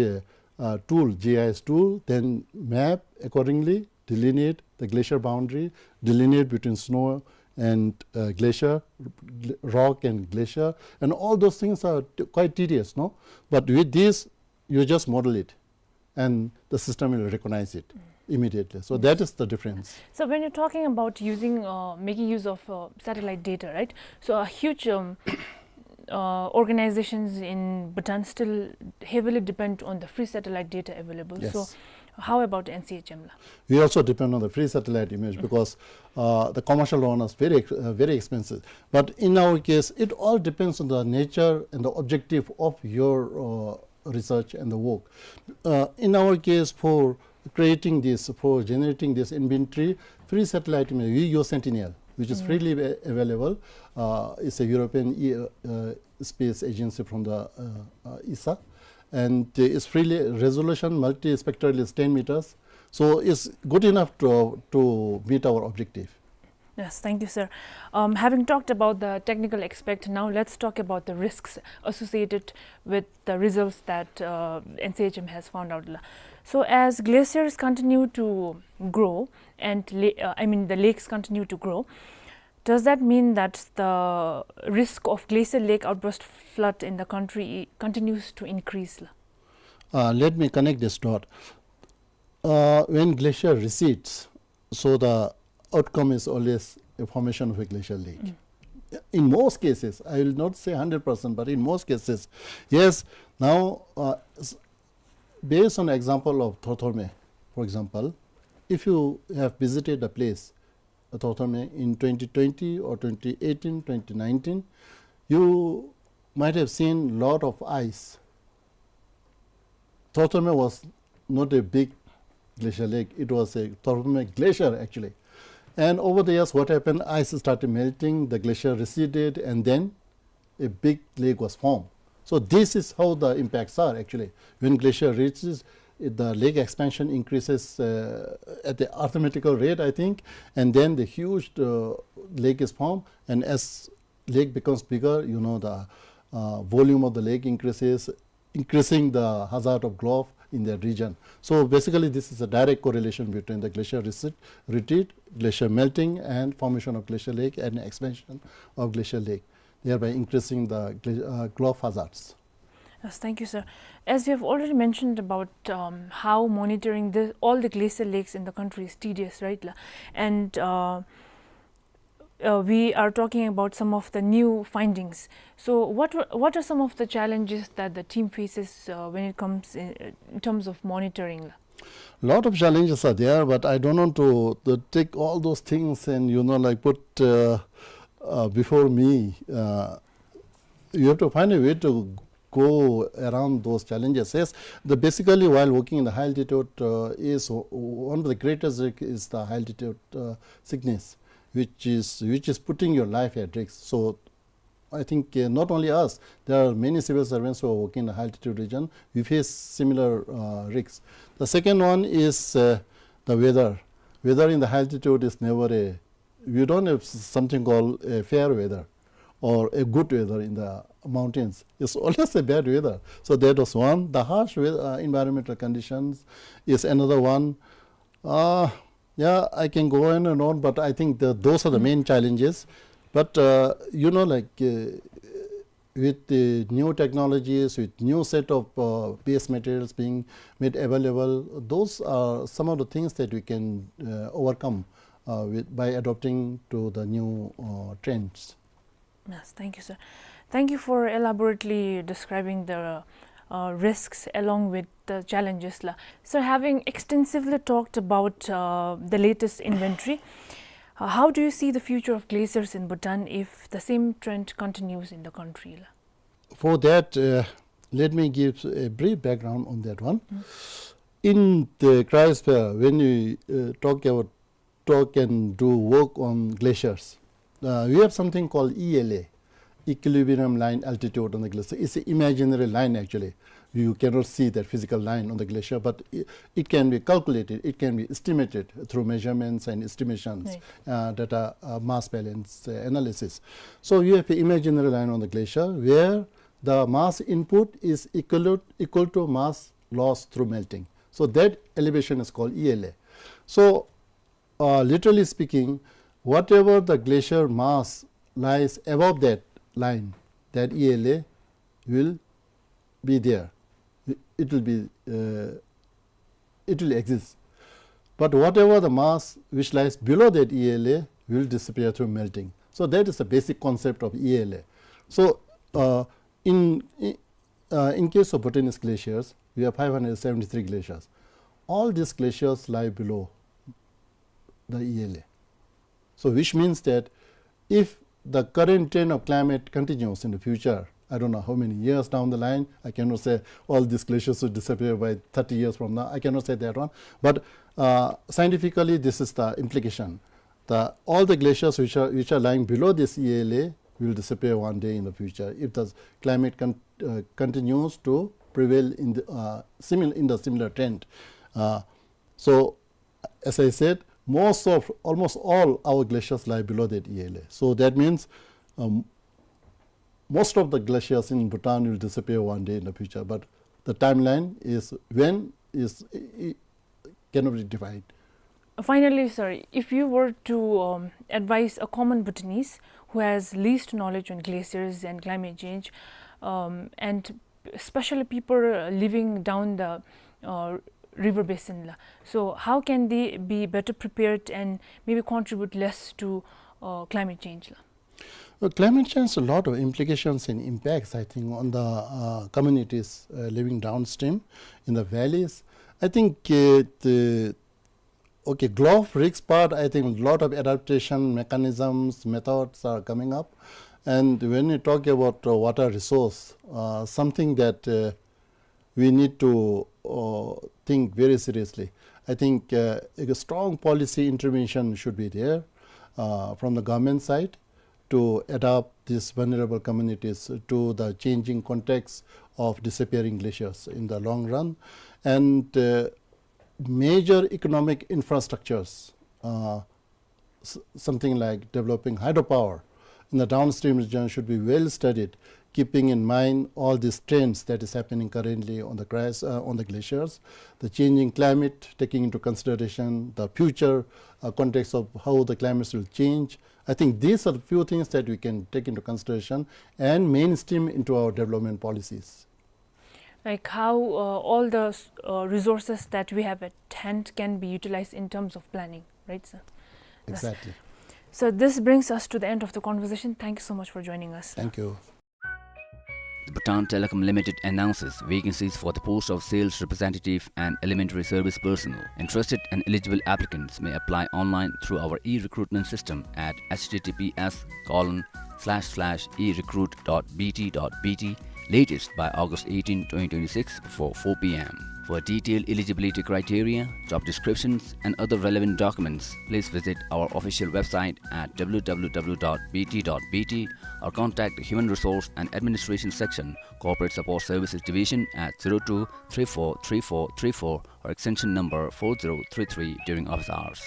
a, uh, tool, G I S tool, then map accordingly, delineate the glacier boundary, delineate between snow and, uh, glacier, gl- rock and glacier, and all those things are t- quite tedious, no? But with this, you just model it, and the system will recognize it immediately. So that is the difference. So when you're talking about using, uh, making use of, uh, satellite data, right? So a huge, um, uh, organizations in Bhutan still heavily depend on the free satellite data available. So Yes. how about N C H M la? We also depend on the free satellite image because, uh, the commercial one is very ex- uh, very expensive. But in our case, it all depends on the nature and the objective of your, uh, research and the work. Uh, in our case, for creating this, for generating this inventory, free satellite image, we use Sentinel, which is freely a- available. Uh, it's a European e- uh, space agency from the, uh, uh, E S A, and it's freely resolution, multispectral is ten meters, so it's good enough to to meet our objective. Yes, thank you, sir. Um, having talked about the technical aspect, now let's talk about the risks associated with the results that, uh, N C H M has found out. So, as glaciers continue to grow and la- uh, I mean the lakes continue to grow, does that mean that the risk of glacial lake outburst flood in the country continues to increase? Uh, let me connect this dot. Uh, when glacier recedes, so the outcome is always a formation of a glacial lake. In most cases, I will not say hundred percent, but in most cases, yes. Now, uh, s- based on example of Thorthorme, for example, if you have visited a place, uh, Thorthorme in twenty twenty or twenty eighteen, twenty nineteen, you might have seen lot of ice. Thorthorme was not a big glacial lake. It was a Thorthorme glacier, actually. And over the years, what happened? Ice started melting, the glacier receded, and then a big lake was formed. So this is how the impacts are, actually. When glacier reaches, it- the lake expansion increases, uh, at the arithmetical rate, I think, and then the huge, uh, lake is formed. And as lake becomes bigger, you know, the, uh, volume of the lake increases, increasing the hazard of GLOF in that region. So basically, this is a direct correlation between the glacier recede, retreat, glacier melting, and formation of glacial lake and expansion of glacial lake, thereby increasing the gla- uh, GLOF hazards. Yes, thank you, sir. As you have already mentioned about, um, how monitoring the, all the glacial lakes in the country is tedious, right? La? And, uh, uh, we are talking about some of the new findings. So, what were- what are some of the challenges that the team faces, uh, when it comes in, in terms of monitoring? Lot of challenges are there, but I don't want to, to take all those things and, you know, like, put, uh, uh, before me. Uh, you have to find a way to go around those challenges. Yes, the basically while working in the high altitude, uh, is o- one of the greatest risk is the high altitude, uh, sickness, which is which is putting your life at risk. So I think, uh, not only us, there are many civil servants who are working in the high altitude region. We face similar, uh, risks. The second one is, uh, the weather. Weather in the high altitude is never a, we don't have s- something called a fair weather. or a good weather in the mountains. It's always a bad weather. So that was one. The harsh wea-, uh, environmental conditions is another one. Uh, yeah, I can go on and on, but I think the, those are the main challenges. But, uh, you know, like, uh, with the new technologies, with new set of, uh, base materials being made available, those are some of the things that we can, uh, overcome, uh, with, by adopting to the new, uh, trends. Yes, thank you, sir. Thank you for elaborately describing the, uh, risks along with the challenges la. So, having extensively talked about, uh, the latest inventory, uh, how do you see the future of glaciers in Bhutan if the same trend continues in the country la? For that, uh, let me give a brief background on that one. In the cryosphere, when we, uh, talk about, talk and do work on glaciers, uh, we have something called E L A, equilibrium line altitude on the glacier. It's an imaginary line, actually. You cannot see that physical line on the glacier, but it, it can be calculated, it can be estimated through measurements and estimations, uh, data, uh, mass balance, uh, analysis. So you have an imaginary line on the glacier where the mass input is equal, equal to mass loss through melting. So that elevation is called E L A. So, uh, literally speaking, whatever the glacier mass lies above that line, that E L A will be there. It, it will be, uh, it will exist. But whatever the mass which lies below that E L A will disappear through melting. So that is the basic concept of E L A. So, uh, in, in, uh, in case of Bhutanese glaciers, we have five hundred seventy-three glaciers. All these glaciers lie below the E L A. So which means that if the current trend of climate continues in the future, I don't know how many years down the line, I cannot say all these glaciers will disappear by thirty years from now, I cannot say that one. But, uh, scientifically, this is the implication. The, all the glaciers which are, which are lying below this E L A will disappear one day in the future if the climate con-, uh, continues to prevail in the, uh, simil-, in the similar trend. Uh, so as I said, most of, almost all our glaciers lie below that E L A. So that means, um, most of the glaciers in Bhutan will disappear one day in the future, but the timeline is when is, i-, i-, cannot be defined. Finally, sir, if you were to, um, advise a common Bhutanese who has least knowledge on glaciers and climate change, um, and especially people, uh, living down the, uh, river basin la. So how can they be better prepared and maybe contribute less to, uh, climate change la? Well, climate change has a lot of implications and impacts, I think, on the, uh, communities, uh, living downstream in the valleys. I think, uh, the Okay, glow up risk part, I think lot of adaptation mechanisms, methods are coming up. And when you talk about, uh, water resource, uh, something that, uh, we need to, uh, think very seriously. I think, uh, a strong policy intervention should be there, uh, from the government side to adapt these vulnerable communities to the changing context of disappearing glaciers in the long run. And, uh, major economic infrastructures, uh, s-, something like developing hydropower in the downstream region should be well studied, keeping in mind all these trends that is happening currently on the cras-, uh, on the glaciers, the changing climate, taking into consideration the future, uh, context of how the climates will change. I think these are the few things that we can take into consideration and mainstream into our development policies. Like how, uh, all the s-, uh, resources that we have at hand can be utilized in terms of planning, right, sir? Yes. Exactly. So this brings us to the end of the conversation. Thank you so much for joining us. Thank you. The Bhutan Telecom Limited announces vacancies for the post of sales representative and elementary service personnel. Interested and eligible applicants may apply online through our e-recruitment system at H T T P S colon slash slash e recruit dot B T dot B T, latest by August eighteen, twenty twenty-six, before four P M. For detailed eligibility criteria, job descriptions, and other relevant documents, please visit our official website at W W W dot B T dot B T or contact the Human Resource and Administration Section, Corporate Support Services Division at zero two three four three four three four or extension number four zero three three during office hours.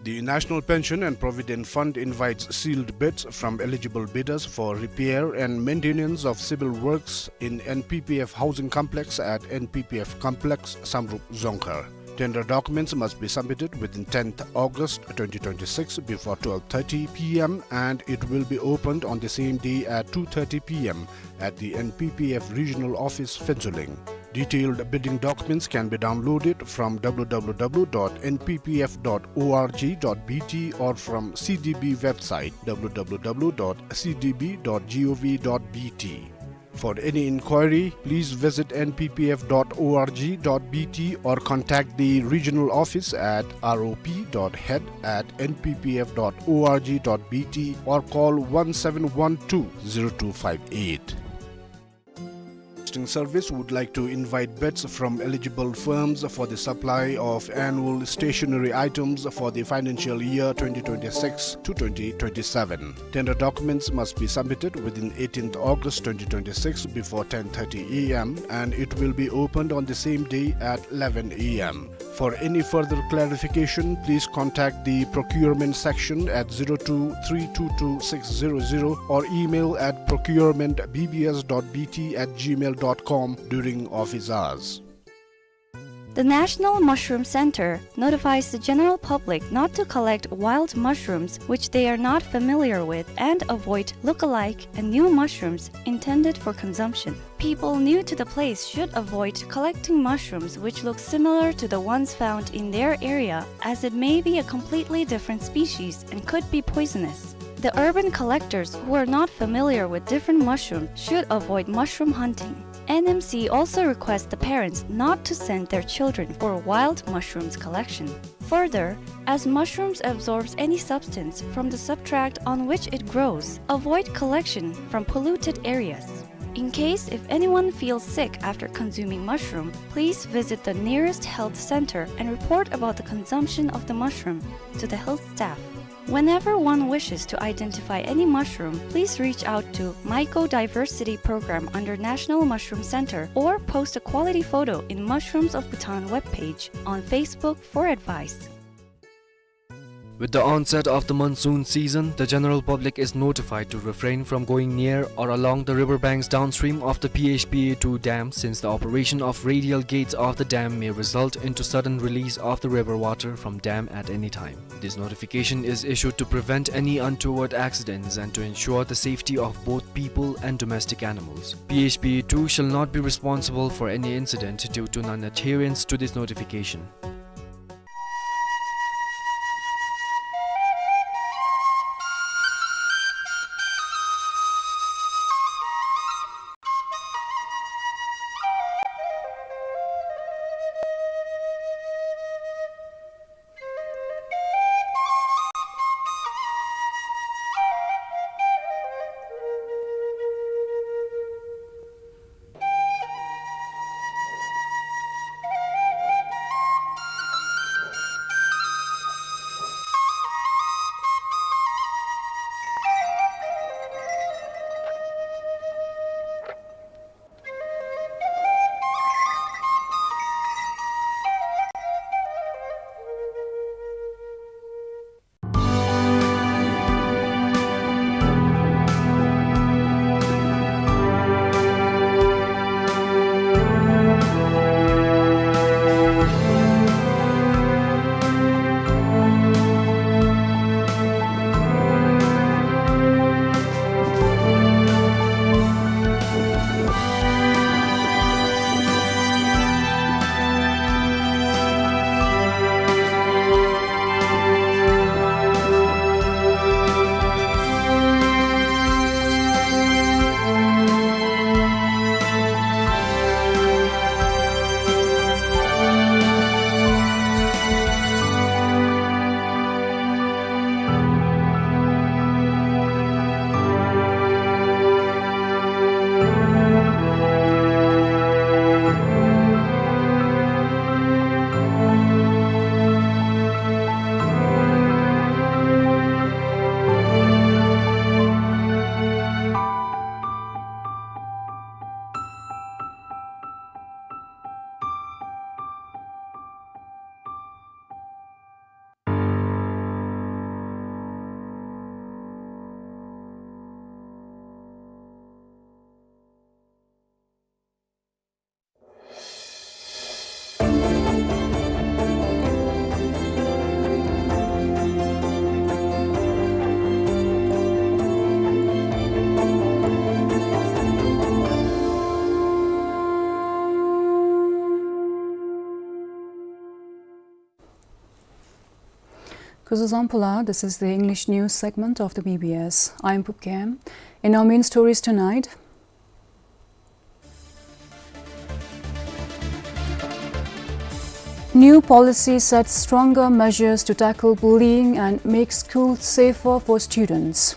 The National Pension and Provident Fund invites sealed bids from eligible bidders for repair and maintenance of civil works in N P P F housing complex at N P P F complex, Samdrup, Dzongkhar. Tender documents must be submitted within tenth August twenty twenty-six before twelve thirty P M, and it will be opened on the same day at two thirty P M at the N P P F regional office, Phuentsholing. Detailed bidding documents can be downloaded from W W W dot N P P F dot org dot B T or from C D B website, W W W dot C D B dot gov dot B T. For any inquiry, please visit N P P F dot org dot B T or contact the regional office at R O P dot head at N P P F dot org dot B T or call one seven one two zero two five eight. Posting Service would like to invite bids from eligible firms for the supply of annual stationery items for the financial year twenty twenty-six to twenty twenty-seven. Tender documents must be submitted within eighteenth August twenty twenty-six before ten thirty A M, and it will be opened on the same day at eleven A M. For any further clarification, please contact the procurement section at zero two three two two six zero zero or email at procurement B B S dot B T at gmail dot com during office hours. The National Mushroom Center notifies the general public not to collect wild mushrooms which they are not familiar with and avoid look-alike and new mushrooms intended for consumption. People new to the place should avoid collecting mushrooms which look similar to the ones found in their area, as it may be a completely different species and could be poisonous. The urban collectors who are not familiar with different mushrooms should avoid mushroom hunting. N M C also requests the parents not to send their children for wild mushrooms collection. Further, as mushrooms absorbs any substance from the substrate on which it grows, avoid collection from polluted areas. In case if anyone feels sick after consuming mushroom, please visit the nearest health center and report about the consumption of the mushroom to the health staff. Whenever one wishes to identify any mushroom, please reach out to Mycodiversity Program under National Mushroom Center or post a quality photo in Mushrooms of Bhutan webpage on Facebook for advice. With the onset of the monsoon season, the general public is notified to refrain from going near or along the river banks downstream of the P H P A two dam, since the operation of radial gates of the dam may result into sudden release of the river water from dam at any time. This notification is issued to prevent any untoward accidents and to ensure the safety of both people and domestic animals. P H P A two shall not be responsible for any incident due to non-adherence to this notification. Kuzuzangpula, this is the English news segment of the B B S. I'm Pupkem. In our main stories tonight, new policy sets stronger measures to tackle bullying and make schools safer for students.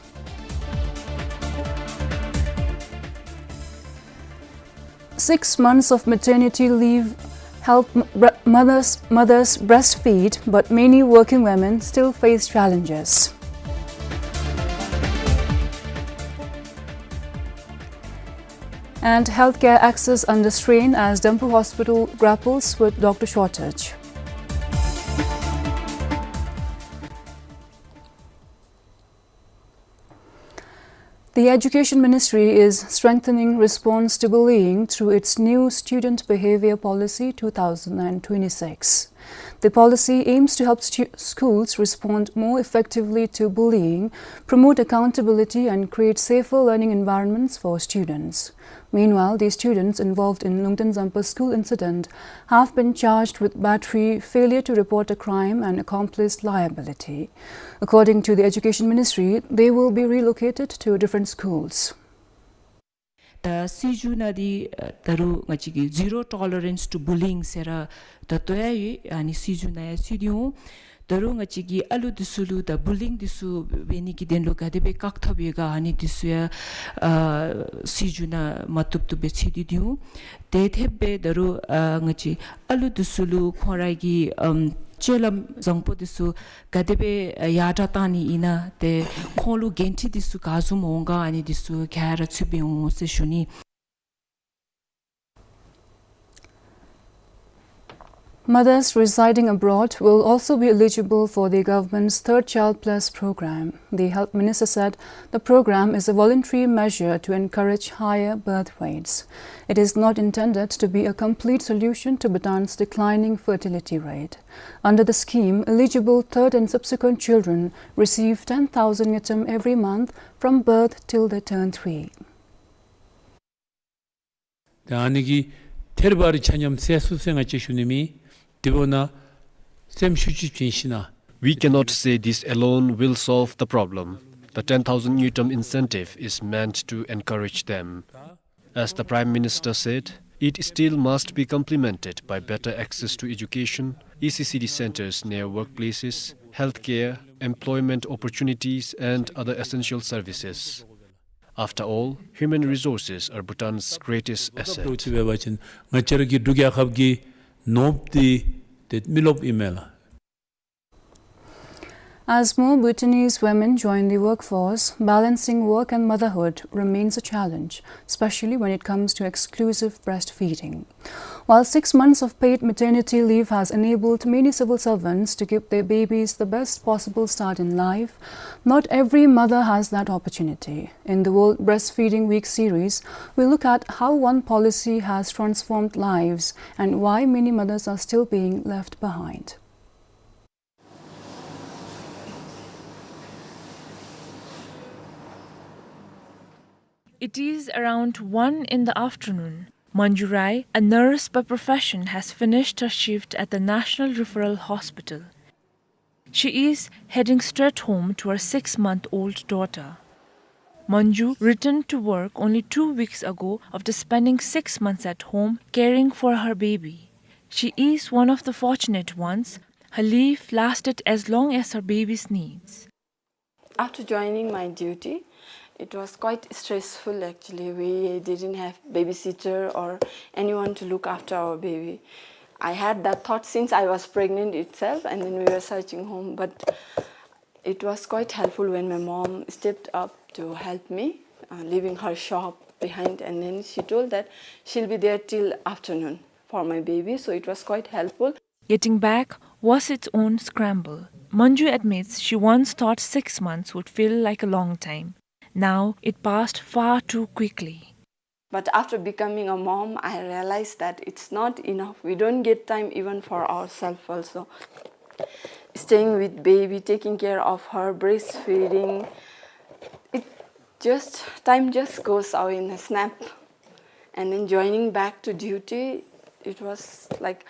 Six months of maternity leave help m-, bre-, mothers, mothers breastfeed, but many working women still face challenges. And healthcare access under strain as Dampu Hospital grapples with doctor shortage. The Education Ministry is strengthening response to bullying through its new Student Behavior Policy two thousand and twenty-six. The policy aims to help stu-, schools respond more effectively to bullying, promote accountability, and create safer learning environments for students. Meanwhile, the students involved in Lungten Zampa school incident have been charged with battery, failure to report a crime, and accomplice liability. According to the Education Ministry, they will be relocated to different schools. ད་སྲིད་བྱུས་ནང་འདི་ད་རུང་ང་བཅས་ཀྱི་zero tolerance to bullying ཟེར་ར་ད་ལྟོ་ཡང་ཡོད། ཨ་ནི་སྲིད་བྱུས་ནང་ཡང་ཚུད་དེ་འོང་། ད་རུང་ང་བཅས་ཀྱི་ཨ་ལུ་འདི་ཚུ་ལུ་ད་bullying འདི་ཚུ་འབད་ནི་གི་དོན་ལུ་ག་དེ་སྦེ་བཀག་ཐབས་ཡོད་ག་ཨ་ནི་འདི་ཚུ་ཡང་ཨ་སྲིད་བྱུས་ནང་མ་བཏུབ་བཏུབ་སྦེ་ཚུད་དེ་འདི་འོང་། དེ་འཐདཔ་སྦེ་ད་རུང་ཨ་ང་བཅས་ཨ་ལུ་འདི་ཚུ་ལུ་ཁོང་ར་གི་ཨམ་སྤྱོད་ལམ་བཟང་པོ་འདི་ཚུ་ག་དེ་སྦེ་ཡར་དྲག་བཏང་ནི་ཨིན་ན་ཏེ་ཁོང་ལུ་འགན་འཁྲི་འདི་ཚུ་ག་བཟུམ་འོང་ག་ཨ་ནི་འདི་ཚུ་ག་ར་ཚུད་པའི་འོང་ཟེར་ཞུ་ནི། Mothers residing abroad will also be eligible for the government's Third Child Plus program. The Health Minister said the program is a voluntary measure to encourage higher birth rates. It is not intended to be a complete solution to Bhutan's declining fertility rate. Under the scheme, eligible third and subsequent children receive ten thousand ngultrum every month from birth till they turn three. ད་ཨ་ནི་གིས་ཐེར་བར་ཆ་མཉམ་སེལ་ཚུགས་ཟེར་ང་བཅས་ཞུ་ནི་མེད། དེ་འབདཝ་ད་སེམས་ཤུགས་ཅིག་བྱིན་ཞིན་ན། We cannot say this alone will solve the problem. The ten thousand ngultrum incentive is meant to encourage them. As the Prime Minister said, it still must be complemented by better access to education, E C C D centers near workplaces, healthcare, employment opportunities, and other essential services. After all, human resources are Bhutan's greatest asset. འདྲཝ་ཅིག་འབད་བ་ཅིན་ང་བཅས་ར་གི་འབྲུག་རྒྱལ་ཁབ་ཀྱི་ནོར་བུ་འདི་ཏེ་མི་རློབས་ཨིན་མས་ལགས། As more Bhutanese women join the workforce, balancing work and motherhood remains a challenge, especially when it comes to exclusive breastfeeding. While six months of paid maternity leave has enabled many civil servants to give their babies the best possible start in life, not every mother has that opportunity. In the World Breastfeeding Week series, we look at how one policy has transformed lives and why many mothers are still being left behind. It is around one in the afternoon. Manju Rai, a nurse by profession, has finished her shift at the National Referral Hospital. She is heading straight home to her six-month-old daughter. Manju returned to work only two weeks ago after spending six months at home caring for her baby. She is one of the fortunate ones. Her leave lasted as long as her baby's needs. After joining my duty, it was quite stressful actually. We didn't have babysitter or anyone to look after our baby. I had that thought since I was pregnant itself, and then we were searching home. But it was quite helpful when my mom stepped up to help me, uh, leaving her shop behind, and then she told that she'll be there till afternoon for my baby, so it was quite helpful. Getting back was its own scramble. Manju admits she once thought six months would feel like a long time. Now it passed far too quickly. But after becoming a mom, I realized that it's not enough. We don't get time even for ourselves also. Staying with baby, taking care of her, breastfeeding, it just, time just goes away in a snap. And then joining back to duty, it was like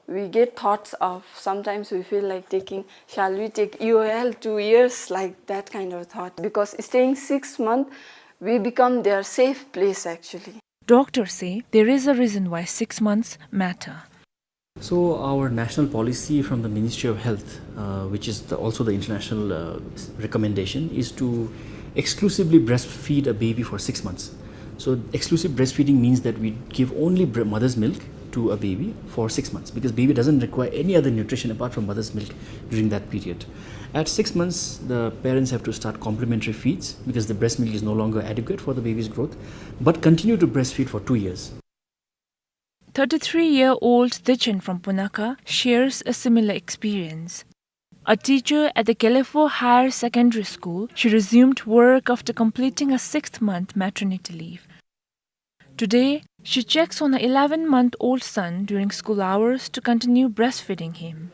We get thoughts of, sometimes we feel like taking, shall we take E O L two years, like that kind of thought, because staying six months, we become their safe place actually. Doctors say there is a reason why six months matter. So our national policy from the Ministry of Health, uh, which is the, also the international, uh, s-, recommendation, is to exclusively breastfeed a baby for six months. So exclusive breastfeeding means that we give only bre-, mother's milk to a baby for six months, because baby doesn't require any other nutrition apart from mother's milk during that period. At six months, the parents have to start complementary feeds because the breast milk is no longer adequate for the baby's growth, but continue to breastfeed for two years. Thirty-three-year-old Dechen from Punakha shares a similar experience. A teacher at the Kelefo Higher Secondary School, she resumed work after completing a six-month maternity leave. Today, she checks on her eleven-month-old son during school hours to continue breastfeeding him.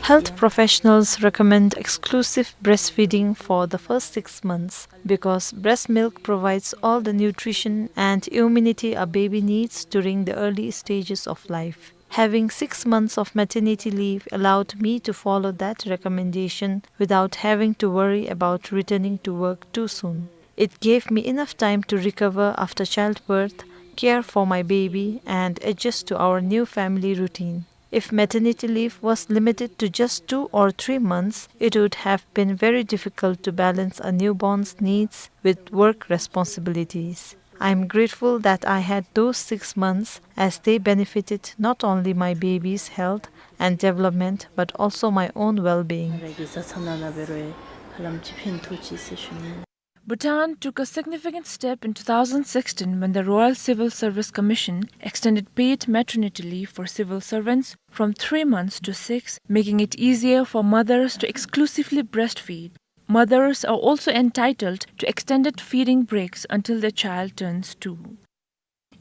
Health professionals recommend exclusive breastfeeding for the first six months because breast milk provides all the nutrition and immunity a baby needs during the early stages of life. Having six months of maternity leave allowed me to follow that recommendation without having to worry about returning to work too soon. It gave me enough time to recover after childbirth, care for my baby, and adjust to our new family routine. If maternity leave was limited to just two or three months, it would have been very difficult to balance a newborn's needs with work responsibilities. I am grateful that I had those six months, as they benefited not only my baby's health and development but also my own well-being. Bhutan took a significant step in two thousand sixteen when the Royal Civil Service Commission extended paid maternity leave for civil servants from three months to six, making it easier for mothers to exclusively breastfeed. Mothers are also entitled to extended feeding breaks until the child turns two.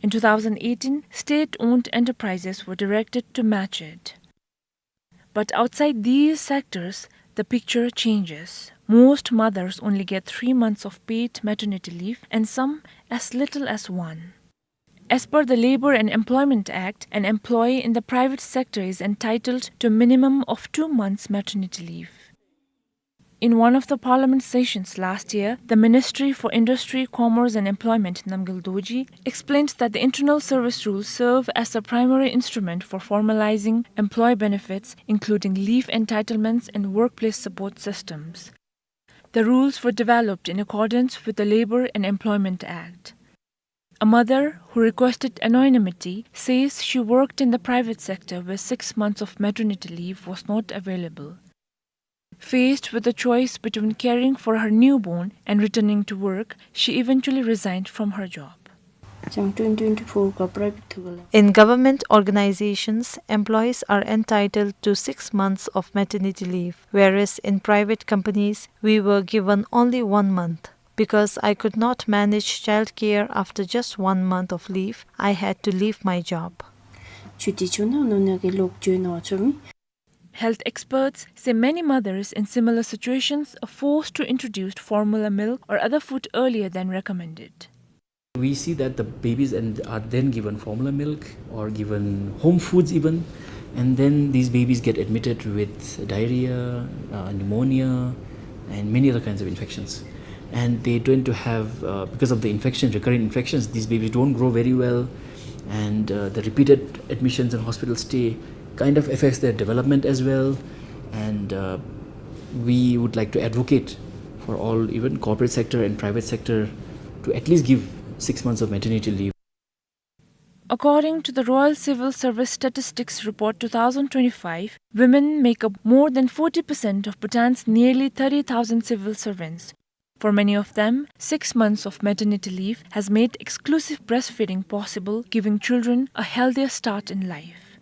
In two thousand eighteen, state-owned enterprises were directed to match it. But outside these sectors, the picture changes. Most mothers only get three months of paid maternity leave, and some as little as one. As per the Labour and Employment Act, an employee in the private sector is entitled to a minimum of two months maternity leave. In one of the parliament sessions last year, the Ministry for Industry, Commerce and Employment, Namgyal Dorji, explained that the internal service rules serve as the primary instrument for formalizing employee benefits, including leave entitlements and workplace support systems. The rules were developed in accordance with the Labour and Employment Act. A mother who requested anonymity says she worked in the private sector where six months of maternity leave was not available. Faced with the choice between caring for her newborn and returning to work, she eventually resigned from her job. In government organizations, employees are entitled to six months of maternity leave, whereas in private companies, we were given only one month. Because I could not manage childcare after just one month of leave, I had to leave my job. Health experts say many mothers in similar situations are forced to introduce formula milk or other food earlier than recommended. We see that the babies and are then given formula milk or given home foods even, and then these babies get admitted with diarrhea, uh, pneumonia, and many other kinds of infections. And they tend to have, uh, because of the infection, recurrent infections, these babies don't grow very well, and, uh, the repeated admissions and hospital stay kind of affects their development as well. And, uh, we would like to advocate for all, even corporate sector and private sector, to at least give six months of maternity leave. According to the Royal Civil Service Statistics Report two thousand twenty-five, women make up more than forty percent of Bhutan's nearly thirty thousand civil servants. For many of them, six months of maternity leave has made exclusive breastfeeding possible, giving children a healthier start in life.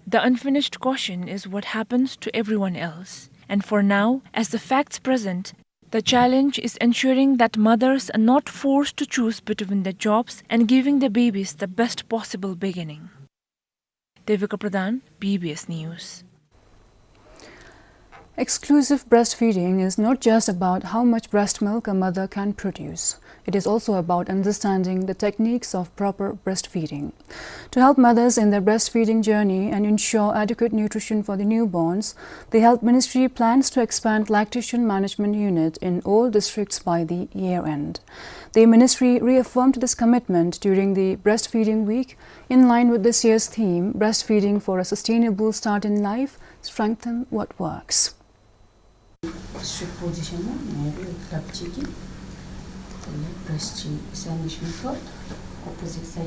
The unfinished question is what happens to everyone else. And for now, as the facts present, the challenge is ensuring that mothers are not forced to choose between their jobs and giving their babies the best possible beginning. Devika Pradhan, B B S News. Exclusive breastfeeding is not just about how much breast milk a mother can produce. It is also about understanding the techniques of proper breastfeeding. To help mothers in their breastfeeding journey and ensure adequate nutrition for the newborns, the Health Ministry plans to expand lactation management unit in all districts by the year end. The ministry reaffirmed this commitment during the Breastfeeding Week, in line with this year's theme, Breastfeeding for a Sustainable Start in Life, Strengthen What Works. Sit position, maybe lapchiki, breast examination for opposite side.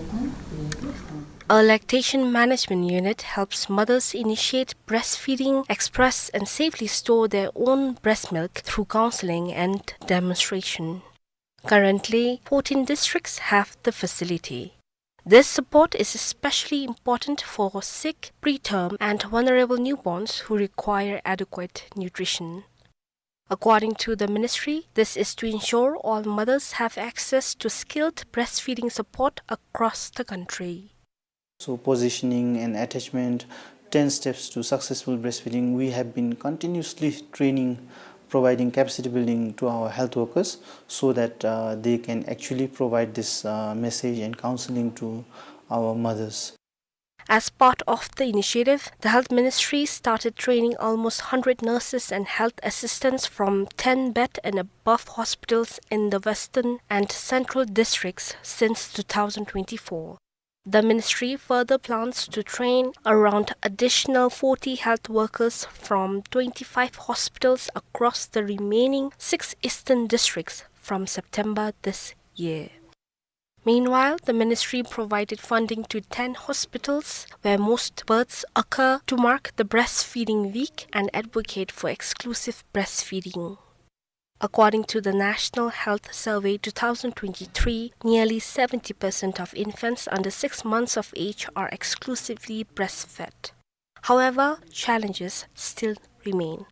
A lactation management unit helps mothers initiate breastfeeding, express and safely store their own breast milk through counseling and demonstration. Currently, fourteen districts have the facility. This support is especially important for sick, preterm, and vulnerable newborns who require adequate nutrition. According to the ministry, this is to ensure all mothers have access to skilled breastfeeding support across the country. So positioning and attachment, ten steps to successful breastfeeding. We have been continuously training, providing capacity building to our health workers so that, uh, they can actually provide this, uh, message and counseling to our mothers. As part of the initiative, the Health Ministry started training almost hundred nurses and health assistants from ten bed and above hospitals in the western and central districts since two thousand twenty-four. The ministry further plans to train around additional forty health workers from twenty-five hospitals across the remaining six eastern districts from September this year. Meanwhile, the ministry provided funding to ten hospitals where most births occur to mark the Breastfeeding Week and advocate for exclusive breastfeeding. According to the National Health Survey two thousand twenty-three, nearly seventy percent of infants under six months of age are exclusively breastfed. However, challenges still remain.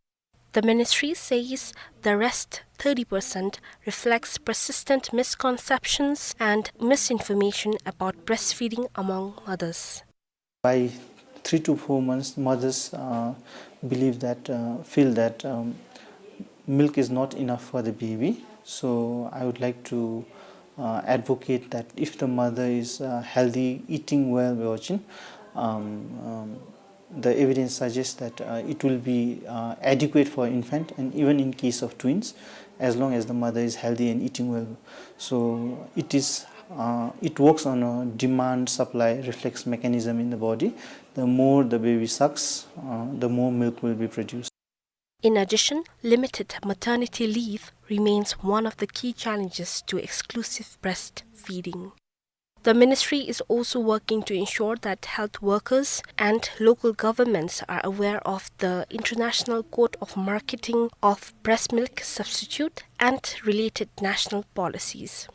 The ministry says the rest thirty percent reflects persistent misconceptions and misinformation about breastfeeding among mothers. By three to four months, mothers, uh, believe that, uh, feel that, um, milk is not enough for the baby. So I would like to, uh, advocate that if the mother is, uh, healthy, eating well, watching, um, um, the evidence suggests that, uh, it will be, uh, adequate for infant, and even in case of twins, as long as the mother is healthy and eating well. So it is, uh, it works on a demand supply reflex mechanism in the body. The more the baby sucks, uh, the more milk will be produced. In addition, limited maternity leave remains one of the key challenges to exclusive breastfeeding. The ministry is also working to ensure that health workers and local governments are aware of the International Code of Marketing of Breast Milk Substitute and related national policies.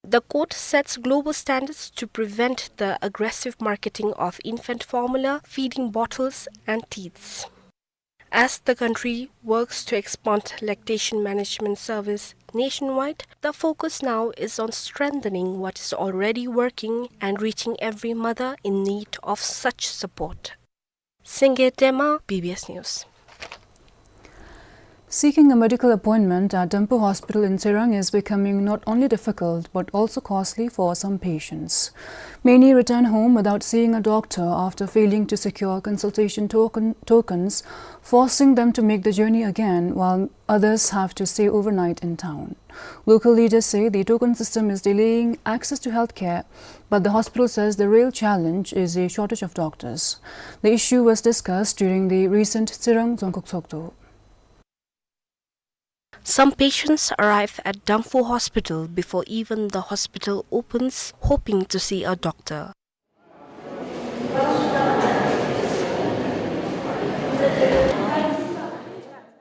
The code sets global standards to prevent the aggressive marketing of infant formula, feeding bottles, and teats. As the country works to expand lactation management service nationwide, the focus now is on strengthening what is already working and reaching every mother in need of such support. Singye Tema, B B S News. Seeking a medical appointment at Damphu Hospital in Tsirang is becoming not only difficult but also costly for some patients. Many return home without seeing a doctor after failing to secure consultation token, tokens, forcing them to make the journey again, while others have to stay overnight in town. Local leaders say the token system is delaying access to healthcare, but the hospital says the real challenge is a shortage of doctors. The issue was discussed during the recent Tsirang Dzongkhag Tshogdu. Some patients arrive at Damphu Hospital before even the hospital opens, hoping to see a doctor.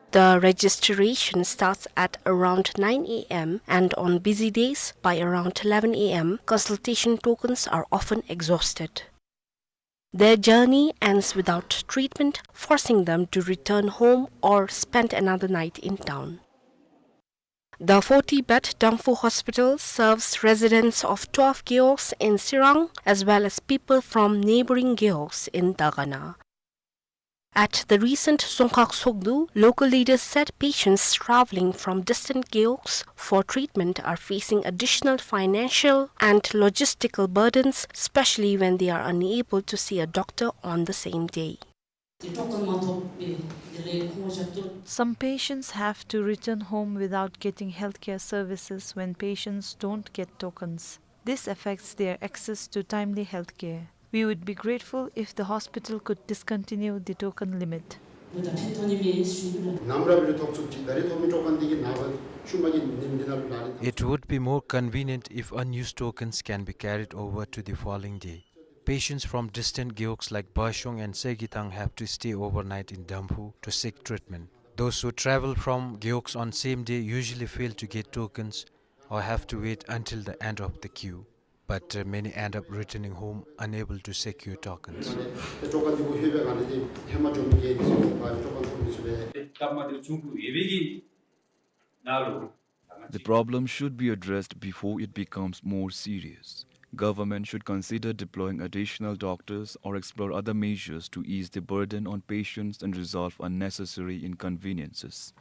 The registration starts at around nine A M, and on busy days, by around eleven A M, consultation tokens are often exhausted. Their journey ends without treatment, forcing them to return home or spend another night in town. The forty-bed Damphu Hospital serves residents of twelve gewogs in Tsirang, as well as people from neighboring gewogs in Dagana. At the recent Dzongkhag Sogdu, local leaders said patients traveling from distant gewogs for treatment are facing additional financial and logistical burdens, especially when they are unable to see a doctor on the same day. Some patients have to return home without getting healthcare services when patients don't get tokens. This affects their access to timely healthcare. We would be grateful if the hospital could discontinue the token limit. It would be more convenient if unused tokens can be carried over to the following day. Patients from distant gewogs like Bashong and Segithang have to stay overnight in Damphu to seek treatment. Those who travel from gewogs on same day usually fail to get tokens or have to wait until the end of the queue. But, uh, many end up returning home unable to secure tokens. The problem should be addressed before it becomes more serious. Government should consider deploying additional doctors or explore other measures to ease the burden on patients and resolve unnecessary inconveniences.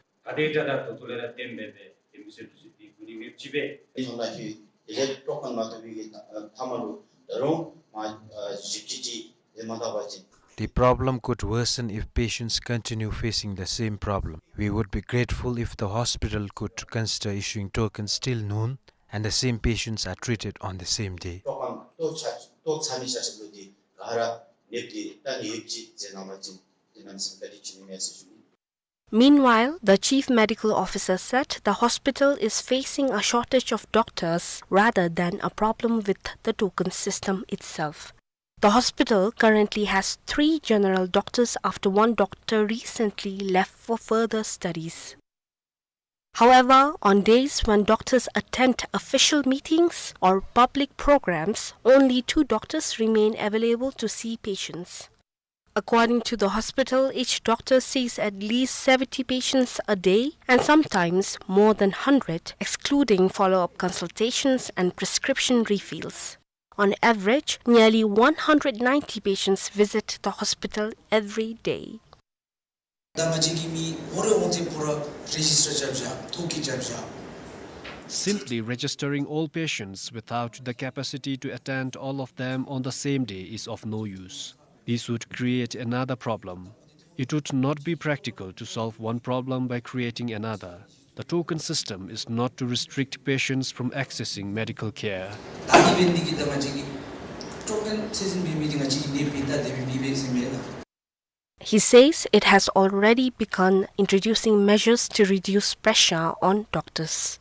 The problem could worsen if patients continue facing the same problem. We would be grateful if the hospital could consider issuing tokens till noon and the same patients are treated on the same day. Meanwhile, the chief medical officer said the hospital is facing a shortage of doctors rather than a problem with the token system itself. The hospital currently has three general doctors after one doctor recently left for further studies. However, on days when doctors attend official meetings or public programs, only two doctors remain available to see patients. According to the hospital, each doctor sees at least seventy patients a day and sometimes more than hundred, excluding follow-up consultations and prescription refills. On average, nearly one hundred ninety patients visit the hospital every day. Simply registering all patients without the capacity to attend all of them on the same day is of no use. This would create another problem. It would not be practical to solve one problem by creating another. The token system is not to restrict patients from accessing medical care. He says it has already begun introducing measures to reduce pressure on doctors.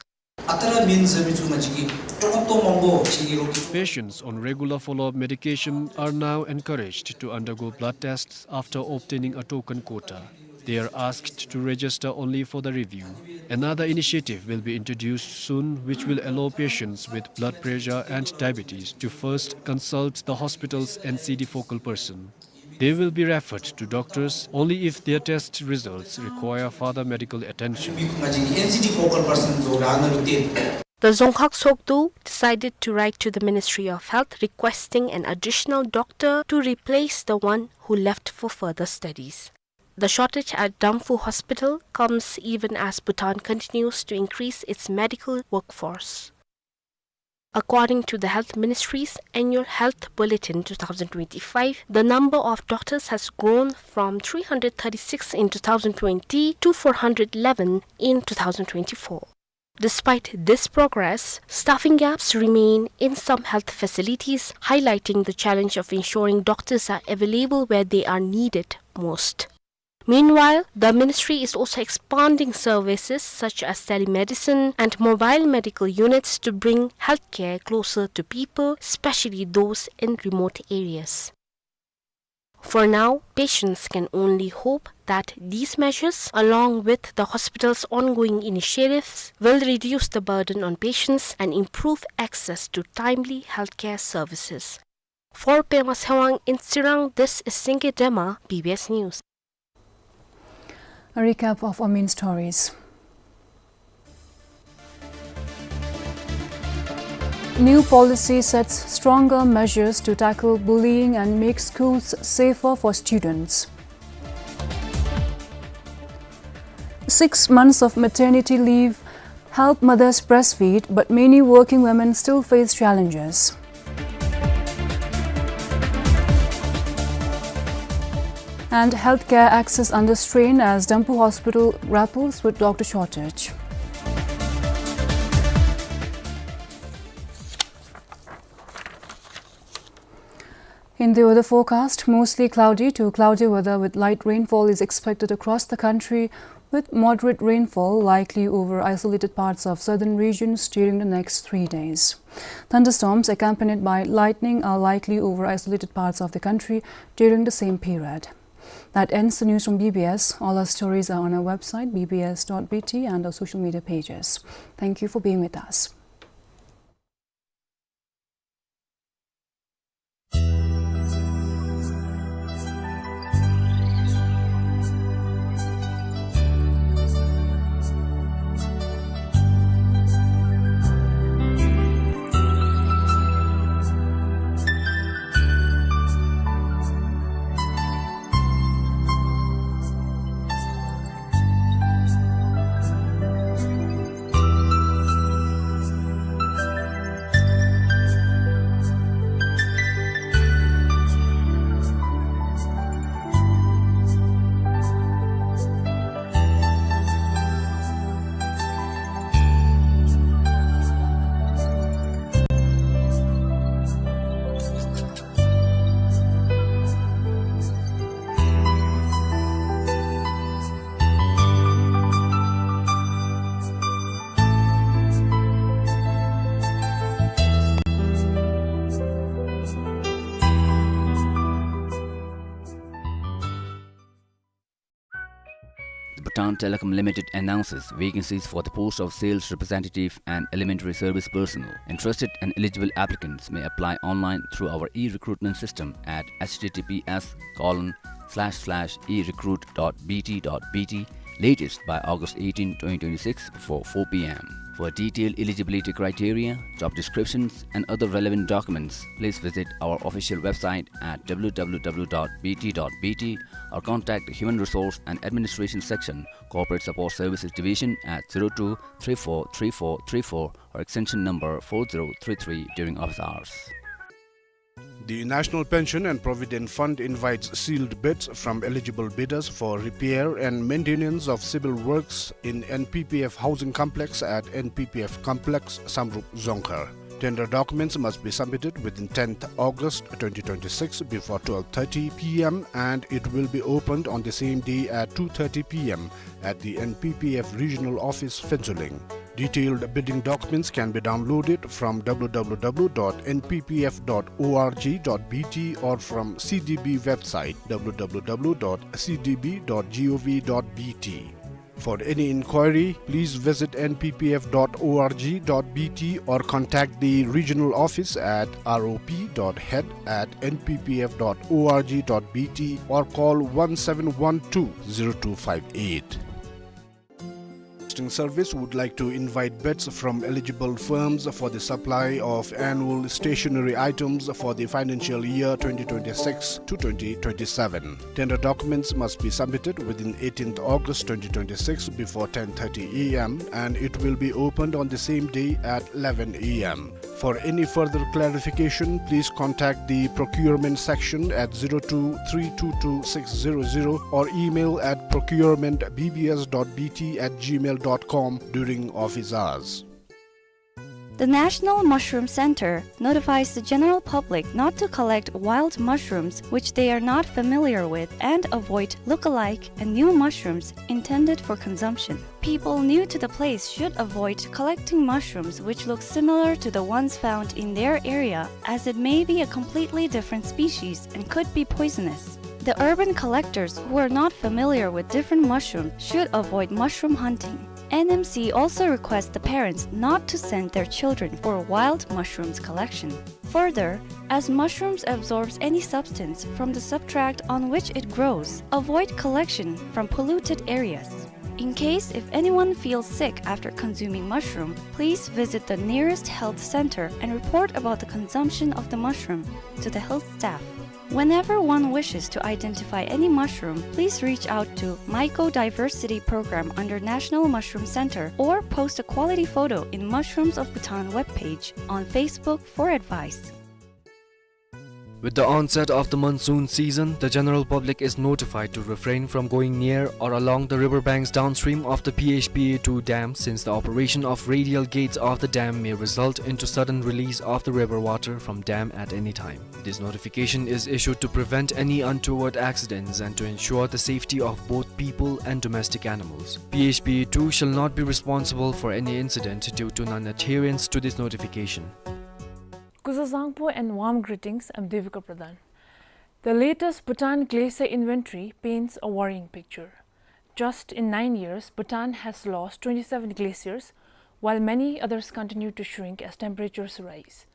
Patients on regular follow-up medication are now encouraged to undergo blood tests after obtaining a token quota. They are asked to register only for the review. Another initiative will be introduced soon, which will allow patients with blood pressure and diabetes to first consult the hospital's N C D focal person. They will be referred to doctors only if their test results require further medical attention. The Dzongkhag Sogdu decided to write to the Ministry of Health requesting an additional doctor to replace the one who left for further studies. The shortage at Damphu Hospital comes even as Bhutan continues to increase its medical workforce. According to the Health Ministry's Annual Health Bulletin two thousand twenty-five, the number of doctors has grown from three hundred thirty-six in two thousand twenty to four hundred eleven in two thousand twenty-four. Despite this progress, staffing gaps remain in some health facilities, highlighting the challenge of ensuring doctors are available where they are needed most. Meanwhile, the ministry is also expanding services such as telemedicine and mobile medical units to bring healthcare closer to people, especially those in remote areas. For now, patients can only hope that these measures, along with the hospital's ongoing initiatives, will reduce the burden on patients and improve access to timely healthcare services. For Pema Tshewang in Tsirang, this is Singye Dema, B B S News. A recap of our main stories. New policy sets stronger measures to tackle bullying and make schools safer for students. six months of maternity leave help mothers breastfeed, but many working women still face challenges. And healthcare access under strain as Dampu Hospital grapples with doctor shortage. In the weather forecast, mostly cloudy to cloudy weather with light rainfall is expected across the country, with moderate rainfall likely over isolated parts of southern regions during the next three days. Thunderstorms accompanied by lightning are likely over isolated parts of the country during the same period. That ends the news from B B S. All our stories are on our website, B B S dot B T, and our social media pages. Thank you for being with us. The Bhutan Telecom Limited announces vacancies for the post of sales representative and elementary service personnel. Interested and eligible applicants may apply online through our e-recruitment system at H T T P S colon slash slash e recruit dot B T dot B T, latest by August eighteen, twenty twenty-six, before four P M. For detailed eligibility criteria, job descriptions, and other relevant documents, please visit our official website at W W W dot B T dot B T or contact the Human Resource and Administration Section, Corporate Support Services Division at zero two three four three four three four or extension number four zero three three during office hours. The National Pension and Provident Fund invites sealed bids from eligible bidders for repair and maintenance of civil works in N P P F housing complex at N P P F complex, Samrup, Dzongkhar. Tender documents must be submitted within tenth August twenty twenty-six before twelve thirty P M, and it will be opened on the same day at two thirty P M at the N P P F Regional Office, Phuentsholing. Detailed bidding documents can be downloaded from W W W dot N P P F dot O R G dot B T or from C D B website, W W W dot C D B dot gov dot B T. For any inquiry, please visit N P P F dot O R G dot B T or contact the regional office at R O P dot head at N P P F dot O R G dot B T or call one seven one two zero two five eight. Broadcasting Service would like to invite bids from eligible firms for the supply of annual stationery items for the financial year twenty twenty-six to twenty twenty-seven. Tender documents must be submitted within eighteenth August twenty twenty-six before ten thirty A M, and it will be opened on the same day at eleven A M. For any further clarification, please contact the procurement section at zero two three two two six zero zero or email at procurement B B S dot B T at gmail dot com during office hours. The National Mushroom Center notifies the general public not to collect wild mushrooms which they are not familiar with and avoid look-alike and new mushrooms intended for consumption. People new to the place should avoid collecting mushrooms which look similar to the ones found in their area, as it may be a completely different species and could be poisonous. The urban collectors who are not familiar with different mushrooms should avoid mushroom hunting. N M C also requests the parents not to send their children for wild mushrooms collection. Further, as mushrooms absorbs any substance from the substrate on which it grows, avoid collection from polluted areas. In case if anyone feels sick after consuming mushroom, please visit the nearest health center and report about the consumption of the mushroom to the health staff. Whenever one wishes to identify any mushroom, please reach out to Mycodiversity Program under National Mushroom Center or post a quality photo in Mushrooms of Bhutan webpage on Facebook for advice. With the onset of the monsoon season, the general public is notified to refrain from going near or along the river banks downstream of the P H P A two dam, since the operation of radial gates of the dam may result into sudden release of the river water from dam at any time. This notification is issued to prevent any untoward accidents and to ensure the safety of both people and domestic animals. P H P A two shall not be responsible for any incident due to non-adherence to this notification. Kuzuzangpo and warm greetings. I'm Devika Pradhan. The latest Bhutan glacier inventory paints a worrying picture. Just in nine years, Bhutan has lost twenty-seven glaciers, while many others continue to shrink as temperatures rise.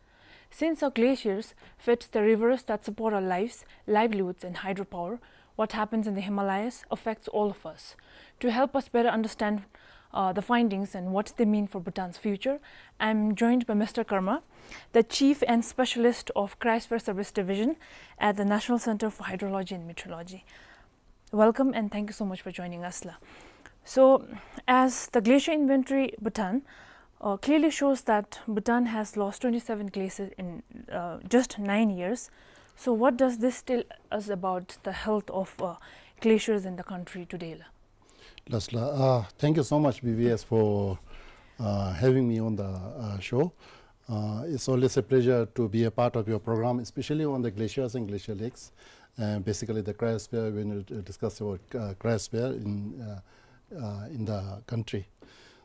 Since our glaciers feed the rivers that support our lives, livelihoods, and hydropower, what happens in the Himalayas affects all of us. To help us better understand, uh, the findings and what they mean for Bhutan's future, I'm joined by Mister Karma, the Chief and Specialist of Cryosphere Service Division at the National Center for Hydrology and Meteorology. Welcome and thank you so much for joining us, la. So, as the glacier inventory Bhutan, uh, clearly shows that Bhutan has lost twenty-seven glaciers in, uh, just nine years. So, what does this tell us about the health of, uh, glaciers in the country today, la? Lasla, uh, thank you so much, B B S, for, uh, having me on the, uh, show. Uh, it's always a pleasure to be a part of your program, especially on the glaciers and glacial lakes. Uh, basically, the cryosphere, when you, uh, discuss about, uh, cryosphere in, uh, uh, in the country.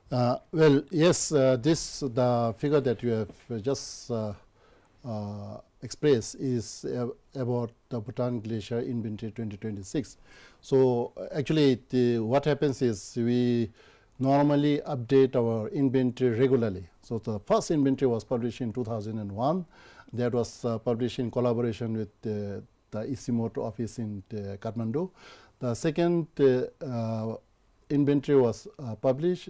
Uh, well, yes, uh, this, the figure that you have just, uh, uh, expressed is, uh, about the Bhutan Glacier Inventory twenty twenty-six. So, uh, actually, the, what happens is we normally update our inventory regularly. So the first inventory was published in two thousand one. That was, uh, published in collaboration with the, the ICIMOT office in, uh, Kathmandu. The second, uh, uh, inventory was, uh, published.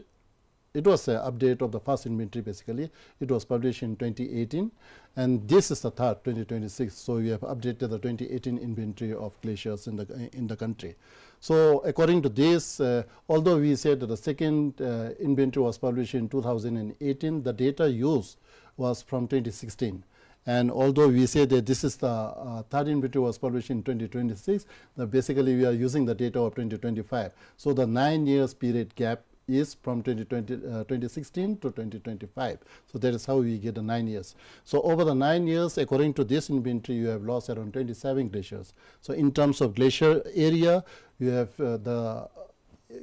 It was an update of the first inventory, basically. It was published in twenty eighteen, and this is the third, twenty twenty-six. So we have updated the twenty eighteen inventory of glaciers in the, in the country. So according to this, uh, although we said that the second, uh, inventory was published in two thousand eighteen, the data used was from twenty sixteen. And although we say that this is the, uh, third inventory was published in twenty twenty-six, that basically we are using the data of twenty twenty-five. So the nine years period gap is from twenty twenty, uh, twenty sixteen to twenty twenty-five. So that is how we get the nine years. So over the nine years, according to this inventory, you have lost around twenty-seven glaciers. So in terms of glacier area, you have, uh, the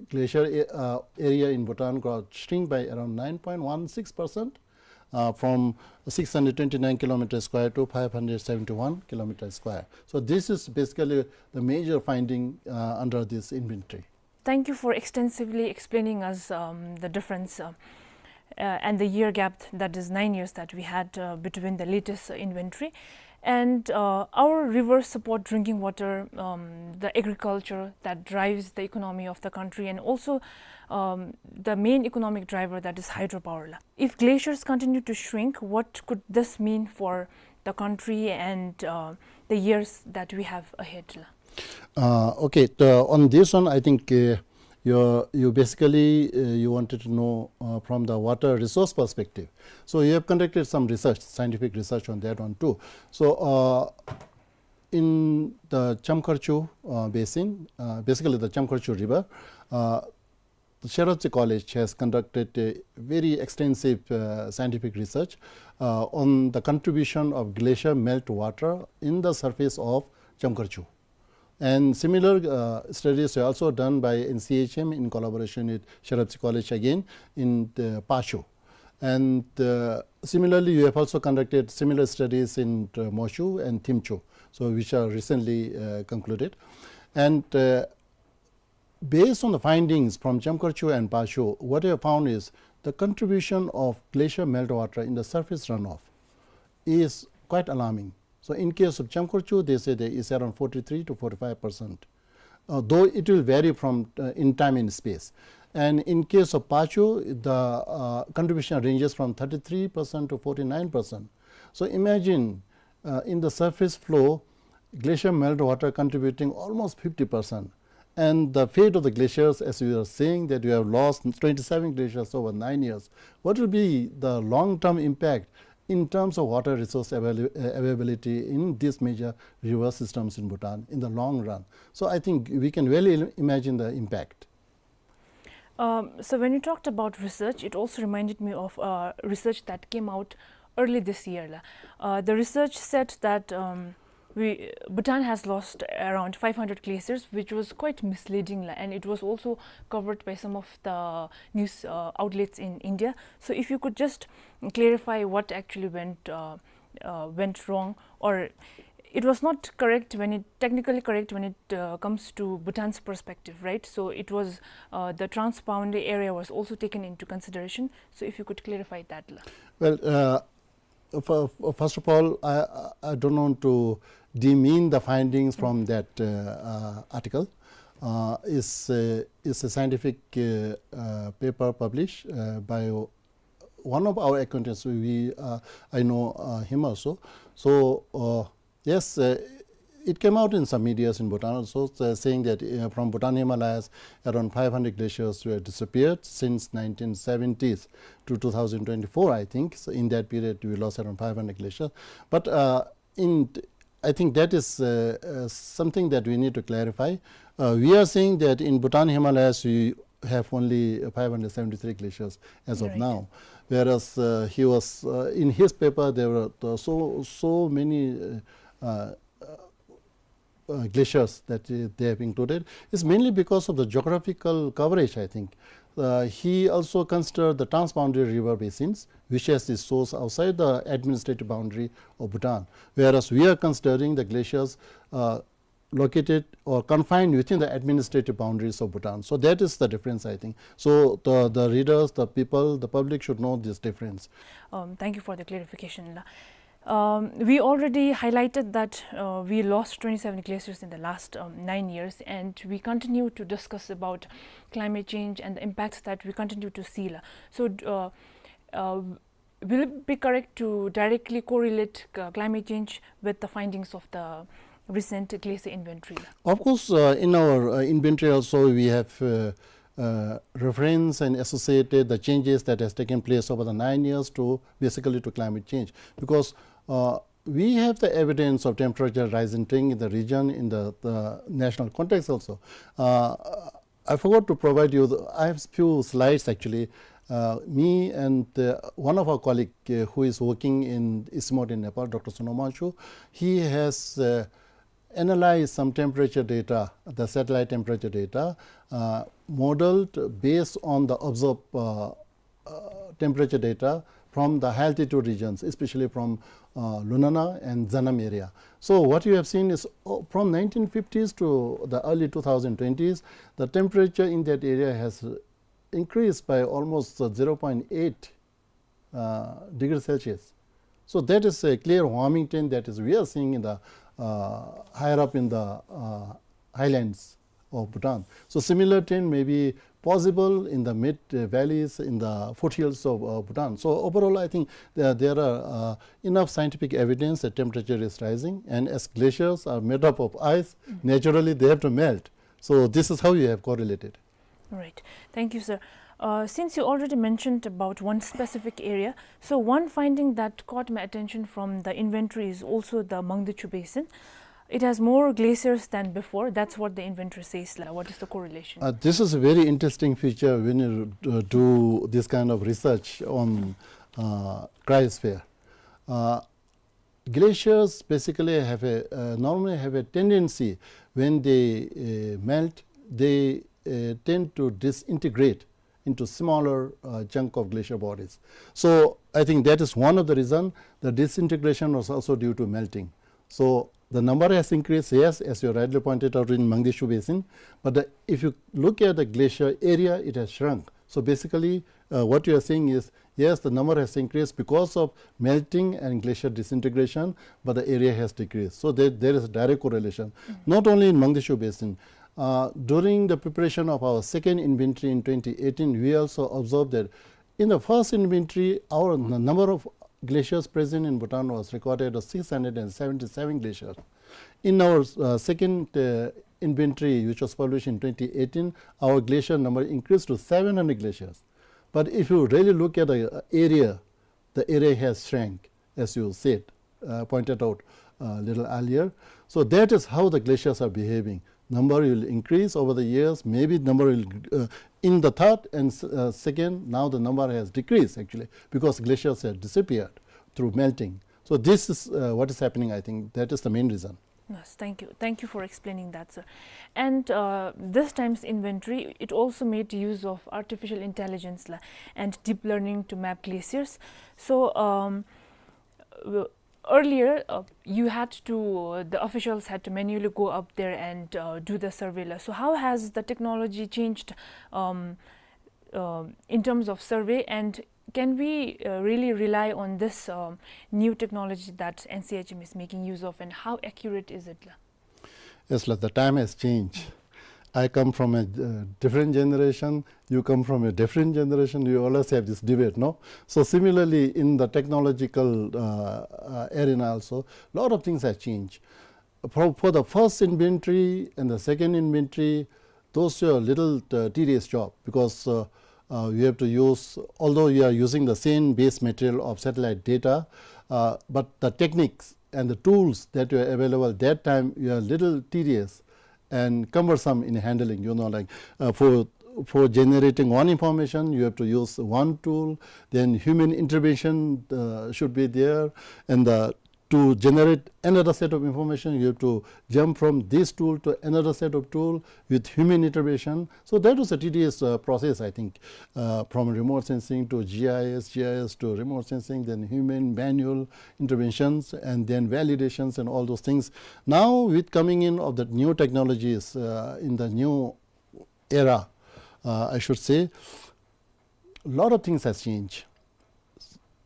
glacier a-, uh, area in Bhutan got shrink by around nine point one six percent, uh, from six hundred twenty-nine kilometer square to five hundred seventy-one kilometer square. So this is basically the major finding, uh, under this inventory. Thank you for extensively explaining us, um, the difference, uh, uh, and the year gap, that is nine years, that we had, uh, between the latest, uh, inventory. And, uh, our rivers support drinking water, um, the agriculture that drives the economy of the country, and also, um, the main economic driver, that is hydropower, la. If glaciers continue to shrink, what could this mean for the country and, uh, the years that we have ahead, la? Uh, okay, the, on this one, I think, uh, you, you basically, uh, you wanted to know, uh, from the water resource perspective. So you have conducted some research, scientific research on that one too. So, uh, in the Chamkharchu, uh, basin, uh, basically the Chamkharchu River, uh, the Sherabji College has conducted a very extensive, uh, scientific research, uh, on the contribution of glacier melt water in the surface of Chamkharchu. And similar, uh, studies were also done by N C H M in collaboration with Sherabji College again in the Pacho. And, uh, similarly, you have also conducted similar studies in, uh, Moshu and Thimchu, so which are recently, uh, concluded. And, uh, based on the findings from Chamkharchu and Pacho, what we have found is the contribution of glacier meltwater in the surface runoff is quite alarming. So in case of Chamkharchu, they say there is around forty-three to forty-five percent, uh, though it will vary from, uh, in time and space. And in case of Pacho, the, uh, contribution ranges from thirty-three percent to forty-nine percent. So imagine, uh, in the surface flow, glacier melt water contributing almost fifty percent. And the fate of the glaciers, as you are saying, that you have lost twenty-seven glaciers over nine years. What will be the long-term impact in terms of water resource avail-, uh, availability in these major river systems in Bhutan in the long run? So I think we can well im-, imagine the impact. Um, so when you talked about research, it also reminded me of uh, research that came out early this year. La. Uh, the research said that um, we, Bhutan has lost around five hundred glaciers, which was quite misleading, la, and it was also covered by some of the news uh, outlets in India. So if you could just clarify what actually went uh, uh, went wrong, or it was not correct when it technically correct when it uh, comes to Bhutan's perspective, right? So it was uh, the transboundary area was also taken into consideration. So if you could clarify that, la. Well, uh, f- f- first of all, I, I I don't want to demean the findings from that uh, uh, article. Uh, it's, uh, it's a scientific uh, uh, paper published uh, by one of our acquaintance. We, uh, I know uh, him also. So uh, yes, uh, it came out in some medias in Bhutan also, uh, saying that uh, from Bhutan Himalayas, around five hundred glaciers were disappeared since nineteen seventies to two thousand twenty-four, I think. So in that period, we lost around five hundred glaciers. But uh, in I think that is uh, uh, something that we need to clarify. Uh, we are saying that in Bhutan Himalayas, we have only five hundred seventy-three glaciers as of Right. now, whereas uh, he was uh, in his paper there were uh, so so many uh, uh, uh, glaciers that uh, they have included. It's mainly because of the geographical coverage, I think. Uh, he also considered the transboundary river basins, which has its source outside the administrative boundary of Bhutan, whereas we are considering the glaciers uh, located or confined within the administrative boundaries of Bhutan. So that is the difference, I think. So the, the readers, the people, the public should know this difference. Um, thank you for the clarification, la. Um, we already highlighted that uh, we lost twenty-seven glaciers in the last um, nine years, and we continue to discuss about climate change and the impacts that we continue to see, la. So, uh, uh, will it be correct to directly correlate uh, climate change with the findings of the recent glacier inventory? Of course, uh, in our uh, inventory also we have uh, uh, reference and associated the changes that has taken place over the nine years to basically to climate change, because uh, we have the evidence of temperature rising in the region in the, the national context also. Uh, I forgot to provide you. The, I have few slides actually. Uh, me and uh, one of our colleague uh, who is working in East Timor in Nepal, Doctor Sunom Wangchuk, he has uh, analyzed some temperature data, the satellite temperature data, uh, modeled based on the observed uh, uh, temperature data from the high altitude regions, especially from uh, Lunana and Zanam area. So what you have seen is uh, from nineteen fifties to the early two thousand twenties, the temperature in that area has increased by almost uh, zero point eight uh, degrees Celsius. So that is a clear warming trend that is we are seeing in the uh, higher up in the uh, highlands of Bhutan. So similar trend may be possible in the mid uh, valleys in the foothills of uh, Bhutan. So overall, I think there, there are uh, enough scientific evidence that temperature is rising, and as glaciers are made up of ice, naturally they have to melt. So this is how you have correlated. Right. Thank you, sir. Uh, since you already mentioned about one specific area, so one finding that caught my attention from the inventory is also the Mangdechu Basin. It has more glaciers than before. That's what the inventory says. La. What is the correlation? Uh, this is a very interesting feature when you uh, do this kind of research on uh, cryosphere. Uh, glaciers basically have a uh, normally have a tendency when they uh, melt, they uh, tend to disintegrate into smaller uh, chunk of glacial bodies. So I think that is one of the reason the disintegration was also due to melting. So the number has increased, yes, as you rightly pointed out in Mangdechu Basin, but the, if you look at the glacial area, it has shrunk. So basically, uh, what you are seeing is, yes, the number has increased because of melting and glacial disintegration, but the area has decreased. So there, there is a direct correlation. Not only in Mangdechu Basin, uh, during the preparation of our second inventory in twenty eighteen, we also observed that in the first inventory, our n- number of Glaciers present in Bhutan was recorded as six hundred and seventy-seven glaciers. In our uh, second uh, inventory, which was published in twenty eighteen, our glacier number increased to seven hundred glaciers. But if you really look at the uh, area, the area has shrank, as you said, uh, pointed out a little earlier. So that is how the glaciers are behaving. Number will increase over the years. Maybe number will, uh, in the third and s- uh, second, now the number has decreased actually because glaciers have disappeared through melting. So this is uh, what is happening, I think. That is the main reason. Yes, thank you. Thank you for explaining that, sir. And uh, this time's inventory, it also made use of artificial intelligence la, and deep learning to map glaciers. So um, w- earlier, uh, you had to, the officials had to manually go up there and uh, do the survey la. So how has the technology changed um, uh, in terms of survey, and can we uh, really rely on this um, new technology that N C H M is making use of, and how accurate is it la? Yes, la, the time has changed. I come from a uh, different generation, you come from a different generation, we always have this debate, no? So similarly, in the technological uh, uh, arena also, lot of things have changed. For, for the first inventory and the second inventory, those were a little uh, tedious job because uh, uh, you have to use, although you are using the same base material of satellite data, uh, but the techniques and the tools that were available that time were a little tedious and cumbersome in handling. You know, like uh, for for generating one information, you have to use one tool. Then human intervention uh, should be there, and the to generate another set of information, you have to jump from this tool to another set of tool with human intervention. So that was a tedious uh, process, I think, uh, from remote sensing to G I S, G I S to remote sensing, then human manual interventions, and then validations and all those things. Now, with coming in of the new technologies uh, in the new era, uh, I should say, a lot of things has changed,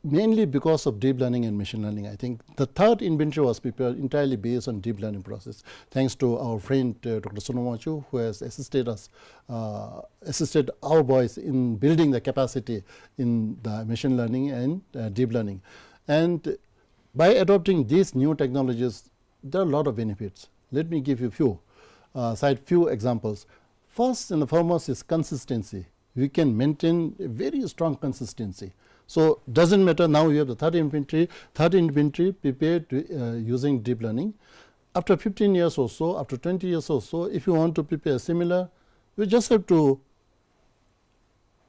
mainly because of deep learning and machine learning. I think the third inventory was prepared entirely based on deep learning process, thanks to our friend uh, Doctor Sonoma Wangchuk, who has assisted us, uh, assisted our boys in building the capacity in the machine learning and uh, deep learning. And by adopting these new technologies, there are a lot of benefits. Let me give you few, uh, cite few examples. First and the foremost is consistency. We can maintain a very strong consistency. So doesn't matter, now you have the third inventory, third inventory prepared uh, using deep learning. After fifteen years or so, after twenty years or so, if you want to prepare similar, you just have to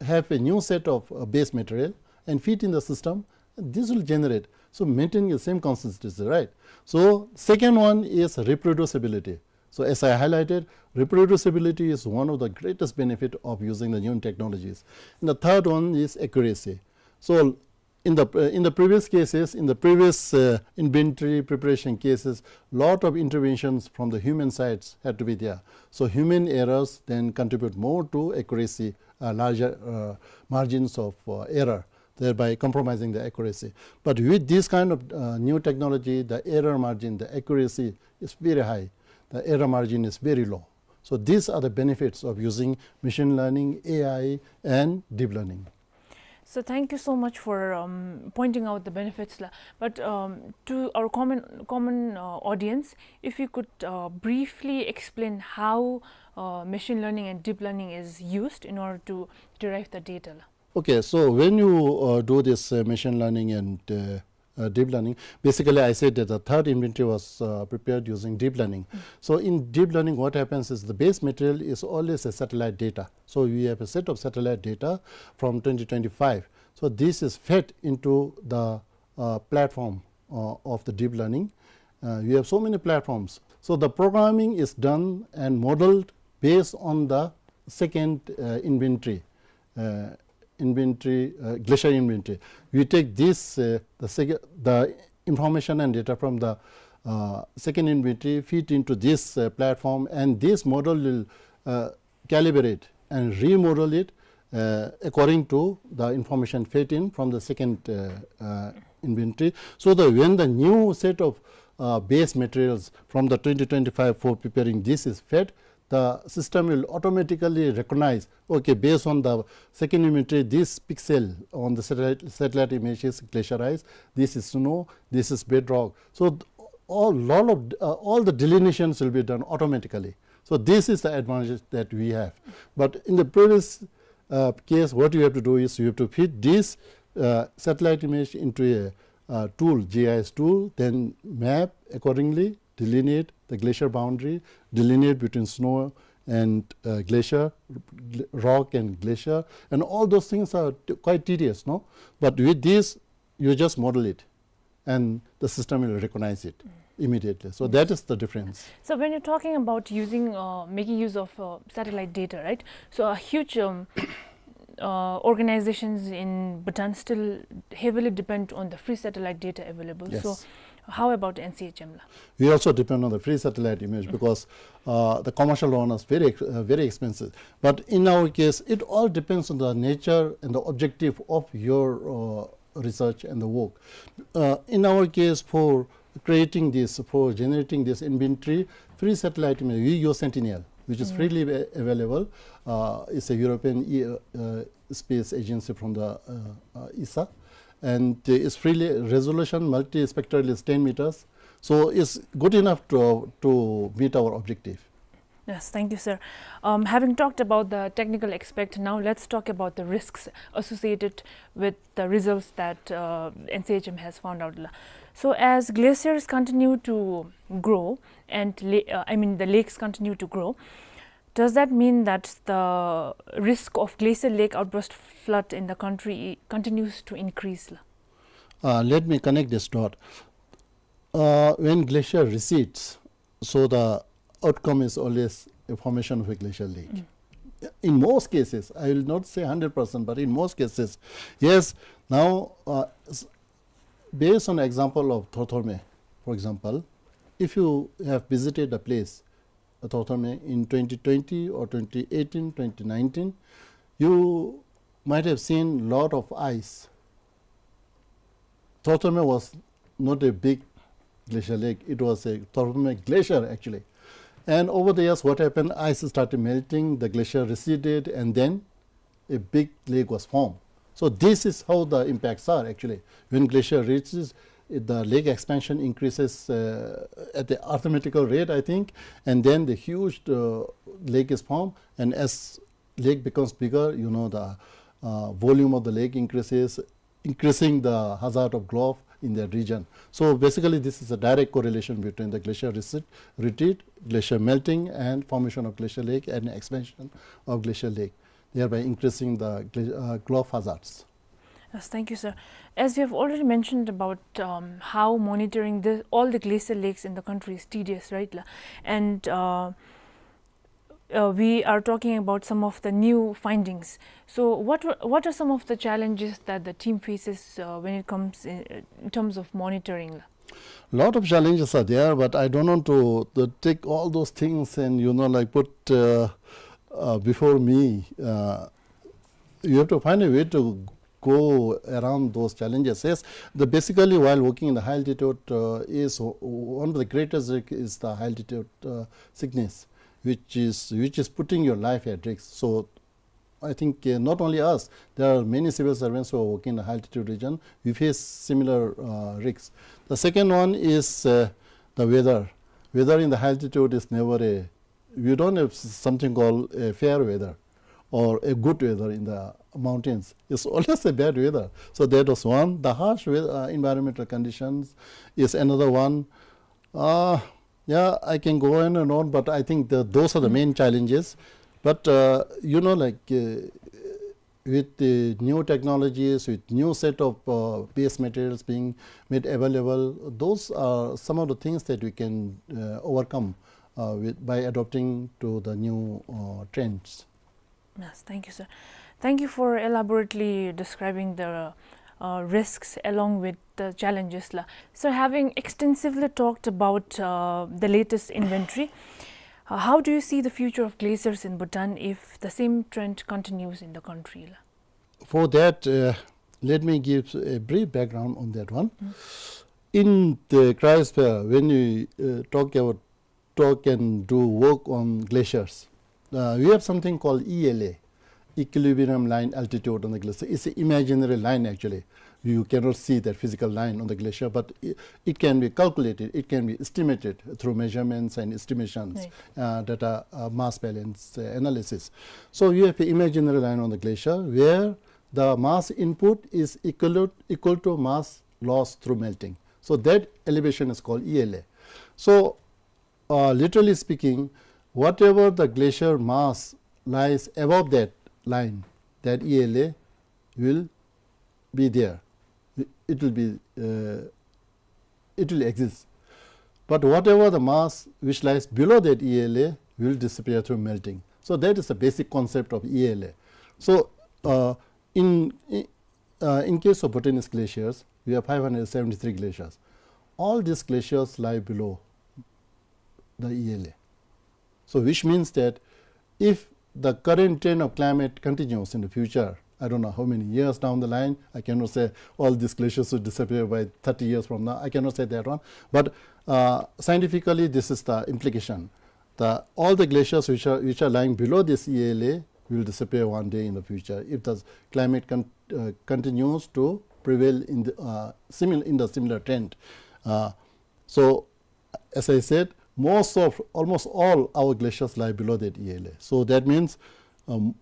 have a new set of uh, base material and feed in the system, this will generate. So maintaining the same consistency, right? So second one is reproducibility. So as I highlighted, reproducibility is one of the greatest benefit of using the new technologies. And the third one is accuracy. So in the uh, in the previous cases, in the previous uh, inventory preparation cases, lot of interventions from the human sides had to be there. So human errors then contribute more to accuracy, uh, larger uh, margins of uh, error, thereby compromising the accuracy. But with this kind of uh, new technology, the error margin, the accuracy is very high. The error margin is very low. So these are the benefits of using machine learning, A I, and deep learning. So thank you so much for um, pointing out the benefits la. But um, to our common common uh, audience, if you could uh, briefly explain how uh, machine learning and deep learning is used in order to derive the data la. Okay, so when you uh, do this uh, machine learning and uh, uh, deep learning, basically I said that the third inventory was uh, prepared using deep learning. So in deep learning, what happens is the base material is always a satellite data. So we have a set of satellite data from twenty twenty-five. So this is fed into the uh, platform uh, of the deep learning. Uh, you have so many platforms. So the programming is done and modeled based on the second uh, inventory, uh, inventory, uh, glacial inventory. We take this, uh, the, sec- the information and data from the uh, second inventory, feed into this uh, platform, and this model will uh, calibrate and remodel it uh, according to the information fed in from the second uh, uh, inventory, so that when the new set of uh, base materials from the twenty twenty-five for preparing this is fed, the system will automatically recognize, okay, based on the second unit, this pixel on the satellite, satellite image is glacierized, this is snow, this is bedrock. So th-, all, lot of, uh, all the delineations will be done automatically. So this is the advantage that we have. But in the previous, uh, case, what you have to do is you have to feed this, uh, satellite image into a, uh, tool, G I S tool, then map accordingly, delineate the glacier boundary, delineate between snow and, uh, glacier, gl-, rock and glacier, and all those things are t-, quite tedious, no? But with this, you just model it, and the system will recognize it immediately. So that is the difference. So when you're talking about using, uh, making use of, uh, satellite data, right? So a huge, um, uh, organizations in Bhutan still heavily depend on the free satellite data available. So yes, how about N C H M la? We also depend on the free satellite image because, uh, the commercial one is very ex-, uh, very expensive. But in our case, it all depends on the nature and the objective of your, uh, research and the work. Uh, in our case, for creating this, for generating this inventory, free satellite image, we use Sentinel, which is freely a-, available. Uh, it's a European e-, uh, space agency from the, uh, uh, ESA. And, uh, it's freely resolution, multispectral is ten meters. So it's good enough to, to meet our objective. Yes, thank you, sir. Um, having talked about the technical aspect, now let's talk about the risks associated with the results that, uh, N C H M has found out la. So as glaciers continue to grow and la-, uh, I mean, the lakes continue to grow, does that mean that the risk of glacial lake outburst flood in the country continues to increase la? Uh, let me connect this dot. Uh, when glacier recedes, so the outcome is always a formation of a glacial lake. In most cases, I will not say hundred percent, but in most cases, yes. Now, uh, s-, based on example of Thorthorme, for example, if you have visited the place, uh, Thorthorme in twenty twenty or twenty eighteen, twenty nineteen, you might have seen lot of ice. Thorthorme was not a big glacial lake. It was a Thorthorme glacier, actually. And over the years, what happened? Ice started melting, the glacier receded, and then a big lake was formed. So this is how the impacts are, actually. When glacier reaches, it, the lake expansion increases, uh, at the arithmetical rate, I think, and then the huge, uh, lake is formed. And as lake becomes bigger, you know, the, uh, volume of the lake increases, increasing the hazard of GLOF in that region. So basically, this is a direct correlation between the glacier recede, retreat, glacier melting, and formation of glacial lake and expansion of glacial lake, thereby increasing the gla-, uh, GLOF hazards. Yes, thank you, sir. As you have already mentioned about, um, how monitoring the, all the glacial lakes in the country is tedious, right? La? And, uh, uh, we are talking about some of the new findings. So what were, what are some of the challenges that the team faces, uh, when it comes in, in terms of monitoring? Lot of challenges are there, but I don't want to, to take all those things and, you know, like, put, uh, uh, before me. Uh, you have to find a way to go around those challenges. Yes, the, basically, while working in the high altitude, uh, is o-, one of the greatest risk is the high altitude, uh, sickness, which is, which is putting your life at risk. So I think, uh, not only us, there are many civil servants who are working in the high altitude region. We face similar, uh, risks. The second one is, uh, the weather. Weather in the high altitude is never a, you don't have s-, something called a fair weather or a good weather in the mountains. It's always a bad weather. So that was one. The harsh wea-, uh, environmental conditions is another one. Uh, yeah, I can go on and on, but I think the, those are the main challenges. But, uh, you know, like, uh, with the new technologies, with new set of, uh, base materials being made available, those are some of the things that we can, uh, overcome, uh, with, by adopting to the new, uh, trends. Yes, thank you, sir. Thank you for elaborately describing the, uh, risks along with the challenges la. So, having extensively talked about, uh, the latest inventory, uh, how do you see the future of glaciers in Bhutan if the same trend continues in the country la? For that, uh, let me give a brief background on that one. In the cryosphere, when we, uh, talk about talk and do work on glaciers. Uh, we have something called E L A, equilibrium line altitude on the glacier. It's an imaginary line actually. You cannot see that physical line on the glacier, but it, it can be calculated, it can be estimated through measurements and estimations, right, uh, data, uh, mass balance, uh, analysis. So you have an imaginary line on the glacier where the mass input is equal, equal to mass loss through melting. So that elevation is called E L A. So, uh, literally speaking, whatever the glacier mass lies above that line, that E L A will be there. It, it will be, uh, it will exist. But whatever the mass which lies below that E L A will disappear through melting. So that is the basic concept of E L A. So, uh, in, in, uh, in case of Bhutanese glaciers, we have five hundred seventy-three glaciers. All these glaciers lie below the E L A. So which means that if the current trend of climate continues in the future, I don't know how many years down the line, I cannot say all these glaciers will disappear by thirty years from now. I cannot say that one. But, uh, scientifically, this is the implication. The, all the glaciers which are, which are lying below this E L A will disappear one day in the future if the climate con-, uh, continues to prevail in the, uh, simil-, in the similar trend. Uh, so, as I said, most of, almost all our glaciers lie below that E L A. So that means, um,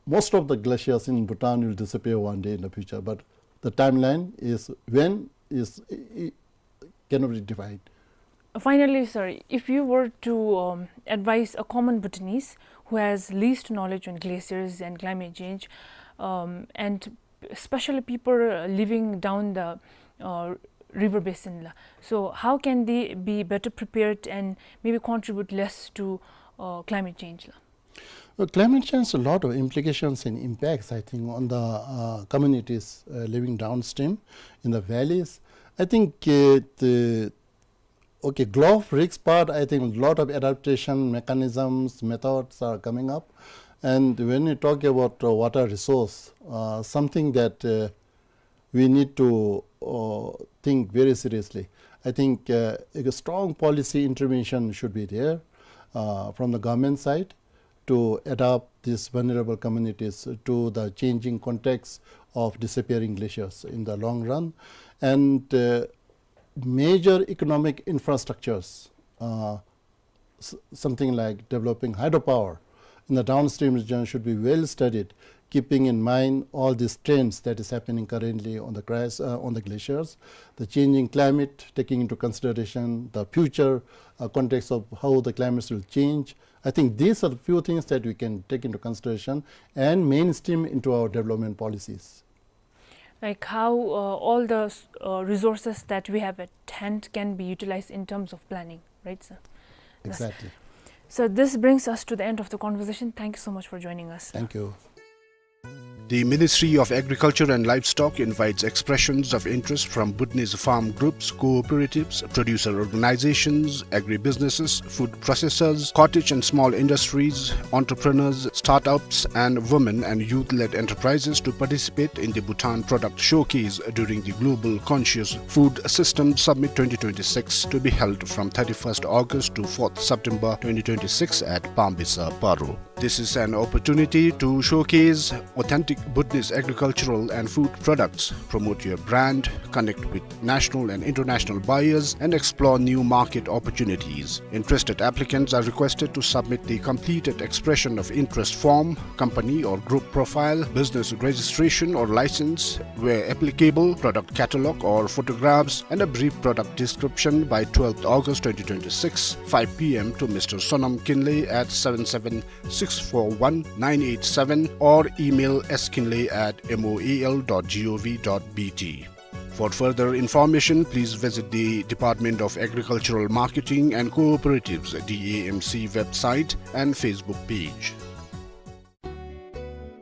most of the glaciers in Bhutan will disappear one day in the future, but the timeline is when is, i-, i-, cannot be defined. Finally, sir, if you were to, um, advise a common Bhutanese who has least knowledge on glaciers and climate change, um, and especially people, uh, living down the, uh, river basin la, so how can they be better prepared and maybe contribute less to, uh, climate change la? Well, climate change has a lot of implications and impacts, I think, on the, uh, communities, uh, living downstream in the valleys. I think, uh, the, okay, GLOBE risk part, I think a lot of adaptation mechanisms, methods are coming up. And when you talk about, uh, water resource, uh, something that, uh, we need to, uh, think very seriously. I think, uh, a strong policy intervention should be there, uh, from the government side to adapt these vulnerable communities to the changing context of disappearing glaciers in the long run. And, uh, major economic infrastructures, uh, s-, something like developing hydropower in the downstream region should be well studied, keeping in mind all these trends that is happening currently on the cras-, uh, on the glaciers, the changing climate, taking into consideration the future, uh, context of how the climates will change. I think these are the few things that we can take into consideration and mainstream into our development policies. Like how, uh, all the s-, uh, resources that we have at hand can be utilized in terms of planning, right, sir? Yes. Exactly. So this brings us to the end of the conversation. Thank you so much for joining us. Thank you. The Ministry of Agriculture and Livestock invites expressions of interest from Bhutanese farm groups, cooperatives, producer organizations, agribusinesses, food processors, cottage and small industries, entrepreneurs, startups, and women and youth-led enterprises to participate in the Bhutan Product Showcase during the Global Conscious Food System Summit twenty twenty-six, to be held from thirty-first August to fourth September twenty twenty-six at Pambisa, Paro. This is an opportunity to showcase authentic Bhutanese agricultural and food products, promote your brand, connect with national and international buyers, and explore new market opportunities. Interested applicants are requested to submit the completed expression of interest form, company or group profile, business registration or license, where applicable, product catalog or photographs, and a brief product description by twelfth August twenty twenty-six, five P M, to Mister Sonam Kinley at seven seven six four one nine eight seven or email S Kinley at M O A L dot G O V dot B T. For further information, please visit the Department of Agricultural Marketing and Cooperatives, D A M C, website and Facebook page.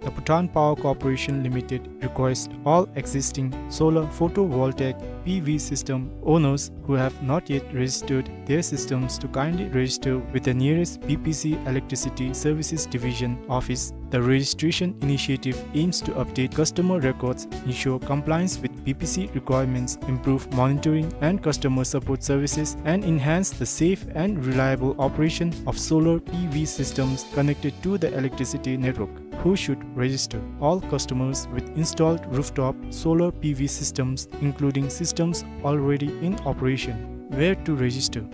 The Bhutan Power Corporation Limited requests all existing solar photovoltaic P V system owners who have not yet registered their systems to kindly register with the nearest B P C Electricity Services Division office. The registration initiative aims to update customer records, ensure compliance with B P C requirements, improve monitoring and customer support services, and enhance the safe and reliable operation of solar P V systems connected to the electricity network. Who should register? All customers with installed rooftop solar P V systems, including systems already in operation. Where to register?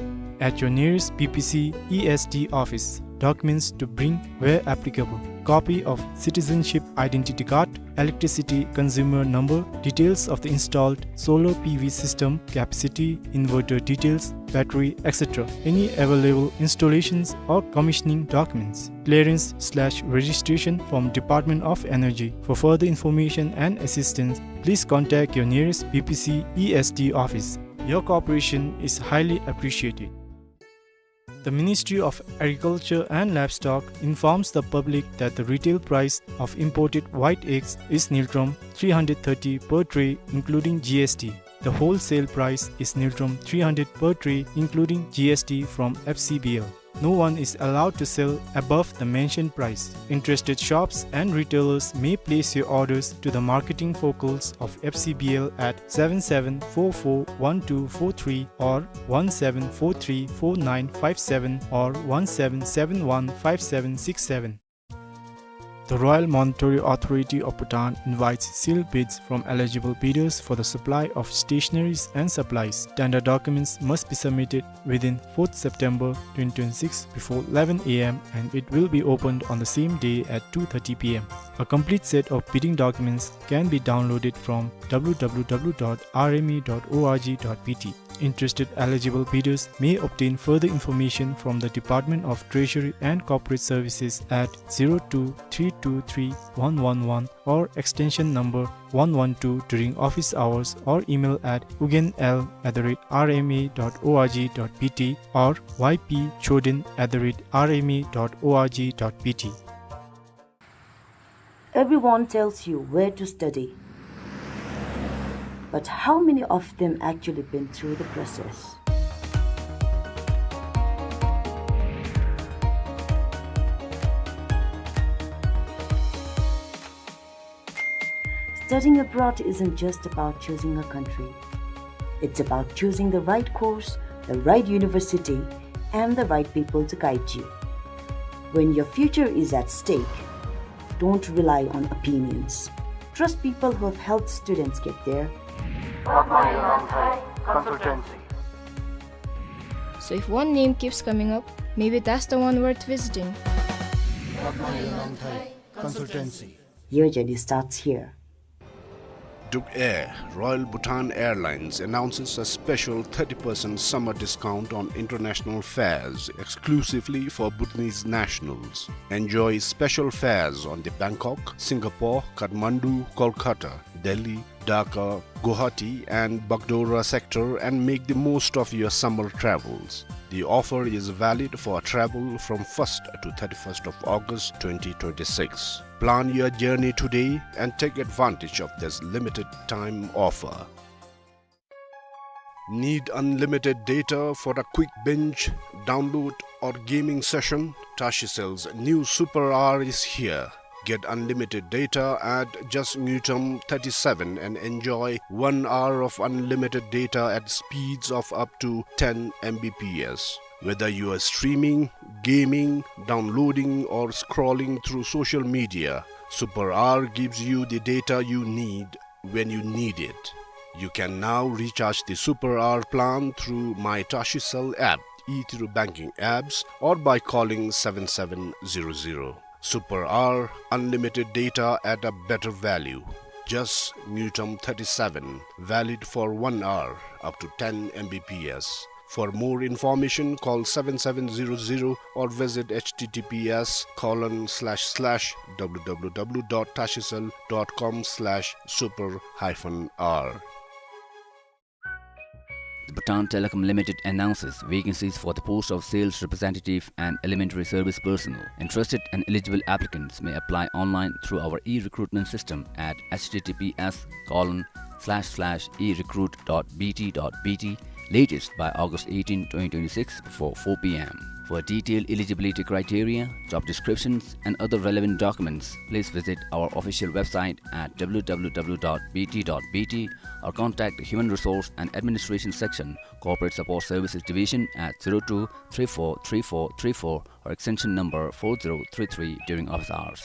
At your nearest B P C E S D office. Documents to bring where applicable: copy of citizenship identity card, electricity consumer number, details of the installed solar P V system, capacity, inverter details, battery, et cetera. Any available installations or commissioning documents. Clearance slash registration from Department of Energy. For further information and assistance, please contact your nearest B P C E S D office. Your cooperation is highly appreciated. The Ministry of Agriculture and Livestock informs the public that the retail price of imported white eggs is ngultrum three hundred thirty per tray, including G S T. The wholesale price is ngultrum three hundred per tray, including G S T, from F C B L. No one is allowed to sell above the mentioned price. Interested shops and retailers may place your orders to the marketing focals of F C B L at seven seven four four one two four three or one seven four three four nine five seven or one seven seven one five seven six seven. The Royal Monetary Authority of Bhutan invites sealed bids from eligible bidders for the supply of stationaries and supplies. Tender documents must be submitted within fourth September twenty twenty-six before eleven A M, and it will be opened on the same day at two thirty P M. A complete set of bidding documents can be downloaded from W W W dot R M A dot O R G dot B T. Interested eligible bidders may obtain further information from the Department of Treasury and Corporate Services at zero two three two three one one one or extension number one one two during office hours, or email at ugyen l at the rate R M A dot O R G dot B T or Y P choden at the rate R M A dot O R G dot B T. Everyone tells you where to study, but how many of them actually been through the process? Studying abroad isn't just about choosing a country. It's about choosing the right course, the right university, and the right people to guide you. When your future is at stake, don't rely on opinions. Trust people who have helped students get there. Consultancy. So if one name keeps coming up, maybe that's the one worth visiting. Consultancy. Your journey starts here. Duk Air, Royal Bhutan Airlines, announces a special thirty percent summer discount on international fares exclusively for Bhutanese nationals. Enjoy special fares on the Bangkok, Singapore, Kathmandu, Kolkata, Delhi, Dhaka, Guwahati and Bagdogra sector and make the most of your summer travels. The offer is valid for travel from first to thirty-first of August twenty twenty-six. Plan your journey today and take advantage of this limited time offer. Need unlimited data for a quick binge, download or gaming session? Tashicell's new Super Hour is here. Get unlimited data at just ngultrum thirty-seven and enjoy one hour of unlimited data at speeds of up to ten M B P S. Whether you are streaming, gaming, downloading, or scrolling through social media, Super Hour gives you the data you need when you need it. You can now recharge the Super Hour plan through My Tashicell app, e-Through Banking apps, or by calling seven seven zero zero. Super Hour, unlimited data at a better value. Just ngultrum thirty-seven, valid for one hour, up to ten M B P S. For more information, call seven seven zero zero or visit H T T P S colon slash slash W W W dot tashicell dot com slash super hyphen R. The Bhutan Telecom Limited announces vacancies for the post of sales representative and elementary service personnel. Interested and eligible applicants may apply online through our e-recruitment system at H T T P S colon slash slash e recruit dot B T dot B T, latest by August eighteen, twenty twenty-six, before four P M. For detailed eligibility criteria, job descriptions, and other relevant documents, please visit our official website at w w w dot b t dot b t or contact the Human Resource and Administration Section, Corporate Support Services Division at zero two three four three four three four or extension number four zero three three during office hours.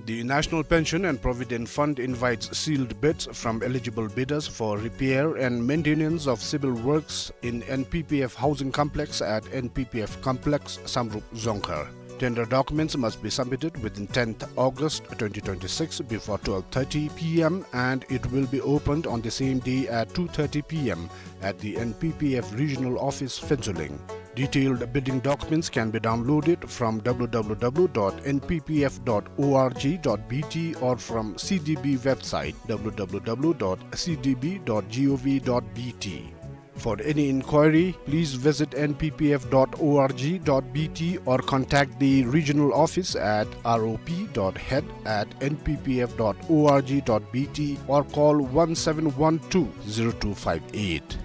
The National Pension and Provident Fund invites sealed bids from eligible bidders for repair and maintenance of civil works in N P P F housing complex at N P P F complex, Samdrup, Dzongkhar. Tender documents must be submitted within tenth August twenty twenty-six before twelve thirty p m and it will be opened on the same day at two thirty p m at the N P P F regional office, Phuentsholing. Detailed bidding documents can be downloaded from w w w dot n p p f dot org dot b t or from C D B website w w w dot c d b dot gov dot b t. For any inquiry, please visit n p p f dot org dot b t or contact the regional office at r o p dot head at n p p f dot org dot b t or call one seven one two zero two five eight.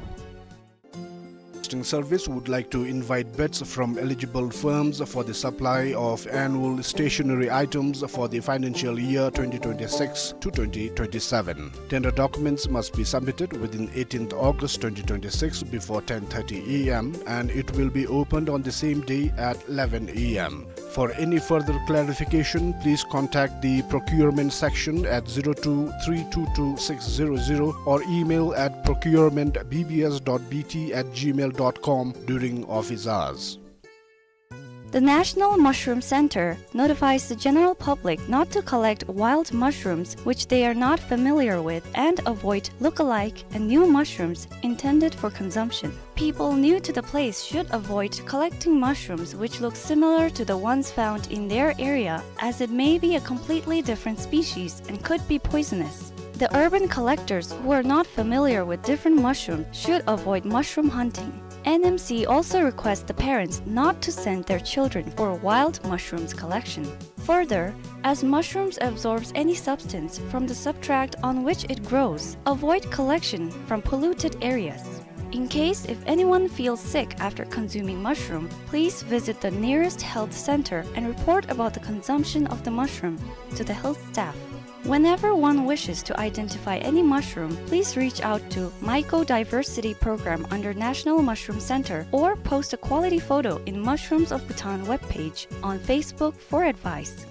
Posting Service would like to invite bids from eligible firms for the supply of annual stationery items for the financial year twenty twenty-six to twenty twenty-seven. Tender documents must be submitted within eighteenth August twenty twenty-six before ten thirty a m and it will be opened on the same day at eleven a m. For any further clarification, please contact the procurement section at zero two three two two six zero zero or email at procurement b b s dot b t at gmail dot com during office hours. The National Mushroom Center notifies the general public not to collect wild mushrooms which they are not familiar with and avoid look-alike and new mushrooms intended for consumption. People new to the place should avoid collecting mushrooms which look similar to the ones found in their area, as it may be a completely different species and could be poisonous. The urban collectors who are not familiar with different mushrooms should avoid mushroom hunting. N M C also requests the parents not to send their children for wild mushrooms collection. Further, as mushrooms absorbs any substance from the substrate on which it grows, avoid collection from polluted areas. In case if anyone feels sick after consuming mushroom, please visit the nearest health center and report about the consumption of the mushroom to the health staff. Whenever one wishes to identify any mushroom, please reach out to Mycodiversity Program under National Mushroom Center or post a quality photo in Mushrooms of Bhutan webpage on Facebook for advice.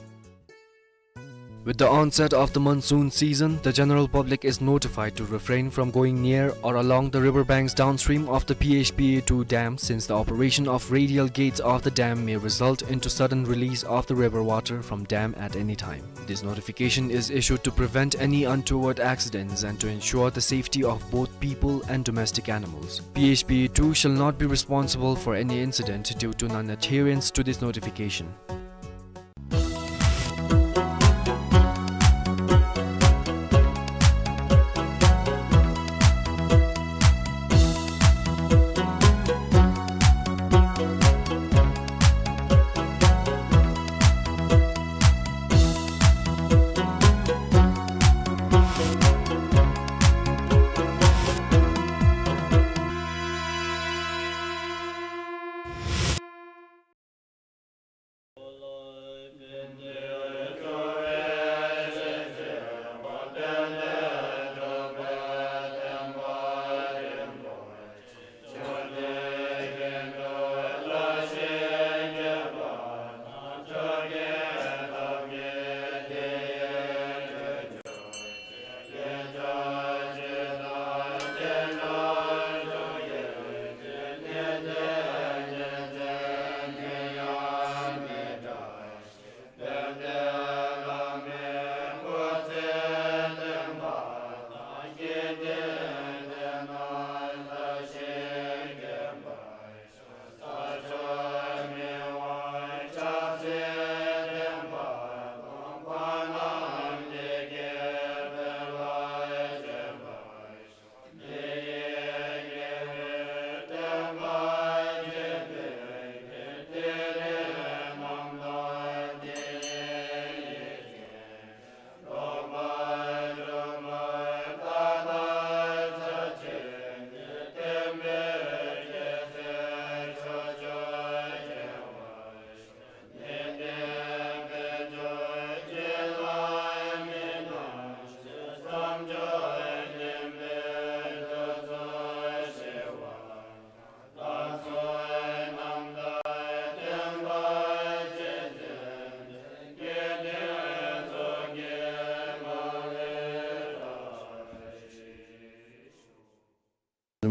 With the onset of the monsoon season, the general public is notified to refrain from going near or along the river banks downstream of the P H P A two dam, since the operation of radial gates of the dam may result into sudden release of the river water from dam at any time. This notification is issued to prevent any untoward accidents and to ensure the safety of both people and domestic animals. P H P A two shall not be responsible for any incident due to non-adherence to this notification.